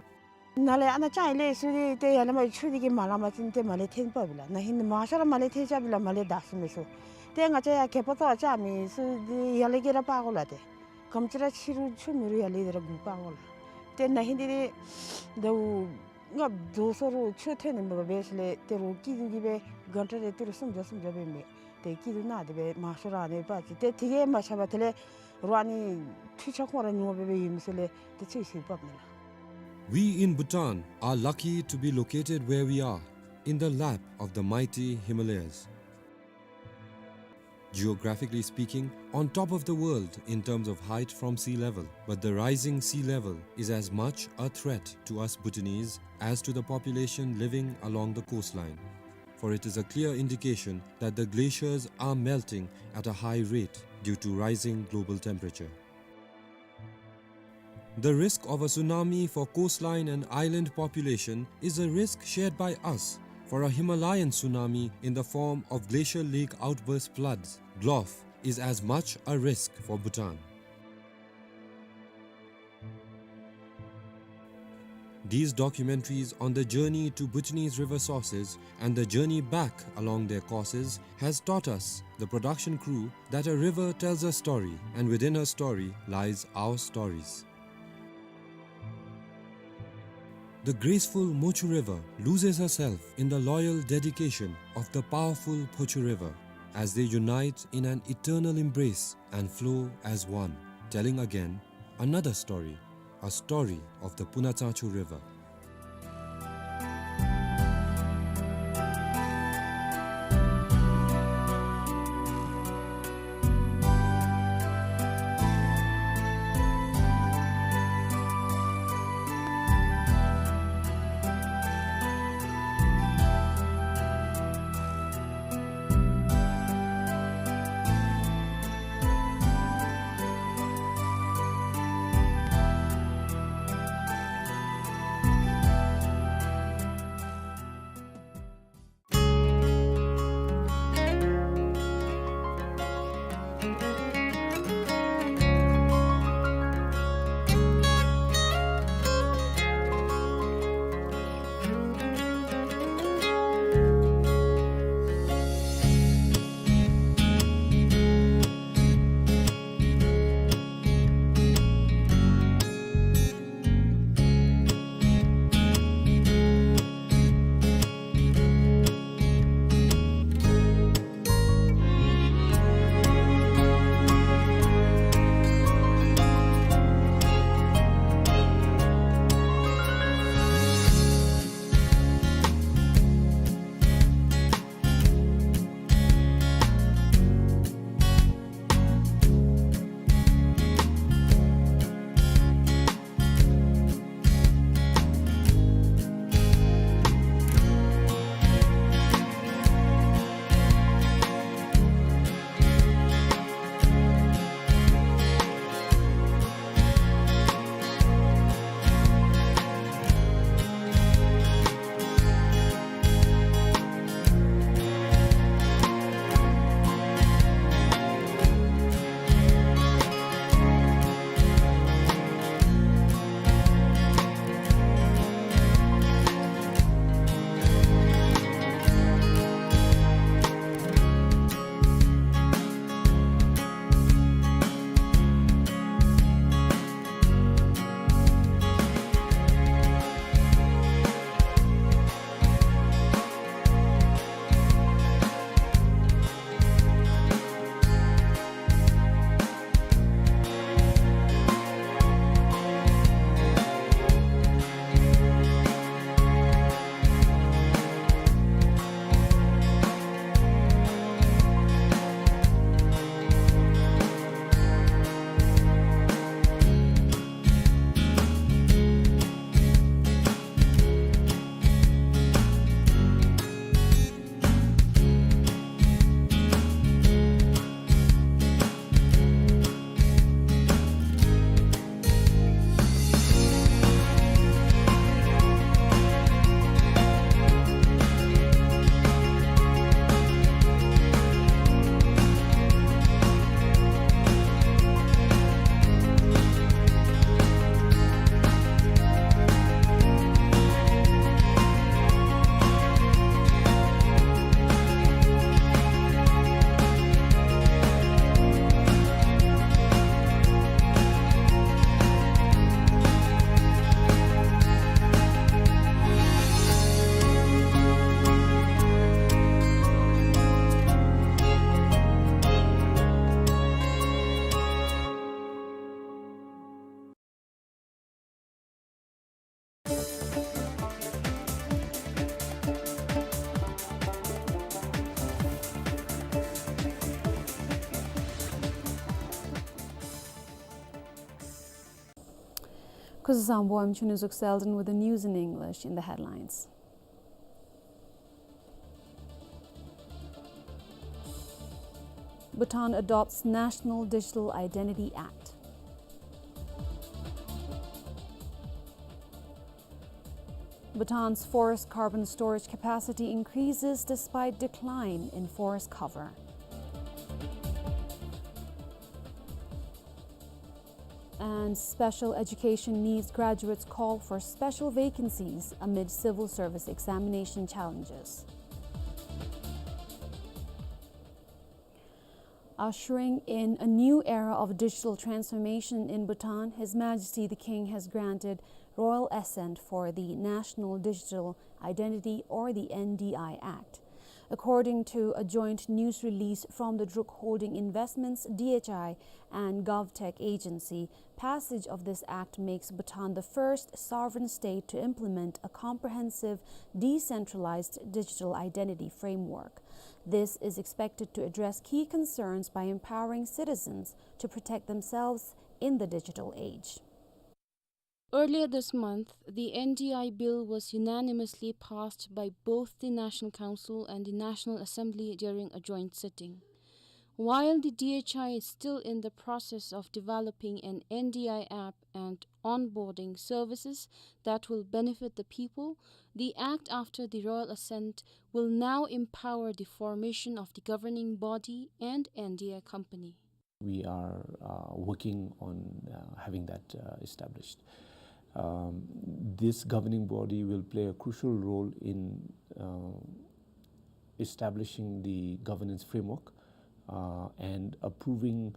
ནཱ་ལས་ཨ་ནཱ་ལྕང་ཡི་ལས་སུ་དེ་ཏེ་ཡར་ལས་མར་ཆུ་འདི་གིས་མ་ལང་པ་ཅིན་ཏེ་མར་ལས་འཐེན་པ་བི་ལགས། ན་ཧིང་མང་ཤོས་ར་མར་ལས་འཐེན་ཆ་བི་ལགས། མར་ལས་དག་སོང་མི་ཚུ། ཏེ་ང་བཅས་ཡར་གད་པ་བཏོག་ལྕང་མི་ཚུ་དེ་ཡར་ལས་ཀྱི་ར་སྤར་དགོ་ལགས། ཏེ་ག་དེམ་ཅིག་ར་ཆུ་རུང་ཆུ་མེད་རུང་ཡར་ལས་དེ་ར་འགོ་སྤར་དགོ་ལགས། ཏེ་ན་ཧིང་འདི་ཏེ་ཟླཝ་ལྔ་བདོ་སོང་རུང་ཆུ་ཐོན་ནི་མེད་པར་སྦེ་ཞིནམ་ལས་ཏེ་རོགས་སྐྱིད་སྡུག་གི་སྦེ་གྷན་ཊ་རེ་ཏི་རུ་སུམ་བརྒྱ་སུམ་བརྒྱ་སྦེ་མི་ཏེ་སྐྱིད་སྡུག་ནང་དེ་སྦེ་མང་ཤོས་ར་ནི་པ་ཅིག། ཏེ་དེ་གིས་མ་ཆགས་པར་དེ་ལས་རོགས་ཨ་ནི་འཕྲུལ་ཆས་ཁོང་ར་ཉོ་སྦེ་སྦེ་ཡོད་མི་ཚུ་ལས་ཏེ་ཚུད་ཚུད་འབགཔ་མས་ལགས། We in Bhutan are lucky to be located where we are, in the lap of the mighty Himalayas. Geographically speaking, on top of the world in terms of height from sea level, but the rising sea level is as much a threat to us Bhutanese as to the population living along the coastline. For it is a clear indication that the glaciers are melting at a high rate due to rising global temperature. The risk of a tsunami for coastline and island population is a risk shared by us, for a Himalayan tsunami in the form of glacial lake outburst floods, GLOF, is as much a risk for Bhutan. These documentaries on the journey to Bhutanese river sources and the journey back along their courses has taught us, the production crew, that a river tells a story, and within her story lies our stories. The graceful Mochu River loses herself in the loyal dedication of the powerful Phochu River as they unite in an eternal embrace and flow as one, telling again another story, a story of the Punatsachu River. Kuzuzangpo, I'm Chunizuk Selden with the news in English. In the headlines: Bhutan adopts National Digital Identity Act. Bhutan's forest carbon storage capacity increases despite decline in forest cover. And special education needs graduates call for special vacancies amid civil service examination challenges. Ushering in a new era of digital transformation in Bhutan, His Majesty the King has granted royal assent for the National Digital Identity, or the N D I Act. According to a joint news release from the Druk Holding Investments, D H I, and GovTech Agency, passage of this act makes Bhutan the first sovereign state to implement a comprehensive decentralized digital identity framework. This is expected to address key concerns by empowering citizens to protect themselves in the digital age. Earlier this month, the N D I bill was unanimously passed by both the National Council and the National Assembly during a joint sitting. While the D H I is still in the process of developing an N D I app and onboarding services that will benefit the people, the act, after the royal assent, will now empower the formation of the governing body and N D I company. We are, uh, working on, uh, having that, uh, established. Um, this governing body will play a crucial role in, uh, establishing the governance framework, uh, and approving,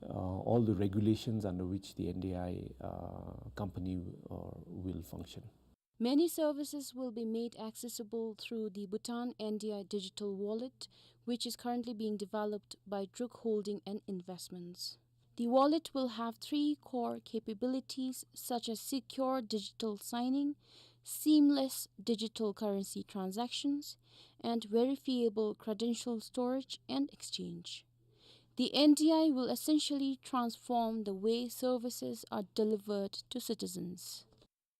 uh, all the regulations under which the N D I, uh, company, uh, will function. Many services will be made accessible through the Bhutan N D I digital wallet, which is currently being developed by Druk Holding and Investments. The wallet will have three core capabilities, such as secure digital signing, seamless digital currency transactions, and verifiable credential storage and exchange. The N D I will essentially transform the way services are delivered to citizens.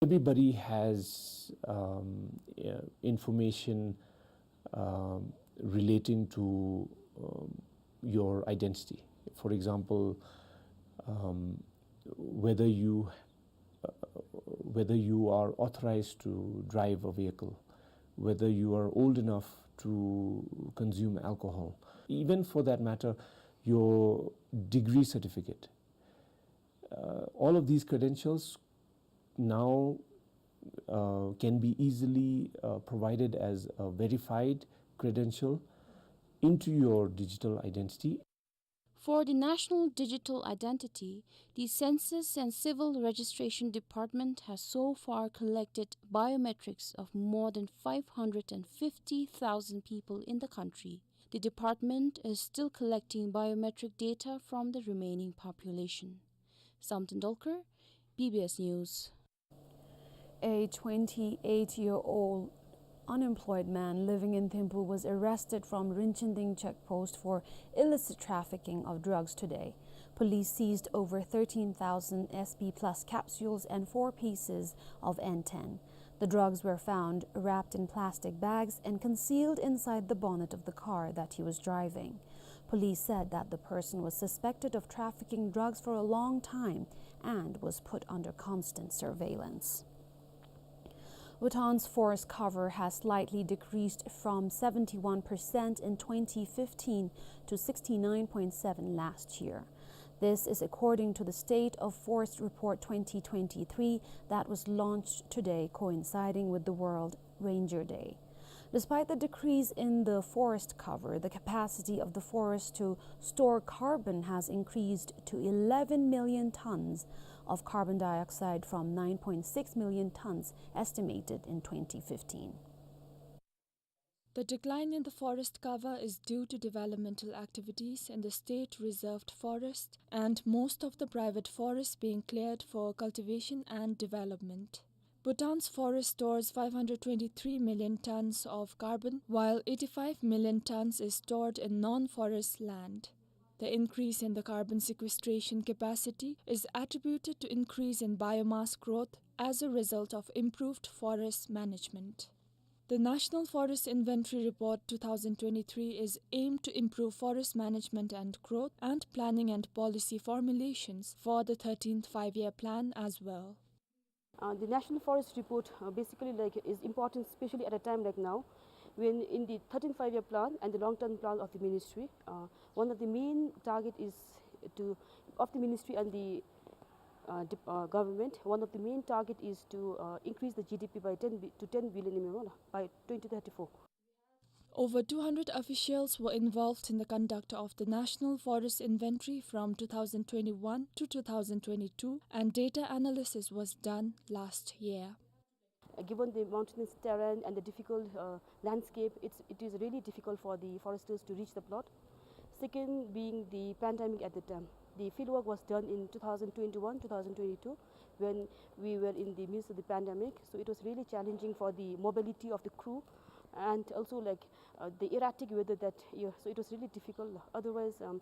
Everybody has, um, uh, information, um, relating to, um, your identity. For example, um, whether you, uh, whether you are authorized to drive a vehicle, whether you are old enough to consume alcohol, even for that matter, your degree certificate. Uh, all of these credentials now, uh, can be easily, uh, provided as a verified credential into your digital identity. For the National Digital Identity, the Census and Civil Registration Department has so far collected biometrics of more than five hundred and fifty thousand people in the country. The department is still collecting biometric data from the remaining population. Samten Dolkar, B B S News. A twenty-eight-year-old unemployed man living in Thimphu was arrested from Rinchinding check post for illicit trafficking of drugs today. Police seized over thirteen thousand S P plus capsules and four pieces of N ten. The drugs were found wrapped in plastic bags and concealed inside the bonnet of the car that he was driving. Police said that the person was suspected of trafficking drugs for a long time and was put under constant surveillance. Bhutan's forest cover has slightly decreased from seventy-one percent in twenty fifteen to sixty-nine point seven last year. This is according to the State of Forest Report twenty twenty-three that was launched today, coinciding with the World Ranger Day. Despite the decrease in the forest cover, the capacity of the forest to store carbon has increased to eleven million tons of carbon dioxide from nine point six million tons estimated in twenty fifteen. The decline in the forest cover is due to developmental activities in the state reserved forest and most of the private forests being cleared for cultivation and development. Bhutan's forest stores five hundred twenty-three million tons of carbon, while eighty-five million tons is stored in non-forest land. The increase in the carbon sequestration capacity is attributed to increase in biomass growth as a result of improved forest management. The National Forest Inventory Report two thousand twenty-three is aimed to improve forest management and growth and planning and policy formulations for the thirteenth Five-Year Plan as well. Uh, the National Forest Report, uh, basically, like, is important, especially at a time like now, when in the thirteenth Five-Year Plan and the long-term plan of the ministry, uh, one of the main target is to, of the ministry and the, uh, dep-, uh, government, one of the main target is to, uh, increase the G D P by ten bi-, to ten billion M M by twenty thirty-four. Over two hundred officials were involved in the conduct of the National Forest Inventory from two thousand twenty-one to two thousand twenty-two, and data analysis was done last year. Uh, given the mountainous terrain and the difficult, uh, landscape, it's, it is really difficult for the foresters to reach the plot. Second being the pandemic at the time. The field work was done in two thousand twenty-one, two thousand twenty-two, when we were in the midst of the pandemic. So it was really challenging for the mobility of the crew and also, like, uh, the erratic weather that year. So it was really difficult. Otherwise, um,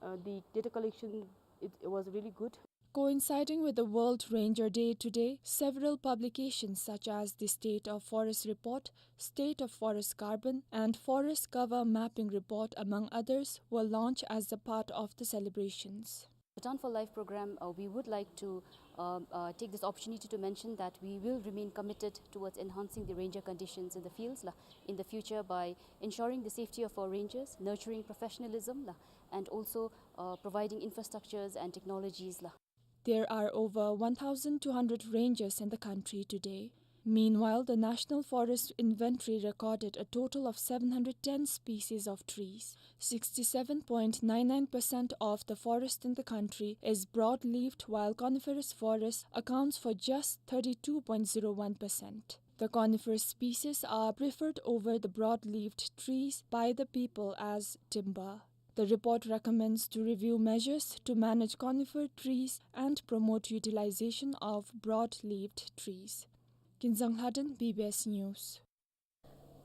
uh, the data collection, it, it was really good. Coinciding with the World Ranger Day today, several publications such as the State of Forest Report, State of Forest Carbon, and Forest Cover Mapping Report, among others, were launched as a part of the celebrations. Bhutan for Life program, uh, we would like to, um, uh, take this opportunity to mention that we will remain committed towards enhancing the ranger conditions in the fields, la, in the future by ensuring the safety of our rangers, nurturing professionalism, la, and also, uh, providing infrastructures and technologies, la. There are over one thousand two hundred rangers in the country today. Meanwhile, the National Forest Inventory recorded a total of seven hundred ten species of trees. Sixty-seven point nine nine percent of the forest in the country is broad-leaved, while coniferous forest accounts for just thirty-two point zero one percent. The coniferous species are preferred over the broad-leaved trees by the people as timber. The report recommends to review measures to manage conifer trees and promote utilization of broad-leaved trees. Kinzang Lhaden, B B S News.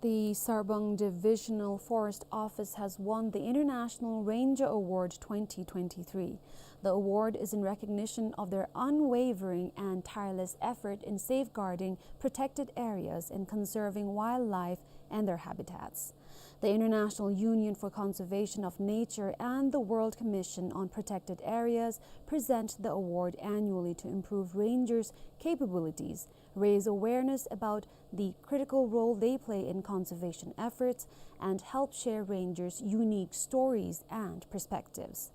The Sarpang Divisional Forest Office has won the International Ranger Award twenty twenty-three. The award is in recognition of their unwavering and tireless effort in safeguarding protected areas and conserving wildlife and their habitats. The International Union for Conservation of Nature and the World Commission on Protected Areas present the award annually to improve rangers' capabilities, raise awareness about the critical role they play in conservation efforts, and help share rangers' unique stories and perspectives.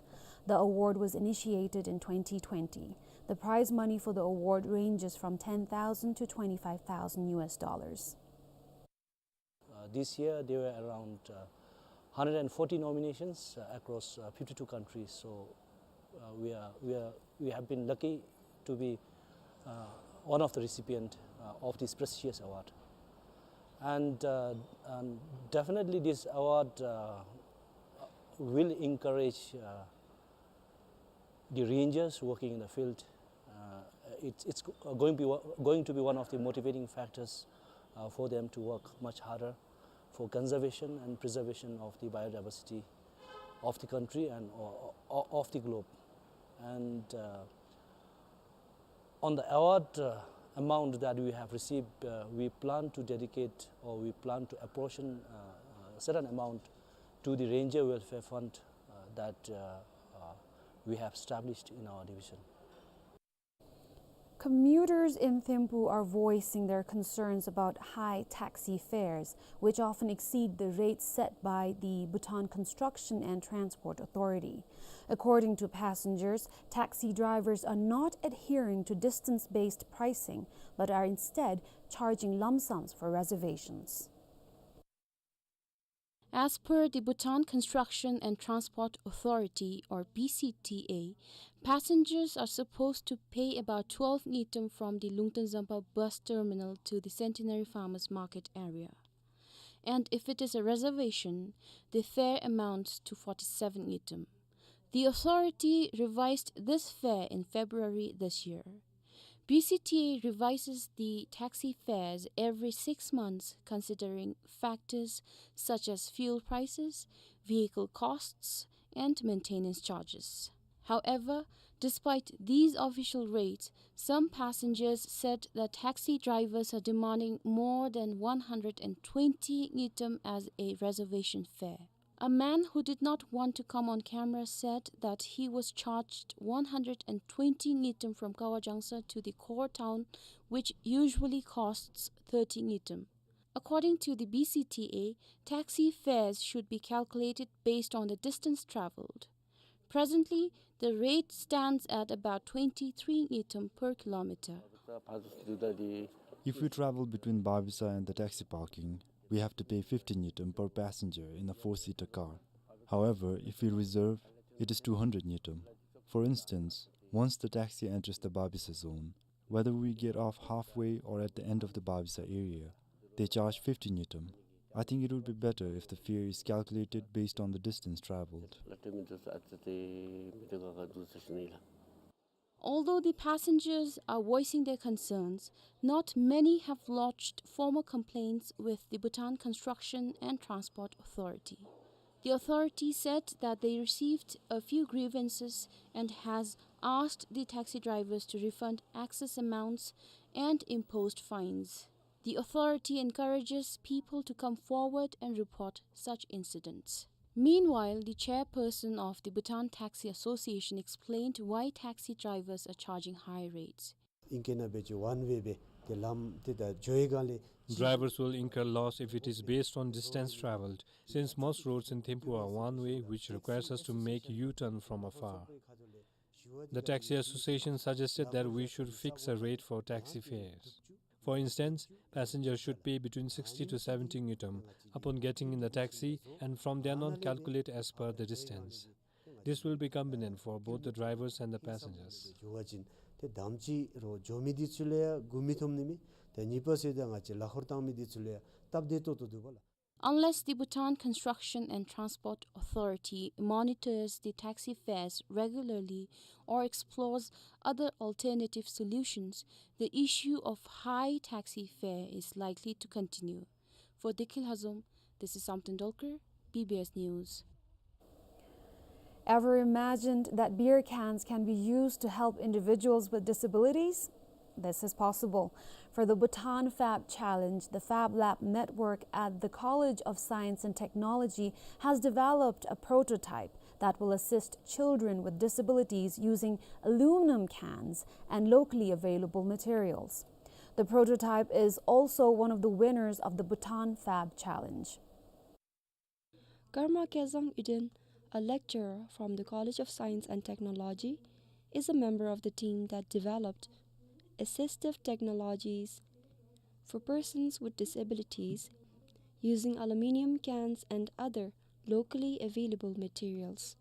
The award was initiated in twenty twenty. The prize money for the award ranges from ten thousand to twenty-five thousand U S dollars. Uh, this year there were around, uh, hundred and forty nominations, uh, across, uh, fifty-two countries. So, uh, we are, we are, we have been lucky to be, uh, one of the recipient, uh, of this prestigious award. And, uh, and definitely this award, uh, will encourage, uh, the rangers working in the field. Uh, it's, it's going to be, going to be one of the motivating factors, uh, for them to work much harder for conservation and preservation of the biodiversity of the country and o-, o-, of the globe. And, uh, on the award, uh, amount that we have received, uh, we plan to dedicate, or we plan to apportion, uh, a certain amount to the Ranger Welfare Fund, uh, that, uh, uh, we have established in our division. Commuters in Thimphu are voicing their concerns about high taxi fares, which often exceed the rates set by the Bhutan Construction and Transport Authority. According to passengers, taxi drivers are not adhering to distance-based pricing, but are instead charging lump sums for reservations. As per the Bhutan Construction and Transport Authority, or B C T A, passengers are supposed to pay about twelve ngultrum from the Lungten Zampa bus terminal to the Centenary Farmers Market area. And if it is a reservation, the fare amounts to forty-seven ngultrum. The authority revised this fare in February this year. B C T A revises the taxi fares every six months, considering factors such as fuel prices, vehicle costs, and maintenance charges. However, despite these official rates, some passengers said that taxi drivers are demanding more than one hundred and twenty ngultrum as a reservation fare. A man who did not want to come on camera said that he was charged one hundred and twenty ngultrum from Kawa Jangsa to the core town, which usually costs thirty ngultrum. According to the B C T A, taxi fares should be calculated based on the distance traveled. Presently, the rate stands at about twenty-three ngultrum per kilometer. If we travel between Babisa and the taxi parking, we have to pay fifty ngultrum per passenger in a four-seater car. However, if we reserve, it is two hundred ngultrum. For instance, once the taxi enters the Babisa zone, whether we get off halfway or at the end of the Babisa area, they charge fifty ngultrum. I think it would be better if the fare is calculated based on the distance traveled. Although the passengers are voicing their concerns, not many have lodged formal complaints with the Bhutan Construction and Transport Authority. The authority said that they received a few grievances and has asked the taxi drivers to refund excess amounts and imposed fines. The authority encourages people to come forward and report such incidents. Meanwhile, the chairperson of the Bhutan Taxi Association explained why taxi drivers are charging high rates. ཨིང་སྐད་ནང་འབད་བ་ཅིན་ཝན་ཝེ་སྦེ་ཏེ་ལམ་འདི་ད་འགྱོ་བའི་སྒང་ལས། Drivers will incur loss if it is based on distance traveled, since most roads in Thimphu are one way, which requires us to make U-turn from afar. The Taxi Association suggested that we should fix a rate for taxi fares. For instance, passengers should pay between sixty to seventy ngultrum upon getting in the taxi and from then on calculate as per the distance. This will be convenient for both the drivers and the passengers. འགྱོ་བ་ཅིན་ཏེ་དམ་ཅིག་རོགས་འགྱོ་མི་འདི་ཚུ་ལུ་ཡང་སྒུག་མི་འཐོན་ནི་མས། ཏེ་གཉིས་པ་ཟེརཝ་ད་ང་བཅས་ལཱ་འཁོར་བཏང་མི་འདི་ཚུ་ལུ་ཡང་སྟབས་བདེ་ཏོག་ཏོ་འདུག་པ་ལགས། Unless the Bhutan Construction and Transport Authority monitors the taxi fares regularly or explores other alternative solutions, the issue of high taxi fare is likely to continue. For Dikhil Hazom, this is Samten Dolkar, B B S News. Ever imagined that beer cans can be used to help individuals with disabilities? This is possible. For the Bhutan Fab Challenge, the Fab Lab Network at the College of Science and Technology has developed a prototype that will assist children with disabilities using aluminum cans and locally available materials. The prototype is also one of the winners of the Bhutan Fab Challenge. Karma Kezang Uden, a lecturer from the College of Science and Technology, is a member of the team that developed assistive technologies for persons with disabilities using aluminium cans and other locally available materials.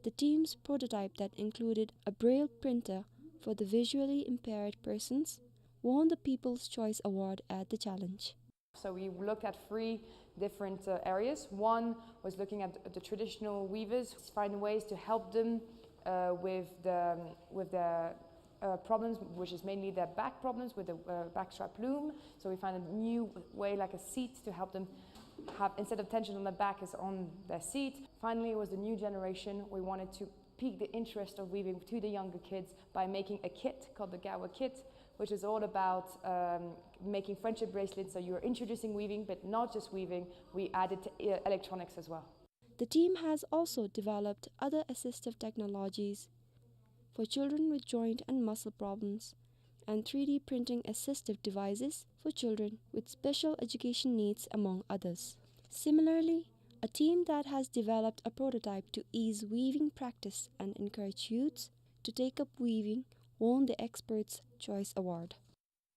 The team's prototype that included a braille printer for the visually impaired persons won the People's Choice Award at the challenge. So we looked at three different, uh, areas. One was looking at the traditional weavers, find ways to help them, uh, with the, with their, uh, problems, which is mainly their back problems with the, uh, backstrap loom. So we found a new way, like a seat, to help them have, instead of tension on their back, is on their seat. Finally, it was the new generation. We wanted to pique the interest of weaving to the younger kids by making a kit called the Gawa Kit, which is all about, um, making friendship bracelets. So you're introducing weaving, but not just weaving. We added, uh, electronics as well. The team has also developed other assistive technologies for children with joint and muscle problems and three D printing assistive devices for children with special education needs, among others. Similarly, a team that has developed a prototype to ease weaving practice and encourage youths to take up weaving won the Experts' Choice Award.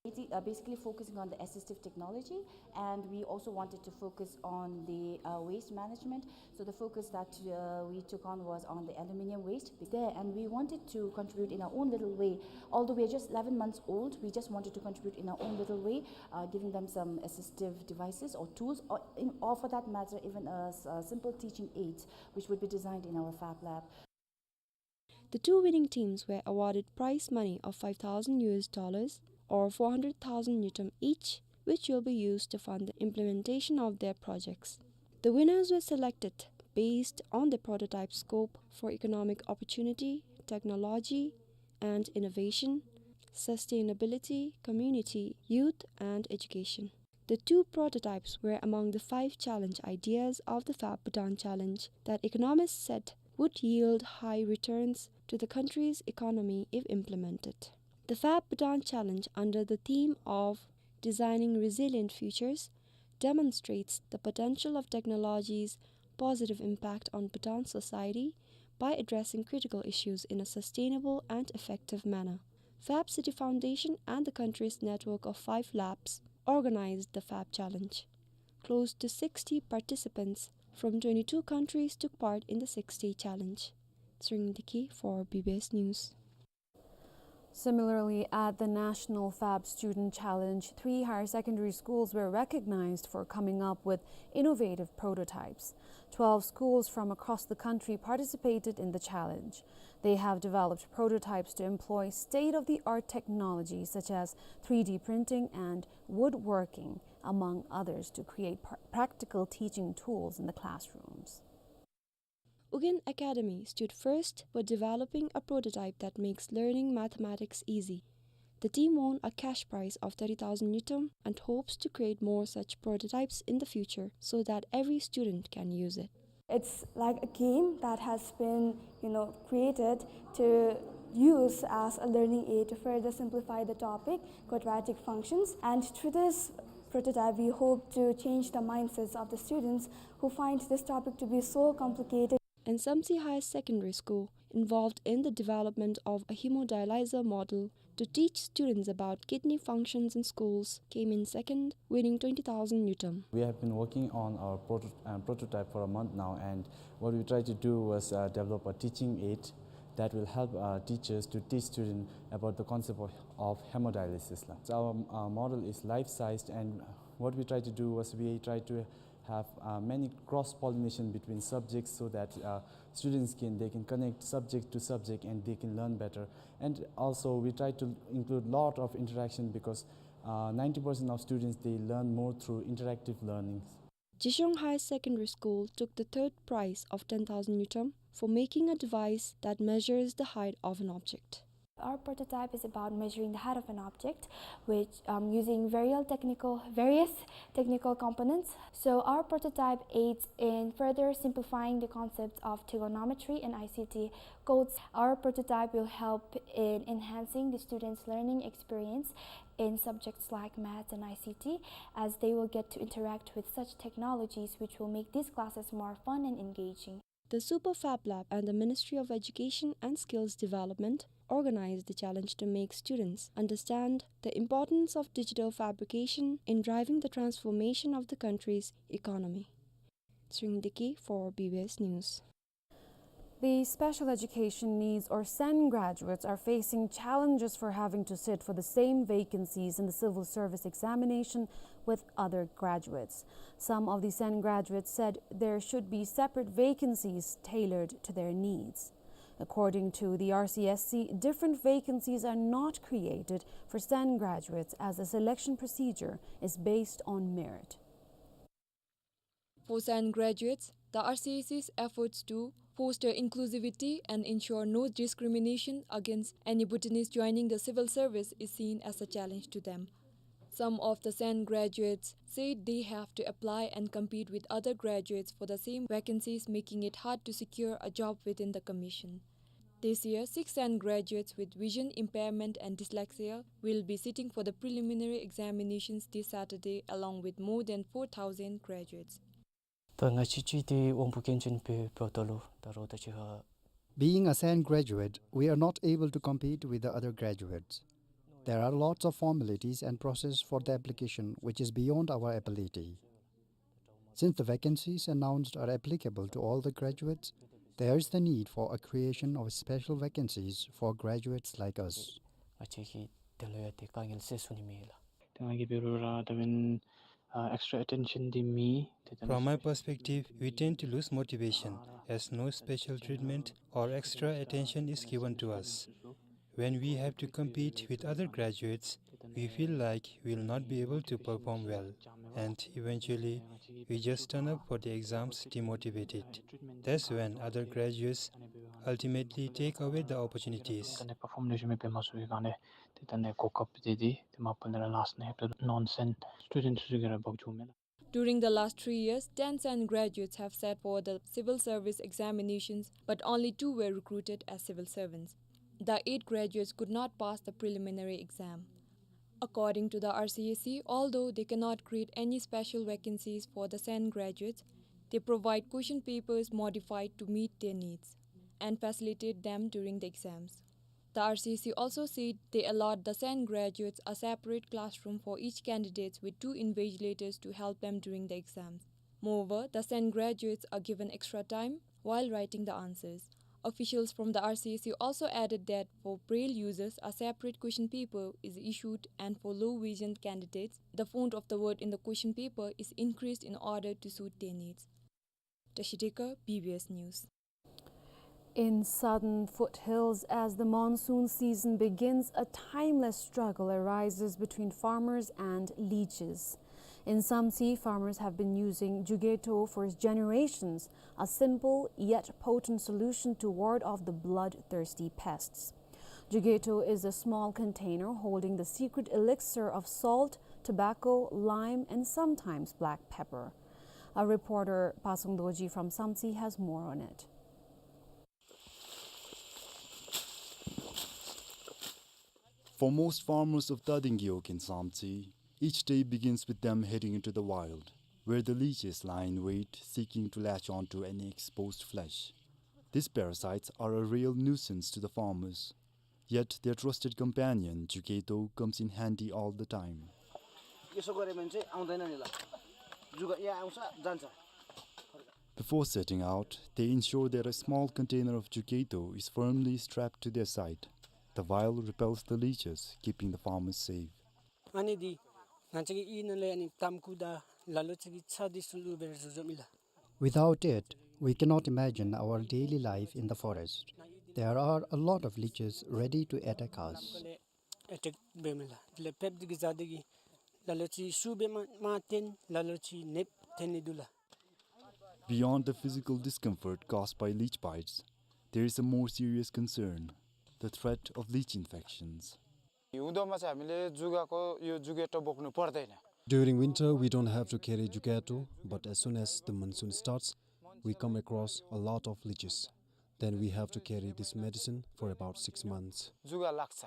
It is, uh, basically focusing on the assistive technology, and we also wanted to focus on the, uh, waste management. So the focus that, uh, we took on was on the aluminium waste there, and we wanted to contribute in our own little way. Although we are just eleven months old, we just wanted to contribute in our own little way, uh, giving them some assistive devices or tools, or in, or for that matter, even a s-, a simple teaching aids, which would be designed in our fab lab. The two winning teams were awarded prize money of five thousand U S dollars, or four hundred thousand ngultrum each, which will be used to fund the implementation of their projects. The winners were selected based on the prototype scope for economic opportunity, technology and innovation, sustainability, community, youth, and education. The two prototypes were among the five challenge ideas of the Fab Bhutan Challenge that economists said would yield high returns to the country's economy if implemented. The Fab Bhutan Challenge, under the theme of Designing Resilient Futures, demonstrates the potential of technology's positive impact on Bhutan's society by addressing critical issues in a sustainable and effective manner. Fab City Foundation and the country's network of five labs organized the Fab Challenge. Close to sixty participants from twenty-two countries took part in the six-day challenge. Tshering Deki for B B S News. Similarly, at the National Fab Student Challenge, three higher secondary schools were recognized for coming up with innovative prototypes. Twelve schools from across the country participated in the challenge. They have developed prototypes to employ state-of-the-art technology such as three D printing and woodworking, among others, to create pr-, practical teaching tools in the classrooms. Ugyen Academy stood first for developing a prototype that makes learning mathematics easy. The team won a cash prize of thirty thousand ngultrum and hopes to create more such prototypes in the future so that every student can use it. It's like a game that has been, you know, created to use as a learning aid to further simplify the topic, quadratic functions. And through this prototype, we hope to change the mindsets of the students who find this topic to be so complicated. And Samtse Higher Secondary School, involved in the development of a hemodialyzer model to teach students about kidney functions in schools, came in second, winning twenty thousand ngultrum. We have been working on our proto-, uh, prototype for a month now, and what we try to do was, uh, develop a teaching aid that will help, uh, teachers to teach students about the concept of, of hemodialysis la. So our, uh, model is life-sized, and what we try to do was we try to have, uh, many cross-pollination between subjects so that, uh, students can, they can connect subject to subject and they can learn better. And also we try to include lot of interaction because, uh, ninety percent of students, they learn more through interactive learnings. Jishong Higher Secondary School took the third prize of ten thousand ngultrum for making a device that measures the height of an object. Our prototype is about measuring the height of an object, which, um, using various technical, various technical components. So our prototype aids in further simplifying the concepts of trigonometry and I C T codes. Our prototype will help in enhancing the students' learning experience in subjects like maths and I C T, as they will get to interact with such technologies, which will make these classes more fun and engaging. The Super Fab Lab and the Ministry of Education and Skills Development organized the challenge to make students understand the importance of digital fabrication in driving the transformation of the country's economy. Tshering Deki for B B S News. The special education needs, or SEN graduates, are facing challenges for having to sit for the same vacancies in the civil service examination with other graduates. Some of the SEN graduates said there should be separate vacancies tailored to their needs. According to the R C S C, different vacancies are not created for SEN graduates, as the selection procedure is based on merit. For SEN graduates, the R C S C's efforts to foster inclusivity and ensure no discrimination against any Bhutanese joining the civil service is seen as a challenge to them. Some of the SEN graduates said they have to apply and compete with other graduates for the same vacancies, making it hard to secure a job within the commission. This year, six SEN graduates with vision impairment and dyslexia will be sitting for the preliminary examinations this Saturday, along with more than four thousand graduates. ད་ང་བཅས་ཀྱིས་དེ་དབང་པོ་སྐྱོན་ཅན་སྦེ་འབདཝ་ད་ལུ་ད་རུང་ད་ཅི་ཧ། Being a SEN graduate, we are not able to compete with the other graduates. There are lots of formalities and process for the application which is beyond our ability. Since the vacancies announced are applicable to all the graduates, there is the need for a creation of special vacancies for graduates like us. ང་བཅས་ཀྱིས་དེ་ལུ་ཡང་དེ་དཀའ་ངལ་སེལ་ཚུགས་ནི་མས་ལགས། ད་ང་གིས་འབད་རུང་ར་ད་བན་ཨ་extra attention འདི་མེད། ཏེ་ད་From my perspective, we tend to lose motivation as no special treatment or extra attention is given to us. When we have to compete with other graduates, We feel like we'll not be able to perform well, and eventually we just turn up for the exams demotivated. That's when other graduates ultimately take away the opportunities. ཏེ་ནེ་པར་ཕོརམ་ལེགས་ཤོམ་མེད་པའི་མ་སོང་བའི་སྒང་ལས་ཏེ་ད་ནི་གོ་སྐབས་དེ་དེ་ཏེ་མ་པ་ནི་ར་ལཱསཊ་ནང་ལྷོདཔ་ད་ནོན་སེནཊ་སི་ཊུ་ཌེནཊ་ཚུ་གིས་ར་འབག་འགྱོཝ་མས་ལགས། During the last three years, ten Sen graduates have sat for the civil service examinations, but only two were recruited as civil servants. The eight graduates could not pass the preliminary exam. According to the R C S E, although they cannot create any special vacancies for the Sen graduates, they provide question papers modified to meet their needs and facilitate them during the exams. The R C S E also said they allot the Sen graduates a separate classroom for each candidate with two invigilators to help them during the exams. Moreover, the Sen graduates are given extra time while writing the answers. Officials from the R C S E also added that for Braille users, a separate question paper is issued, and for low vision candidates, the font of the word in the question paper is increased in order to suit their needs. Tashi Dekar, B B S News. In southern foothills, as the monsoon season begins, a timeless struggle arises between farmers and leeches. In Samtse, farmers have been using jugeto for generations, a simple yet potent solution to ward off the bloodthirsty pests. Jugeto is a small container holding the secret elixir of salt, tobacco, lime, and sometimes black pepper. Our reporter Pasung Dorji from Samtse has more on it. For most farmers of Tading Gewog in Samtse, each day begins with them heading into the wild, where the leeches lie in wait, seeking to latch onto any exposed flesh. These parasites are a real nuisance to the farmers. Yet their trusted companion, jugeto, comes in handy all the time. यसो गऱ्यो भने चाहिँ आउँदैन नि ल। जुगा यहाँ आउँछ, जान्छ। Before setting out, they ensure that a small container of jugeto is firmly strapped to their side. The vial repels the leeches, keeping the farmers safe. ཨ་ནི་འདི་ང་བཅས་ཀྱིས་ཨའི་ནང་ལས་ཨ་ནི་ཏམ་ཁུ་དང་ལ་ལོ་ཅིག་གི་ཚྭ་འདི་ཚུ་བླུགས་སྦེ་ར་བཟོ་བཟོཝ་ཨིན་ལགས། Without it, we cannot imagine our daily life in the forest. There are a lot of leeches ready to attack us. ཨེ་ཊེཀ་འབདཝ་ཨིན་ལགས། དེ་ལས་ཕེབས་འདི་གིས་བཟའ་འདི་གིས་ལ་ལོ་ཅིག་ཤུགས་སྦེ་མར་མར་འཐེན། ལ་ལོ་ཅིག་ནདཔ་འཐེན་ནི་འདུག་ལགས། Beyond the physical discomfort caused by leech bites, there is a more serious concern, the threat of leech infections. हिउँदमा चाहिँ हामीले जुगाको यो जुगेटो बोक्नु पर्दैन। During winter, we don't have to carry jugeto, but as soon as the monsoon starts, we come across a lot of leeches. Then we have to carry this medicine for about six months. जुगा लाग्छ।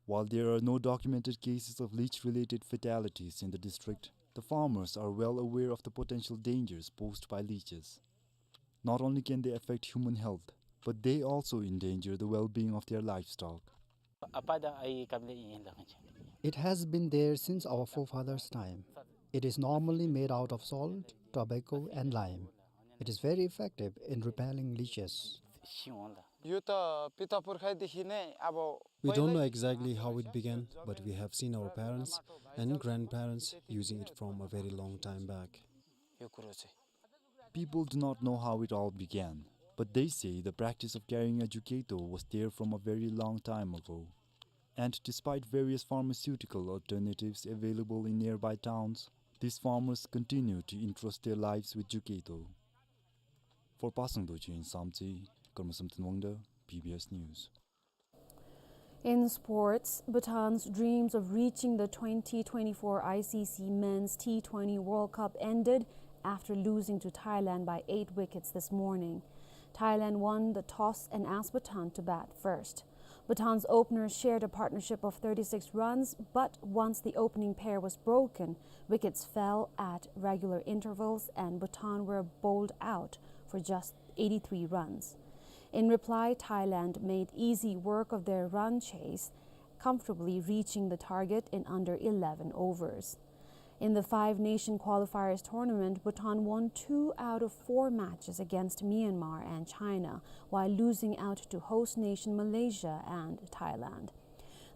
While there are no documented cases of leech-related fatalities in the district, the farmers are well aware of the potential dangers posed by leeches. Not only can they affect human health, but they also endanger the well-being of their livestock. It has been there since our forefathers' time. It is normally made out of salt, tobacco, and lime. It is very effective in repelling leeches. यो त पितापुर्खादेखि नै अब We don't know exactly how it began, but we have seen our parents and grandparents using it from a very long time back. यो कुरो चाहिँ। People do not know how it all began, but they say the practice of carrying a jugeto was there from a very long time ago. And despite various pharmaceutical alternatives available in nearby towns, these farmers continue to entrust their lives with jugeto. For Pasang Dorji in Samtse, Karma Samten Wangda, B B S News. In sports, Bhutan's dreams of reaching the twenty twenty-four I C C Men's T twenty World Cup ended after losing to Thailand by eight wickets this morning. Thailand won the toss and asked Bhutan to bat first. Bhutan's openers shared a partnership of thirty-six runs, but once the opening pair was broken, wickets fell at regular intervals and Bhutan were bowled out for just eighty-three runs. In reply, Thailand made easy work of their run chase, comfortably reaching the target in under eleven overs. In the Five Nation Qualifiers tournament, Bhutan won two out of four matches against Myanmar and China, while losing out to host nation Malaysia and Thailand.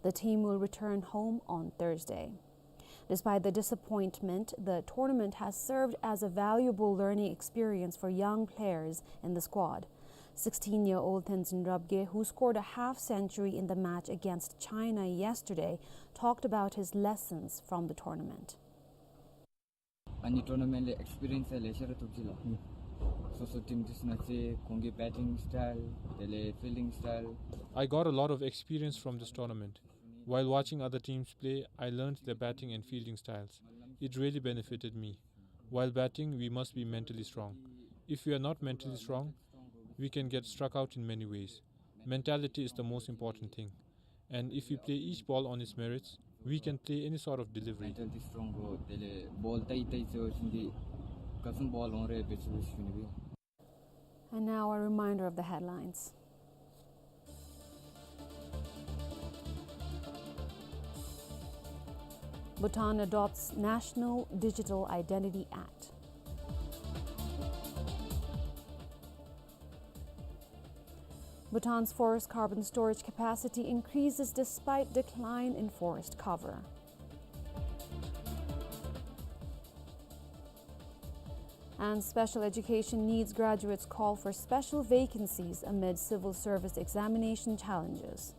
The team will return home on Thursday. Despite the disappointment, the tournament has served as a valuable learning experience for young players in the squad. Sixteen-year-old Tenzin Rabgye, who scored a half century in the match against China yesterday, talked about his lessons from the tournament. ཨ་ནི་ཊོར་ན་མེནཊ་ལས་ཨེགསི་པི་རི་ཡེནསི་ལེ་ཤ་ར་ཐོབ་ཅི་ལགས། སོ་སོ་ཊིམ་འདི་ཚུ་ནང་ཚུད་ཁོང་གི་བེ་ཊིང་སི་ཊའིལ་དེ་ལས་ཕིལ་ཌིང་སི་ཊའིལ། I got a lot of experience from this tournament. While watching other teams play, I learned their batting and fielding styles. It really benefited me. While batting, we must be mentally strong. If we are not mentally strong, we can get struck out in many ways. Mentality is the most important thing. And if we play each ball on its merits, we can play any sort of delivery. མེན་ཊལ་ཊི་སི་ཊོང་གོ་དེ་ལས་བོལ་ཏའི་ཏའི་ཟེར་བ་ཅིན་འདི་ག་ཙམ་བོལ་འོང་རུང་འབད་ཚུགས་པས་ཞུ་ནི་སྦེ། And now a reminder of the headlines. Bhutan adopts National Digital Identity Act. Bhutan's forest carbon storage capacity increases despite decline in forest cover. And special education needs graduates call for special vacancies amid civil service examination challenges.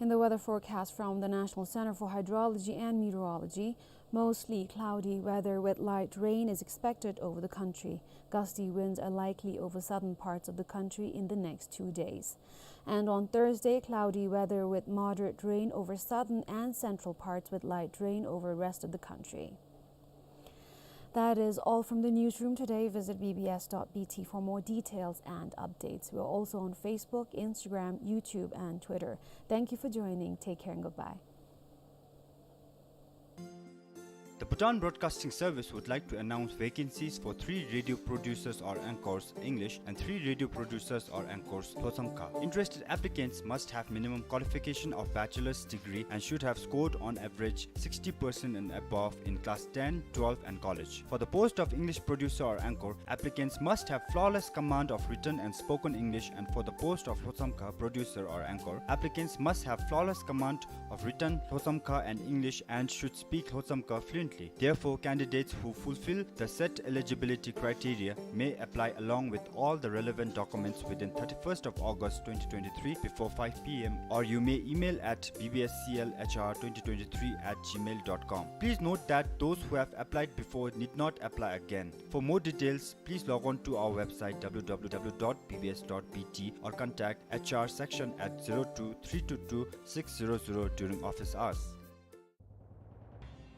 In the weather forecast from the National Center for Hydrology and Meteorology, mostly cloudy weather with light rain is expected over the country. Gusty winds are likely over southern parts of the country in the next two days. And on Thursday, cloudy weather with moderate rain over southern and central parts with light rain over rest of the country. That is all from the newsroom today. Visit B B S dot B T for more details and updates. We are also on Facebook, Instagram, YouTube, and Twitter. Thank you for joining. Take care and goodbye. The Bhutan Broadcasting Service would like to announce vacancies for three radio producers or anchors, English, and three radio producers or anchors, Lhotshamkha. Interested applicants must have minimum qualification of bachelor's degree and should have scored on average sixty percent and above in class ten, twelve, and college. For the post of English producer or anchor, applicants must have flawless command of written and spoken English, and for the post of Lhotshamkha producer or anchor, applicants must have flawless command of written Lhotshamkha and English and should speak Lhotshamkha fluently. Therefore, candidates who fulfill the set eligibility criteria may apply along with all the relevant documents within thirty-first of August twenty twenty-three before five P M, or you may email at B B S C L H R twenty twenty-three at gmail dot com. Please note that those who have applied before need not apply again. For more details, please log on to our website W W W dot B B S dot B T or contact H R section at zero two three two two six zero zero during office hours.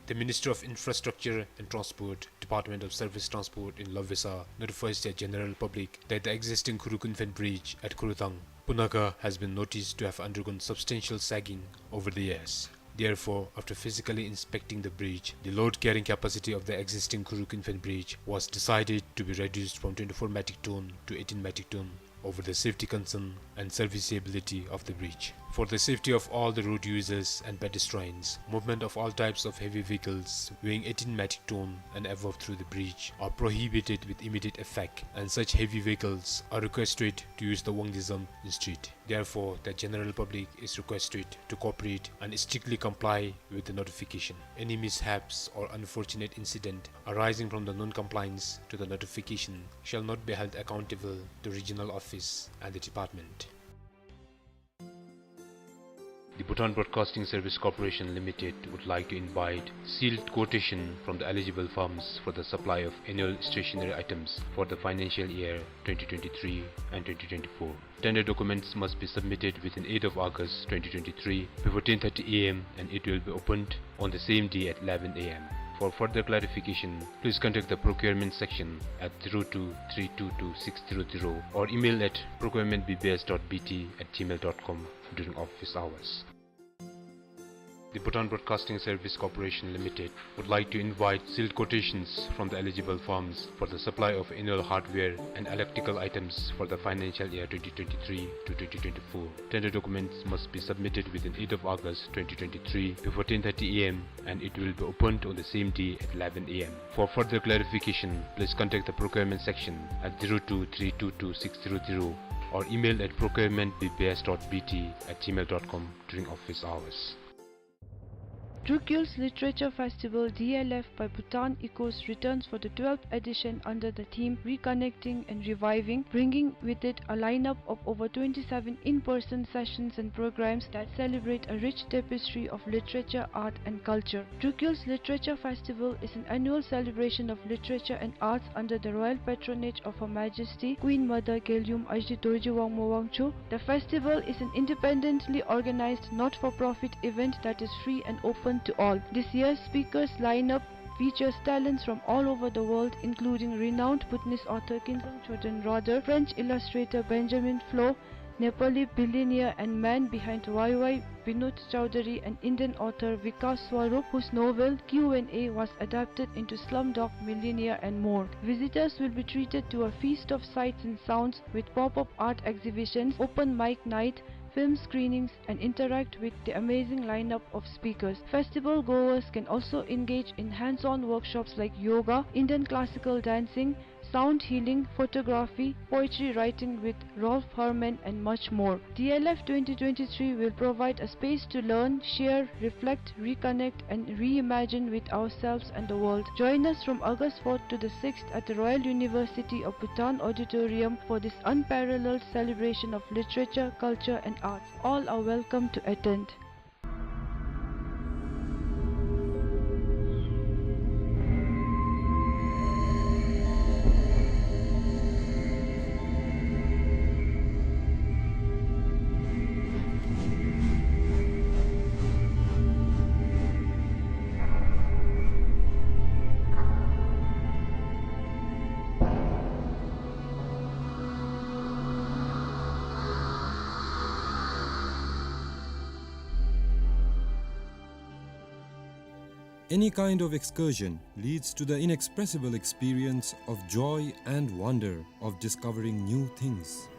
The Ministry of Infrastructure and Transport, Department of Surface Transport in Lobvesa, notifies the general public that the existing Khurukun Phen Bridge at Khurutang, Punakha, has been noticed to have undergone substantial sagging over the years. Therefore, after physically inspecting the bridge, the load carrying capacity of the existing Khurukun Phen Bridge was decided to be reduced from twenty-four metric ton to eighteen metric ton over the safety concern and serviceability of the bridge. For the safety of all the road users and pedestrians, movement of all types of heavy vehicles weighing eighteen metric ton and above through the bridge are prohibited with immediate effect, and such heavy vehicles are requested to use the Wangdue Zam instead. Therefore, the general public is requested to cooperate and strictly comply with the notification. Any mishaps or unfortunate incident arising from the non-compliance to the notification shall not be held accountable to regional office and the department. The Bhutan Broadcasting Service Corporation Limited would like to invite sealed quotation from the eligible firms for the supply of annual stationery items for the financial year twenty twenty-three and twenty twenty-four. Tender documents must be submitted within eighth of August twenty twenty-three before ten thirty A M and it will be opened on the same day at eleven A M. For further clarification, please contact the procurement section at zero two three two two six zero zero or email at procurement B B S dot B T at gmail dot com during office hours. The Bhutan Broadcasting Service Corporation Limited would like to invite sealed quotations from the eligible firms for the supply of annual hardware and electrical items for the financial year twenty twenty-three to twenty twenty-four. Tender documents must be submitted within eighth of August twenty twenty-three before ten thirty A M and it will be opened on the same day at eleven A M. For further clarification, please contact the procurement section at zero two three two two six zero zero or email at procurement B B S dot B T at gmail dot com during office hours. Drukyul's Literature Festival, D L F, by Bhutan Echoes returns for the twelfth edition under the theme Reconnecting and Reviving, bringing with it a lineup of over twenty-seven in-person sessions and programs that celebrate a rich tapestry of literature, art, and culture. Drukyul's Literature Festival is an annual celebration of literature and arts under the royal patronage of Her Majesty Queen Mother Gelgyum Ajih Dorji Wangmo Wangchuck. The festival is an independently organized, not-for-profit event that is free and open to all. This year's speakers lineup features talents from all over the world, including renowned Bhutanese author Kinzang Choden Rodar, French illustrator Benjamin Flohr, Nepali billionaire and man behind Y Y Vinod Chaudhary, and Indian author Vikas Swarup, whose novel Q and A was adapted into Slumdog Millionaire, and more. Visitors will be treated to a feast of sights and sounds with pop-up art exhibitions, open mic night, film screenings, and interact with the amazing lineup of speakers. Festival goers can also engage in hands-on workshops like yoga, Indian classical dancing, sound healing, photography, poetry writing with Rolf Herrmann, and much more. D L F twenty twenty-three will provide a space to learn, share, reflect, reconnect, and reimagine with ourselves and the world. Join us from August fourth to the sixth at the Royal University of Bhutan Auditorium for this unparalleled celebration of literature, culture, and arts. All are welcome to attend. Any kind of excursion leads to the inexpressible experience of joy and wonder of discovering new things.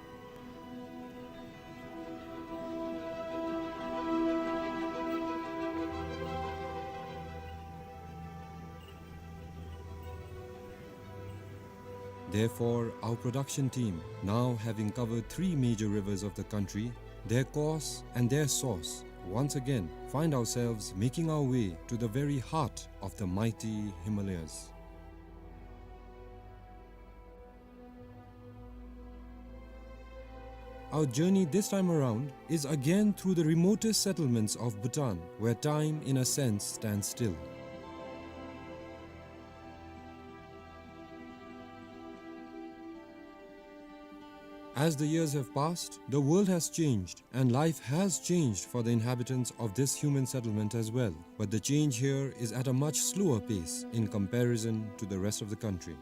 Therefore, our production team, now having covered three major rivers of the country, their course and their source, once again find ourselves making our way to the very heart of the mighty Himalayas. Our journey this time around is again through the remotest settlements of Bhutan, where time, in a sense, stands still. As the years have passed, the world has changed, and life has changed for the inhabitants of this human settlement as well. But the change here is at a much slower pace in comparison to the rest of the country.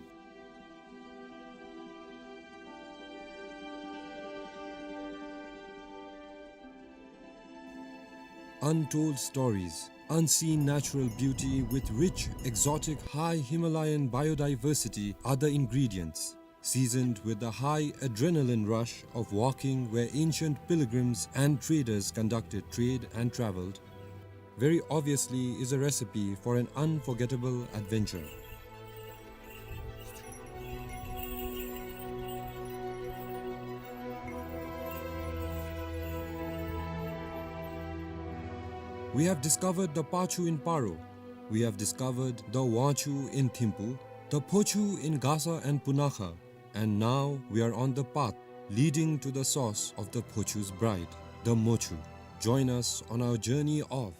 Untold stories, unseen natural beauty with rich, exotic, high Himalayan biodiversity are the ingredients, seasoned with the high adrenaline rush of walking where ancient pilgrims and traders conducted trade and traveled, very obviously is a recipe for an unforgettable adventure. We have discovered the Pachu in Paro. We have discovered the Wangchu in Thimphu, the Phochu in Gasa and Punakha, and now we are on the path leading to the source of the Phochu's bride, the Mochu. Join us on our journey of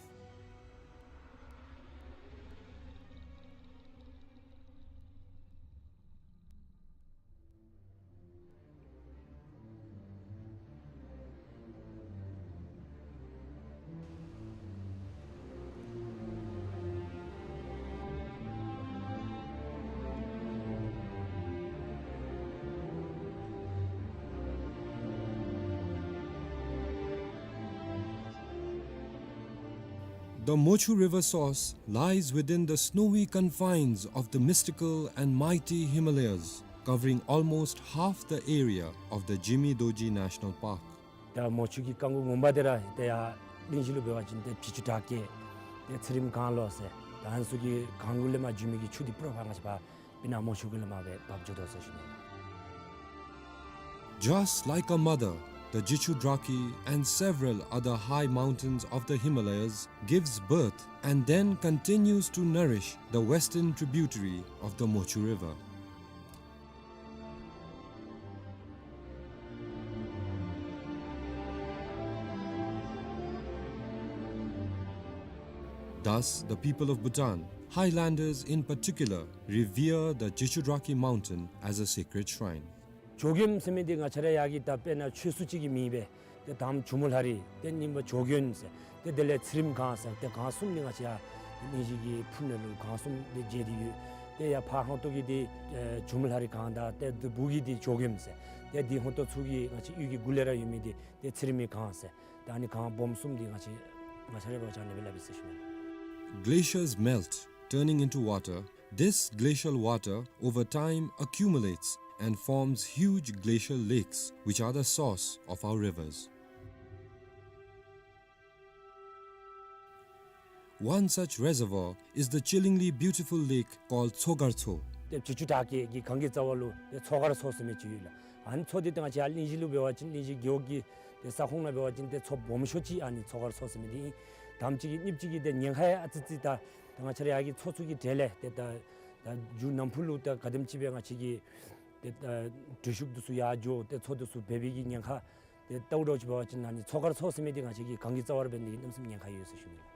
The Mochu River source lies within the snowy confines of the mystical and mighty Himalayas, covering almost half the area of the Jimi Dorji National Park. ད་མོ་ཆུ་གི་རྐང་གུ་ངོ་མ་དེ་ར་ཏེ་ཡར་གླིང་བཞི་ལུ་འབད་བ་ཅིན་ཏེ་བྱི་ཅུང་བྲག་སྐྱེས་ཏེ་ཚེ་རིང་གངས་ལོག་ཟེར། ད་ཨ་ནི་ཚུ་གི་གངས་གུ་ལས་མར་འགྱོ་མི་གི་ཆུ་དེ་སྤུ་ར་ཕར་ང་བཅས་པ་སྤུ་ན་མོ་ཆུ་གུ་ལས་མར་སྦེ་འབབ་འགྱོ་དོ་ཟེར་ཞུ་ནི། Just like a mother, the Jichudrakhi and several other high mountains of the Himalayas gives birth and then continues to nourish the western tributary of the Mochu River. Thus, the people of Bhutan, highlanders in particular, revere the Jichudrakhi mountain as a sacred shrine. ཇོ་མགོན་ཟེར་མི་འདི་ང་བཅས་ར་ཡར་གྱི་ད་དཔེར་ན་ཆོས་སྲུང་ཅིག་གི་མིང་སྦེ་ཏེ་དང་པ་ཇོ་མོ་ལྷ་རི་ཏེ་གཉིས་པ་ཇོ་མགོན་ཟེར་ཏེ་དེ་ལས་ཚེ་རིང་སྒང་ཟེར་ཏེ་སྒང་གསུམ་འདི་ང་བཅས་ཡར་གླིང་བཞི་གི་ཕུ་ནང་ལུ་སྒང་གསུམ་འདི་མཇལ་ཏེ་ཡོད། ཏེ་ཡར་ཕར་ཧང་ཏོ་གི་འདི་ཨེ་ཇོ་མོ་ལྷ་རི་སྒང་དང་ཏེ་འདི་སྦུག་གི་འདི་ཇོ་མགོན་ཟེར་ཏེ་འདི་ཧོང་ཏོ་ཚུ་གི་ང་བཅས་གཡུས་ཀྱི་གུ་ལས་ར་ཡོད་མི་འདི་ཏེ་ཚེ་རིང་མའི་སྒང་ཟེར་ཏེ་ཨ་ནི་སྒང་སྦོམ་གསུམ་འདི་ང་བཅས་ང་བཅས་ར་འབད་བ་ཅིན་ཨ་ནི་སྦེ་སླབ་ཨིན་ཟེར་ཞུ་ནི། Glaciers melt, turning into water. This glacial water over time accumulates and forms huge glacial lakes, which are the source of our rivers. One such reservoir is the chillingly beautiful lake called Tsogartso. ཏེ་ཇི་ཆུ་བྲག་སྐེད་ཀྱི་གངས་ཀྱི་རྩ་བ་ལུ་ཏེ་མཚོ་སྒར་མཚོ་ཟེར་མི་ཅིག་ཡོད་ལགས། ཨ་ནི་མཚོ་འདི་ཏེ་ང་བཅས་ཡར་གླིང་བཞི་ལུ་འབད་བ་ཅིན་གླིང་བཞི་རྒེད་འོག་གི་ཏེ་ས་ཁོངས་ནང་འབད་བ་ཅིན་ཏེ་མཚོ་སྦོམ་ཤོས་ཅིག་ཨ་ནི་མཚོ་སྒར་མཚོ་ཟེར་མི་འདི་ཨིན། དང་པ་ཅིག་གི་གཉིས་པ་ཅིག་གི་ཏེ་ཉེན་ཁ་ཡང་ཨ་ཙི་ཙི་ད་ད་ང་བཅས་ར་ཡར་གྱི་མཚོ་ཚུ་གི་གྲས་ལས་ཏེ་ད་ད་མཇུག་ནམ་ཕུགས་ལུ་ད་ག་དེམ་ཅིག་སྦེ་ང་བཅས་ཀྱི་ཏེ་ད་འགྲུལ་བཞུད་འདི་ཚུ་ཡར་འགྱོ་ཏེ་མཚོ་འདི་ཚུ་འབད་བའི་གི་ཉེན་ཁ་ཏེ་ལྟཝ་ད་ཅིག་འབད་བ་ཅིན་ཨ་ནི་མཚོ་སྒར་མཚོ་ཟེར་མི་འདི་ང་བཅས་ཀྱི་གངས་ཀྱི་རྩ་བར་འབད་ནི་གི་གནམ་མེད་ས་མེད་ཉེན་ཁ་ཡོད་ཟེར་ཞུ་ནི།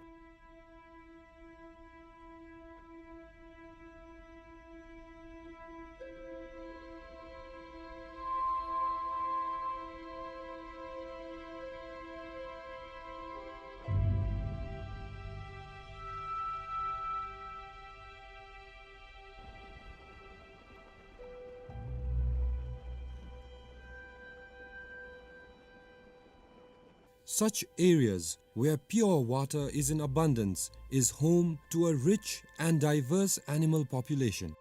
Such areas where pure water is in abundance is home to a rich and diverse animal population.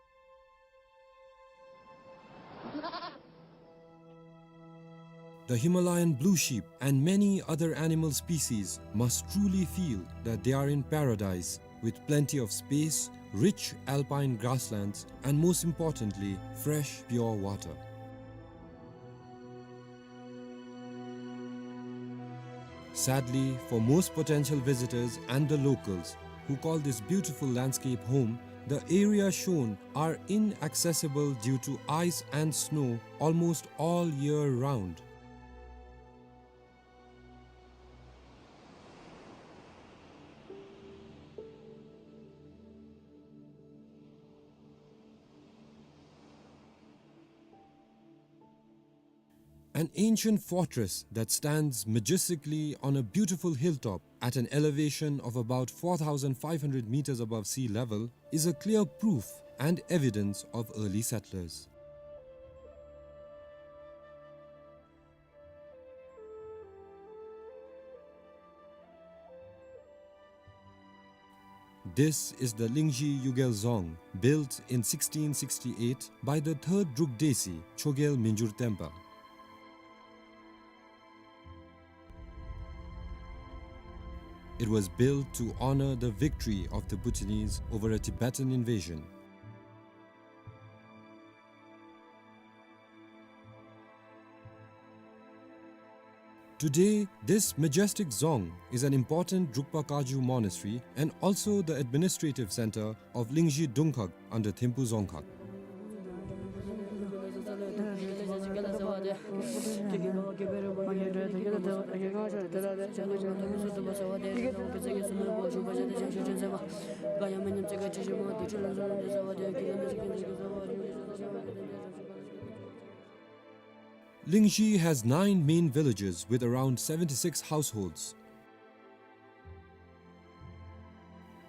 The Himalayan blue sheep and many other animal species must truly feel that they are in paradise, with plenty of space, rich alpine grasslands, and most importantly, fresh, pure water. Sadly, for most potential visitors and the locals who call this beautiful landscape home, the areas shown are inaccessible due to ice and snow almost all year round. An ancient fortress that stands majestically on a beautiful hilltop at an elevation of about four thousand five hundred meters above sea level is a clear proof and evidence of early settlers. This is the Lingzhi Yugel Dzong, built in sixteen sixty-eight by the third Druk Desi, Chogyel Minjur Tenpa. It was built to honor the victory of the Bhutanese over a Tibetan invasion. Today, this majestic dzong is an important Drukpa Kagyu monastery and also the administrative center of Lingzhi Dungkhag under Thimphu Dzongkhag. Lingzhi has nine main villages with around seventy-six households.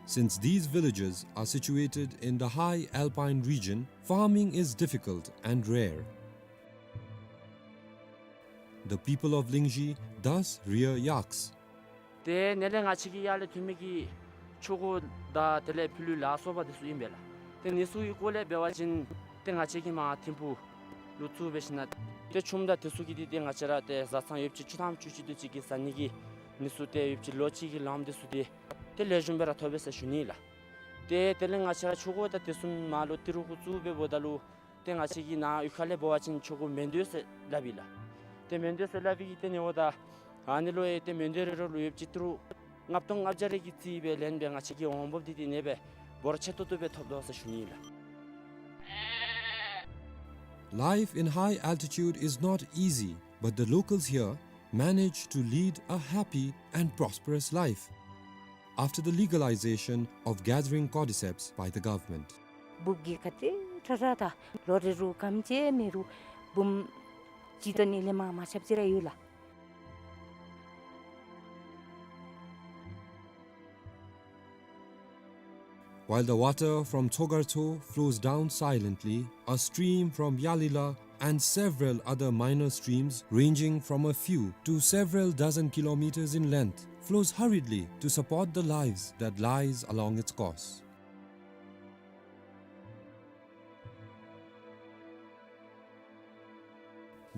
Since these villages are situated in the high alpine region, farming is difficult and rare. The people of Lingzhi thus rear yaks. ཏེ་ནཱ་ལས་ང་བཅས་ཀྱི་ཡར་ལས་ཐོན་མི་གི་ཆོ་ག་དང་དེ་ལས་ཕྱི་ལུ་ལཱ་གསོ་བ་འདི་ཚུ་ཨིན་པས་ལགས། ཏེ་འདི་ཚུ་གི་སྐོར་ལས་འབད་བ་ཅིན་ཏེ་ང་བཅས་ཀྱིས་མར་ཐིམ་ཕུག་ལུ་ཚུར་འབད་ཞིནམ་ཏེ་ཆུམ་དང་འདི་ཚུ་གི་འདི་ཏེ་ང་བཅས་ར་ཏེ་བཟའ་ཚང་ཡོདཔ་ཅིག་བཅུ་ཐམ་བཅུ་གཅིག་དེ་ཅིག་གི་བཟའ་ནི་གི་འདི་ཚུ་ཏེ་ཡོདཔ་ཅིག་ལོ་གཅིག་གི་ལམ་འདི་ཚུ་ཏེ་ཏེ་ལེགས་ཤོམ་སྦེ་ར་ཐོབ་པས་ཟེར་ཞུ་ནི་ལགས། ཏེ་དེ་ལས་ང་བཅས་ར་ཆོ་ག་དང་དེ་ཚུ་མར་ལུ་ཏི་རུ་གུ་བཙུགས་འབདཝ་ད་ལུ་ཏེ་ང་བཅས་ཀྱི་ནཱ་གཡུས་ཁ་ལས་འབད་བ་ཅིན་ཆོ་ག་མེན་འདུག་ཟེར་སླབ་ཨིན་ལགས། ཏེ་མེན་དེ་ཟེར་སླབ་པའི་གི་ཏེ་ནི་འོ་ད་ཨ་ནི་ལུ་ཡང་ཏེ་མེན་དེ་རེ་རེ་ལུ་ཡོདཔ་ཅིག་ཏི་རུ་ལྔ་སྟོང་ལྔ་བརྒྱ་རེ་གི་རྩིས་སྦེ་ལེན་སྦེ་ང་བཅས་ཀྱིས་འོང་འབབ་འདི་ཏེ་ཨ་ནེ་སྦེ་འབོར་ཆེ་ཏོག་ཏོ་སྦེ་ཐོབ་དོ་ཟེར་ཞུ་ནི་ཨིན་ལགས། Life in high altitude is not easy, but the locals here manage to lead a happy and prosperous life. After the legalization of gathering cordyceps by the government. འབུཔ་གི་ཁ་ཏེ་ཁྲ་ཁྲ་ད་ལོ་རེ་རུ་གམ་ཅིག་མེད་རུང་འབུམ་གཅིག་དང་ཨ་ལས་མར་མ་ཆགཔ་ཅིག་ར་ཡོད་ལགས། While the water from Tsogartso flows down silently, a stream from Yalila and several other minor streams ranging from a few to several dozen kilometers in length flows hurriedly to support the lives that lies along its course.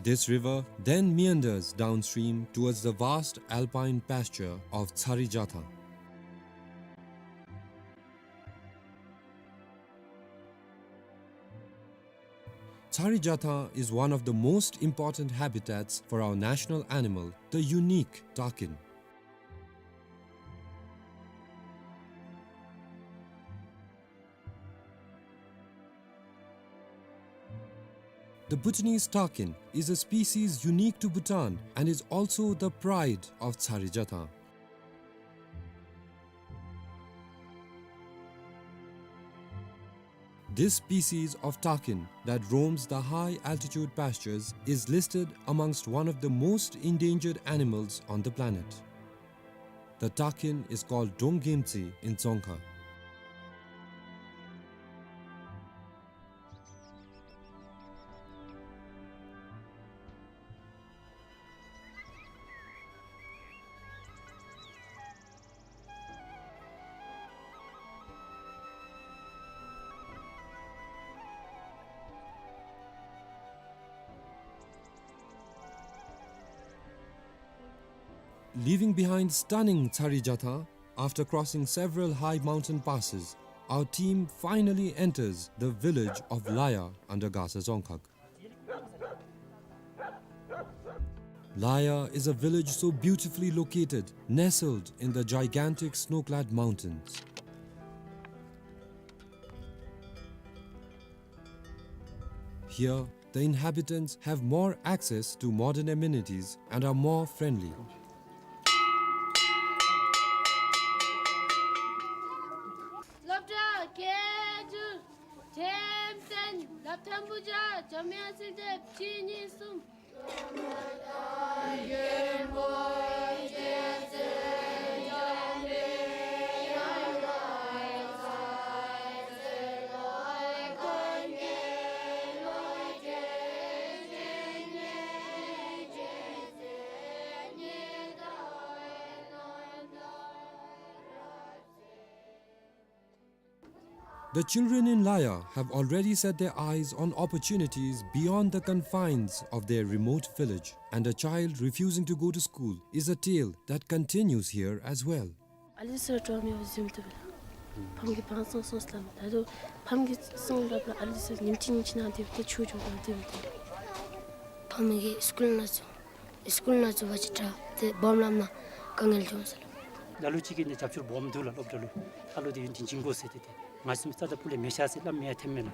This river then meanders downstream towards the vast alpine pasture of Tsarijatha. Tsarijatha is one of the most important habitats for our national animal, the unique takin. The Bhutanese takin is a species unique to Bhutan and is also the pride of Tsarijatha. This species of takin that roams the high altitude pastures is listed amongst one of the most endangered animals on the planet. The takin is called Donggemtsi in Dzongkha. Leaving behind stunning Tsarijatha, after crossing several high mountain passes, our team finally enters the village of Laya under Gasa Dzongkhag. Laya is a village so beautifully located, nestled in the gigantic snow-clad mountains. Here, the inhabitants have more access to modern amenities and are more friendly. སློབ་གྲྭ་སྐད་སྒྱུར། ཁྲིམས་བཙན། སློབ་ཐོན་བུ་བྱ། འཇམ་དབྱངས་གསལ་འདེབས། གཅིག་གཉིས་གསུམ། The children in Laya have already set their eyes on opportunities beyond the confines of their remote village, and a child refusing to go to school is a tale that continues here as well. ཨ་ལི་སི་འགྲོ་མི་བཟུམ་དུ་ལ། ཕམ་གྱི་བང་སོང་སོང་སླབ་མི་ད་དུང་ཕམ་གྱི་སོང་སླབ་ལ་ཨ་ལི་སི་ཉིནམ་གཅིག་ཉིནམ་གཅིག་ནང་དེ་བཏེག་ཆུ་འགྱོ་གོ་དེ་བཏེག། ཕམ་གྱི་སི་ཀུལ་ནང་ཚུ་སི་ཀུལ་ནང་ཚུ་བ་ཅིག་དྲག་དེ་སྦོམ་ལམ་ནང་དཀའ་ངལ་བྱུང་ཟེར་ལོ། ལ་ལུ་ཅིག་གིས་ནི་རྒྱབ་སྐྱོར་སྦོམ་འདུག་ལ་སློབ་གྲྭ་ལུ། ཨ་ལོ་དེ་ཡུན་བརྟན་བྱིན་དགོ་ཟེར་ཏེ་དེ་ང་བཟུམ་རྩ་དང་སྤུ་ལས་མེད་ཤག་ཟེར་སླབ་མི་ཡང་ཐོནམ་མས་ལགས།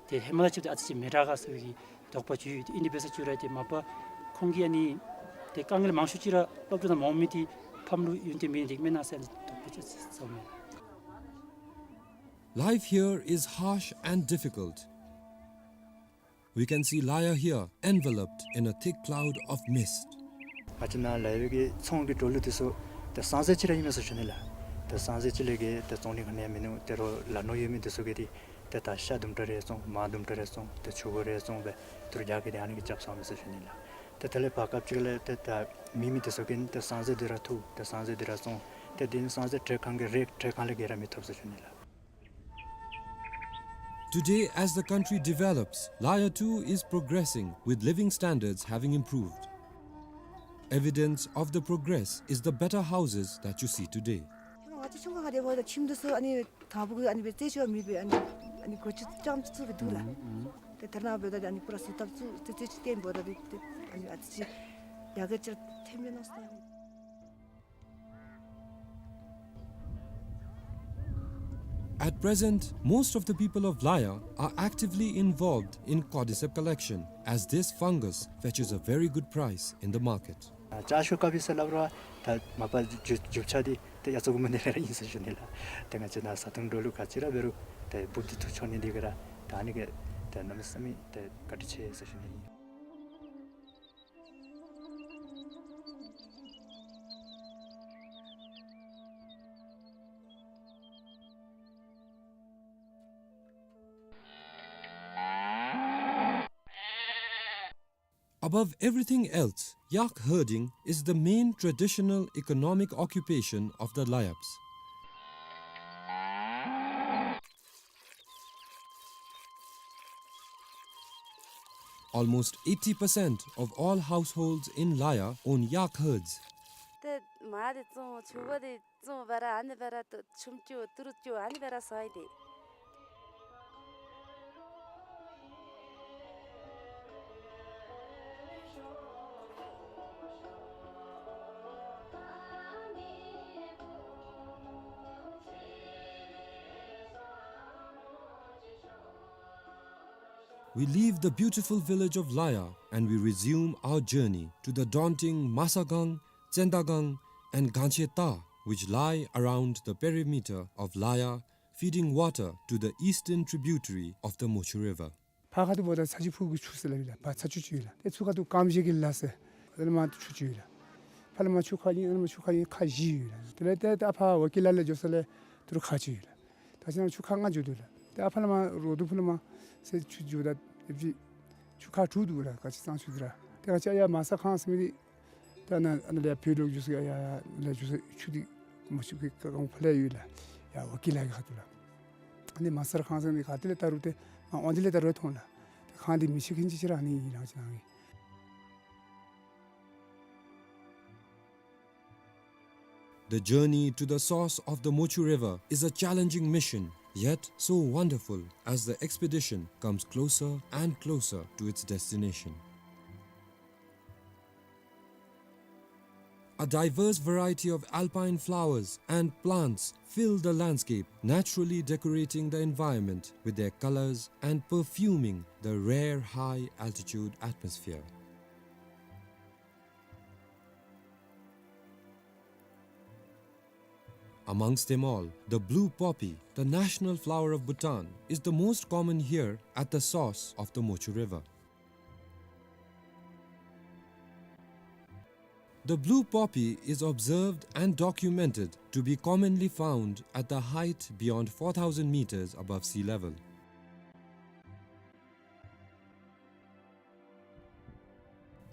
དེ་ཧེ་མ་ལས་ཅིག་དེ་ཨ་ཙི་ཅིག་མི་དྲག་ག་ཟེར་བའི་གི་དོགས་པ་ཅིག་ཡོད། དེ་ཨིན་དེ་འབད་ས་ཅིག་ར་དེ་མ་པ་ཁོང་གིས་ཨ་ནི་དེ་དཀའ་ངལ་མང་ཤོས་ཅིག་ར་སློབ་གྲྭ་ནང་མ་འོང་མི་དེ་ཕམ་ལུ་ཡུན་བརྟན་མེད་དེ་མེན་ན་ཟེར་དོགས་པ་ཅིག་ཟ་མས། Life here is harsh and difficult. We can see Laya here enveloped in a thick cloud of mist. ང་བཅས་ནཱ་ལ་ཡོད་པའི་གི་ཚོང་གི་འགྲོ་ལུགས་དེ་ཚུ་ཏེ་སང་ཟེར་ཅིག་ར་ཨིན་མས་ཟེར་ཞུ་ནི་ལགས། ཏེ་སང་ཟེར་ཅིག་ལས་གི་ཏེ་བཙོང་ནི་ག་ནི་ཡང་མིན་ནུག། ཏེ་རོགས་ལ་ནོར་ཡོད་མི་དེ་ཚུ་གིས་ཏེ་ཏེ་ད་ཤ་དུམ་གྲ་རེ་བཙོང་མར་དུམ་གྲ་རེ་བཙོང་ཏེ་ཆུ་གོ་རེ་བཙོང་སྦེ་དུར་རྒྱག་གི་དེ་ཨ་ནི་གི་རྐྱབ་སོང་མས་ཟེར་ཞུ་ནི་ལགས། ཏེ་དེ་ལས་བར་སྐབས་ཅིག་ལས་ཏེ་ད་མེད་མི་དེ་ཚུ་གིས་ཏེ་སང་ཟེར་དེ་ར་འཐུ་ཏེ་སང་ཟེར་དེ་ར་བཙོང་ཏེ་དེ་ནི་སང་ཟེར་ཏེ་གང་གི་རེ་ཏེ་གང་ལས་གི་ར་མི་ཐོབ་ཟེར་ཞུ་ནི་ལགས། Today, as the country develops, Laya too is progressing, with living standards having improved. Evidence of the progress is the better houses that you see today. ང་བཅས་ཆུང་ཀུ་ཁར་དེ་འབདཝ་ད་ཁྱིམ་དེ་ཚུ་ཨ་ནི་དང་ཕུ་གི་ཨ་ནི་སྦེ་རྩེ་ཆུ་མེད་པའི་ཨ་ནི་ཨ་ནི་སྒོ་ཕྱུགས་རྐྱངམ་ཅིག་ཚུ་སྦེ་འདུག་ལགས། ཏེ་ཐ་ན་འབདཝ་ད་ཨ་ནི་པུ་ར་ཟུར་ཐབ་ཚུ་ཏེ་རྩེ་ཆུ་བརྟེན་འབདཝ་ད་ཏེ་ཨ་ནི་ཨ་ཙི་ཅིག་ ཡ་གི་ཅིག་ཐེམ་ཡོད་ན་སོང་། At present, most of the people of Laya are actively involved in cordyceps collection, as this fungus fetches a very good price in the market. ཨ་ཅ་ཤོ་ཀ་པི་ཟེར་སླབ་ར། ད་མ་པ་རྒྱུ་རྒྱུ་ཆ་འདི་ཏེ་ཡ་ཙོ་གུ་མ་འདི་ར་ཨིན་ཟེར་ཞུ་ནི་ལགས། ཏེ་ང་བཅས་ནཱ་བཟའ་འཐུང་འགྲོ་ལུགས་ག་ཅི་ར་འབད་རུང་ཏེ་འབུཔ་འདི་འཐུ་འགྱོ་ནི་འདི་གིས་ར་ད་ཨ་ནི་གིས་ཏེ་གནམ་མེད་ས་མེད་ཏེ་བཀའ་དྲིན་ཆེ་ཟེར་ཞུ་ནི་ཨིན། Above everything else, yak herding is the main traditional economic occupation of the Layabs. Almost eighty percent of all households in Laya own yak herds. ཏེ་མ་དེ་བཙོང་ཆུ་བ་དེ་བཙོང་བར་ཨ་ནི་བར་དུ་ཆུམ་ཅུ་ཏི་རུ་ཅུ་ཨ་ནི་བར་སོང་སྟེ། We leave the beautiful village of Laya and we resume our journey to the daunting Masagang, Tsendagang, and Gancheta, which lie around the perimeter of Laya, feeding water to the eastern tributary of the Mochu River. ཕར་ཁ་ཐུག་འབདཝ་ད་ཚ་ཆུ་ཕུག་གི་ཆུ་ཟེར་སླབ་ཨིན་ལགས། ཕར་ཚ་ཆུ་ཅིག་ཡོད་ལགས། ཏེ་ཚུར་ཁ་ཐུག་ཀམ་ཤེ་གི་ལ་ཟེར་ཨ་ནི་མར་ཆུ་ཅིག་ཡོད་ལགས། ཕར་ལས་མར་ཆུ་ཁ་གཉིས་ཨ་ནི་མར་ཆུ་ཁ་གཉིས་ཁ་བཞི་ཡོད་ལགས། དེ་ལས་ཏེ་ད་ཕར་ཝ་ཀི་ལ་ལས་འགྱོ་ས་ལས་ཏི་རུ་ཁ་ཅིག་ཡོད་ལགས། ད་ཅི་ན་ཆུ་ཁ་ལྔ་འགྱོ་དོ་ལགས། ཏེ་ཨ་ཕར་ལས་མར་རོ་དུ་ཕུ་ལས་མར་ཟེར་ཆུ་འགྱོཝ་ད་ཨེབ་ཅིག་ཆུ་ཁ་དྲུག་འདུག་ལགས། ག་ཅི་གཙང་ཆུ་འདི་ར། ཏེ་ང་བཅས་ཡར་མ་ས་ཁང་ཟེར་མི་འདི་ད་ནཱ་ཨ་ནཱ་ལས་བོད་ལུ་འགྱོ་ས་ཡར་ཡར་ལས་འགྱོ་ས་ཆུ་འདི་མ་ཆུ་གི་ཀ་གང་ཕར་ལས་ཡོད་ལགས། ཡར་ཝ་ཀི་ལ་གི་ཁ་ཐུག་ལགས། ཨ་ནི་མ་སར་ཁང་ཟེར་མི་ག་ཏེ་ལས་ད་རུང་ཏེ་ང་འོང་དེ་ལས་ད་རུང་མཐོང་ལགས། ཏེ་ཁང་འདི་མི་ཤེས་མཁན་ཅིག་ཅིག་ར་ཨ་ནི་ཨིན་ལགས་ཅི་ན་ཨིན། The journey to the source of the Mochu River is a challenging mission, yet so wonderful as the expedition comes closer and closer to its destination. A diverse variety of alpine flowers and plants fill the landscape, naturally decorating the environment with their colors and perfuming the rare high-altitude atmosphere. Amongst them all, the blue poppy, the national flower of Bhutan, is the most common here at the source of the Mochu River. The blue poppy is observed and documented to be commonly found at the height beyond four thousand meters above sea level.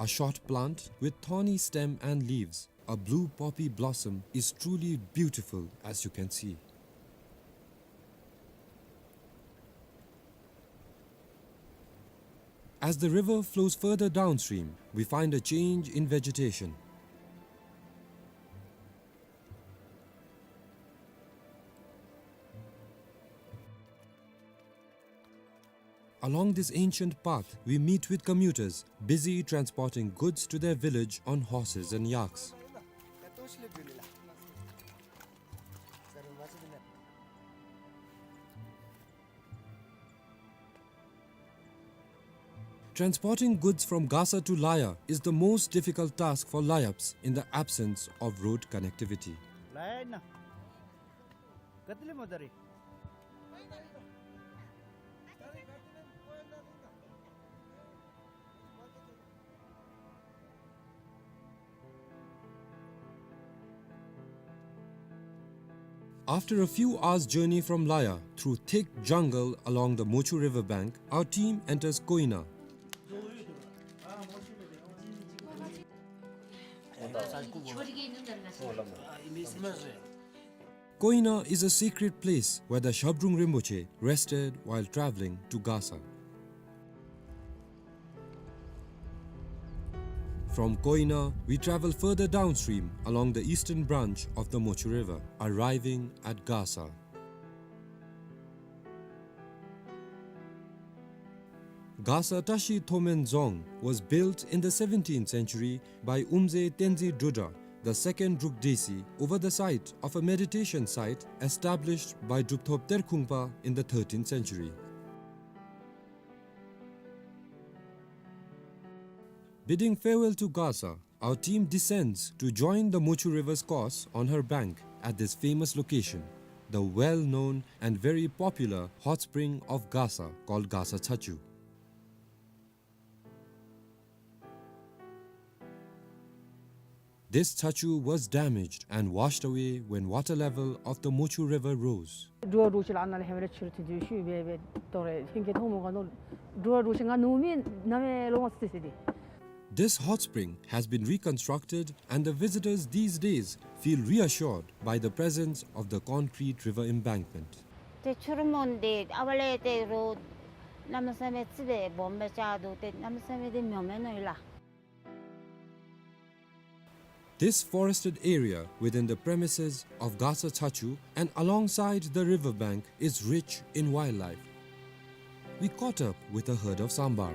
A short plant with thorny stem and leaves, a blue poppy blossom is truly beautiful, as you can see. As the river flows further downstream, we find a change in vegetation. Along this ancient path, we meet with commuters busy transporting goods to their village on horses and yaks. Transporting goods from Gasa to Laya is the most difficult task for Layabs in the absence of road connectivity. After a few hours' journey from Laya, through thick jungle along the Mochu river bank, our team enters Koina. Koina is a secret place where the Shabdrung Rinpoche rested while traveling to Gasa. From Koina, we travel further downstream along the eastern branch of the Mochu River, arriving at Gasa. Gasa Tashi Thomen Dzong was built in the seventeenth century by Umze Tenzin Drudra, the second Druk Desi, over the site of a meditation site established by Drupthop Terkhungpa in the thirteenth century. Bidding farewell to Gasa, our team descends to join the Mochu River's course on her bank at this famous location, the well-known and very popular hot spring of Gasa called Gasa Chachu. This chachu was damaged and washed away when water level of the Mochu River rose. འགྲོ་བ་འགྲོ་ཤེས་ལ་ཨ་ན་ལས་ཧེ་མ་ལས་ཕྱི་རུ་ཐུག་དུས་ཤུལ་སྦེ་སྦེ་དོ་རེ་ཧིང་གི་མཐོང་མོ་ག་ནོ་འགྲོ་བ་འགྲོ་ཤེས་ང་ནུ་མི་ན་མེ་ལོ་ང་སི་སི་དེ། This hot spring has been reconstructed and the visitors these days feel reassured by the presence of the concrete river embankment. ཏེ་ཆུ་རུད་མོ་འདི་ཨ་བ་ལས་ཏེ་རོ་གནམ་མེད་ས་མེད་ཙི་སྦེ་སྦོམ་སྦེ་ཆགས་འདུག། ཏེ་གནམ་མེད་ས་མེད་འདི་མྱོ་མེན་ནོ་ཡོད་ལགས། This forested area within the premises of Gasa Chachu and alongside the river bank is rich in wildlife. We caught up with a herd of sambar.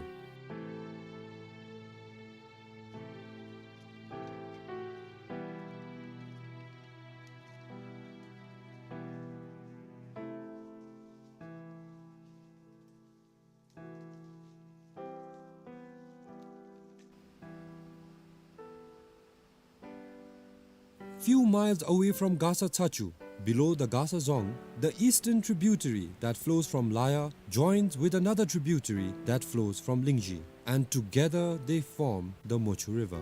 Few miles away from Gasa Chachu, below the Gasa Dzong, the eastern tributary that flows from Laya joins with another tributary that flows from Lingzhi, and together they form the Mochu River.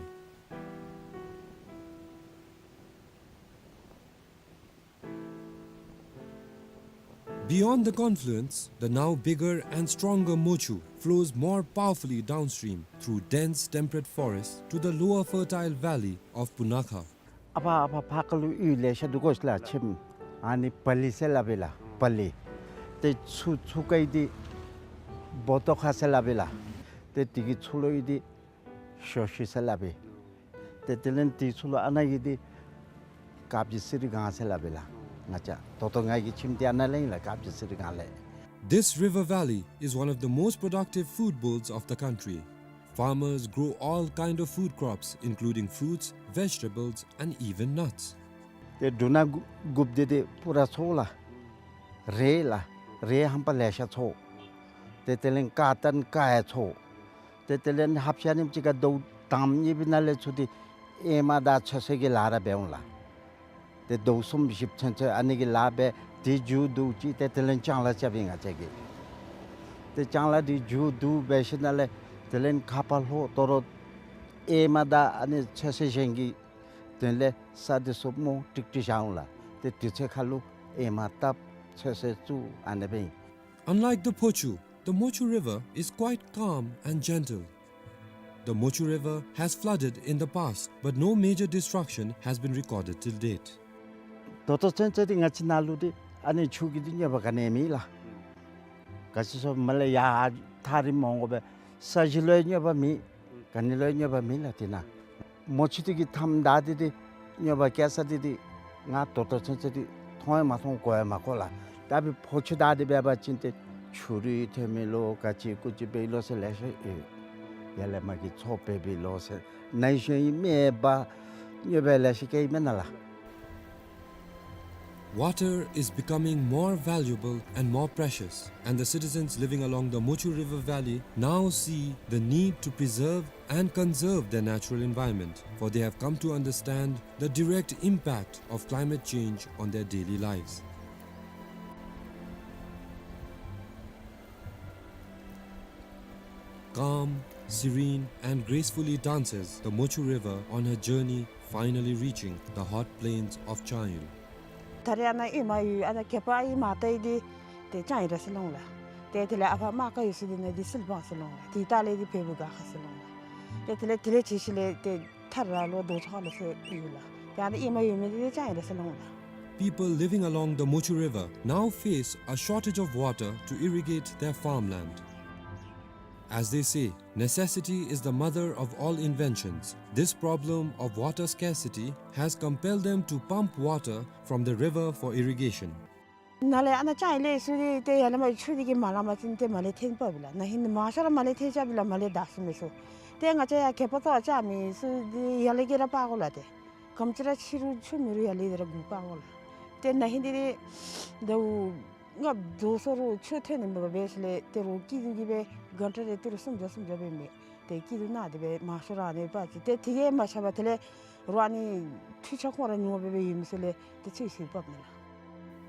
Beyond the confluence, the now bigger and stronger Mochu flows more powerfully downstream through dense temperate forest to the lower fertile valley of Punakha. ཨ་ཕ་ཨ་ཕ་ཕར་ཁ་ལུ་ཡུལ་ལེ་ཤ་འདུག་གོ་ཤ་ལ་ཁྱིམ། ཨ་ནི་བ་ལི་ཟེར་སླབ་ཨིན་ལགས། བ་ལི། ཏེ་ཚུར་ཚུར་ཁ་ཡི་འདི་བོ་ཏོ་ཁ་ཟེར་སླབ་ཨིན་ལགས། ཏེ་དེ་གི་ཚུར་ལོག་ཡི་འདི་ཤོ་ཤི་ཟེར་སླབ་ཨིན། ཏེ་དེ་ལས་དེ་ཚུར་ལོག་ཨ་ན་གི་འདི་དཀར་སྦྱིས་གསེར་སྒང་ཟེར་སླབ་ཨིན་ལགས། ང་བཅས་ད་ལྟོ་ང་གི་ཁྱིམ་འདི་ཨ་ན་ལས་ཨིན་ལགས། དཀར་སྦྱིས་གསེར་སྒང་ལས། This river valley is one of the most productive food bowls of the country. Farmers grow all kind of food crops, including fruits, vegetables, and even nuts. ཏེ་འབྲུ་སྣ་དགུ་དགུཔ་འདི་ཏེ་པུ་ར་ཚོ་ལགས། རེད་ལགས། རེད་ཧམ་པ་ལེ་ཤ་ཚོ། ཏེ་དེ་ལས་ཀ་ཏན་ཀ་ཡ་ཚོ། ཏེ་དེ་ལས་ཧབ་ཤ་ནིམ་ཅིག་ག་དོ་དང་ཉིབ་ན་ལས་ཚུ་ཏེ་ཨེ་མ་དང་ཚོད་བསྲེ་གི་ལཱ་ར་འབད་འོང་ལགས། ཏེ་དོ་གསུམ་བཞི་ཚུན་ཚོད་ཨ་ནི་གི་ལཱ་འབད། ཏེ་མཇུག་བསྡུ་ཅི་ཏེ་དེ་ལས་ལྕང་ལཱ་རྐྱབ་ཨིན་ང་བཅས་ཀྱིས། ཏེ་ལྕང་ལཱ་འདི་མཇུག་བསྡུ་འབད་ཞིནམ་ལས་དེ་ལས་ཁ་ཕར་ལྷོ་དོ་རུང་ཨེ་མ་དང་ཨ་ནི་ཚོད་བསྲེ་གཞན་གྱི་དོན་ལས་ས་འདི་ཚུ་མོ་ཀྲིག་ཀྲི་བཞག་འོང་ལགས། ཏེ་དུས་ཚོད་ཁ་ལུ་ཨེ་མ་བཏབ་ཚོད་བསྲེ་བཙུགས་ཨ་ནི་སྦེ་ཨིན། Unlike the Phochu, the Mochu River is quite calm and gentle. The Mochu River has flooded in the past, but no major destruction has been recorded till date. ད་ལྟོ་ཚུན་ཚོད་འདི་ང་བཅས་ནཱ་ལུ་འདི་ཨ་ནི་ཆུ་གི་འདི་གནོད་པ་ག་ནི་མེད་ལགས། ག་ཅི་སོང་མ་ལས་ཡར་ཐག་རིང་མོ་འོང་དགོ་པས། ས་གཞི་ལུ་ཡང་གནོད་པ་མེད། ག་ནི་ལུ་ཡང་གནོད་པ་མེད་ལགས་དེ་ནང་། མོ་ཆུ་དེ་གིས་མཐའམ་བདའ་སྟེ་འདི་གནོད་པ་བཀལ་ས་འདི་འདི་ང་ད་ལྟོ་ཚུན་ཚོད་འདི་མཐོང་ཡང་མ་མཐོང་གོ་ཡང་མ་གོ་ལགས། ད་འབདན་ཕོ་ཆུ་བདའ་སྟེ་འབད་བ་ཅིན་ཏེ་ཆུ་རུད་ཐོན་མི་ལོ་ག་ཅི་ཀུ་ཅི་འབད་ལོ་ཟེར་ལེ་ཤ་ཡོད། ཡར་ལས་མར་གྱི་མཚོ་འབད་བའི་ལོ་ཟེར་ནཱ་ཡི་ཤོང་ཡི་མེ་འབར་གནོད་པ་ལེ་ཤ་བཀལ་ཡི་མེན་ན་ལགས། Water is becoming more valuable and more precious, and the citizens living along the Mochu River Valley now see the need to preserve and conserve their natural environment, for they have come to understand the direct impact of climate change on their daily lives. Calm, serene, and gracefully dances the Mochu River on her journey, finally reaching the hot plains of Changyo. ད་རེས་ཨ་ནཱ་ཨེ་མ་ཡོད་ཨ་ནཱ་གད་པ་ཨེ་མ་བཏང་ཡི་འདི་ཏེ་ལྕང་ཡི་ར་ཟེར་ལོང་ལགས། ཏེ་དེ་ལས་ཨ་ཕ་མ་ཀ་ཡོད་ས་འདི་ནང་འདི་སིལ་བང་ཟེར་ལོང་ལགས། ཏེ་ད་ལས་འདི་བལ་པོ་ག་ཁ་ཟེར་ལོང་ལགས། ཏེ་དེ་ལས་དེ་ལས་ཅིག་ཤུལ་ལས་ཏེ་ཐར་ར་ལོ་རྡོ་ཚོ་ཁ་ལོ་ཟེར་ཡོད་ལགས། ཏེ་ཨ་ནཱ་ཨེ་མ་ཡོད་མི་འདི་ལྕང་ཡི་ར་ཟེར་ལོང་ལགས། People living along the Mochu River now face a shortage of water to irrigate their farmland. As they say, necessity is the mother of all inventions. This problem of water scarcity has compelled them to pump water from the river for irrigation. ནཱ་ལས་ཨ་ནཱ་ལྕང་ཡང་ལེ་སུ་ཏེ་ཡར་ལས་མར་ཆུ་འདི་གིས་མ་ལང་པ་ཅིན་ཏེ་མར་ལས་འཐོན་འབགཔ་ཨིན་ལགས། ན་ཧིང་མང་ཤོས་ར་མར་ལས་འཐོན་འབགཔ་ཨིན་ལགས། མར་ལས་བདའ་ཚུགས་མི་ཚུ། ཏེ་ང་བཅས་ཡར་གད་པ་བཏོག་ལྕང་མི་ཚུ་ཏེ་ཡར་ལས་གི་ར་སྤར་དགོ་ལགས། ཏེ་ག་དེམ་ཅིག་ར་ཆེ་རུང་ཆུ་མེད་རུང་ཡར་ལས་དེ་ར་མགུ་སྤར་དགོ་ལགས། ཏེ་ན་ཧིང་འདི་ཏེ་ཟླཝ་ལྔ་རྫོགས་སོང་རུང་ཆུ་འཐོན་ནི་མེད་པར་འབད་ཞིནམ་ལས་ཏེ་རོགས་སྐྱིད་སྡུག་གིས་སྦེ་གང་ཏེ་རེ་ཏི་རུ་སུམ་བརྒྱ་སུམ་བརྒྱ་སྦེ་མི་ཏེ་སྐྱིད་སྡུག་ནང་དེ་སྦེ་མང་ཤོས་ར་ཨ་ནི་སྦེ་ཅིག་ཏེ་དེ་གིས་མ་ཆགས་པར་དེ་ལས་རོགས་ཨ་ནི་འཕྲུལ་ཆས་ཁོང་ར་ཉོ་སྦེ་སྦེ་ཡོད་མི་ཚུ་ལས་ཏེ་ཚུ་ཞིག་འབགཔ་ཨིན་ལགས།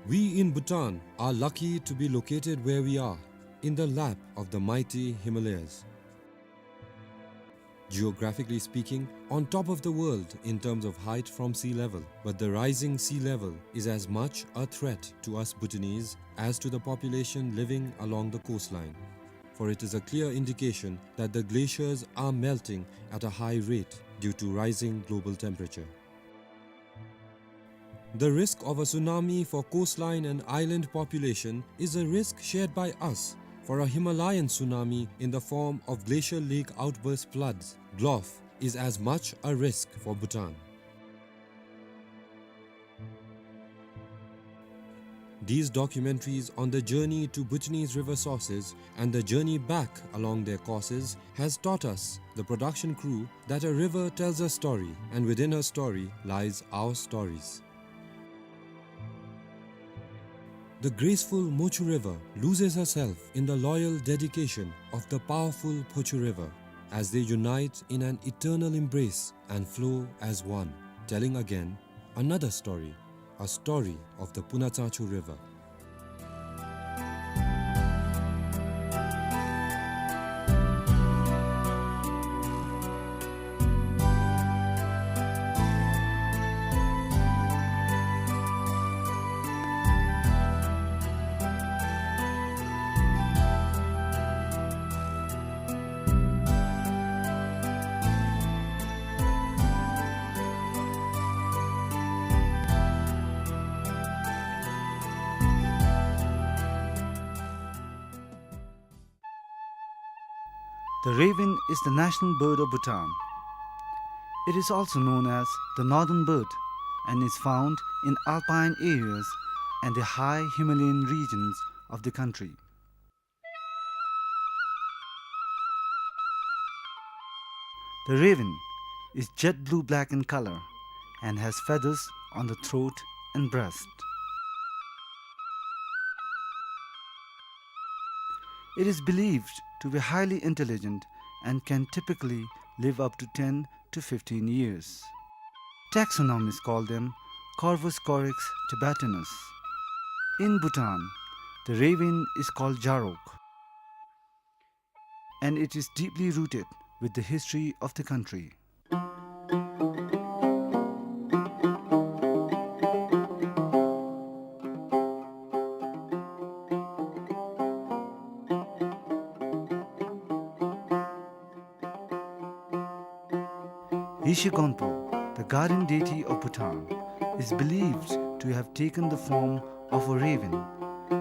We in Bhutan are lucky to be located where we are, in the lap of the mighty Himalayas. Geographically speaking, on top of the world in terms of height from sea level, but the rising sea level is as much a threat to us Bhutanese as to the population living along the coastline. For it is a clear indication that the glaciers are melting at a high rate due to rising global temperature. The risk of a tsunami for coastline and island population is a risk shared by us, for a Himalayan tsunami in the form of glacial lake outburst floods, GLOF, is as much a risk for Bhutan. These documentaries on the journey to Bhutanese river sources and the journey back along their courses has taught us, the production crew, that a river tells a story, and within her story lies our stories. The graceful Mochu River loses herself in the loyal dedication of the powerful Phochu River as they unite in an eternal embrace and flow as one, telling again another story, a story of the Punatsangchu River. The raven is the national bird of Bhutan. It is also known as the northern bird and is found in alpine areas and the high Himalayan regions of the country. The raven is jet blue-black in color and has feathers on the throat and breast. It is believed to be highly intelligent and can typically live up to ten to fifteen years. Taxonomists call them Corvus corax tibetanus. In Bhutan, the raven is called jarok, and it is deeply rooted with the history of the country. Yeshe Gonpo, the guardian deity of Bhutan, is believed to have taken the form of a raven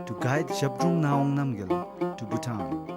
to guide Zhabdrung Ngawang Namgyal to Bhutan.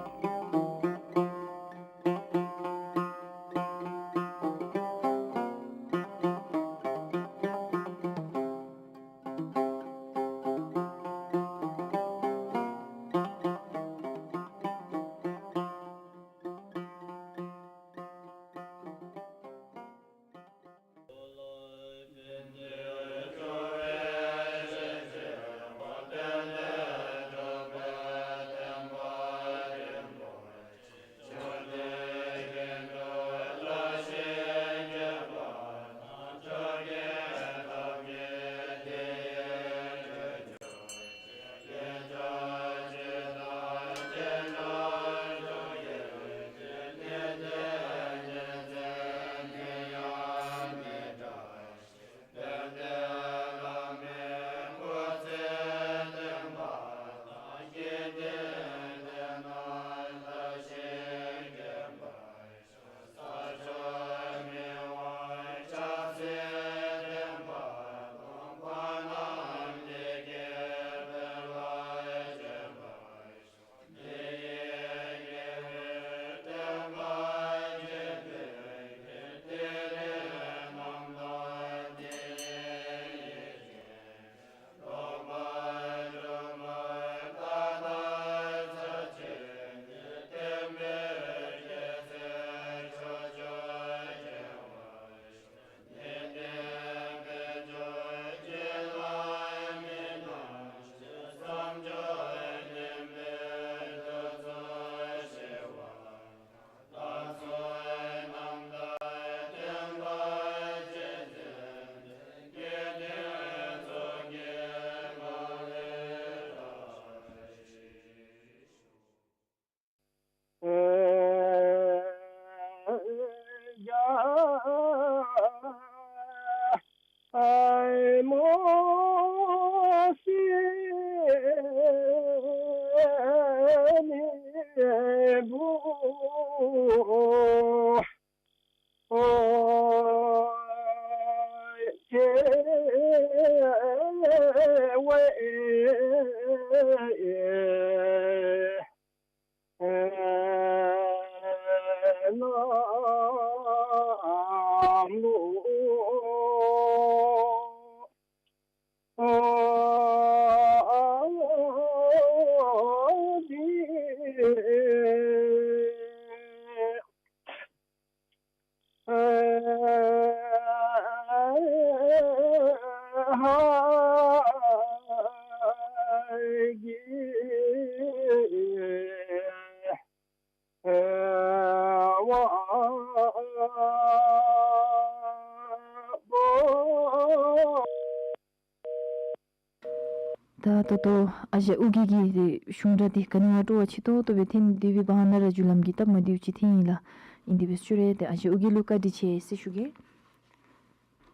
ད་ད་ལྟོ་ཨ་ཞང་ཨོ་རྒྱན་གྱི་གཞུང་སྒྲ་འདི་ག་ནི་བ་སྤྲོ་བ་ཆེ་ཏོག་ཏོ་སྦེ་ཐོན་ཏེ་འདུག་པས། ཨ་ནཱ་ར་བརྒྱུད་ལམ་གྱི་སྟབས་མ་བདེཝ་ཅིག་ཐོན་ཡི་ལགས། ཨིན་དེ་སྦེ་ཞུ་རེ། ཏེ་ཨ་ཞང་ཨོ་རྒྱན་ལུ་བཀའ་དྲིན་ཆེ་ཟེར་ཞུ་གེ།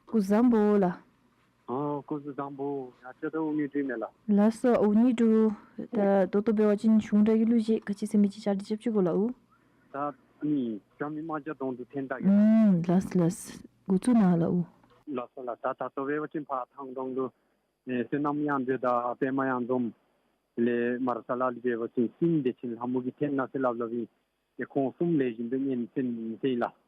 སྐུ་གཟུགས་བཟང་པོ་ལགས། ཨོ་སྐུ་གཟུགས་བཟང་པོ། ཡ་ཅི་ད་ཨོ་ནི་དྲུ་མེན་ལགས། ལགས་སོ་ཨོ་ནི་དྲུ། ད་ད་ལྟོ་འབད་བ་ཅིན་གཞུང་སྒྲ་གི་གླུ་གཞས་ག་ཅི་ཟེར་མི་ཅིག་བཅར་ཏེ་རྐྱབ་ཅི་གོ་ལགས་འོ། ད་ནི་རྒྱ་མི་དམག་རྒྱགས་གདོང་དྲུག་ཐོན་ད་གེ་ལགས། ཨུམ་ལགས་ལགས། འགོ་བཙུགས་གནང་ལགས་འོ། ལགས་སོ་ལགས། ད་ད་ལྟོ་འབད་བ་ཅིན་ཕར་ཐང་སྟོང་ལུ་ཨེ་བསོད་ནམས་གཡང་འདོད་དང་པདྨ་གཡང་འཛོམས་ལས་མར་ས་ལ་ལུ་འབད་བ་ཅིན་སྲིན་བདེ་ཆེན་ལྷ་མོ་གིས་འཐེན་གནང་ཟེར་སླབ་སླབ་ཨིན། ཏེ་ཁོང་གསུམ་ལེགས་ཤོམ་སྦེ་ཉན་ཟེར་ཨིན་ཟེར་ལགས།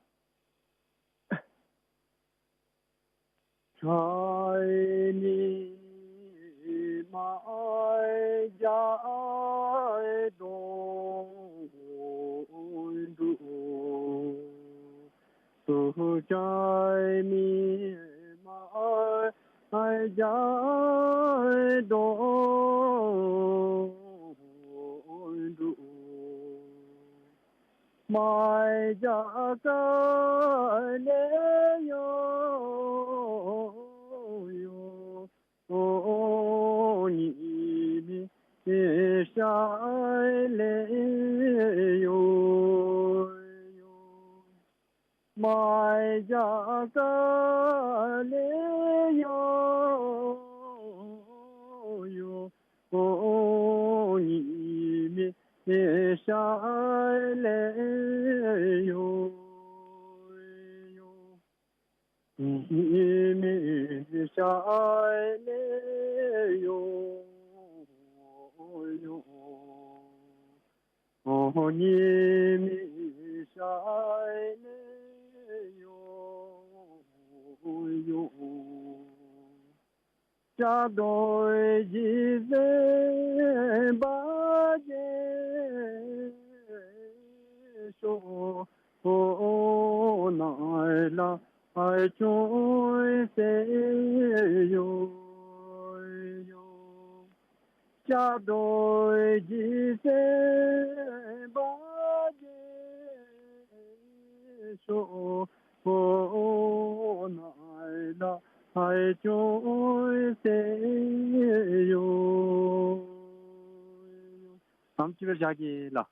ཨམ་ཅིག་སྦེ་བཞག་གེ་ལགས།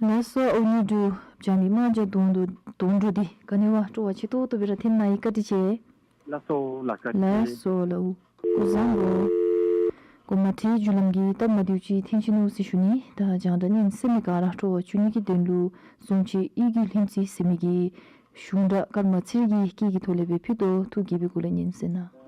ལགས་སོ་ཨོ་ནི་དྲུ། རྒྱ་མི་དམག་རྒྱགས་གདོང་དྲུག་གདོང་དྲུག་འདི་ག་ནི་བ་སྤྲོ་བ་ཆེ་ཏོག་ཏོ་སྦེ་ར་ཐོན་གནང་ཡི། བཀའ་དྲིན་ཆེ། ལགས་སོ་ལགས། བཀའ་དྲིན་ཆེ། ལགས་སོ་ལགས་འོ། སྐུ་གཟུགས་བཟང་པོ། གོ་མ་ཐེ་བརྒྱུད་ལམ་གྱི་སྟབས་མ་བདེཝ་ཅིག་ཐོན་ཅི་ནུག་ཟེར་ཞུ་ནི། ད་རྒྱང་བསྒྲགས་ཉན་གསན་མི་ག་ར་སྤྲོ་བ་བཅུ་གཉིས་ཀྱི་དོན་ལུ་གཟུངས་ཆེན་གཡུལ་གྱི་ལྷུན་རྩེ་ཟེར་མི་གི་གཞུང་སྒྲ་ཀརྨ་ཚེ་རིང་གི་སྐད་ཀྱི་ཐོག་ལས་སྦེ་ཕུལ་དོ། ཐུགས་དགྱེས་པའི་སྒོ་ལས་ཉན་གསན་གནང་།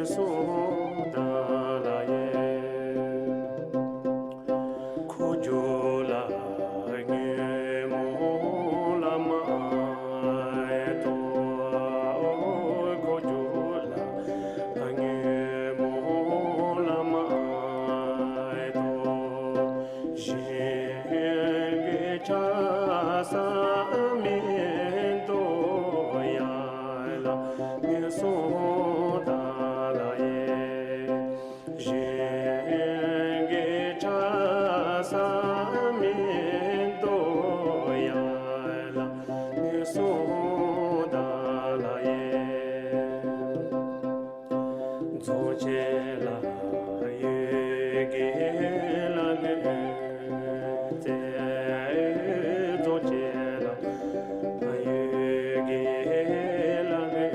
སོང་ད་ལ་ཡེ། འཁོར་སྒྱུར་ལ་ཉོན་མོངས་ལ་མ་ལྟོས། འཁོར་སྒྱུར་ལ་ཉོན་མོངས་ལ་མ་ལྟོས། གཞན་གྱི་ཆགས་སྡང་མིན་འདོད་ཡ་ལ་ངན་སོང་ད་ལ་ཡེ། གཞན་གྱི་ཆགས་སྡང་མིན་འདོད་ཡ་ལ་ངན་སོང་ད་ལ་ཡེ། རྫོགས་བྱེད་ལ་ཡོད་དགེ་ལ་ངོས་འཛིན། རྫོགས་བྱེད་ལ་ཡོད་དགེ་ལ་ངོས་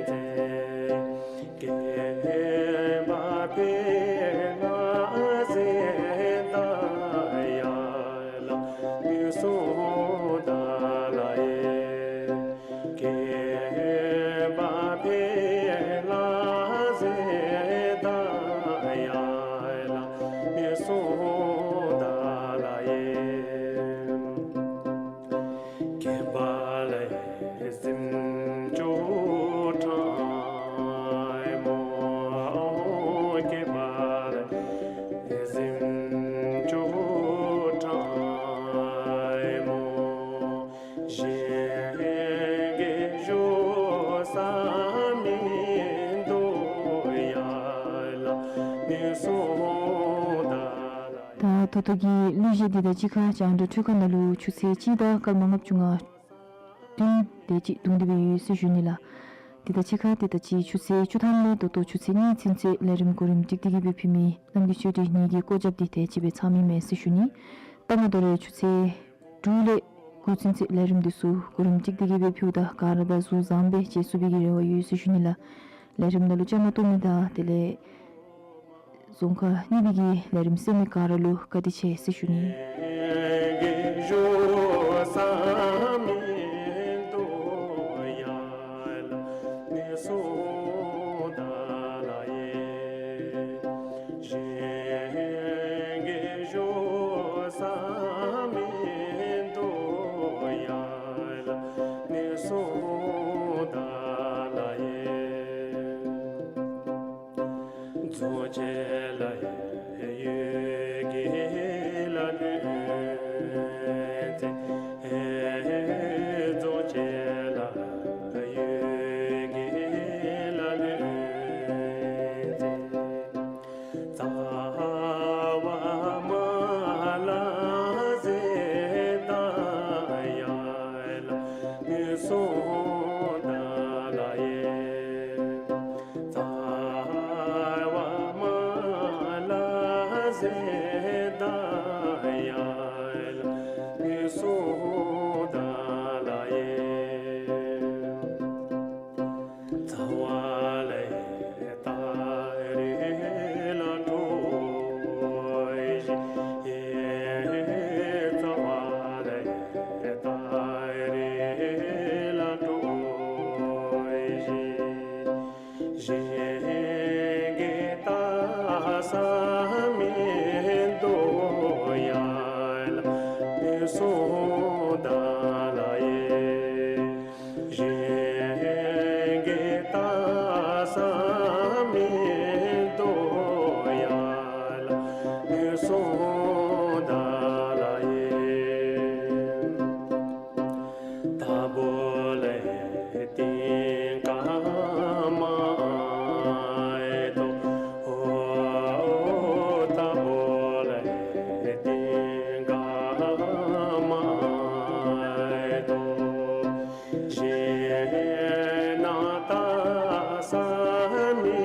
འཛིན། སྐྱེ་བ་འཕེལ་བ་ཟད་ཡ་ལ་ངན་སོང་ད་ལ་ཡེ། སྐྱེ་བ་འཕེལ་བ་ཟད་ཡ་ལ་ངན་སོང་ད་ལ་ཡེ། སྐྱེས་པ་ལ་གཟིམ་ཅུང་ཕྲ་མོ། སྐྱེས་པ་ལ་གཟིམ་ཅུང་ཕྲ་མོ། གཞན་གྱི་བཞུགས་ས་མིན་འདོད་ཡ་ལ་ངན་སོང་ད་ལ། ད་ད་ལྟོ་གི་གླུ་གཞས་འདི་དང་གཅིག་ཁར་རྒྱང་བསྒྲགས་འཕྲུལ་ཁང་ནང་ལུ་ཆུ་ཚོད་གཅིག་དང་སྐར་མ་ལྔ་བཅུ་ང་བདུན་དེ་ཅིག་བརྡུངས་ཏེ་སྦེ་ཡོད་ཟེར་ཞུ་ནི་ལགས། དེ་དང་གཅིག་ཁར་དེ་ད་ཅི་ཆུ་ཚོད་བཅུ་ཐམ་ལས་ད་ལྟོ་ཆུ་ཚོད་གཉིས་ཚུན་ཚོད་ལས་རིམ་གོ་རིམ་སྒྲིག་སྟེ་གི་སྦེ་ཕུལ་མི་རྣམ་རྒྱལ་ཆོས་སྒྲོན་ངེ་གི་སྐོར་རྒྱབ་འདི་དེ་ཅིག་སྦེ་ཚང་མི་མེན་ཟེར་ཞུ་ནི། ད་མ་དོ་རེ་ཆུ་ཚོད་དྲུག་ལས་དགུ་ཚུན་ཚོད་ལས་རིམ་འདི་ཚུ་གོ་རིམ་སྒྲིག་སྟེ་གི་སྦེ་ཕུལཝ་ད་ག་ར་དང་གཟུགས་བཟང་སྦེ་མཇལ་ཚུགས་པའི་གི་རེ་བ་ཡོད་ཟེར་ཞུ་ནི་ལགས། ལས་རིམ་ནང་ལུ་བཅའ་མར་གཏོགས་མི་དང་དེ་ལས་རྫོང་ཁ་གཉིས་པའི་གི་ལས་རིམ་གསན་མི་ག་ར་ལུ་བཀའ་དྲིན་ཆེ་ཟེར་ཞུ་ནི། གཞན་གྱི་བཞུགས་ས་མིན་འདོད་ཡ་ལ་ངན་སོང་ད་ལ་ཡེ། གཞན་གྱི་བཞུགས་ས་མིན་འདོད་ཡ་ལ་ངན་སོང་ད་ལ་ཡེ། རྫོགས་བྱེད་ལ་ཡོད་དགེ་ལ་ངོས་འཛིན། རྫོགས་བྱེད་ལ་ཡོད་དགེ་ལ་ངོས་འཛིན། རྩ་བ་མ་ལ་ཟད་ཡ་ལ་ངན་སོང་ད་ལ་ཡེ། རྩ་བ་མ་ལ་ཟད་ཡ་ལ་ངན་སོང་ད་ལ་ཡེ། རྩ་བ་ལས་ཏ་རེ་ལ་གྲོལ་ཞིག། རྩ་བ་ལས་ཏ་རེ་ལ་གྲོལ་ཞིག། གཞན་གྱི་ལྟ་ས་མིན་འདོད་ཡ་ལ་ངན་སོང་ད་ལ་ཡེ། གཞན་གྱི་ལྟ་ས་མིན་འདོད་ཡ་ལ་ངན་སོང་ད་ལ་ཡེ། དྭགས་པོ་ལས་གཏིང་ཁ་མ་ལྟོས། དྭགས་པོ་ལས་གཏིང་ཁ་མ་ལྟོས། གཞན་ན་ལྟ་ས་མི་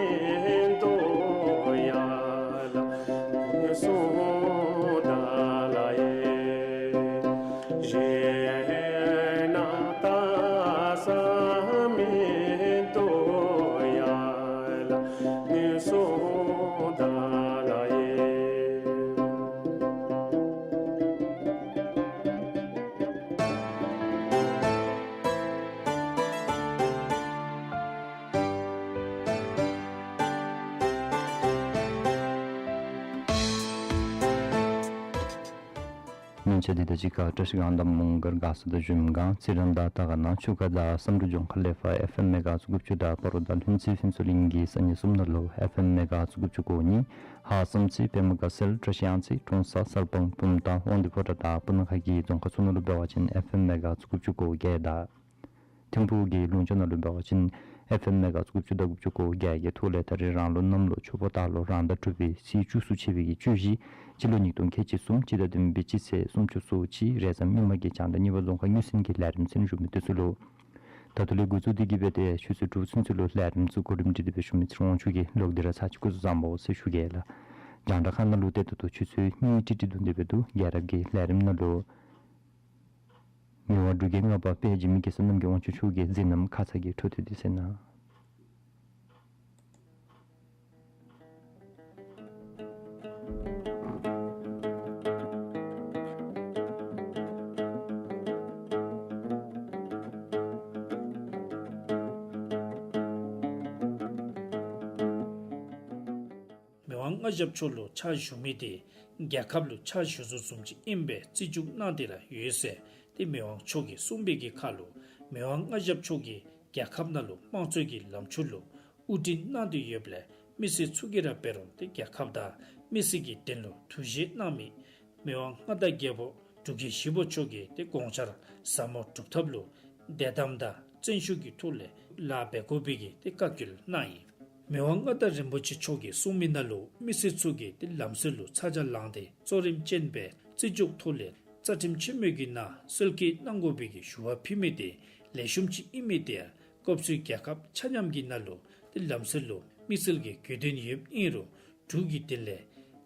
ཆ་འདི་དང་གཅིག་ཁར་བཀྲིས་སྒང་དང་མོང་སྒར་མགར་ས་དང་ཞུན་སྒང་རྩི་རང་དང་དར་དཀར་ན་ཆུ་ཁ་དང་བསམ་གྲུབ་ལྗོངས་མཁར་ལས་ཕར་ཨེཕ་ཨེམ་མེ་གྷ་ཧར་ཊི་དགུ་བཅུ་དང་སྤ་རོ་དང་ལྷུན་རྩེ་ཕུན་ཚོགས་གླིང་གི་ས་གནས་གསུམ་ནང་ལུ་ཨེཕ་ཨེམ་མེ་གྷ་ཧར་ཊི་དགུ་བཅུ་གོ་གཉིས། ཧཱ་བསམ་རྩེ་པདྨ་དགའ་ཚལ་བཀྲིས་གཡང་རྩེ་ཀྲོང་གསར་གསར་སྤང་བུམ་ཐང་དབང་འདུས་ཕོ་བྲང་དང་སྤུ་ན་ཁ་གི་རྫོང་ཁག་ཚུ་ནང་ལུ་འབད་བ་ཅིན་ཨེཕ་ཨེམ་མེ་གྷ་ཧར་ཊི་དགུ་བཅུ་གོ་བརྒྱད་དང་། ཐིམ་ཕུག་གི་ལུང་ཕྱོགས་ནང་ལུ་འབད་བ་ཅིན་ཨེཕ་ཨེམ་མེ་གྷ་ཧར་ཊི་དགུ་བཅུ་དང་དགུ་བཅུ་གོ་བརྒྱད་ཀྱི་ཐོག་ལས་ད་རེས་རང་ལོ་གནམ་ལོ་ཆུ་ཕོ་སྟག་ལོ་རང་ཟླ་དྲུག་པའི་ཚེས་བཅུ་གསུམ་ཕྱེད་པའི་གི་བཅུ་བཞི་སྤྱི་ལོ་ཉིས་སྟོང་ཁལ་གཅིག་གསུམ་སྤྱི་ཟླ་བདུན་པའི་སྤྱི་ཚེས་སུམ་ཅུ་སོ་གཅིག་རེས་གཟའ་མིག་དམར་གྱི་རྒྱང་ལྟ་གཉིས་པ་རྫོང་ཁ་དངུལ་སེང་གི་ལས་རིམ་ཚུ་ཞུ་མི་འདི་ཚུ་ལུ། ད་ལྟོ་ལས་འགོ་བཙུགས་ཏེ་གི་སྦེ་ཏེ་ཆུ་ཚོད་དྲུག་ཚུན་ཚོད་ལུ་ལས་རིམ་ཚུ་གོ་རིམ་སྒྲིག་སྟེ་སྦེ་ཞུ་མི་ཚེ་རིང་དབང་ཕྱུག་གིས་ལོག་སྟེ་ར་ཚར་གཅིག་སྐུ་གཟུགས་བཟང་པོ་ཟེར་ཞུ་གེ་ལགས། རྒྱང་བསྒྲགས་ཁང་ནང་ལུ་ཏེ་ད་ལྟོ་ཆུ་ཚོད་གཉིས་ཏིག་ཏིག་འདུག་སྟེ་སྦེ་འདུག། རྒྱལ་རབས་ཀྱི་ལས་རིམ་ནང་ལུ་མི་དབང་འབྲུག་རྒྱལ་ལྔ་པ་དཔལ་འཇིགས་མེད་གེ་སར་རྣམ་རྒྱལ་དབང་ཕྱུག་མཆོག་གི་མཛད་རྣམ་ཁ་ཙ་གི་འཕྲོ་མཐུད་དེ་གསན་གནང་། མི་དབང་མངའ་ཞབས་མཆོག་ལུ་ཕྱག་ཞུ་མི་དེ་རྒྱལ་ཁབ་ལུ་ཕྱག་ཞུ་ས་བཟུམ་ཅིག་ཨིན་པའི་རྩིས་འཇོག་གནང་སྟེ་ར་ཡོད་ཟེར་ཏེ་མི་དབང་མཆོག་གིས་གསུངས་པའི་གི་ཁར་ལུ་མི་དབང་མངའ་ཞབས་མཆོག་གིས་རྒྱལ་ཁབ་ནང་ལུ་དམངས་གཙོའི་གི་ལམ་ཕྱོགས་ལུ་དབུ་ཁྲིད་གནང་སྟེ་ཡོདཔ་ལས་མི་སེར་ཚུ་གིས་ར་འབད་རུང་ཏེ་རྒྱལ་ཁབ་དང་མི་སེར་གྱི་དོན་ལུ་ཐུགས་བཞེད་གནང་མི་མི་དབང་མངའ་བདག་རྒྱལ་པོ་འབྲུག་རྒྱལ་བཞི་པ་མཆོག་གི་ཏེ་དགོངས་འཆར་ཟབ་མོ་སྒྲུབ་ཐབས་ལུ་དད་དམ་དང་བརྩོན་ཤུགས་ཀྱི་ཐོག་ལས་ལཱ་འབད་དགོ་པའི་གི་ཏེ་བཀའ་བཀྱོན་གནང་ཡི། མི་དབང་མངའ་བདག་རིན་པོ་ཆེ་མཆོག་གིས་གསུངས་མི་ནང་ལུ་མི་སེར་ཚུ་གིས་ཏེ་ལམ་སྲོལ་ལུ་ཚ་གྱང་ལངས་ཏེ་གཙོ་རིམ་ཅན་སྦེ་རྩིས་འཇོག་ཐོག་ལས་རྩ་ཁྲིམས་ཆེན་མོའི་གི་ནང་སྲོལ་སྐྱོང་གནང་དགོ་པའི་གི་ཞུ་བ་ཕུལ་མི་དེ་ལེགས་ཤོམ་ཅིག་ཨིན་མི་དེ་ཡང་སྐབས་སུ་རྒྱལ་ཁབ་ཆ་མཉམ་གྱི་ནང་ལུ་ཏེ་ལམ་སྲོལ་ལུ་དམིགས་བསལ་གྱི་དགོས་དོན་ཡོདཔ་ཨིན་རུང་འབྲུག་གི་དོན་ལས་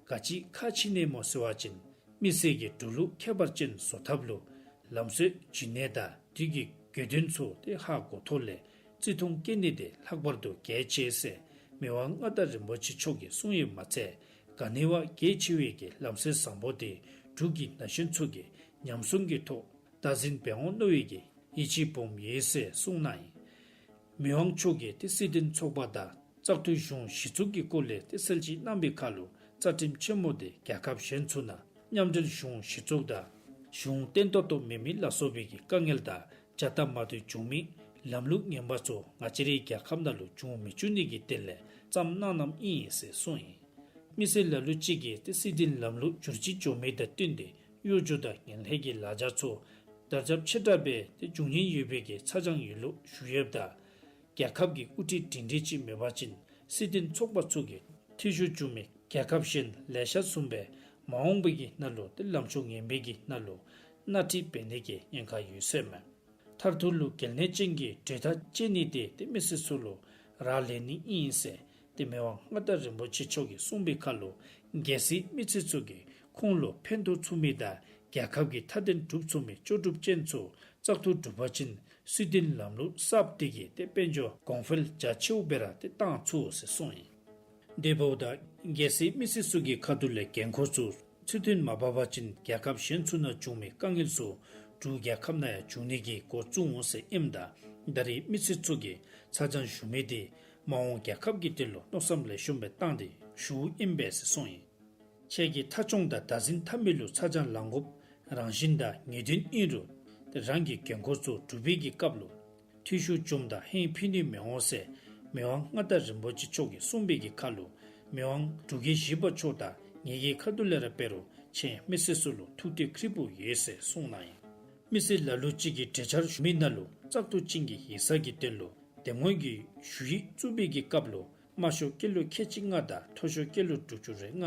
ག་ཅི་ཁག་ཆེ་ནི་སྨོ་ཟེར་བ་ཅིན་མི་སེར་གྱིས་འབྲུག་ལུ་ཁྱད་པར་ཅན་བཟོ་ཐབས་ལུ་ལམ་སྲོལ་བྱིན་ནི་དང་དེ་གི་དགོས་དོན་ཚུ་ཏེ་ཧ་གོ་ཐོག་ལས་བརྩི་མཐོང་བསྐྱེད་ནི་དེ་ལྷག་པར་དུ་གལ་ཆེ་ཟེར་མི་དབང་མངའ་བདག་རིན་པོ་ཆེ་མཆོག་གིས་གསུངས་ཡོདཔ་མ་ཚད་ག་ནི་བ་གལ་ཆེ་བའི་གི་ལམ་སྲོལ་བཟང་པོ་དེ་འབྲུག་གི་ན་གཞོན་ཚུ་གིས་ཉམས་སྲུང་གི་ཐོག་བདག་འཛིན་འབད་འོང་མནོ་བའི་གི་ཡིད་ཆེས་སྦོམ་ཡོད་ཟེར་གསུངས་གནང་ཡི། མི་དབང་མཆོག་གིས་ཏེ་སྲིད་དོན་ཚོགས་པ་དང་བཙག་འཐུ་གཞུང་གཞི་བཙུགས་ཀྱི་སྐོར་ལས་ཏེ་གསལ་བཤད་གནང་བའི་ཁར་ལུ་རྩ་ཁྲིམས་ཆེན་མོ་དེ་རྒྱལ་ཁབ་གཞན་ཚུ་ནང་མཉམ་འབྲེལ་གཞུང་གཞི་བཙུགས་དང་གཞུང་བརྟན་ཏོག་ཏོ་མེད་མི་ལ་སོགས་པའི་གི་དཀའ་ངལ་དང་བྱ་ལྟ་མ་བདེཝ་བྱུང་མི་ལམ་ལུགས་ངན་པ་ཚུ་ང་བཅས་རའི་རྒྱལ་ཁབ་ནང་ལུ་འབྱུང་མི་བཅུག་ནི་གི་དོན་ལས་བརྩམས་གནང་གནངམ་ཨིན་ཟེར་གསུངས་ཡི། མི་སེར་ལ་ལུ་ཅིག་གིས་ཏེ་སྲིད་དོན་ལམ་ལུགས་བསྒྱུར་བཅོས་འགྱོ་མི་དང་བསྟུན་ཏེ་གཡོ་སྒྱུ་དང་ངན་ལྷད་ཀྱི་ལཱ་འཇག་ཚུ་དར་ཁྱབ་ཆེ་དྲགས་སྦེ་ཏེ་འབྱུང་ཉེན་ཡོད་པའི་གི་ཚ་གྱང་ཡོད་ལུགས་ཞུ་ཡོདཔ་ད་རྒྱལ་ཁབ་ཀྱི་དབུ་ཁྲིད་སྒྲིང་སྒྲིང་ཅིག་མེད་པ་ཅིན་སྲིད་དོན་ཚོགས་པ་ཚུ་གིས་འཐུས་ཤོར་བྱུང་མི་རྒྱལ་ཁབ་གཞན་ལེ་ཤ་བཟུམ་སྦེ་མ་འོངས་པའི་གི་ནང་ལུ་ཏེ་ལམ་ཕྱོགས་ངན་པའི་གི་ནང་ལུ་སྣ་ཁྲིད་འབད་ནི་གི་ཉེན་ཁ་ཡོད་ཟེར་མས། མཐར་ཐུག་ལུ་གལ་གནད་ཅན་གྱི་གྲོས་ཐག་བཅད་ནི་དེ་ཏེ་མི་སེར་ཚུ་ལུ་རག་ལས་ནི་ཨིན་ཟེར་ཏེ་མི་དབང་མངའ་བདག་རིན་པོ་ཆེ་མཆོག་གིས་གསུངས་པའི་ཁར་ལུ་རྒྱལ་སྲིད་མི་སེར་ཚུ་གིས་ཁོང་ལུ་ཕན་ཐོགས་ཚུགས་མི་དང་རྒྱལ་ཁབ་ཀྱི་མཐའ་དོན་སྒྲུབ་ཚུགས་མི་ལྕོགས་གྲུབ་ཅན་ཚུ་བཙག་འཐུ་གྲུབ་པ་ཅིན་སྲིད་དོན་ལམ་ལུགས་གསརཔ་དེ་གིས་ཏེ་དཔལ་འབྱོར་གོང་འཕེལ་རྒྱ་ཆེཝ་སྦེ་ར་ཏེ་བཏང་ཚུགས་ཟེར་གསུངས་ཡི། དེ་འབདཝ་ད་རྒྱལ་སྲིད་མི་སེར་ཚུ་གི་ཁ་ཐུག་ལས་འགན་ཁུར་ཚུ་ཚུལ་མཐུན་མ་འབག་པ་ཅིན་རྒྱལ་ཁབ་གཞན་ཚུ་ནང་བྱུང་མི་དཀའ་ངལ་ཚུ་འབྲུག་རྒྱལ་ཁབ་ནང་ཡང་འབྱུང་ནི་གི་འགོ་བཙུགས་འོང་ཟེར་ཨིནམ་ད་ད་རེས་མི་སེར་ཚུ་གིས་ཚ་གྱང་ཞུ་མི་དེ་མ་འོངས་རྒྱལ་ཁབ་ཀྱི་དོན་ལུ་མནོ་བསམ་ལེགས་ཤོམ་སྦེ་བཏང་སྟེ་ཞུཝ་ཨིན་པས་ཟེར་གསུངས་ཡི། ཁྱེད་ཀྱིས་ཐ་སྐྱོང་དང་བདག་འཛིན་འཐབ་མི་ལུ་ཚ་གྱང་ལང་དགོཔ་རང་བཞིན་དང་ངེས་དོན་ཨིན་རུང་ཏེ་རང་གི་འགན་ཁུར་ཚུ་སྒྲུབ་པའི་གི་སྐབས་ལུ་འཐུས་ཤོར་བྱུངམ་ད་ཧིང་ཕྱི་ནི་མི་འོང་ཟེར་མི་དབང་མངའ་བདག་རིན་པོ་ཆེ་མཆོག་གིས་གསུངས་པའི་གི་ཁར་ལུ་མི་དབང་འབྲུག་རྒྱལ་བཞི་པ་མཆོག་དང་ངེ་གི་ཁ་ཐུག་ལས་ར་འབད་རུང་ཁྱེད་མི་སེར་ཚུ་ལུ་ཐུགས་གཏད་ཁེ་པོ་ཡོད་ཟེར་གསུངས་གནང་ཡི། མི་སེར་ལ་ལུ་ཅིག་གིས་གྲོས་འཆར་ཞུ་མི་ནང་ལུ་བཙག་འཐུ་ཅན་གྱི་ཡིག་ཚང་གི་དོན་ལུ་དེ་སྔོན་གྱི་ཞུ་ཡིག་བཙུགས་པའི་གི་སྐབས་ལུ་དམའ་ཤོས་སྐྱེས་ལོ་ཁལ་གཅིག་ལྔ་དང་མཐོ་ཤོས་སྐྱེས་ལོ་དྲུག་ཅུ་རེ་ལྔ་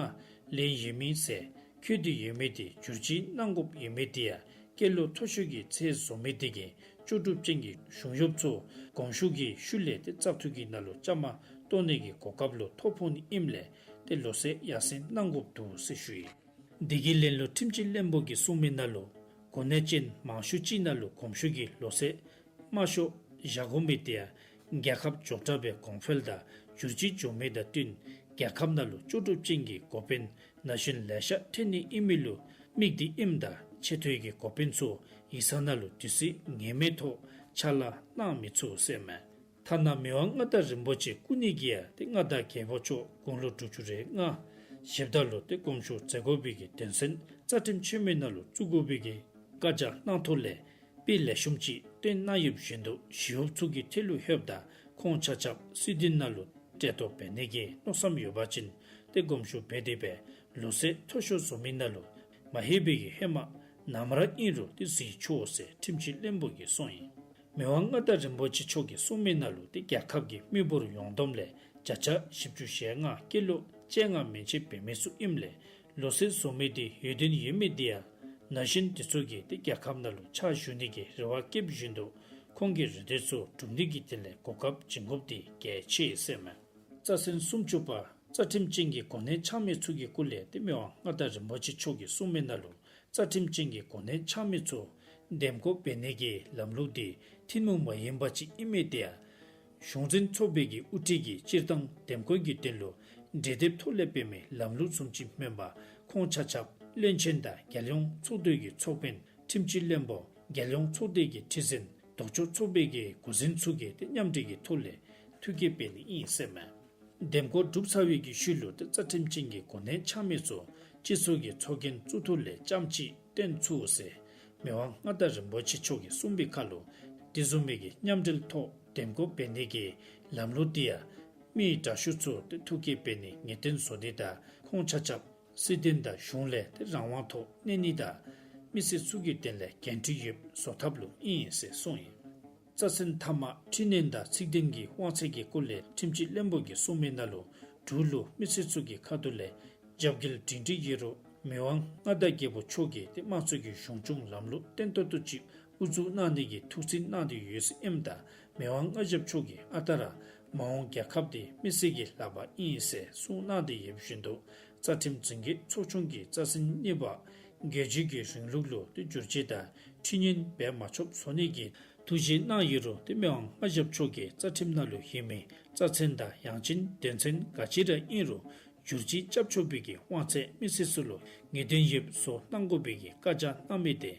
ལེན་ཡོད་མི་ཟེར་འཁོད་དེ་ཡོད་མི་དེ་བསྒྱུར་བཅོས་གནང་དགོཔ་ཡོད་མི་དེ་ཡང་སྐྱེས་ལོ་མཐོ་ཤོས་ཀྱི་ཚད་བཟོ་མི་དེ་གིས་ལྕོགས་གྲུབ་ཅན་གྱི་གཞུང་གཡོགཔ་ཚུ་དགོངས་ཞུ་གི་ཤུལ་ལས་ཏེ་བཙག་འཐུ་གི་ནང་ལུ་བཅའ་མར་གཏོགས་ནི་གི་གོ་སྐབས་ལུ་ཐོ་ཕོག་ནི་ཨིནམ་ལས་ཏེ་ལོ་ཚད་ཡར་སེང་གནང་དགོཔ་འདུག་ཟེར་ཞུ་ཡི། དེ་གི་ལན་ལུ་ཁྲིམས་སྤྱི་བློན་པོ་གིས་གསུངས་མི་ནང་ལུ་གོ་གནས་ཅན་མང་ཤོས་ཅིག་ནང་ལུ་གོང་ཞུས་ཀྱི་ལོ་ཚད་དམའ་ཤོས་བཞག་དགོ་མི་དེ་ཡང་རྒྱལ་ཁབ་མགྱོགས་དྲགས་སྦེ་གོང་འཕེལ་དང་བསྒྱུར་བཅོས་འགྱོ་མི་དང་བསྟུན་རྒྱལ་ཁབ་ནང་ལུ་ལྕོགས་གྲུབ་ཅན་གྱི་འགོ་དཔོན་ན་གཞོན་ལེ་ཤ་འཐོན་ནི་ཨིན་མི་ལུ་དམིགས་ཏེ་ཨིནམ་ད་ཆེ་མཐོའི་གི་འགོ་དཔོན་ཚུ་ཡིག་ཚང་ནང་ལུ་དུས་ཚོད་ངེས་མེད་ཐོག་ཕྱག་ལཱ་གནང་མི་ཚུགས་ཟེར་མས། ཐ་ན་མི་དབང་མངའ་བདག་རིན་པོ་ཆེ་སྐུ་ཉིད་ཀྱིས་ཡང་ཏེ་མངའ་བདག་རྒྱལ་པོ་མཆོག་དགུང་ལོ་དྲུག་ཅུ་རེ་ལྔ་ ཞིབ་ལྟ་ལུ་ཏེ་དགོངསམ་ཞུ་མཛད་དགོ་པའི་གི་དོན་ཚན་རྩ་ཁྲིམས་ཆེན་མོའི་ནང་ལུ་བཙུགས་དགོ་པའི་གི་བཀའ་རྒྱ་གནང་ཐོག་ལས་དཔེ་ལེགས་ཤོམ་ཅིག་སྟོན་གནང་ཡོདཔ་བཞིན་དུ་ཞི་གཡོགཔ་ཚུ་གིས་ཐད་ལུ་ལྷོདཔ་ད་ཁོང་ཆ་ཁྱབ་སྲིད་དོན་ནང་ལུ་བཀྲེས་ལྟོགས་འབད་ནི་གི་མནོ་བསམ་ཡོད་པ་ཅིན་ཏེ་དགོངསམ་ཞུ་འབད་དེ་སྦེ་ལོ་ཚད་མཐོ་ཤོས་བཟོ་མི་ནང་ལུ་མ་ལྷོད་པའི་གི་ཧེ་མ་ནམ་ར་ཨིན་རུང་ཏེ་གཟིགས་ཆོག་ཟེར་ཁྲིམས་སྤྱི་བློན་པོ་གིས་གསུངས་ཡི། མི་དབང་མངའ་བདག་རིན་པོ་ཆེ་མཆོག་གིས་གསུངས་མི་ནང་ལུ་ཏེ་རྒྱལ་ཁབ་ཀྱི་མི་འབོར་ཡོངས་བསྡོམས་ལས་བརྒྱ་ཆ་བཞི་བཅུ་ཞེ་ལྔ་སྐྱེས་ལོ་བཅོ་ལྔ་མན་ཆད་འབད་མི་ཚུ་ཨིནམ་ལས་ལོ་ཚད་བཟོ་མི་འདི་འོས་འདེམས་ཡོད་མི་འདི་ཡང་ན་གཞོན་འདི་ཚུ་གིས་ཏེ་རྒྱལ་ཁབ་ནང་ལུ་ཕྱག་ཞུ་ནི་གི་རེ་བ་བསྐྱེདཔ་བཞིན་དུ་ཁོང་གི་རེ་འདོད་ཚུ་སྒྲུབ་ནི་གི་དོན་ལས་གོ་སྐབས་བྱིན་དགོཔ་འདི་གལ་ཆེ་ཟེར་མས། རྩ་ཚན་སུམ་ཅུ་པ། རྩ་ཁྲིམས་ཅན་གྱི་གོ་གནས་འཆང་མི་ཚུ་གི་སྐོར་ལས་ཏེ་མི་དབང་མངའ་བདག་རིན་པོ་ཆེ་མཆོག་གིས་གསུངས་མི་ནང་ལུ་རྩ་ཁྲིམས་ཅན་གྱི་གོ་གནས་འཆང་མི་ཚུ་འདེམས་བསྐོ་འབད་ནི་གི་ལམ་ལུགས་འདི་ཐུན་མོང་མ་ཡིན་པ་ཅིག་ཨིན་མི་དེ་ཡང་གཞུང་འཛིན་ཚོགས་པའི་གི་དབུ་ཁྲིད་ཀྱིས་སྤྱིར་བཏང་འདེམས་བསྐོ་གི་དོན་ལུ་འབྲེལ་མཐུད་ཐོག་ལས་འབད་མི་ལམ་ལུགས་བཟུམ་ཅིག་མེན་པར་ཁོང་ཆ་ཁྱབ་བློན་ཆེན་དང་རྒྱལ་ཡོངས་ཚོགས་འདུ་གི་ཚོགས་དཔོན་ཁྲིམས་སྤྱི་བློན་པོ་རྒྱལ་ཡོངས་ཚོགས་སྡེ་གི་ཁྲི་འཛིན་ལྡོག་ཕྱོགས་ཚོགས་པའི་གི་འགོ་འཛིན་ཚུ་གིས་ཏེ་མཉམ་འབྲེལ་གྱི་ཐོག་ལས་ཐུགས་བསྐྱེད་འབད་ནི་ཨིན་ཟེར་མས། འདེམས་བསྐོ་གྲུབ་ཚར་བའི་གི་ཤུལ་ལུ་ཏེ་རྩ་ཁྲིམས་ཅན་གྱི་གོ་གནས་འཆང་མི་ཚུ་སྤྱི་ཚོགས་ཀྱི་ཚོགས་རྒྱན་བཙུགས་ཐོག་ལས་ཙམ་ཅིག་སྟོན་ཚུགས་ཟེར་མི་དབང་མངའ་བདག་རིན་པོ་ཆེ་མཆོག་གིས་གསུངས་པའི་ཁར་ལུ་དེ་བཟུམ་མའི་གི་མཉམ་འབྲེལ་ཐོག་འདེམས་བསྐོ་འབད་ནི་གི་ལམ་ལུགས་འདི་ཡང་མི་དྲག་ཤོས་ཚུ་ཏེ་ཐུགས་བསྐྱེད་འབད་ནི་ངེས་གཏན་བཟོ་ནི་དང་ཁོང་ཆ་ཁྱབ་སྲིད་དོན་དང་གཞུང་ལས་ཏེ་རང་དབང་ཐོག་གནས་ནི་དང་མི་སེར་ཚུ་གི་དོན་ལས་འགན་འཁྲི་ཡོདཔ་བཟོ་ཐབས་ལུ་ཨིན་ཟེར་གསུངས་ཡི། རྩ་ཚན་ཐ་མ་འཕྲི་སྣོན་དང་ཚིག་དོན་གྱི་དབང་ཚད་ཀྱི་སྐོར་ལས་ཁྲིམས་སྤྱི་བློན་པོ་གིས་གསུངས་མི་ནང་ལུ་འབྲུག་ལུ་མི་སེར་ཚུ་གི་ཁ་ཐུག་ལས་རྒྱབ་འགལ་སྒྲིང་སྒྲི་ཡོད་རུང་མི་དབང་མངའ་བདག་རྒྱལ་པོ་མཆོག་གིས་ཏེ་དམངས་གཙོའི་གི་གཞུང་སྐྱོང་ལམ་ལུགས་བརྟན་ཏོག་ཏོ་ཅིག་དབུ་འཛུགས་གནང་ནི་གི་ཐུགས་བརྩེ་གནང་སྟེ་ཡོད་ཟེར་ཨིནམ་ད་མི་དབང་མངའ་ཞབས་མཆོག་གིས་ཨ་རྟག་ར་མ་འོངས་རྒྱལ་ཁབ་འདི་མི་སེར་གྱི་ལག་པར་ཨིན་ཟེར་གསུངས་གནང་སྟེ་ཡོདཔ་བཞིན་དུ་རྩ་ཁྲིམས་འཛིན་སྐྱོང་ཚོགས་ཆུང་གིས་རྩ་ཚན་གཉིས་པ་རྒྱལ་སྤྱི་གི་རིང་ལུགས་ལུ་ཏེ་བསྒྱུར་བཅོས་དང་འཕྲི་སྣོན་འབད་མ་ཆོགཔ་བཟོ་ནི་གི་ཐུགས་བཞེད་གནང་ཡོད་རུང་ཏེ་མི་དབང་མངའ་ཞབས་མཆོག་གིས་རྩ་ཁྲིམས་ནང་ལུ་ཡོད་མི་རྩ་ཚན་དང་ཡང་ཅིན་དོན་ཚན་ག་ཅི་ར་ཨིན་རུང་བསྒྱུར་བཅོས་རྐྱབ་ཆོག་པའི་གི་དབང་ཚད་མི་སེར་ཚུ་ལུ་ངེས་དོན་ཡོདཔ་བཟོ་གནང་དགོ་པའི་གི་བཀའ་རྒྱ་གནང་མི་དེ་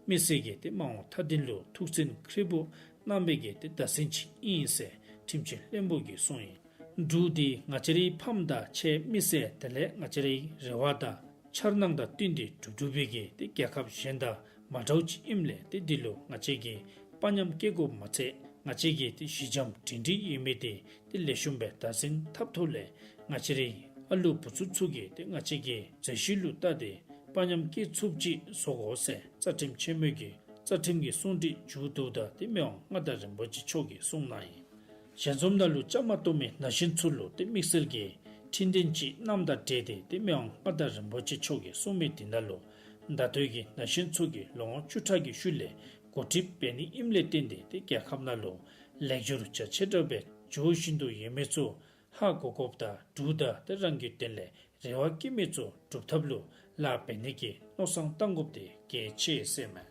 མི་སེར་གྱིས་ཏེ་མ་འོངས་མཐའ་དོན་ལུ་ཐུགས་བརྩོན་ཁེ་པོ་གནང་མི་གི་ཏེ་བརྡ་མཚོན་ཅིག་ཨིན་ཟེར་ཁྲིམས་སྤྱི་བློན་པོ་གིས་གསུངས་ཡི། འབྲུག་འདི་ང་བཅས་རའི་ཕམ་དང་ཁྱིམ་མི་སེར་དེ་ལས་ང་བཅས་རའི་རེ་བ་དང་འཆར་སྣང་དང་བསྟུན་ཏེ་སྒྲུབ་སྒྲུབ་པའི་གི་ཏེ་རྒྱལ་ཁབ་གཞན་དང་མ་འདྲཝ་ཅིག་ཨིནམ་ལས་ཏེ་འདི་ལུ་ང་བཅས་ཀྱིས་དཔའ་ཉམས་བསྐྱེད་དགོཔ་མ་ཚད་ང་བཅས་ཀྱི་ཏེ་གཞི་འགྱམ་སྒྲིང་སྒྲི་ཡོད་མི་དེ་ཏེ་ལེགས་ཤོམ་སྦེ་བདག་འཛིན་འཐབ་ཐོག་ལས་ང་བཅས་རའི་ཨ་ལུ་བུ་ཚུ་ཚུ་གིས་ཏེ་ང་བཅས་ཀྱི་མཛད་ཤུལ་ལུ་བལྟ་སྟེ་དཔའ་ཉམས་བསྐྱེད་ཚུགསཔ་ཅིག་བཟོ་དགོ་ཟེར་རྩ་ཁྲིམས་ཆེན་མོའི་གི་རྩ་ཁྲིམས་ཀྱི་གསུང་སྒྲིག་མཇུག་བསྡུཝ་ད་ཏེ་མི་དབང་མངའ་བདག་རིན་པོ་ཆེ་མཆོག་གིས་གསུངས་གནང་ཡི། ཞལ་འཛོམས་ནང་ལུ་བཅའ་མར་གཏོགས་མི་ན་གཞོན་ཚུ་ལུ་ཏེ་དམིགས་བསལ་གྱི་འཕྲི་སྣོན་ཅིག་གནངམ་དང་འབྲེལ་ཏེ་ཏེ་མི་དབང་མངའ་བདག་རིན་པོ་ཆེ་མཆོག་གིས་གསུངས་མི་དེ་ནང་ལུ་ད་ལྟོའི་གི་ན་གཞོན་ཚུ་གིས་ལོ་ངོ་བཅུ་ཕྲག་གི་ཤུལ་ལས་འགོ་ཁྲིདཔ་འབད་ནི་ཨིནམ་ལས་བརྟེན་ཏེ་ཏེ་རྒྱལ་ཁབ་ནང་ལུ་ལེགས་བསྒྱུར་རྒྱ་ཆེ་དྲགས་སྦེ་འགྱོ་བཞིན་དུ་ཡོད་མི་ཚུ་ཧ་གོ་དགོཔ་དང་འབྲུག་དང་ཏེ་རང་གི་དོན་ལས་རེ་བ་བསྐྱེད་མི་ཚུ་སྒྲུབ་ཐབས་ལུ་ལཱ་འབད་ནི་གི་མནོ་བསམ་བཏང་དགོཔ་དེ་གལ་ཆེ་ཟེར་མས།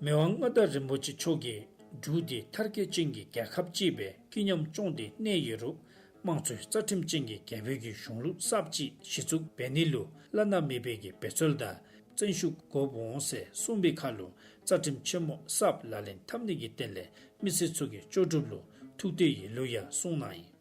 མི་དབང་མངའ་བདག་རིན་པོ་ཆེ་མཆོག་གིས་འབྲུག་འདི་མཐར་སྐྱེལ་ཅན་གྱི་རྒྱལ་ཁབ་ཅིག་སྦེ་ཀུན་མཉམ་སྐྱོང་སྟེ་གནས་ཡོད་རུང་དམངས་གཙོའི་རྩ་ཁྲིམས་ཅན་གྱི་རྒྱལ་པོའི་གི་གཞུང་ལུགས་གསརཔ་ཅིག་གཞི་བཙུགས་འབད་ནི་ལུ་བླ་ན་མེད་པའི་གི་འབད་རྩོལ་དང་བརྩོན་ཤུགས་དགོཔ་འོང་ཟེར་གསུངས་པའི་ཁར་ལུ་རྩ་ཁྲིམས་ཆེན་མོ་གསརཔ་ལག་ལེན་འཐབ་ནི་གི་དོན་ལས་མི་སེར་ཚུ་གི་ལྕོགས་གྲུབ་ལུ་ཐུགས་གཏད་ཡོད་ལུགས་ཡང་གསུངས་གནང་ཡི།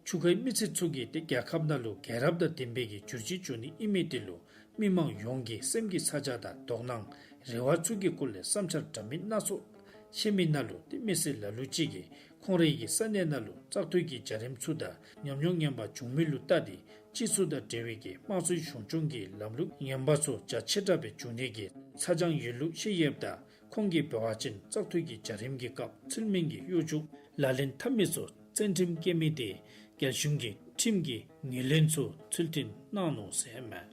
ཆུ་ཁའི་མི་སེར་ཚུ་གིས་ཏེ་རྒྱལ་ཁབ་ནང་ལུ་རྒྱལ་རབས་དང་ལྡན་པའི་གི་བསྒྱུར་བཅོས་འབྱུང་ནི་ཨིན་མི་དེ་ལུ་མི་མང་ཡོངས་ཀྱི་སེམས་ཀྱི་ཚ་གྱང་དང་དོགས་སྣང་རེ་བ་ཚུ་གི་སྐོར་ལས་བསམ་འཆར་འདྲ་མིན་སྣ་ཚོགས་བཤད་མི་ནང་ལུ་ཏེ་མི་སེར་ལ་ལུ་ཅིག་གིས་ཁོང་རའི་གི་ས་གནས་ནང་ལུ་བཙག་འཐུའི་གི་བྱ་རིམ་ཚུ་དང་ཉམས་མྱོང་ངན་པ་བྱུང་མི་ལུ་བལྟ་སྟེ་སྤྱི་ཚོགས་དང་འབྲེལ་བའི་གི་དམངས་གཙོའི་གཞུང་སྐྱོང་གི་ལམ་ལུགས་ངན་པ་ཚུ་རྒྱ་ཆེ་དྲགས་སྦེ་འབྱུང་ནི་གི་ཚ་གྱང་ཡོད་ལུགས་བཤད་ཡོདཔ་ད་ཁོང་གིས་འབད་བ་ཅིན་བཙག་འཐུའི་གི་བྱ་རིམ་གྱི་སྐབས་ཚུལ་མིན་གྱི་གཡོ་སྒྱུ་ལག་ལེན་འཐབ་མི་ཚུ་བཙན་ཁྲིམས་བཀལ་མི་དེ་རྒྱལ་གཞུང་གི་ཁྲིམས་ཀྱི་ངོས་ལེན་ཚུ་ཚུལ་མཐུན་གནང་ནུག་ཟེར་མས།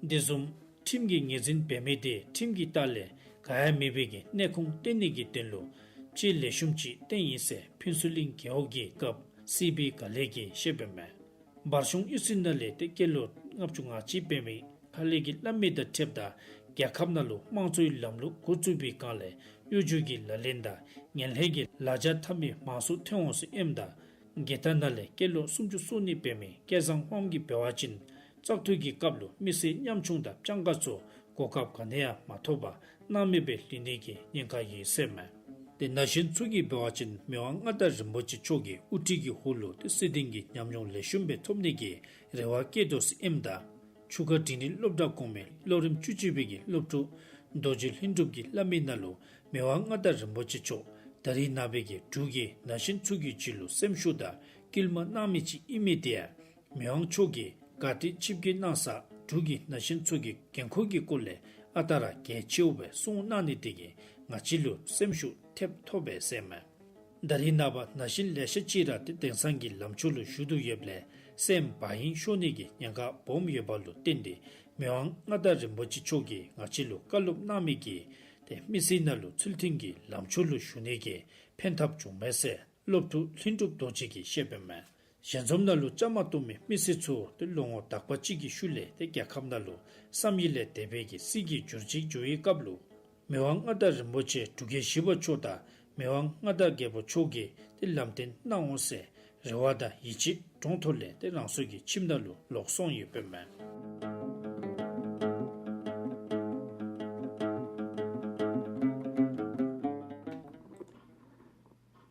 དེ་བཟུམ་ཁྲིམས་ཀྱི་ངོས་འཛིན་འབད་མི་དེ་ཁྲིམས་ཀྱི་ལྟག་ལས་ག་ཡང་མེད་པའི་གི་གནད་ཁུངས་བསྟན་ནི་གི་དོན་ལུ་དཔྱད་ལེགས་ཤོམ་ཅིག་བཏོན་ཡི་ཟེར་ཕུན་ཚོགས་གླིང་རྒེད་འོག་གི་སྐབས་སི་པི་དགའ་ལེགས་ཀྱིས་བཤད་པས་མས། འབར་གཞུང་གཡུས་ཚན་ནང་ལས་ཏེ་སྐྱེས་ལོ་ལྔ་བཅུ་ང་གཅིག་འབད་མི་ཁ་ལས་ཀྱི་བླ་མའི་དང་འཁྲིལཝ་ད་རྒྱལ་ཁབ་ནང་ལུ་དམངས་གཙོའི་ལམ་ལུགས་འགོ་བཙུགས་པའི་སྒང་ལས་གཡོ་སྒྱུ་གི་ལག་ལེན་དང་ངན་ལྷད་ཀྱི་ལཱ་འཇགས་འཐབ་མི་མང་སུ་ཐོན་འོང་ཟེར་ཨིནམ་ད་རྒྱལ་དར་ནང་ལས་སྐྱེས་ལོ་སུམ་ཅུ་སོ་གཉིས་འབད་མི་སྐལ་བཟང་དབང་གིས་འབད་བ་ཅིན་བཙག་འཐུའི་གི་སྐབས་ལུ་མི་སེར་ཉམ་ཆུང་དང་སྤྱང་ཀ་ཚུ་གོ་སྐབས་ག་ནི་ཡང་མ་ཐོབ་པར་སྣང་མེད་སྦེ་ལུས་ནི་གི་ཉེན་ཁ་ཡོད་ཟེར་མས། ཏེ་ན་གཞོན་ཚུ་གིས་འབད་བ་ཅིན་མི་དབང་མངའ་བདག་རིན་པོ་ཆེ་མཆོག་གི་དབུ་ཁྲིད་ཀྱི་འོག་ལུ་ཏེ་སྲིད་དོན་གྱི་ཉམས་མྱོང་ལེགས་ཤོམ་སྦེ་ཐོབ་ནི་གི་རེ་བ་བསྐྱེད་དོ་ཟེར་ཨིནམ་ད་ ཆུ་ཁ་འབྲིང་རིམ་སློབ་གྲྭ་གོང་མའི་སློབ་རིམ་བཅུ་གཅིག་པའི་གི་སློབ་ཕྲུག་རྡོ་རྗེ་ལྷུན་གྲུབ་ཀྱིས་སླབ་མི་ནང་ལུ་མི་དབང་མངའ་བདག་རིན་པོ་ཆེ་མཆོག་ད་རིས་ནངས་པའི་གི་འབྲུག་གི་ན་གཞོན་ཚུ་གི་རྒྱུད་ལུ་སེམས་ཤུགས་དང་སྐུལ་མ་གནང་མི་ཅིག་ཨིན་མི་དེ་ཡང་མི་དབང་མཆོག་གིས་ག་ཏེ་ཆིབས་བསྒྱུར་གནང་ས་འབྲུག་གི་ན་གཞོན་ཚུ་གི་འགན་ཁུར་གྱི་སྐོར་ལས་ཨ་རྟག་ར་གལ་ཆེཝ་སྦེ་གསུངས་གནང་ནི་དེ་གིས་ང་བཅས་ལུ་སེམས་ཤུགས་ཐེབས་ཐོབ་པས་ཟེར་མས། ད་རིས་ནངས་པ་ན་གཞོན་ལེ་ཤ་ཅིག་ར་ཏེ་དེང་སང་གི་ལམ་ཕྱོགས་ལུ་ཞུགས་དོ་ཡོདཔ་ལས་སེམས་བག་ཡངས་ཤོར་ནི་གི་ཉེན་ཁ་སྦོམ་ཡོདཔ་ལུ་བརྟེན་ཏེ་མི་དབང་མངའ་བདག་རིན་པོ་ཆེ་མཆོག་གིས་ང་བཅས་ལུ་བཀའ་སློབ་གནང་མི་གིས་ཏེ་མི་སེར་ནང་ལུ་ཚུལ་མཐུན་གྱི་ལམ་ཕྱོགས་ལུ་ཞུགས་ནི་གི་ཕན་ཐབས་བྱུངམ་མས་ཟེར་སློབ་ཕྲུག་ལྷུན་གྲུབ་རྡོ་རྗེ་གིས་བཤད་པས་མས། ཞལ་འཛོམས་ནང་ལུ་བཅའ་མར་གཏོགས་མི་མི་སེར་ཚུ་ཏེ་ལོ་ངོ་དག་པ་ཅིག་གི་ཤུལ་ལས་ཏེ་རྒྱལ་ཁབ་ནང་ལུ་བསམ་ཡས་ལས་འདས་པའི་གི་སྲིད་ཀྱི་འགྱུར་བཅོས་འགྱོ་བའི་སྐབས་ལུ་མི་དབང་མངའ་བདག་རིན་པོ་ཆེ་འབྲུག་རྒྱལ་བཞི་པ་མཆོག་དང་མི་དབང་མངའ་བདག་རྒྱལ་པོ་མཆོག་གིས་ཏེ་ལམ་སྟོན་གནང་འོང་ཟེར་རེ་བ་དང་ཡིད་ཆེས་འདྲོངས་ཐོག་ལས་ཏེ་རང་སོའི་གི་ཁྱིམ་ནང་ལུ་ལོག་སོང་ཡོདཔ་མས།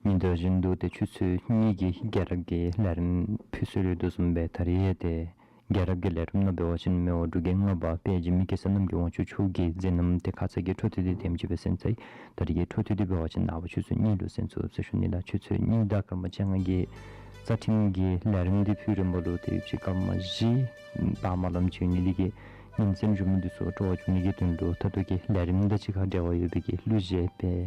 ཉིན་དང་བཞིན་དུ་ཏེ་ཆུ་ཚོད་གཉིས་ཀྱི་རྒྱལ་རབས་ཀྱི་ལས་རིམ་ཕུལ་སྲོལ་ཡོད་དོ་བཟུམ་སྦེ་ད་རིས་ཡང་ཏེ་རྒྱལ་རབས་ཀྱི་ལས་རིམ་ནང་འབད་བ་ཅིན་མེས་དབང་འབྲུག་རྒྱལ་ལྔ་པ་དཔལ་འཇིགས་མེད་གེ་སར་རྣམ་རྒྱལ་དབང་ཕྱུག་མཆོག་གི་མཛད་རྣམ་ཏེ་ཁ་ཙ་གི་འཕྲོ་མཐུད་དེ་དེམ་ཅིག་སྦེ་གསན་ཚར་ཡི། ད་རིས་ཀྱི་འཕྲོ་མཐུད་དེ་འབད་བ་ཅིན་ནངས་པ་ཆུ་ཚོད་གཉིས་ལུ་གསན་ཚུགས་ཟེར་ཞུ་ནི་ལགས། ཆུ་ཚོད་གཉིས་དང་སྐར་མ་བཅོ་ལྔ་གི་རྩ་ཁྲིམས་ཀྱི་ལས་རིམ་འདི་ཕུལ་རན་པ་ལུ་ཏེ་ཡུདཔ་ཅིག་སྐར་མ་བཞི་དང་རྨ་ལམ་ཅིག་ཡོད་ནི་དེ་གིས་ཉིན་མཚན་གཞུང་མི་འདི་ཚུ་སྤྲོ་བ་བྱུང་ནི་གི་དོན་ལུ་ད་ལྟོ་གི་ལས་རིམ་དང་གཅིག་ཁར་འབྲེལ་བ་ཡོད་པའི་གི་གླུ་གཞས་དཔལ་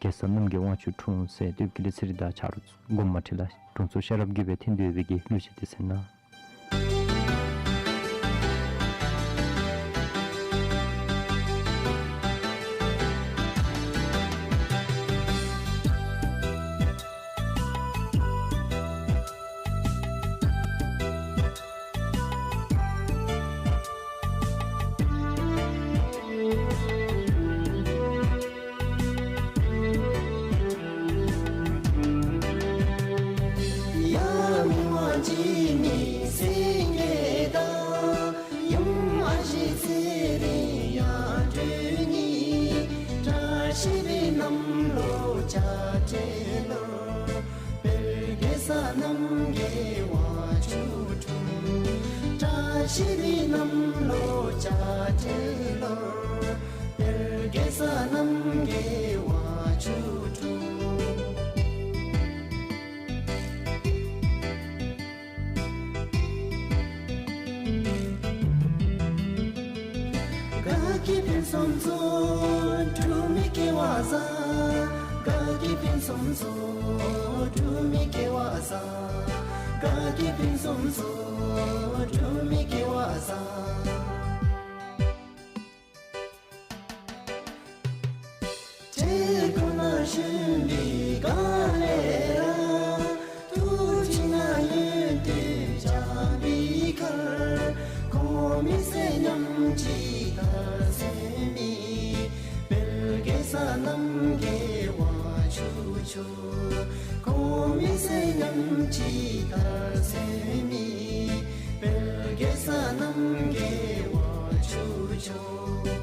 གེ་སར་རྣམ་རྒྱལ་དབང་ཕྱུག་འཁྲུངས་ཟེར་སྟོདཔ་ཀུན་ལེགས་ཚེ་རིང་དང་ཆ་རོགས་མགོ་མ་ཁྲིད་ལགས། དྲུང་འཚོ་ཤེས་རབ་དགེ་བའི་ཐད་འདི་ཡོད་པའི་གི་གླུ་གཞས་འདི་གསན་གནང་། ཡབ་མི་དབང་འཇིགས་མེད་སེང་གེ་དང་། ཡུམ་ཨ་ཞེ་ཚེ་རིང་ཡར་སྒྲོན་གཉིས། བཀྲ་ཤིས་པའི་གནམ་ལོ་བྱ་བྲལ་ལོར། དཔལ་གེ་སར་རྣམ་རྒྱལ་དབང་ཕྱུག་འཁྲུངས། བཀྲ་ཤིས་པའི་གནམ་ལོ་བྱ་བྲལ་ལོར། དཔལ་གེ་སར་རྣམ་རྒྱལ་དབང་ཕྱུག་འཁྲུངས། དགའ་སྐྱིད་ཕུན་སུམ་ཚོགས། འབྲུག་མི་སྐལ་བ་བཟང་། དགའ་སྐྱིད་ཕུན་སུམ་ཚོགས། འབྲུག་མི་སྐལ་བ་བཟང་། དགའ་སྐྱིད་ཕུན་སུམ་ཚོགས། འབྲུག་མི་སྐལ་བ་བཟང་། བྲེ་གུར་ནང་ཞོན་པའི་སྒང་ལས་ར། ཐུགས་བྱིངས་ནང་ཡོན་ཏན་འཇམ་པའི་གར། ཁོང་མི་སེར་མཉམ་གཅིག་མཐར་སོན་མི། དཔལ་གེ་སར་རྣམ་རྒྱལ་དབང་ཕྱུག་མཆོག། ཁོང་མི་སེར་མཉམ་གཅིག་མཐར་སོན་མི། དཔལ་གེ་སར་རྣམ་རྒྱལ་དབང་ཕྱུག་མཆོག།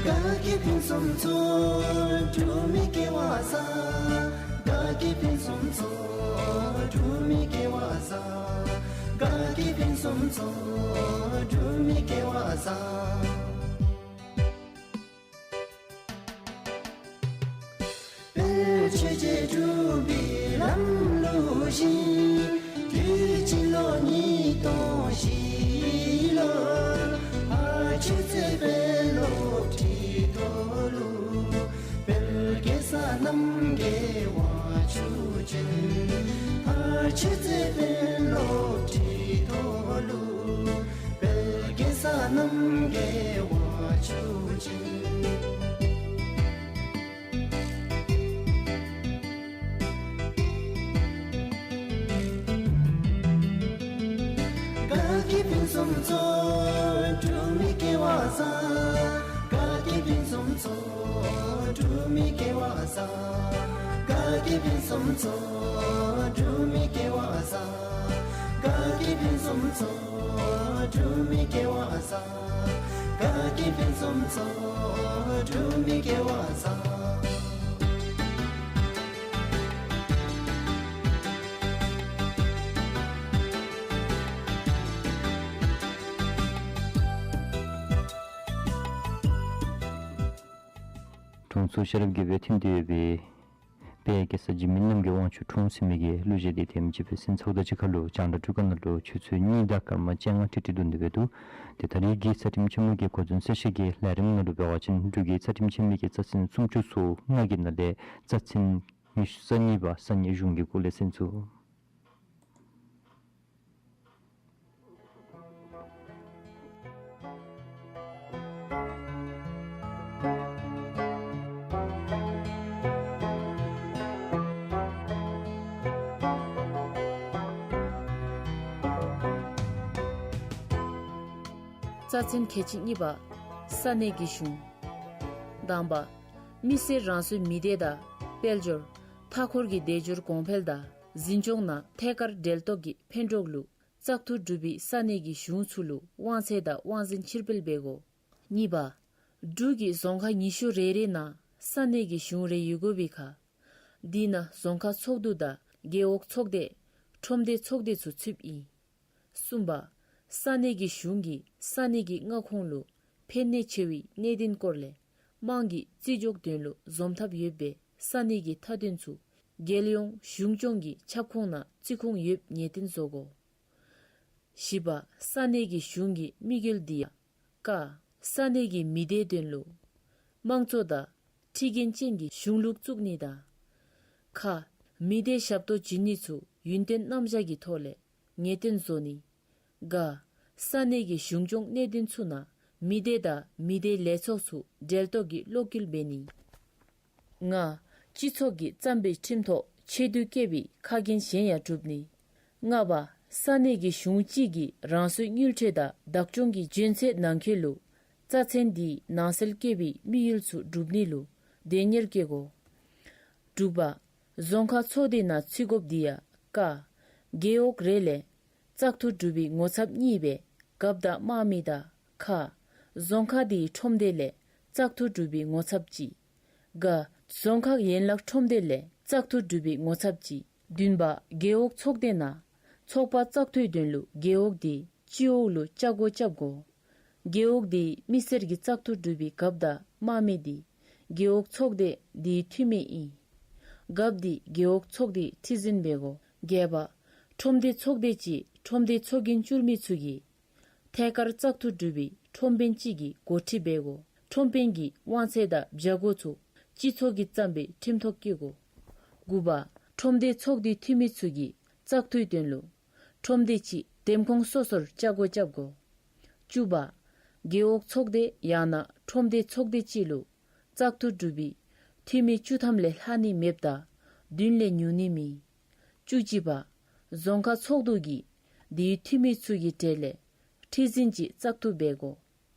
དགའ་སྐྱིད་ཕུན་སུམ་ཚོགས། འབྲུག་མི་སྐལ་བ་བཟང་། དགའ་སྐྱིད་ཕུན་སུམ་ཚོགས། འབྲུག་མི་སྐལ་བ་བཟང་། དགའ་སྐྱིད་ཕུན་སུམ་ཚོགས། འབྲུག་མི་སྐལ་བ་བཟང་། དཔལ་ཆོས་རྒྱལ་འབྲུག་པའི་ལམ་ལུགས་བཞིན། དུས་ཅི་ལོ་ཉིས་སྟོང་བཞི་ལོར། ཕར་ཕྱོགས་རྩེ་དཔོན་སློབ་གྲྭའི་ཐོག་ལུ། དཔལ་གེ་སར་རྣམ་རྒྱལ་དབང་ཕྱུག་བྱོན། ཕར་ཕྱོགས་རྩེ་དཔོན་སློབ་གྲྭའི་ཐོག་ལུ། དཔལ་གེ་སར་རྣམ་རྒྱལ་དབང་ཕྱུག་བྱོན། དགའ་སྐྱིད་ཕུན་སུམ་ཚོགས། འབྲུག་མི་སྐལ་བ་བཟང་། དགའ་སྐྱིད་ཕུན་སུམ་ཚོགས། འབྲུག་མི་སྐལ་བ་བཟང་། དགའ་སྐྱིད་ཕུན་སུམ་ཚོགས། འབྲུག་མི་སྐལ་བ་བཟང་། དགའ་སྐྱིད་ ཕུན་སུམ་ཚོགས། འབྲུག་མི་སྐལ་བ་བཟང་། བཀའ་བརྒྱུད་ཕུན་སུམ་ཚོགས། འབྲུག་མི་སྐལ་བ་བཟང་། དྲུང་འཚོ་ཤེས་རབ་རྒྱལ་པོ་ཐོན་ཏེ་ཡོད་པའི་དཔལ་གེ་སར་འཇིགས་མེད་རྣམ་རྒྱལ་དབང་ཕྱུག་འཁྲུངས་ཟིན་མི་གི་གླུ་གཞས་འདི་ཐེངས་ཅིག་ཕུན་སུམ་ཚོགས་དང་གཅིག་ཁར་ལུ་རྒྱང་བསྒྲགས་འཕྲུལ་ཁང་ནང་ལུ་ཆུ་ཚོད་གཉིས་དང་སྐར་མ་བཅོ་ལྔ་ཁྲི་ཁྲི་བརྡུངས་ཏེ་འབད་དོ། ཏེ་ད་རིས་ཀྱི་རྩ་ཁྲིམས་ཆེན་མོ་གི་གོ་མཚོན་གསལ་བཤད་ཀྱི་ལས་རིམ་ནང་ལུ་འབད་བ་ཅིན་འབྲུག་གི་རྩ་ཁྲིམས་ཆེན་མོ་གི་རྩ་ཚན་སུམ་ཅུ་སོ་ལྔ་གི་ནང་ལས་རྩ་ཚན་ཉི་ཤུ་རྩ་གཉིས་པ་ས་གནས་གཞུང་གི་སྐོར་ལས་གསན་ཚུགས། རྩ་ཚན་གལ་ཆེན་གཉིས་པ། ས་གནས་ཀྱི་གཞུང་། དང་པ། མི་སེར་རང་སོའི་མི་སྡེ་དང་དཔལ་འབྱོར་མཐའ་འཁོར་གྱི་སྡེབ་སྦྱོར་གོང་འཕེལ་དང་འཛིན་སྐྱོང་ནང་ཐད་ཀར་འབྲེལ་གཏོགས་ཀྱི་ཕན་གྲོགས་ལུ་བཙག་འཐུ་གྲུབ་པའི་ས་གནས་ཀྱི་གཞུང་ཚུ་ལུ་དབང་ཚད་དང་དབང་འཛིན་ཕྱིར་སྤེལ་འབད་དགོ། གཉིས་པ། འབྲུག་གི་རྫོང་ཁག་ཉི་ཤུ་རེ་རེ་ནང་ས་གནས་ཀྱི་གཞུང་རེ་ཡོད་དགོ་པའི་ཁར། དེ་ནང་རྫོང་ཁག་ཚོགས་འདུ་དང་རྒེད་འོག་ཚོགས་སྡེ་ཁྲོམ་སྡེ་ཚོགས་སྡེ་ཚུ་ཚུདཔ་ཨིན། གསུམ་པ། ས་གནས་ཀྱི་གཞུང་གིས་ས་གནས་ཀྱི་མངའ་ཁོངས་ལུ་ཕན་གནོད་ཆེ་བའི་གནད་དོན་སྐོར་ལས་དམངས་ཀྱི་བརྩི་འཇོག་དོན་ལུ་འཛོམས་ཐབས་ཡོད་པའི་ས་གནས་ཀྱི་མཐའ་དོན་ཚུ་རྒྱལ་ཡོངས་གཞུང་སྐྱོང་གི་ཁྱབ་ཁོངས་ནང་བརྩི་ཁུངས་ཡོདཔ་ངེས་གཏན་བཟོ་དགོ། བཞི་པ། ས་གནས་ཀྱི་གཞུང་གི་དམིགས་ཡུལ་དེ་ཡང་། ཀ། ས་གནས་ཀྱི་མི་སྡེའི་དོན་ལུ་དམངས་གཙོ་དང་ཁྲིམས་འགལ་ཅན་གྱི་གཞུང་ལུགས་བཙུགས་ནི་དང་། ཁ། མི་སྡེའི་ཞབས་ཏོག་བྱིན་ནི་ཚུ་ཡུན་བརྟན་རྣམ་གཞག་གི་ཐོག་ལས་ངེས་གཏན་བཟོ་ནི། ག། ས་གནས་ཀྱི་གཞུང་སྐྱོང་གནད་དོན་ཚུ་ནང་མི་སྡེ་དང་མི་སྡེའི་ལས་ཚོགས་ཚུ་འབྲེལ་གཏོགས་ཀྱི་གློག་འཁྱུལ་འབད་ནི། ལྔ། སྤྱི་ཚོགས་ཀྱིས་བརྩམས་པའི་ཁྲིམས་ཐོག་ཆེ་བསྟོད་བསྐྱེད་པའི་ཁ་འགན་གཞན་ཡང་སྒྲུབ་ནི། ལྔ་པ། ས་གནས་ཀྱི་གཞུང་གཅིག་གིས་རང་སོའི་དངུལ་ཁྲལ་དང་བདག་སྐྱོང་གི་འཇོན་ཚད་ནང་འཁོད་ལུ་རྩ་ཚན་འདིའི་ནང་གསལ་བཀོད་པའི་དམིགས་ཡུལ་ཚུ་སྒྲུབ་ནི་ལུ་དོན་གཉེར་བསྐྱེད་དགོ། དྲུག་པ། རྫོང་ཁག་ཚོགས་སྡེ་ནང་ཚུད་དགོཔ་དེ་ཡང་། ཀ། རྒེད་འོག་རེ་ལས་བཙག་འཐུ་གྲུབ་པའི་ངོ་ཚབ་གཉིས་སྦེ་རྒཔོ་དང་དམངས་མི་དང་། ཁ། རྫོང་ཁག་དེའི་ཁྲོམ་སྡེ་ལས་བཙག་འཐུ་གྲུབ་པའི་ངོ་ཚབ་གཅིག། ག། རྫོང་ཁག་ཡན་ལག་ཁྲོམ་སྡེ་ལས་བཙག་འཐུ་གྲུབ་པའི་ངོ་ཚབ་གཅིག། བདུན་པ། རྒེད་འོག་ཚོགས་སྡེ་ནང་ཚོགས་པ་བཙག་འཐུའི་དོན་ལུ་རྒེད་འོག་དེ་སྤྱི་འོག་ལུ་བཅའ་སྒོ་རྐྱབ་དགོ། རྒེད་འོག་དེའི་མི་སེར་གྱི་བཙག་འཐུ་གྲུབ་པའི་རྒཔོ་དང་དམངས་མི་དེ་རྒེད་འོག་ཚོགས་སྡེ་དེའི་འཐུས་མི་ཨིན། རྒཔོ་དེ་རྒེད་འོག་ཚོགས་སྡེའི་ཁྲི་འཛིན་འབད་དགོ། བརྒྱད་པ། ཁྲོམ་སྡེ་ཚོགས་སྡེ་ཅིག་ཁྲོམ་སྡེ་ཚོགས་རྒྱན་བསྒྱུར་མི་ཚུ་གིས་ཐད་ཀར་བཙག་འཐུ་གྲུབ་པའི་ཁྲོམ་དཔོན་གཅིག་གི་འགོ་ཁྲིད་འབད་དགོ། ཁྲོམ་དཔོན་གྱི་དབང་ཚད་དང་བྱ་སྒོ་ཚུ་སྤྱི་ཚོགས་ཀྱིས་བརྩམས་པའི་ཁྲིམས་ཐོག་བཀོད་དགོ། དགུ་པ། ཁྲོམ་སྡེ་ཚོགས་སྡེའི་འཐུས་མི་ཚུ་གིས་བཙག་འཐུའི་དོན་ལུ་ཁྲོམ་སྡེ་ཅིག་འདེམས་ཁོངས་སོ་སོར་བཅའ་སྒོ་རྐྱབ་དགོ། བཅུ་པ། རྒེད་འོག་ཚོགས་སྡེ་ཡང་ན་ཁྲོམ་སྡེ་ཚོགས་སྡེ་ཅིག་ལུ་བཙག་འཐུ་གྲུབ་པའི་འཐུས་མི་བཅུ་ཐམ་ལས་ལྷག་ནི་མེདཔ་དང་བདུན་ལས་ཉུང་ནི་མེད། བཅུ་གཅིག་པ། རྫོང་ཁག་ཚོགས་འདུ་གིས་དེའི་འཐུས་མི་ཚུ་གི་གྲས་ལས་ཁྲི་འཛིན་ཅིག་བཙག་འཐུ་འབད་དགོ།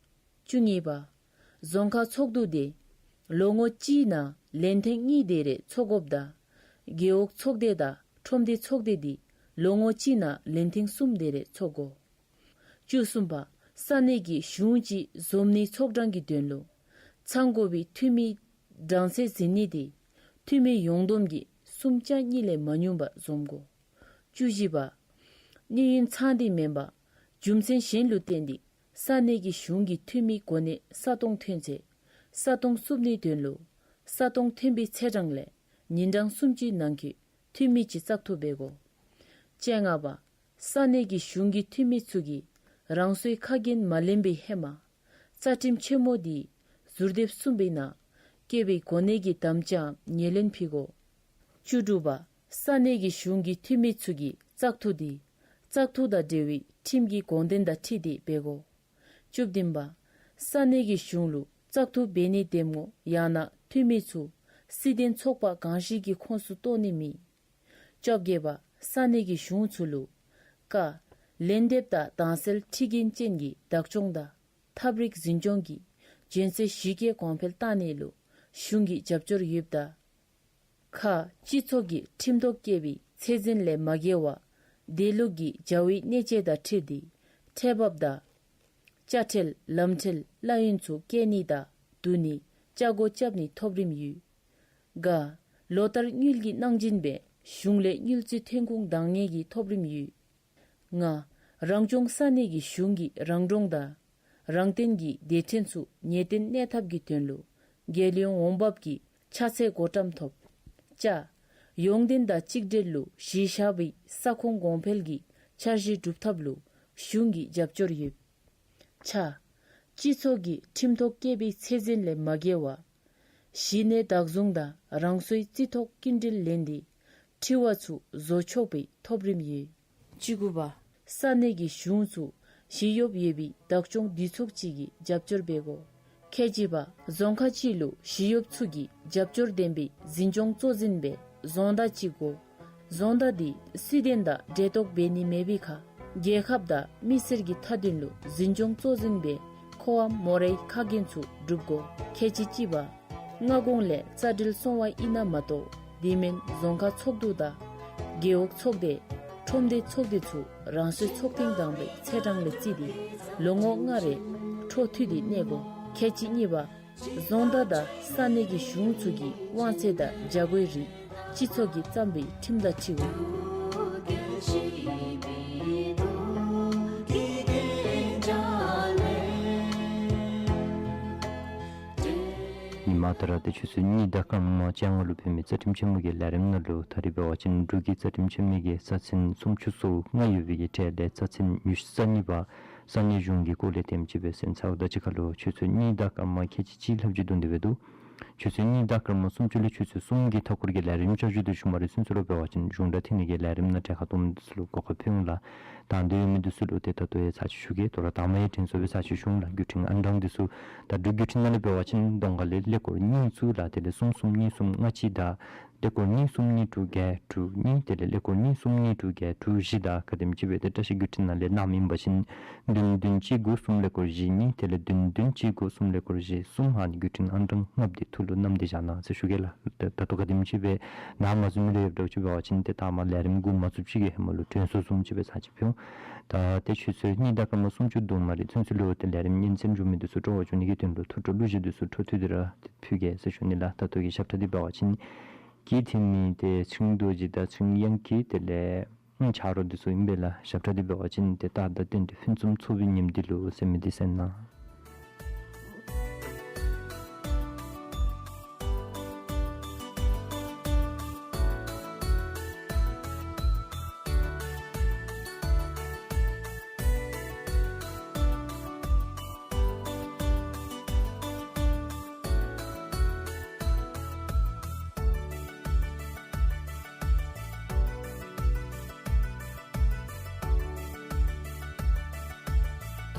བཅུ་གཉིས་པ། རྫོང་ཁག་ཚོགས་འདུ་དེ་ལོ་ངོ་གཅིག་ནང་ལན་ཐེངས་གཉིས་དེ་རེ་ཚོགས་དགོཔ་དང་རྒེད་འོག་ཚོགས་སྡེ་དང་ཁྲོམ་སྡེ་ཚོགས་སྡེ་དེ་ལོ་ངོ་གཅིག་ནང་ལན་ཐེངས་གསུམ་དེ་རེ་ཚོགས་དགོ། བཅུ་གསུམ་པ། ས་གནས་ཀྱི་གཞུང་ཅིག་འཛོམས་ནིའི་ཚོགས་གྲངས་ཀྱི་དོན་ལུ་ཚང་དགོ་པའི་འཐུས་མིའི་གྲངས་ཚད་ཟིན་ནི་དེ་འཐུས་མི་ཡོངས་བསྡོམས་ཀྱི་སུམ་ཆ་གཉིས་ལས་མ་ཉུང་བ་འཛོམས་དགོ། བཅུ་བཞི་པ། དམིགས་ཡུལ་ཚང་སྟེ་མེན་པར་རྒྱུ་མཚན་གཞན་ལུ་བརྟེན་ཏེ་ས་གནས་ཀྱི་གཞུང་གི་འཐུས་མིའི་གོ་གནས་ས་སྟོང་ཐོན་ཚེ་ས་སྟོང་བསུབ་ནིའི་དོན་ལུ་ས་སྟོང་ཐོན་པའི་ཚེས་གྲངས་ལས་ཉིན་གྲངས་སུམ་ཅུའི་ནང་འཁོད་འཐུས་མི་ཅིག་བཙག་འཐུ་འབད་དགོ། བཅོ་ལྔ་པ། ས་གནས་ཀྱི་གཞུང་གི་འཐུས་མི་ཚུ་གིས་རང་སོའི་ཁ་འགན་མ་ལེན་པའི་ཧེ་མ་རྩ་ཁྲིམས་ཆེན་མོ་དེའི་ཟུར་དེབ་གསུམ་པའི་ནང་བཀོད་པའི་གོ་གནས་ཀྱི་དམ་བཅའམ་ངོས་ལེན་ཕུལ་དགོ། བཅུ་དྲུག་པ། ས་གནས་ཀྱི་གཞུང་གི་འཐུས་མི་ཚུ་གིས་བཙག་འཐུ་དེ་བཙག་འཐུ་དང་འབྲེལ་བའི་ཁྲིམས་ཀྱི་དགོངས་དོན་དང་འཁྲིལ་ཏེ་འབད་དགོ། བཅུ་བདུན་པ། ས་གནས་ཀྱི་གཞུང་ལུ་བཙག་འཐུ་འབད་ནིའི་འདེམས་ངོ་ཡང་ན་འཐུས་མི་ཚུ་སྲིད་དོན་ཚོགས་པ་གང་ཞིག་གི་ཁོངས་སུ་གཏོགས་ནི་མེད། བཅོ་བརྒྱད་པ། ས་གནས་ཀྱི་གཞུང་ཚུ་ལུ་ཀ། ལན་འདེབས་དང་དྭངས་གསལ་ཁྲིམས་འགལ་ཅན་གྱི་བདག་སྐྱོང་དང་ཐབས་རིག་འཛིན་སྐྱོང་གི་འཇོན་ཚད་གཞི་བཀོད་གོང་འཕེལ་བཏང་ནི་ལུ་གཞུང་གི་རྒྱབ་སྐྱོར་ཡོདཔ་དང་། ཁ། སྤྱི་ཚོགས་ཀྱི་ཁྲིམས་ཐོག་བཀོད་པའི་ཚད་འཛིན་ལས་མ་བརྒལ་བར་ དེ་ལུགས་ཀྱི་བྱ་བའི་གནད་བཅས་དང་འཁྲིལ་ཏེ་ཁྲལ་འབབ་དང་ཅ་ཁྲལ་ལམ་ཁྲལ་གླ་ཡོན་ཚུ་བཀལ་ནི་དང་བསྡུ་ནི་ཅ་སྒོ་རྐྱབ་ནི་ཐོབ་རིམ་ཡོད། ག། ལོ་ལྟར་དངུལ་གྱི་གནང་སྦྱིན་སྦེ་གཞུང་ལས་དངུལ་རྩིས་ཐོན་ཁུངས་འདང་ངེས་ཀྱི་ཐོབ་རིམ་ཡོད། ང་། རང་སྐྱོང་ས་གནས་ཀྱི་གཞུང་གིས་རང་གྲོང་དང་རང་བརྟེན་གྱི་སྡེ་ཕྲན་ཚུ་ངེས་གཏན་གནས་ཐབས་ཀྱི་དོན་ལུ་རྒྱལ་ཡོངས་འོང་འབབ་ཀྱི་ཆ་ཚད་བགོ་བཀྲམ་ཐོབ། ཅ། ཡོངས་བསྟན་དང་གཅིག་སྒྲིལ་ལུ་གཞི་བཞག་པའི་ས་ཁོངས་གོང་འཕེལ་གྱི་འཆར་གཞི་སྒྲུབ་ཐབས་ལུ་གཞུང་གི་རྒྱབ་སྐྱོར་ཡོད། ཆ། སྤྱི་ཚོགས་ཀྱི་ཁྲིམས་ཐོག་བཀལ་བའི་ཚད་འཛིན་ལས་མ་འགལ་བར་གཞི་གནས་བདག་བཟུང་དང་རང་སོའི་རྩིས་ཐོ་སྐྱིན་འགྲུལ་ལེན་ཏེ་འཁྲི་བ་ཚུ་བཟོ་ཆོག་པའི་ཐོབ་རིམ་ཡོད། བཅུ་དགུ་པ། ས་གནས་ཀྱི་གཞུང་ཚུ་ཞི་གཡོགཔ་ཡོད་པའི་བདག་སྐྱོང་འདུས་ཚོགས་ཅིག་གིས་རྒྱབ་སྐྱོར་འབད་དགོ། ཁལ་གཅིག་པ། རྫོང་ཁག་ཅིག་ལུ་ཞི་གཡོགཔ་ཚུ་གི་རྒྱབ་སྐྱོར་ལྡན་པའི་འཛིན་སྐྱོང་གཙོ་འཛིན་སྦེ་རྫོང་བདག་ཅིག་དགོ། རྫོང་བདག་འདི་སུས་དོན་དང་འབྲེལ་གཏོགས་འབད་ནི་མེད་པའི་ཁར་རྒྱལ་ཁབ་དང་མི་སེར་གྱི་མཐའ་དོན་ལུ་འཛིན་སྐྱོང་གཙོ་འཛིན་སྦེ་མཁོ་བའམ་མོ་རའི་ཁ་འགན་ཚུ་སྒྲུབ་དགོ། ཁལ་གཅིག་གཅིག་པ། སྔ་གོང་ལས་རྩ་འགྲུལ་སོང་བ་ཨིན་ན་མ་གཏོགས་དེ་མེན་རྫོང་ཁག་ཚོགས་འདུ་དང་རྒེད་འོག་ཚོགས་སྡེ་ཁྲོམ་སྡེ་ཚོགས་སྡེ་ཚུ་རང་སོའི་ཚོགས་ཐེངས་དང་པའི་ཚེས་གྲངས་ལས་བརྩིས་ཏེ་ལོ་ངོ་ལྔ་རེ་འཕྲོ་མཐུད་དེ་གནས་དགོ། ཁལ་གཅིག་གཉིས་པ། རྫོང་བདག་དང་ས་གནས་ཀྱི་གཞུང་ཚུ་གི་དབང་ཚད་དང་བྱ་སྒོའི་རིགས་སྤྱི་ཚོགས་ཀྱིས་བརྩམས་པའི་ཁྲིམས་དང་འཁྲིལ་དགོ། ཉིན་མ་ད་ར་ཏེ་ཆུ་ཚོད་གཉིས་དང་སྐར་མ་བཅོ་ལྔ་ལུ་འབད་མི་རྩ་ཁྲིམས་ཆེན་མོ་གི་ལས་རིམ་ནང་ལུ་ད་རིས་འབད་བ་ཅིན་འབྲུག་གི་རྩ་ཁྲིམས་ཆེན་མོ་གི་རྩ་ཚན་སུམ་ཅུ་སོ་ལྔ་ཡོད་པའི་གི་གྲས་ལས་རྩ་ཚན་ཉི་ཤུ་རྩ་གཉིས་པ་ས་གནས་གཞུང་གི་སྐོར་ལས་དེམ་ཅིག་སྦེ་གསན་ཚརཝ་ད་ཅིག་ཁར་ལུ་ཆུ་ཚོད་གཉིས་དང་སྐར་མ་ཁལ་གཅིག་གཅིག་ལྷགཔ་ཅིག་འདུག་སྟེ་འབད་དོ། ཆུ་ཚོད་གཉིས་དང་སྐར་མ་སུམ་ཅུ་ལས་ཆུ་ཚོད་གསུམ་གྱི་མཐའ་འཁོར་གྱི་ལས་རིམ་བསྐྱར་ཞུ་དེ་ཞུ་མ་རེ་ཚུན་ཚོད་ལུ་འབད་བ་ཅིན་གཞུང་སྒྲ་ཐོས་ནི་གི་ལས་རིམ་ནང་གྲལ་ཁར་གཏོགས་མི་འདི་ཚུ་ལུ་གོ་སྐབས་ཕུལ་འོང་ལགས། དང་འདོད་ཡོད་མི་འདི་ཚུ་ལུ་ཏེ་ད་ལྟོ་ཡང་ཚར་ཅིག་ཞུ་གེ། དོ་རུང་དང་པ་ཡང་དྲན་གསོ་སྦེ་ཚར་ཅིག་ཞུ་འོང་ལགས། བརྒྱུད་འཕྲིན་ཨང་གྲངས་འདི་ཚུ་ད་འབྲུག་བརྒྱུད་འཕྲིན་ནང་ལས་འབད་བ་ཅིན་གདོང་ཁ་ལས་ཀླད་ཀོར་གཉིས་བཙུགས་ལགས། དེ་ལས་གསུམ་གསུམ་གཉིས་གསུམ་ལྔ་གཅིག་དང་ཀླད་ཀོར་གཉིས་གསུམ་གཉིས་དྲུག་བརྒྱད་དྲུག་གཉིས། དེ་ལས་ཀླད་ཀོར་གཉིས་གསུམ་གཉིས་དྲུག་བརྒྱད་དྲུག་བཞི་དང་ག་དེམ་ཅིག་སྦེ་ཏེ་བཀྲ་ཤིས་བརྒྱུད་འཕྲིན་ནང་ལས་གནངམ་ཨིན་པ་ཅིན་བདུན་བདུན་གཅིག་དགུ་གསུམ་ཀླད་ཀོར་བཞི་གཉིས། དེ་ལས་བདུན་བདུན་གཅིག་དགུ་གསུམ་ཀླད་ཀོར་བཞི་གསུམ། ཨ་ནི་བརྒྱུད་འཕྲིན་ཨང་གྲངས་ལྔ་པོ་འདི་ཐུགས་ལུ་བསྣམས་ཏེ་བཞག་གནང་ཟེར་ཞུ་གེ་ལགས། ད་ད་ལྟོ་ག་དེམ་ཅིག་སྦེ་ནཱ་མ་བཟུང་མི་ལུ་ཡོདཔ་འདྲཝ་ཅིག་འབད་བ་ཅིན་ཏེ་ད་མ་ལས་རིམ་འགོ་མ་བཙུགས་ཅིག་གི་ཧེ་མ་ལུ་དྲན་གསོ་བཟུམ་ཅིག་སྦེ་ཚར་ཅིག་ཕུལ་འོང་། ད་ཏེ་ཆུ་ཚོད་གཉིས་དང་སྐར་མ་སུམ་ཅུ་འདུག་མ་རེ་ཚུན་ཚོད་ལུ་ཏེ་ལས་རིམ་སྙན་གསན་འབྱོན་མི་འདི་ཚུ་སྤྲོ་བ་བྱུང་ནི་གི་དོན་ལུ་ཐུགས་སྤྲོ་གླུ་གཞས་འདི་ཚུ་འཕྲོ་མཐུད་དེ་ར་ཕུལ་གེ་ཟེར་ཞུ་ནི་ལགས། ད་ལྟོ་གི་ཞབས་ཁྲ་འདི་འབད་བ་ཅིན་སྐད་འཐེན་མི་ཏེ་ཆིང་རྡོ་རྗེ་དང་ཆིང་གཡང་སྐྱིད་དེ་ལས་ཆ་རོགས་འདི་ཚུ་ཨིན་པས་ལགས། ཞབས་ཁྲ་འདི་འབད་བ་ཅིན་ཏེ་རྟག་དང་རྟེན་འབྲེལ་ཕུན་སུམ་ཚོགས་པའི་ཉིནམ་འདི་ལུ་ཟེར་མི་འདི་གསན་གནང་།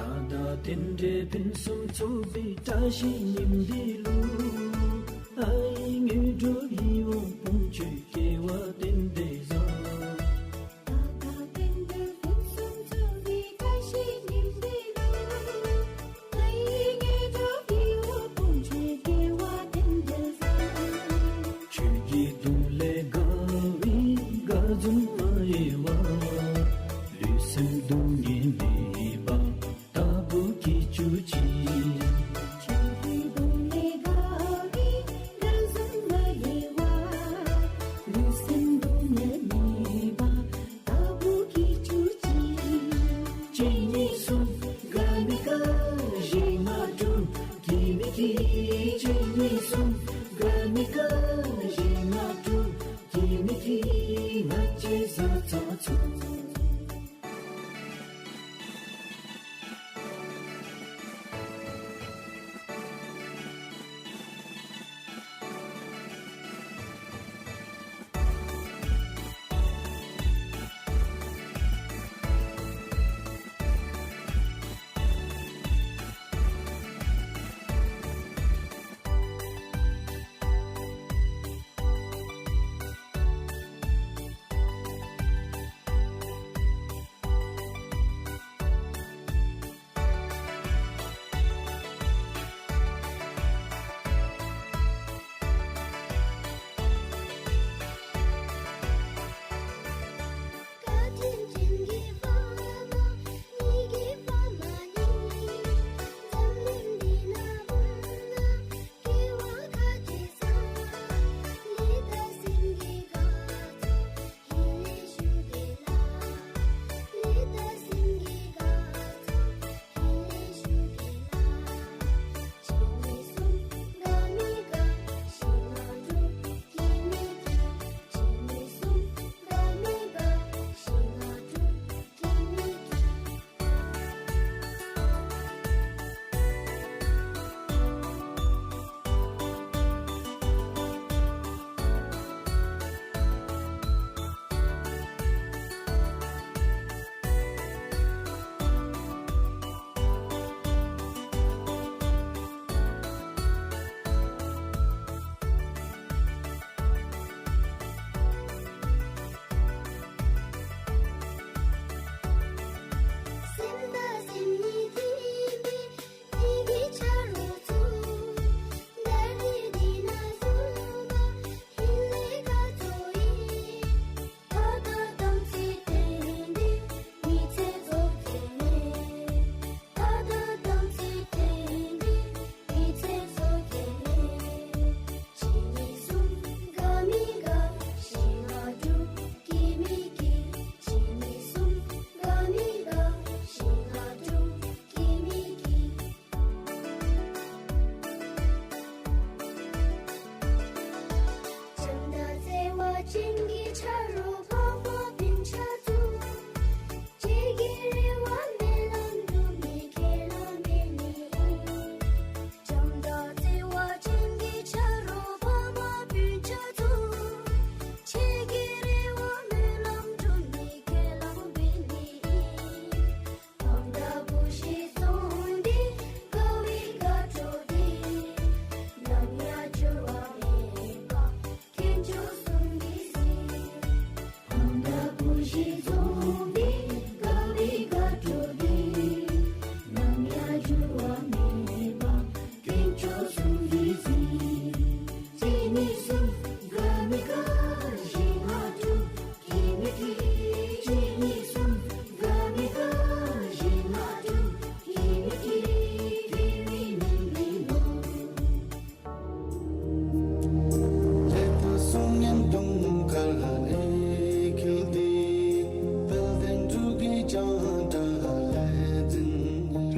རྟག་དང་རྟེན་འབྲེལ་ཕུན་སུམ་ཚོགས་པའི་བཀྲ་ཤིས་ཉིནམ་འདི་ལུ། ཨའི་དངོས་གྲུབ་ཡིད་འོང་དཔུང་བཅུད་སྐལ་བ་རྟེན་འབྲེལ་བཟང་། ཁྱོད་ཀྱི་གདོང་ལས་དགའ་བའི་དགའ་འཛུམ་མ་གཡེང་བར། ལུས་སེམས་སྡུག་བསྔལ་མེད་པ་ལྟ་བུ་སྐྱེ་གྱུར་ཅིག། ཁྱོད་ཀྱི་གདོང་ལས་དགའ་བའི་དགའ་འཛུམ་མ་གཡེང་བར། ལུས་སེམས་སྡུག་བསྔལ་མེད་པ་ལྟ་བུ་སྐྱེ་གྱུར་ཅིག། གཅིག་གཉིས་གསུམ་དགའ་མི་དགའ་གཞན་མ་གྲུབ་སྐྱིད་མི་སྐྱིད། གཅིག་གཉིས་གསུམ་དགའ་མི་དགའ་གཞན་མ་གྲུབ་སྐྱིད་མི་སྐྱིད། ང་བཅས་བཟའ་ཚང་ཚུ།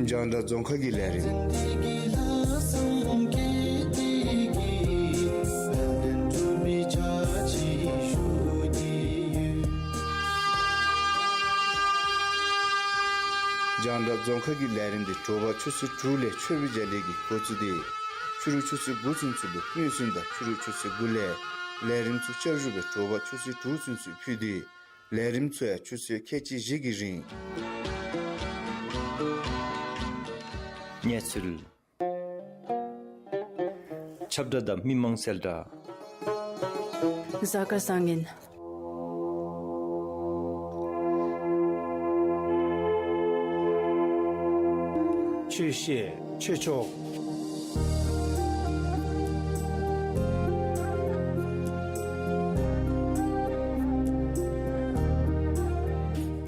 རྒྱང་བསྒྲགས་རྫོང་ཁ་གི་ལས་རིམ། རྒྱང་བསྒྲགས་རྫོང་ཁ་གི་ལས་རིམ་འདི་དྲོ་པ་ཆུ་ཚོད་དྲུག་ལས་མཆོད་པའི་རྒྱ་གླིང་གིས་འགོ་བཙུགས་ཏེ་ཕྱི་རུ་ཆུ་ཚོད་དགུ་ཚུན་ཚོད་ལུ་སྙན་སེང་དང་ཕྱི་རུ་ཆུ་ཚོད་དགུ་ལས་ལས་རིམ་ཚུ་བསྐྱར་ཞུ་སྦེ་དྲོ་པ་ཆུ་ཚོད་དྲུག་ཚུན་ཚོད་ཕུལ་ཏེ་ལས་རིམ་ཚུ་ཡང་ཆུ་ཚོད་ཁལ་གཅིག་བཞི་གི་རིང་གནས་ཚུལ། ཁྱབ་བསྒྲགས་དང་མི་མང་གསལ་བསྒྲགས། གཟའ་སྐར་བཟང་ངན། ཆོས་བཤད་ཆོས་ཕྱོགས།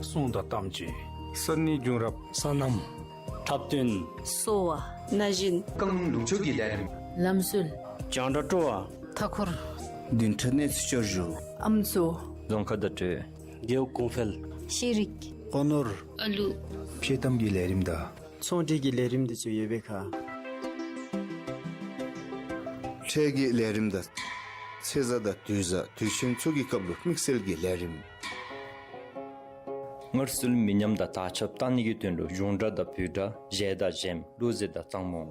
གསུང་དང་གཏམ་གྱི་ས་གནས་བྱུང་རབས། སོ་ནམ། འཁྲབ་སྟོན། གསོ་བ། ན་གཞོན། བཀའ་ལུང་ལུང་ཕྱོགས་ཀྱི་ལས་རིམ། ལམ་སྲོལ། རྒྱང་བསྒྲགས་སྤྲོ་བ། མཐའ་འཁོར། བདུན་ཕྲག་གནས་ཚུལ་བསྐྱར་ཞུ། ཨམ་སྲུ། རྫོང་ཁ་བརྡ་སྤྲོད། རྒེད་འོག་གོང་འཕེལ། ཤེས་རིག། སྤོ་ནོར། ཨ་ལུ། ཕྱེད་དམ་གྱི་ལས་རིམ་དང་། ཚོང་འབྲེལ་གྱི་ལས་རིམ་འདི་ཚུ་ཡོད་པའི་ཁར། འཕྲལ་གྱི་ལས་རིམ་དང་། ཚེས་བཟང་དང་དུས་བཟང་དུས་ཆེན་ཚུ་གི་སྐབས་ལུ་དམིགས་བསལ་གྱི་ལས་རིམ། སྔར་སྲོལ་མི་ཉམས་དང་དར་ཁྱབ་བཏང་ནི་གི་དོན་ལུ་གཞུང་སྒྲ་དང་བོད་སྒྲ་གཞས་དང་གཞས་གླུ་གཞས་དང་གཙང་མོ།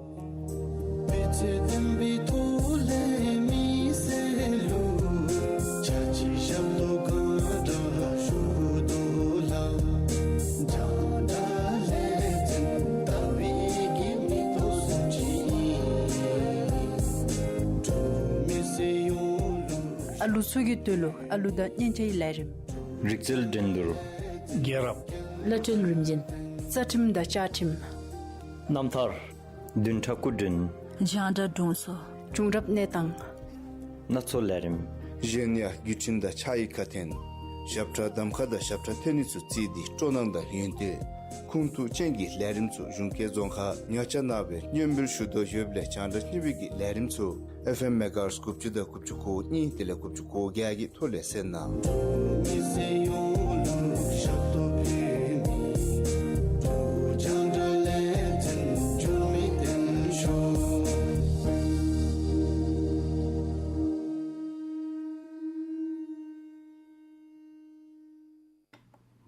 ཨ་ལུ་ཚུ་གི་དོན་ལུ་ཨ་ལུ་དང་སྙན་ཆ་གི་ལས་རིམ། རིག་རྩལ་འགྲན་བསྡུར། རྒྱལ་རབས། བླ་སྤྲུལ་རིམ་བྱོན། རྩ་ཁྲིམས་དང་བཅའ་ཁྲིམས། རྣམ་ཐར། བདུན་ཕྲག་སྐུ་མགྲོན། རྒྱང་བསྒྲགས་དྲུང་འཚོ། བྱུང་རབས་གནས་སྟངས། སྣ་ཚོགས་ལས་རིམ། གཞན་ཡང་བརྒྱུད་འཕྲིན་དང་ཕྱག་ཡིག་ཁ་འཕྲིན། ཞབས་ཁྲ་གདམ་ཁ་དང་ཞབས་ཁྲ་འཐེན་ནི་ཚུ་བརྩིས་ཏེ་སྤྲོ་སྣང་དང་ཡོན་ཏན་ཁུངས་ཐུག་ཅན་གྱི་ལས་རིམ་ཚུ་གཞུང་སྐད་རྫོང་ཁ་ཉག་ཆ་ནང་སྦེ་སྙན་འབུལ་ཞུ་དོ་ཡོདཔ་ལས་རྒྱང་བསྒྲགས་གཉིས་པའི་གི་ལས་རིམ་ཚུ་ཨེཕ་ཨེམ་མེ་ག་ཧརཊ་དགུ་བཅུ་དང་དགུ་བཅུ་གོ་གཉིས་དེ་ལས་དགུ་བཅུ་གོ་བརྒྱད་ཀྱི་ཐོག་ལས་གསན་གནང་།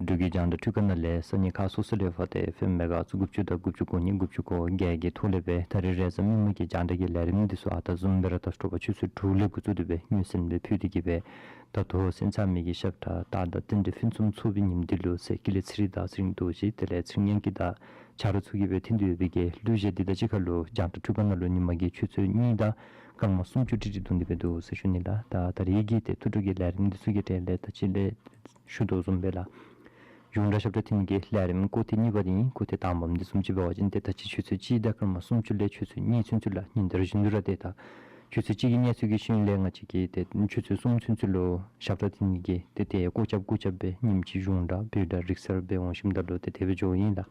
འབྲུག་གི་རྒྱང་བསྒྲགས་འཕྲུལ་ཁང་ནང་ལས་སང་ཉིན་ཁ་སོ་སོ་ལས་ཕར་ཏེ་ཨེཕ་ཨེམ་མེ་ག་ཧརཊ་དགུ་བཅུ་དང་དགུ་བཅུ་གོ་གཉིས་དགུ་བཅུ་གོ་བརྒྱད་ཀྱི་ཐོག་ལས་སྦེ་ད་རིས་རེས་གཟའ་མིག་དམར་གྱི་རྒྱང་བསྒྲགས་ཀྱི་ལས་རིམ་འདི་ཚུ་ཨ་རྟག་བཟུམ་སྦེ་ར་ད་དྲོ་པ་ཆུ་ཚོད་དྲུག་ལས་འགོ་བཙུགས་ཏེ་སྦེ་སྙན་སེང་སྦེ་ཕུལ་ཏེ་གི་སྦེ་ད་ལྟོ་གསན་ཚར་མི་གི་ཞབས་ཁྲ་སྟག་དང་རྟེན་འབྲེལ་ཕུན་སུམ་ཚོགས་པའི་ཉིནམ་འདི་ལུ་ཟེར་ཀི་ལི་ཚེ་རིང་དང་ཚེ་རིང་རྡོ་རྗེ་དེ་ལས་ཚེ་རིང་སྙན་སྐྱིད་དང་ཆ་རོགས་ཚུ་གིས་སྦེ་འཐེན་ཏེ་ཡོད་པའི་གི་གླུ་གཞས་འདི་དང་གཅིག་ཁར་ལུ་རྒྱང་བསྒྲགས་འཕྲུལ་ཁང་ནང་ལུ་ཉིན་མ་གི་ཆུ་ཚོད་གཉིས་དང་སྐར་མ་སུམ་ཅུ་ཏིག་ཏིག་བརྡུངས་ཏེ་སྦེ་འདུག་ཟེར་ཞུ་ནི་ལགས། ད་ད་རིས་ཀྱི་ཏེ་ཐུགས་སྤྲོ་གི་ལས་རིམ་འདི་ཚུ་གི་གྲས་ལས་ད་ཅི་ལས་ཞུ་དོ་བཟུམ་སྦེ་ལགས། གཞུང་སྒྲ་ཞབས་ཁྲ་འཐེན་ནི་གི་ལས་རིམ་སྐོར་ཐེངས་གཉིས་པ་འདི་ཨིན། སྐོར་ཐེངས་དང་པམ་འདི་བཟུམ་ཅིག་འབད་བ་ཅིན་ཏེ་ད་ཅི་ཆུ་ཚོད་གཅིག་དང་སྐར་མ་སུམ་ཅུ་ལས་ཆུ་ཚོད་གཉིས་ཚུན་ཚོད་ལགས། ཉིན་ལྟར་བཞིན་དུ་ར་ཏེ་ད་ཆུ་ཚོད་གཅིག་གི་གནས་ཚུལ་གྱི་ཤུལ་ལས་ང་བཅས་ཀྱིས་ཏེ་ཆུ་ཚོད་གསུམ་ཚུན་ཚོད་ལུ་ཞབས་ཁྲ་འཐེན་ནི་གི་ཏེ་ཏེ་སྐོར་རྐྱབ་སྐོར་རྐྱབ་སྦེ་ཉིནམ་གཅིག་གཞུང་སྒྲ་བོད་སྒྲ་རིག་གསར་སྦེ་འོང་ཞིནམ་ད་ལུ་ཏེ་དེ་སྦེ་འགྱོཝ་ཨིན་ལགས།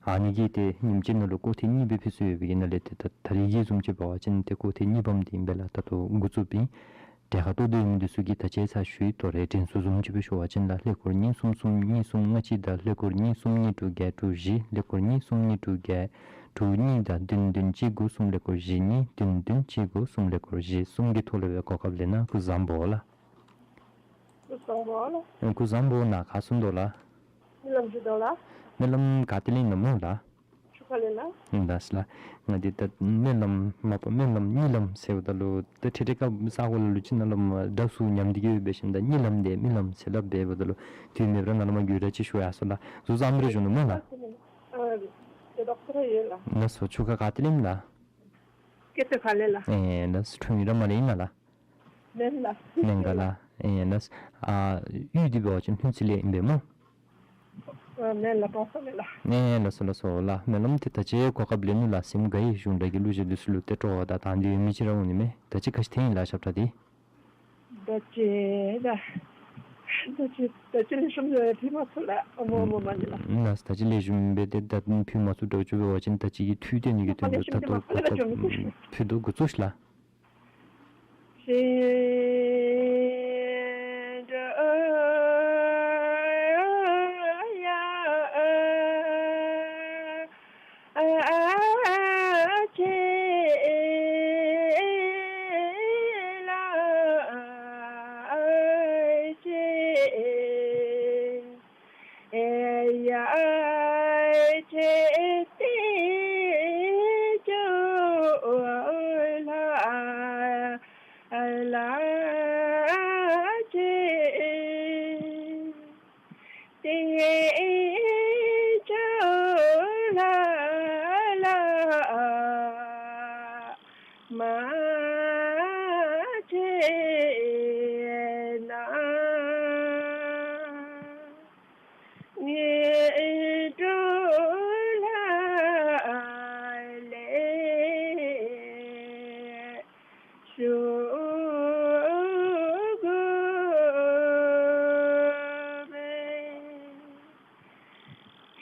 ཨ་ནི་གི་ཏེ་ཉིནམ་གཅིག་ནང་ལུ་སྐོར་ཐེངས་གཉིས་སྦེ་ཕུལ་སྲོལ་ཡོད་པའི་གི་ནང་ལས་ཏེ་ད་ད་རིས་ཀྱི་བཟུམ་ཅིག་འབད་བ་ཅིན་ཏེ་སྐོར་ཐེངས་གཉིས་པམ་འདི་ཨིན་པས་ལགས། ད་ལྟོ་འགོ་བཙུགསཔ་ཨིན། གྲལ་ཁར་གཏོགས་ཏེ་ཡོད་མི་འདི་ཚུ་གིས་ད་ཅི་ཚར་ཞུ་ཡི། དོ་རུང་དྲན་གསོ་བཟུམ་ཅིག་སྦེ་ཞུ་བ་ཅིན་ལགས་ཀླད་ཀོར་གཉིས་གསུམ་གསུམ་གཉིས་གསུམ་ལྔ་གཅིག་དང་ཀླད་ཀོར་གཉིས་གསུམ་གཉིས་དྲུག་བརྒྱད་དྲུག་བཞི་ཀླད་ཀོར་གཉིས་གསུམ་གཉིས་དྲུག་བརྒྱད་དྲུག་གཉིས་དང་བདུན་བདུན་གཅིག་དགུ་གསུམ་ཀླད་ཀོར་བཞི་གཉིས་བདུན་བདུན་གཅིག་དགུ་གསུམ་ཀླད་ཀོར་བཞི་གསུམ་གྱི་ཐོག་ལས་སྦེ་གོ་སྐབས་ལེན་གནང་། སྐུ་གཟུགས་བཟང་པོ་ལགས། སྐུ་གཟུགས་བཟང་པོ་ལགས། ཨེ་སྐུ་གཟུགས་བཟང་པོ་ནཱ་ག་སོང་དོ་ལགས། སྨོན་ལམ་ཞུ་དོ་ལགས། སྨོན་ལམ་ག་ཏེ་ལེན་ནི་སྨོ་ལགས། ཆུ་ཁ་ལས་ལགས། ཨིན་ལགས་སོ་ལགས། ང་འདི་ད་སྨོན་ལམ་མ་པ་སྨོན་ལམ་གཉིད་ལམ་ཟེརཝ་ད་ལུ་ད་ཁྲིག་ཁྲི་ཁ་ས་གོ་ལ་ལུ་ཅིག་ནང་ལུ་མ་སྒྲ་ཚུ་ཉམས་ཏེ་གི་འབད་ཞིནམ་ད་གཉིད་ལམ་འདི་སྨོན་ལམ་ཟེར་སླབ་འབདཝ་ད་ལུ་དུས་མེདཔ་ར་ནཱ་ལུ་མ་འགྱོ་ར་ཅིག་ཞུ་ཡར་སོ་ལགས། གཟུགས་བཟང་པོ་ར་བཞུགས་ནི་སྨོ་ལགས། ཨ་ཏེ་ཌོག་ཊར་ཡོད་ལགས། ལགས་སོ། ཆུ་ཁ་ག་ཏེ་ལེནམ་ལགས། སྐྱེ་ཐོག་ཁ་ལས་ལགས། ཨེ་ལགས་སོ། འཁྲུངས་ཡུལ་ར་མར་ལས་ཨིན་ན་ལགས། མེན་ལགས། མེན་ག་ལགས། ཨེ་ལགས་སོ། ཨ་གཡུས་འདི་འབད་བ་ཅིན་ལྷུན་རྩེ་ལས་ཨིན་པས་སྨོ། ཨ་མེན་ལགས། ཀྲོང་གསར་ལས་ལགས། ཨེ་ལགས་སོ་ལགས་སོ་ལགས། སྨོན་ལམ་ཏེ་ད་ཅི་གོ་སྐབས་ལེན་ནུག་ལགས། སེམས་དགའ་ཡི། གཞུང་སྒྲ་གི་གླུ་གཞས་འདི་ཚུ་ལུ་ཏེ་སྤྲོ་བ་དང་དང་འདོད་ཡོད་མི་ཅིག་ར་འོང་ནི་མས། ད་ཅི་ག་ཅི་འཐེན་ཡི་ལགས་ཞབས་ཁྲ་འདི། ད་ཅི་ད་ད་ཅི་ད་ཅི་ལེགས་ཤོམ་སྦེ་ཕུལ་མ་ཚུགས་ལགས། ཨ་སྨོ་སྨོ་མ་ཎི་ལགས། ལགས་སོ། ད་ཅི་ལེགས་ཤོམ་སྦེ་ཏེ་ད་ཕུལ་མ་ཚུགས་དྲགས་ཅིག་འབད་བ་ཅིན་ད་ཅི་གི་འཐུས་བཏོན་ནི་གི་དོན་ལུ་ད་ལྟོ་གོ་སྐབས་ཕུལ་དོ་འགོ་བཙུགས་ཤིག་ལགས།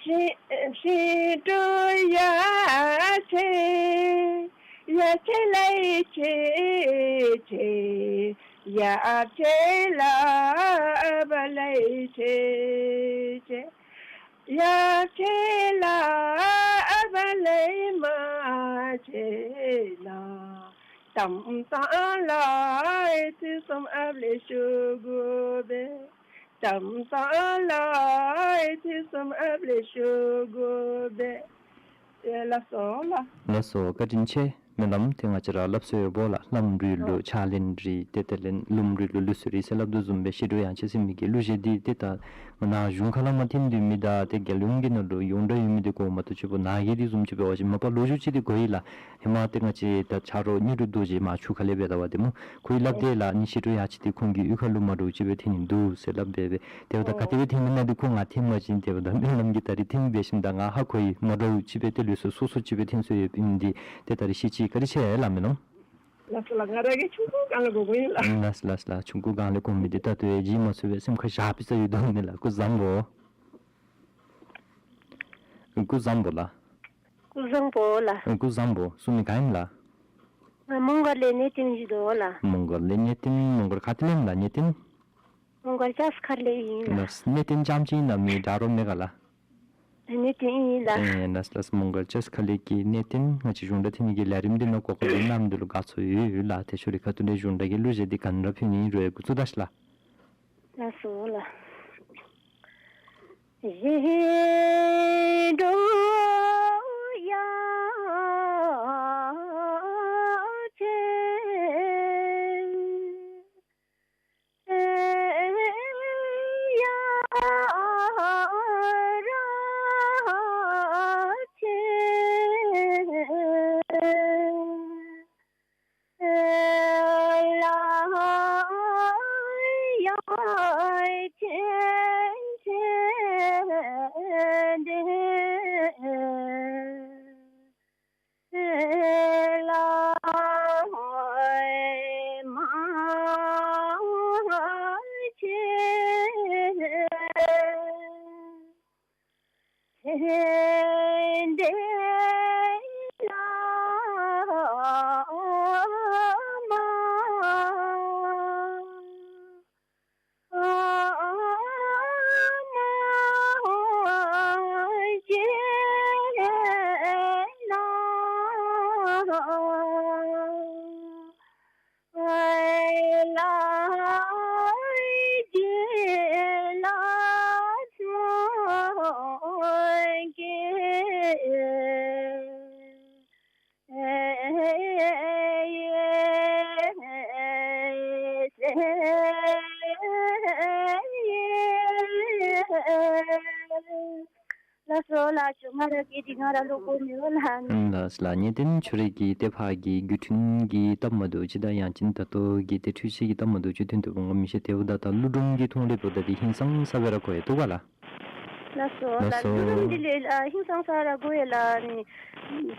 ཤིན་ཤིན་ཏུ་ཡ་མཚན་ཡ་མཚན་ལས་ཆེ་ཆེ། ཡ་མཚན་ལྷག་པ་ལས་ཆེ་ཆེ། ཡ་མཚན་ལྷག་པ་ལས་མ་ཆེ་ན། ཏམ་སང་ལྷག་པའི་ཚིག་གསུམ་ཨཔ་ལས་ཞུ་དགོ་པས། ཏམ་སང་ལྷག་པའི་ཚིག་གསུམ་ཨཔ་ལས་ཞུ་དགོ་པས། ལགས་སོ་ལགས། ལགས་སོ། བཀའ་དྲིན་ཆེ། སྨོན་ལམ་དེ་ང་བཅས་ར་སླབ་སྲོལ་ཡོདཔ་ལགས། ལྷམ་རུལ་ལུ་ཕྱག་ལེན་རིགས་ཏེ་དེ་ལས་ལྷུམས་རུལ་ལུ་ལུས་སྲོལ་རིགས་ཟེར་སླབ་དོ་བཟུམ་སྦེ་ཤི་དྲོ་ཡང་ཆེ་ཟེར་མི་གི་གླུ་གཞས་འདི་ཏེ་ད་ནཱ་གཞུང་ཁ་ལས་མར་ཐོན་ཏེ་མེད། ད་ཏེ་རྒྱལ་ཡོངས་ཀྱི་ནང་ལུ་ཡོངས་གྲགས་ཡོད་མི་འདི་གོཝ་མ་གཏོགས་ཅིག་པོ་ནཱ་གི་འདི་བཟུམ་ཅིག་འབད་བ་ཅིན་མ་པ་ལོ་རྒྱུས་ཅིག་འདི་གོ་ཡི་ལགས། ཧེ་མ་ཏེ་ང་བཅས་ད་ཆ་རོགས་མྱུར་རྡོ་རྗེ་མར་ཆུ་ཁ་ལས་འབད་དཝ་ཏེ་སྨོ། ཁོ་གིས་སླབ་དེས་ལགས། ཨ་ནི་ཤི་དྲོ་ཡང་ཆེ་འདི་ཁོང་གི་གཡུས་ཁ་ལུ་མ་འདྲཝ་ཅིག་སྦེ་ཐོན་ནི་འདུག་ཟེར་སླབ་སྦེ་སྦེ། དེ་འབདཝ་ད་ག་དེ་སྦེ་ཐོན་མི་ན་འདི་ཁོ་ང་ཐོན་པ་ཅིན་དེ་འབདཝ་ད་སྨོན་ལམ་གྱིས་ད་རིས་ཐོན་འབད་ཞིནམ་ད་ང་ཧ་གོ་ཡི། མ་འདྲཝ་ཅིག་སྦེ་ཏེ་ལུས་སྲོལ་སོ་སོ་ཅིག་སྦེ་ཐོན་སྲོལ་ཡོདཔ་ཨིན་མི་འདི། ཏེ་ད་རིས་ཤེས་ཅི། བཀའ་དྲིན་ཆེ་ལགས་སྨོན་ལམ། ལགས་སོ་ལགས། ང་ར་གིས་ཆུང་ཀུ་སྒང་ལས་གོ་གོཝ་ཨིན་ལགས། ལགས་ལགས་ལགས། ཆུང་ཀུ་སྒང་ལས་གོ་མི་འདི་ད་ལྟོ་ཡང་བརྗེད་མ་ཚུགས་པས། སེམས་ཁར་བཞག་པའི་རྩ་ཡོད་དོ་མེན་ལགས། སྐུ་གཟུགས་བཟང་པོ། སྐུ་གཟུགས་བཟང་པོ་ལགས། སྐུ་གཟུགས་བཟང་པོ་ལགས། སྐུ་གཟུགས་བཟང་པོ། གསུང་མི་ག་ཨིན་ལགས། ང་མོང་སྒར་ལས་གནས་བརྟན་ཞུ་དོ་ལགས། མོང་སྒར་ལས་གནས་བརྟན། མོང་སྒར་ག་ཏེ་ལས་ཨིན་ལགས་གནས་བརྟན། མོང་སྒར་ཅཱསི་ཁ་ལས་ཨིན་ལགས། ལགས། གནས་བརྟན་རྐྱངམ་ཅིག་ཨིན་ན་མི་དྲག་རོགས་མེད་ག་ལགས། གནས་བརྟན་ཨིན་ལགས། ཨེ་ལགས་ལགས། མོང་སྒར་ཅཱསི་ཁ་ལས་ཀྱི་གནས་བརྟན་ང་བཅས་གཞུང་སྒྲ་འཐེན་ནི་གི་ལས་རིམ་འདི་ནང་གོ་སྐབས་གནང་མི་འདི་ལུ་དགའ་ཚོར་ཡོད་ལགས། ཏེ་ཤུལ་ལས་ཁ་ཐུག་ལས་གཞུང་སྒྲ་གི་གླུ་གཞས་འདི་ག་ནི་ར་ཕུལ་ནི་ཨིན་རུང་འགོ་བཙུགས་ད་ཤིག་ལགས། ལགས་སོ་ལགས། ལགས་སོ་ལགས། ང་ར་གིས་འདི་ང་ར་ལུ་གོ་མི་འོང་ལགས། ལགས་ལགས། གནས་བརྟན་ཁྱོད་ར་གི་ཏེ་ཕར་གྱི་བརྒྱུད་འཕྲིན་གྱི་སྟབས་མ་བདེཝ་ཅིག་དང་ཡང་ཅིན་ད་ལྟོ་གི་ཏེ་འཕྲུལ་ཆས་ཀྱི་སྟབས་མ་བདེཝ་ཅིག་ཐོན་དོ་འོང་ག་མི་ཤེས། དེ་འབདཝ་ད་ད་གླུ་སྒྲུང་གི་ཐོག་ལས་འབདཝ་ད་འདི་ཧིང་སངས་ས་སྦེ་ར་གོ་ཡི་འདུག་ག་ལགས། ལགས་སོ་ལགས་ལགས་སོ། གླུ་སྒྲུང་འདི་ལས་ཨ་ཧིང་སངས་ས་ར་གོ་ཡི་ལགས། ཨ་ནི་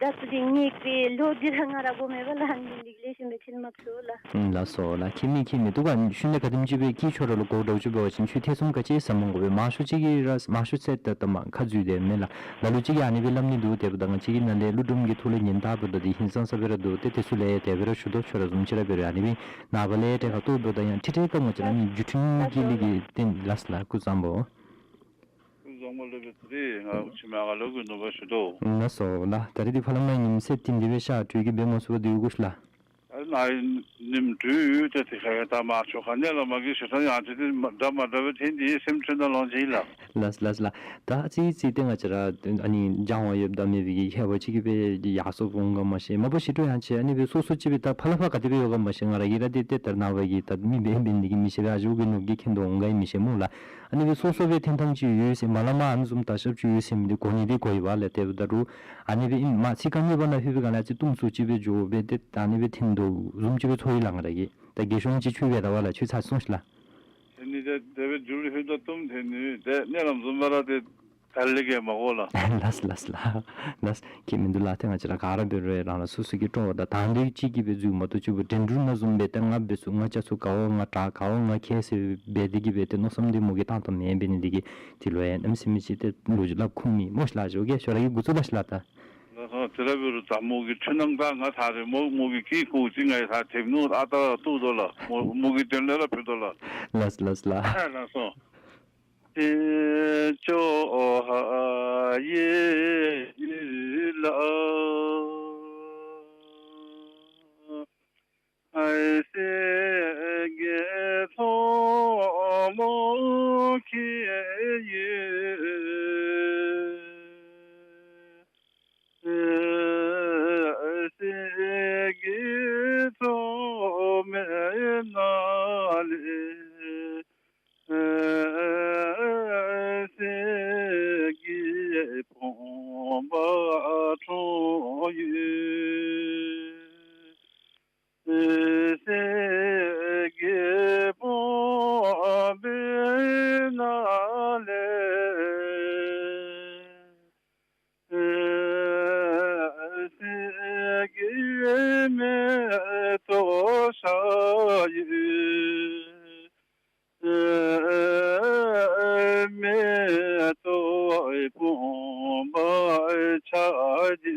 ད་ཚུ་འདི་ངེ་གི་ལོ་འདི་ར་ང་ར་གོ་མེད་པས་ལགས། ཨ་ནི་འདི་ལེགས་ཤོམ་སྦེ་ཐོན་མ་ཚུགས་ལགས། ལགས་སོ་ལགས། ཁྱད་མེད་ཁྱད་མེད། འདུག་ག། ཤུལ་ལས་ག་དེམ་ཅིག་སྦེ་སྐད་ཆ་ར་ལུ་གོ་འདྲཝ་ཅིག་འབད་བ་ཅིན་ཁྱོད་ཐེ་ཚོམ་ག་ཅི་ཟ་མ་དགོ་པས། མང་ཤོས་ཅིག་གིས་ར་མང་ཤོས་ཟེར་ད་ད་མ་ཁ་འཛུལ་དེ་མེན་ལགས། ལ་ལུ་ཅིག་གིས་ཨ་ནི་སྦེ་སླབ་ནི་འདུག། དེ་འབདཝ་ད་ང་བཅས་ཀྱི་ནང་ལས་གླུ་སྒྲུང་གི་ཐོག་ལས་ཉན་ད་འབདཝ་ད་འདི་ཧིང་སངས་ས་སྦེ་ར་འདུག། ཏེ་དེ་ཚུ་ལས་དེ་སྦེ་ར་ཞུ་དོ། ཁྱོད་ར་བཟུམ་ཅིག་ར་འབད་རུང་ཨ་ནི་སྦེ་ནངས་པ་ལས་ཏེ་ཁ་ཐུག་འབདཝ་ད་ཡང་ཁྲིག་ཁྲི་ཀ་ང་བཅས་ར་ཨ་ནི་བརྒྱུད་འཕྲིན་གྱི་ལས་ཀྱི་རྟེན་ལགས་ལགས། སྐུ་གཟུགས་བཟང་པོ། སྐུ་གཟུགས་བཟང་པོ་ལགས། སྦེ་ཚེ་རིང་ང་ཕྱི་མ་ག་ལུ་གུ་ནུ་བ་ཞུ་དོ། ལགས་སོ་ལགས། ད་རིས་འདི་ཕར་ལས་མར་ཉིམ་ཟེར་ཏེ་འདི་སྦེ་ཤར་དྲོད་ཀྱི་འབད་མ་ཚུགས་པར་སྡོད་དགོ་ཤིག་ལགས། ཨ་ནཱ་ཉིམ་དྲོད་ཡོད་ཏེ་དེ་ཁ་ཡང་ད་མ་ཆོག་ཁ་ནས་ལ་མ་གི་ཞེ་སྡང་ཡང་ཅིག་འདྲ་མ་འདྲ་བའི་ཐེན་ཏེ་སེམས་ཅན་དང་ལོངས་ཅི་ལགས། ལགས་ལགས་ལགས། ད་ཨ་ཙི་ཙི་ཏེ་ང་བཅས་ར་ཨ་ནི་སྦྱང་བ་ཡོདཔ་དང་མེད་པའི་གི་ཧེ་བ་ཅིག་གིས་སྦེ་ཡར་སོངམ་འོང་ག་མ་ཤེས། མ་པ་ཤི་དྲོ་ཡང་ཅིག་ཨ་ནི་སྦེ་སོ་སོ་ཅིག་སྦེ་ད་ཕར་ལས་ཕར་ག་དེ་སྦེ་ཡོད་ག་མ་ཤེས། ང་ར་གིས་ར་ཏེ་ཏེ་ད་ནངས་པ་གི་ད་མི་འབད་འབད་ནི་གི་མི་ཤེས་པས། ཨ་ཇོ་གི་ནོར་གྱིས་མཁྱེན་དོ་འོང་ག་མི་ཤེས་སྨོ་ལགས། ཨ་ནི་སྦེ་སོ་སོ་སྦེ་ཐེན་ཐངས་ཅིག་ཡོད་ཟེར་མ་ལས་མར་ཨ་ནི་བཟུམ་ད་ཞབས་ཅིག་ཡོད་ཟེར་མི་འདི་གོ་ནི་འདི་གོ་ཡི་བ་ལགས། དེ་འབདཝ་ད་རུང་ཨ་ནི་སྦེ་ཨིན་མ་ཚིག་རྐང་གཉིས་པ་ནང་ལྷོད་པའི་སྒང་ལས་ཨ་ཙི་གཏུམ་སུ་ཅིག་སྦེ་འགྱོ་སྦེ་ཏེ་ད་ཨ་ནི་སྦེ་ཐེན་དོ་བཟུམ་ཅིག་སྦེ་ཚོར་ཡི་ལགས་ང་ར་གིས། ད་རྒས་ཤོས་ཅིག་ཁྱོད་འབད་ད་བ་ལགས། ཁྱོད་ཚར་སོང་ཤིག་ལགས། དེ་ནི་དེ་དེ་སྦེ་འགྱུར་ལྷོད་ད་གཏུམ་དེ་ནི་དེ་གནས་ལམ་བཟུམ་སྦེ་ར་ཏེ། ཡར་ལས་ཀྱི་མ་གོ་ལགས། ལགས་ལགས་ལགས། ལགས། ཁྱད་མིན་འདུག་ལགས། ཏེ་ང་བཅས་ར་ག་ར་འབད་རུང་རང་རང་སོ་སོ་གི་སྤྲོ་བ་དང་དང་འདོད་ཅིག་གིས་སྦེ་འཛུལ་མ་གཏོགས་ཅིག་འབད་འགྲན་བསྡུར་ནང་བཟུམ་སྦེ་ཏེ་ང་འབད་ཚུགས་ང་རྐྱབ་ཚུགས་ག་བ་ང་དྲག་ག་བ་ང་མཁས་ཟེར་འབད་དེ་གིས་སྦེ་ཏེ་མནོ་བསམ་འདི་མོ་གིས་བཏང་བཏངམ་མེན། འབད་ནི་འདི་གིས་འདི་ལུ་ཡང་གནམ་མེད་ས་མེད་ཅིག་ཏེ་ལོ་རྒྱུས་སླབ་ཁུངས་མེད་སྨོ་ལགས། ཞོགས་ཀས་ཞོགས་ར་གི་འགོ་བཙུགས་ད་ཤིག་ལགས། ད་ལགས་སོ། དེ་ར་འབད་རུང་ད་མོ་གི་འཁྲུལ་སྣང་ད་ང་ད་རེས་མོ་མོ་གི་སྐད་ཁུག་ཅིག་ང་ཡང་ད་དེབ་ནང་ཨ་རྟག་ར་བཏུབ་དོ་ལགས། མོ་མོ་གི་དོན་ལས་ར་ཕུལ་དོ་ལགས། ལགས་ལགས་ལགས། ལགས་སོ། ཏེ་ཅོ་ཧ་ཡེ་ལ་ཨའི་སེ་གེ་ཐོ་མོ་ཁེ་ཡེ་སེ་གེ་ཐོ་མེ་ན་ལེ། སེ་གེ་བུམ་པ་འཁྲུངས་ཡོད། སེ་གེ་བུམ་པའི་ནང་ལས་སེ་གེ་མེ་ཏོག་ཤར་ཡོད། མེ་ཏོག་བུམ་པ་ཆགས་ཏེ་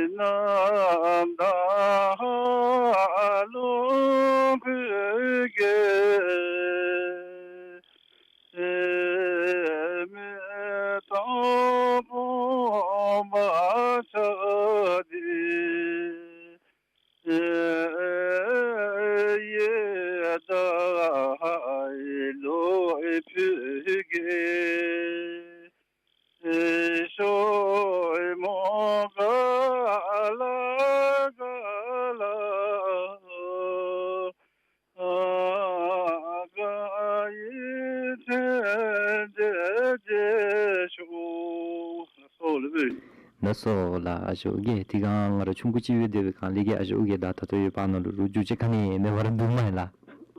རྣམ་དག་ལོངས་སྐུ་གི་མེ་ཏོག་བུམ་པ་ཆགས་ཏེ་ཡེ་དག་ལོངས་སྐུ་གི་ཤོ་མོ་ག་ལ་ག་ལ་ག་ཡི་ཐེན་ཏེ་ཏེ་ཤོ། ལགས་སོ་ལགས་སོ། ལགས་སོ་ལགས། ཨ་ཞོགས་ཀྱི་དེ་སྒང་ང་ར་ཆུང་ཀུ་ཅིག་ཡོད་དེ་སྦེ་གང་ལས་ཀྱི་ཨ་ཞོགས་ཀྱི་ད་ད་ལྟོ་ཡོད་པ་ནང་ལུ་རུ་རྒྱུ་ཅིག་ག་ནི་མེད་པར་འདུག་མས་ལགས།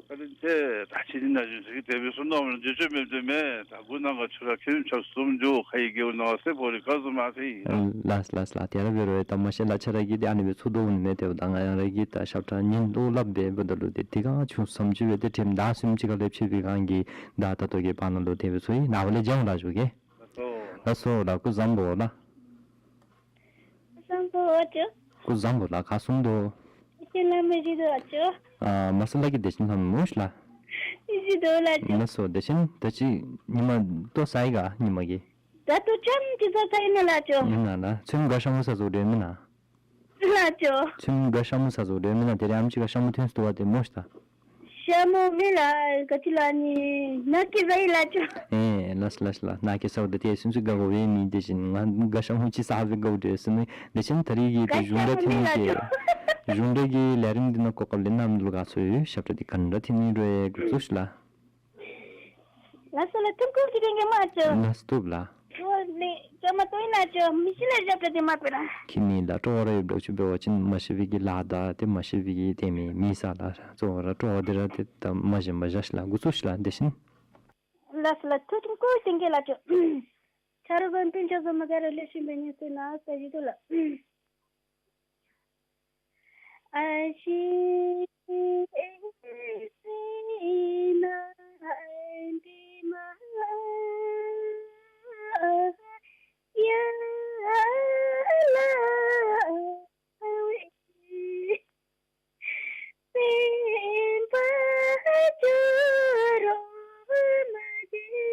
བཀའ་དྲིན་ཆེ། ད་ཕྱི་ནང་བཞིན་ཟེར་གི་དེ་སྦེ་གསུངས་དོ་མེན་ན། རྗེས་ཆོས་མེད་དེ་མེད། ད་དགུ་ནང་ག་ཆུ་ར་ཁྱིམ་ཆགས་གསུམ་འགྱོ་ཁ་ཡི་སྒེའུ་ནང་སེ་བོ་རི་ཁ་གསུམ་མ་ཟེར་ཡི། ལགས་ལགས་ལགས། དེ་ར་འབད་རུང་ད་མ་ཤེས་ལགས། ཁྱེད་ར་གིས་དེ་ཨ་ནི་སྦེ་ཚུར་བསྡུ་མི་མེད། དེ་ད་ང་ར་གིས་ད་ཞབས་ཁྲ་ཉན་ལོ་སླབ་སྦེ་འབདཝ་ད་ལུ་དེ་དེ་སྒང་ཆུང་བསམ་ཅིག་སྦེ་དེ་དྲན་ད་སེམས་ཅིག་ཁ་ལས་ཕྱེ་བའི་སྒང་གི་ད་ད་ལྟོ་གི་བར་ན་ལུ་དེ་སྦེ་ཚུ་ཡི། ནངས་པ་ལས་མཇལ་འོང་ལགས་ཞུ་གེ། ལགས་སོ་ལགས། སྐུ་བཟང་པོ་ལགས། སྐུ་བཟང་པོ་ཨ་ཅོ། སྐུ་བཟང་པོ་ལགས། ག་གསུངས་དོ། བདེ་ཆེན་ལྷ་མོ་བཞུགས་དོ་ཨ་ཅོ། ཨ་མ་སེར་ལ་གི་བདེ་ཆེན་ལྷ་མོ་ལགས། བཞུགས་དོ་ལགས་ཨ་ཅོ། ལགས་སོ། བདེ་ཆེན་ད་ཅི་ཉི་མ་ལྟོ་ས་ཡི་ག་ཉི་མ་གི། ད་ལྟོ་ཅམ་ཅིག་ས་ས་ཡི་ན་ལགས་ཨ་ཅོ། ཨིན་ན་ལགས། ཚོད་ག་ཤ་མུ་ཟ་ཟོ་དེ་མེན་ན། ལགས་ཨ་ཅོ། ཚོད་ག་ཤ་མུ་ཟ་ཟོ་དེ་མེན་ན། དེ་རེ་ཨམ་ཅིག་ག་ཤ་མུ་ཐོན་སོ་དོ་བ་དེ་མོ་ཤ་ད། ཤ་མུ་མེད་ལགས། ག་ཅི་ལ་ནི་ནག་སྐྱེས་ཟ་ཡི་ལགས་ཨ་ཅོ། ཨེ་ལགས་ལགས་ལགས། ནག་སྐྱེས་ཟཝ་ད་དེ་སེམས་སུ་དགའ་དགོ་པའི་མི་དེ་བཞིན་ང་ག་ཤ་མུ་ཅིག་ཟ་བའི་དགའཝ་འདྲས་ཟེར་ནི། དེ་བཞིན་ད་རིས་ཀྱི་དེ་གཞུང་འབྲེལ་ཐོན་ནི་གི་གཞུང་འབྲེལ་གྱི་ལས་རིམ་འདི་ནང་གོ་སྐབས་ལེན་གནང་མི་ལུ་དགའ་ཚོར་ཡོད། ཞབས་ཁྲ་འདི་ག་འདྲ་ཐོན་ནི་རེ་འགོ་བཙུགས་ཤིག་ལགས། ལགས་སོ་ལགས། ཐུགས་ཁུར་ཅིག་དྲན་གེ་མ་ཨ་ཅོ། ལགས་སོ་བཏུབ་ལགས། ཨོ་ལེ་ཅོ་མ་ཏོ་ཨིན་ན་ཅོ་མི་ཤེས་ན་ཞབས་ཁྲ་འདི་མ་དཔེ་ན། ཁྱིམ་མི་ལགས་སྤྲོ་བ་ར་ཡོདཔ་འདྲཝ་ཅིག་འབད་བ་ཅིན་མ་ཤེས་པའི་གི་ལཱ་དང་ཏེ་མ་ཤེས་པའི་གི་ཏེ་མི་མི་ས་ལགས། གཙོ་བོ་ར་སྤྲོ་བ་འདི་ར་ཏེ་ད་མ་ཞེན་པར་བཞག་ཤིག་ལགས། འགོ་བཙུགས་ཤིག་ལགས། དེ་བཞིན། ལགས་སོ་ལགས། ཐུགས་ཁུར་དྲན་གེ་ལགས་ཅོ། ཆ་རོགས་སྤུན་ཆ་ཚང་མ་ག་ར་ལེགས་ཤོམ་སྦེ་ཉལ་སོང་ན་ས་ཞིག་ཏུ་ལགས། ཨ་ཤེ་ཨེ་སི་ན་འདི་མ་ཡ་ལ་ཝེ། སེམས་པ་སྐྱོ་རོགས་མ་བྱེད།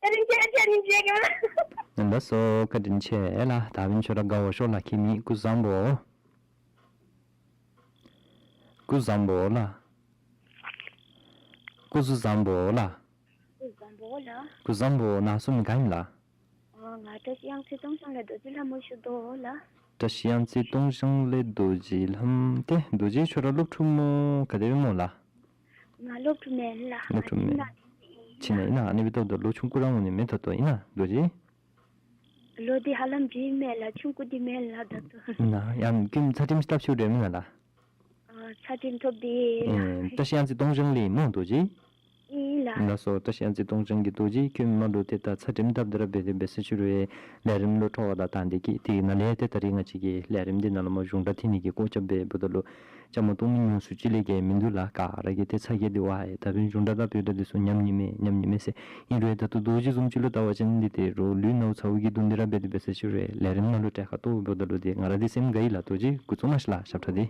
བཀའ་དྲིན་ཆེ་བཀའ་དྲིན་ཆེ་གེ་མ། ལགས་སོ་བཀའ་དྲིན་ཆེ་ལགས། ད་འབདན་ཁྱོད་ར་དགའ་བ་ཤོར་ལགས། ཁྱིམ་མི་སྐུ་བཟང་པོ། སྐུ་བཟང་པོ་ལགས། སྐུ་གཟུགས་བཟང་པོ་ལགས། སྐུ་བཟང་པོ་ལགས། སྐུ་བཟང་པོ་ནང་སུ་མི་ག་ཨིན་ལགས། ཨ་ང་བཀྲ་ཤིས་གཡང་རྩེ་སྟོང་བྱང་ལས་རྡོ་རྗེ་ལྷ་མོ་ཞུ་དོ་ལགས། བཀྲ་ཤིས་གཡང་རྩེ་སྟོང་བྱང་ལས་རྡོ་རྗེ་ལྷ་མོ། ཏེ་རྡོ་རྗེ་ཁྱོད་ར་སློབ་ཕྲུག་སྨོ་ག་དེ་སྦེ་སྨོ་ལགས། ང་སློབ་ཕྲུག་མེན་ལགས། སློབ་ཕྲུག་མེན། ཁྱིམ་ནང་ཨིན་ན། ཨ་ནི་སྦེ་ལྟཝ་ད་ལོ་ཆུང་ཀུ་ར་འོང་ནི་མེན་ད་ལྟོ་ཨིན་ན་རྡོ་རྗེ། ལོ་འདི་ཧ་ལམ་བགྲེས་མས་ལགས། ཆུང་ཀུ་འདི་མེན་ལགས་ད་ལྟོ། ཨིན་ན་ཡང་ཀུན་ཚ་ཁྲིམས་སྟབས་ཤུགས་འདྲས་མེན་ན་ལགས། ཚད་རིམས་ཐོབ་སྟེ་ལགས། ཨེ་བཀྲ་ཤིས་གཡང་རྩེ་སྟོང་བྱང་ལས་སྨོ་རྡོ་རྗེ། ཨིན་ལགས། ལགས་སོ། བཀྲ་ཤིས་གཡང་རྩེ་སྟོང་བྱང་གི་རྡོ་རྗེ་ཁྱོད་མ་ལུ་ཏེ་ད་ཚད་རིམས་བཏབ་སྟེ་ར་འབད་དེ་འབད་ས་ཅིག་རུང་ལས་རིམས་ལུ་འཕྲོ་བརླག་དང་དེ་གིས་དེ་ནང་ལས་ཏེ་ད་རིས་ང་བཅས་ཀྱིས་ལས་རིམས་འདི་ནང་ལུ་མ་གཞུང་སྒྲ་འཐེན་ནི་གི་སྐོར་རྐྱབ་འབདཝ་ད་ལུ་བཅའ་མར་གཏོགས་མི་ཉུང་སུ་ཅིག་ལས་བརྒལ་མིན་འདུག་ལགས། ག་ར་གིས་ཏེ་ཚ་གྱང་འདི་ཝའེ་ད་བུན་གཞུང་སྒྲ་དང་བོད་སྒྲ་འདི་ཚུ་ཉམས་ནི་མས་ཉམས་ནི་མས་ཟེར། ཨིན་རུང་ད་ལྟོ་རྡོ་རྗེ་བཟུམ་ཅིག་ལུ་བལྟ་བ་ཅིན་འདི་ཏེ་རོགས་ལུས་ནཝ་ཚཝ་གིས་བརྡུང་སྟེ་ར་འབད་དེ་འབད་ས་ཅིག་རུང་ལས་རིམས་ནང་ལུ་གྲལ་ཁར་གཏོགས་འབདཝ་ད་ལུ་ཏེ་ང་ར་འདི་སེམས་དགའ་ཡི་ལགས། རྡོ་རྗེ་འགོ་བཙུགས་གནང་ཤིག་ལགས་ཞབས་ཁྲ་འདི།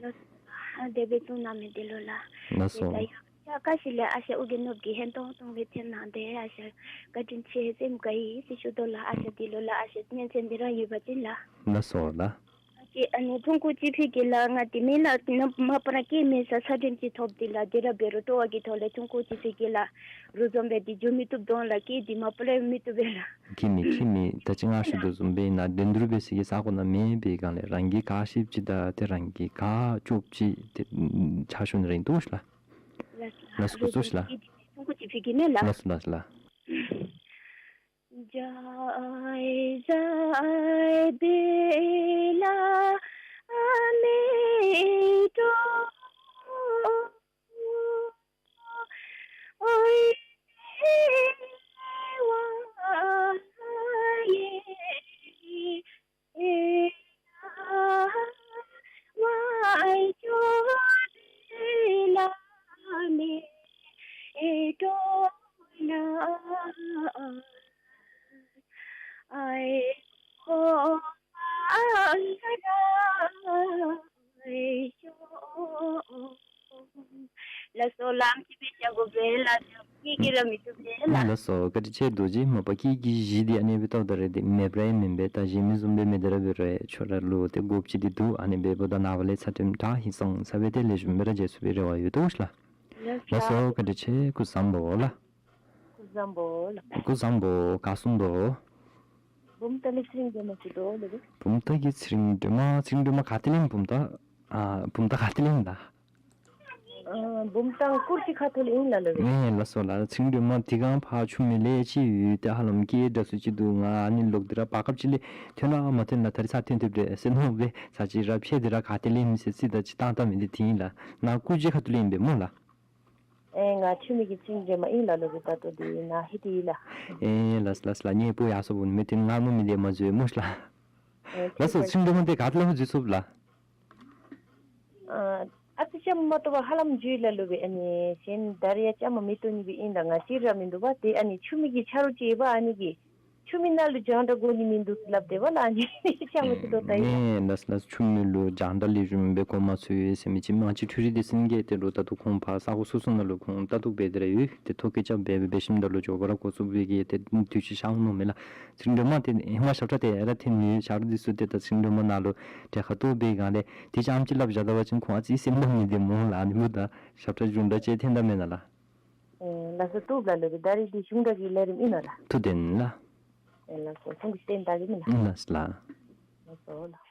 ཨ་དེ་སྦེ་བཙུགས་གནང་མི་འདི་ལུ་ལགས། ལགས་སོ། ད་ཡང་ཡ་ཀ་ཤི་ལས་ཨ་ཞང་ཨོ་རྒྱན་ནོར་བུ་གིས་ཧན་ཏོང་ཏོ་སྦེ་འཐེན་གནང་སྟེ་ཨ་ཞང་བཀའ་དྲིན་ཆེ་སེམས་དགའ་ཡི་ཟེར་ཞུ་དོ་ལགས། ཨ་ཞང་འདི་ལུ་ལགས། ཨ་ཞང་སྙན་གསན་འདི་ར་ཡོད་པ་ཅིན་ལགས། ལགས་སོ་ལགས། ཨ་ཅི་ཨ་ནི་ཐུང་ཀུ་ཅིག་ཕི་གི་ལགས་ང་དེ་མེན་ལགས། ནམ་མ་པ་ར་སྐྱེ་མེད་ས་ཚད་རིམས་ཅིག་ཐོབ་སྟེ་ལགས། དེ་ར་འབད་རུང་སྤྲོ་བ་གི་ཐོག་ལས་ཐུང་ཀུ་ཅིག་ཕི་གི་ལགས། རུ་འཛོམས་སྦེ་འདི་འགྱོ་མི་བཏུབ་དོ་ལགས། སྐྱེ་འདི་མ་པ་ར་མི་བཏུབ་པས་ལགས། ཁྱད་མེད་ཁྱད་མེད། ད་ཅི་ང་ཞུ་དོ་བཟུམ་སྦེ་ནཱ་འགྲན་བསྡུར་འབད་ས་གི་ས་གོ་ནང་མེད་པའི་སྒང་ལས་རང་གིས་ག་ཤེསཔ་ཅིག་དང་ཏེ་རང་གིས་ག་ལྕོགསཔ་ཅིག་ཏེ་ཕྱག་ཞུ་ནི་ར་ཨིན་འདུག་ལགས། ལགས་སོ། ལགས་སོ། འགོ་བཙུགས་ཤིག་ལགས། ཐུང་ཀུ་ཅིག་ཕི་གི་མེན་ལགས། ལགས་སོ་ལགས་སོ་ལགས། ལགས་སོ་ལགས། ཨམ་ཅིག་སྦེ་བཞག་དགོ་པས་ལགས། ཁྱད་ཀྱིས་ར་མི་བཏུབ་པས་ལགས། ལགས་སོ། བཀའ་དྲིན་ཆེ་རྡོ་རྗེ། མ་པ་ཁྱེད་ཀྱི་གཞི་འདི་ཨ་ནི་སྦེ་བལྟཝ་ད་ར་ཏེ་མེདཔ་ར་ཡང་མེན་པས། ད་གཞན་མི་བཟུམ་སྦེ་མེད་དེ་ར་འབད་རུང་ཁྱོད་ར་ལུ་ཏེ་དགོཔ་ཅིག་འདི་འདུག། ཨ་ནི་འབདཝ་ད་ནངས་པ་ལས་ཚད་རིམས་དྲག་ཧིང་སངས་ས་སྦེ་ཏེ་ལེགས་ཤོམ་སྦེ་ར་མཇལ་ཚུགས་པའི་རེ་བ་ཡོད་དོ་ལགས། ལགས་སོ། བཀའ་དྲིན་ཆེ། སྐུ་གཟུགས་བཟང་པོ་ལགས། སྐུ་གཟུགས་བཟང་པོ་ལགས། སྐུ་གཟུགས་བཟང་པོ། ག་གསུངས་དོ། བུམ་ཐང་ལས་ཚེ་རིང་སྒྲོལ་མ་ཞུ་དོ་ལགས། བུམ་ཐང་གི་ཚེ་རིང་སྒྲོལ་མ། ཚེ་རིང་སྒྲོལ་མ་ག་ཏེ་ལས་ཨིན། བུམ་ཐང་ཨ་བུམ་ཐང་ག་ཏེ་ལས་ཨིན་ད། ཨ་བུམ་ཐང་ཀུར་གྱི་ཁ་ཐུག་ལས་ཨིན་ལགས་ལགས། ཨེ་ལགས་སོ་ལགས། ཚེ་རིང་སྒྲོལ་མ་དེ་སྒང་ཕར་ཆུ་མིག་ལས་ཅིག་ཡོད་ཏེ་ཧ་ལམ་སྐད་འདྲ་སུ་ཅིག་འདུག། ང་ཨ་ནི་ལོག་སྟེ་ར་བར་སྐབས་ཅིག་ལས་ཐོན་ར་མ་ཐོན་ལགས། ད་རིས་ཚར་ཐོན་ཐོནམ་འདྲས་ཟེར་མནོ་སྦེ་ཚར་ཅིག་ར་ཕྱད་དེ་ར་ག་ཏེ་ལས་ཨིན་མི་ཤེས་ཟེར་ད་ཅིག་བཏང་བཏངམ་ཨིན། ཏེ་དེ་ཨིན་ལགས། ནཱ་ཀུར་གྱི་ཁ་ཐུག་ལས་ཨིན་པས་སྨོ་ལགས། ཨེ་ང་ཆུ་མིག་གི་ཚེ་རིང་སྒྲོལ་མ་ཨིན་ལགས་ལགས། ད་ལྟོ་འདི་ནཱ་ཧེ་ཏེ་ཡི་ལགས། ཨེ་ལགས་ལགས་ལགས། ཉེ་པོ་ཡར་སོང་བུ་མི་དེ་ངར་མོ་མི་དེ་མ་བཟོད་སྨོ་ལགས། ཨེ་ལགས་སོ། ཚེ་རིང་སྒྲོལ་མ་དེ་ག་ཏེ་ལས་ཕར་འཛུལ་སོངམ་ལགས། ཨ་ཨ་ཙི་ཙམ་མ་གཏོགས་པ་ཧ་ལམ་འཛུལ་ཡི་ལགས་ལགས་སྦེ། ཨ་ནི་གཞན་ད་རིས་ཡང་བཅའ་མར་མི་གཏོགས་ནི་སྦེ་ཨིན་ལགས། ང་གཅིག་ར་མིན་འདུག་པ། ཏེ་ཨ་ནི་ཆུ་མིག་གི་ཆ་རོགས་ཅིག་ཡོད་པ། ཨ་ནི་གིས་ཆུ་མིག་ནང་ལུ་རྒྱང་བསྒྲགས་དགོ་ནི་མིན་འདུག་ཟེར་སླབ་སྟེ་པ་ལགས། ཨ་ནི་ཆ་མ་ཅིག་ཏོ་ད་ཡི་ལགས། ཨེ་ལགས་ལགས། ཆུ་མིག་ལུ་རྒྱང་བསྒྲགས་ལེགས་ཤོམ་སྦེ་གོ་མ་ཚུགས་ཟེར་མི་ཅིག་མང་ཅིག་འཕྲུལ་རིག་འདི་ཚུ་གིས་ཏེ་ལོག་ད་ལྟོ་ཁོང་ཕར་ས་གོ་སོ་སོ་ནང་ལུ་ཁོང་ལྟ་རྟོག་འབད་དེ་ར་ཡོད། ཏེ་ཐོ་བཀོད་རྐྱབ་སྦེ་འབད་ཞིནམ་ད་ལུ་མགྱོགས་པ་ར་གོ་ཚུགས་པའི་གི་ཏེ་དུས་ཚོད་ཤར་འོང་མནོཝ་མས་ལགས། ཚེ་རིང་སྒྲོལ་མ་དེ་ཧེ་མ་ཞབས་ཁྲ་དེ་ཡང་ར་འཐེན་ནི་ཡོད། ཞབས་ཁྲ་འདི་ཚུ་ཏེ་ད་ཚེ་རིང་སྒྲོལ་མ་ནཱ་ལུ་གྲལ་ཁར་གཏོགས་པའི་སྒང་ལས་དེ་ཙམ་ཅིག་སླབ་བཞག་ད་པ་ཅིན་ཁོང་ཨ་ཙི་སེམས་དགའ་མི་དེ་སྨོ་ལགས། ཨ་ནི་འབདཝ་ད་ཞབས་ཁྲ་གཞུང་སྒྲ་ཅིག་འཐེན་ད་མེན་ན་ལགས། ཨེ་ལགས་སོ། བཏུབ་ལགས་ལགས་སྦེ། ད་རིས་འདི་གཞུང་སྒྲ་གི་ལས་རིམ་ཨིན་ན་ལགས། ཐུགས་བདེན་ལགས། ཨེ་ལགས་སོ། གསུང་གི་བསྟན་ད་གི་མེན་ན་ལགས། ལགས་ལགས། ལགས་སོ་ལགས།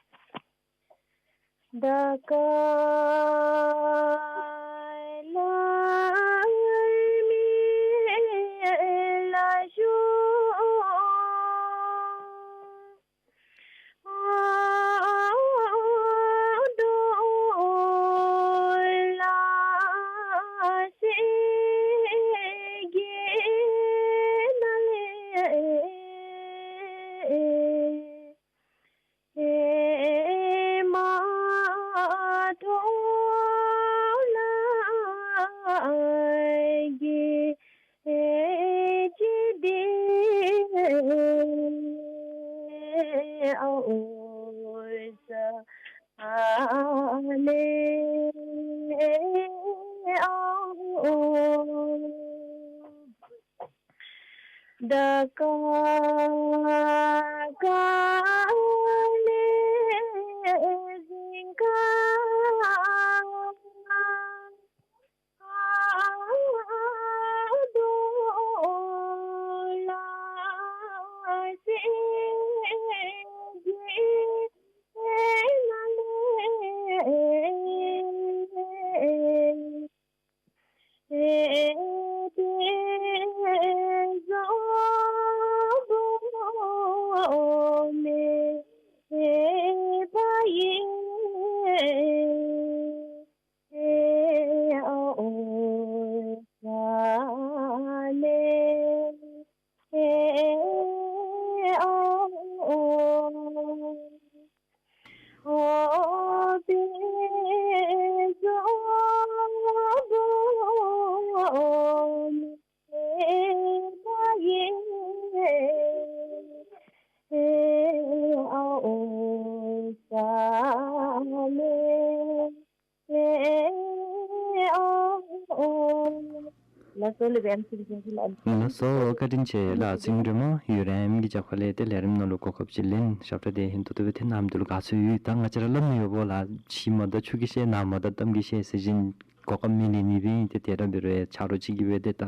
ལགས་སོ་ལགས་སྦེ་ཨམ་སྲུ་ཅིག་ལགས། ལགས་སོ་བཀའ་དྲིན་ཆེ་ལགས། ཨ་ཙི་རིང་སྒྲོལ་མ་ཡུ་རེམ་གྱི་རྒྱབ་ཁ་ལས་ཏེ་ལས་རིམ་ནང་ལུ་གོ་སྐབས་ཅིག་ལེན་ཞབས་ཁྲ་དེ་ཧིང་ཏོག་ཏོ་སྦེ་ཐོན་གནང་མི་འདི་ལུ་དགའ་ཚོར་ཡོད། ད་ང་བཅས་ར་སླབ་མི་ཡོདཔ་ལགས། ཕྱི་མ་དང་ཆུ་གིས་བཤལ་ནང་མ་དང་གཏམ་གྱིས་བཤལ་ཟེར་བཞིན་གོ་སྐབས་མི་ལེན་ནི་སྦེ་ཨིན། ཏེ་དེ་ར་འབད་རུང་ཆ་རོགས་ཅིག་གིས་སྦེ་ཏེ་ད་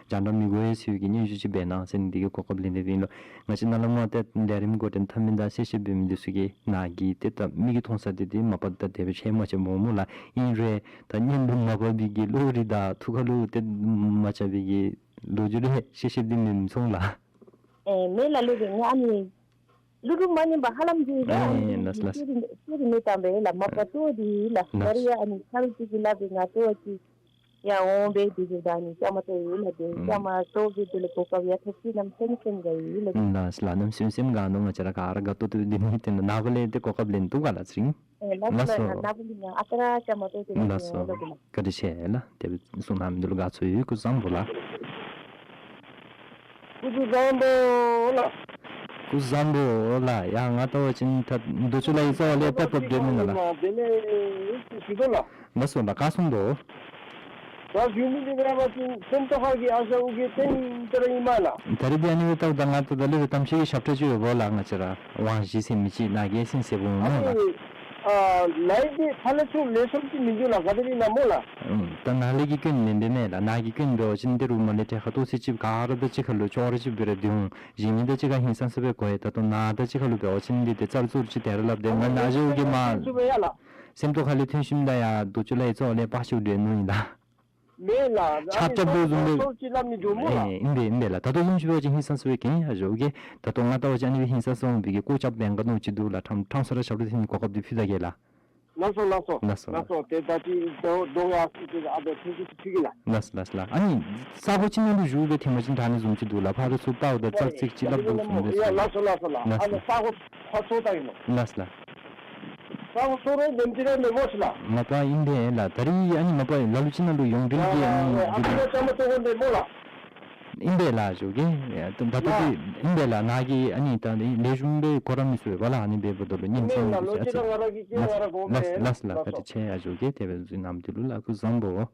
རྒྱང་བསྒྲགས་མི་དགོ་པས་ཟེར་བའི་གི་སྙན་ཞུ་ཅིག་འབད་གནང་ཟེར་ནི་འདི་གིས་གོ་སྐབས་ལེན་ཏེ་སྦེ་ཨིན་ལོ། ང་བཅས་ནཱ་ལས་མར་ཏེ་ལས་རིམ་འགོ་འདྲེན་འཐབ་མི་དང་གསལ་བཤད་འབད་མི་འདི་ཚུ་གིས་ནཱ་གི་ཏེ་ད་མིག་གིས་མཐོང་ས་འདི་ཏེ་མ་པ་ད་དེ་སྦེ་ཆེ་མ་ཆེ་སྨོ་སྨོ་ལགས། ཨིན་རུང་ད་སྙན་དུ་མ་བབས་པའི་གི་བློ་རིག་དང་ཐུགས་ཁ་ལུ་ཏེ་མ་ཆགས་པའི་གི་ལོ་རྒྱུས་ལས་གསལ་བཤད་འདི་མི་མཐོང་ལགས། ཨེ་མེན་ལགས། ལོ་རྒྱུས་ང་ཨ་ནི་ལུ་རུ་མ་ཉན་པར་ཧ་ལམ་གྱི་རེ་ཨ་ཨེ་ནི་ལགས་ལགས། ཤེས་རིག་ཤེས་རིག་མེད་དམ་པས་ལགས། མ་པ་ལྟོ་འདི་ལགས། ལགས། ད་རེས་ཡང་ཨ་ནི་ཁ་རུ་ཅིག་གི་ལགས་སྦེ་ང་ལྟོ་ཅིག་ཡང་འོང་སྦེ་འདི་གི་ད་ཨ་ནི་བཅའ་མར་གཏོགས་ཡི་ལགས། དེ་ཨུམ་བཅའ་མར་གཏོགས་པའི་དེ་ལས་གོ་སྐབས་ཡང་ཐོབ་ཅི་གནམ་མེད་ས་མེད་སེམས་དགའ་ཡི་ལགས། ལགས་ལགས། གནམ་མེད་ས་མེད་སེམས་དགའ་ནུག། ང་བཅས་ར་ག་ར་དགའ་ཏོག་ཏོ་འདི་ནི་དེ་ནང་ནཱ་གོ་ལས་ཏེ་གོ་སྐབས་ལེན་འདུག་ག་ལགས་ཨ་ཙི་རིང་། ཨེ་ལགས་སོ་ལགས་སོ། ནཱ་ནཱ་གོ་ལས་ཡང་ཨ་རྟག་ར་བཅའ་མར་གཏོགས་ཏེ་ལགས་སོ། ལགས་ལགས། བཀའ་དྲིན་ཆེ་ལགས། དེ་སྦེ་གསུང་གནང་མི་འདི་ལུ་དགའ་ཚོར་ཡོད། སྐུ་གཟུགས་བཟང་པོ་ལགས། སྐུ་གཟུགས་བཟང་པོ་ལགས། སྐུ་གཟུགས་བཟང་པོ་ལགས། ཡ་ང་ལྟ་བ་ཅིན་ད་རྡོ་ཆུ་ལ་ཡི་རྩ་བ་ལས་པབ་པབ་སྡོད་མི་ནང་ལགས། དེ་ལས་ཞུ་དོ་ལགས། ལགས་སོ་ལགས། ག་གསུང་དོ། ད་ཞུ་མི་འདི་འབད་བ་ཅིན་སེམས་རྟོགས་ཁ་གི་ཨ་ཞང་ཨོ་རྒྱན་བསྟན་དར་ཨིན་མས་ལགས། ད་རེས་འདི་ཨ་ནི་སྦེ་ལྟཝ་ད་ང་ད་ད་ལས་ར་གཏམ་བཤད་ཀྱི་ཞབས་ཁྲ་ཅིག་ཡོདཔ་ལགས། ང་བཅས་ར་དབང་བཞི་ཟེར་མི་ཅིག་ནཱ་གིས་ཨ་ཙི་ཟེར་བོ་སྨོ་ལགས། ཨ་ནི་ཨ་ལས་འདི་ཕར་ལས་ཚུར་ལས་སོར་ཅིག་མིན་འདུག་ལགས། ག་དེ་སྦེ་ཨིན་ན་སྨོ་ལགས། ཨུམ་ད་ནཱ་ལས་ཀྱི་སྐྱོན་མེན་པས་མེན་ལགས། ནཱ་གི་སྐྱོན་འབད་བ་ཅིན་ཏེ་རུ་མ་ལས་ཏེ་ཁ་ཐུག་ཚེ་ཅིག་ག་ར་དང་གཅིག་ཁར་ལུ་ཅོག་ར་ཅིག་སྦེ་ར་སྡོད་འོང་། གཞན་མི་དང་གཅིག་ཁར་ཧིང་སངས་ས་སྦེ་གོ་ཡི། ད་ལྟོ་ནཱ་དང་གཅིག་ཁར་ལུ་འབད་བ་ཅིན་འདི་ཏེ་རྩར་ཚུར་ཅིག་དེ་ར་སླབ་སྟེ་ང་ནཱ་ཞུ་གེ་མ་སེམས་རྟོགས་ཁ་ལས་ཐོན་ཞིནམ་ད་ཡར་རྡོ་ཆུ་ལ་ཡི་རྩ་བ་ལས་པ་ཤུ་སྡོད་ནུག་ཨིན་ལགས། མེན་ལགས། ཆབ་ཆབ་སྦེ་བཟུམ་སྦེ། ཨེ་ཨིན་པས་ཨིན་པས་ལགས། ད་ལྟོ་བཟུམ་ཅིག་འབད་བ་ཅིན་ཧིང་སངས་ས་སྦེ་གེ་ཨ་ཞུ་གེ། ད་ལྟོ་ང་ལྟ་བ་ཅིན་ཨ་ནི་སྦེ་ཧིང་སངས་ས་འོང་བའི་གི་སྐོར་རྐྱབ་འབད་ག་ནུག་ཅིག་འདུག་ལགས། ཕྲང་ཕྲང་ས་ར་ཞབས་ཏོག་ཐོན་ནི་གོ་སྐབས་འདི་ཕུལ་ད་གེ་ལགས། ལགས་སོ་ལགས་སོ། ལགས་སོ་ལགས་སོ། ཏེ་ད་ཅི་ད་དོ་ཡ་ཅིག་ཨ་ད་ཐུགས་ཀྱི་ཐུགས་ཀྱི་ལགས། ལགས་ལགས་ལགས། ཨ་ནི་ས་གོ་ཅིག་ནང་དུ་བཞུགས་སྦེ་ཐེངས་མ་ཅིག་དྲག་ནི་བཟུམ་ཅིག་འདུག་ལགས། ཕར་ཚུར་ལྟཝ་ད་ཙག་ཙིག་ཅིག་སླབ་དོ་བཟུམ་སྦེ། ཡ་ལགས་སོ་ལགས་སོ་ལགས། ལགས་ཨ་ནི་ས་གོ་ཕར་ཚུར་ལྟ་གེ་ལགས། ལགས་ལགས། ས་གོ་ཚུར་རོགས་ནེམ་ཅིག་ར་མེན་སྨོ་ཤི་ལགས། མ་པ་ཨིན་པས་ལགས། ད་རིས་ཨ་ནི་མ་པ་ལ་ལུ་ཅིག་ནང་ལུ་ཡོངས་འབྲེལ་གྱི་ཨ་ནི་ཡ་ཨ་ནི་བཅའ་མར་གཏོགས་དགོ་མེན་སྨོ་ལགས། ཨིན་པས་ལགས་ཞུ་གེ། ད་ལྟོ་འདི་ཨིན་པས་ལགས། ནཱ་གི་ཨ་ནི་ད་ལས་རིམ་སྦེ་གོ་ར་མི་ཚུགས་པས་ལགས། ཨ་ནི་འབདཝ་ད་ལུ་ཉིནམ་ཚན་ལུ་ཅིག་ཨ་ཙི། ལགས་ལགས་ལགས། བཀའ་དྲིན་ཆེ་ཡ་ཞུ་གེ། དེ་སྦེ་གཟིགས་གནང་མི་འདི་ལུ་ལགས། སྐུ་གཟུགས་བཟང་པོ།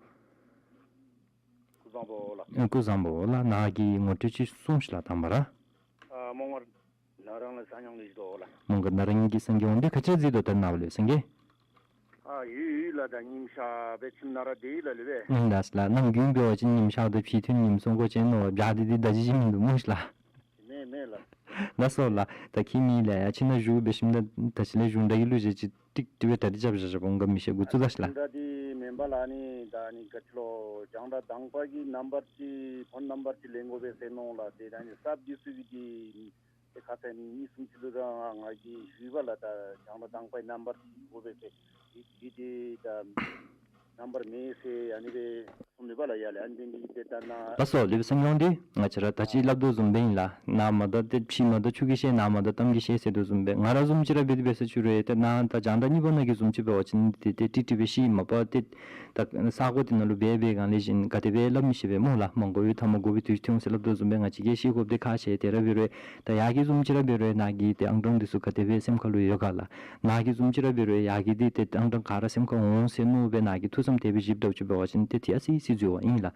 སྐུ་གཟུགས་བཟང་པོ་ལགས། སྐུ་གཟུགས་བཟང་པོ་ལགས། ནཱ་གི་ངོ་སྤྲོད་ཅིག་གསུངས་ཤིག་ལགས་དང་པ་ར། ཨ་མོང་སྒར་ནཱ་རང་ལས་གསན་མྱོང་ལས་ཞུ་དོ་ལགས། མོང་སྒར་ནཱ་རང་གི་སངས་རྒྱས་དབང་འདུས། ག་ཅི་ར་གཟིགས་དོ་ད་ནཱ་བ་ལུ་སངས་རྒྱས། ཨ་ཡོད་ཡོད་ལགས། ད་ཉིམ་ཤར་སྦེ་ཁྱིམ་ནང་ར་སྡོད་ཡི་ལགས་ལུ་སྦེ། ཨིན་ལགས་ལགས། ནམ་རྒྱུན་འབད་བ་ཅིན་ཉིམ་ཤརཝ་ད་ཕྱི་ཐོན་ཉིམ་སྲུང་དགོ་ཟེར་མནོ་བ་བྱ་འདི་འདི་ད་ཅི་ཅིག་མིན་འདུག་སྨོ་ཤི་ལགས། མེན་མེན་ལགས། ལགས་སོ་ལགས། ད་ཁྱིམ་ནང་ལས་ཡར་ཕྱི་ནང་བཞུགས་འབད་ཞིནམ་ད་ད་ཅི་ལས་གཞུང་སྒྲ་གི་གླུ་གཞས་ཅིག་ཏིག་ཏིག་སྦེ་གྲ་སྒྲིག་རྐྱབ་བཞག་བཞགཔ་འོང་ག་མི་ཤེས། འགོ་བཙུགས་ད་ཤིག་ལགས། གཞུང་སྒྲ་འདི་མེན་པ་ལགས། ཨ་ནི་ད་ཨ་ནི་ག་ཅི་ལོ་རྒྱང་བསྒྲགས་དང་པ་གི་རྣམ་པར་ཅིག་ཕོན་རྣམ་པར་ཅིག་ལེན་དགོ་པས་ཟེར་མནོ་ལགས། ཏེ་ད་ཨ་ནི་གསརཔ་འདི་ཚུ་གིས་འདི་ཏེ་ཁ་ཙ་ཨ་ནི་གཉིས་གསུམ་ཅིག་ལུ་ར་ང་གིས་ཞུ་ཡི་པ་ལགས། ད་རྒྱང་བསྒྲགས་དང་པའི་རྣམ་པར་ཅིག་དགོ་པས་ཟེར། འདི་འདི་ཏེ་ད་རྣམ་པར་མེད་ཟེར་ཨ་ནི་སྦེ་གསུངམ་མས་པ་ལགས། ཡ་ལགས། ཨ་ནི་འདི་ཏེ་ད་ནཱ། ལགས་སོ་ལགས་སྦེ་སངས་རྒྱས་དབང་འདུས། ང་བཅས་ར་ད་ཅི་སླབ་དོ་བཟུམ་སྦེ་ཨིན་ལགས། ནཱ་མ་དང་ཏེ་ཕྱི་མ་དང་ཆུ་གིས་བཤལ་ནང་མ་དང་གཏམ་གྱིས་བཤལ་ཟེར་དོ་བཟུམ་སྦེ་ང་ར་བཟུམ་ཅིག་ར་འབད་དེ་འབད་ས་ཅིག་རུང་ཏེ་ནཱ་ད་རྒྱང་བསྒྲགས་གཉིས་པ་ནང་གི་བཟུམ་ཅིག་འབད་བ་ཅིན་ཏེ་ཏེ་ཏིག་ཏིག་སྦེ་ཤེས་མ་པ་ཏེ་ད་ས་གོ་འདི་ནང་ལུ་འབད་འབད་གང་ལེགས་ཤོམ་ག་དེ་སྦེ་སླབ་མི་ཤེས་པས་སྨོ་ལགས། མ་གོ་བའི་མཐའ་མ་གོ་བའི་དུས་ཐོན་ཟེར་སླབ་དོ་བཟུམ་སྦེ་ང་བཅས་ཀྱིས་ཤེས་དགོཔ་འདི་ཁག་ཆེ། དེ་ར་འབད་རུང་ད་ཡར་གྱི་བཟུམ་ཅིག་ར་འབད་རུང་ནཱ་གི་ཏེ་ཨང་གྲངས་འདི་ཚུ་ག་དེ་སྦེ་སེམས་ཁ་ལུ་ཡོད་ག་ལགས། ནཱ་གི་བཟུམ་ཅིག་ར་འབད་རུང་ཡར་གྱི་འདི་ཏེ་ཨང་གྲངས་ག་ར་སེམས་ཁར་འོང་ཟེར་མནོ་སྦེ་ནཱ་གི་ཐུགས་བསམ་དེ་སྦེ་བཞེསཔ་འདྲཝ་ཅིག་འབད་བ་ཅིན་ཏེ་ཏེ་ཨ་ཙི་ཙི་འཛོལ་བ་ཨིན་ལགས།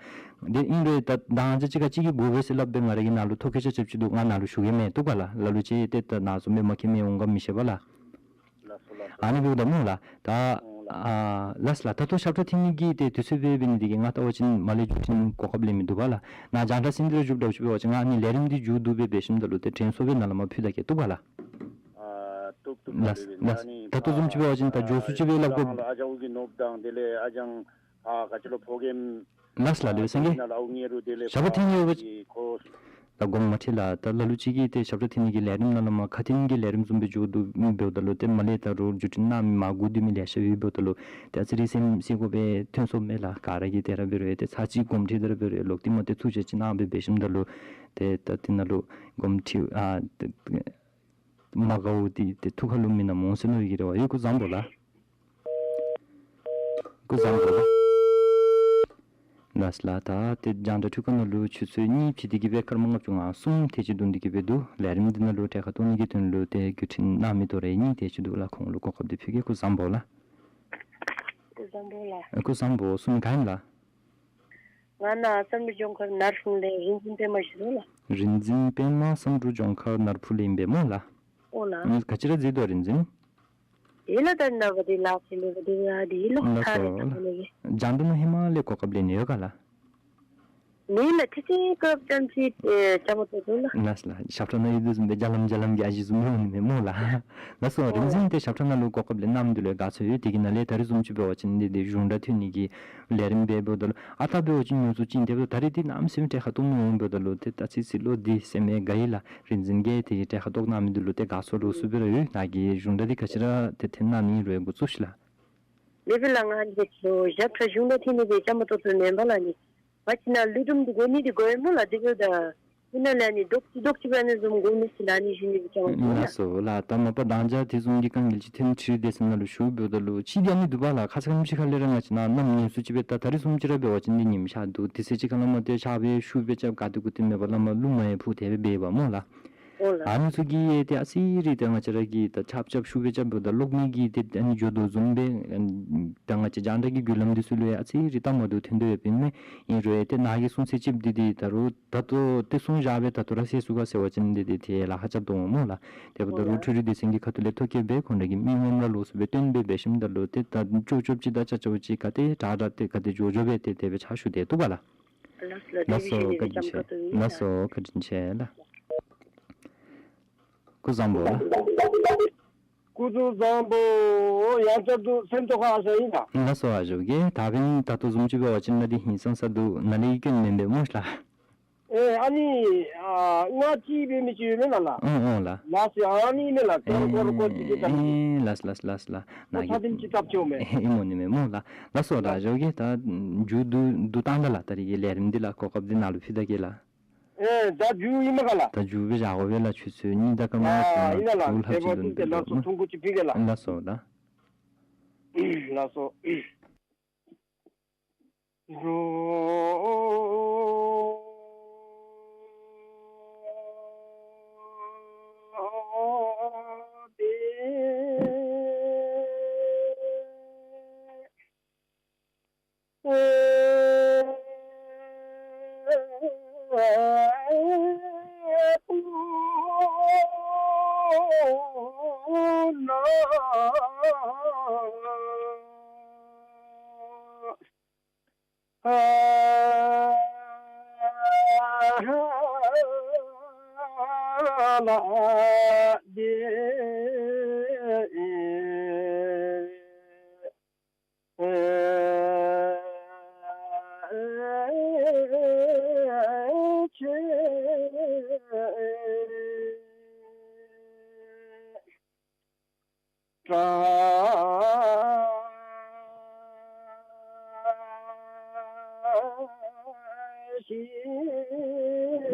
དེ་ཨིན་རུང་ད་ད་ང་བཅས་གཅིག་ཁར་གཅིག་གིས་དགོ་པས་ཟེར་སླབ་སྦེ་ང་ར་གིས་ནཱ་ལུ་ཐོ་བཀོད་རྐྱབ་རྐྱབ་ཅིག་འདུག། ང་ནཱ་ལུ་ཞུ་གེ་མས་བཏུབ་ག་ལགས། ལ་ལུ་ཅིག་ཏེ་ད་ནཱ་བཟུམ་སྦེ་མ་མཁྱེན་མི་འོང་ག་མི་ཤེས་པ་ལགས། ལགས་སོ་ལགས་སོ། ཨ་ནི་འབདཝ་ད་སྨོ་ལགས། ད་ཨ་ལགས་སོ་ལགས། ད་ལྟོ་ཞབས་ཁྲ་འཐེན་ནི་གི་ཏེ་དུས་ཚོད་སྦེ་འབད་ནི་འདི་གིས་ང་ལྟ་བ་ཅིན་མར་ལས་མཇུག་སྒྲིལ་གོ་སྐབས་ལེན་མི་འདུག་པ་ལགས། ནཱ་རྒྱང་བསྒྲགས་ཟིན་ཏེ་ར་བཞུགསཔ་འདྲཝ་ཅིག་འབད་བ་ཅིན་ང་ཨ་ནི་ལས་རིམ་འདི་མཇུག་བསྡུ་སྦེ་འབད་ཞིནམ་ད་ལུ་ཏེ་དྲན་གསོ་སྦེ་ནཱ་ལས་མར་ཕུལ་ད་གེ་བཏུབ་ག་ལགས། ཨ་བཏུབ་བཏུབ། ལགས་ལགས། ད་ལྟོ་བཟུམ་ཅིག་འབད་བ་ཅིན་ད་མགྱོགས་སུ་ཅིག་སྦེ་སླབ་དགོ། ཨ་ཅང་ཨོ་གི་ནོར་བུ་དང་དེ་ལས་ཨ་ཅང་ཨ་ག་ཅི་ལོ་ཕོ་རྒནམ། ལགས་སོ་ལགས་ལགས་སངས་རྒྱས། ནཱ་ལུ་ཨོ་ངེ་རུ་དེ་ལས་ཞབས་པ་འཐེན་ཡོད་པ། ཁོ་ད་དགོངསམ་མ་ཁྲེལ་ལགས། ད་ལ་ལུ་ཅིག་གིས་ཏེ་ཞབས་ཁྲ་འཐེན་ནི་གི་ལས་རིམ་ནང་ལས་མར་ཁ་འཐེན་གྱི་ལས་རིམ་བཟུམ་སྦེ་མཇུག་བསྡུ་འབདཝ་ད་ལུ་ཏེ་མར་ལས་ད་རུང་མཇུག་སྒྲིལ་གནང་མི་མར་སྒུག་སྡོད་མི་ལེ་ཤ་ཡོདཔ་འབདཝ་ད་ལུ་ཏེ་ཨ་ཙི་རེ་སེམས་སེམས་ཁར་སྦེ་ཐོན་སོངམ་མས་ལགས། ག་ར་གིས་དེ་ར་འབད་རུང་ཏེ་ཚར་གཅིག་དགོངསམ་ཁྲེལ་ཏེ་ར་འབད་རུང་ལོག་སྟེ་མར་ཏེ་ཐུགས་རྗེ་ཅིག་གནང་སྦེ་འབད་ཞིནམ་ད་ལུ་ཏེ་ད་དེ་ནང་ལུ་དགོངསམ་ཁྲེལ་ཨ་ཏེ་མ་དགའཝ་འདི་ཏེ་ཐུགས་ཁ་ལུ་མེན་ན་སྨོ་ཟེར་མནོ་བའི་གི་རེ་བ་ཡོད། སྐུ་གཟུགས་བཟང་པོ་ལགས། སྐུ་གཟུགས་བཟང་པོ་ལགས། ལགས་ལགས། ད་ཏེ་རྒྱང་བསྒྲགས་འཕྲུལ་ཁང་ནང་ལུ་ཆུ་ཚོད་གཉིས་ཕྱེ་སྟེ་གི་སྦེ་སྐར་མ་ལྔ་བཅུ་ང་གསུམ་དེ་ཅིག་བརྡུང་སྟེ་གི་སྦེ་འདུག། ལས་རིམ་འདི་ནང་ལུ་གྲལ་ཁར་གཏོགས་ནི་གི་དོན་ལུ་ཏེ་བརྒྱུད་འཕྲིན་གནང་མི་དོ་རུང་གཉིས་དེ་ཅིག་འདུག་ལགས། ཁོང་ལུ་གོ་སྐབས་འདི་ཕུལ་གེ། སྐུ་གཟུགས་བཟང་པོ་ལགས། སྐུ་གཟུགས་བཟང་པོ་ལགས། སྐུ་གཟུགས་བཟང་པོ། གསུང་མི་ག་ཨིནམ་ལགས། ང་ནཱ་བསམ་གྲུབ་ལྗོངས་མཁར་ནར་ཕུ་ལས་རིག་འཛིན་པདྨ་ཞུ་དོ་ལགས། རིག་འཛིན་པདྨ་བསམ་གྲུབ་ལྗོངས་མཁར་ནར་ཕུ་ལས་ཨིན་པས་སྨོ་ལགས། ཨོ་ལགས། ཨ་ནི་ག་ཅི་ར་མཛད་དོ་རིག་འཛིན། དེ་ལགས་ད་ནཱ་བ་དེ་ལགས་ཟེར་ལས་བ་དེ་ཡ་དེ་ལགས། ལགས་ཐ་རེ་སོ་ཐ་ལགས། ལས་གི། རྒྱང་བསྒྲགས་ནང་ཧེ་མ་ལས་གོ་སྐབས་ལེན་ནི་ཡོད་ག་ལགས། ནི་ལགས་ཁྲི་ཁྲི་སྐབས་ཙམ་ཅིག་ཨེ་བཅའ་མར་གཏོགས་དོ་ལགས། ལགས་ལགས། ཞབས་ཁྲ་ནང་ཡོད་དོ་བཟུམ་སྦེ་རྒྱ་ལམ་རྒྱ་ལམ་གྱི་ཨ་ཞེ་བཟུམ་འོང་ནི་མས་སྨོ་ལགས། ལགས་སོ། ཨོ་རིག་འཛིན་ཏེ་ཞབས་ཁྲ་ནང་ལུ་གོ་སྐབས་ལེན་གནང་མི་འདི་ལུ་དགའ་ཚོར་ཡོད། དེ་གི་ནང་ལས་ད་རིས་བཟུམ་ཅིག་འབད་བ་ཅིན་འདི་འདི་གཞུང་སྒྲ་ཐོན་ནི་གི་ལས་རིམ་འབད་འབདཝ་ད་ལུ་ཨ་རྟག་འབད་བ་ཅིན་ཉུང་སུ་ཅིག་ཨིན། དེ་འབདཝ་ད་ད་རིས་འདི་གནམ་མེད་ས་མེད་གྲལ་ཁར་གཏོགས་མི་འོང་འབདཝ་ད་ལུ་ཏེ་ད་ཅི་ཟེར་ལོ་འདི་སེམས་ཡང་དགའ་ཡི་ལགས། རིག་འཛིན་གྱིས་དེ་གི་གྲལ་ཁར་གཏོགས་གནང་མི་འདི་ལུ་ཏེ་དགའ་ཚོར་ལོ་སུ་སྦེ་ར་ཡོད། ནཱ་གི་གཞུང་སྒྲ་འདི་ག་ཅི་ར་ཏེ་འཐེན་གནང་ནི་རུང་འགོ་བཙུགས་ཤིག་ལགས། ལེགས་པས་ལགས། ང་འདི་ཚུ་ཞབས་ཁྲ་གཞུང་ལས་འཐེན་ནི་འདི་བཅའ་མར་གཏོགས་ཚུ་མེན་པ་ལགས། ནི་ང་བཅས་ནཱ་ལུས་སྒྲུབ་འདི་དགོ་ནི་འདི་དགོ་ཡི་སྨོ་ལགས། དེ་འབདཝ་ད་ཨིན་ན་ལགས་ནི་རྡོག་ཅིག་རྡོག་ཅིག་སྦེ་ཨ་ནི་བཟུམ་དགོ་མི་ཅིག་ལགས། ནི་ཞུ་ནི་འདི་བཅའ་མར་གཏོགས་ལགས། ལགས་སོ་ལགས། ད་མ་པ་དང་ཅ་དེ་བཟུམ་གྱི་དཀའ་ངལ་ཅིག་ཐོན་ཁྲིད་དེ་ཟེར་ནཱ་ལུ་ཞུ་འབདཝ་ད་ལུ་ཅིག་འདི་ཨ་ནི་འདུག་པ་ལགས། ཁ་ཙ་ཁ་ཉིནམ་ཅིག་ཁ་ལས་ར་ང་བཅས་ནཱ་གནམ་ཉུང་སུ་ཅིག་སྦེ་ད་ད་རིས་བཟུམ་ཅིག་ར་འབད་བ་ཅིན་འདི་ཉིམ་ཤར་འདུག། དེ་ཚེ་ཅིག་ཁར་ལས་མར་ཏེ་ཆརཔ་ཡང་ཤུགས་སྦེ་རྐྱབ་ག་ཏེ་གུ་ཏེ་མེད་པར་ལས་མར་རླུང་མ་ཡང་འཕུ། དེ་སྦེ་འབད་བ་སྨོ་ལགས། ཨོ་ལགས། ཨ་ནི་ཚུ་གིས་ཡང་ཏེ་ཨ་ཙི་རེ་ཏེ་ང་བཅས་ར་གི་ད་ཆརཔ་རྐྱབ་ཤུགས་སྦེ་རྐྱབ་འབདཝ་ད་གློག་མེ་གིས་ཏེ་ཨ་ནི་འགྱོ་དོ་བཟུམ་སྦེ་ད་ང་བཅས་རྒྱང་བསྒྲགས་ཀྱི་བརྒྱུད་ལམ་འདི་ཚུ་ལུ་ཡང་ཨ་ཙི་རེ་སྟབས་མ་བདེཝ་ཐོན་དོ་ཡོདཔ་ཨིན་མས། ཨིན་རུང་ཡང་ཏེ་ནཱ་གིས་གསུང་ཚད་ཅིག་འདི་འདི་ད་རུང་ད་ལྟོ་ཏེ་གསུང་བཞག་སྦེ་ད་ལྟོ་ར་ཟེར་ཚུགས་ག་ཟེར་བ་ཅིན་འདི་འདི་ཏེ་ལཱ་ཁག་རྐྱབ་དོ་འོང་སྨོ་ལགས། དེ་འབདཝ་ད་ཨོ་རུང་ལགས། འཕྲུལ་རིག་སྡེ་ཚན་གྱི་ཁ་ཐུག་ལས་ཐོ་བཀོད་འབད་ཁོང་ར་གི་མི་ངོམ་ར་ལོགས་སུ་སྦེ་སྟོན་སྦེ་འབད་ཞིནམ་ད་ལུ་ཏེ་ད་ཅོག་ཅོག་ཅིག་དང་ཅ་ཅོག་ཅིག་ག་ཏེ་དྲག་དྲག་ཏེ་ག་ཏེ་མགྱོགས་མགྱོགས་སྦེ་ཏེ་དེ་སྦེ་ཕྱག་ཞུ་སྟེ་འདུག་པ་ལགས། ལགས་སོ་ལགས། ལགས་སོ། བཀའ་དྲིན་ཆེ། ལགས་སོ། བཀའ་དྲིན་ཆེ་ལགས། སྐུ་གཟུགས་བཟང་པོ་ལགས། སྐུ་གཟུགས་བཟང་པོ། ཡང་བསྐྱར་དུ་སེམས་རྟོགས་ཁ་ཨ་ཞང་ཨིན་ལགས། ལགས་སོ་ཨ་ཞང་གིས། ད་འབདན་ད་ལྟོ་བཟུམ་ཅིག་འབད་བ་ཅིན་ནཱ་འདི་ཧིང་སངས་ས་འདུག། ནཱ་ལས་ཡིད་སྐྱོ་མེན་པས་སྨོ་ལགས། ཨེ་ཨ་ནི་ཨ་ང་ཅིག་འབད་མི་ཅིག་ཡོད་མེན་ན་ལགས། ཨོ་ཨོ་ལགས། ལགས་སོ། ཨ་ནི་མེན་ལགས། ཨེ་ཀོར་ཀོར་ཅིག་གི་ད་ཨེ་ལགས་ལགས་ལགས་ལགས། ནཱ་ཁོ་ཚ་གིས་དེམ་ཅིག་སྟབས་ཆོག་མས། ཨེ་ཨིན་སྨོ་ནི་མས་སྨོ་ལགས། ལགས་སོ་ལགས། ལགས། ཨ་ཞང་གིས་ད་མཇུག་བསྡུ་བསྡུ་བཏང་ད་ལགས། ད་རིས་ཀྱི་ལས་རིམ་འདི་ལགས་གོ་སྐབས་འདི་ནཱ་ལུ་ཕུལ་ད་གེ་ལགས། ཨེ་ད་མཇུག་ཨིན་མས་ག་ལགས། ད་མཇུག་སྦེ་བཞག་དགོ་པས་ལགས། ཆུ་ཚོད་གཉིས་དང་སྐར་མ་ཨ་ལྔ་ཨིན་ན་ལགས། དྲུག་ལྷག་ཅིག་ལུ་འདི་ལགས་སོ། ཐུང་ཀུ་ཅིག་ཕུལ་གེ་ལགས། ལགས་སོ་ལགས། ལགས་སོ།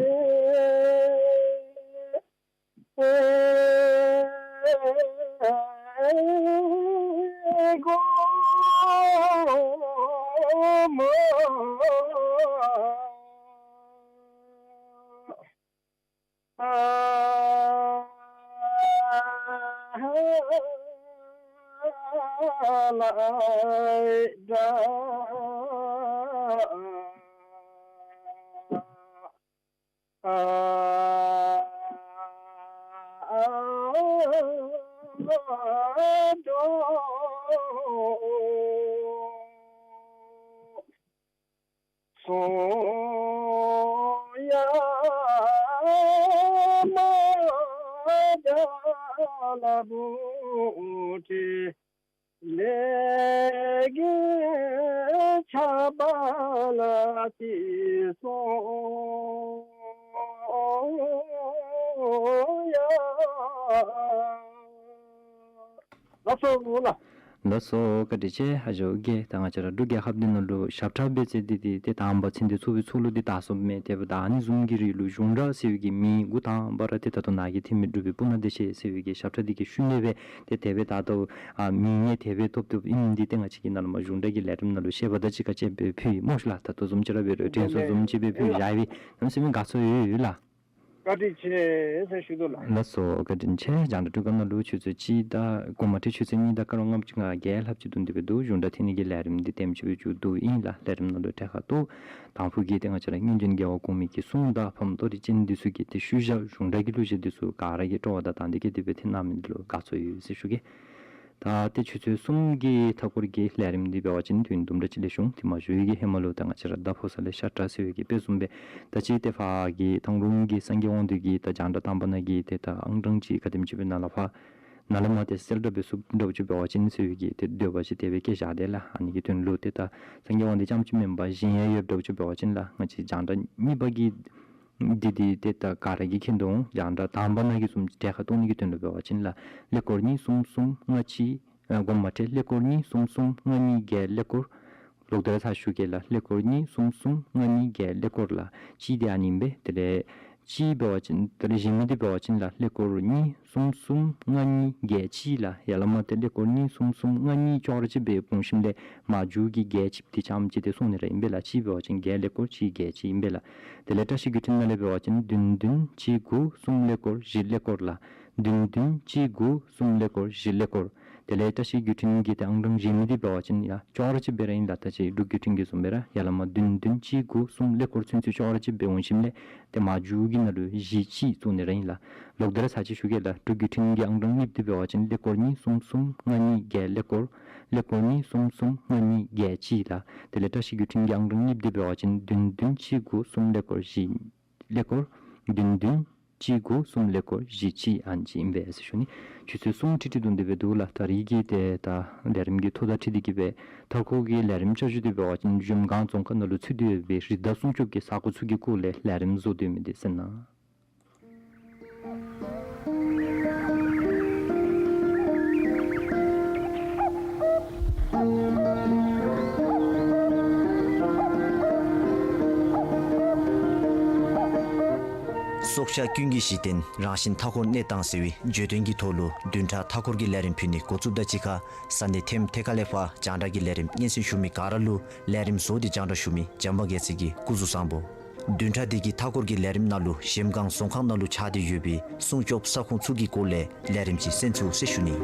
ལགས་སོ་ལགས། ལགས་སོ། བཀའ་དྲིན་ཆེ་ཨ་ཞང་གིས། ད་ང་བཅས་ར་འབྲུག་རྒྱལ་ཁབ་འདི་ནང་ལུ་ཞབས་ཁྲ་འབད་ཚད་འདི་འདི་ཏེ་དང་པ་ཚེ་འདི་ཚུ་བའི་ཚུ་ལུ་འདི་དར་སོངམ་མས། དེ་འབདཝ་ད་ཨ་ནི་བཟུམ་གྱི་རིགས་ལུ་གཞུང་སྒྲ་ཟེར་བའི་གི་མིང་འགོ་དང་པ་ར་ཏེ་ད་ལྟོ་ནཱ་གིས་འཐེན་མི་འབྲུག་པའི་སྤུ་ན་བདེ་ཆེན་ཟེར་བའི་གི་ཞབས་ཁྲ་འདི་གི་ཤུལ་ལས་སྦེ་ཏེ་དེ་སྦེ་ད་ལྟོ་ཨ་མིང་ཡང་དེ་སྦེ་ཐོབ་ཐོབ་ཨིནམ་འདི་ཏེ་ང་བཅས་ཀྱིས་ནཱ་ལས་མར་གཞུང་སྒྲ་གི་ལས་རིམ་ནང་ལུ་བཤད་པ་དང་གཅིག་ཁར་བཅས་སྦེ་ཕུལ་ཡི་སྨོ་ལགས། ད་ལྟོ་བཟུམ་ཅིག་ར་འབད་རུང་དྲན་གསོ་བཟུམ་ཅིག་སྦེ་ཕུལ་བཞག་ཡི། གནམ་མེད་ས་མེད་དགའ་ཚོར་ཡོད་ཡོད་ལགས། བཀའ་དྲིན་ཆེ་ཟེར་ཞུ་དོ་ལགས། ལགས་སོ། བཀའ་དྲིན་ཆེ། རྒྱང་བསྒྲགས་སྒྲིག་ཁང་ནང་ལུ་ཆུ་ཚོད་གཅིག་དང་དགོངསམ་མ་ཁྲེལ་ཆུ་ཚོད་གཉིས་དང་སྐར་མ་ལྔ་བཅུ་ང་བརྒྱད་ལྷགཔ་ཅིག་བསྡུ་སྟེ་སྦེ་འདུག། གཞུང་སྒྲ་འཐེན་ནི་གི་ལས་རིམ་འདི་དེམ་ཅིག་སྦེ་མཇུག་བསྡུཝ་ཨིན་ལགས། ལས་རིམ་ནང་ལུ་གྲལ་ཁར་གཏོགས་དང་ཕུ་གི་ཏེ་ང་བཅས་ར་སྔོན་བྱོན་རྒྱལ་བ་གོང་མའི་གི་གསུང་དང་ཕམ་ཏོ་རིས་ཅན་འདི་ཚུ་གི་ཏེ་ཤུལ་བཞག་གཞུང་སྒྲ་གི་གླུ་གཞས་འདི་ཚུ་ག་ར་གིས་སྤྲོ་བ་དང་དང་འདོད་བསྐྱེད་དེ་སྦེ་ཏེ་གནང་མི་འདི་ལུ་དགའ་ཚོར་ཡོད་ཟེར་ཞུ་གེ། ད་ཏེ་ཆུ་ཚོད་གསུམ་གྱི་མཐའ་འཁོར་གྱི་ལས་རིམ་འདི་འབད་བ་ཅིན་དུས་ཡུན་དུམ་གྲ་ཅིག་ལས་ཤོང་། ཏེ་མ་ཞུ་བའི་གི་ཧེ་མ་ལུ་ད་ང་བཅས་ར་མདའ་ཕོ་ས་ལས་ཤ་བཀྲ་ཟེར་བའི་གི་དཔེ་བཟུམ་སྦེ་ད་ཅི་ཏེ་ཕར་གྱི་ཐང་རུང་གི་སངས་རྒྱས་དབང་འདུས་ཀྱི་ད་རྒྱང་བསྒྲགས་དང་པ་ནང་གི་ཏེ་ད་ཨང་གྲངས་ཅིག་ག་དེམ་ཅིག་སྦེ་ནཱ་ལས་ཕར་ནཱ་ལས་མར་ཏེ་གསལ་བསྒྲགས་འབད་ཚུགསཔ་འདྲཝ་ཅིག་འབད་བ་ཅིན་ཟེར་བའི་གི་ཏེ་འདོད་པ་ཅིག་དེ་སྦེ་བསྐྱེད་བཞག་དེས་ལགས། ཨ་ནི་གི་དོན་ལུ་ཏེ་ད་སངས་རྒྱས་དབང་འདུས་རྐྱངམ་ཅིག་མེན་པར་གཞན་ཡང་ཡོདཔ་འདྲཝ་ཅིག་འབད་བ་ཅིན་ལགས། ང་བཅས་རྒྱང་བསྒྲགས་གཉིས་པ་གི་འདི་འདི་ཏེ་ད་ག་ར་གིས་མཁྱེན་དོ་འོང་། རྒྱང་བསྒྲགས་དང་པ་ནང་གི་བཟུམ་གྲལ་ཁར་གཏོགས་ནི་གི་དོན་ལུ་འབད་བ་ཅིན་ལགས། ཀླད་ཀོར་གཉིས་གསུམ་གསུམ་ལྔ་གཅིག། ཨ་དགོངསམ་མ་ཁྲེལ། ཀླད་ཀོར་གཉིས་གསུམ་གསུམ་ལྔ་གཉིས་བརྒྱད་ཀླད་ཀོར། ལོག་སྟེ་ར་ཚར་ཞུ་གེ་ལགས། ཀླད་ཀོར་གཉིས་གསུམ་གསུམ་ལྔ་གཉིས་བརྒྱད་ཀླད་ཀོར་ལགས། གཅིག་འདི་ཨ་ནི་ཨིན་པས། དེ་ལས་གཅིག་འབད་བ་ཅིན་དེ་ལས་གཞན་མི་འདི་འབད་བ་ཅིན་ལགས། ཀླད་ཀོར་གཉིས་གསུམ་གསུམ་ལྔ་གཉིས་བརྒྱད་གཅིག་ལགས། ཡར་ལས་མར་ཏེ་ཀླད་ཀོར་གཉིས་གསུམ་གསུམ་ལྔ་གཉིས་ཅོག་ར་གཅིག་སྦེ་འོང་ཞིནམ་ལས་མར་མཇུག་གི་བརྒྱད་གཅིག་འདི་རྐྱངམ་ཅིག་ཏེ་སོང་ནི་ར་ཨིན་པས་ལགས། གཅིག་འབད་བ་ཅིན་བརྒྱད་ཀླད་ཀོར་གཅིག་བརྒྱད་གཅིག་ཨིན་པས་ལགས། དེ་ལས་བཀྲ་ཤིས་བརྒྱུད་འཕྲིན་ནང་ལས་འབད་བ་ཅིན་བདུན་བདུན་གཅིག་དགུ་གསུམ་ཀླད་ཀོར་བཞི་ཀླད་ཀོར་ལགས། བདུན་བདུན་གཅིག་དགུ་གསུམ་ཀླད་ཀོར་བཞི་ཀླད་ཀོར། དེ་ལས་བཀྲ་ཤིས་བརྒྱུད་འཕྲིན་གྱི་ཏེ་ཨང་གྲངས་གཞན་མི་འདི་འབད་བ་ཅིན་ཡང་ཅོག་ར་གཅིག་སྦེ་ར་ཨིན་ལགས། ད་ཅི་འབྲུག་བརྒྱུད་འཕྲིན་གྱི་བཟུམ་སྦེ་ར་ཡར་ལས་མར་བདུན་བདུན་གཅིག་དགུ་གསུམ་ཀླད་ཀོར་ཚུན་ཚོད་ཅོག་ར་གཅིག་སྦེ་འོང་ཞིནམ་ལས་ཏེ་མར་མཇུག་གི་ནང་ལུ་བཞི་གཅིག་བཙུགས་ནི་ར་ཨིན་ལགས། ལོག་སྟེ་ར་ཚར་གཅིག་ཞུ་གེ་ལགས། འབྲུག་བརྒྱུད་འཕྲིན་གྱི་ཨང་གྲངས་གཉིས་པ་འདི་འབད་བ་ཅིན་ཀླད་ཀོར་གཉིས་གསུམ་གསུམ་ལྔ་གཉིས་བརྒྱད་ཀླད་ཀོར། ཀླད་ཀོར་གཉིས་གསུམ་གསུམ་ལྔ་གཉིས་བརྒྱད་གཅིག་ལགས། དེ་ལས་བཀྲ་ཤིས་བརྒྱུད་འཕྲིན་གྱི་ཨང་གྲངས་གཉིས་པ་འདི་འབད་བ་ཅིན་བདུན་བདུན་གཅིག་དགུ་གསུམ་ཀླད་ཀོར་བཞི་ཀླད་ཀོར། བདུན་བདུན་གཅིག་དགུ་གསུམ་ཀླད་ཀོར་བཞི་གཅིག་ཨ་ནི་ཅིག་ཨིན་པས་ཟེར་ཞུ་ནི། ཆུ་ཚོད་གསུམ་ཁྲི་ཁྲི་བསྡོམས་ཏེ་སྦེ་འདུག་ལགས། ད་རིས་ཀྱི་ཏེ་ད་ལས་རིམ་གྱི་ཐོག་དང་འཁྲིལ་ཏེ་གིས་སྦེ་མཐའ་འཁོར་གྱི་ལས་རིམ་བསྐྱར་ཞུ་འདི་འབད་བ་ཅིན་གཞལམ་སྒང་རྫོང་ཁག་ནང་ལུ་ཚུད་དེ་ཡོད་པའི་རི་དྭགས་སྲུང་སྐྱོབ་ཀྱི་ས་གོ་ཚུ་གི་སྐོར་ལས་ལས་རིམ་བཟོ་སྡོད་མི་འདི་གསན་གནང་། སྲོག་ཆགས་ཀུན་གྱི་གཞི་རྟེན་རང་བཞིན་མཐའ་འཁོར་གནས་སྟངས་ཟེར་བའི་བརྗོད་དོན་གྱི་ཐོག་ལུ་བདུན་ཕྲག་མཐའ་འཁོར་གྱི་ལས་རིམ་ཕུལ་ནི་འགོ་བཙུགསཔ་དང་གཅིག་ཁར་ས་གནས་ཐེམ་ཐེ་ཁ་ལས་ཕར་རྒྱང་བསྒྲགས་ཀྱི་ལས་རིམ་སྙན་གསན་ཞུ་མི་ག་ར་ལུ་ལས་རིམ་བཟོ་སྟེ་རྒྱང་བསྒྲགས་ཞུ་མི་བྱམས་པ་རྒྱལ་མཚན་གྱིས་སྐུ་གཟུགས་བཟང་པོ། བདུན་ཕྲག་འདི་གི་མཐའ་འཁོར་གྱི་ལས་རིམ་ནང་ལུ་གཞལམ་སྒང་རྫོང་ཁག་ནང་ལུ་ཆགས་ཏེ་ཡོད་པའི་སྲུང་སྐྱོབ་ས་ཁོངས་ཚུ་གི་སྐོར་ལས་ལས་རིམ་ཅིག་གསན་ཚུགས་ཟེར་ཞུ་ནི།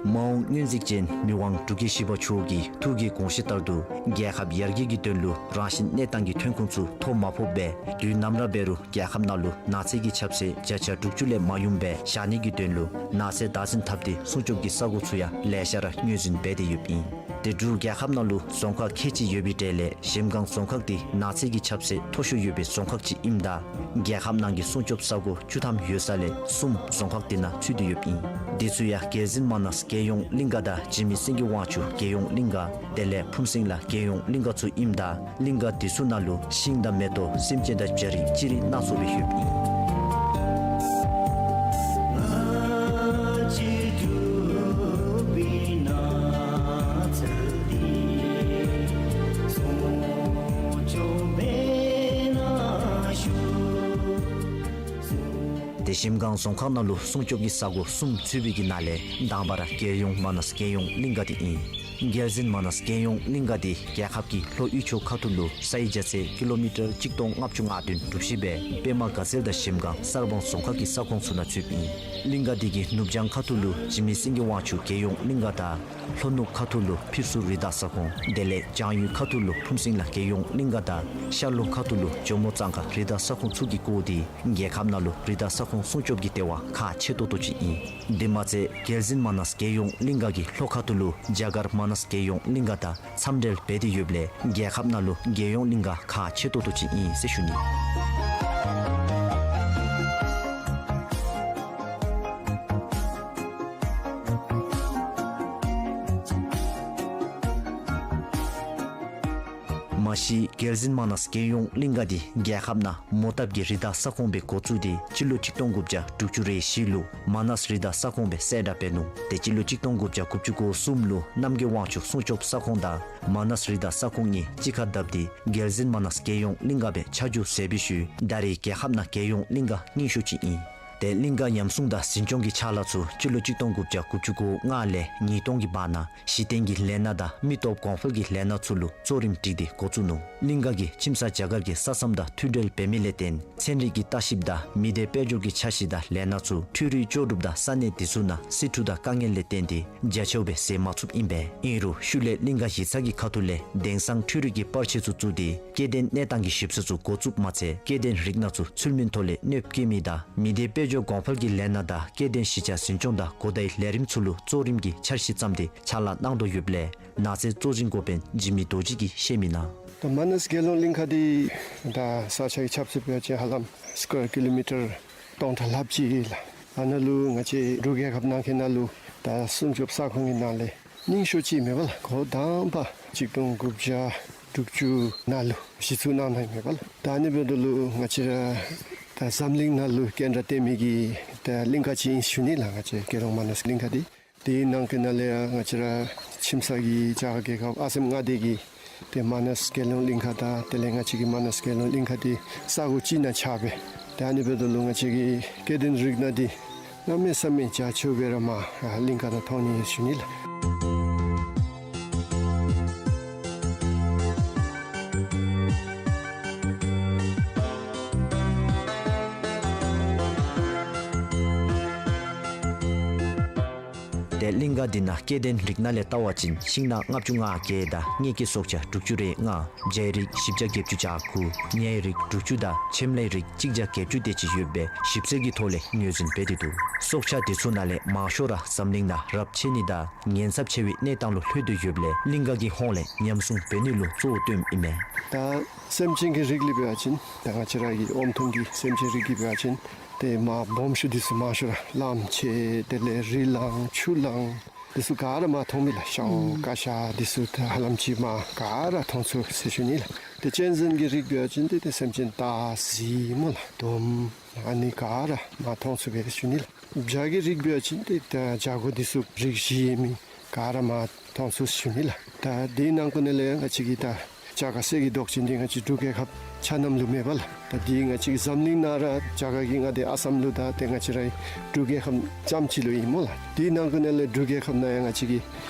མ་འོངས་སྔོན་རྩིས་ཅན་མི་དབང་འབྲུག་རྒྱལ་བཞི་པ་མཆོག་གི་ཐུགས་ཀྱི་དགོངས་གཞི་ལྟར་དུ་རྒྱལ་ཁབ་ཡར་རྒྱས་ཀྱི་དོན་ལུ་རང་བཞིན་གནས་སྟངས་ཀྱི་ཐོན་ཁུངས་ཚུ་ཐོ་མ་ཕོགཔ་སྦེ་དུས་ནམ་ར་འབད་རུང་རྒྱལ་ཁབ་ནང་ལུ་ནགས་ཚལ་གྱི་ཁྱབ་ཚད་བརྒྱ་ཆ་དྲུག་ཅུ་ལས་མ་ཡོངམ་སྦེ་བཞག་ནི་གི་དོན་ལུ་ནགས་ཚལ་བདག་འཛིན་འཐབ་སྟེ་སྲུང་སྐྱོབ་ཀྱི་ས་གོ་ཚུ་ཡང་ལེ་ཤ་ར་ངོས་འཛིན་འབད་དེ་ཡོདཔ་ཨིན། ཏེ་འབྲུག་རྒྱལ་ཁབ་ནང་ལུ་རྫོང་ཁག་ཁལ་གཅིག་ཡོད་པའི་གྲས་ལས་གཞལམ་སྒང་རྫོང་ཁག་འདི་ནགས་ཚལ་གྱི་ཁྱབ་ཚད་མཐོ་ཤོས་ཡོད་པའི་རྫོང་ཁག་ཅིག་ཨིནམ་ད་རྒྱལ་ཁབ་ནང་གི་སྲུང་སྐྱོབ་ས་གོ་བཅུ་ཐམ་ཡོད་ས་ལས་གསུམ་རྫོང་ཁག་འདི་ནང་ཚུད་དེ་ཡོདཔ་ཨིན། འདི་ཚུ་ཡང་རྒྱལ་གཟིགས་མ་ནས་རྒྱལ་ཡོངས་གླིང་ག་དང་འཇིགས་མེད་སེང་གེ་དབང་ཕྱུག་རྒྱལ་ཡོངས་གླིང་ག་དེ་ལས་ཕུན་སེང་ལ་རྒྱལ་ཡོངས་གླིང་ག་ཚུ་ཨིནམ་ད་གླིང་ག་འདི་ཚུ་ནང་ལུ་ཤིང་དང་མེ་ཏོག་སེམས་ཅན་དང་བྱ་རིགས་ཅི་རིགས་སྣ་ཚོགས་སྦེ་ཡོདཔ་ཨིན། ཏེ་གཞལམ་སྒང་རྫོང་ཁག་ནང་ལུ་སྲུང་སྐྱོབ་ཀྱི་ས་གོ་གསུམ་ཚུད་པའི་གི་ནང་ལས་དང་པ་ར་རྒྱལ་ཡོངས་མ་ནས་རྒྱལ་ཡོངས་གླིང་ག་འདི་ཨིན། རྒྱལ་གཟིགས་མ་ནས་རྒྱལ་ཡོངས་གླིང་ག་འདི་རྒྱལ་ཁབ་ཀྱི་ལྷོ་དབུས་ཕྱོགས་ཁ་ཐུག་ལུ་ས་ཡི་རྒྱ་ཚད་ཀི་ལོ་མི་ཊར་གཅིག་སྟོང་ལྔ་བཅུ་ང་བདུན་གྲུབ་ཞིནམ་སྦེ་པདྨ་དགའ་ཚལ་དང་གཞལམ་སྒང་གསར་སྤང་རྫོང་ཁག་གི་ས་ཁོངས་ཚུ་ནང་ཚུདཔ་ཨིན། གླིང་ག་འདི་གི་ནུབ་བྱང་ཁ་ཐུག་ལུ་འཇིགས་མེད་སེང་གེ་དབང་ཕྱུག་རྒྱལ་ཡོངས་གླིང་ག་དང་ལྷོ་ནུབ་ཁ་ཐུག་ལུ་ཕིར་ཚུར་རི་དྭགས་ས་ཁོངས་དེ་ལས་བྱང་ཡུལ་ཁ་ཐུག་ལུ་ཕུན་སེང་ལ་རྒྱལ་ཡོངས་གླིང་ག་དང་ཤར་ལྷོ་ཁ་ཐུག་ལུ་ཇོ་མོ་གཙང་ཁ་རི་དྭགས་ས་ཁོངས་ཚུ་གི་སྐོར་འདི་རྒྱལ་ཁབ་ནང་ལུ་རི་དྭགས་ས་ཁོངས་སྲུང་སྐྱོབ་ཀྱི་ལྟེ་བ་ཁག་ཆེ་ཏོག་ཏོ་ཅིག་ཨིན། འདི་མ་ཚད་རྒྱལ་གཟིགས་མ་ནས་རྒྱལ་ཡོངས་གླིང་ག་གི་ལྷོ་ཁ་ཐུག་ལུ་རྒྱ་གར་མ་ནས་རྒྱལ་ཡོངས་གླིང་ག་དང་མཚམས་འབྲེལ་འབད་དེ་ཡོདཔ་ལས་རྒྱལ་ཁབ་ནང་ལུ་རྒྱལ་ཡོངས་གླིང་ག་ཁག་ཆེ་ཏོག་ཏོ་ཅིག་ཨིན་ཟེར་ཞུ་ནི། མ་གཞི་རྒྱལ་གཟིགས་མ་ནས་རྒྱལ་ཡོངས་གླིང་ག་འདི་རྒྱལ་ཁབ་ནང་མོ་བཏབ་ཀྱི་རི་དྭགས་ས་ཁོངས་སྦེ་འགོ་བཙུགས་ཏེ་སྤྱི་ལོ་གཅིག་སྟོང་དགུ་བརྒྱ་དྲུག་ཅུ་རེ་བཞི་ལུ་མ་ནས་རི་དྭགས་ས་ཁོངས་སྦེ་གསལ་བསྒྲགས་འབད་ནུག། ཏེ་སྤྱི་ལོ་གཅིག་སྟོང་དགུ་བརྒྱ་དགུ་བཅུ་གོ་གསུམ་ལུ་རྣམ་རྒྱལ་དབང་ཕྱུག་སྲུང་སྐྱོབ་ས་ཁོངས་དང་མ་ནས་རི་དྭགས་ས་ཁོངས་གཉིས་གཅིག་ཁར་བརྡབས་ཏེ་རྒྱལ་གཟིགས་མ་ནས་རྒྱལ་ཡོངས་གླིང་ག་སྦེ་ཆ་འཇོག་མཛད་པའི་ཤུལ་ད་རེས་རྒྱལ་ཁབ་ནང་རྒྱལ་ཡོངས་གླིང་ག་རྙིང་ཤོས་ཅིག་ཨིན། ཏེ་གླིང་ག་ཉམས་སྲུང་དང་འཛིན་སྐྱོང་གི་ཕྱག་ལཱ་ཚུ་སྤྱི་ལོ་གཅིག་སྟོང་དགུ་བརྒྱ་དགུ་བཅུ་གོ་ལྔ་ལས་ཉིས་སྟོང་གི་བར་ན་གཞི་རྟེན་གྱི་ལས་སྣ་དང་མི་སྟོབས་གོང་འཕེལ་གྱི་ལས་སྣ་ཚུ་ལུ་གཙོ་རིམ་བསྒྲིགས་ཏེ་འགོ་བཙུགས་ནུག། གླིང་ག་གིས་ཁྱིམ་ཚང་རྒྱ་གར་གྱི་ས་མཚམས་དང་མཐུད་འབྲེལ་འབད་མི་ལས་བརྟེན་ཚན་རིག་གི་ལྟ་ཞིབ་དང་མི་སྡེ་དཔལ་འབྱོར་གྱི་འཆར་གཞི་དང་ལས་སྣ་ཚུ་འཕྲུལ་རིག་ལྕོགས་གྲུབ་དང་ས་གནས་འདི་ཚུ་ནང་སྲིད་འཁྲུག་དང་དཀའ་ངལ་ལས་བརྟེན་ཏེ་རྒྱ་ཆེཝ་སྦེ་ཟད་མ་ཚུགསཔ་ཨིན་པས། ཨིན་རུང་ཤུལ་ལས་གླིང་ག་གཞི་རྩ་གི་ཁ་ཐུག་ལས་དེང་སང་འཕྲུལ་རིག་གི་པར་ཆས་ཚུ་བཙུགས་ཏེ་སྐྱེ་ལྡན་གནས་སྟངས་ཀྱི་ཞིབ་འཚོལ་ཚུ་འགོ་བཙུགསཔ་མ་ཚད་སྐྱེ་ལྡན་རིགས་སྣ་ཚུ་ཚུལ་མིན་ཐོག་ལས་གནོདཔ་བཀལ་མི་དང་མི་སྡེ་དཔལ་འབྱོར་གོང་འཕེལ་གྱི་ལས་སྣ་དང་སྐྱེ་ལྡན་གཞིས་ཆགས་འཛིན་སྐྱོང་དང་གོ་བརྡའི་ལས་རིམ་ཚུ་ལུ་གཙོ་རིམ་གྱི་འཆར་གཞི་བརྩམས་ཏེ་ཕྱག་ལཱ་གནང་དོ་ཡོདཔ་ལས་ནགས་ཚལ་གཙོ་འཛིན་འགོ་དཔོན་འཇིགས་མེད་རྡོ་རྗེ་གིས་བཤད་མི་ནང་། ད་མ་ནཱས་རྒྱལ་ཡོངས་གླིང་ག་འདི་ད་ས་ཆ་གི་ཁྱབ་ཚད་འབད་བ་ཅིན་ཧ་ལམ་སི་ཀུ་ཝེར་ཀི་ལོ་མི་ཊར་སྟོང་ཕྲག་ལྷགཔ་ཅིག་ལགས། ཨ་ནཱ་ལུ་ང་བཅས་འབྲུག་རྒྱལ་ཁབ་ནང་འཁོད་ནང་ལུ་ད་སྲུང་སྐྱོབ་ས་ཁོངས་ཀྱི་ནང་ལས་རྙིང་ཤོས་ཅིག་མས་པ་ལགས། འགོ་དང་པ་གཅིག་སྟོང་དགུ་བརྒྱ་དྲུག་ཅུ་ནང་ལུ་གཞི་བཙུགས་གནང་གནངམ་མས་པ་ལགས། ད་ཨ་ནི་འབདཝ་ད་ལུ་ང་བཅས་ར་ད་འཛམ་གླིང་ནང་ལུ་སྐད་གྲགས་ལྡན་མི་གི་ད་གླིང་ག་ཅིག་ཨིན་ཞུ་ནི་ལགས། ང་བཅས་རྒྱལ་ཡོངས་མ་ནཱས་གླིང་ག་འདི། དེའི་ནང་འཁོད་ནང་ལས་ཡང་ང་བཅས་ར་ཁྱིམ་ཚང་གི་རྒྱ་གར་རྒྱལ་ཁབ་ཨ་སམ་མངའ་སྡེ་གི་ཏེ་མ་ནཱས་རྒྱལ་ཡོངས་གླིང་ག་དང་དེ་ལས་ང་བཅས་ཀྱི་མ་ནཱས་རྒྱལ་ཡོངས་གླིང་ག་འདི་ས་གོ་གཅིག་ནང་ཆགས་པས། ཏེ་ཨ་ནི་འབདཝ་ད་ལུ་ང་བཅས་ཀྱི་སྐྱེ་ལྡན་རིགས་སྣ་འདི་གནམ་མེད་ས་མེད་རྒྱ་ཆེཝ་སྦེ་ར་མར་གླིང་ག་ནང་མཐོང་ནི་ཨིན་ཞུ་ནི་ལགས། ཏེ་གླིང་ག་འདི་ནང་སྐྱེ་ལྡན་རིགས་སྣ་ལས་བལྟ་བ་ཅིན་ཤིང་ནགས་ལྔ་བཅུ་ང་བརྒྱད་དང་གཉན་གྱི་སྲོག་ཆགས་དྲུག་ཅུ་རེ་ལྔ། བྱའི་རིགས་བཞི་བརྒྱ་བརྒྱད་ཅུ་གྱ་དགུ། ཉའི་རིགས་དྲུག་ཅུ་དང་ཆེམ་ལའི་རིགས་གཅིག་བརྒྱ་བརྒྱད་ཅུ་དེ་ཅིག་ཡོད་པའི་ཞིབ་འཚོལ་གྱི་ཐོག་ལས་ངོས་འཛིན་འབད་དེ་འདུག། སྲོག་ཆགས་འདི་ཚུ་ནང་ལས་མང་ཤོས་ར་འཛམ་གླིང་ནང་རབས་ཆད་ནི་དང་ཉེན་ཚབས་ཆེ་བའི་གནས་སྟངས་ལུ་ལྷོད་དེ་ཡོདཔ་ལས་གླིང་ག་གི་ཧོངས་ལས་ཉམས་སྲུང་འབད་ནི་ལུ་གཙོ་བོ་བཏོནམ་ཨིན་མས། ད་སེམས་ཅན་གྱི་རིགས་ལུ་འབད་བ་ཅིན་ད་ང་བཅས་ར་གི་འོམ་ཐུང་གི་སེམས་ཅན་རིགས་ཀྱི་འབད་བ་ཅིན་ཏེ་མར་སྦོམ་ཤོས་འདི་ཚུ་མང་ཤོས་ར་གླངམོ་ཆེ་དེ་ལས་རི་གླང་ཆུ་གླང་འདི་ཚུ་ག་ར་མར་མཐོང་མི་ལགས། ཤཝ་ཀ་ཤ་འདི་ཚུ་ད་ཧ་ལམ་ཅིག་མར་ག་ར་མཐོང་ཚུགས་ཟེར་ཞུ་ནི་ལགས། ཏེ་གཅན་གཟན་གྱི་རིགས་འབད་བ་ཅིན་ཏེ་ཏེ་སེམས་ཅན་སྟག་གཟིག་སྨོ་ལགས། དོམ་ཨ་ནི་ག་ར་མར་མཐོང་ཚུགས་པས་ཟེར་ཞུ་ནི་ལགས། བྱ་གི་རིགས་འབད་བ་ཅིན་ཏེ་ད་བྱ་རྒོད་འདི་ཚུ་རིགས་བཞི་ཡོད་མི་ག་ར་མར་མཐོང་ཚུགས་ཟེར་ཞུ་ནི་ལགས། ད་དེའི་ནང་འཁོད་ནང་ལས་ང་བཅས་ཀྱི་ད་བྱ་དཀར་གསེར་གྱི་མདོག་ཅན་འདི་ང་བཅས་འབྲུག་རྒྱལ་ཁབ་ཆ་མཉམ་ལུ་མེད་པ་ལགས། ད་འདི་ང་བཅས་ཀྱི་འཛམ་གླིང་ནང་ར་རྒྱ་གར་གྱི་མངའ་སྡེ་ཨ་སམ་ལུ་དང་ཏེ་ང་བཅས་རའི་འབྲུག་རྒྱལ་ཁབ་རྐྱངམ་གཅིག་ལུ་ཨིན་སྨོ་ལགས། དེའི་ནང་འཁོད་ནང་ལས་འབྲུག་རྒྱལ་ཁབ་ནང་ཡང་ང་བཅས་ཀྱི་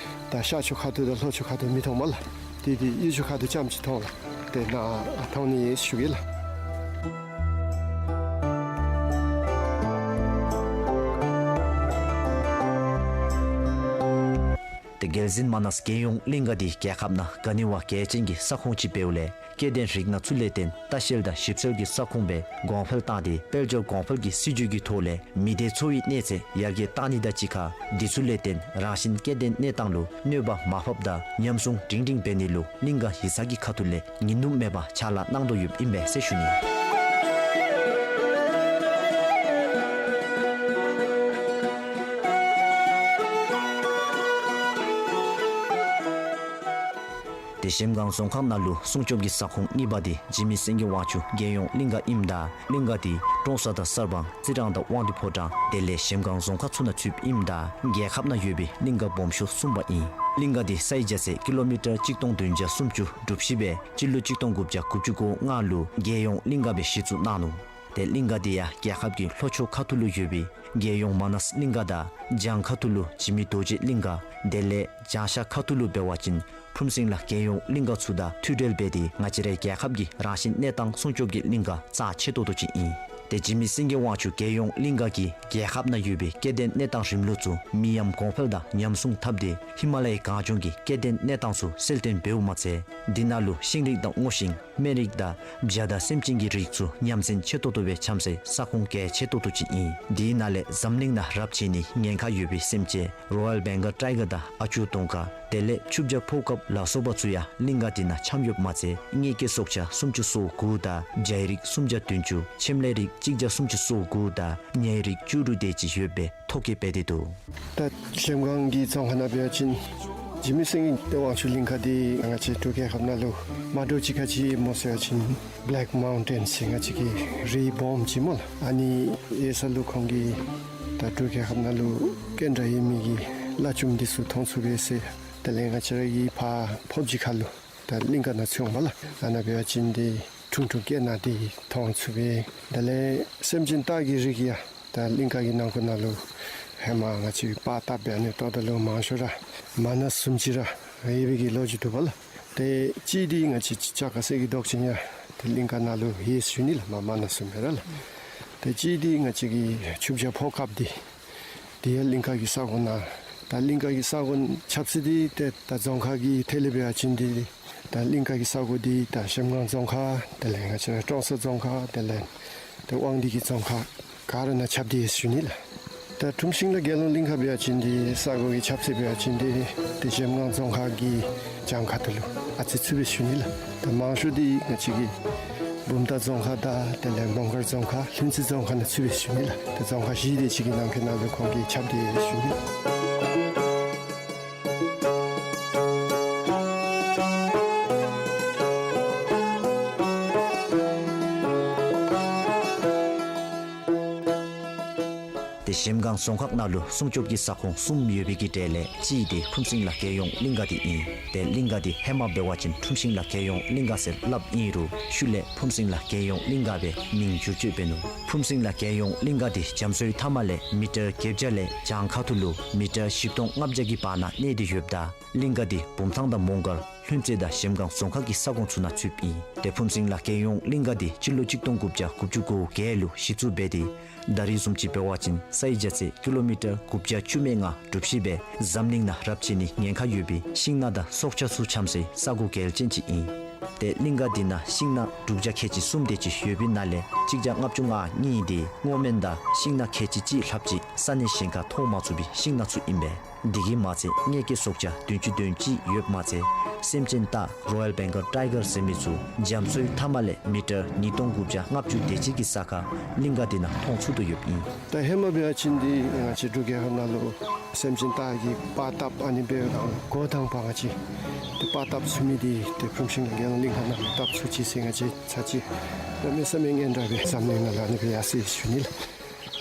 ད་ཤར་ཕྱོགས་ཁ་ཐུག་དང་ལྷོ་ཕྱོགས་ཁ་ཐུག་མི་མཐོང་མས་ལགས། ཏེ་འདི་དབུས་ཕྱོགས་ཁ་ཐུག་རྐྱངམ་གཅིག་མཐོང་ལགས། ཏེ་ནཱ་མཐོང་ནི་ཨིན་ཞུ་གེ་ལགས། ཏེ་རྒྱལ་གཞུང་མ་ནཱས་རྒྱལ་ཡོངས་གླིང་ག་འདི་རྒྱལ་ཁབ་ནང་ག་ནི་བ་གལ་ཅན་གྱི་ས་ཁོངས་ཅིག་འབདཝ་ལས་སྐྱེ་ལྡན་རིགས་སྣ་ཚུ་ལས་བརྟེན་ལྟ་བཤལ་དང་ཞིབ་འཚོལ་གྱི་ས་ཁོངས་སྦེ་གོང་འཕེལ་བཏང་སྟེ་དཔལ་འབྱོར་གོང་འཕེལ་གྱི་སྲིད་བྱུས་ཀྱི་ཐོག་ལས་མི་སྡེ་འཚོ་བའི་གནས་ཚད་ཡར་རྒྱས་བཏང་ནི་དང་གཅིག་ཁར་འདི་ཚུ་ལས་བརྟེན་རང་བཞིན་སྐྱེ་ལྡན་གནས་སྟངས་ལུ་གནོད་པ་མ་ཕོགཔ་དང་ཉམས་སྲུང་སྒྲིང་སྒྲིང་འབད་ནི་ལུ་གླིང་ག་གཞི་རྩ་གི་ཁ་ཐུག་ལས་ངེས་ནུས་མེད་པར་ཕྱག་ལཱ་གནང་དོ་ཡོདཔ་ཨིན་པས་ཟེར་ཞུ་ནི། ཏེ་གཞལམ་སྒང་རྫོང་ཁག་ནང་ལུ་སྲུང་སྐྱོབ་ཀྱི་ས་ཁོངས་གཉིས་པ་འདི་འཇིགས་མེད་སེང་གེ་དབང་ཕྱུག་རྒྱལ་ཡོངས་གླིང་ག་ཨིནམ་ད་གླིང་ག་འདི་ཀྲོང་གསར་དང་གསར་སྤང་རྩི་རང་དང་དབང་འདུས་ཕོ་བྲང་དེ་ལས་གཞལམ་སྒང་རྫོང་ཁག་ཚུ་ནང་ཚུདཔ་ཨིནམ་ད་རྒྱལ་ཁབ་ནང་ཡོད་པའི་གླིང་ག་སྦོམ་ཤོས་གསུམ་པ་ཨིན། གླིང་ག་འདི་སའི་རྒྱ་ཚད་ཀི་ལོ་མི་ཊར་གཅིག་སྟོང་བདུན་བརྒྱ་སུམ་ཅུ་གྲུབ་གཞི་སྦེ་སྤྱི་ལོ་གཅིག་སྟོང་དགུ་བརྒྱ་དགུ་བཅུ་གོ་ལྔ་ལུ་རྒྱལ་ཡོངས་གླིང་ག་སྦེ་གཞི་བཙུགས་གནང་ནུག། ཏེ་གླིང་ག་འདི་ཡང་རྒྱལ་ཁབ་ཀྱི་ལྷོ་ཕྱོགས་ཁ་ཐུག་ལུ་ཡོད་པའི་རྒྱལ་ཡོངས་མ་ནཱས་གླིང་ག་དང་བྱང་ཁ་ཐུག་ལུ་འཇིགས་མེད་རྡོ་རྗེ་གླིང་ག་དེ་ལས་བྱང་ཤར་ཁ་ཐུག་ལུ་འབད་བ་ཅིན་ཕུན་སེང་ལ་རྒྱལ་ཡོངས་གླིང་ག་ཚུ་དང་མཐུད་འབྲེལ་འབད་དེ་ང་བཅས་རའི་རྒྱལ་ཁབ་ཀྱི་རང་བཞིན་གནས་སྟངས་སྲུང་སྐྱོབ་ཀྱི་གླིང་ག་རྩ་ཆེ་ཏོག་ཏོ་ཅིག་ཨིན། ཏེ་འཇིགས་མེད་སེང་གེ་དབང་ཕྱུག་རྒྱལ་ཡོངས་གླིང་ག་གིས་རྒྱལ་ཁབ་ནང་ཡོད་པའི་སྐྱེ་ལྡན་གནས་སྟངས་རིམ་ལུགས་ཚུ་མི་ཡམས་གོང་འཕེལ་དང་ཉམས་སྲུང་འཐབ་སྟེ་ཧི་མ་ལ་ཡའི་གངས་ལྗོངས་ཀྱི་སྐྱེ་ལྡན་གནས་སྟངས་ཚུ་གསལ་སྟོན་འབདཝ་མ་ཚད་འདི་ནང་ལུ་ཤིང་རིགས་དང་སྔོ་ཤིང་སྨན་རིགས་དང་བྱ་དང་སེམས་ཅན་གྱི་རིགས་ཚུ་ཉམས་ཞན་ཆེ་ཏོག་ཏོ་སྦེ་འཁྱམས་སའི་ས་ཁོངས་གལ་ཆེ་ཏོག་ཏོ་ཅིག་ཨིན། དེའི་ནང་ལས་འཛམ་གླིང་ནང་རབས་ཆད་ནི་ཉེན་ཁ་ཡོད་པའི་སེམས་ཅན་རོ་ཡལ་བེང་གཱལ་ཊའི་གར་དང་ཨ་ཅོ་དོང་ཀ་དེ་ལས་ཆུ་བྱ་ཕོ་ཀབ་ལ་སོགས་པ་ཚུ་ཡང་གླིང་ག་འདི་ནང་འཁྱམས་ཡོདཔ་མ་ཚད་གཉན་གྱི་སྲོག་ཆགས་སུམ་ཅུ་སོ་དགུ་དང་བྱའི་རིགས་སུམ་བརྒྱ་བདུན་ཅུ་ཆེམ་ལའི་རིགས་གཅིག་བརྒྱ་སུམ་ཅུ་སོ་དགུ་དང་ཉའི་རིགས་བཅུ་དྲུག་དེ་ཅིག་ཡོད་པའི་ཐོ་བཀོད་འབད་དེ་འདུག། ད་གཞལམ་སྒང་གི་རྫོང་ཁག་ནང་འབད་བ་ཅིན་འཇིགས་མེད་སེང་གེ་དབང་ཕྱུག་གླིང་ག་འདི་ང་བཅས་འབྲུག་རྒྱལ་ཁབ་ནང་ལུ་མ་འདྲཝ་ཅིག་ག་ཅི་སྨོ་ཟེར་བ་ཅིན་བེ་ལེཀ་མའུན་ཊེན་ཟེར་ང་བཅས་ཀྱི་རི་སྦོམ་ཅིག་སྨོ་ལགས། ཨ་ནི་ཡོད་ས་ལུ་ཁོང་གིས་ད་འབྲུག་རྒྱལ་ཁབ་ནང་ལུ་གདན་འདྲེན་ཡོད་མི་གི་བླ་བཙུནམོ་འདི་ཚུ་མཐོང་ཚུགས་པས་ཟེར། དེ་ལས་ང་བཅས་ར་གི་ཕར་ཕོབ་ཅིག་ཁ་ལུ་ད་གླིང་ག་ནང་ཚུདཔ་མས་ལགས། ཨ་ནཱ་འབད་བ་ཅིན་ཏེ་ཁྲུང་ཁྲུང་སྐད་ནང་འདི་མཐོང་ཚུགས་པས། དེ་ལས་སེམས་ཅན་སྟག་གི་རིགས་ཡང་ ད་གླིང་ཀ་གི་ནང་འཁོད་ནང་ལུ་ཧེ་མ་ང་བཅས་པར་བཏབ་སྦེ་ཨ་ནི་བཏོག་ད་ལུ་མང་ཤོས་ར་མ་ན་གསུམ་ཅིག་ར་ཡོད་པའི་གི་ལོ་རྒྱུས་འདུག་པ་ལགས། ཏེ་གཅིག་འདི་ང་བཅས་ཅ་ཀ་ཟེར་གི་འདུག་ཅིག་ཡང་ཏེ་གླིང་ཀ་ནང་ལུ་ཡོད་ཟེར་ཞུ་ནི་ལགས། མ་མ་ན་གསུམ་སྦེ་ར་ལགས། ཏེ་གཅིག་འདི་ང་བཅས་ཀྱི་ཆུ་བྱ་ཕོ་ཁབ་འདི་དེ་ཡང་གླིང་ཀ་གི་ས་གོ་ནང་། ད་གླིང་ཀ་གི་ས་གོ་ཁྱབ་ཚད་འདི་ཏེ་ད་རྫོང་ཁག་གི་ཐད་ལས་འབད་བ་ཅིན་འདི་ད་གླིང་ཀ་གི་ས་གོ་འདི་ད་གཞལམ་སྒང་རྫོང་ཁག་དེ་ལས་ང་བཅས་ར་ཀྲོང་གསར་རྫོང་ཁག་དེ་ལས་ཏེ་དབང་འདུས་ཀྱི་རྫོང་ཁག་ག་ར་ནང་ཁྱབ་སྟེ་ཡོད་ཟེར་ཞུ་ནི་ལགས། ད་ཁྲུམ་ཤིང་ལ་རྒྱལ་ལོངས་གླིང་ཁ་འབད་བ་ཅིན་འདི་ས་གོ་གི་ཁྱབ་ཚད་འབད་བ་ཅིན་འདི་ཏེ་གཞལམ་སྒང་རྫོང་ཁག་གི་གྱང་ཁ་ཐུག་ལུ་ཨ་ཙི་ཚུད་པས་ཟེར་ཞུ་ནི་ལགས། ད་མང་ཤོས་འདི་ང་བཅས་ཀྱི་བུམ་ཐང་རྫོང་ཁག་དང་དེ་ལས་མོང་སྒར་རྫོང་ཁག་ལྷུན་རྩེ་རྫོང་ཁག་ནང་ཚུད་པས་ཟེར་ཞུ་ནི་ལགས། ད་རྫོང་ཁག་བཞི་དེ་ཅིག་གི་ནང་འཁོད་ནང་ལུ་ཁོང་གིས་ཁྱབ་སྟེ་ཡོད་ཟེར་ཞུ་ནི་ལགས། ཏེ་གཞལམ་སྒང་རྫོང་ཁག་ནང་ལུ་སྲུང་སྐྱོབ་ཀྱི་ས་ཁོངས་གསུམ་ཡོད་པའི་གི་གྲས་ལས་གཅིག་འདི་ཕུན་སྲིང་ལ་རྒྱལ་ཡོངས་གླིང་ཀ་འདི་ཨིན། ཏེ་གླིང་ཀ་འདི་ཧེ་མ་འབད་བ་ཅིན་ཁྲུམ་ཤིང་ལ་རྒྱལ་ཡོངས་གླིང་ཀ་ཟེར་སླབ་ཨིན་རུང་ཤུལ་ལས་ཕུན་སྲིང་ལ་རྒྱལ་ཡོངས་གླིང་ཀ་སྦེ་མིང་བསྒྱུར་བཅོས་འབད་ནུག། ཕུན་སྲིང་ལ་རྒྱལ་ཡོངས་གླིང་ཀ་འདི་རྒྱ་མཚོའི་མཐའམ་ལས་མི་ཊར་བརྒྱད་བརྒྱ་ལས་གྱང་ཁ་ཐུག་ལུ་མི་ཊར་བཞི་སྟོང་ལྔ་བརྒྱ་གི་བར་ན་གནས་ཏེ་ཡོདཔ་ད་གླིང་ཀ་འདི་བུམ་ཐང་དང་མོང་སྒར་ལྷུན་རྩེ་དང་གཞལམ་སྒང་རྫོང་ཁག་གི་ས་ཁོངས་ཚུ་ནང་ཚུདཔ་ཨིན། ཏེ་ཕུན་སྲིང་ལ་རྒྱལ་ཡོངས་གླིང་ཀ་འདི་སྤྱི་ལོ་གཅིག་སྟོང་དགུ་བརྒྱ་དགུ་བཅུ་གོ་བརྒྱད་ལུ་གཞི་བཙུགས་འབད་དེ་ད་རིས་བཟུམ་ཅིག་འབད་བ་ཅིན་ས་ཡི་རྒྱ་ཚད་ཀི་ལོ་མི་ཊར་དགུ་བརྒྱ་བཅུ་མེད་ལྔ་གྲུབ་གཞི་སྦེ་འཛམ་གླིང་ནང་རབ་ཆད་ནི་ཉེན་ཁ་ཡོད་པའི་ཤིང་ནགས་དང་སྲོག་ཆགས་ཚུ་འཁྱམས་སའི་ས་གོ་གལ་ཅན་ཅིག་ཨིན། ཏེ་གླིང་ཀ་འདི་ནང་ཤིང་ནགས་གྲུབ་ཆ་ཁལ་གཅིག་གསུམ་དེ་ཅིག་ཡོད་པའི་ནང་ལས་གཅིག་བརྒྱ་ལྔ་བཅུ་ང་གཉིས་དེ་སྔོ་སྨན་དང་ཤིང་ནགས་ཁལ་གཅིག་གཅིག་ལྷགཔ་ཅིག་ས་གནས་གཞན་ཁར་མཐོང་མ་ཚུགས་པའི་ཤིང་ནགས་ཚུ་ཨིན་པས། དེ་གིས་མ་ཚད་གནོད་སྐྱེལ་སྲོག་ཆགས་བདུན་ཅུ་དོན་གཅིག་ཡོདཔ་མ་ཚད་སེམས་ཅན་སྟག་རོ་ཡལ་བེང་གཱལ་ཊའི་གར་ཟེར་མི་ཚུ་རྒྱ་མཚོའི་མཐའམ་ལས་མི་ཊར་ཉིས་སྟོང་དགུ་བརྒྱ་ལྔ་བཅུ་དེ་ཅིག་གི་ས་ཁར་གླིང་ཀ་འདི་ནང་མཐོང་ཚུགས་དོ་ཡོདཔ་ཨིན། ད་ཧེ་མ་འབད་བ་ཅིན་འདི་ང་བཅས་འབྲུག་རྒྱལ་ཁབ་ནང་ལུ་སེམས་ཅན་སྟག་གི་པར་བཏབ་ཨ་ནི་འབད་བའི་སྒང་འགོ་དང་པ་ང་བཅས་ཏེ་པར་བཏབ་ཚུགས་མི་འདི་ཏེ་ཕུན་སྲིང་ལ་རྒྱལ་ཡོངས་གླིང་ཁ་ནང་བཏབ་ཚུགས་ཅི་ཟེར་ང་བཅས་ཚར་གཅིག་གནམ་མེད་ས་མེད་སྙན་གྲགས་སྦེ་འཛམ་གླིང་ནང་ལུ་ཨ་ནི་སྦེ་ཡར་སོ་ཡི་ཟེར་ཞུ་ནི་ལགས།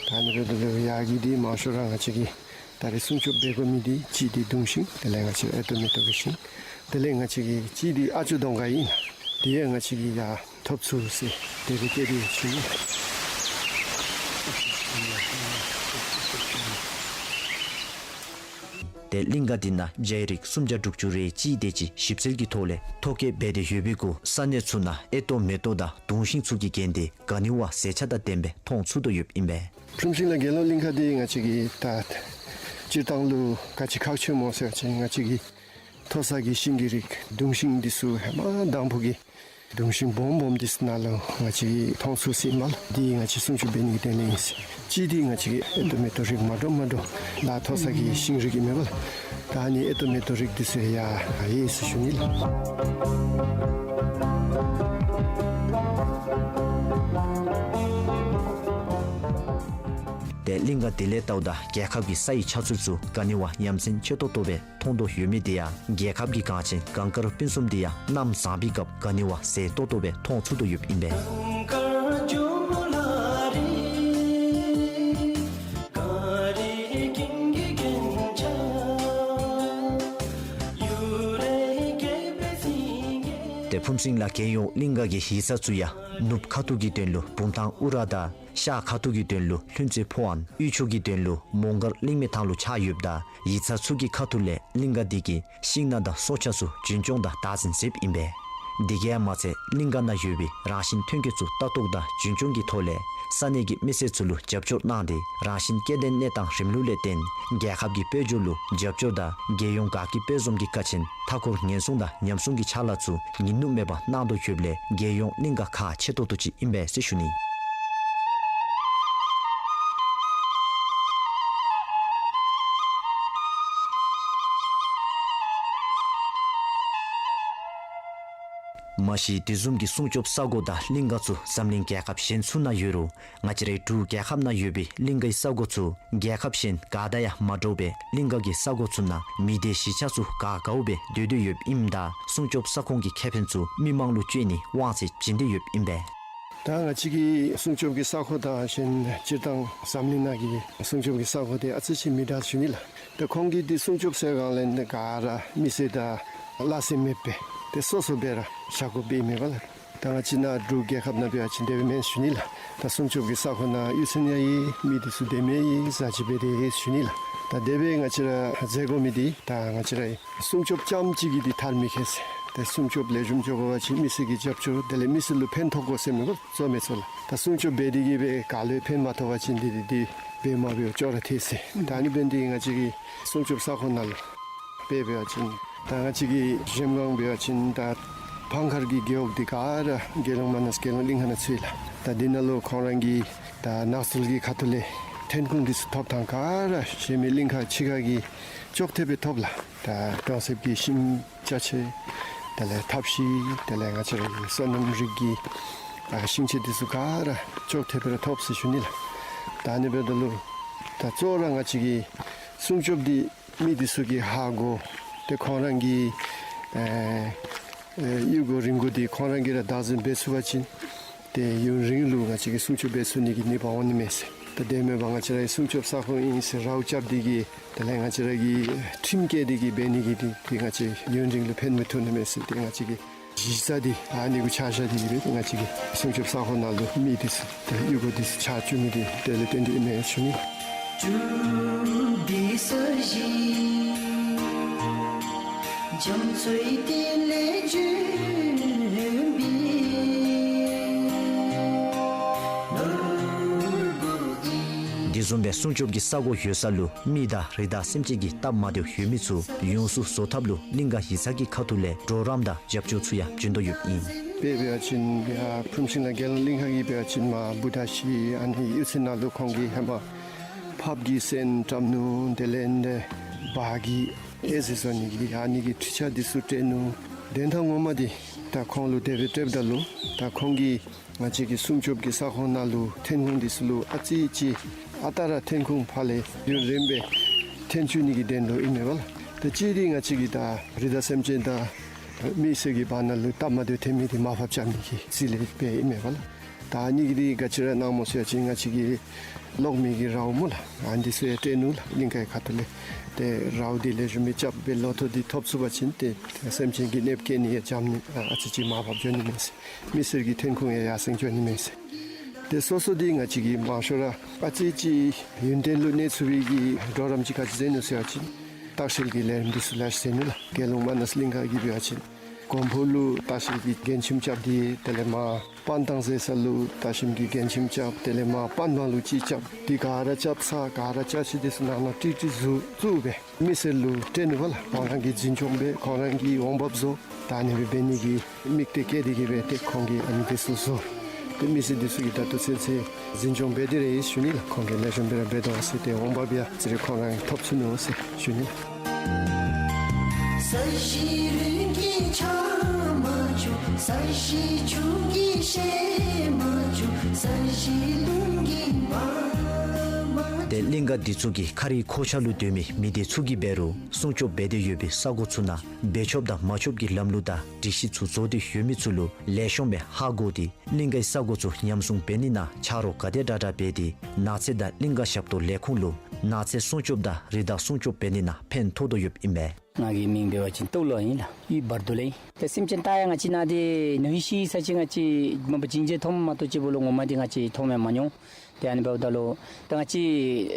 ད་ཨ་ནི་འབདཝ་ད་ལུ་ཡར་གྱི་འདི་མང་ཤོས་ར་ང་བཅས་ཀྱིས་ད་རིས་སྲུང་སྐྱོབ་འབད་དགོ་མི་འདི་གཅིག་འདི་གདུང་ཤིང་དེ་ལས་ང་བཅས་ཨེ་ཏོག་མེ་ཏོག་གི་ཤིང་དེ་ལས་ང་བཅས་ཀྱི་གཅིག་འདི་ཨ་ཅོ་གདོང་ཁ་ཨིན། དེ་ཡང་ང་བཅས་ཀྱིས་ཡར་ཐོབ་ཚུགས་ཟེར་དེ་སྦེ་བསྐྱེད་དེ་ཡོད་ཟེར་ཞུ་ནི། ཏེ་གླིང་ཀ་འདི་ནང་བྱའི་རིགས་སུམ་བརྒྱ་དྲུག་ཅུ་རེ་གཅིག་དེ་ཅིག་ཞིབ་འཚོལ་གྱི་ཐོག་ལས་ཐོ་བཀོད་འབད་དེ་ཡོད་པའི་གུ་ས་གནས་ཚུ་ནང་ཨེ་ཏོག་མེ་ཏོག་དང་གདུང་ཤིང་ཚུ་གི་གྱེན་ཏེ་ག་ནི་བ་ཟད་ཆ་དང་ལྡནམ་སྦེ་མཐོང་ཚུགས་དོ་ཡོདཔ་ཨིན་པས། ཕུན་སྲིང་ལ་རྒྱལ་ཡོངས་གླིང་ཁ་འདི་ང་བཅས་ཀྱི་ད་སྤྱིར་བཏང་ལུ་ག་ཅི་ཁག་ཆེ་སྨོ་ཟེར་བ་ཅིན་ང་བཅས་ཀྱི་མཐོ་ས་གི་ཤིང་གི་རིགས་གདུང་ཤིང་འདི་ཚུ་ཧེ་མ་དང་ཕུ་གི་གདུང་ཤིང་སྦོམ་སྦོམ་འདི་ཚུ་ནང་ལུ་ང་བཅས་ཀྱིས་མཐོང་ཚུགས་ཟེར་ཨིན་མས་ལགས། འདི་ང་བཅས་སྲུང་སྐྱོབ་འབད་ནི་གི་དོན་ལས་ཨིན་ཟེར། གཅིག་འདི་ང་བཅས་ཀྱི་ཨེ་ཏོག་མེ་ཏོག་རིགས་མ་འདྲཝ་མ་འདྲཝ་ལགས་མཐོ་ས་གི་ཤིང་རིགས་ཨིན་མས་ལགས། ད་ཨ་ནི་ཨེ་ཏོག་མེ་ཏོག་རིགས་འདི་ཚུ་ཡང་ཡོད་ཟེར་ཞུ་ནི་ལགས། ཏེ་གླིང་ཀ་འདི་ལས་བལྟཝ་ད་རྒྱལ་ཁབ་ཀྱི་ས་ཡི་ཆགས་ཚུལ་ཚུ་ག་ནི་བ་ཡ་མཚན་ཆེ་ཏོག་ཏོ་སྦེ་མཐོང་དོ་ཡོད་མི་འདི་ཡང་རྒྱལ་ཁབ་ཀྱི་གངས་ཅན་གངས་དཀར་སྤུན་གསུམ་འདི་ཡང་གནམ་བཟང་པའི་སྐབས་ག་ནི་བ་ཟད་ཏོག་ཏོ་སྦེ་མཐོང་ཚུགས་དོ་ཡོདཔ་ཨིན་པས། ཏེ་ཕུན་སྲིང་ལ་རྒྱལ་ཡོངས་གླིང་ཀ་གི་ཡིག་ཚང་ཚུ་ཡང་ནུབ་ཁ་ཐུག་གི་དོན་ལུ་བུམ་ཐང་ཨུ་ར་དང་ཤར་ཁ་ཐུག་གི་དོན་ལུ་ལྷུན་རྩེ་ཕོ་བྲང་དབུས་ཕྱོགས་ཀྱི་དོན་ལུ་མོང་སྒར་གླིང་མེ་ཐང་ལུ་ཆགས་ཡོདཔ་ད་ཡིག་ཚང་ཚུ་གི་ཁ་ཐུག་ལས་གླིང་ཀ་འདི་གི་ཤིང་ནགས་དང་སྲོག་ཆགས་ཚུ་རྒྱུན་སྐྱོང་དང་བདག་འཛིན་མཛདཔ་ཨིན་པས། འདི་གིས་མ་ཚད་གླིང་ཀ་ནང་ཡོད་པའི་རང་བཞིན་ཐོན་སྐྱེད་ཚུ་ལྟ་རྟོག་དང་རྒྱུན་སྐྱོང་གི་ཐོག་ལས་ས་གནས་ཀྱི་མི་སེར་ཚུ་ལུ་རྒྱབ་སྐྱོར་གནང་སྟེ་རང་བཞིན་སྐྱེ་ལྡན་གནས་སྟངས་རིམ་ལུགས་ལས་བརྟེན་རྒྱལ་ཁབ་ཀྱི་དཔལ་འབྱོར་ལུ་རྒྱབ་སྐྱོར་དང་རྒྱལ་ཡོངས་དགའ་སྐྱིད་དཔལ་འཛོམས་ཀྱི་དཀའ་ཆེན་མཐའ་འཁོར་ཉེན་སྲུང་དང་ཉམས་སྲུང་གི་ཕྱག་ལཱ་ཚུ་ཉིན་ནུབ་མེད་པར་གནང་དོ་ཡོདཔ་ལས་རྒྱལ་ཡོངས་གླིང་ཀ་ཁག་ཆེ་ཏོག་ཏོ་ཅིག་ཨིན་པས་ཟེར་ཞུ་ནི། མ་གཞི་དེ་བཟུམ་གྱི་སྲུང་སྐྱོབ་ས་གོ་དང་གླིང་ཀ་ཚུ་འཛམ་གླིང་རྒྱལ་ཁབ་གཞན་ཚུ་ནང་ཡོད་རུང་ང་བཅས་རའི་འབྲུག་རྒྱལ་ཁབ་ནང་ཡོད་པའི་གླིང་ཀའི་ས་གོ་ཚུ་རྒྱལ་ཁབ་གཞན་ག་དང་ཡང་མ་འདྲཝ་སྦེ་གླིང་ཀ་གི་ས་གོ་ཚུ་ནང་མི་སྡེ་གཞིས་ཆགས་ཚུ་དགའ་དགའཝ་སྦེ་སྡོད་དོ་ཡོདཔ་ཨིནམ་ད་སྲུང་སྐྱོབ་ས་ཁོངས་ཀྱི་ཁེ་ཕན་ཚུ་མི་མང་ལུ་སྤྱོད་ནི་དབང་ཚད་བྱིན་ཏེ་ཡོདཔ་ཨིན་པས། ད་ང་བཅས་ཀྱི་སྲུང་སྐྱོབ་ཀྱི་ས་ཁོངས་དང་གཞན་སྤྱིར་བཏང་འཛམ་གླིང་ནང་གི་སྲུང་སྐྱོབ་ཀྱི་ས་ཁོངས་དེ་ཨ་ཙི་ཅིག་མི་འདྲ་ཞུ་ནི་ལགས། ད་ཁོང་གིས་འདི་སྲུང་སྐྱོབ་ཟེར་སྒང་ལས་འདི་ག་ར་མི་སེར་དང་སླ་བསྲེ་མེད་པར་ཏེ་སོ་སོ་སྦེ་ར་བཞག་དགོཔ་ཨིན་མས་པ་ལགས། ད་ང་བཅས་ནཱ་འབྲུག་རྒྱལ་ཁབ་ནང་འབད་བ་ཅིན་དེ་སྦེ་མེན་ཞུ་ནི་ལགས། ད་སྲུང་སྐྱོབ་ཀྱི་ས་ཁོངས་ནང་གཡུས་ཚན་ཡང་ཡོད། མི་འདི་ཚུ་དེ་མི་ཡང་ཡོད། ཟ་ཅི་འབད་དེ་ཡོད་ཞུ་ནི་ལགས། ད་དེ་སྦེ་ང་བཅས་ར་མཛད་དགོ་མི་འདི་ད་ང་བཅས་ར་སྲུང་སྐྱོབ་རྐྱངམ་གཅིག་གིས་འདི་ཐར་མི་ཁེལ་ཟེར། ད་སྲུང་སྐྱོབ་ལེགས་ཤོམ་འགྱོ་དགོ་པ་ཅིན་མི་སེར་གྱི་རྒྱབ་སྐྱོར་དེ་ལས་མི་སེར་ལུ་ཕན་ཐོགས་དགོ་ཟེར་མི་གོ་གཙོ་མེན་ཚོར་ལགས། ད་སྲུང་སྐྱོབ་འབད་དེ་གིས་སྦེ་ག་ལུ་ཕན་མ་ཐོགས་པ་ཅིན་འདི་འདི་འདི་འབད་མ་འབདཝ་ཅོག་ར་འཐད་ཟེར། ད་ཨ་ནི་འབད་ནི་འདི་ང་བཅས་ཀྱི་སྲུང་སྐྱོབ་ས་ཁོངས་ནང་ལུ་དཔེ་འབད་བ་ཅིན་ད་ང་བཅས་ཀྱི་གཞལམ་སྒང་འབད་བ་ཅིན་ད་བང་མཁར་གྱི་རྒེད་འོག་འདི་ག་ར་རྒྱལ་ཡོངས་མ་ནས་རྒྱལ་ཡོངས་གླིང་ཁ་ནང་ཚུད་ལགས། ད་འདི་ནང་ལུ་ཁོང་ར་གི་ད་ནགས་ཚལ་གྱི་ཁ་ཐུག་ལས་ཐོན་ཁུངས་འདི་ཚུ་ཐོབ་ཐངས་ག་ར་གཞན་མི་གླིང་ཁ་ཕྱི་ཁ་གིས་ཅོག་འཐདཔ་སྦེ་ཐོབ་ལགས། ད་གྲོང་གསེབ་ཀྱི་ཤིང་ཅ་ཆས་དེ་ལས་ཐབས་ཤེས་དེ་ལས་ང་བཅས་ར་གི་སོ་ནམ་རིགས་ཀྱི་ཨ་ཤིང་ཆས་འདི་ཚུ་ག་ར་ཅོག་འཐདཔ་སྦེ་ར་ཐོབ་ཟེར་ཞུ་ནི་ལགས། ད་ཨ་ནི་འབདཝ་ད་ལུ་ད་གཙོ་བོ་ར་ང་བཅས་ཀྱི་སྲུང་སྐྱོབ་འདི་མི་འདི་ཚུ་གིས་ཧ་གོ་སྟེ་ཁོང་ར་གི་ཨེ་ཨེ་གཡུས་སྒོ་རི་སྒོ་འདི་ཁོང་ར་གིས་ར་བདག་འཛིན་འབད་ཚུགས་པ་ཅིན་ཏེ་ཡུན་རིང་ལུ་ང་བཅས་ཀྱིས་སྲུང་སྐྱོབ་འབད་ཚུགས་ནི་གི་ནུས་པ་འོང་ནི་མས་ཟེར། ད་དེ་མེན་པར་ང་བཅས་ར་གིས་སྲུང་སྐྱོབ་ས་ཁོངས་ཨིན་ཟེར་རཝ་རྐྱབ་སྟེ་གིས་དེ་ལས་ང་བཅས་ར་གིས་ཁྲིམས་བཀལ་ཏེ་གིས་འབད་ནི་གིས་འདི་འདི་ང་བཅས་ཡུན་རིང་ལུ་ཕན་མི་ཐོགས་ནི་མས་ཟེར། ཏེ་ང་བཅས་ཀྱི་གཞི་རྩ་འདི་ཨ་ནི་གུ་ཆ་བཞག་སྟེ་གིས་སྦེ་ང་བཅས་ཀྱི་སྲུང་སྐྱོབ་ས་ཁོངས་ནང་ལུ་མི་འདི་ཚུ་ཏེ་གཡུས་སྒོ་འདི་ཚུ་ཆགས་བཅུག་ནི་འདི་དེ་ལུ་བརྟེན་ཏེ་ཨིན་མས་ཞུ་ནི། དེ་བཟུམ་སྦེ་སྲུང་སྐྱོབ་ཀྱི་ས་གོ་ཡོད་ས་ལུ་མི་དང་རི་དྭགས་སེམས་ཅན་གྱི་སྟབས་མ་བདེཝ་ཡོད་མི་ཚུ་ཡོངས་སུ་བཟོ་ཐབས་ལུ་གླིང་ག་ཡིག་ཚང་གི་ཁ་ཐུག་ལས་གྲོགས་རམ་དང་རྒྱབ་སྐྱོར་ཚུ་ཡང་བྱིན་དོ་ཡོདཔ་ཨིན། དཔེ་འབད་བ་ཅིན་ཡར་ཕུནམོ་ཤིང་ལ་རྒྱལ་ཡོངས་གླིང་ཁ་གི་འབད་བ་ཅིན་མར་བུ་ད་ཤི་ཨ་ནི་གཡུས་ཚན་ནང་ལུ་ཁོང་གིས་ཧེ་མ་ཕགཔ་གི་སོན་བཀྲམ་ནུག། དེ་ལས་འདི་བ་གི་ཨེ་ཟེར་སོ་ནི་གི་ཨ་ནི་གི་ཁྲི་ཆ་འདི་ཚུ་སྤྲོད་ནུག། དོན་དག་ངོ་མ་འདི་ད་ཁོང་ལུ་དེ་སྦེ་སྤྲོདཔ་ད་ལུ་ད་ཁོང་གིས་ང་བཅས་ཀྱི་སྲུང་སྐྱོབ་ཀྱི་ས་ཁོངས་ནང་ལུ་ཐོན་ཁུངས་འདི་ཚུ་ལུ་ཨ་ཙི་ཅིག་ཨ་རྟག་ར་ཐོན་ཁུངས་ཕར་ལས་ཡུན་རིངམོ་སྦེ་ཐོན་བཅུག་ནི་གི་དོན་ལུ་ཨིན་མས་པ་ལགས། ད་གཅིག་འདི་ང་བཅས་ཀྱི་ད་རི་དྭགས་སེམས་ཅན་དང་མི་སེར་གྱི་བར་ན་ལུ་སྟབས་མ་བདེཝ་ཐོན་མི་འདི་མར་ཕབ་རྐྱབ་ནི་གི་རྩིས་ལས་སྦེ་ཨིན་མས་པ་ལགས། ད་ཨ་ནི་གི་འདི་ག་ཅི་ར་གནངམ་སྨོ་ཟེར་བ་ཅིན་ང་བཅས་ཀྱི་གློག་མེ་གི་རཝ་སྨོ་ལགས། ཨ་ནི་འདི་ཚུ་ཡང་སྤྲོད་ནུག་ལགས། གླིང་གའི་ཁ་ཐུག་ལས་ཏེ་རཝ་འདི་ལེགས་ཤོམ་སྦེ་རྐྱབ་སྦེ་ལོ་ཐོག་འདི་ཐོབ་ཚུགས་པ་ཅིན་ཏེ་སེམས་ཅན་གྱི་གནོདཔ་བཀལ་ནི་ཡང་འཇམ་ནི་ཨ་ཨ་ཙི་ཅིག་མར་ཕབ་འགྱོ་ནི་མས་ཟེར། མི་སེར་གྱི་ཐོན་ཁུངས་ཡང་ཡར་སེང་འགྱོ་ནི་མས་ཟེར། ཏེ་སོ་སོ་འདི་ང་བཅས་ཀྱིས་མང་ཤོས་ར་ཨ་ཙི་ཅིག་ཡུན་བརྟན་ལུ་གནས་ཚུགས་པའི་གི་གྲོགས་རམ་ཅིག་ག་ཅི་མཛད་ནུག་ཟེར་བ་ཅིན་ལྟ་བཤལ་གྱི་ལས་རིམ་འདི་ཚུ་ལེ་ཤ་མཛད་ནུག་ལགས། རྒྱལ་ཡོངས་མ་ནས་གླིང་ག་གི་འབད་བ་ཅིན་གོང་ཕུ་ལུ་ལྟ་བཤལ་གྱི་མགྲོན་ཁྱིམ་རྐྱབ་སྟེ་དེ་ལས་མར་པན་ཐང་ཟེར་ས་ལུ་ལྟ་བཤལ་གྱི་མགྲོན་ཁྱིམ་རྐྱབ། དེ་ལས་མར་པན་བང་ལུ་ཅིག་རྐྱབ། འདི་ག་ར་རྐྱབ་ས་ག་ར་རྐྱབ་ས་འདི་ཚུ་ནང་ན་ཀྲིག་ཀྲི་བཟོ་བཙུགས་སྦེ་མི་སེར་ལུ་སྤྲོད་ནུག་པ་ལགས། ཁོང་ར་གིས་འཛིན་སྐྱོང་འབད་ཁོང་ར་གིས་འོང་འབབ་བཟོ། ད་ཨ་ནི་སྦེ་འབད་ནི་གི་དམིགས་གཏད་བསྐྱེད་དེ་གིས་སྦེ་ཏེ་ཁོང་གིས་ཨ་ནི་འདི་ཚུ་བཟོ། ཏེ་མི་སེར་འདི་ཚུ་གིས་ད་ལྟོ་ཚུན་ཚོད་འཛིན་སྐྱོང་འབད་དེ་ར་ཡོད་ཞུ་ནི་ལགས། ཁོང་གིས་ལེགས་ཤོམ་སྦེ་ར་འབད་དོ་ཟེར། ཏེ་འོང་འབབ་ཡང་ཨ་ཙི་རེ་ཁོང་ར་ཐོབ་ཚུགས་ནུག་ཟེར་ཞུ་ནི་ལགས། ཏེ་གླིང་ག་འདི་ཚུ་གི་ཁ་རི་ཁོག་ཆ་ལུ་སྡོད་མི་མི་སྡེ་ཚུ་གིས་འབད་རུང་སྲུང་སྐྱོབ་འབད་དེ་ཡོད་པའི་ས་གོ་ཚུ་ནང་འབད་ཆོགཔ་དང་མ་ཆོགཔ་ཀྱི་ལམ་ལུགས་དང་སྒྲིག་གཞི་ཚུ་བཟོ་སྟེ་ཡོད་མི་ཚུ་ལུ་ལེགས་ཤོམ་སྦེ་ཧ་གོ་སྟེ་གླིང་གའི་ས་གོ་ཚུ་ཉམས་སྲུང་འབད་ནི་ནང་ཆ་རོགས་ག་དེ་དྲག་དྲག་འབད་དེ་ནགས་ཚལ་དང་གླིང་ག་ཞབས་ཏོག་ལས་ཁུངས་ལུ་ནགས་ཚལ་སྲུང་སྐྱོབ་དང་རི་དྭགས་སྲུང་སྐྱོབ་འབད་ནི་ནང་ཕན་ཐོགས་དོ་ཡོདཔ་ཨིན་མས། ང་གི་མིང་འབད་བ་ཅིན་སྟོབས་ལོ་ཨིན་ལགས། གཡུས་བར་དོ་ལས་ཨིན། ཏེ་སེམས་ཅན་ད་ཡང་ང་བཅས་ནཱ་འདི་ནང་ཡོད་ཤི་ས་ཅིག་ང་བཅས་མ་པ་ཅིག་ཅིག་མཐོངམ་མ་གཏོགས་ཅིག་འབདཝ་ལོ་ངོ་མ་འདི་ང་བཅས་མཐོང་མས་མ་མྱོང་། ཏེ་ཨ་ནི་འབདཝ་ད་ལུ་ད་ང་བཅས་